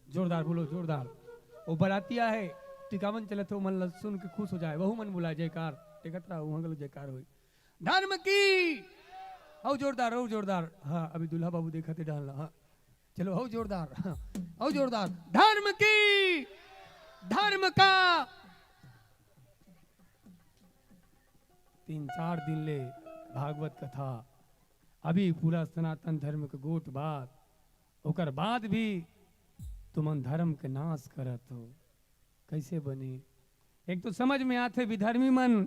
जोरदार बोलो, जोरदार। वो बरातिया हे, टिकावन चलत हे, वो मन ला सुन के खुश हो जाए, वहू मन बुलाए जयकार। देखत रहा, वहाँ गलो जयकार होई। धर्म की। हौ जोरदार, हौ जोरदार। हाँ, अभी दूल्हा बाबू देखत हे डालना। हाँ, चलो, हौ जोरदार। हाँ, हौ जोरदार। धर्म की, धर्म का। तीन चार दिन ले भागवत कथा, अभी पूरा सनातन धर्म के गोठ बात, ओकर बाद भी तुमन धर्म के नाश करत हो। कैसे बनी? एक तो समझ में आथे, विधर्मी मन,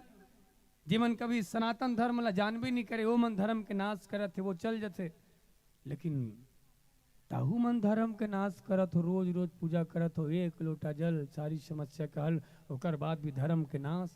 जेमन कभी सनातन धर्म ला जानबे नहीं करे, वो मन धर्म के नाश करत हे, वो चल जथे। लेकिन ताहू मन धर्म के नाश करत हो, रोज रोज पूजा करत हो, एक लोटा जल, सारी समस्या के हल, ओकर बाद भी धर्म के नाश।